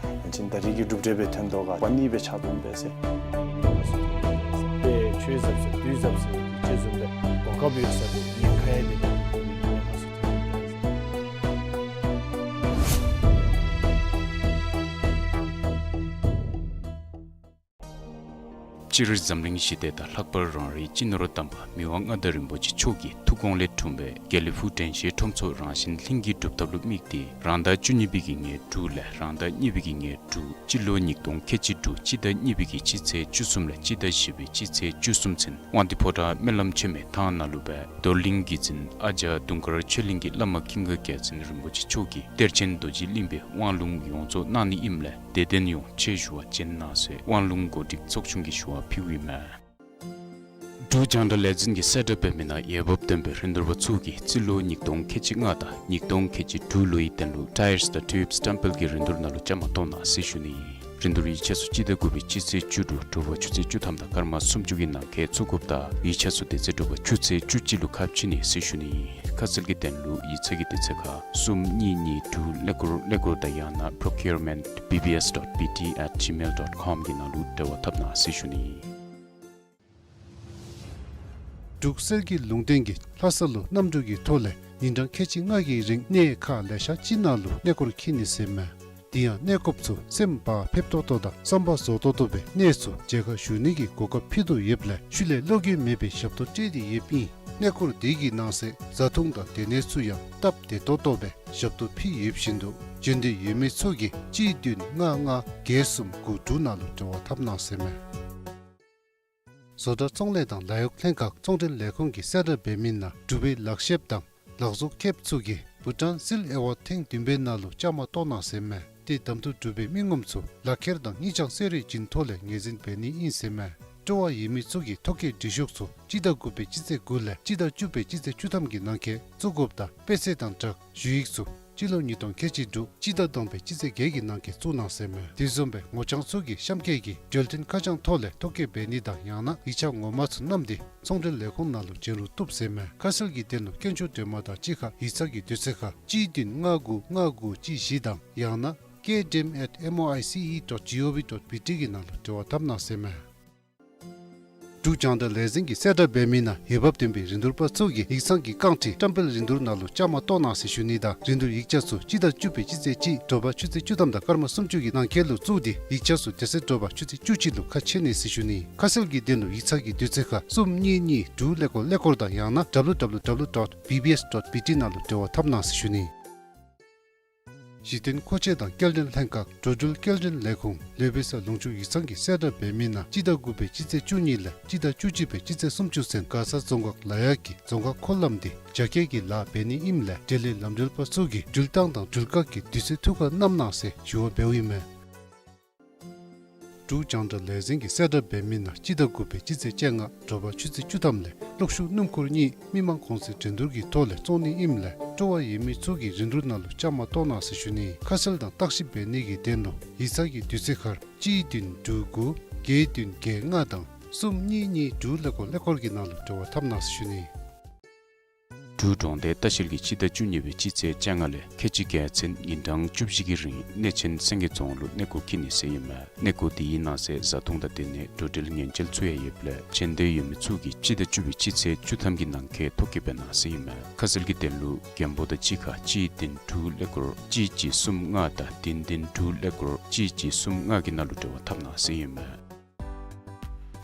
ཡང་ཅིན་ད་རེས་ཀྱི་གྲུབ་འབྲས་སྦེ་ཐོན་དོ་ག་པ་ནི་སྦེ་ཆགས་འོང་པས་ཟེར། ཏེ་ཆོས་ཟབ་ཟེར་དུས་ཟབ་ཟེར་ཅིག་བཟུམ་སྦེ་གོ་སྐབས་ཡོད་ས་ལུ་ཉེན་ཁ་ཡང་འདི་ནང་ལུ་ཉེན་ཁ་ཚུ་ཐོན་འོང་པས་ཟེར། སྤྱིར་འཛམ་གླིང་ཞི་བདེ་དང་ལྷག་པར་རང་རེའི་སྤྱི་ནོར་དམ་པ་མི་དབང་མངའ་བདག་རིན་པོ་ཆེ་མཆོག་གི་ཐུགས་དགོངས་ལས་འཁྲུངས་པའི་དགེ་ལེགས་ཕུག་དྲན་ཤེས་ཁྲོམ་ཚོགས་རང་བཞིན་ལྷིང་གི་སྒྲུབ་ཐབས་ལུ་དམིགས་ཏེ་རང་ཟླ་བཅུ་གཉིས་པའི་གི་ཉེར་དྲུག་ལས་རང་ཟླ་གཉིས་པའི་གི་ཉེར་དྲུག་སྤྱི་ལོ་ཉིས་སྟོང་ཁལ་གཅིག་དྲུག་སྤྱི་ཟླ་གཉིས་པའི་གི་སྤྱི་ཚེས་བཅུ་གསུམ་ལས་སྤྱི་ཟླ་བཞི་པའི་སྤྱི་ཚེས་བཅུ་གསུམ་ཚུན་དབང་འདུས་ཕོ་བྲང་སྨོན་ལམ་ཆེན་མོའི་ཐང་ནང་ལུ་སྦེ་རྡོར་གླིང་གི་གི་འཛིན་ཨ་ཛྱ་དུང་དཀར་ཆོས་གླིང་གི་བླ་མ་ཀུན་དགའ་རྒྱལ་མཚན་རིན་པོ་ཆེ་མཆོག་གིས་གཏེར་ཆེན་རྡོ་རྗེ་གླིང་པའི་དབང་ལུང་ཡོངས་རྫོགས་གནང་ནི་ཨིནམ་ལས་དད་ལྡན་ཡོངས་ཆེད་ཞུ་བ་བྱོན་གནང་ཟེར་དབང་ལུང་གོ་སྒྲིག་ཚོགས་ཆུང་གིས་ཞུ་བ་ཕུལཝ་ཨིན་མས། འབྲུག་རྒྱང་བསྒྲགས་ལས་འཛིན་གྱིས་གསལ་བསྒྲགས་འབད་མི་ནང་འོས་འབབ་ལྡན་པའི་རིན་བསྡུར་པ་ཚུ་གིས་རྩིས་ལོ་ཉིས་སྟོང་ཁལ་གཅིག་ལྔ་དང་ཉིས་སྟོང་ཁལ་གཅིག་དྲུག་ལོའི་དོན་ལུ་ཊའིརསི་དང་ཊིའུབསི་ཊེམ་པལ་གྱི་རིན་བསྡུར་ནང་ལུ་བཅའ་མར་གཏོགས་གནང་ཟེར་ཞུ་ནི་ཨིན། རིན་བསྡུར་ཡིག་ཆ་ཚུ་སྤྱི་ཟླ་དགུ་པའི་སྤྱི་ཚེས་བཅུ་དྲུག་དྲོ་པ་ཆུ་ཚོད་བཅུ་ཐམ་དང་སྐར་མ་སུམ་ཅུ་གི་ནང་འཁོད་བཙུགས་དགོཔ་དང་ཡིག་ཆ་ཚུ་དེ་ཚེ་དྲོ་པ་ཆུ་ཚོད་བཅུ་གཅིག་ལུ་ཁ་ཕྱེ་ནི་ཟེར་ཞུ་ནི་ཨིན། ཁ་གསལ་གྱི་དོན་ལུ་ཡིག་ཚང་གི་དེ་ཚེ་ཁ་གསུམ་གཉིས་གཉིས་དྲུག་ཀླད་ཀོར་ཀླད་ཀོར་དང་ཡང་ན་procurement B B S dot B T at gmail dot com གི་ནང་ལུ་འབྲེལ་བ་འཐབ་གནང་ཟེར་ཞུ་ནི་ཨིན། འབྲུག་གསེར་གྱི་ལུང་བསྟན་གྱིས་ལྷ་ས་ལུ་གནམ་གྲུ་གི་ཐོག་ལས་ཉིན་གྲངས་ཁལ་གཅིག་ལྔ་གི་རིང་གནས་ཁག་ལེ་ཤ་ཅིག་ནང་ལུ་གནས་སྐོར་འཁྱིད་ནི་ཟེར་མས། དེ་ཡང་གནས་སྐོརཔ་ཚུ་སེམས་བག་ཕེབས་ཏོག་ཏོ་དང་བསམ་པ་རྫོགས་ཏོག་ཏོ་སྦེ་གནས་ཚུ་མཇལ་ཁ་ཞུ་ནི་གི་གོ་སྐབས་ཕུལ་དོ་ཡོདཔ་ལས་ཤུལ་ལས་བློ་འགྱོད་མེད་པའི་ཞབས་ཏོག་སྤྲོད་དེ་ཡོདཔ་ཨིན། གནས་སྐོར་དེ་གི་ནང་གསེས་བཟའ་འཐུང་དང་སྡོད་གནས་ཚུ་ཡང་སྟབས་བདེ་ཏོག་ཏོ་སྦེ་ཞབས་ཏོག་ཕུལ་ཡོདཔ་བཞིན་དུ་འབྱོན་འདོད་ཡོད་མི་ཚུ་གིས་གཅིག་བདུན་ལྔ་ལྔ་བརྒྱད་གསུམ་དགུ་དྲུག་ནང་ལུ་འབྲེལ་བ་འཐབ་གནང་ཟེར་མས། བཟོ་གྲྭ་བཙོང་ལས་དང་ལཱ་གཡོག་ལྷན་ཁག་ཚོང་འབྲེལ་ལས་ཁུངས་ཀྱི་གསལ་བསྒྲགས་འབད་མི་ནང་འབྲུག་པའི་ལག་ཤེསཔ་དང་ལག་བཟོ་མཁསཔ་ཚུ་གིས་བྷུ་ཊཱན་སིལ་ཨེ་ཝཱཌ་ཐེངས་བདུན་པའི་ནང་ལུ་བཅའ་མར་གཏོགས་གནང་ཟེར་མས། ཏེ་གདམ་འཐུ་གྲུབ་པའི་མི་ངོམ་ཚུ་ལག་ཁྱེར་དང་སྙིང་བཅངས་གསོལ་རས་བྱིན་ཐོག་ལས་ངོས་འཛིན་འབད་ནི་ཨིན་ཟེར་མས། སྤྲོ་བ་ཡོད་མི་ཚུ་གིས་ཐོ་བཀོད་འབྲི་ཤོག་ཚུ་སྤྱི་ཟླ་དགུ་པའི་སྤྱི་ཚེས་དགུ་ལས་སྤྱི་ཟླ་བཅུ་པའི་སྤྱི་ཚེས་བཅུ་ཐམ་གྱི་ནང་འཁོད་བཙུགས་དགོཔ་དང་དཔེ་ཚད་དང་སྦྲགས་ཞུ་ཡིག་ཚུ་སྤྱི་ལོ་ཉིས་སྟོང་ཁལ་གཅིག་དྲུག་སྤྱི་ཟླ་བདུན་པའི་སྤྱི་ཚེས་བརྒྱད་ཀྱི་ནང་འཁོད་བཙུགས་གནང་ཟེར་མས། དེ་བཟུམ་སྦེ་ངོ་རྐྱང་ཚུ་གིས་གཤམ་འཁོད་ཀྱི་འབྲེལ་མཐུད་ཁ་བྱང་ཐོག་ལས་ཐོ་བཀོད་འབད་ནི་དང་ཡང་ན་ཡིག་ཆ་ངོ་མ་ཚུ་བསྣམས་ཏེ་ཚོང་འབྲེལ་ལས་ཁུངས་ནང་ལུ་བྱོན་རུང་བཏུབ་ཟེར་མས། ཁ་གསལ་གྱི་དོན་ལུ་སྐྱོན་བརྗོད་འདྲི་མ་དང་གཅིག་ཁར་ཡིག་ཚང་གི་དུས་ཚོད་ཁར་གཅིག་བདུན་ལྔ་དགུ་ལྔ་དགུ་གཅིག་བཞི་དང་ཡང་ན་ཀེ་ཌི་ཨེམ་ཨེཊ་ཨེམ་ཨོ་ཨའི་སི་ཨི་ཌོཊ་ཇི་ཨོ་ཝི་ཌོཊ་བི་ཊི་གི་ནང་ལུ་འབྲེལ་བ་འཐབ་གནང་ཟེར་མས། འབྲུག་རྒྱང་བསྒྲགས་ལས་འཛིན་གྱི་གསལ་བསྒྲགས་འབད་མི་ནང་འོས་འབབ་ལྡན་པའི་རིན་བསྡུར་པ་ཚུ་གིས་ཡིག་ཚང་གི་རྐང་ཁྲི་བཀྲམ་སྤེལ་རིན་བསྡུར་ནང་ལུ་བཅའ་མར་གཏོགས་གནང་ཟེར་ཞུ་ནི་དང་རིན་བསྡུར་ཡིག་ཆ་ཚུ་སྤྱི་ཟླ་བཅུ་པའི་སྤྱི་ཚེས་གཅིག་དྲོ་པ་ཆུ་ཚོད་བཅུ་ཐམ་དང་སྐར་མ་སུམ་ཅུ་གི་ནང་འཁོད་ལུ་བཙུགས་ཏེ་ཡིག་ཆ་ཚུ་དེ་ཚེ་དྲོ་པ་ཆུ་ཚོད་བཅུ་གཅིག་ལུ་ཁ་ཕྱེ་ནི་ཟེར་ཞུ་ནི། ཁ་གསལ་གྱི་དོན་ལུ་ཡིག་ཚང་གི་དུས་ཚོད་ཁར་གསུམ་གཉིས་གཉིས་དྲུག་ཀླད་ཀོར་ཀླད་ཀོར་དང་ཡང་ན་ཌབ་ལུ་ཌབ་ལུ་ཌབ་ལུ་ཌོཊ་བི་བི་ཨེསི་ཌོཊ་བི་ཊི་ནང་ལུ་འབྲེལ་བ་འཐབ་གནང་ཟེར་ཞུ་ནི། གཞི་རྟེན་མཁོ་ཆས་དང་སྐྱེལ་འདྲེན་ལྷན་ཁག་འགྲོ་འགྲུལ་སྐྱེལ་འདྲེན་ལས་ཁུངས་ལུས་པེ་ས་ལུང་ཕྱོགས་ཡིག་ཚང་གི་གསལ་བསྒྲགས་འབད་མི་ནང་སྤྱི་ཟླ་དགུ་པའི་སྤྱི་ཚེས་བཅུ་གཉིས་ལས་སྤྱི་ཟླ་བཅུ་གཅིག་པའི་སྤྱི་ཚེས་སུམ་ཅུ་ཚུན་མགར་ས་རྫོང་ཁག་ལ་ཡག་གི་རྫོང་ཁག་འཁོར་ལམ་དེ་རྒྱ་སྐྱེད་ཀྱི་ལཱ་འབད་ནི་ཨིནམ་ལས་འབྲེལ་ཡོད་ལམ་འགྲུལ་པ་ཚུ་གིས་འགྲུལ་བཏང་དང་འགྲུལ་བཀག་གི་དུས་ཚོད་ཐུགས་ཁར་བསྣམ་གནང་ཟེར་ཞུ་བ་འབདཝ་ཨིན་མས། འབྲུག་རྒྱང་བསྒྲགས་ལས་འཛིན་གྱི་གསལ་བསྒྲགས་འབད་མི་ནང་སྤྱི་ཟླ་དགུ་པའི་སྤྱི་ཚེས་བཅོ་ལྔ་དྲོ་པ་ཆུ་ཚོད་བཅུ་ཐམ་ལས་གློག་ཤུགས་སྣུམ་འཁོར་གཉིས་མི་མང་གོང་ཚད་འགྲན་བསྡུར་གྱི་ཐོག་ལས་བཙོང་ནི་ཨིནམ་ལས་སྤྲོ་བ་ཡོད་མི་ཚུ་གིས་རིན་བསྡུར་ནང་ལུ་བཅའ་མར་གཏོགས་གནང་ཟེར་ཞུ་ནི། ཁ་གསལ་དང་བརྟག་ཞིབ་འབད་ནི་གི་དོན་ལུ་ཡིག་ཚང་གི་དུས་ཚོད་ཁར་གཅིག་བདུན་དྲུག་དགུ་བརྒྱད་བདུན་བརྒྱད་ལྔ་དང་གསུམ་གཉིས་གཉིས་དྲུག་ཀླད་ཀོར་ཀླད་ཀོར་གྱི་ནང་ལུ་འབྲེལ་བ་འཐབ་གནང་ཟེར་ཞུ་ནི། འབྲུག་གྲོང་རྡལ་ལྟ་བཤལ་གྱིས་སྤྱི་ཟླ་བཅུ་གཉིས་པའི་སྤྱི་ཚེས་བཅོ་ལྔ་ལས་ཁལ་གཅིག་བརྒྱད་ཚུན་ཉིན་གྲངས་བཅུ་བཞི་གི་རིང་གནས་ཆེན་སེང་གེ་རྫོང་ལུ་གནས་སྐོར་འཁྱིད་ནི་ཟེར་ཨིན་མས། གནས་སྐོར་དེའི་ནང་གསེས་བཟའ་འཐུང་དང་དེ་ནི་འགྲོ་འགྲུལ་ཉེན་བཅོལ་ཚུ་ཡང་ཡོདཔ་ལས་ཆེ་འདོད་ཡོད་མི་ཚུ་གིས་སྤྱི་ཟླ་བཅུ་པའི་སྤྱི་ཚེས་བཅུ་ཐམ་གྱི་ནང་འཁོད་ཐོ་བཀོད་འབད་གནང་ཟེར་ཨིན་མས། ཁ་གསལ་གྱི་དོན་ལུ་མགོན་པོ་དང་གཅིག་ཁར་གཅིག་བདུན་དྲུག་ཀླད་ཀོར་གཅིག་གཅིག་གསུམ་ལྔ་དང་བདུན་བདུན་དྲུག་ཀླད་ཀོར་གཅིག་གཅིག་གསུམ་ལྔ་གི་ནང་ལུ་འབྲེལ་བ་འཐབ་གནང་ཟེར་ཨིན་མས།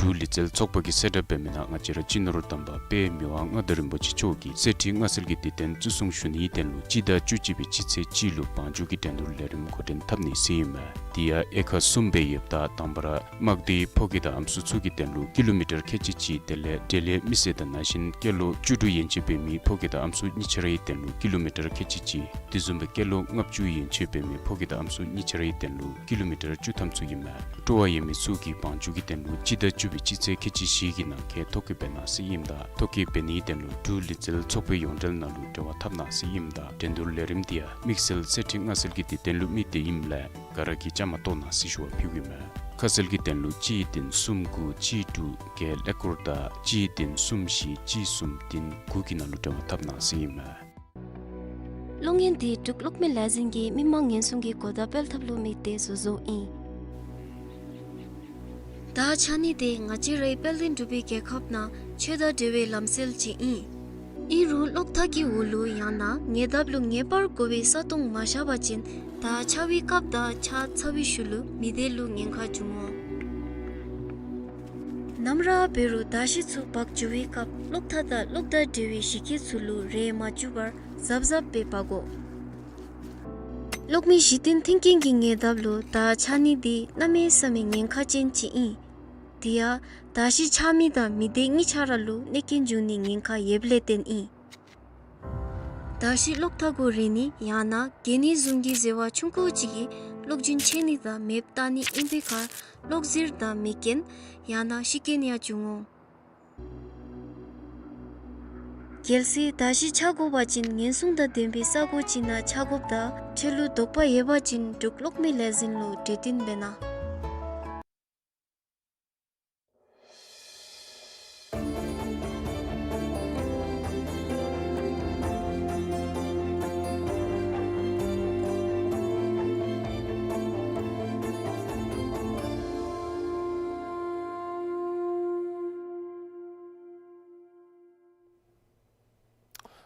འབྲུག་ལུས་རྩལ་ཚོགས་པ་གིས་གསལ་བསྒྲགས་འབད་མི་ནང་ང་བཅས་ར་སྤྱི་ནོར་དམ་པ་དཔལ་མི་དབང་མངའ་བདག་རིན་པོ་ཆེ་མཆོག་གིས་གསེར་ཁྲི་མངའ་གསོལ་གྱི་དུས་སྟོན་བརྩི་སྲུང་ཞུ་ནིའི་དོན་ལུ་སྤྱི་ཟླ་བཅུ་གཅིག་པའི་སྤྱི་ཚེས་གཅིག་ལུ་བང་རྒྱུག་གི་འགྲན་བསྡུར་ལས་རིམ་འགོ་འདྲེན་འཐབ་ནི་ཟེར་ཨིན་མས། དེ་ཡང་དབྱེ་ཁག་གསུམ་སྦེ་ཡོདཔ་ད་དང་པ་ར་དམག་སྡེའི་ཕོ་སྐྱེས་དང་ཨམ་སྲུ་ཚུ་གི་དོན་ལུ་ཀི་ལོ་མི་ཊར་ཁལ་གཅིག་གཅིག་དེ་ལས་འབྲེལ་ཡོད་མི་སེར་དང་ན་གཞོན་སྐྱེས་ལོ་བཅུ་དྲུག་ཡན་ཆད་འབད་མི་ཕོ་སྐྱེས་དང་ཨམ་སྲུ་གཉིས་ཆ་རའི་དོན་ལུ་ཀི་ལོ་མི་ཊར་ཁལ་གཅིག་གཅིག་དེ་བཟུམ་སྦེ་སྐྱེས་ལོ་ལྔ་བཅུ་ཡན་ཆད་འབད་མི་ཕོ་སྐྱེས་དང་ཨམ་སྲུ་གཉིས་ཆ་རའི་དོན་ལུ་ཀི་ལོ་མི་ཊར་བཅུ་ཐམ་ཚུ་ཨིན་མས། སྤྲོ་བ་ཡོད་མི་ཚུ་གིས་བང་རྒྱུག་གི་དོན་ལུ་སྤྱི་ཟླ་བཅུ་པའི་སྤྱི་ཚེས་ཁལ་གཅིག་བཞི་གི་ནང་འཁོད་ཐོ་བཀོད་འབད་གནང་ཟེར་ཨིནམ་ད་ཐོ་བཀོད་འབད་ནིའི་དོན་ལུ་འབྲུག་ལུས་རྩལ་ཚོགས་པའི་ཡོངས་འབྲེལ་ནང་ལུ་འབྲེལ་བ་འཐབ་གནང་ཟེར་ཨིནམ་ད་འགྲན་བསྡུར་ལས་རིམ་དེ་ཡང་དམིགས་བསལ་གསེར་ཁྲི་མངའ་གསོལ་གྱི་དུས་སྟོན་ལུ་དམིགས་ཏེ་ཨིནམ་ལས་ག་ར་གིས་བཅའ་མར་གཏོགས་གནང་ཟེར་ཞུ་བ་ཕུལཝ་ཨིན་མས། ཁ་གསལ་གྱི་དོན་ལུ་གཅིག་བདུན་གསུམ་དགུ་གཅིག་དྲུག་བརྒྱད་ཀླད་ཀོར་དང་གཅིག་བདུན་གསུམ་བཞི་གཅིག་གསུམ་བདུན་དགུ་གི་ནང་ལུ་འབྲེལ་བ་འཐབ་གནང་ཟེར་ཨིན་མས། གློག་བརྙན་འདི་འབྲུག་གློག་མེ་ལས་འཛིན་གྱིས་མི་མང་ཉེན་སྲུང་གི་གོ་བརྡ་སྤེལ་ཐབས་ལུ་དམིགས་ཏེ་བཟོ་བཟོཝ་ཨིན། ད་ཆ་ནི་འདི་ང་བཅས་རའི་དཔལ་ལྡན་འབྲུག་པའི་རྒྱལ་ཁབ་ནང་ཆོས་དང་འབྲེལ་བའི་ལམ་སྲོལ་ཅིག་ཨིན། ཨིན་རུང་གློག་ཐག་གི་འོག་ལུ་ཡང་ན་ཉེ་འདབས་ལུ་ངེས་པར་དགོ་པའི་ས་སྟོང་མ་བཞག་པ་ཅིན་ད་ཆར་པའི་སྐབས་དང་ཆར་ཚ་བའི་ཤུལ་ལུ་མི་སྡེ་ལུ་ཉེན་ཁ་འབྱུང་འོང་། ནམ་ར་འབད་རུང་མདའ་གཞི་ཚུ་འབག་འགྱོ་བའི་སྐབས་གློག་ཐག་དང་གློག་དང་འབྲེལ་བའི་གཞི་སྐྱེས་ཚུ་ལུ་རེག་མ་བཅུག་པར་གཟབ་གཟབ་སྦེ་འབག་དགོ། གློག་མེ་གཞི་རྟེན་མཐུན་རྐྱེན་གྱི་ཉེ་འདབས་ལུ་མདའ་ཆག་ནི་འདི་གནམ་མེད་ས་མེད་ཉེན་ཁ་ཅན་ཅིག་ཨིན། དེ་ཡང་མདའ་གཞི་ཆག་མི་དང་མི་སྡེ་གཉིས་ཆ་ར་ལུ་གནོད་རྐྱེན་འབྱུང་ནིའི་ཉེན་ཁ་ཡོདཔ་ལས་བརྟེན་ཨིན། མདའ་གཞི་གློག་ཐག་གུ་རེག་ནི་ཡང་ན་གྱེས་ནི་བཟུམ་གྱི་ཟེར་བ་ཆུང་ཀུ་ཅིག་གིས་གློག་རྒྱུན་ཆད་ནི་དང་མེདཔ་བཏང་ནི་ཨིན་པའི་ཁར་གློག་གཟེར་དང་མེ་རྐྱེན་ཡང་ན་ཤི་རྐྱེན་ཡང་འབྱུང་འོང་། གལ་སྲིད་མདའ་གཞི་ཆག་དགོ་པ་ཅིན་ཉེན་སྲུང་དང་ལྡན་པའི་ས་གོ་ཅིག་ནང་ཆག་དགོཔ་དང་འཕྲལ་ལུ་དོགས་པ་ཡོད་པ་ཅིན་འབྲུག་གློག་མེ་ལས་འཛིན་ལུ་གྲོས་བསྟུན་འབད་གནང་།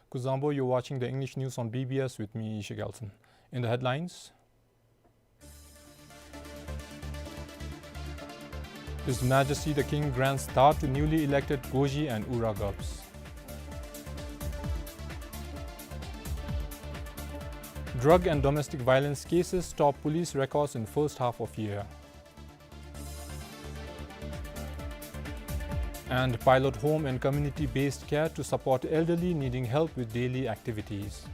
Kuzuzangpo, you're watching the English news on B B S with me, Yishai Gelson. In the headlines, His Majesty the King grants dhar to newly elected Goji and Ura govts. Drug and domestic violence cases top police records in first half of year. And pilot home and community-based care to support elderly needing help with daily activities.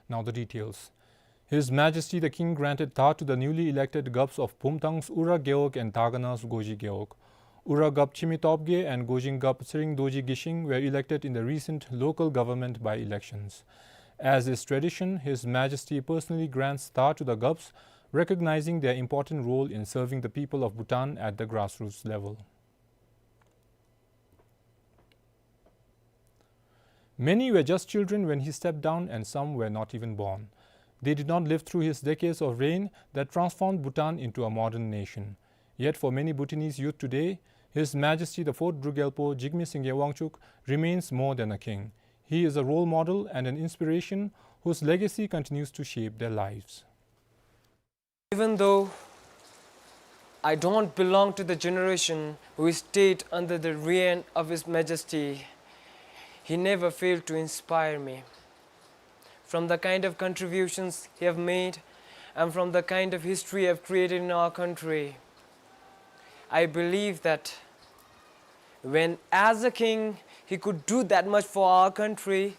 Now the details. His Majesty the King granted tha to the newly elected Gups of Pumtang's Ura Gewog and Daganas Goji Gewog. Ura Gup Chimi Topge and Gojing Gup Tsering Doji Gishing were elected in the recent local government by-elections. As is tradition, His Majesty personally grants tha to the Gups, recognizing their important role in serving the people of Bhutan at the grassroots level. Many were just children when he stepped down, and some were not even born. They did not live through his decades of reign that transformed Bhutan into a modern nation. Yet for many Bhutanese youth today, His Majesty the Fourth Druk Gyalpo Jigme Singye Wangchuck remains more than a king. He is a role model and an inspiration whose legacy continues to shape their lives. Even though I don't belong to the generation who stayed under the reign of His Majesty, he never failed to inspire me. From the kind of contributions he have made and from the kind of history he have created in our country, I believe that when, as a king, he could do that much for our country,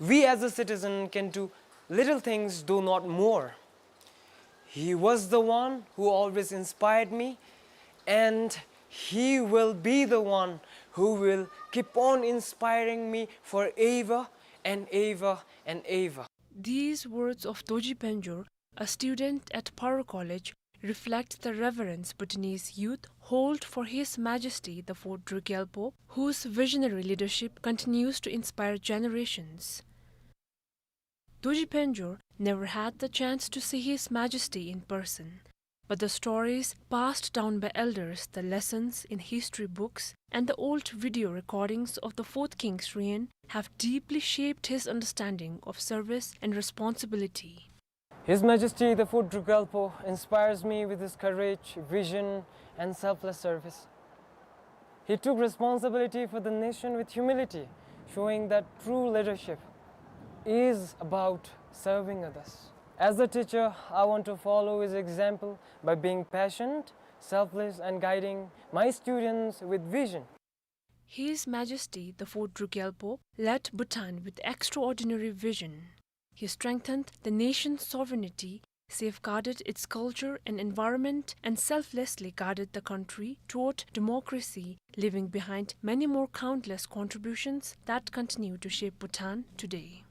we as a citizen can do little things, though not more. He was the one who always inspired me, and he will be the one who will keep on inspiring me forever and ever and ever. These words of Dorji Penjor, a student at Paro College, reflect the reverence Bhutanese youth hold for His Majesty the Fourth Druk Gyalpo, whose visionary leadership continues to inspire generations. Dorji Penjor never had the chance to see His Majesty in person, but the stories passed down by elders, the lessons in history books, and the old video recordings of the fourth king's reign have deeply shaped his understanding of service and responsibility. His Majesty the Fourth Druk Gyalpo inspires me with his courage, vision, and selfless service. He took responsibility for the nation with humility, showing that true leadership is about serving others. As a teacher, I want to follow his example by being passionate, selfless, and guiding my students with vision. His Majesty the Fourth Druk Gyalpo led Bhutan with extraordinary vision. He strengthened the nation's sovereignty, safeguarded its culture and environment, and selflessly guided the country toward democracy, leaving behind many more countless contributions that continue to shape Bhutan today.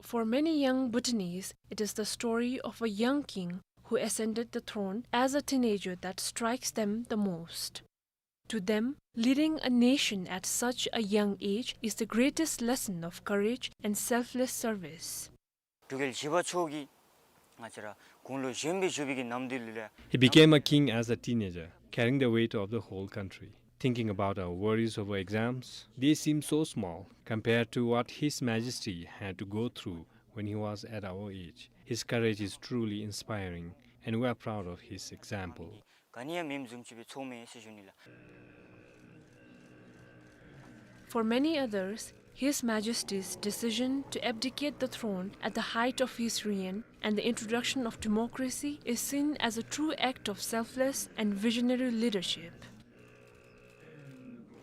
For many young Bhutanese, it is the story of a young king who ascended the throne as a teenager that strikes them the most. To them, leading a nation at such a young age is the greatest lesson of courage and selfless service. འབྲུག་རྒྱལ་བཞི་པ་མཆོག་གིས་ང་བཅས་ར་དགུང་ལོ་གཞོན་པའི་བཞུགས་པའི་གི་ནམ་དུས་ལུ་ལས། He became a king as a teenager, carrying the weight of the whole country. Thinking about our worries over exams, they seem so small compared to what His Majesty had to go through when he was at our age. His courage is truly inspiring, and we are proud of his example. ག་ནི་ཡང་མེནམ་བཟུམ་ཅིག་སྦེ་ཚོརཝ་མས་ཟེར་ཞུ་ནི་ལགས། For many others, His Majesty's decision to abdicate the throne at the height of his reign and the introduction of democracy is seen as a true act of selfless and visionary leadership.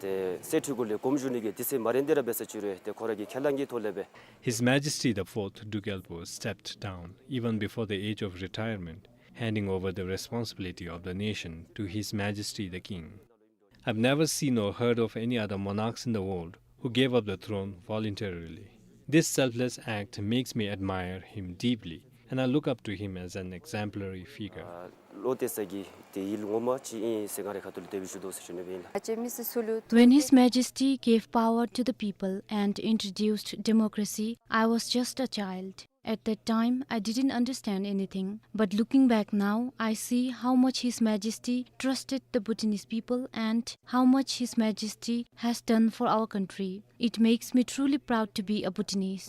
ཏེ་སྲིད་ཁྲི་གུ་ལས་དགོངམ་ཞུ་ནི་གི་དུས་ཚོད་མ་རན་ཏེ་ར་འབད་ས་ཅིག་རུང་ཏེ་ཁོ་ར་གི་ཁས་བླངས་ཀྱི་ཐོག་ལས་སྦེ། His Majesty the Fourth Druk Gyalpo stepped down even before the age of retirement, handing over the responsibility of the nation to His Majesty the King. I've never seen or heard of any other monarchs in the world who gave up the throne voluntarily. This selfless act makes me admire him deeply, and I look up to him as an exemplary figure. ཨ་བློ་གཏད་ས་གི་ཏེ་ཡུལ་ངོ་མ་ཅིག་ཨིན་ཟེར་ང་རའི་ཁ་ཐུག་ལས་དེ་སྦེ་ཞུ་དོ་ཟེར་ཞུ་ནི་སྦེ་ཨིན་ལགས། When His Majesty gave power to the people and introduced democracy, I was just a child. At that time, I didn't understand anything, but looking back now, I see how much His Majesty trusted the Bhutanese people and how much His Majesty has done for our country. It makes me truly proud to be a Bhutanese.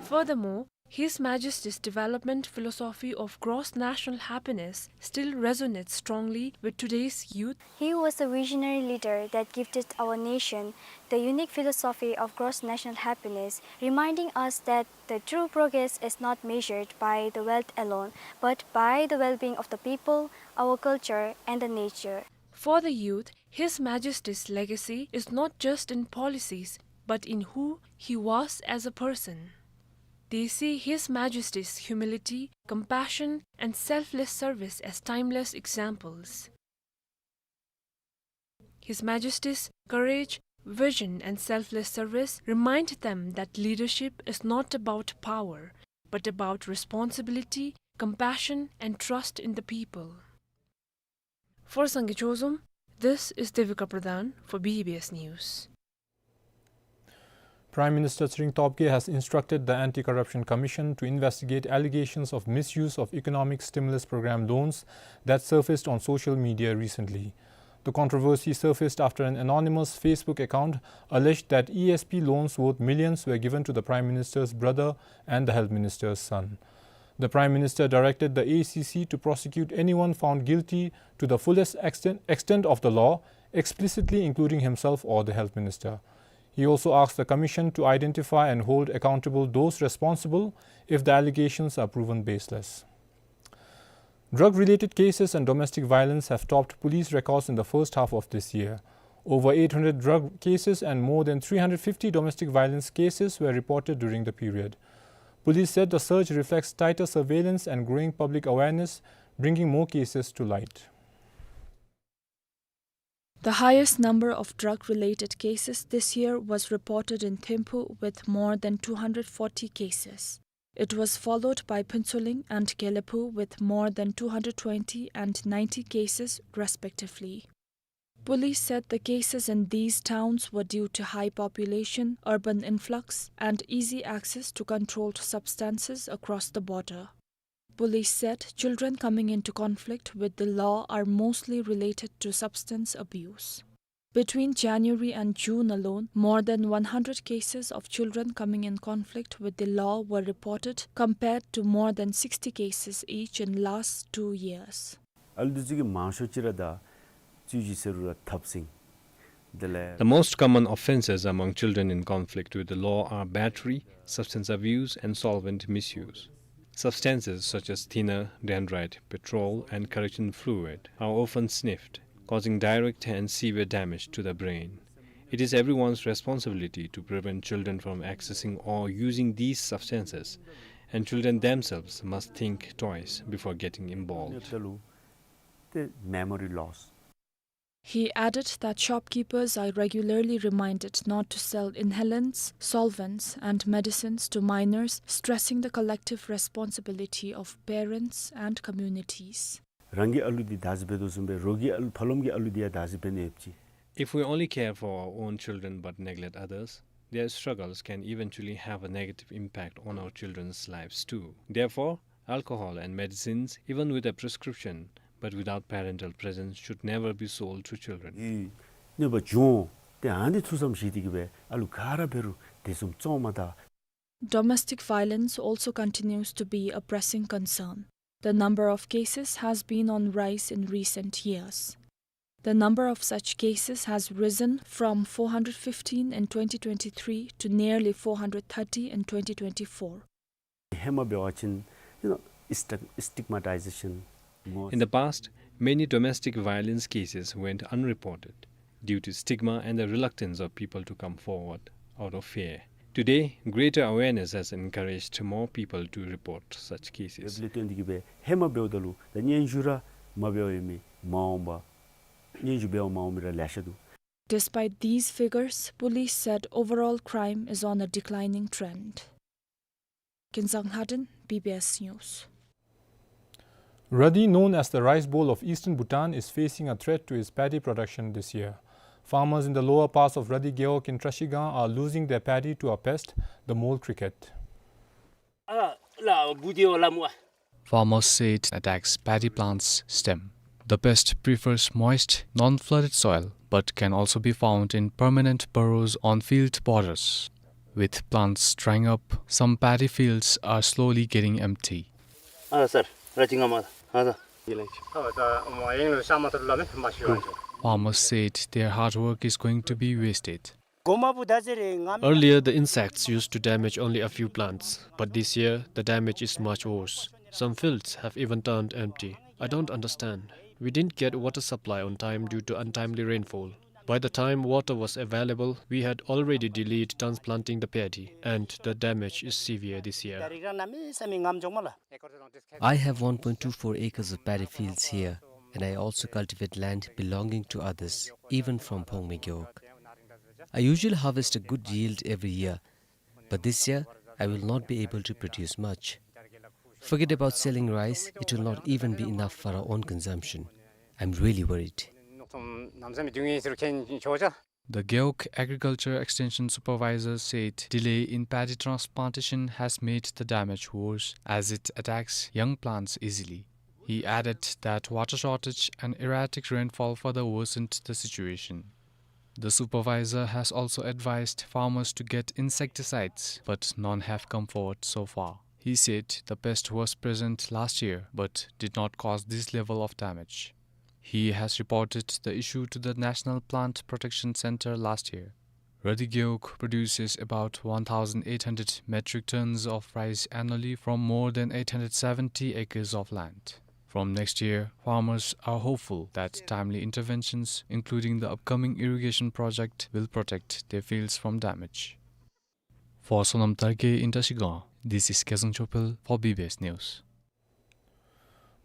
Furthermore, His Majesty's development philosophy of gross national happiness still resonates strongly with today's youth. He was a visionary leader that gifted our nation the unique philosophy of gross national happiness, reminding us that the true progress is not measured by the wealth alone, but by the well-being of the people, our culture, and the nature. For the youth, His Majesty's legacy is not just in policies, but in who he was as a person. They see His Majesty's humility, compassion, and selfless service as timeless examples. His Majesty's courage, vision, and selfless service remind them that leadership is not about power, but about responsibility, compassion, and trust in the people. For Sangay Chozom, this is Devika Pradhan for B B S News. Prime Minister Tshering Tobgay has instructed the Anti-Corruption Commission to investigate allegations of misuse of economic stimulus program loans that surfaced on social media recently. The controversy surfaced after an anonymous Facebook account alleged that E S P loans worth millions were given to the Prime Minister's brother and the Health Minister's son. The Prime Minister directed the A C C to prosecute anyone found guilty to the fullest extent, extent of the law, explicitly including himself or the Health Minister. He also asked the Commission to identify and hold accountable those responsible if the allegations are proven baseless. Drug-related cases and domestic violence have topped police records in the first half of this year. Over eight hundred drug cases and more than three hundred fifty domestic violence cases were reported during the period. Police said the surge reflects tighter surveillance and growing public awareness, bringing more cases to light. The highest number of drug-related cases this year was reported in Thimphu with more than two hundred forty cases. It was followed by Phuentsholing and Gelephu with more than two hundred twenty and ninety cases respectively. Police said the cases in these towns were due to high population, urban influx, and easy access to controlled substances across the border. Police said children coming into conflict with the law are mostly related to substance abuse. Between January and June alone, more than one hundred cases of children coming in conflict with the law were reported, compared to more than sixty cases each in last two years. ཨ་ལུ་འདི་ཚུ་གིས་མང་ཤོས་ཅིག་ར་ད་རྩོད་གཞི་ཟེར་རུང་ར་འཐབ་ཟིན། དེ་ལས། The most common offences among children in conflict with the law are battery, substance abuse, and solvent misuse. Substances such as thinner, dendrite, petrol, and correction fluid are often sniffed, causing direct and severe damage to the brain. It is everyone's responsibility to prevent children from accessing or using these substances, and children themselves must think twice before getting involved. ད་ལུ་ཏེ་memory loss. He added that shopkeepers are regularly reminded not to sell inhalants, solvents, and medicines to minors, stressing the collective responsibility of parents and communities. རང་གི་ཨ་ལུ་འདི་བདག་འཛིན་འབད་དོ་བཟུམ་སྦེ་རོགས་ཀྱི་ཨ་ལུ་ཕ་ལོགམ་གྱི་ཨ་ལུ་འདི་ཡང་བདག་འཛིན་འབད་ནི་ཡོདཔ་ཅིག། If we only care for our own children but neglect others, their struggles can eventually have a negative impact on our children's lives too. Therefore, alcohol and medicines, even with a prescription, but without parental presence, should never be sold to children. ཨེ་གནོད་པ་འབྱུང་། ཏེ་ཨ་ནི་ཐུགས་བསམ་བཞེས་ཏེ་གི་སྦེ་ཨ་ལུ་ག་ར་འབད་རུང་དེ་བཟུམ་བཙོང་མ་ད། Domestic violence also continues to be a pressing concern. The number of cases has been on rise in recent years. The number of such cases has risen from four hundred fifteen in twenty twenty-three to nearly four hundred thirty in twenty twenty-four. ཧེ་མ་འབད་བ་ཅིན་you know, stig- stigmatization. In the past, many domestic violence cases went unreported due to stigma and the reluctance of people to come forward out of fear. Today, greater awareness has encouraged more people to report such cases. ལས་བརྟེན་ཏེ་གི་སྦེ་ཧེ་མ་འབདཝ་ད་ལུ་ད་སྙན་ཞུ་ར་མ་འབདཝ་ཡོད་མི་མ་འོངས་པ་སྙན་ཞུ་འབདཝ་མ་འོངས་མི་ར་ལེ་ཤ་འདུག། Despite these figures, police said overall crime is on a declining trend. Kinzang Haden, B B S News. Radi, known as the rice bowl of eastern Bhutan, is facing a threat to its paddy production this year. Farmers in the lower pass of Radi Gewog in Trashigang are losing their paddy to a pest, the mole cricket. Farmers say it attacks paddy plant's stem. The pest prefers moist, non-flooded soil, but can also be found in permanent burrows on field borders. With plants drying up, some paddy fields are slowly getting empty. ཨ་སར་ར་ཅིག་ང་མ་ཨ་ད། Farmers said their hard work is going to be wasted. Earlier, the insects used to damage only a few plants, but this year, the damage is much worse. Some fields have even turned empty. I don't understand. We didn't get water supply on time due to untimely rainfall. By the time water was available, we had already delayed transplanting the paddy, and the damage is severe this year. I have one point two four acres of paddy fields here, and I also cultivate land belonging to others, even from Phongmei Gewog. I usually harvest a good yield every year, but this year I will not be able to produce much. Forget about selling rice, it will not even be enough for our own consumption. I'm really worried. The Gewog Agriculture Extension Supervisor said delay in paddy transplantation has made the damage worse, as it attacks young plants easily. He added that water shortage and erratic rainfall further worsened the situation. The supervisor has also advised farmers to get insecticides, but none have come forward so far. He said the pest was present last year, but did not cause this level of damage. He has reported the issue to the National Plant Protection Center last year. Radi Gewog produces about one thousand eight hundred metric tons of rice annually from more than eight hundred seventy acres of land. From next year, farmers are hopeful that timely interventions, including the upcoming irrigation project, will protect their fields from damage. For Sonam Tarke in Trashigang, this is Kezang Chopel for B B S News.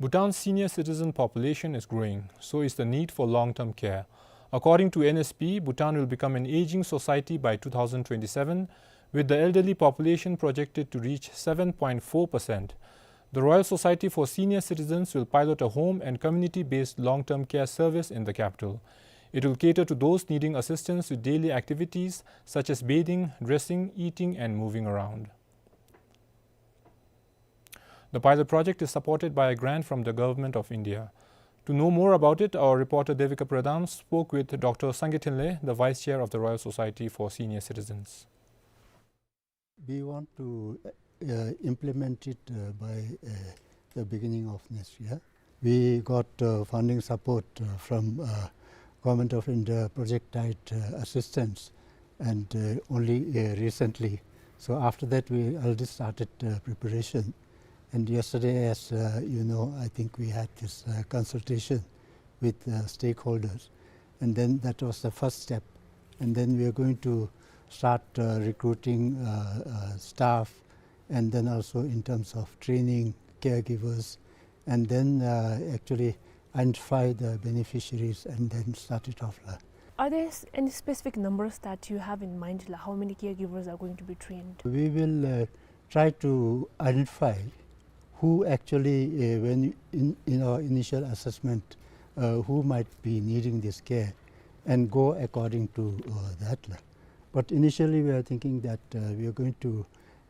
Bhutan's senior citizen population is growing, so is the need for long-term care. According to N S P, Bhutan will become an aging society by two thousand twenty-seven, with the elderly population projected to reach seven point four percent. The Royal Society for Senior Citizens will pilot a home and community-based long-term care service in the capital. It will cater to those needing assistance with daily activities such as bathing, dressing, eating, and moving around. The pilot project is supported by a grant from the Government of India. To know more about it, our reporter Devika Pradhan spoke with Doctor Sangay Thinley, the Vice Chair of the Royal Society for Senior Citizens. We want to, uh, implement it, uh, by, uh, the beginning of next year. We got, uh, funding support, uh, from, uh, Government of India project-type, uh, assistance, and, uh, only, uh, recently. So after that, we already started, uh, preparation. And yesterday, as, uh, you know, I think we had this, uh, consultation with, uh, stakeholders. And then that was the first step. And then we are going to start, uh, recruiting, uh, uh, staff, and then also in terms of training caregivers, and then, uh, actually identify the beneficiaries and then start it off la. Are there s-, any specific numbers that you have in mind, la, how many caregivers are going to be trained? We will, uh, try to identify who actually, uh, when in, in our initial assessment, uh, who might be needing this care and go according to, uh, that la. But initially we are thinking that, uh, we are going to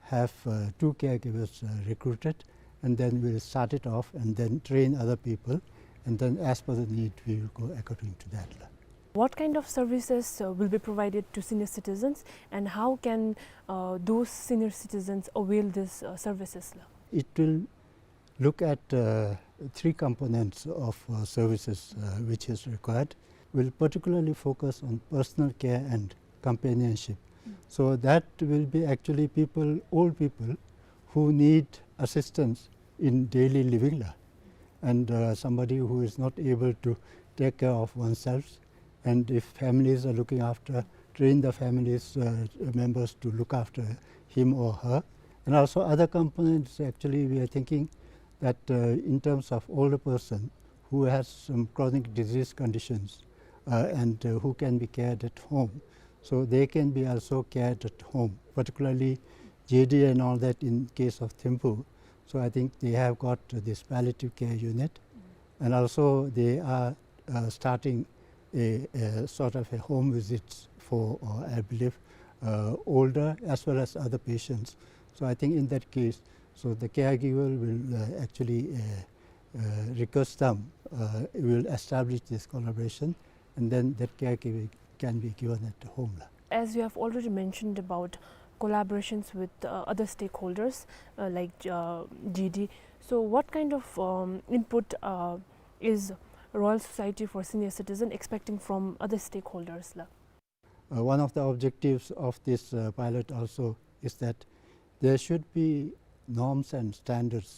have, uh, two caregivers, uh, recruited, and then we'll start it off and then train other people, and then as per the need, we will go according to that la. What kind of services, uh, will be provided to senior citizens, and how can, uh, those senior citizens avail these, uh, services la? It will look at, uh, three components of, uh, services, uh, which is required. We'll particularly focus on personal care and companionship. So that will be actually people, old people who need assistance in daily living la, and, uh, somebody who is not able to take care of oneself, and if families are looking after, train the families, uh, members to look after him or her. And also other components, actually, we are thinking that, uh, in terms of older person who has some chronic disease conditions, uh, and, uh, who can be cared at home, so they can be also cared at home, particularly J D and all that in case of Thimphu. So I think they have got this palliative care unit, and also they are, uh, starting a, a sort of a home visit for, uh, I believe, uh, older as well as other patients. So I think in that case, so the caregiver will, uh, actually, uh, uh, request them, uh, will establish this collaboration, and then that care can be, can be given at home la. As you have already mentioned about collaborations with, uh, other stakeholders, uh, like, uh, G D. So what kind of, um, input, uh, is Royal Society for Senior Citizen expecting from other stakeholders la? Uh, one of the objectives of this, uh, pilot also is that there should be norms and standards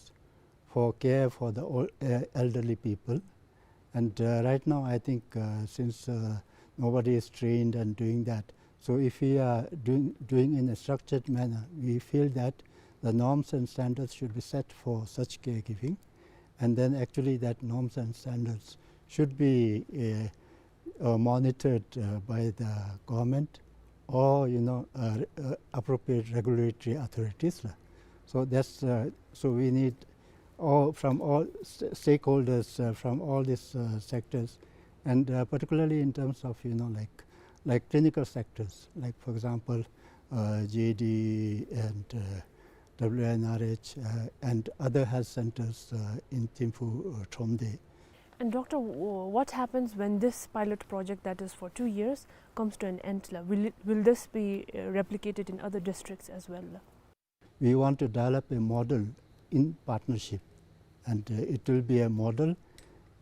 for care for the old, uh, elderly people. And, uh, right now, I think, uh, since, uh, nobody is trained and doing that, so if we are doing, doing in a structured manner, we feel that the norms and standards should be set for such caregiving. And then actually that norms and standards should be, uh, uh, monitored, uh, by the government or, you know, uh, re-, uh, appropriate regulatory authorities la. So that's, uh, so we need all, from all st-, stakeholders, uh, from all these, uh, sectors, and, uh, particularly in terms of, you know, like, like clinical sectors, like, for example, uh, G D and, uh, W N R H, uh, and other health centers, uh, in Thimphu, uh, Thromde. And Doctor, w-, what happens when this pilot project that is for two years comes to an end la? Will it, will this be, uh, replicated in other districts as well la? We want to develop a model in partnership, and, uh, it will be a model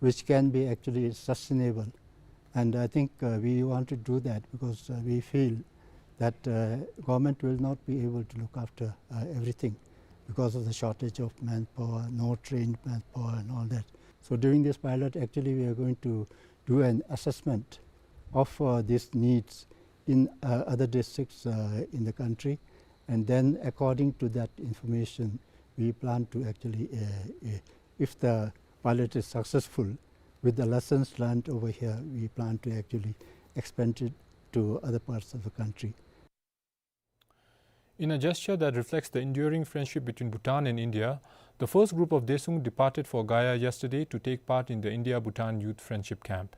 which can be actually sustainable. And I think, uh, we want to do that because, uh, we feel that, uh, government will not be able to look after, uh, everything because of the shortage of manpower, no trained manpower and all that. So during this pilot, actually, we are going to do an assessment of, uh, these needs in, uh, other districts, uh, in the country. And then according to that information, we plan to actually, uh, uh, if the pilot is successful, with the lessons learned over here, we plan to actually expand it to other parts of the country. In a gesture that reflects the enduring friendship between Bhutan and India, the first group of Desung departed for Gaya yesterday to take part in the India-Bhutan Youth Friendship Camp.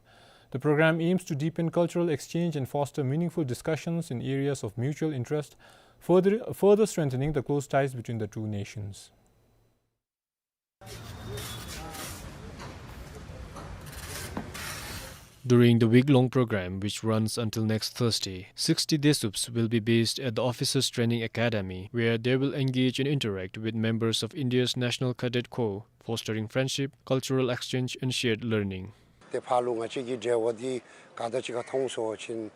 The program aims to deepen cultural exchange and foster meaningful discussions in areas of mutual interest, further, further strengthening the close ties between the two nations. During the week-long program, which runs until next Thursday, sixty Desups will be based at the Officers Training Academy, where they will engage and interact with members of India's National Cadet Corps, fostering friendship, cultural exchange, and shared learning. ཏེ་ཕར་ལུ་ང་བཅས་ཀྱི་འབྲེལ་བ་འདི་ག་དང་གཅིག་ཁར་མཐོང་སོང་བ་ཅིན་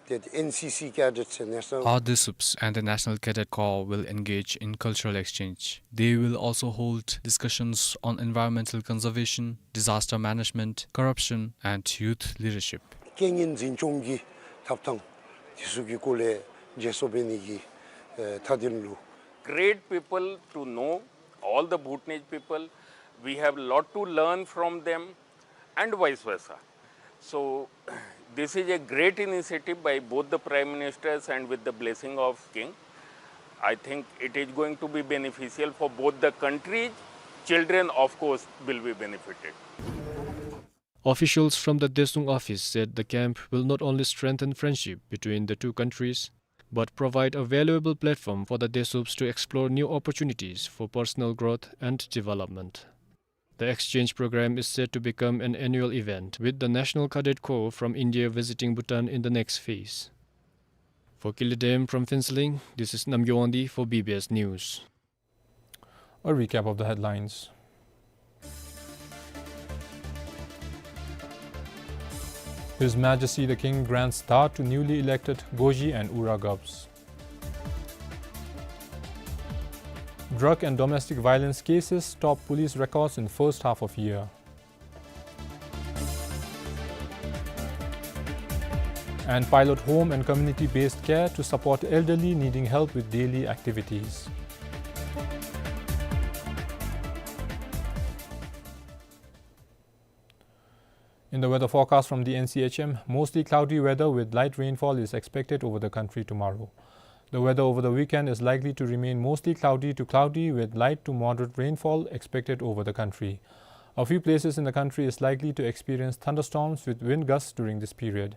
ཏེ་N C C cadets and National Our Desups and the National Cadet Corps will engage in cultural exchange. They will also hold discussions on environmental conservation, disaster management, corruption, and youth leadership. རྐྱེན་ངན་འཛིན་སྐྱོང་གི་ཐབས་དང་དེ་ཚུ་གི་སྐོར་ལས་བརྗེ་སོར་འབད་ནི་གི་ཨེ་མཐའ་དོན་ལུ། Great people to know, all the Bhutanese people, we have lot to learn from them. And vice versa. So, this is a great initiative by both the Prime Ministers, and with the blessing of King, I think it is going to be beneficial for both the countries. Children, of course, will be benefited. Officials from the Desung office said the camp will not only strengthen friendship between the two countries, but provide a valuable platform for the Desups to explore new opportunities for personal growth and development. The exchange program is set to become an annual event, with the National Cadet Corps from India visiting Bhutan in the next phase. For Kili Dem from Phuentsholing, this is Namgay Wangdi for B B S News. A recap of the headlines. His Majesty the King grants dhar to newly elected Goji and Ura govs. Drug and domestic violence cases top police records in first half of year. And pilot home and community-based care to support elderly needing help with daily activities. In the weather forecast from the N C H M, mostly cloudy weather with light rainfall is expected over the country tomorrow. The weather over the weekend is likely to remain mostly cloudy to cloudy with light to moderate rainfall expected over the country. A few places in the country is likely to experience thunderstorms with wind gusts during this period.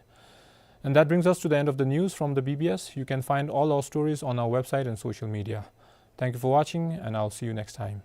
And that brings us to the end of the news from the B B S. You can find all our stories on our website and social media. Thank you for watching, and I'll see you next time.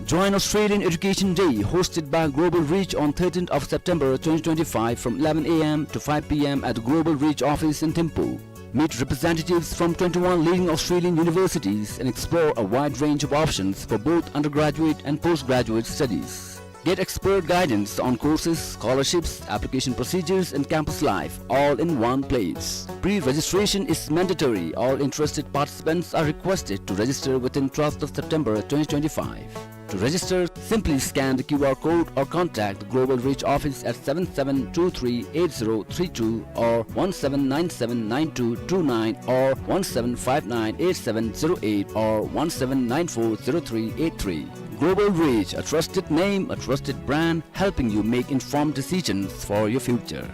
Join Australian Education Day, hosted by Global Reach on thirteenth of September twenty twenty-five from eleven a m to five p m at the Global Reach office in Thimphu. Meet representatives from twenty-one leading Australian universities and explore a wide range of options for both undergraduate and postgraduate studies. Get expert guidance on courses, scholarships, application procedures, and campus life, all in one place. Pre-registration is mandatory. All interested participants are requested to register within twelfth of September twenty twenty-five. To register, simply scan the Q R code or contact the Global Reach office at seven seven two three eight zero three two or one seven nine seven nine two two nine or one seven five nine eight seven zero eight or one seven nine four zero three eight three. Global Reach, a trusted name, a trusted brand, helping you make informed decisions for your future.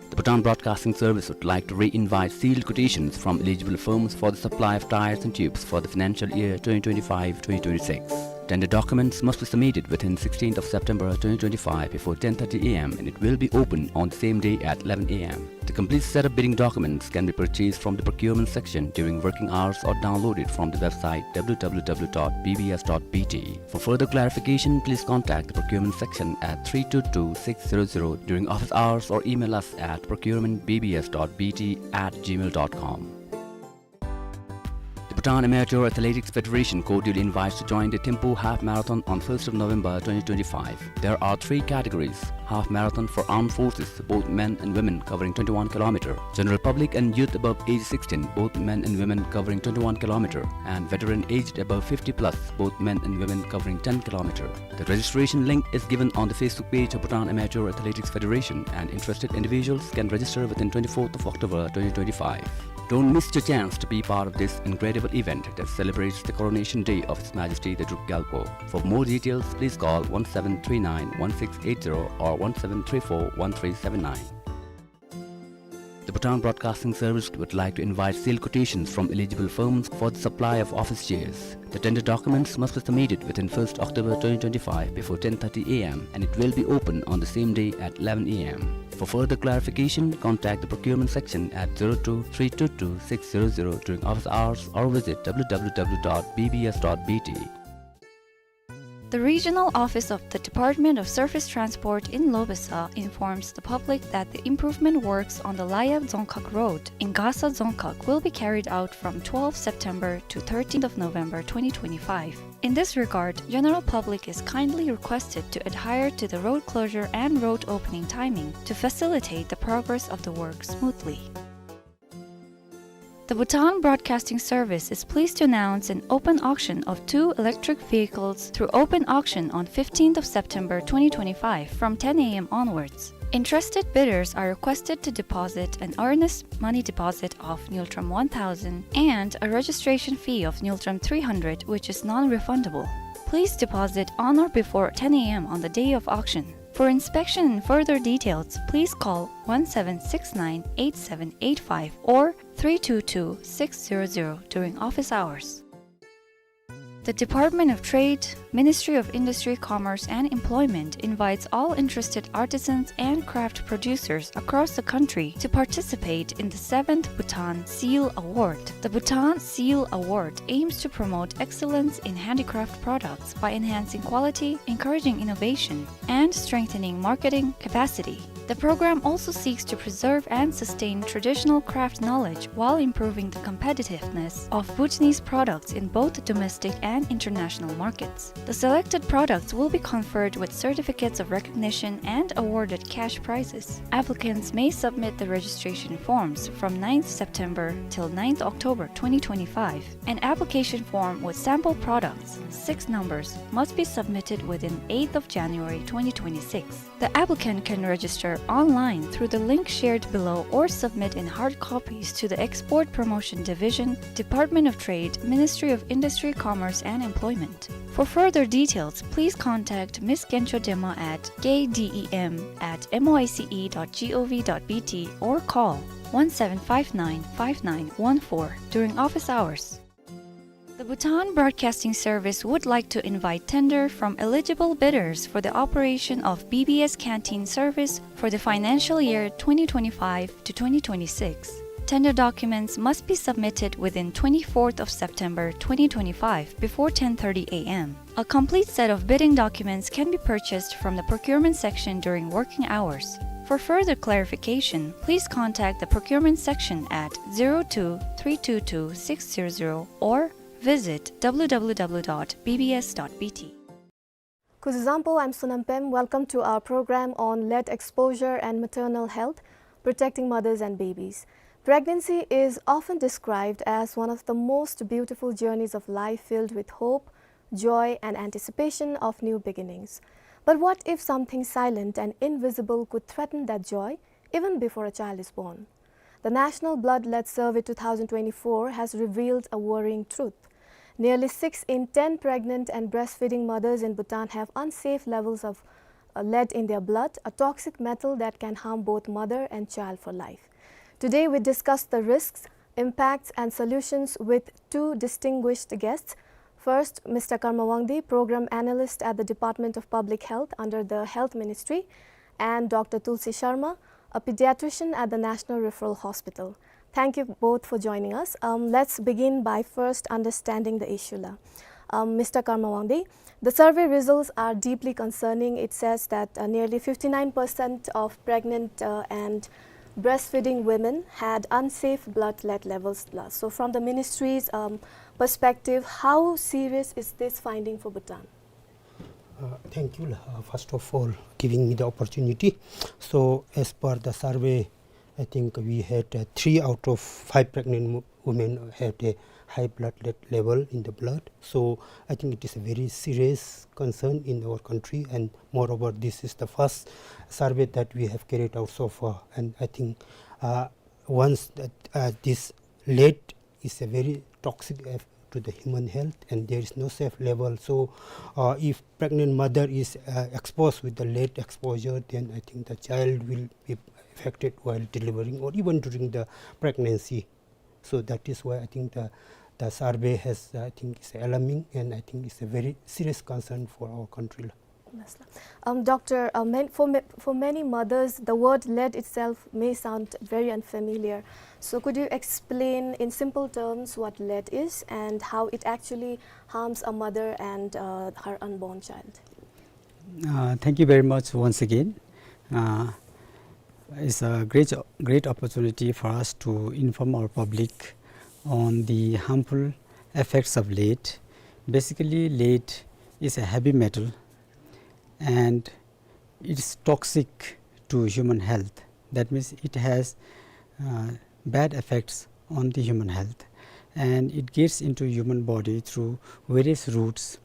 The Bhutan Broadcasting Service would like to re-invite sealed quotations from eligible firms for the supply of tires and tubes for the financial year twenty twenty-five twenty twenty-six. Tender documents must be submitted within sixteenth of September twenty twenty-five before ten thirty a m and it will be open on the same day at eleven a m. The complete set of bidding documents can be purchased from the procurement section during working hours or downloaded from the website w w w dot b b s dot b t. For further clarification, please contact the procurement section at three two two six zero zero during office hours or email us at procurement b b s dot b t at gmail dot com. The Bhutan Amateur Athletics Federation cordially invites to join the Thimphu Half Marathon on first of November twenty twenty-five. There are three categories: half marathon for armed forces, both men and women, covering twenty-one kilometer; general public and youth above age sixteen, both men and women, covering twenty-one kilometer; and veteran aged above fifty plus, both men and women, covering ten kilometer. The registration link is given on the Facebook page of Bhutan Amateur Athletics Federation, and interested individuals can register within twenty-fourth of October twenty twenty-five. Don't miss your chance to be part of this incredible event that celebrates the coronation day of His Majesty the Druk Gyalpo. For more details, please call one seven three nine one six eight zero or one seven three four one three seven nine. The Bhutan Broadcasting Service would like to invite sealed quotations from eligible firms for the supply of office chairs. The tender documents must be submitted within first October twenty twenty-five before ten thirty a m and it will be open on the same day at eleven a m. For further clarification, contact the procurement section at zero two three two two six zero zero during office hours or visit w w w dot b b s dot b t. The regional office of the Department of Surface Transport in Lobesa informs the public that the improvement works on the Layap Dzongkhag Road in Gasa Dzongkhag will be carried out from twelfth September to thirteenth of November twenty twenty-five. In this regard, general public is kindly requested to adhere to the road closure and road opening timing to facilitate the progress of the work smoothly. The Bhutan Broadcasting Service is pleased to announce an open auction of two electric vehicles through open auction on fifteenth of September twenty twenty-five from ten a m onwards. Interested bidders are requested to deposit an earnest money deposit of Ngultrum one thousand and a registration fee of Ngultrum three hundred, which is non-refundable. Please deposit on or before ten a m on the day of auction. For inspection and further details, please call one seven six nine eight seven eight five or three two two six zero zero during office hours. The Department of Trade, Ministry of Industry, Commerce and Employment invites all interested artisans and craft producers across the country to participate in the seventh Bhutan Seal Award. The Bhutan Seal Award aims to promote excellence in handicraft products by enhancing quality, encouraging innovation, and strengthening marketing capacity. The program also seeks to preserve and sustain traditional craft knowledge while improving the competitiveness of Bhutanese products in both domestic and international markets. The selected products will be conferred with certificates of recognition and awarded cash prizes. Applicants may submit the registration forms from ninth September till ninth October twenty twenty-five. An application form with sample products, six numbers, must be submitted within eighth of January twenty twenty-six. The applicant can register online through the link shared below or submit in hard copies to the Export Promotion Division, Department of Trade, Ministry of Industry, Commerce and Employment. For further details, please contact Miss Gencho Dema at k d e m at m o i c e dot g o v dot b t or call one seven five nine five nine one four during office hours. The Bhutan Broadcasting Service would like to invite tender from eligible bidders for the operation of B B S canteen service for the financial year twenty twenty-five to twenty twenty-six. Tender documents must be submitted within twenty-fourth of September twenty twenty-five before ten thirty a m. A complete set of bidding documents can be purchased from the procurement section during working hours. For further clarification, please contact the procurement section at zero two three two two six zero zero or visit w w w dot b b s dot b t. Kuzuzangpo, I'm Sonam Pem. Welcome to our program on lead exposure and maternal health, protecting mothers and babies. Pregnancy is often described as one of the most beautiful journeys of life, filled with hope, joy, and anticipation of new beginnings. But what if something silent and invisible could threaten that joy even before a child is born? The National Blood Lead Survey two thousand twenty-four has revealed a worrying truth. Nearly six in ten pregnant and breastfeeding mothers in Bhutan have unsafe levels of, uh, lead in their blood, a toxic metal that can harm both mother and child for life. Today, we discuss the risks, impacts, and solutions with two distinguished guests. First, Mister Karma Wangdi, Program Analyst at the Department of Public Health under the Health Ministry, and Doctor Tulsi Sharma, a pediatrician at the National Referral Hospital. Thank you both for joining us. Um, let's begin by first understanding the issue, la. Um, Mister Karma Wangdi, the survey results are deeply concerning. It says that, uh, nearly fifty-nine percent of pregnant, uh, and breastfeeding women had unsafe blood lead levels, la. So, from the ministry's, um, perspective, how serious is this finding for Bhutan? Uh, thank you, la, uh, first of all, giving me the opportunity. So, as per the survey, I think we had, uh, three out of five pregnant wo-, women had a high blood lead level in the blood. So, I think it is a very serious concern in our country, and moreover, this is the first survey that we have carried out so far. And I think, uh, once that, uh, this lead is a very toxic eff-, to the human health, and there is no safe level. So, uh, if pregnant mother is, uh, exposed with the lead exposure, then I think the child will be affected while delivering or even during the pregnancy. So that is why I think the, the survey has, I think, is alarming, and I think it's a very serious concern for our country. Yes, la. Um, Doctor, uh, man-, for ma-, for many mothers, the word lead itself may sound very unfamiliar. So could you explain in simple terms what lead is and how it actually harms a mother and, uh, her unborn child? Uh, thank you very much once again. Uh, it's a great, great opportunity for us to inform our public on the harmful effects of lead. Basically, lead is a heavy metal and it's toxic to human health. That means it has, uh, bad effects on the human health, and it gets into human body through various routes,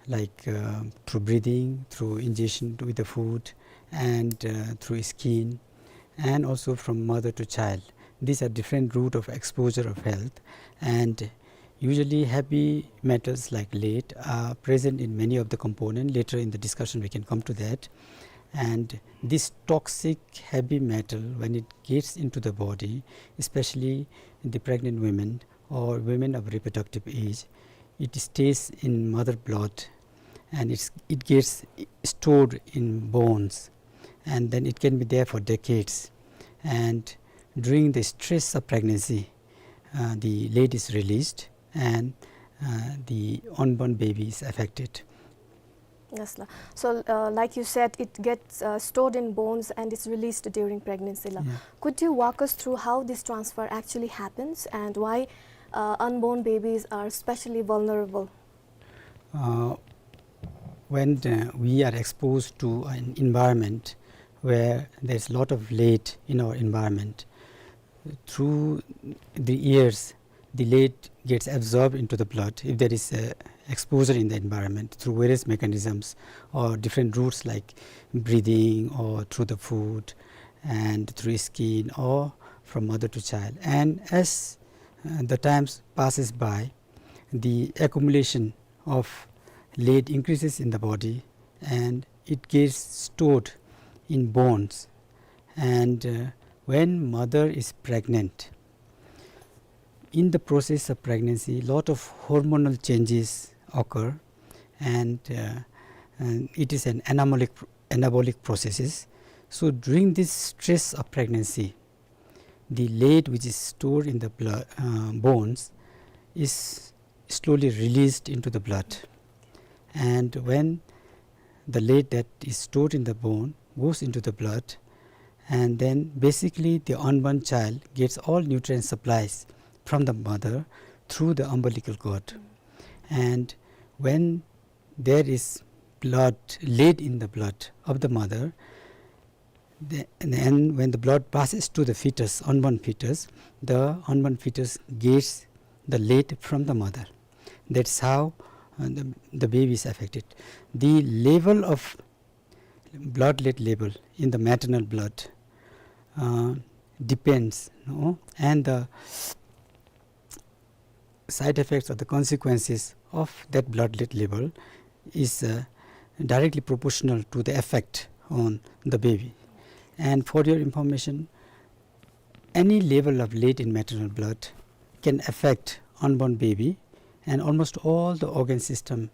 like, uh, through breathing, through ingestion with the food, and, uh, through skin, and also from mother to child. These are different route of exposure of health, and usually heavy metals like lead are present in many of the component. Later in the discussion, we can come to that. And this toxic heavy metal, when it gets into the body, especially the pregnant women or women of reproductive age, it stays in mother blood, and it's, it gets stored in bones, and then it can be there for decades. And during the stress of pregnancy, uh, the lead is released, and, uh, the unborn baby is affected. Yes, la. So, uh, like you said, it gets, uh, stored in bones and it's released during pregnancy, la. Yeah. Could you walk us through how this transfer actually happens and why, uh, unborn babies are especially vulnerable? Uh, when, uh, we are exposed to an environment where there's a lot of lead in our environment, through the years, the lead gets absorbed into the blood if there is a exposure in the environment through various mechanisms or different routes like breathing or through the food and through skin or from mother to child. And as, uh, the times passes by, the accumulation of lead increases in the body and it gets stored in bones. And, uh, when mother is pregnant, in the process of pregnancy, lot of hormonal changes occur, and, uh, and it is an anabolic, anabolic processes. So during this stress of pregnancy, the lead which is stored in the blood, uh, bones is slowly released into the blood. And when the lead that is stored in the bone goes into the blood, and then basically the unborn child gets all nutrient supplies from the mother through the umbilical cord. And when there is blood, lead in the blood of the mother, the, and when the blood passes to the fetus, unborn fetus, the unborn fetus gets the lead from the mother. That's how, uh, the, the baby is affected. The level of blood lead level in the maternal blood, uh, depends, no? And the side effects or the consequences of that blood lead level is, uh, directly proportional to the effect on the baby. And for your information, any level of lead in maternal blood can affect unborn baby, and almost all the organ system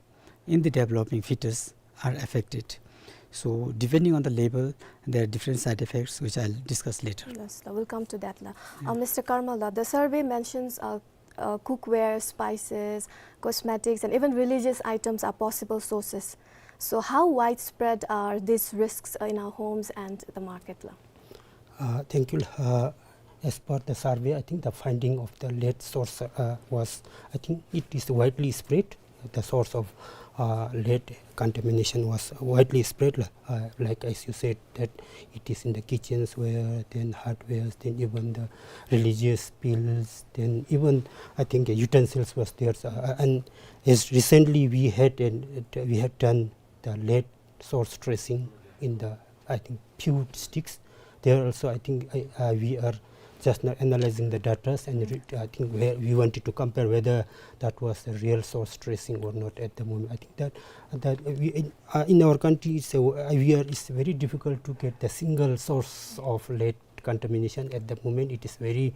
in the developing fetus are affected. So depending on the level, there are different side effects which I'll discuss later. Yes, sir. We'll come to that, la. Uh, Mister Karmal, la, the survey mentions, uh, uh, cookware, spices, cosmetics, and even religious items are possible sources. So how widespread are these risks, uh, in our homes and the market, la? Uh, thank you. Uh, as per the survey, I think the finding of the lead source, uh, was, I think it is widely spread. The source of, uh, lead contamination was widely spread, uh, like as you said, that it is in the kitchens where, then hardwares, then even the religious bills, then even I think utensils was there. So, uh, and as recently we had an, we had done the lead source tracing in the, I think, few districts. There also, I think, I, uh, we are just now analyzing the data, and re-, I think we, we wanted to compare whether that was the real source tracing or not at the moment. I think that, that we, in, uh, in our country, it's a, we are, it's very difficult to get the single source of lead contamination at the moment. It is very,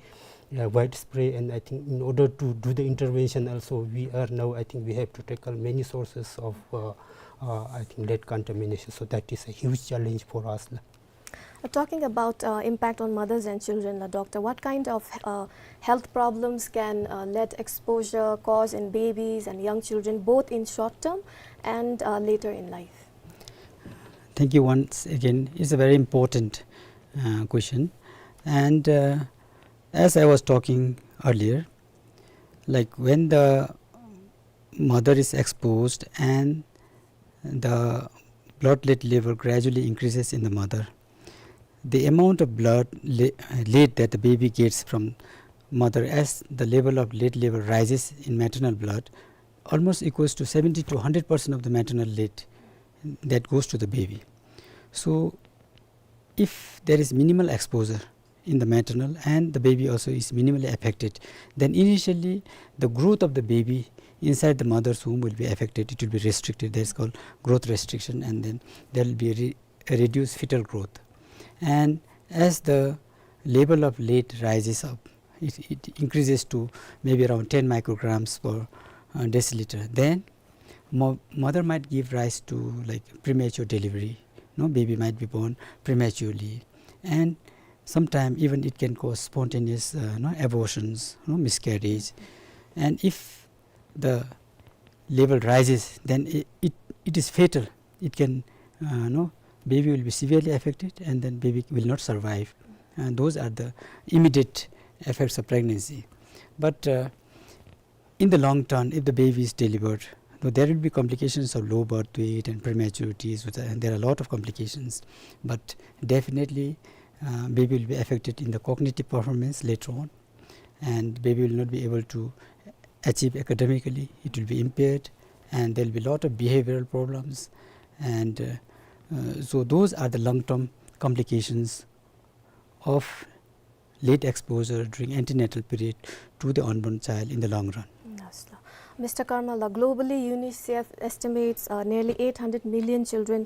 uh, widespread, and I think in order to do the intervention also, we are now, I think we have to tackle many sources of, uh, uh, I think lead contamination. So that is a huge challenge for us. Uh, talking about, uh, impact on mothers and children, la, doctor, what kind of, uh, health problems can, uh, lead exposure cause in babies and young children, both in short term and, uh, later in life? Thank you once again. It's a very important, uh, question. And, uh, as I was talking earlier, like, when the mother is exposed and the blood lead level gradually increases in the mother, the amount of blood le-, lead that the baby gets from mother, as the level of lead level rises in maternal blood, almost equals to seventy to hundred percent of the maternal lead that goes to the baby. So if there is minimal exposure in the maternal and the baby also is minimally affected, then initially the growth of the baby inside the mother's womb will be affected. It will be restricted. That is called growth restriction, and then there will be a re-, a reduced fetal growth. And as the level of lead rises up, it, it increases to maybe around ten micrograms per, uh, deciliter. Then mo-, mother might give rise to, like, premature delivery. No, baby might be born prematurely, and sometime even it can cause spontaneous, uh, no, abortions, no, miscarriage. And if the level rises, then it, it, it is fatal. It can, uh, no, baby will be severely affected, and then baby will not survive. And those are the immediate effects of pregnancy. But, uh, in the long term, if the baby is delivered, though there will be complications of low birth weight and prematurities, which are, and there are a lot of complications, but definitely, uh, baby will be affected in the cognitive performance later on, and baby will not be able to achieve academically. It will be impaired, and there will be a lot of behavioral problems, and, uh, uh, so those are the long-term complications of lead exposure during antenatal period to the unborn child in the long run. Yes, sir. Mister Karmal, la, globally, UNICEF estimates, uh, nearly eight hundred million children,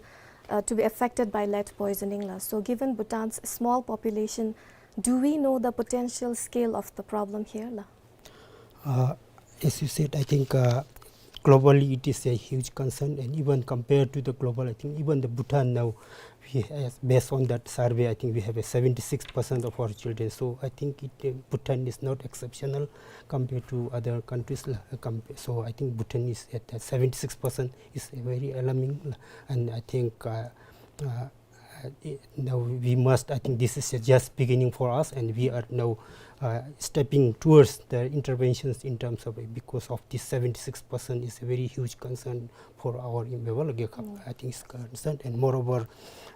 uh, to be affected by lead poisoning, la. So, given Bhutan's small population, do we know the potential scale of the problem here, la? Uh, as you said, I think, uh, Globally, it is a huge concern, and even compared to the global, I think even the Bhutan now, we has, based on that survey, I think we have a seventy-six percent of our children. So I think it, uh, Bhutan is not exceptional compared to other countries, la, uh, compa-, so I think Bhutan is at, uh, seventy-six percent is very alarming, la, and I think, uh, uh, uh, i-, now we must, I think this is just beginning for us, and we are now, uh, stepping towards the interventions in terms of, because of this seventy-six percent is a very huge concern for our Imphal, mm, I think it's concerned. And moreover,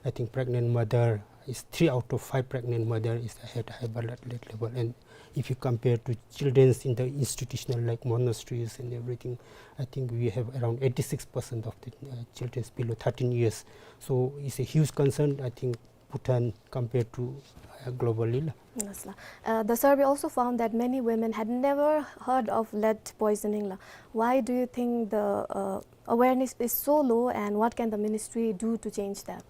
I think pregnant mother is, three out of five pregnant mother is at high blood level. And if you compare to children in the institutional, like monasteries and everything, I think we have around eighty-six percent of the, uh, children below thirteen years. So it's a huge concern, I think, Bhutan compared to, uh, globally, la. Yes, la. Uh, the survey also found that many women had never heard of lead poisoning, la. Why do you think the, uh, awareness is so low, and what can the ministry do to change that?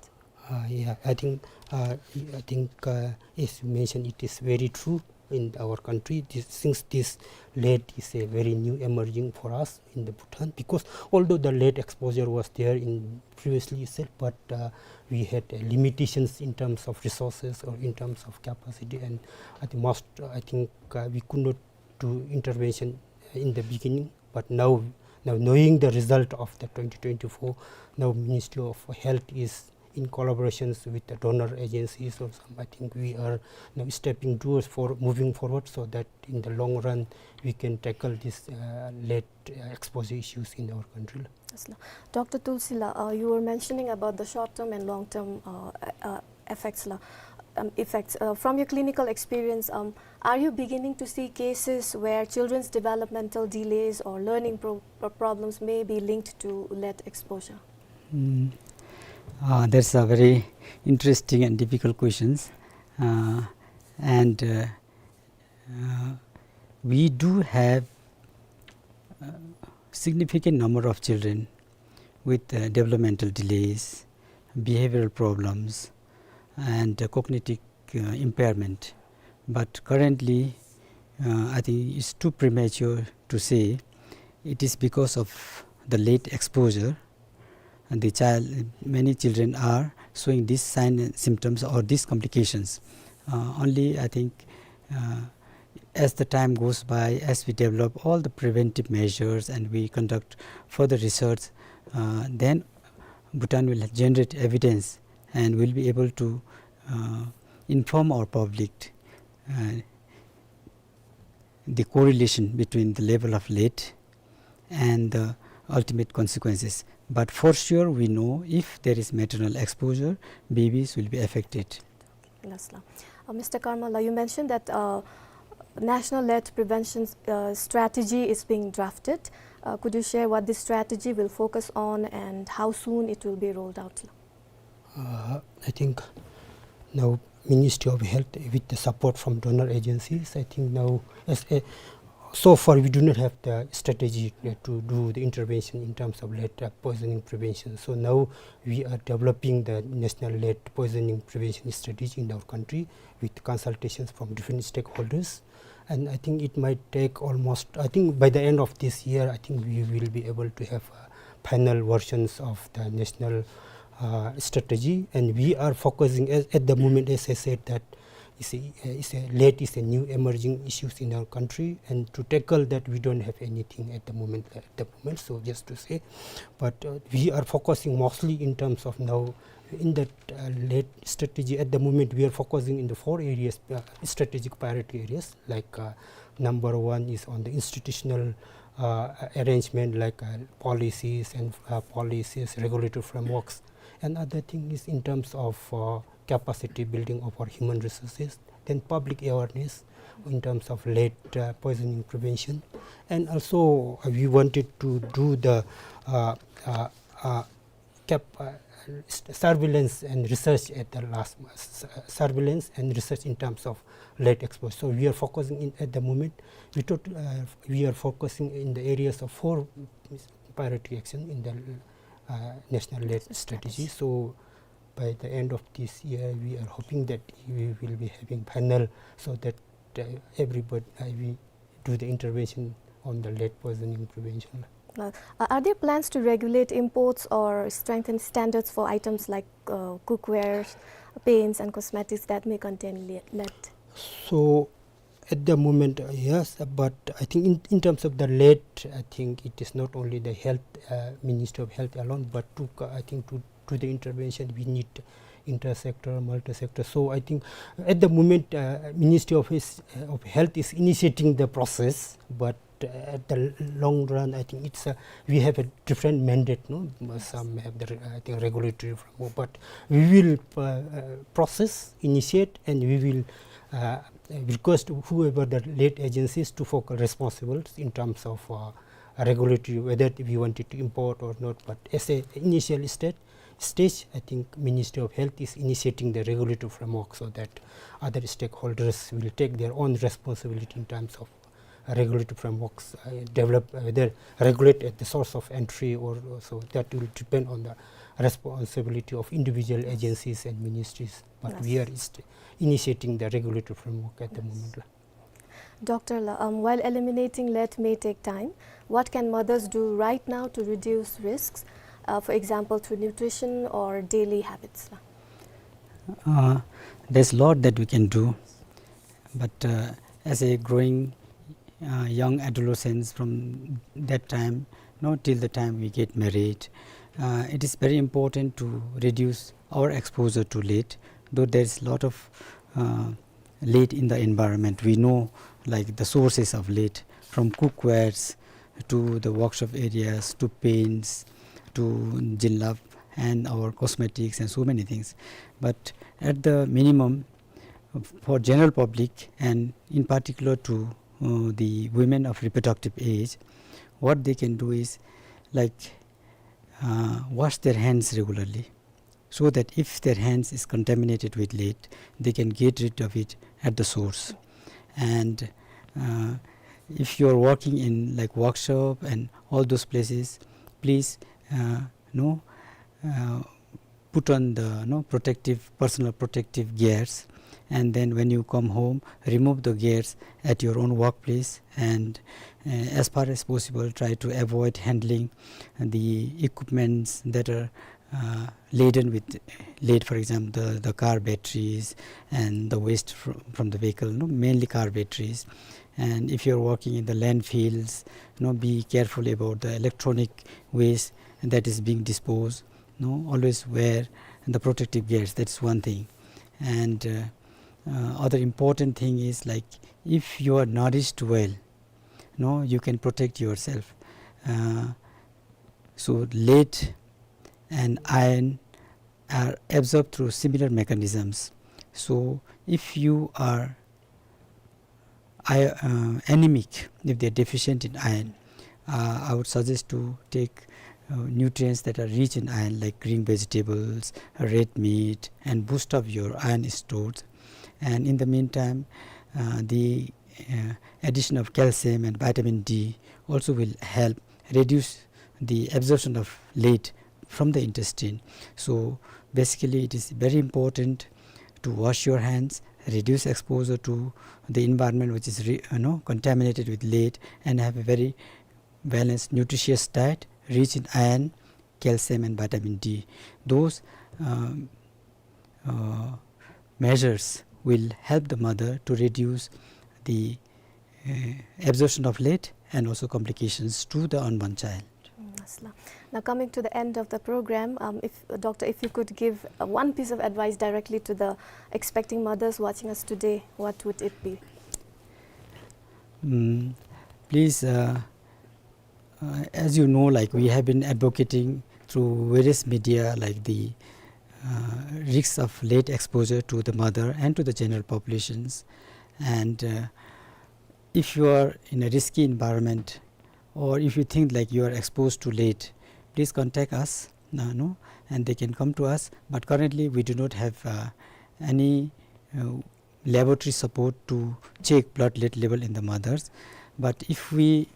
Uh, yeah, I think, uh, I think, uh, as you mentioned, it is very true in our country. This, since this lead is a very new emerging for us in the Bhutan, because although the lead exposure was there in previously itself, but, uh, we had, uh, limitations in terms of resources or in terms of capacity, and at the most, uh, I think, uh, we could not do intervention in the beginning. But now, now knowing the result of the twenty twenty-four, now Ministry of Health is in collaborations with the donor agencies or some, I think we are now stepping towards for moving forward so that in the long run we can tackle this, uh, lead, uh, exposure issues in our country. Yes, la. Doctor Tulsi, la, uh, you were mentioning about the short-term and long-term, uh, uh, effects, la. Um, effects. Uh, from your clinical experience, um, are you beginning to see cases where children's developmental delays or learning pro-, pro-, problems may be linked to lead exposure? Mm. Uh, that's a very interesting and difficult questions. Uh, and, uh, uh, we do have a significant number of children with, uh, developmental delays, behavioral problems, and, uh, cognitive, uh, impairment. But currently, uh, I think it's too premature to say it is because of the lead exposure and the child, many children are showing these signs and symptoms or these complications. Uh, only, I think, uh, as the time goes by, as we develop all the preventive measures and we conduct further research, uh, then Bhutan will generate evidence and will be able to, uh, inform our public, uh, the correlation between the level of lead and the ultimate consequences. But for sure, we know if there is maternal exposure, babies will be affected. Yes, la. Uh, Mister Karma, la, you mentioned that, uh, National Lead Prevention, uh, Strategy is being drafted. Uh, could you share what this strategy will focus on and how soon it will be rolled out, la? Uh, I think now Ministry of Health, with the support from donor agencies, I think now as a, so far we do not have the strategy, uh, to do the intervention in terms of lead, uh, poisoning prevention. So now we are developing the national lead poisoning prevention strategy in our country with consultations from different stakeholders. And I think it might take almost, I think by the end of this year, I think we will be able to have, uh, final versions of the national, uh, strategy. And we are focusing at, at the moment, as I said, that is a, uh, is a, lead is a new emerging issues in our country. And to tackle that, we don't have anything at the moment, at the moment. So just to say, but, uh, we are focusing mostly in terms of now in that, uh, lead strategy, at the moment, we are focusing in the four areas, uh, strategic priority areas, like, uh, number one is on the institutional, uh, arrangement, like, uh, policies and, uh, policies, regulatory frameworks. Another thing is in terms of, uh, capacity building of our human resources, then public awareness in terms of lead, uh, poisoning prevention. And also, uh, we wanted to do the, uh, uh, uh, cap-, uh, s-, surveillance and research at the last, s-, surveillance and research in terms of lead exposure. So we are focusing in, at the moment, we thought, uh, we are focusing in the areas of four priority action in the, uh, national lead strategy. So by the end of this year, we are hoping that we will be having panel so that, uh, everybody, uh, we do the intervention on the lead poisoning prevention. Uh, are there plans to regulate imports or strengthen standards for items like uh, cookware, paints, and cosmetics that may contain le- lead? So, at the moment, uh, yes, uh, but I think in, in terms of the lead, I think it is not only the health, uh, Ministry of Health alone, but to, co- I think to, to the intervention we need inter-sector, multi-sector. So I think at the moment, uh, Ministry of, is, uh, of Health is initiating the process, but uh, at the l- long run, I think it's a, we have a different mandate. No, some have the re- I think regulatory framework, but we will uh, uh, process, initiate, and we will uh, request whoever the lead agencies to focal responsible in terms of uh, regulatory, whether we wanted to import or not. But as a initial state, stage, I think Ministry of Health is initiating the regulatory framework so that other stakeholders will take their own responsibility in terms of regulatory frameworks uh, develop, uh, whether regulate at the source of entry or so that will depend on the responsibility of individual agencies and ministries. But we are inst- initiating the regulatory framework at the moment. La. Doctor La, um, while eliminating lead may take time, what can mothers do right now to reduce risks, uh, for example, through nutrition or daily habits? La? Uh, there's a lot that we can do, but uh, as a growing uh, young adolescents from that time, no, till the time we get married, uh, it is very important to reduce our exposure to lead, though there is a lot of uh, lead in the environment. We know, like, the sources of lead, from cookwares to the workshop areas to paints to jilbab and our cosmetics and so many things. But at the minimum, for general public and in particular to uh, the women of reproductive age, what they can do is, like, uh, wash their hands regularly, so that if their hands is contaminated with lead, they can get rid of it at the source. And uh, if you are working in, like, workshop and all those places, please uh, no uh, put on the, no, protective, personal protective gears, and then when you come home, remove the gears at your own workplace, and uh, as far as possible, try to avoid handling the equipments that are uh, laden with lead, for example, the, the car batteries and the waste fr- from the vehicle, no, mainly car batteries. And if you are working in the landfills, no, be careful about the electronic waste that is being disposed. No, always wear the protective gears. That's one thing. And uh, uh, other important thing is, like, if you are nourished well, no, you can protect yourself. Uh, so lead and iron are absorbed through similar mechanisms. So if you are I, uh, anemic, if they are deficient in iron, uh, I would suggest to take uh, nutrients that are rich in iron, like green vegetables, red meat, and boost up your iron stores. And in the meantime, uh, the uh, addition of calcium and vitamin D also will help reduce the absorption of lead from the intestine. So basically, it is very important to wash your hands, reduce exposure to the environment which is re- you know, contaminated with lead, and have a very balanced, nutritious diet rich in iron, calcium, and vitamin D. Those um, uh, measures will help the mother to reduce the uh, absorption of lead and also complications to the unborn child. Mm, yes, la. Now, coming to the end of the program, um, if, Doctor, if you could give uh, one piece of advice directly to the expecting mothers watching us today, what would it be? Mm, please, uh, uh, as you know, like, we have been advocating through various media, like the uh, risks of lead exposure to the mother and to the general populations. And uh, if you are in a risky environment, or if you think, like, you are exposed to lead, please contact us, uh, no? And they can come to us. But currently, we do not have uh, any uh, laboratory support to check blood lead level in the mothers. But if we,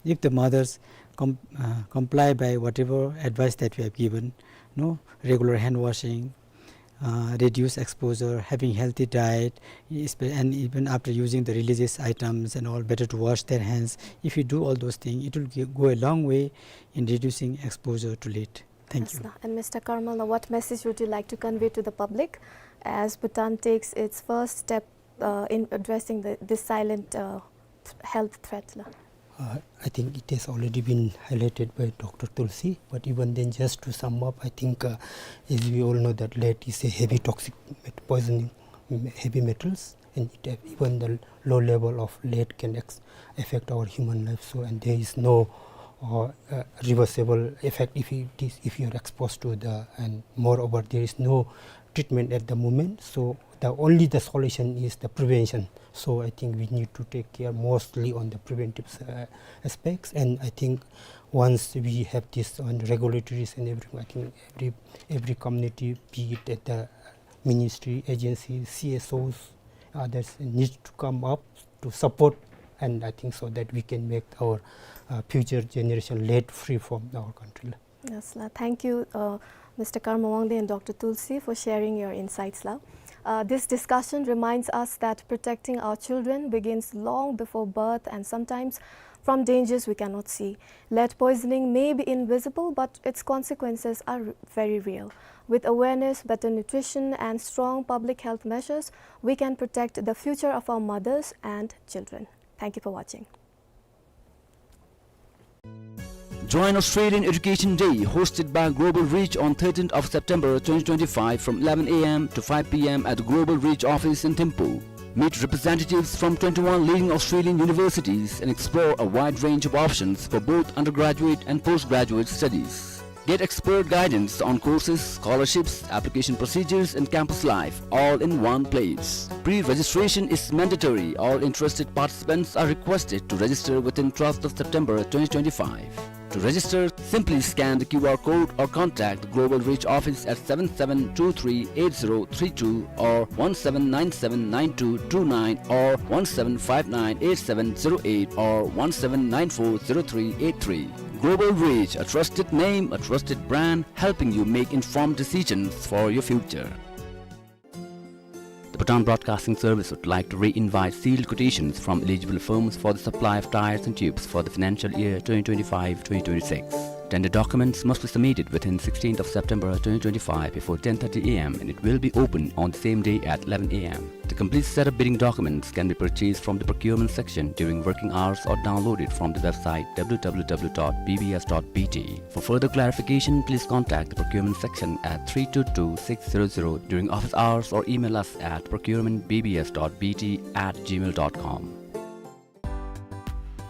if the mothers com- uh, comply by whatever advice that we have given, no, regular hand washing, uh, reduce exposure, having healthy diet, espe-, and even after using the religious items and all, better to wash their hands. If we do all those things, it will gi-, go a long way in reducing exposure to lead. Thank you. Yes, sir. And Mister Karmal, now what message would you like to convey to the public as Bhutan takes its first step, uh, in addressing the, this silent, uh, th-, health threat, la? Uh, I think it has already been highlighted by Doctor Tulsi, but even then, just to sum up, I think, uh, as we all know that lead is a heavy toxic met-, poisoning, mm, heavy metals, and it, uh, even the low level of lead can ex-, affect our human life. So, and there is no, uh, uh, reversible effect if it is, if you are exposed to the, and moreover, there is no treatment at the moment. So the only the solution is the prevention. So I think we need to take care mostly on the preventive, uh, aspects. And I think once we have this on regulatories and everything, I think every, every community, be it at the ministry, agency, C S Os, others need to come up to support, and I think so that we can make our, uh, future generation lead free from our country. Yes, la. Thank you, uh, Mister Karma Wangdi and Doctor Tulsi, for sharing your insights, la. Uh, this discussion reminds us that protecting our children begins long before birth and sometimes from dangers we cannot see. Lead poisoning may be invisible, but its consequences are r-, very real. With awareness, better nutrition, and strong public health measures, we can protect the future of our mothers and children. Thank you for watching. Join Australian Education Day, hosted by Global Reach on thirteenth of September twenty twenty-five from eleven A M to five P M at the Global Reach office in Thimphu. Meet representatives from twenty-one leading Australian universities and explore a wide range of options for both undergraduate and postgraduate studies. Get expert guidance on courses, scholarships, application procedures, and campus life, all in one place. Pre-registration is mandatory. All interested participants are requested to register within twelfth of September twenty twenty-five. To register, simply scan the Q R code or contact the Global Reach office at seven seven two three eight zero three two or one seven nine seven nine two two nine or one seven five nine eight seven zero eight or one seven nine four zero three eight three. Global Reach, a trusted name, a trusted brand, helping you make informed decisions for your future. The Bhutan Broadcasting Service would like to re-invite sealed quotations from eligible firms for the supply of tyres and tubes for the financial year twenty twenty-five twenty twenty-six. Tender documents must be submitted within sixteenth of September twenty twenty-five before ten thirty A M and it will be open on the same day at eleven A M. The complete set of bidding documents can be purchased from the procurement section during working hours or downloaded from the website W W W dot B B S dot B T. For further clarification, please contact the procurement section at three two two six zero zero during office hours or email us at procurement B B S dot B T at gmail dot com.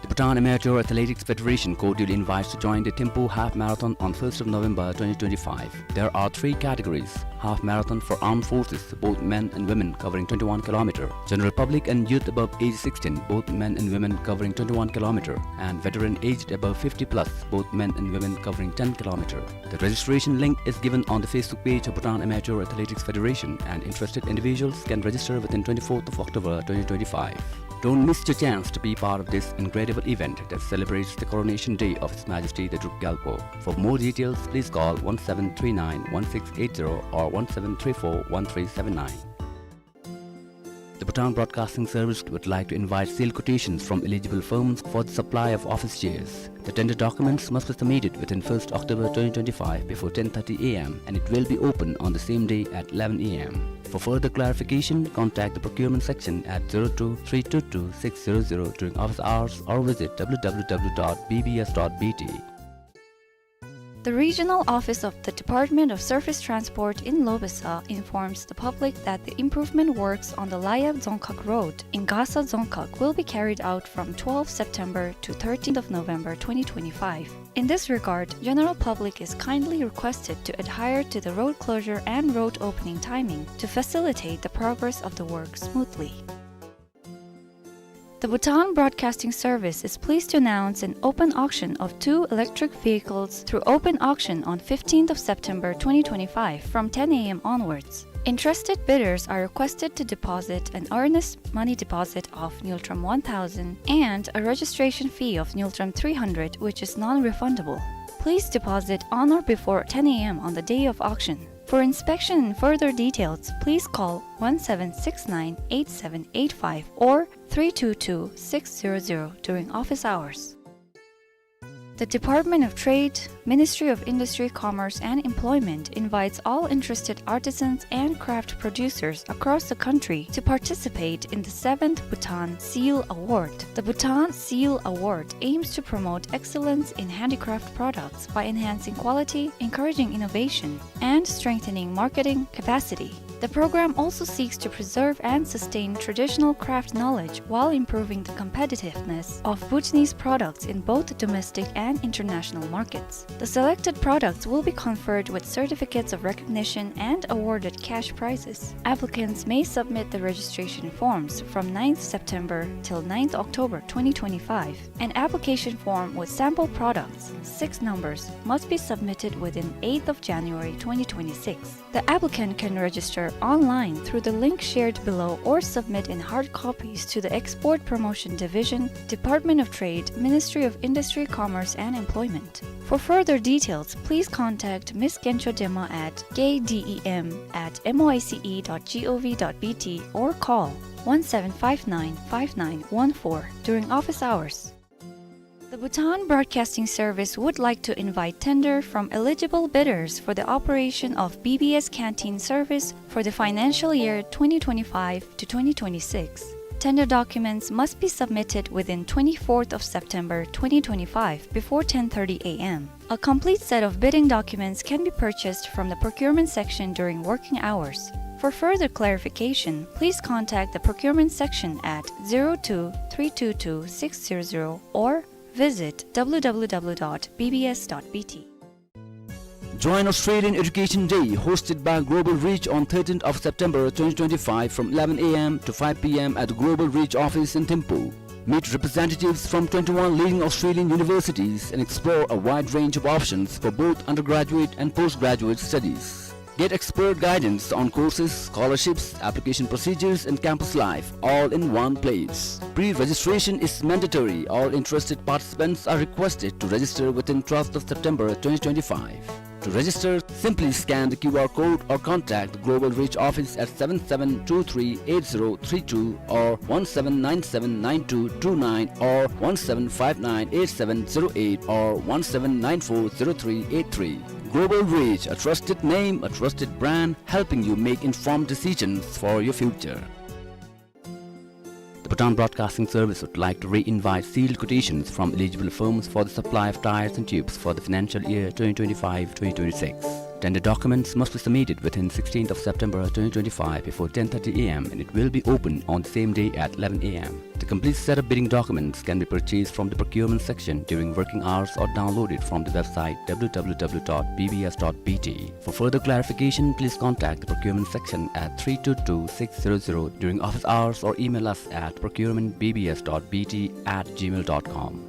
The Bhutan Amateur Athletics Federation cordially invites to join the Thimphu Half Marathon on first of November twenty twenty-five. There are three categories: half marathon for armed forces, both men and women, covering twenty-one kilometer, general public and youth above age sixteen, both men and women, covering twenty-one kilometer, and veteran aged above fifty plus, both men and women, covering ten kilometer. The registration link is given on the Facebook page of Bhutan Amateur Athletics Federation, and interested individuals can register within twenty-fourth of October twenty twenty-five. Don't miss your chance to be part of this incredible event that celebrates the coronation day of His Majesty the Druk Gyalpo. For more details, please call one seven three nine one six eight zero or one seven three four one three seven nine. The Bhutan Broadcasting Service would like to invite sealed quotations from eligible firms for the supply of office chairs. The tender documents must be submitted within first October twenty twenty-five before ten thirty A M and it will be open on the same day at eleven A M. For further clarification, contact the procurement section at zero two three two two six zero zero during office hours or visit W W W dot B B S dot B T. The regional office of the Department of Surface Transport in Lobesa informs the public that the improvement works on the Layab Dzongkhag Road in Gasa Dzongkhag will be carried out from twelfth September to thirteenth of November twenty twenty-five. In this regard, general public is kindly requested to adhere to the road closure and road opening timing to facilitate the progress of the work smoothly. The Bhutan Broadcasting Service is pleased to announce an open auction of two electric vehicles through open auction on fifteenth of September twenty twenty-five from ten A M onwards. Interested bidders are requested to deposit an earnest money deposit of Ngultrum one thousand and a registration fee of Ngultrum three hundred, which is non-refundable. Please deposit on or before ten A M on the day of auction. For inspection and further details, please call one seven six nine eight seven eight five or three two two six zero zero during office hours. The Department of Trade, Ministry of Industry, Commerce and Employment invites all interested artisans and craft producers across the country to participate in the seventh Bhutan Seal Award. The Bhutan Seal Award aims to promote excellence in handicraft products by enhancing quality, encouraging innovation, and strengthening marketing capacity. The program also seeks to preserve and sustain traditional craft knowledge while improving the competitiveness of Bhutanese products in both domestic and international markets. The selected products will be conferred with certificates of recognition and awarded cash prizes. Applicants may submit the registration forms from ninth September till ninth October twenty twenty-five. An application form with sample products, six numbers, must be submitted within eighth of January twenty twenty-six. The applicant can register online through the link shared below or submit in hard copies to the Export Promotion Division, Department of Trade, Ministry of Industry, Commerce and Employment. For further details, please contact Miss Gencho Dema at K D E M at M O I C E dot G O V dot B T or call one seven five nine five nine one four during office hours. The Bhutan Broadcasting Service would like to invite tender from eligible bidders for the operation of B B S canteen service for the financial year twenty twenty-five to twenty twenty-six. Tender documents must be submitted within twenty-fourth of September twenty twenty-five before ten thirty A M. A complete set of bidding documents can be purchased from the procurement section during working hours. For further clarification, please contact the procurement section at zero two three two two six zero zero or visit W W W dot B B S dot B T. Join Australian Education Day, hosted by Global Reach on thirteenth of September twenty twenty-five from eleven A M to five P M at the Global Reach office in Thimphu. Meet representatives from twenty-one leading Australian universities and explore a wide range of options for both undergraduate and postgraduate studies. Get expert guidance on courses, scholarships, application procedures, and campus life, all in one place. Pre-registration is mandatory. All interested participants are requested to register within twelfth of September twenty twenty-five. To register, simply scan the Q R code or contact the Global Reach office at seven seven two three eight zero three two or one seven nine seven nine two two nine or one seven five nine eight seven zero eight or one seven nine four zero three eight three. Global Reach, a trusted name, a trusted brand, helping you make informed decisions for your future. The Bhutan Broadcasting Service would like to re-invite sealed quotations from eligible firms for the supply of tires and tubes for the financial year twenty twenty-five twenty twenty-six. Tender documents must be submitted within sixteenth of September twenty twenty-five before ten thirty A M and it will be open on the same day at eleven A M. The complete set of bidding documents can be purchased from the procurement section during working hours or downloaded from the website W W W dot B B S dot B T. For further clarification, please contact the procurement section at three two two six zero zero during office hours or email us at procurement B B S dot B T at gmail dot com.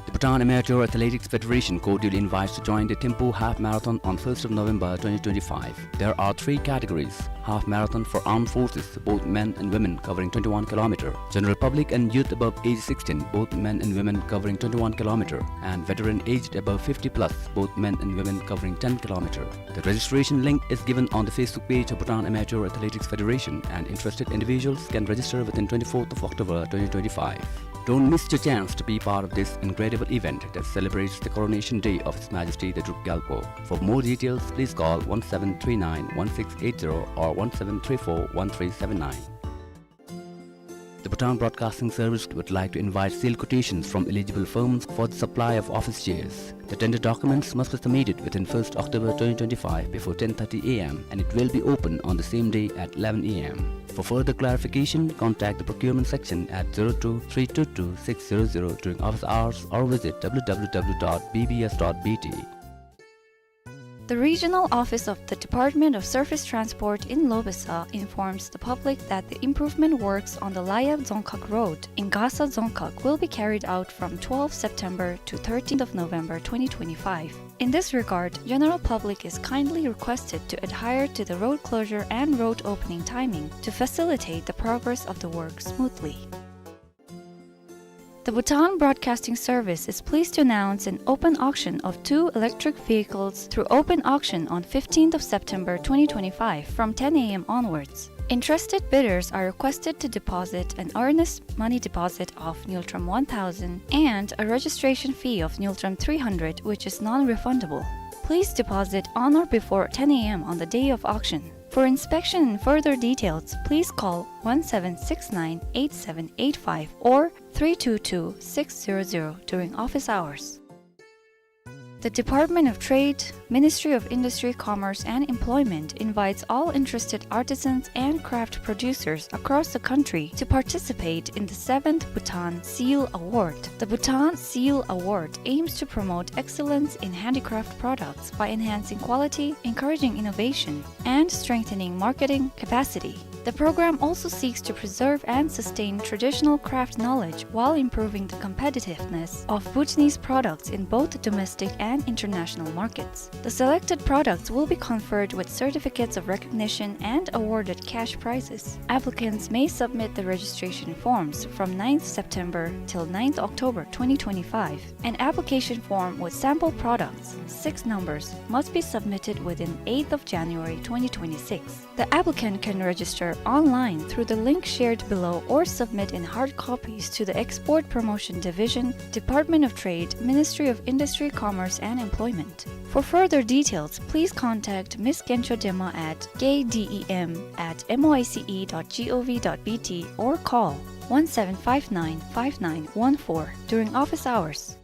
The Bhutan Amateur Athletics Federation cordially invites to join the Thimphu Half Marathon on first of November twenty twenty-five. There are three categories: half marathon for armed forces, both men and women, covering twenty-one kilometer; general public and youth above age sixteen, both men and women, covering twenty-one kilometer; and veteran aged above fifty plus, both men and women, covering ten kilometer. The registration link is given on the Facebook page of Bhutan Amateur Athletics Federation, and interested individuals can register within twenty-fourth of October twenty twenty-five. Don't miss your chance to be part of this incredible event that celebrates the coronation day of His Majesty the Druk Gyalpo. For more details, please call one seven three nine one six eight zero or one seven three four one three seven nine. The Bhutan Broadcasting Service would like to invite sealed quotations from eligible firms for the supply of office chairs. The tender documents must be submitted within first October twenty twenty-five before ten thirty A M and it will be open on the same day at eleven A M. For further clarification, contact the procurement section at zero two three two two six zero zero during office hours or visit W W W dot B B S dot B T. The regional office of the Department of Surface Transport in Lobasa informs the public that the improvement works on the Layab Dzongkhag Road in Gasa Dzongkhag will be carried out from twelfth September to thirteenth of November twenty twenty-five. In this regard, general public is kindly requested to adhere to the road closure and road opening timing to facilitate the progress of the work smoothly. The Bhutan Broadcasting Service is pleased to announce an open auction of two electric vehicles through open auction on fifteenth of September twenty twenty-five from ten A M onwards. Interested bidders are requested to deposit an earnest money deposit of ngultrum one thousand and a registration fee of ngultrum three hundred, which is non-refundable. Please deposit on or before ten A M on the day of auction. For inspection and further details, please call one seven six nine eight seven eight five or three two two six zero zero during office hours. The Department of Trade, Ministry of Industry, Commerce and Employment invites all interested artisans and craft producers across the country to participate in the seventh Bhutan Seal Award. The Bhutan Seal Award aims to promote excellence in handicraft products by enhancing quality, encouraging innovation, and strengthening marketing capacity. The program also seeks to preserve and sustain traditional craft knowledge while improving the competitiveness of Bhutanese products in both domestic and international markets. The selected products will be conferred with certificates of recognition and awarded cash prizes. Applicants may submit the registration forms from ninth September till ninth October twenty twenty-five. An application form with sample products, six numbers, must be submitted within eighth of January twenty twenty-six. The applicant can register online through the link shared below or submit in hard copies to the Export Promotion Division, Department of Trade, Ministry of Industry, Commerce and Employment. For further details, please contact Miss Gencho Dema at K D E M at M O I C E dot G O V dot B T or call one seven five nine five nine one four during office hours.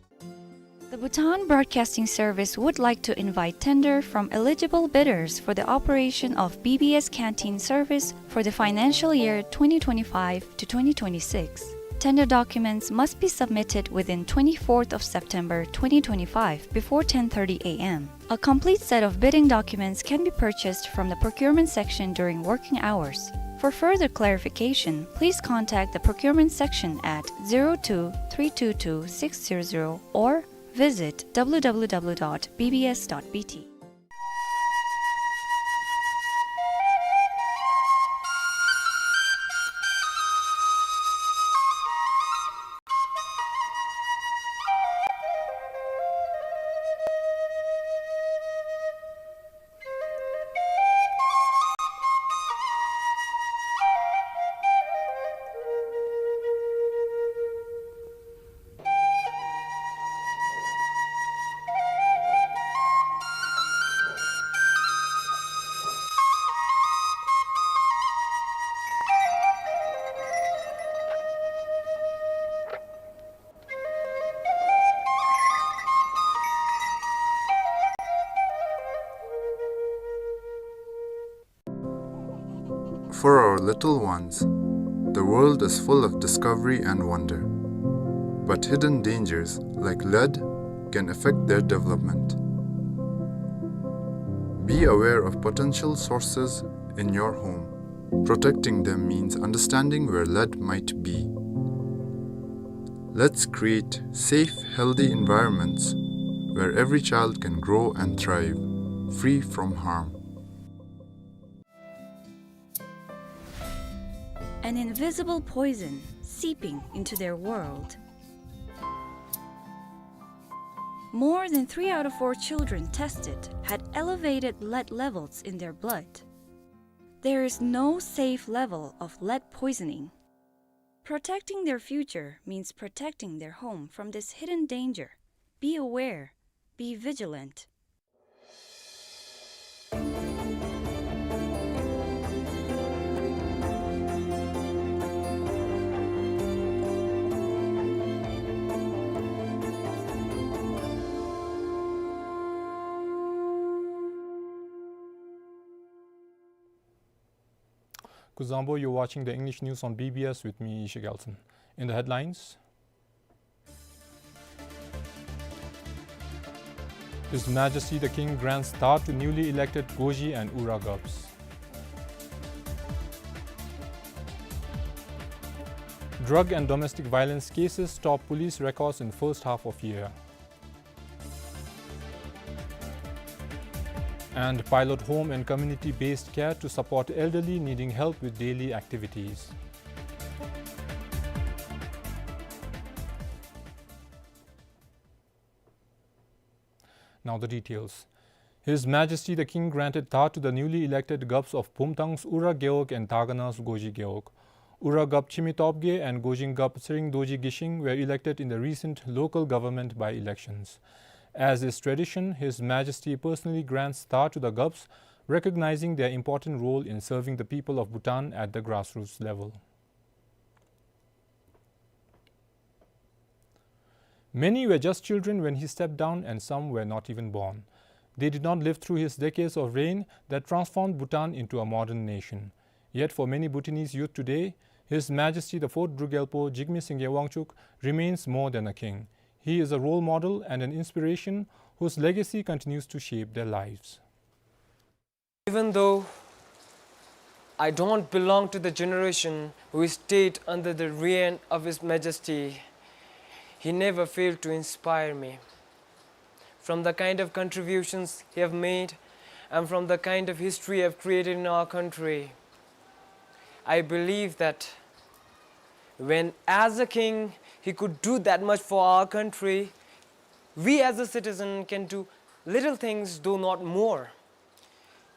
The Bhutan Broadcasting Service would like to invite tender from eligible bidders for the operation of B B S canteen service for the financial year twenty twenty-five to twenty twenty-six. Tender documents must be submitted within twenty-fourth of September twenty twenty-five before ten thirty A M. A complete set of bidding documents can be purchased from the procurement section during working hours. For further clarification, please contact the procurement section at zero two three two two six zero zero or visit W W W dot B B S dot B T. For our little ones, the world is full of discovery and wonder. But hidden dangers, like lead, can affect their development. Be aware of potential sources in your home. Protecting them means understanding where lead might be. Let's create safe, healthy environments where every child can grow and thrive, free from harm. An invisible poison seeping into their world. More than three out of four children tested had elevated lead levels in their blood. There is no safe level of lead poisoning. Protecting their future means protecting their home from this hidden danger. Be aware. Be vigilant. Kuzuzangpo, you're watching the English news on B B S with me, Ishik Elson. In the headlines, His Majesty the King grants dhar to newly elected Goji and Ura Govs. Drug and domestic violence cases top police records in first half of year. And pilot home and community-based care to support elderly needing help with daily activities. Now the details. His Majesty the King granted tha to the newly elected Gups of Pumtang's Ura Gewog and Daganas Goji Gewog. Ura Gup Chimi Topge and Gojin Gup Tsering Dorji Gishing were elected in the recent local government by-elections. As is tradition, His Majesty personally grants tha to the Gups, recognizing their important role in serving the people of Bhutan at the grassroots level. Many were just children when he stepped down, and some were not even born. They did not live through his decades of reign that transformed Bhutan into a modern nation. Yet for many Bhutanese youth today, His Majesty the Fourth Druk Gyalpo Jigme Singye Wangchuck remains more than a king. He is a role model and an inspiration whose legacy continues to shape their lives. Even though I don't belong to the generation who stayed under the reign of His Majesty, he never failed to inspire me. From the kind of contributions he have made and from the kind of history he have created in our country, I believe that when, as a king, he could do that much for our country, we as a citizen can do little things, though not more.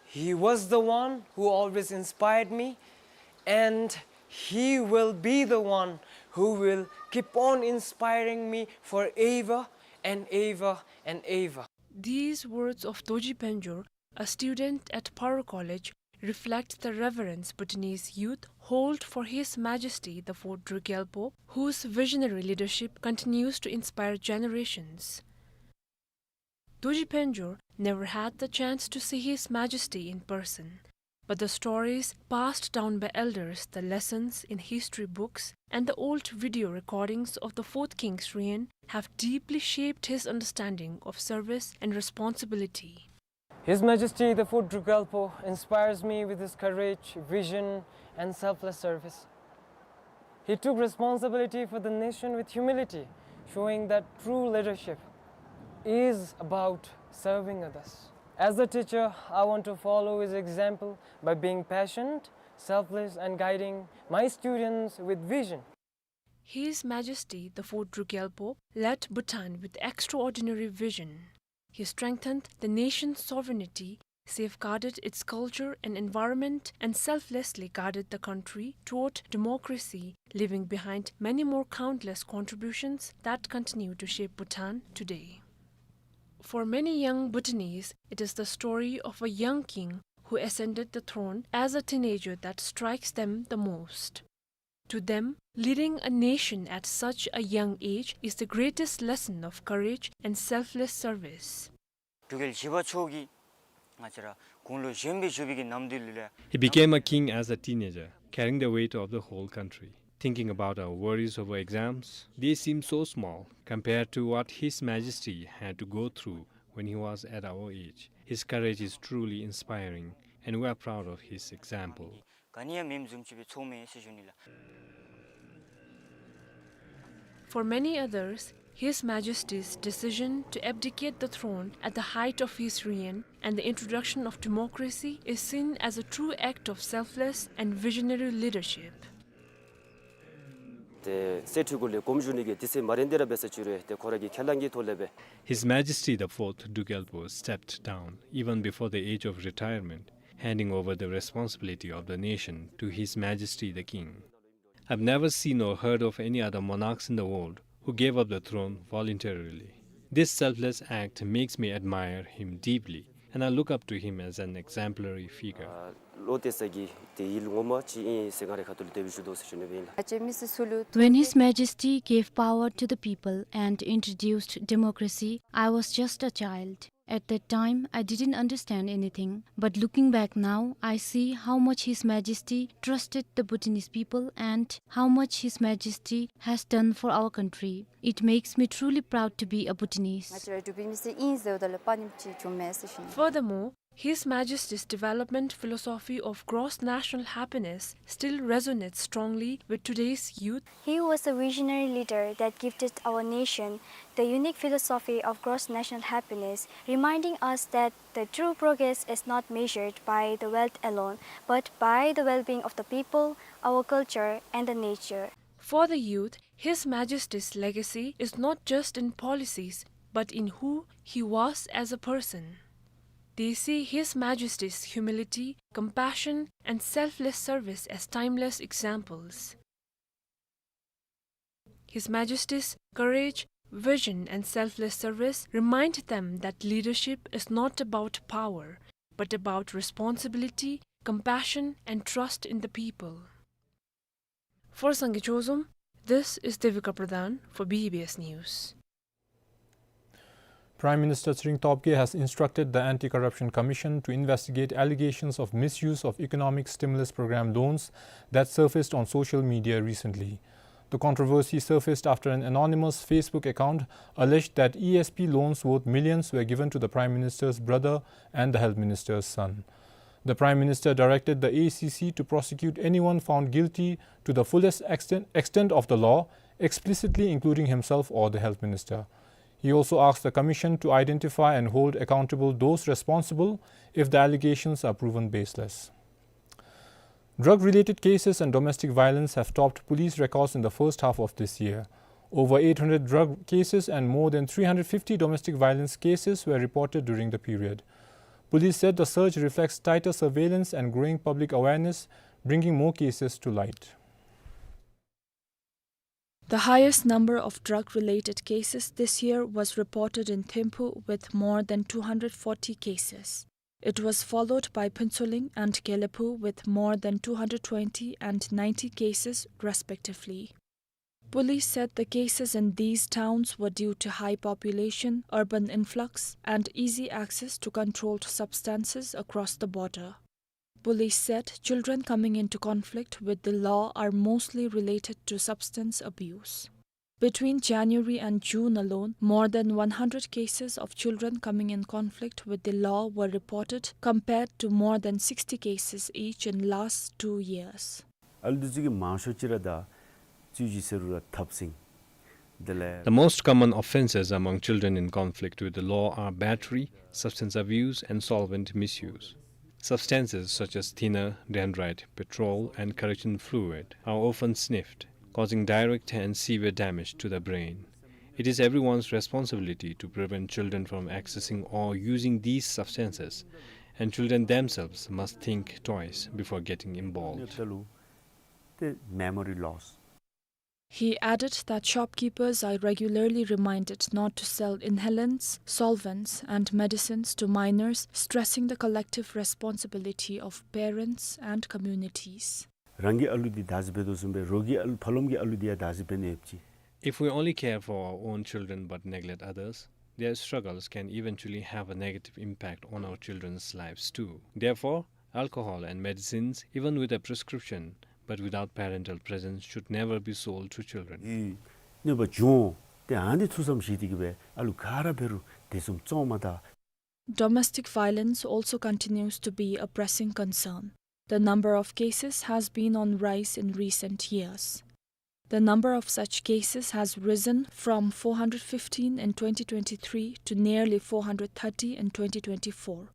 He was the one who always inspired me, and he will be the one who will keep on inspiring me forever and ever and ever. These words of Dorji Penjor, a student at Paro College, reflect the reverence Bhutanese youth hold for His Majesty the Fourth Druk Gyalpo, whose visionary leadership continues to inspire generations. Dorji Penjor never had the chance to see His Majesty in person, but the stories passed down by elders, the lessons in history books, and the old video recordings of the fourth king's reign have deeply shaped his understanding of service and responsibility. His Majesty the Fourth Druk Gyalpo inspires me with his courage, vision, and selfless service. He took responsibility for the nation with humility, showing that true leadership is about serving others. As a teacher, I want to follow his example by being passionate, selfless, and guiding my students with vision. His Majesty the Fourth Druk Gyalpo led Bhutan with extraordinary vision. He strengthened the nation's sovereignty, safeguarded its culture and environment, and selflessly guided the country toward democracy, leaving behind many more countless contributions that continue to shape Bhutan today. For many young Bhutanese, it is the story of a young king who ascended the throne as a teenager that strikes them the most. To them, leading a nation at such a young age is the greatest lesson of courage and selfless service. འབྲུག་རྒྱལ་བཞི་པ་མཆོག་གིས་ང་བཅས་ར་དགུང་ལོ་གཞོན་པའི་བཞུགས་པའི་གི་ནམ་དུས་ལུ་ལས། He became a king as a teenager, carrying the weight of the whole country. Thinking about our worries over exams, they seem so small compared to what His Majesty had to go through when he was at our age. His courage is truly inspiring, and we are proud of his example. ག་ནི་ཡང་མེནམ་བཟུམ་ཅིག་སྦེ་ཚོརཝ་མས་ཟེར་ཞུ་ནི་ལགས། For many others, His Majesty's decision to abdicate the throne at the height of his reign and the introduction of democracy is seen as a true act of selfless and visionary leadership. ཏེ་སྲས་ཁྲི་གུ་ལས་དགོངསམ་ཞུ་ནི་གི་དུས་ཚོད་མ་རན་ཏེ་ར་འབད་ས་ཅིག་རུང་ཏེ་ཁོ་ར་གི་ཁས་བླངས་ཀྱི་ཐོག་ལས་སྦེ། His Majesty the Fourth Druk Gyalpo stepped down even before the age of retirement, handing over the responsibility of the nation to His Majesty the King. I've never seen or heard of any other monarchs in the world who gave up the throne voluntarily. This selfless act makes me admire him deeply, and I look up to him as an exemplary figure. ཨ་བློ་གཏད་ས་གི་ཏེ་ཡུལ་ངོ་མ་ཅིག་ཨིན་ཟེར་ང་རའི་ཁ་ཐུག་ལས་དེ་སྦེ་ཞུ་དོ་ཟེར་ཞུ་ནི་སྦེ་ཨིན་ལགས། When His Majesty gave power to the people and introduced democracy, I was just a child. At that time, I didn't understand anything, but looking back now, I see how much His Majesty trusted the Bhutanese people and how much His Majesty has done for our country. It makes me truly proud to be a Bhutanese. ང་བཅས་ར་འབྲུག་པའི་མི་སེར་ཨིན་ཟེརཝ་ད་ལུ་དཔའ་ཉམས་ཅིག་བྱུངམ་མས་ཟེར་ཞུ་ནི། Furthermore, His Majesty's development philosophy of gross national happiness still resonates strongly with today's youth. He was a visionary leader that gifted our nation the unique philosophy of gross national happiness, reminding us that the true progress is not measured by the wealth alone, but by the well-being of the people, our culture, and the nature. For the youth, His Majesty's legacy is not just in policies, but in who he was as a person. They see His Majesty's humility, compassion, and selfless service as timeless examples. His Majesty's courage, vision, and selfless service remind them that leadership is not about power, but about responsibility, compassion, and trust in the people. For Sangay Chozom, this is Devika Pradhan for B B S News. Prime Minister Tshering Tobgay has instructed the Anti-Corruption Commission to investigate allegations of misuse of Economic Stimulus Programme loans that surfaced on social media recently. The controversy surfaced after an anonymous Facebook account alleged that E S P loans worth millions were given to the Prime Minister's brother and the Health Minister's son. The Prime Minister directed the A C C to prosecute anyone found guilty to the fullest extent, extent of the law, explicitly including himself or the Health Minister. He also asked the Commission to identify and hold accountable those responsible if the allegations are proven baseless. Drug-related cases and domestic violence have topped police records in the first half of this year. Over eight hundred drug cases and more than three hundred fifty domestic violence cases were reported during the period. Police said the surge reflects tighter surveillance and growing public awareness, bringing more cases to light. The highest number of drug-related cases this year was reported in Thimphu with more than two hundred forty cases. It was followed by Phuentsholing and Gelephu with more than two hundred twenty and ninety cases, respectively. Police said the cases in these towns were due to high population, urban influx, and easy access to controlled substances across the border. Police said children coming into conflict with the law are mostly related to substance abuse. Between January and June alone, more than one hundred cases of children coming in conflict with the law were reported, compared to more than sixty cases each in last two years. ཨ་ལུ་འདི་ཚུ་གིས་མང་ཤོས་ཅིག་ར་ད་རྩོད་གཞི་ཟེར་རུང་ར་འཐབ་ཟིན། དེ་ལས། The most common offences among children in conflict with the law are battery, substance abuse, and solvent misuse. Substances such as thinner, dendrite, petrol, and correction fluid are often sniffed, causing direct and severe damage to the brain. It is everyone's responsibility to prevent children from accessing or using these substances, and children themselves must think twice before getting involved. ཏེ་memory loss. He added that shopkeepers are regularly reminded not to sell inhalants, solvents, and medicines to minors, stressing the collective responsibility of parents and communities. རང་གི་ཨ་ལུ་འདི་བདག་འཛིན་འབད་དོ་བཟུམ་སྦེ་རོགས་ཀྱི་ཨ་ལུ་ཕ་ལམ་གྱི་ཨ་ལུ་འདི་ཡང་བདག་འཛིན་འབད་ནི་ཡོདཔ་ཅིག། If we only care for our own children but neglect others, their struggles can eventually have a negative impact on our children's lives too. Therefore, alcohol and medicines, even with a prescription, but without parental presence, should never be sold to children. ཨེ་གནོད་པ་འབྱུང་། ཏེ་ཨ་ནི་ཐུགས་བསམ་བཞེས་ཏེ་གི་སྦེ་ཨ་ལུ་ག་ར་འབད་རུང་དེ་བཟུམ་བཙོང་མ་ད། Domestic violence also continues to be a pressing concern. The number of cases has been on rise in recent years. The number of such cases has risen from four hundred fifteen in twenty twenty-three to nearly four hundred thirty in twenty twenty-four.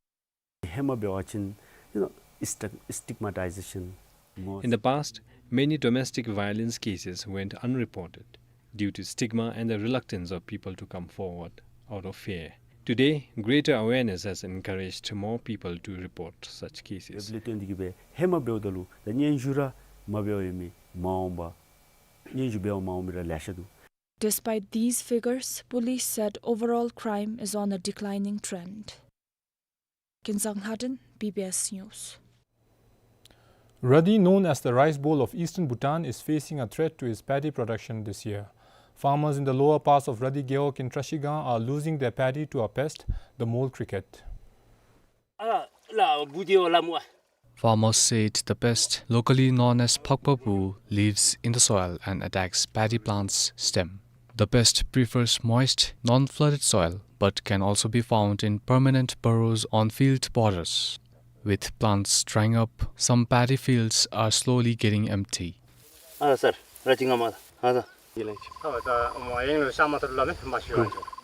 ཧེ་མ་འབད་བ་ཅིན་you know, stig- stigmatization more. In the past, many domestic violence cases went unreported due to stigma and the reluctance of people to come forward out of fear. Today, greater awareness has encouraged more people to report such cases. དེ་ལས་བརྟེན་ཏེ་གི་སྦེ་ཧེ་མ་འབདཝ་ད་ལུ་ད་སྙན་ཞུ་ར་མ་འབད་བར་ཡོད་མི་མ་འོངས་པ་སྙན་ཞུ་འབད་བར་མ་འོང་མི་ར་ལེ་ཤ་འདུག། Despite these figures, police said overall crime is on a declining trend. Kinzang Haden, B B S News. Radi, known as the Rice Bowl of eastern Bhutan, is facing a threat to its paddy production this year. Farmers in the lower parts of Radi Gewog in Trashigang are losing their paddy to a pest, the mole cricket. Farmers said the pest, locally known as Phakpabu, lives in the soil and attacks paddy plant's stem. The pest prefers moist, non-flooded soil, but can also be found in permanent burrows on field borders. With plants drying up, some paddy fields are slowly getting empty.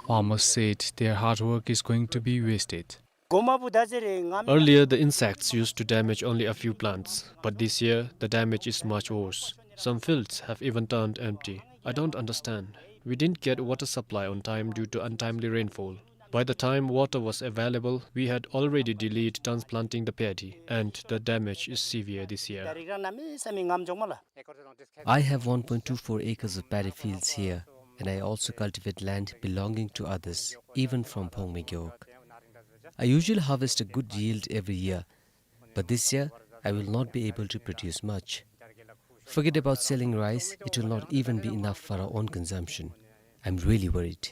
Farmers said their hard work is going to be wasted. Earlier, the insects used to damage only a few plants, but this year, the damage is much worse. Some fields have even turned empty. I don't understand. We didn't get water supply on time due to untimely rainfall. By the time water was available, we had already delayed transplanting the paddy, and the damage is severe this year. I have one point two four acres of paddy fields here, and I also cultivate land belonging to others, even from Phongme Gewog. I usually harvest a good yield every year, but this year I will not be able to produce much. Forget about selling rice, it will not even be enough for our own consumption. I'm really worried.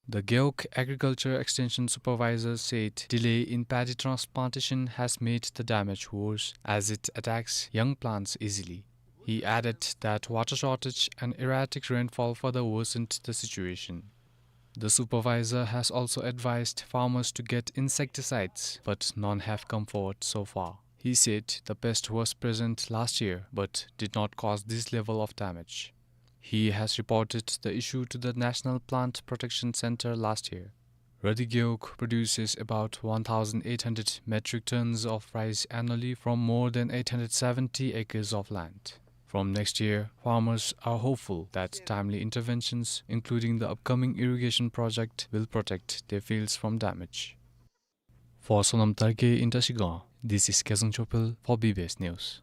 The Gewog Agriculture Extension Supervisor said delay in paddy transplantation has made the damage worse, as it attacks young plants easily. He added that water shortage and erratic rainfall further worsened the situation. The supervisor has also advised farmers to get insecticides, but none have come forward so far. He said the pest was present last year, but did not cause this level of damage. He has reported the issue to the National Plant Protection Center last year. Radi Gewog produces about one thousand eight hundred metric tons of rice annually from more than eight hundred seventy acres of land. From next year, farmers are hopeful that timely interventions, including the upcoming irrigation project, will protect their fields from damage. For Sonam Tarke in Trashigang, this is Kezang Chopel for B B S News.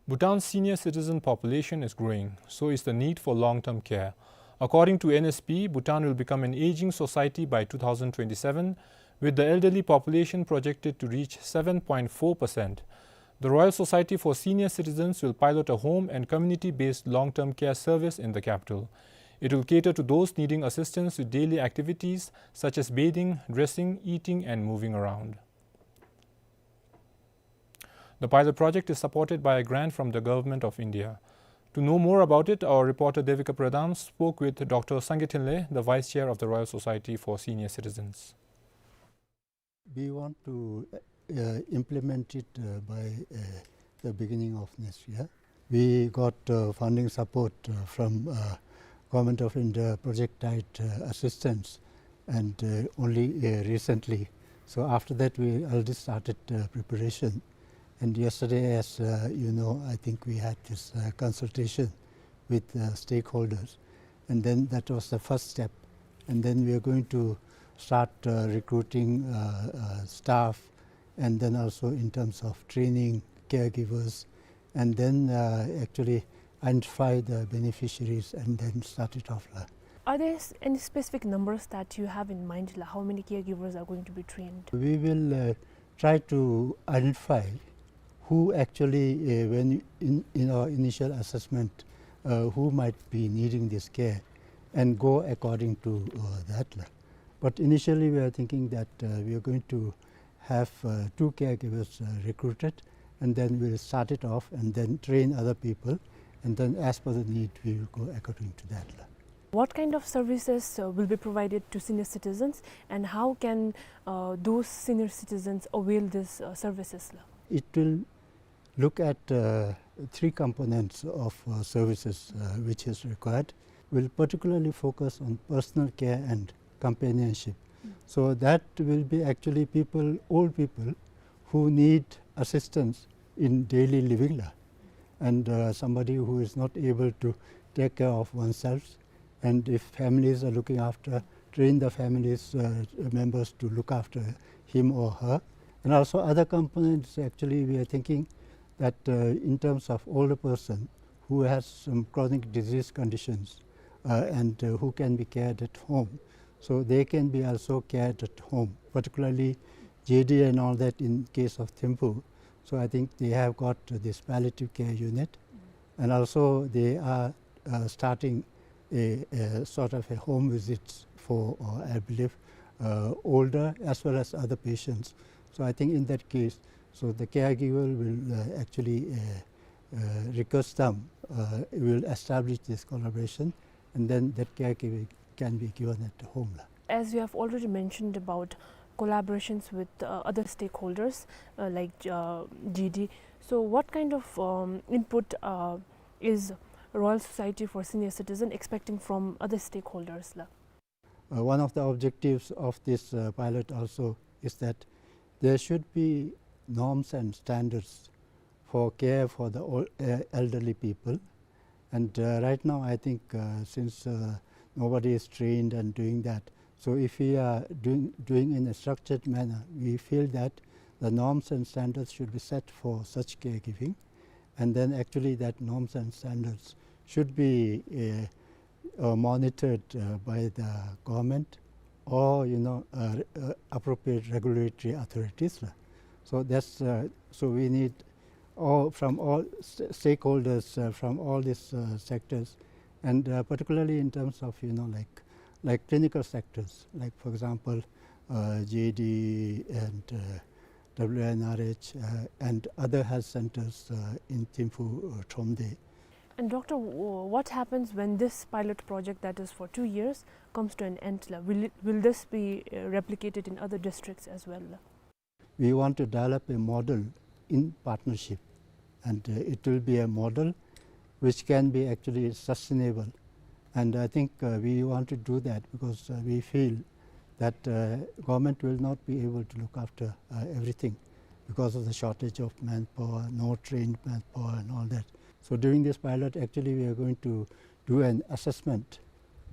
Bhutan's senior citizen population is growing, so is the need for long-term care. According to N S P, Bhutan will become an aging society by two thousand twenty-seven, with the elderly population projected to reach seven point four percent. The Royal Society for Senior Citizens will pilot a home and community-based long-term care service in the capital. It will cater to those needing assistance with daily activities such as bathing, dressing, eating, and moving around. The pilot project is supported by a grant from the Government of India. To know more about it, our reporter Devika Pradhan spoke with Doctor Sangay Thinley, the Vice Chair of the Royal Society for Senior Citizens. We want to, uh, implement it, uh, by, uh, the beginning of next year. We got, uh, funding support, uh, from, uh, Government of India project-type, uh, assistance, and, uh, only, uh, recently. So after that, we already started, uh, preparation. And yesterday, as, uh, you know, I think we had this, uh, consultation with, uh, stakeholders. And then that was the first step. And then we are going to start, uh, recruiting, uh, uh, staff, and then also in terms of training caregivers, and then, uh, actually identify the beneficiaries and then start it off, la. Are there s-, any specific numbers that you have in mind, la, how many caregivers are going to be trained? We will, uh, try to identify who actually, uh, when in, in our initial assessment, uh, who might be needing this care, and go according to, uh, that, la. But initially we are thinking that, uh, we are going to have, uh, two caregivers, uh, recruited, and then we'll start it off and then train other people, and then as per the need, we will go according to that, la. What kind of services, uh, will be provided to senior citizens, and how can, uh, those senior citizens avail these, uh, services, la? It will look at, uh, three components of, uh, services, uh, which is required. We'll particularly focus on personal care and companionship. Mm. So that will be actually people, old people who need assistance in daily living, la. And, uh, somebody who is not able to take care of oneself, and if families are looking after, train the families, uh, members to look after him or her. And also other components, actually, we are thinking that, uh, in terms of older person who has some chronic disease conditions, uh, and, uh, who can be cared at home, so they can be also cared at home, particularly J D and all that in case of Thimphu. So I think they have got this palliative care unit, and also they are, uh, starting a, a sort of a home visit for, uh, I believe, uh, older as well as other patients. So I think in that case, so the caregiver will, uh, actually, uh, uh, request them, uh, will establish this collaboration, and then that caregiving can be given at home, la. As you have already mentioned about collaborations with, uh, other stakeholders, uh, like, uh, G D, so what kind of, um, input, uh, is Royal Society for Senior Citizen expecting from other stakeholders, la? Uh, one of the objectives of this, uh, pilot also is that there should be norms and standards for care for the ol-, uh, elderly people, And, uh, right now, I think, uh, since, uh, nobody is trained and doing that, so if we are doing, doing in a structured manner, we feel that the norms and standards should be set for such caregiving. And then actually that norms and standards should be, uh, uh, monitored, uh, by the government or, you know, uh, uh, appropriate regulatory authorities, la. So that's, uh, so we need all, from all st-, stakeholders, uh, from all these, uh, sectors, and, uh, particularly in terms of, you know, like, like clinical sectors, like, for example, uh, J D and, uh, W N R H, uh, and other health centers, uh, in Thimphu, uh, Thromde. And Doctor, w-, what happens when this pilot project that is for two years comes to an end, la? Will it, will this be, uh, replicated in other districts as well, la? We want to develop a model in partnership, and, uh, it will be a model which can be actually sustainable. And I think, uh, we want to do that because, uh, we feel that, uh, government will not be able to look after, uh, everything because of the shortage of manpower, no trained manpower and all that. So during this pilot, actually, we are going to do an assessment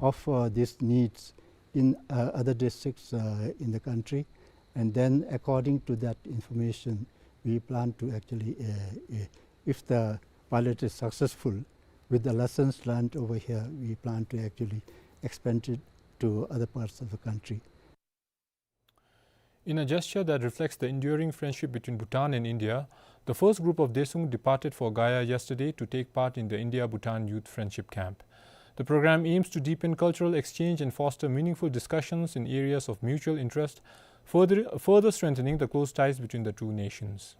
of, uh, these needs in, uh, other districts, uh, in the country. And then according to that information, we plan to actually, uh, uh, if the pilot is successful, with the lessons learned over here, we plan to actually expand it to other parts of the country. In a gesture that reflects the enduring friendship between Bhutan and India, the first group of Desung departed for Gaya yesterday to take part in the India-Bhutan Youth Friendship Camp. The program aims to deepen cultural exchange and foster meaningful discussions in areas of mutual interest, further, further strengthening the close ties between the two nations.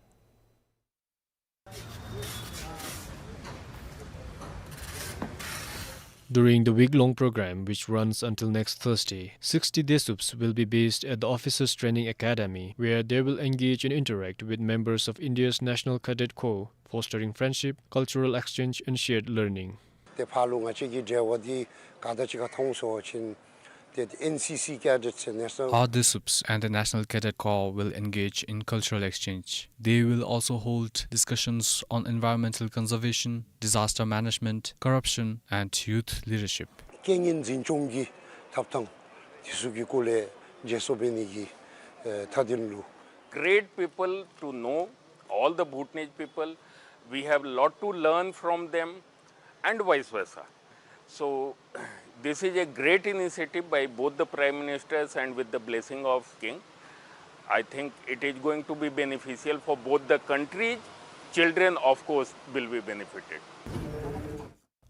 During the week-long program, which runs until next Thursday, sixty Desups will be based at the Officers Training Academy, where they will engage and interact with members of India's National Cadet Corps, fostering friendship, cultural exchange, and shared learning. ཏེ་ཕར་ལུ་ང་བཅས་ཀྱི་འབྲེལ་བ་འདི་ག་དང་གཅིག་ཁར་ཐོན་སོང་བ་ཅིན་ཏེ་ཨེན་སི་སི་Cadets and National Our Desups and the National Cadet Corps will engage in cultural exchange. They will also hold discussions on environmental conservation, disaster management, corruption, and youth leadership. རྐྱེན་ངན་འཛིན་སྐྱོང་གི་ཐབས་དང་དེ་ཚུ་གི་སྐོར་ལས་བརྗེ་སོར་འབད་ནི་གི་ཨེ་མཐའ་དོན་ལུ། Great people to know, all the Bhutanese people, we have lot to learn from them. And vice versa. So, this is a great initiative by both the Prime Ministers, and with the blessing of King, I think it is going to be beneficial for both the countries. Children, of course, will be benefited.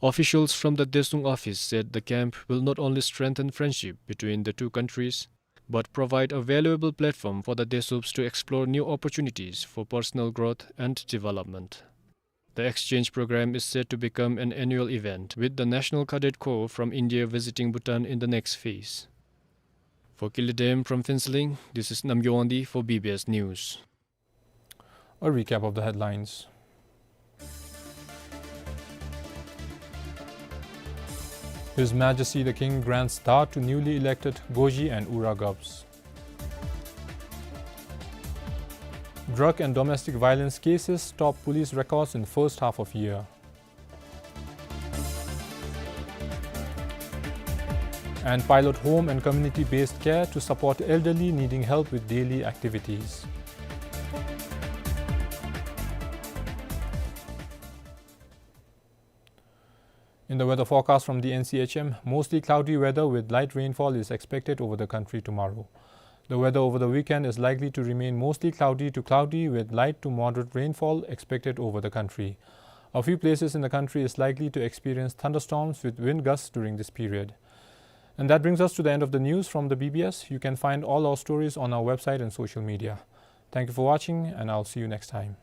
Officials from the Desung office said the camp will not only strengthen friendship between the two countries, but provide a valuable platform for the Desups to explore new opportunities for personal growth and development. The exchange program is set to become an annual event, with the National Cadet Corps from India visiting Bhutan in the next phase. For Kili Dem from Phuentsholing, this is Namgay Wangdi for B B S News. A recap of the headlines. His Majesty the King grants dhar to newly elected Goji and Ura Govs. Drug and domestic violence cases top police records in first half of year. And pilot home and community-based care to support elderly needing help with daily activities. In the weather forecast from the N C H M, mostly cloudy weather with light rainfall is expected over the country tomorrow. The weather over the weekend is likely to remain mostly cloudy to cloudy with light to moderate rainfall expected over the country. A few places in the country is likely to experience thunderstorms with wind gusts during this period. And that brings us to the end of the news from the B B S. You can find all our stories on our website and social media. Thank you for watching, and I'll see you next time.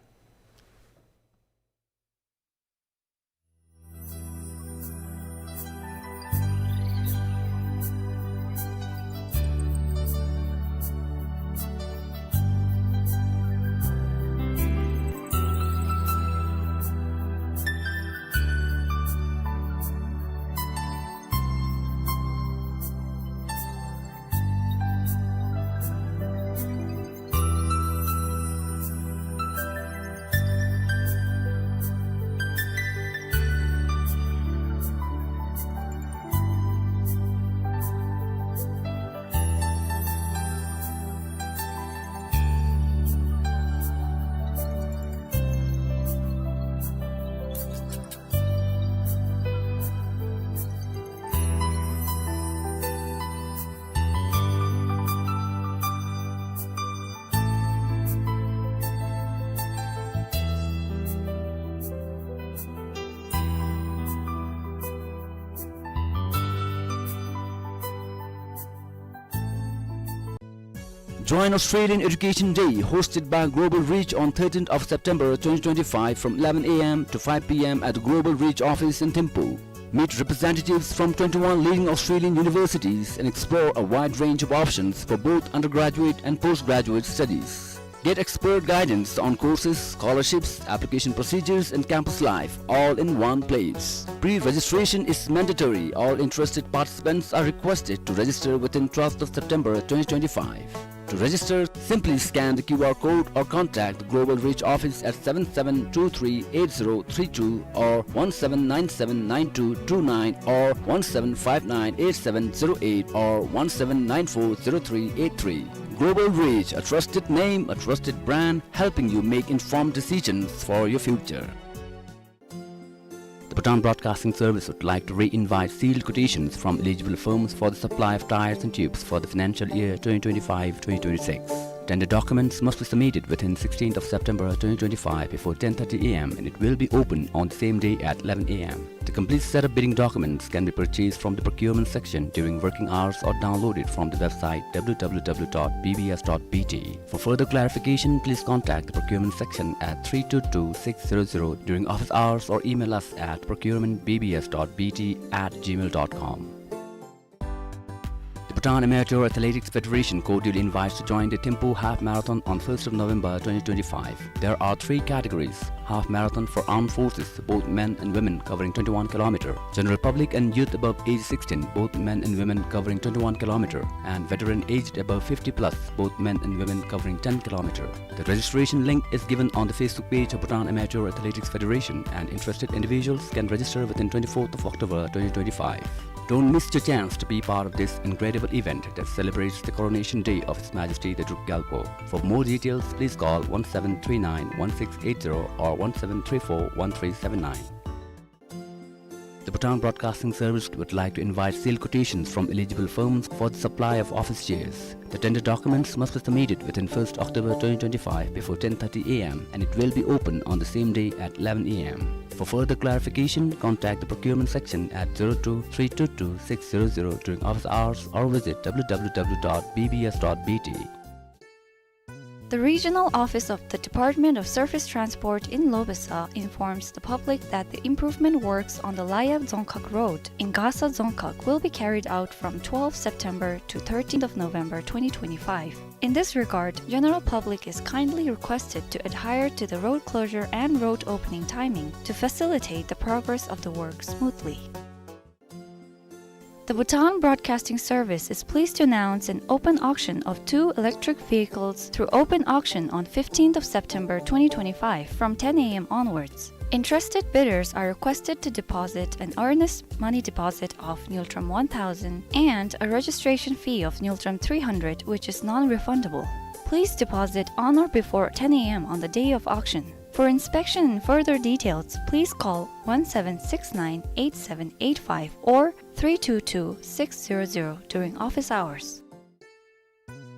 Join Australian Education Day, hosted by Global Reach on thirteenth of September twenty twenty-five from eleven a m to five p m at the Global Reach office in Thimphu. Meet representatives from twenty-one leading Australian universities and explore a wide range of options for both undergraduate and postgraduate studies. Get expert guidance on courses, scholarships, application procedures, and campus life, all in one place. Pre-registration is mandatory. All interested participants are requested to register within twelfth of September twenty twenty-five. To register, simply scan the Q R code or contact the Global Reach office at seven seven two three eight zero three two or one seven nine seven nine two two nine or one seven five nine eight seven zero eight or one seven nine four zero three eight three. Global Reach, a trusted name, a trusted brand, helping you make informed decisions for your future. The Bhutan Broadcasting Service would like to re-invite sealed quotations from eligible firms for the supply of tyres and tubes for the financial year twenty twenty-five twenty twenty-six. Tender documents must be submitted within sixteenth of September twenty twenty-five before ten thirty a m and it will be open on the same day at eleven a m. The complete set of bidding documents can be purchased from the procurement section during working hours or downloaded from the website w w w dot b b s dot b t. For further clarification, please contact the procurement section at three two two six zero zero during office hours or email us at procurement b b s dot b t at gmail dot com. The Bhutan Amateur Athletics Federation cordially invites to join the Thimphu Half Marathon on first of November twenty twenty-five. There are three categories: half marathon for armed forces, both men and women, covering twenty-one kilometer, general public and youth above age sixteen, both men and women, covering twenty-one kilometer, and veteran aged above fifty plus, both men and women, covering ten kilometer. The registration link is given on the Facebook page of Bhutan Amateur Athletics Federation, and interested individuals can register within twenty-fourth of October twenty twenty-five. Don't miss your chance to be part of this incredible event that celebrates the coronation day of His Majesty the Druk Gyalpo. For more details, please call one seven three nine one six eight zero or one seven three four one three seven nine. The Bhutan Broadcasting Service would like to invite sealed quotations from eligible firms for the supply of office chairs. The tender documents must be submitted within first October twenty twenty-five before ten thirty a m and it will be open on the same day at eleven a m. For further clarification, contact the procurement section at zero two three two two six zero zero during office hours or visit w w w dot b b s dot b t. The regional office of the Department of Surface Transport in Lobesa informs the public that the improvement works on the Layab Dzongkhag Road in Gasa Dzongkhag will be carried out from twelfth September to thirteenth of November twenty twenty-five. In this regard, general public is kindly requested to adhere to the road closure and road opening timing to facilitate the progress of the work smoothly. The Bhutan Broadcasting Service is pleased to announce an open auction of two electric vehicles through open auction on fifteenth of September twenty twenty-five from ten a m onwards. Interested bidders are requested to deposit an earnest money deposit of Ngultrum one thousand and a registration fee of Ngultrum three hundred, which is non-refundable. Please deposit on or before ten a m on the day of auction. For inspection and further details, please call one seven six nine eight seven eight five or three two two six zero zero during office hours.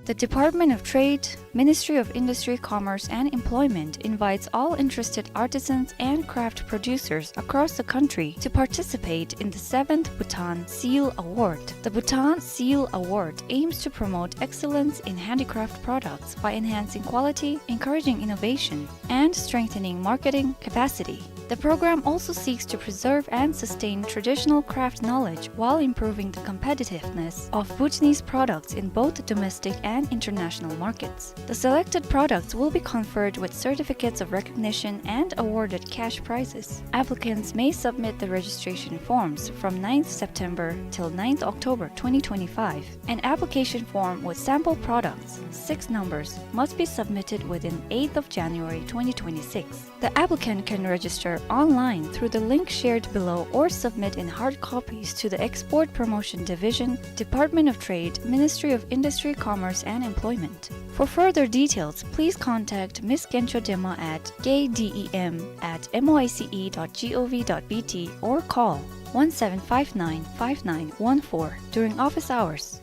The Department of Trade, Ministry of Industry, Commerce and Employment invites all interested artisans and craft producers across the country to participate in the seventh Bhutan Seal Award. The Bhutan Seal Award aims to promote excellence in handicraft products by enhancing quality, encouraging innovation, and strengthening marketing capacity. The program also seeks to preserve and sustain traditional craft knowledge while improving the competitiveness of Bhutanese products in both domestic and international markets. The selected products will be conferred with certificates of recognition and awarded cash prizes. Applicants may submit the registration forms from ninth September till ninth October twenty twenty-five. An application form with sample products, six numbers, must be submitted within eighth of January twenty twenty-six. The applicant can register online through the link shared below or submit in hard copies to the Export Promotion Division, Department of Trade, Ministry of Industry, Commerce and Employment. For further details, please contact Miss Gencho Dema at k d e m at m o i c e dot g o v dot b t or call one seven five nine five nine one four during office hours.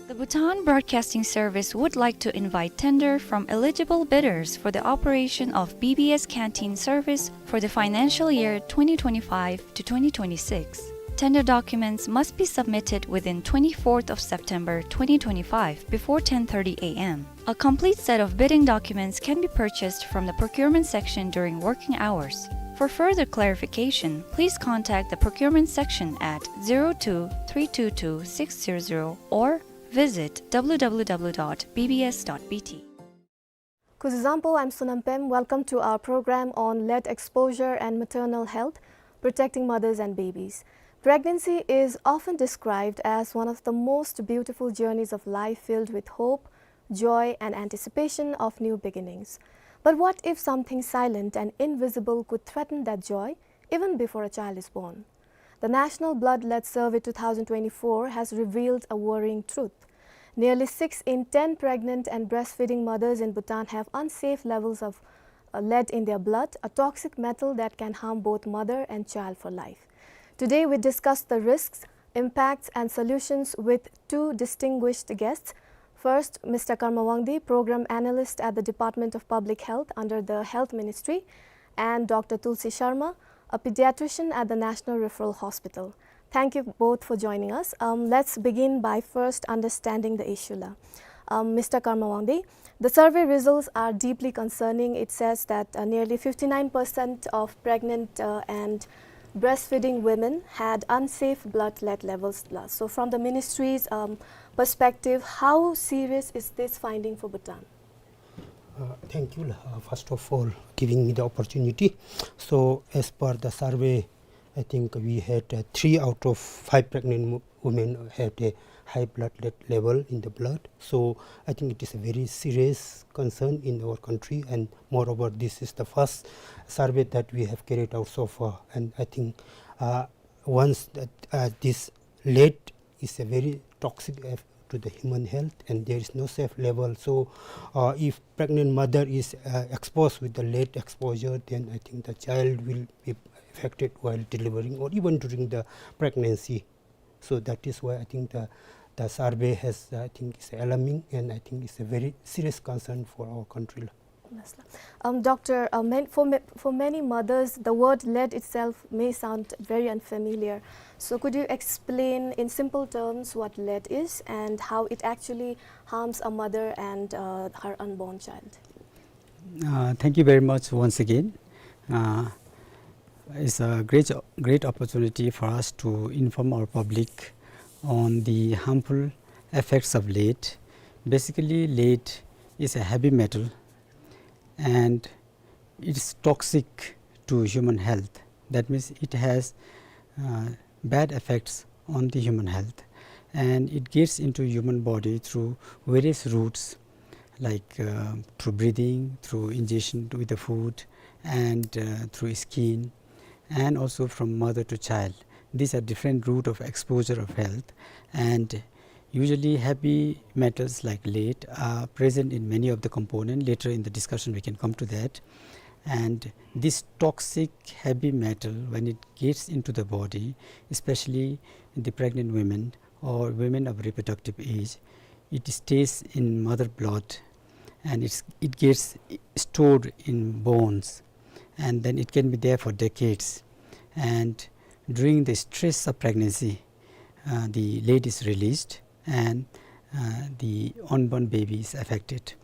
The Bhutan Broadcasting Service would like to invite tender from eligible bidders for the operation of B B S canteen service for the financial year twenty twenty-five to twenty twenty-six. Tender documents must be submitted within twenty-fourth of September twenty twenty-five before ten thirty a m. A complete set of bidding documents can be purchased from the procurement section during working hours. For further clarification, please contact the procurement section at zero two three two two six zero zero or visit w w w dot b b s dot b t. Kuzuzangpo, I'm Sonam Pem. Welcome to our program on lead exposure and maternal health, protecting mothers and babies. Pregnancy is often described as one of the most beautiful journeys of life, filled with hope, joy, and anticipation of new beginnings. But what if something silent and invisible could threaten that joy even before a child is born? The National Blood Lead Survey two thousand twenty-four has revealed a worrying truth. Nearly six in ten pregnant and breastfeeding mothers in Bhutan have unsafe levels of, uh, lead in their blood, a toxic metal that can harm both mother and child for life. Today, we discuss the risks, impacts, and solutions with two distinguished guests. First, Mister Karma Wangdi, Program Analyst at the Department of Public Health under the Health Ministry, and Doctor Tulsi Sharma, a pediatrician at the National Referral Hospital. Thank you both for joining us. Um, let's begin by first understanding the issue la. Um, Mister Karma Wangdi, the survey results are deeply concerning. It says that, uh, nearly fifty-nine percent of pregnant, uh, and breastfeeding women had unsafe blood lead levels la. So from the ministry's, um, perspective, how serious is this finding for Bhutan? Uh, thank you, uh, first of all, giving me the opportunity. So, as per the survey, I think we had, uh, three out of five pregnant wo-, women had a high blood le-, level in the blood. So, I think it is a very serious concern in our country, and moreover, this is the first survey that we have carried out so far. And I think, uh, once that, uh, this lead is a very toxic eff-, to the human health, and there is no safe level. So, uh, if pregnant mother is, uh, exposed with the lead exposure, then I think the child will be affected while delivering or even during the pregnancy. So that is why I think the, the survey has, I think, is alarming, and I think it's a very serious concern for our country. Yes, sir. Um, Doctor, uh, man-, for ma-, for many mothers, the word lead itself may sound very unfamiliar. So could you explain in simple terms what lead is and how it actually harms a mother and, uh, her unborn child? Uh, thank you very much once again. Uh, it's a great, great opportunity for us to inform our public on the harmful effects of lead. Basically, lead is a heavy metal and it's toxic to human health. That means it has, uh, bad effects on the human health, and it gets into human body through various routes, like, uh, through breathing, through ingestion with the food, and, uh, through skin, and also from mother to child. These are different route of exposure of health, and usually heavy metals like lead are present in many of the component. Later in the discussion we can come to that. And this toxic heavy metal, when it gets into the body, especially the pregnant women or women of reproductive age, it stays in mother blood, and it's, it gets stored in bones, and then it can be there for decades. And during the stress of pregnancy, uh, the lead is released, and, uh, the unborn baby is affected.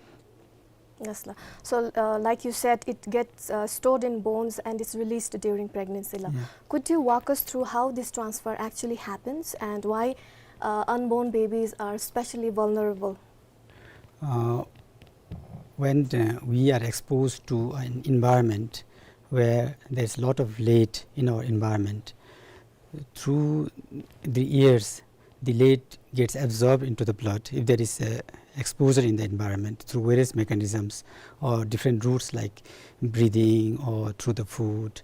Yes, la. So, uh, like you said, it gets, uh, stored in bones and it's released during pregnancy, la. Yeah. Could you walk us through how this transfer actually happens and why, uh, unborn babies are especially vulnerable? Uh, when, uh, we are exposed to an environment where there's a lot of lead in our environment, through the years, the lead gets absorbed into the blood if there is a exposure in the environment through various mechanisms or different routes like breathing or through the food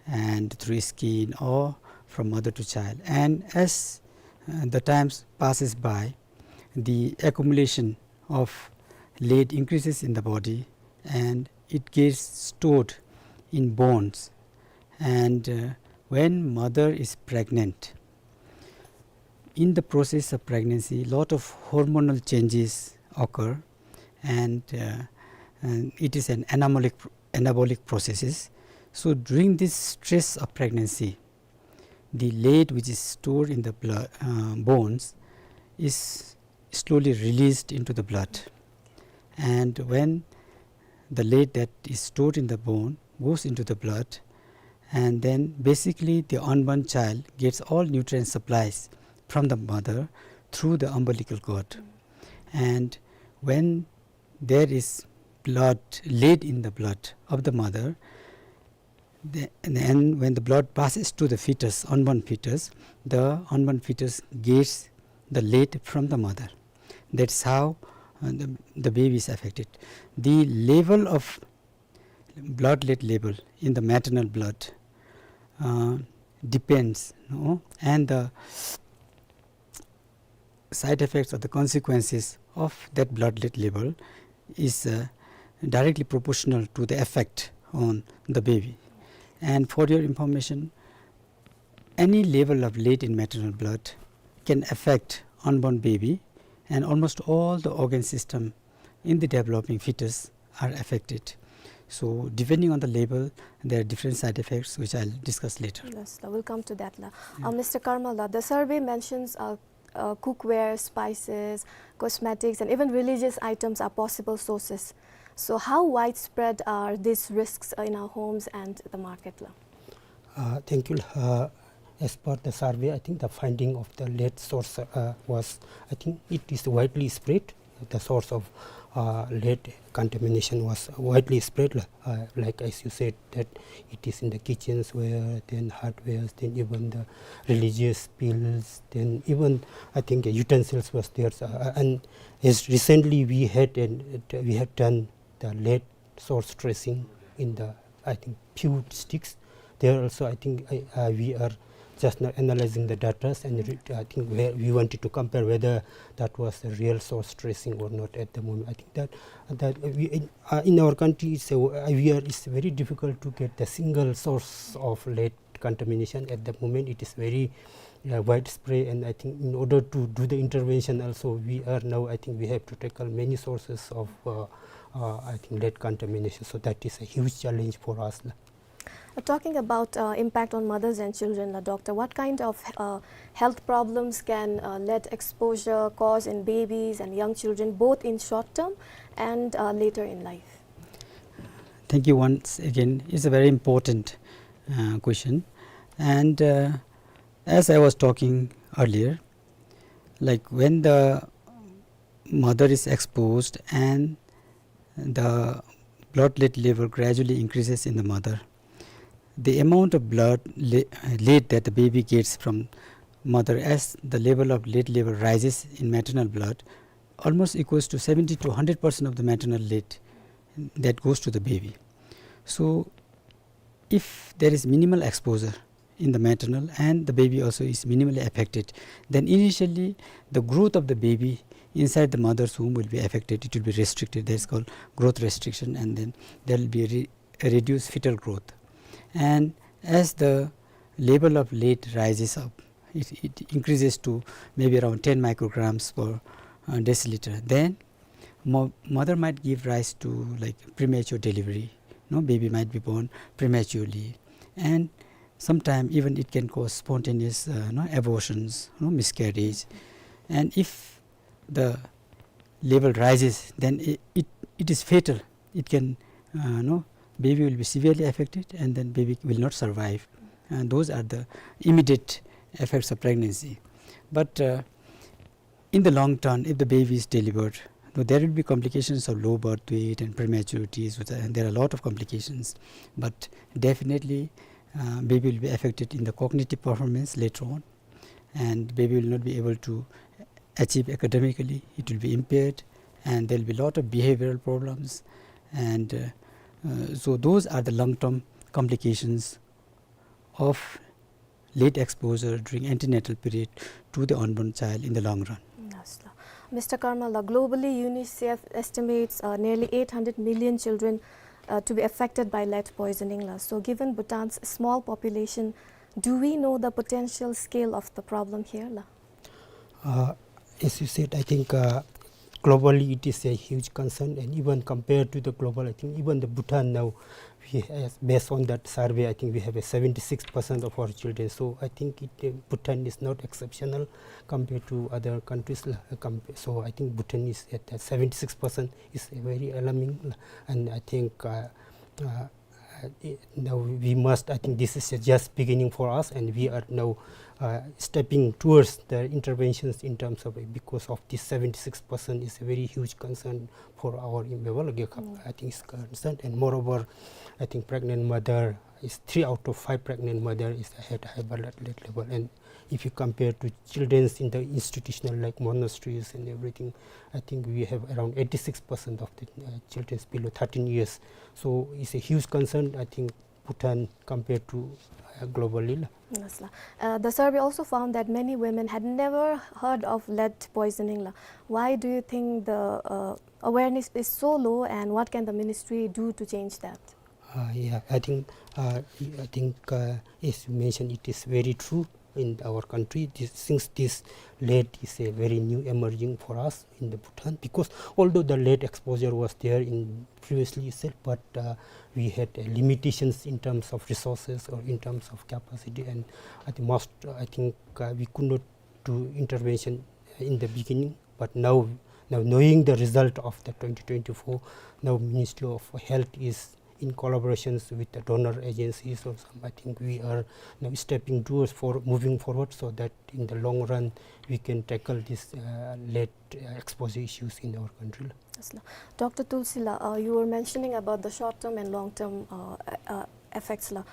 and through skin or from mother to child. And as, uh, the times passes by, the accumulation of lead increases in the body and it gets stored in bones. And, uh, when mother is pregnant, in the process of pregnancy, lot of hormonal changes occur, and, uh, and it is an anabolic, anabolic processes. So during this stress of pregnancy, the lead which is stored in the blood, uh, bones is slowly released into the blood. And when the lead that is stored in the bone goes into the blood, and then basically the unborn child gets all nutrient supplies from the mother through the umbilical cord. And when there is blood, lead in the blood of the mother, the, and when the blood passes to the fetus, unborn fetus, the unborn fetus gets the lead from the mother. That's how, uh, the, the baby is affected. The level of blood lead level in the maternal blood, uh, depends, no? And the side effects or the consequences of that blood lead level is, uh, directly proportional to the effect on the baby. And for your information, any level of lead in maternal blood can affect unborn baby, and almost all the organ system in the developing fetus are affected. So depending on the level, there are different side effects which I'll discuss later. Yes, la, we'll come to that, la. Uh, Mister Karmal, la, the survey mentions, uh, uh, cookware, spices, cosmetics, and even religious items are possible sources. So how widespread are these risks, uh, in our homes and the market, la? Uh, thank you. Uh, as per the survey, I think the finding of the lead source, uh, was, I think it is widely spread. The source of, uh, lead contamination was widely spread, uh, like as you said, that it is in the kitchens where, then hardwares, then even the religious bills, then even I think utensils was there. Uh, and as recently we had, and we had done the lead source tracing in the, I think, few districts. There also, I think, I, uh, we are just now analyzing the data, and re-, I think we, we wanted to compare whether that was a real source tracing or not at the moment. I think that, that we, in, uh, in our country, it's a, uh, we are, it's very difficult to get the single source of lead contamination at the moment. It is very, uh, widespread, and I think in order to do the intervention also, we are now, I think we have to tackle many sources of, uh, uh, I think lead contamination. So that is a huge challenge for us. Uh, talking about, uh, impact on mothers and children, la, doctor, what kind of, uh, health problems can, uh, lead exposure cause in babies and young children, both in short term and, uh, later in life? Thank you once again. It's a very important, uh, question. And, uh, as I was talking earlier, like, when the mother is exposed and the blood lead level gradually increases in the mother, the amount of blood le-, lead that the baby gets from mother, as the level of lead level rises in maternal blood, almost equals to seventy to hundred percent of the maternal lead that goes to the baby. So if there is minimal exposure in the maternal and the baby also is minimally affected, then initially the growth of the baby inside the mother's womb will be affected. It will be restricted. That is called growth restriction, and then there will be re-, a reduced fetal growth. And as the level of lead rises up, it, it increases to maybe around ten micrograms per, uh, deciliter. Then mo-, mother might give rise to, like, premature delivery. No, baby might be born prematurely, and sometime even it can cause spontaneous, uh, no, abortions, no, miscarriage. And if the level rises, then it, it, it is fatal. It can, uh, no, baby will be severely affected, and then baby will not survive. And those are the immediate effects of pregnancy. But, uh, in the long term, if the baby is delivered, though there will be complications of low birth weight and prematurities, with, and there are a lot of complications, but definitely, uh, baby will be affected in the cognitive performance later on, and baby will not be able to achieve academically. It will be impaired, and there will be a lot of behavioral problems, and, uh, uh, so those are the long-term complications of lead exposure during antenatal period to the unborn child in the long run. Yes, la. Mister Karmal, la, globally, UNICEF estimates, uh, nearly eight hundred million children, uh, to be affected by lead poisoning, la. So, given Bhutan's small population, do we know the potential scale of the problem here, la? Uh, as you said, I think, uh, globally it is a huge concern, and even compared to the global, I think even the Bhutan now, we has, based on that survey, I think we have a seventy-six percent of our children. So I think it, uh, Bhutan is not exceptional compared to other countries, uh, compa-, so I think Bhutan is at, uh, seventy-six percent is very alarming, and I think, uh, uh, uh, i-, now we must, I think this is just beginning for us, and we are now, uh, stepping towards the interventions in terms of, because of this seventy-six percent is a very huge concern for our Imphal Gyakap, I think is concerned. And moreover, I think pregnant mother is, three out of five pregnant mother is at high blood level, and if you compare to children in the institutional like monasteries and everything, I think we have around eighty-six percent of the, uh, children below thirteen years. So it's a huge concern, I think, Bhutan compared to, uh, globally la. Yes, la. Uh, the survey also found that many women had never heard of lead poisoning la. Why do you think the, uh, awareness is so low, and what can the ministry do to change that? Uh, yeah, I think, uh, I think, uh, as you mentioned, it is very true in our country. This, since this lead is a very new emerging for us in the Bhutan, because although the lead exposure was there in previously itself, but, uh, we had, uh, limitations in terms of resources or in terms of capacity, and at the most, uh, I think, uh, we could not do intervention in the beginning. But now, now knowing the result of the twenty twenty-four, now Ministry of Health is in collaborations with the donor agencies or some, I think we are now stepping towards for moving forward so that in the long run we can tackle this, uh, lead, uh, exposure issues in our country. Yes, la. Doctor Tulsi la, uh, you were mentioning about the short-term and long-term, uh, uh, effects la,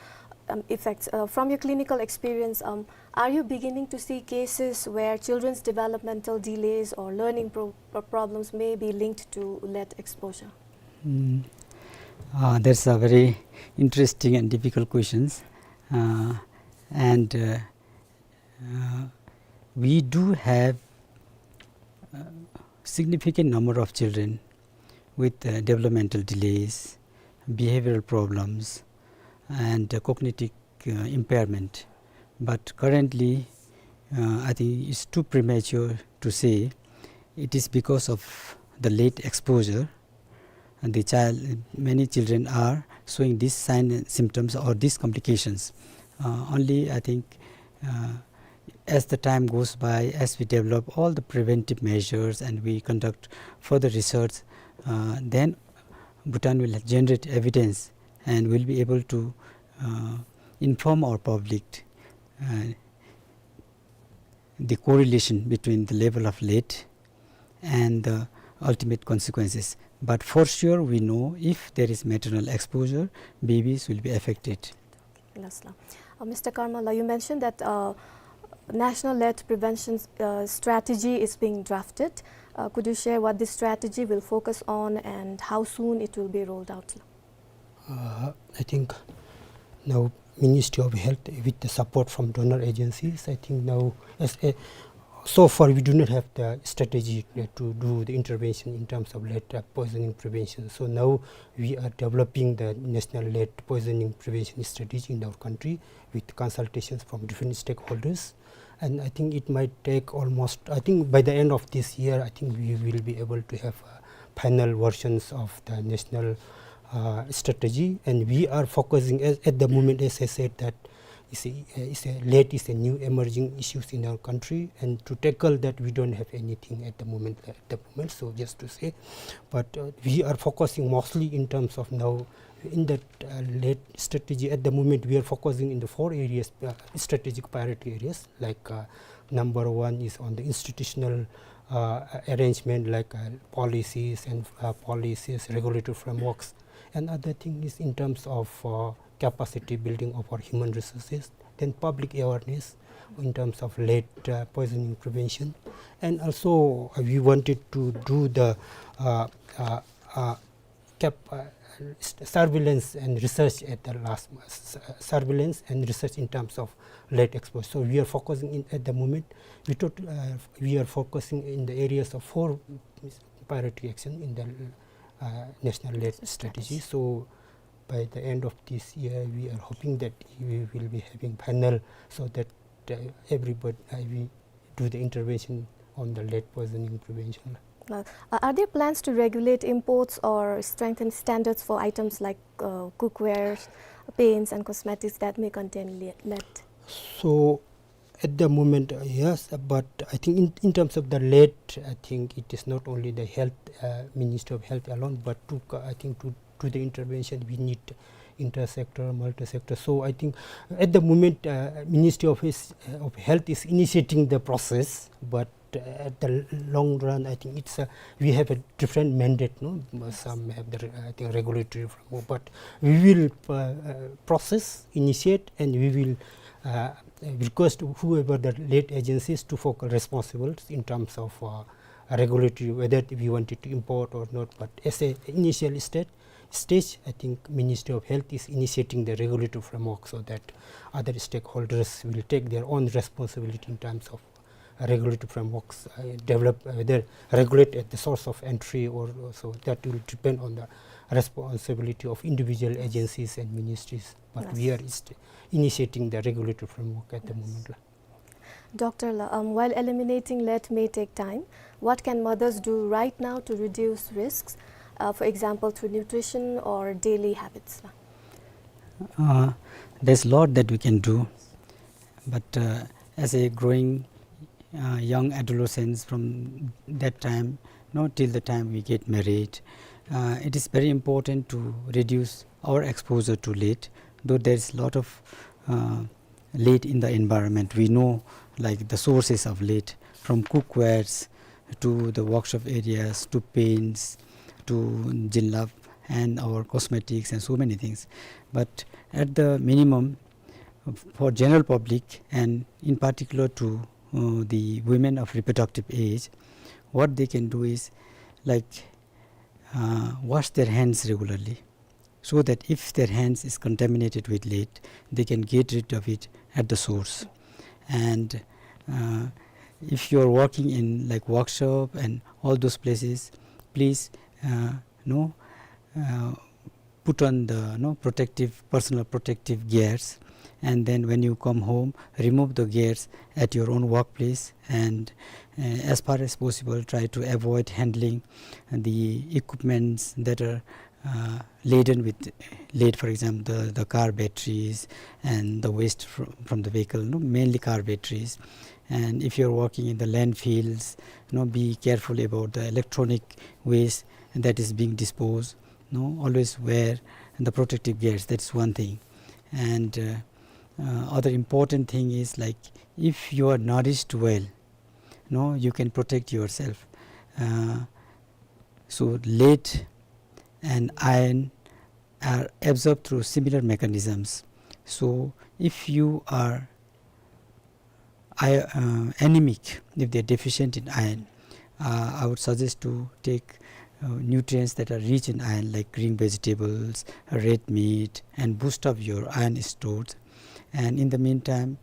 um, effects. Uh, from your clinical experience, um, are you beginning to see cases where children's developmental delays or learning pro-, pro-, problems may be linked to lead exposure? Mm. Uh, that's a very interesting and difficult questions. Uh, and, uh, uh, we do have, uh, significant number of children with, uh, developmental delays, behavioral problems, and, uh, cognitive, uh, impairment. But currently, uh, I think it's too premature to say it is because of the lead exposure and the child, many children are showing these signs and symptoms or these complications. Uh, only, I think, uh, as the time goes by, as we develop all the preventive measures and we conduct further research, uh, then Bhutan will generate evidence and will be able to, uh, inform our public, uh, the correlation between the level of lead and the ultimate consequences. But for sure, we know if there is maternal exposure, babies will be affected. Yes, la. Uh, Mister Karma la, you mentioned that, uh, National Lead Prevention, uh, Strategy is being drafted. Uh, could you share what this strategy will focus on and how soon it will be rolled out? Uh, I think now Ministry of Health, with the support from donor agencies, I think now as a, so far we do not have the strategy, uh, to do the intervention in terms of lead, uh, poisoning prevention. So now we are developing the national lead poisoning prevention strategy in our country with consultations from different stakeholders. And I think it might take almost, I think by the end of this year, I think we will be able to have, uh, final versions of the national, uh, strategy. And we are focusing at, at the moment, as I said, that is a, is a lead is a new emerging issues in our country. And to tackle that, we don't have anything at the moment, at the moment. So just to say, but, uh, we are focusing mostly in terms of now in that, uh, lead strategy. At the moment, we are focusing in the four areas, uh, strategic priority areas, like, uh, number one is on the institutional, uh, arrangement, like, uh, policies and, uh, policies, regulatory frameworks. And other thing is in terms of, uh, capacity building of our human resources, then public awareness in terms of lead, uh, poisoning prevention. And also, uh, we wanted to do the, uh, uh, uh, cap-, uh, s-, surveillance and research at the last, s-, surveillance and research in terms of lead exposure. So we are focusing in, at the moment, we tot-, uh, we are focusing in the areas of four priority action in the, uh, national lead strategy. So by the end of this year, we are hoping that we will be having panel so that, uh, everybody, uh, we do the intervention on the lead poisoning prevention. Uh, are there plans to regulate imports or strengthen standards for items like uh, cookware, paints, and cosmetics that may contain le- lead? So, at the moment, uh, yes, but I think in, in terms of the lead, I think it is not only the health, uh, Ministry of Health alone, but to, co- I think to, to the intervention we need inter-sector, multi-sector. So I think at the moment, uh, Ministry of, his, uh, of Health is initiating the process, but uh, at the l- long run, I think it's a, we have a different mandate. No, some have the re- I think regulatory framework, but we will uh, uh, process, initiate, and we will uh, request whoever the lead agencies to focal responsibles in terms of uh, regulatory, whether we wanted to import or not. But as a initial state, stage, I think Ministry of Health is initiating the regulatory framework so that other stakeholders will take their own responsibility in terms of regulatory frameworks, uh, develop, uh, whether regulate at the source of entry or so. That will depend on the responsibility of individual agencies and ministries. But we are inst- initiating the regulatory framework at the moment. La. Doctor La, um, while eliminating lead may take time, what can mothers do right now to reduce risks, uh, for example, through nutrition or daily habits? La? Uh, there's a lot that we can do, but uh, as a growing uh, young adolescents from that time, no, till the time we get married, uh, it is very important to reduce our exposure to lead, though there is a lot of uh, lead in the environment. We know, like, the sources of lead, from cookwares to the workshop areas to paints to jilbab and our cosmetics and so many things. But at the minimum, for general public and in particular to uh, the women of reproductive age, what they can do is, like, uh, wash their hands regularly, so that if their hands is contaminated with lead, they can get rid of it at the source. And uh, if you are working in, like, workshop and all those places, please uh, no uh, put on the, no, protective, personal protective gears, and then when you come home, remove the gears at your own workplace, and uh, as far as possible, try to avoid handling the equipments that are uh, laden with lead, for example, the, the car batteries and the waste fr- from the vehicle, no, mainly car batteries. And if you are working in the landfills, no, be careful about the electronic waste that is being disposed. No, always wear the protective gears. That's one thing. And uh, uh, other important thing is, like, if you are nourished well, no, you can protect yourself. Uh, so lead and iron are absorbed through similar mechanisms. So if you are I, uh, anemic, if they are deficient in iron, uh, I would suggest to take uh, nutrients that are rich in iron, like green vegetables, red meat, and boost up your iron stores. And in the meantime,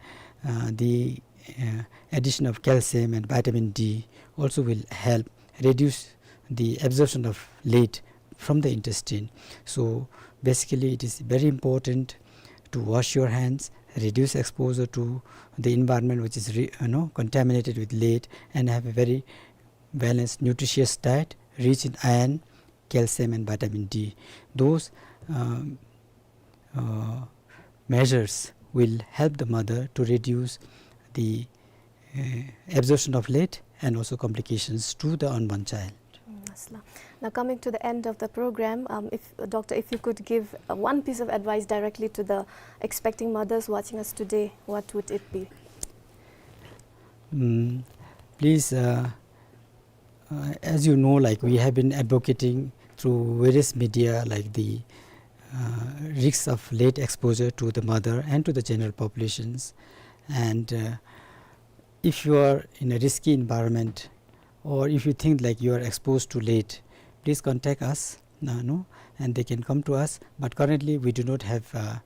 uh, the uh, addition of calcium and vitamin D also will help reduce the absorption of lead from the intestine. So basically, it is very important to wash your hands, reduce exposure to the environment which is re- you know, contaminated with lead, and have a very balanced, nutritious diet rich in iron, calcium, and vitamin D. Those um, uh, measures will help the mother to reduce the uh, absorption of lead and also complications to the unborn child. Mm, yes, la. Now, coming to the end of the program, um, if, Doctor, if you could give uh, one piece of advice directly to the expecting mothers watching us today, what would it be? Mm, please, uh, uh, as you know, like, we have been advocating through various media, like the uh, risks of lead exposure to the mother and to the general populations. And uh, if you are in a risky environment, or if you think, like, you are exposed to lead, please contact us, uh, no, and they can come to us. But currently, we do not have uh,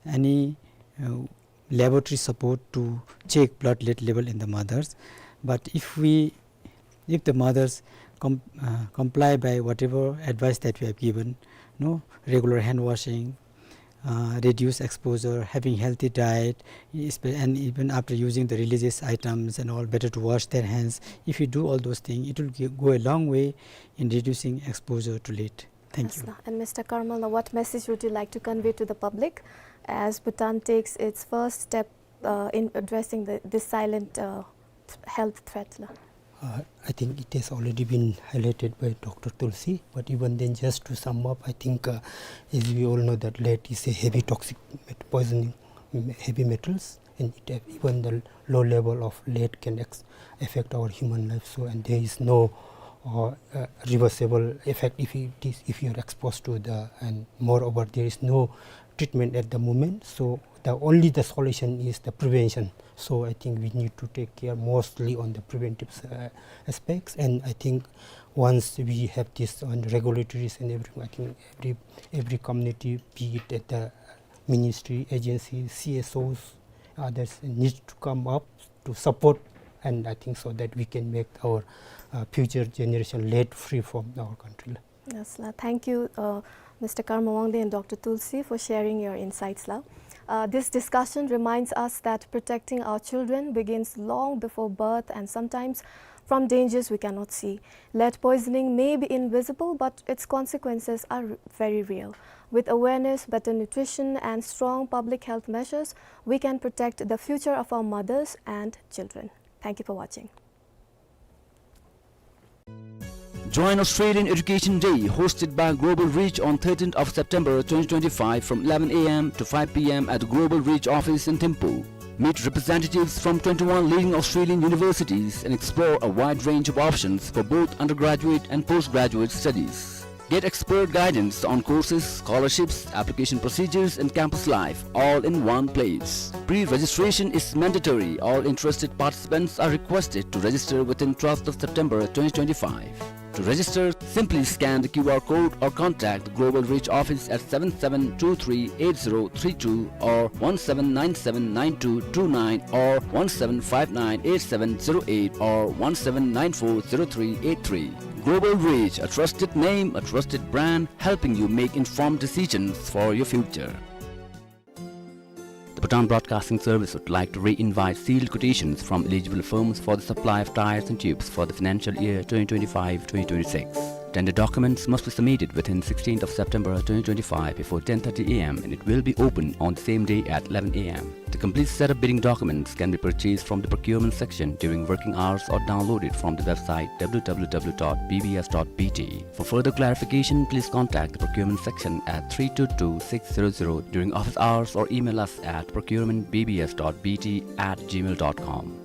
any uh, laboratory support to check blood lead level in the mothers. But if we, if the mothers com- uh, comply by whatever advice that we have given, no, regular hand washing, uh, reduce exposure, having healthy diet, espe-, and even after using the religious items and all, better to wash their hands. If you do all those things, it will g-, go a long way in reducing exposure to lead. Thank you. Yes, sir. And Mister Karmal, now what message would you like to convey to the public as Bhutan takes its first step, uh, in addressing the, this silent, uh, th-, health threat, la? Uh, I think it has already been highlighted by Doctor Tulsi, but even then, just to sum up, I think, uh, as we all know that lead is a heavy toxic met-, poisoning, mm, heavy metals, and it, uh, even the low level of lead can ex-, affect our human life. So, and there is no, uh, uh, reversible effect if it is, if you are exposed to the, and moreover, there is no treatment at the moment. So the only the solution is the prevention. So I think we need to take care mostly on the preventive, uh, aspects. And I think once we have this on regulatories and everything, I think every, every community, be it at the ministry, agency, C S Os, others need to come up to support, and I think so that we can make our, uh, future generation lead free from our country. Yes, la. Thank you, uh, Mister Karma Wangdi and Doctor Tulsi, for sharing your insights, la. Uh, this discussion reminds us that protecting our children begins long before birth and sometimes from dangers we cannot see. Lead poisoning may be invisible, but its consequences are r-, very real. With awareness, better nutrition, and strong public health measures, we can protect the future of our mothers and children. Thank you for watching. Join Australian Education Day, hosted by Global Reach on thirteenth of September twenty twenty-five from eleven A M to five P M at the Global Reach office in Thimphu. Meet representatives from twenty-one leading Australian universities and explore a wide range of options for both undergraduate and postgraduate studies. Get expert guidance on courses, scholarships, application procedures, and campus life, all in one place. Pre-registration is mandatory. All interested participants are requested to register within twelfth of September twenty twenty-five. To register, simply scan the Q R code or contact the Global Reach office at seven seven two three eight zero three two or one seven nine seven nine two two nine or one seven five nine eight seven zero eight or one seven nine four zero three eight three. Global Reach, a trusted name, a trusted brand, helping you make informed decisions for your future. The Bhutan Broadcasting Service would like to re-invite sealed quotations from eligible firms for the supply of tires and tubes for the financial year twenty twenty-five twenty twenty-six. Tender documents must be submitted within sixteenth of September twenty twenty-five before ten thirty A M and it will be open on the same day at eleven A M. The complete set of bidding documents can be purchased from the procurement section during working hours or downloaded from the website W W W dot B B S dot B T. For further clarification, please contact the procurement section at three two two six zero zero during office hours or email us at procurement B B S dot B T at gmail dot com.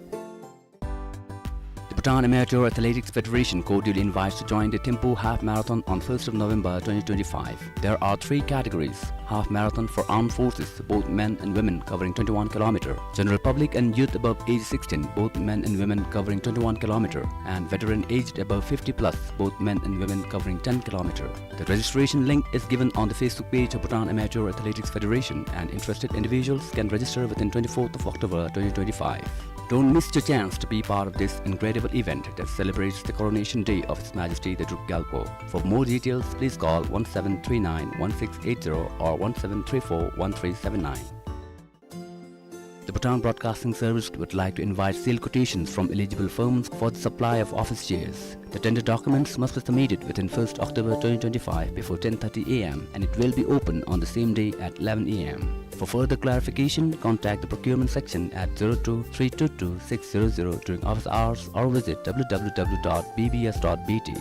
The Bhutan Amateur Athletics Federation cordially invites to join the Thimphu Half Marathon on first of November twenty twenty-five. There are three categories: half marathon for armed forces, both men and women, covering twenty-one kilometer; general public and youth above age sixteen, both men and women, covering twenty-one kilometer; and veteran aged above fifty plus, both men and women, covering ten kilometer. The registration link is given on the Facebook page of Bhutan Amateur Athletics Federation, and interested individuals can register within twenty-fourth of October twenty twenty-five. Don't miss your chance to be part of this incredible event that celebrates the coronation day of His Majesty the Druk Gyalpo. For more details, please call one seven three nine one six eight zero or one seven three four one three seven nine. The Bhutan Broadcasting Service would like to invite sealed quotations from eligible firms for the supply of office chairs. The tender documents must be submitted within first October twenty twenty-five before ten thirty A M and it will be open on the same day at eleven A M. For further clarification, contact the procurement section at zero two three two two six zero zero during office hours or visit W W W dot B B S dot B T.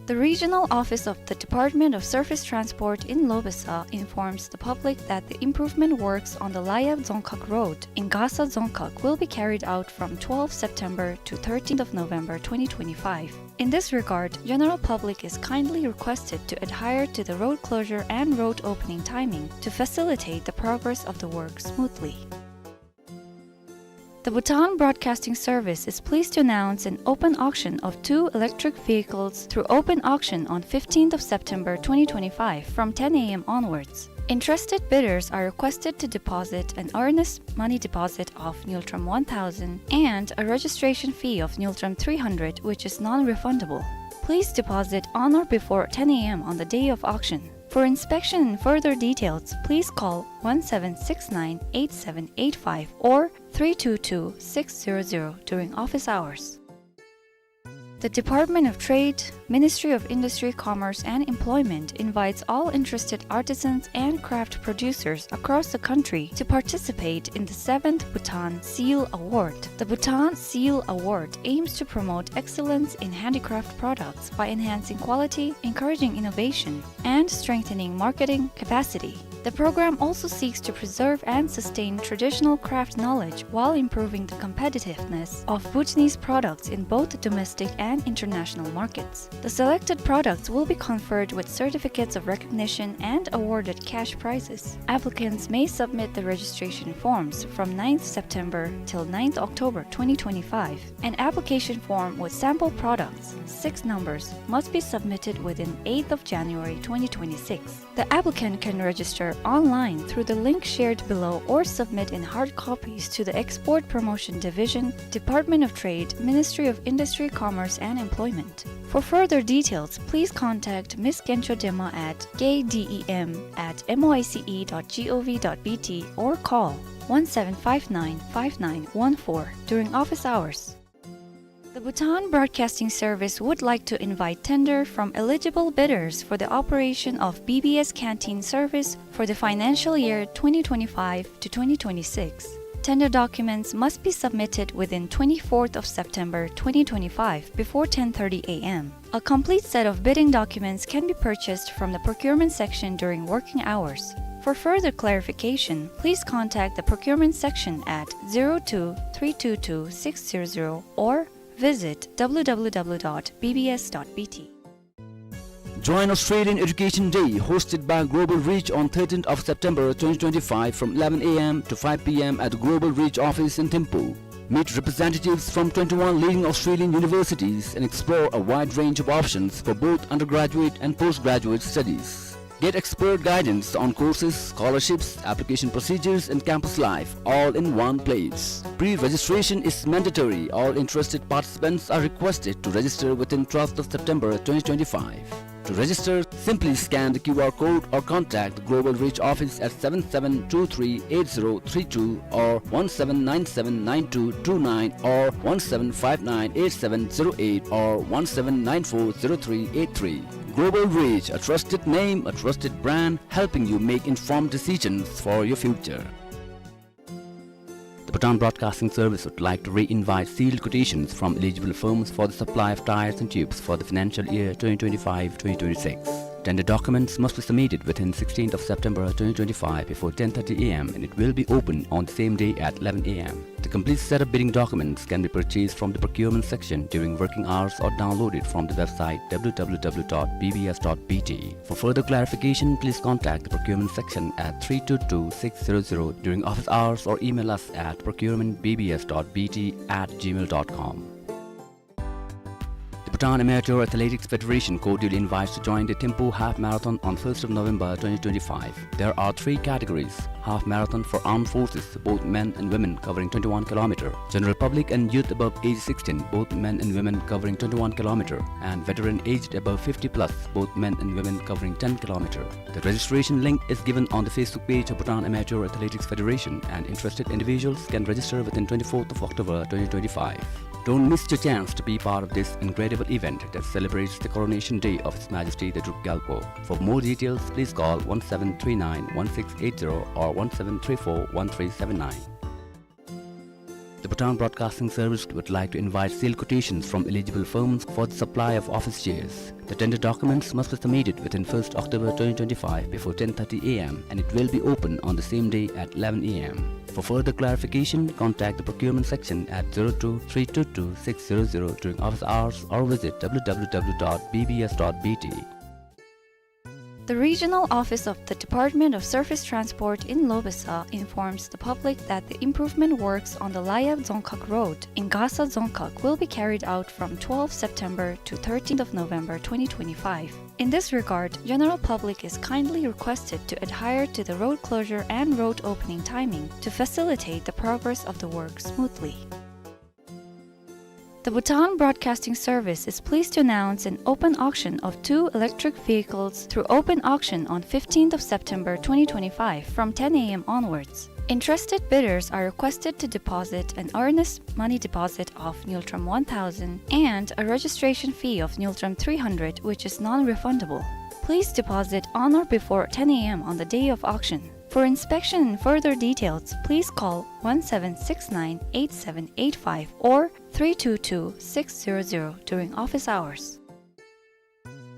The regional office of the Department of Surface Transport in Lobesa informs the public that the improvement works on the Layab Dzongkhag Road in Gasa Dzongkhag will be carried out from twelfth September to thirteenth of November twenty twenty-five. In this regard, general public is kindly requested to adhere to the road closure and road opening timing to facilitate the progress of the work smoothly. The Bhutan Broadcasting Service is pleased to announce an open auction of two electric vehicles through open auction on fifteenth of September twenty twenty-five from ten A M onwards. Interested bidders are requested to deposit an earnest money deposit of Ngultrum one thousand and a registration fee of Ngultrum three hundred, which is non-refundable. Please deposit on or before ten A M on the day of auction. For inspection and further details, please call one seven six nine eight seven eight five or three two two six zero zero during office hours. The Department of Trade, Ministry of Industry, Commerce and Employment invites all interested artisans and craft producers across the country to participate in the seventh Bhutan Seal Award. The Bhutan Seal Award aims to promote excellence in handicraft products by enhancing quality, encouraging innovation, and strengthening marketing capacity. The program also seeks to preserve and sustain traditional craft knowledge while improving the competitiveness of Bhutanese products in both domestic and international markets. The selected products will be conferred with certificates of recognition and awarded cash prizes. Applicants may submit the registration forms from ninth September till ninth October twenty twenty-five. An application form with sample products, six numbers, must be submitted within eighth of January twenty twenty-six. The applicant can register online through the link shared below or submit in hard copies to the Export Promotion Division, Department of Trade, Ministry of Industry, Commerce and Employment. For further details, please contact Miss Gencho Dema at K D E M at M O I C E dot G O V dot B T or call one seven five nine five nine one four during office hours. The Bhutan Broadcasting Service would like to invite tender from eligible bidders for the operation of B B S canteen service for the financial year twenty twenty-five to twenty twenty-six. Tender documents must be submitted within twenty-fourth of September twenty twenty-five before ten thirty A M. A complete set of bidding documents can be purchased from the procurement section during working hours. For further clarification, please contact the procurement section at zero two three two two six zero zero or visit W W W dot B B S dot B T. Join Australian Education Day, hosted by Global Reach on thirteenth of September twenty twenty-five from eleven A M to five P M at the Global Reach office in Thimphu. Meet representatives from twenty-one leading Australian universities and explore a wide range of options for both undergraduate and postgraduate studies. Get expert guidance on courses, scholarships, application procedures, and campus life, all in one place. Pre-registration is mandatory. All interested participants are requested to register within twelfth of September twenty twenty-five. To register, simply scan the Q R code or contact the Global Reach office at seven seven two three eight zero three two or one seven nine seven nine two two nine or one seven five nine eight seven zero eight or one seven nine four zero three eight three. Global Reach, a trusted name, a trusted brand, helping you make informed decisions for your future. The Bhutan Broadcasting Service would like to re-invite sealed quotations from eligible firms for the supply of tires and tubes for the financial year twenty twenty-five twenty twenty-six. Tender documents must be submitted within sixteenth of September twenty twenty-five before ten thirty A M and it will be open on the same day at eleven A M. The complete set of bidding documents can be purchased from the procurement section during working hours or downloaded from the website W W W dot B B S dot B T. For further clarification, please contact the procurement section at three two two six zero zero during office hours or email us at procurement B B S dot B T at gmail dot com. The Bhutan Amateur Athletics Federation cordially invites to join the Thimphu Half Marathon on first of November twenty twenty-five. There are three categories: half marathon for armed forces, both men and women, covering twenty-one kilometer; general public and youth above age sixteen, both men and women, covering twenty-one kilometer; and veteran aged above fifty plus, both men and women, covering ten kilometer. The registration link is given on the Facebook page of Bhutan Amateur Athletics Federation, and interested individuals can register within twenty-fourth of October twenty twenty-five. Don't miss your chance to be part of this incredible event that celebrates the coronation day of His Majesty the Druk Gyalpo. For more details, please call one seven three nine one six eight zero or one seven three four one three seven nine. The Bhutan Broadcasting Service would like to invite sealed quotations from eligible firms for the supply of office chairs. The tender documents must be submitted within first October twenty twenty-five before ten thirty A M and it will be open on the same day at eleven A M. For further clarification, contact the procurement section at zero two three two two six zero zero during office hours or visit W W W dot B B S dot B T. The Regional Office of the Department of Surface Transport in Lobesa informs the public that the improvement works on the Layap Dzongkhag Road in Gasa Dzongkhag will be carried out from twelfth September to thirteenth of November twenty twenty-five. In this regard, general public is kindly requested to adhere to the road closure and road opening timing to facilitate the progress of the work smoothly. The Bhutan Broadcasting Service is pleased to announce an open auction of two electric vehicles through open auction on fifteenth of September twenty twenty-five from ten A M onwards. Interested bidders are requested to deposit an earnest money deposit of Ngultrum one thousand and a registration fee of Ngultrum three hundred, which is non-refundable. Please deposit on or before ten A M on the day of auction. For inspection and further details, please call one seven six nine eight seven eight five or three two two six zero zero during office hours.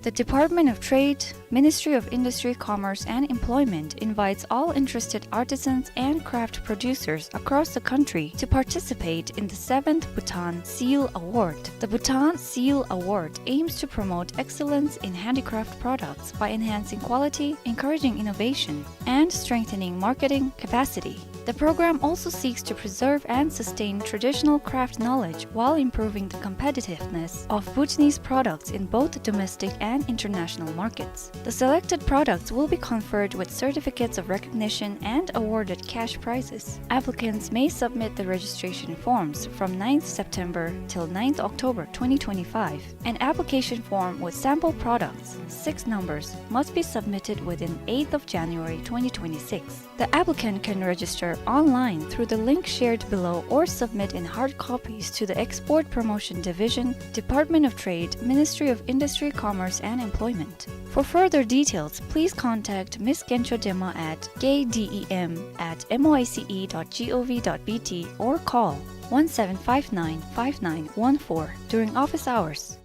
The Department of Trade, Ministry of Industry, Commerce and Employment invites all interested artisans and craft producers across the country to participate in the seventh Bhutan Seal Award. The Bhutan Seal Award aims to promote excellence in handicraft products by enhancing quality, encouraging innovation, and strengthening marketing capacity. The program also seeks to preserve and sustain traditional craft knowledge while improving the competitiveness of Bhutanese products in both domestic and international markets. The selected products will be conferred with certificates of recognition and awarded cash prizes. Applicants may submit the registration forms from ninth September till ninth October twenty twenty-five. An application form with sample products, six numbers, must be submitted within eighth of January twenty twenty-six. The applicant can register online through the link shared below or submit in hard copies to the Export Promotion Division, Department of Trade, Ministry of Industry, Commerce and Employment. For further details, please contact Miss Gencho Dema at K D E M at M O I C E dot G O V dot B T or call one seven five nine five nine one four during office hours.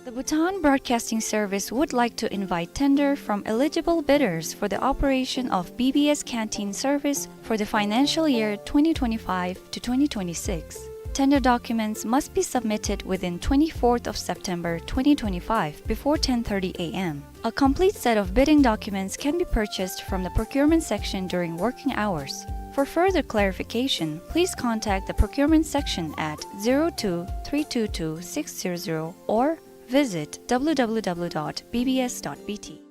The Bhutan Broadcasting Service would like to invite tender from eligible bidders for the operation of B B S canteen service for the financial year twenty twenty-five to twenty twenty-six. Tender documents must be submitted within twenty-fourth of September twenty twenty-five before ten thirty A M. A complete set of bidding documents can be purchased from the procurement section during working hours. For further clarification, please contact the procurement section at zero two three two two six zero zero or visit W W W dot B B S dot B T.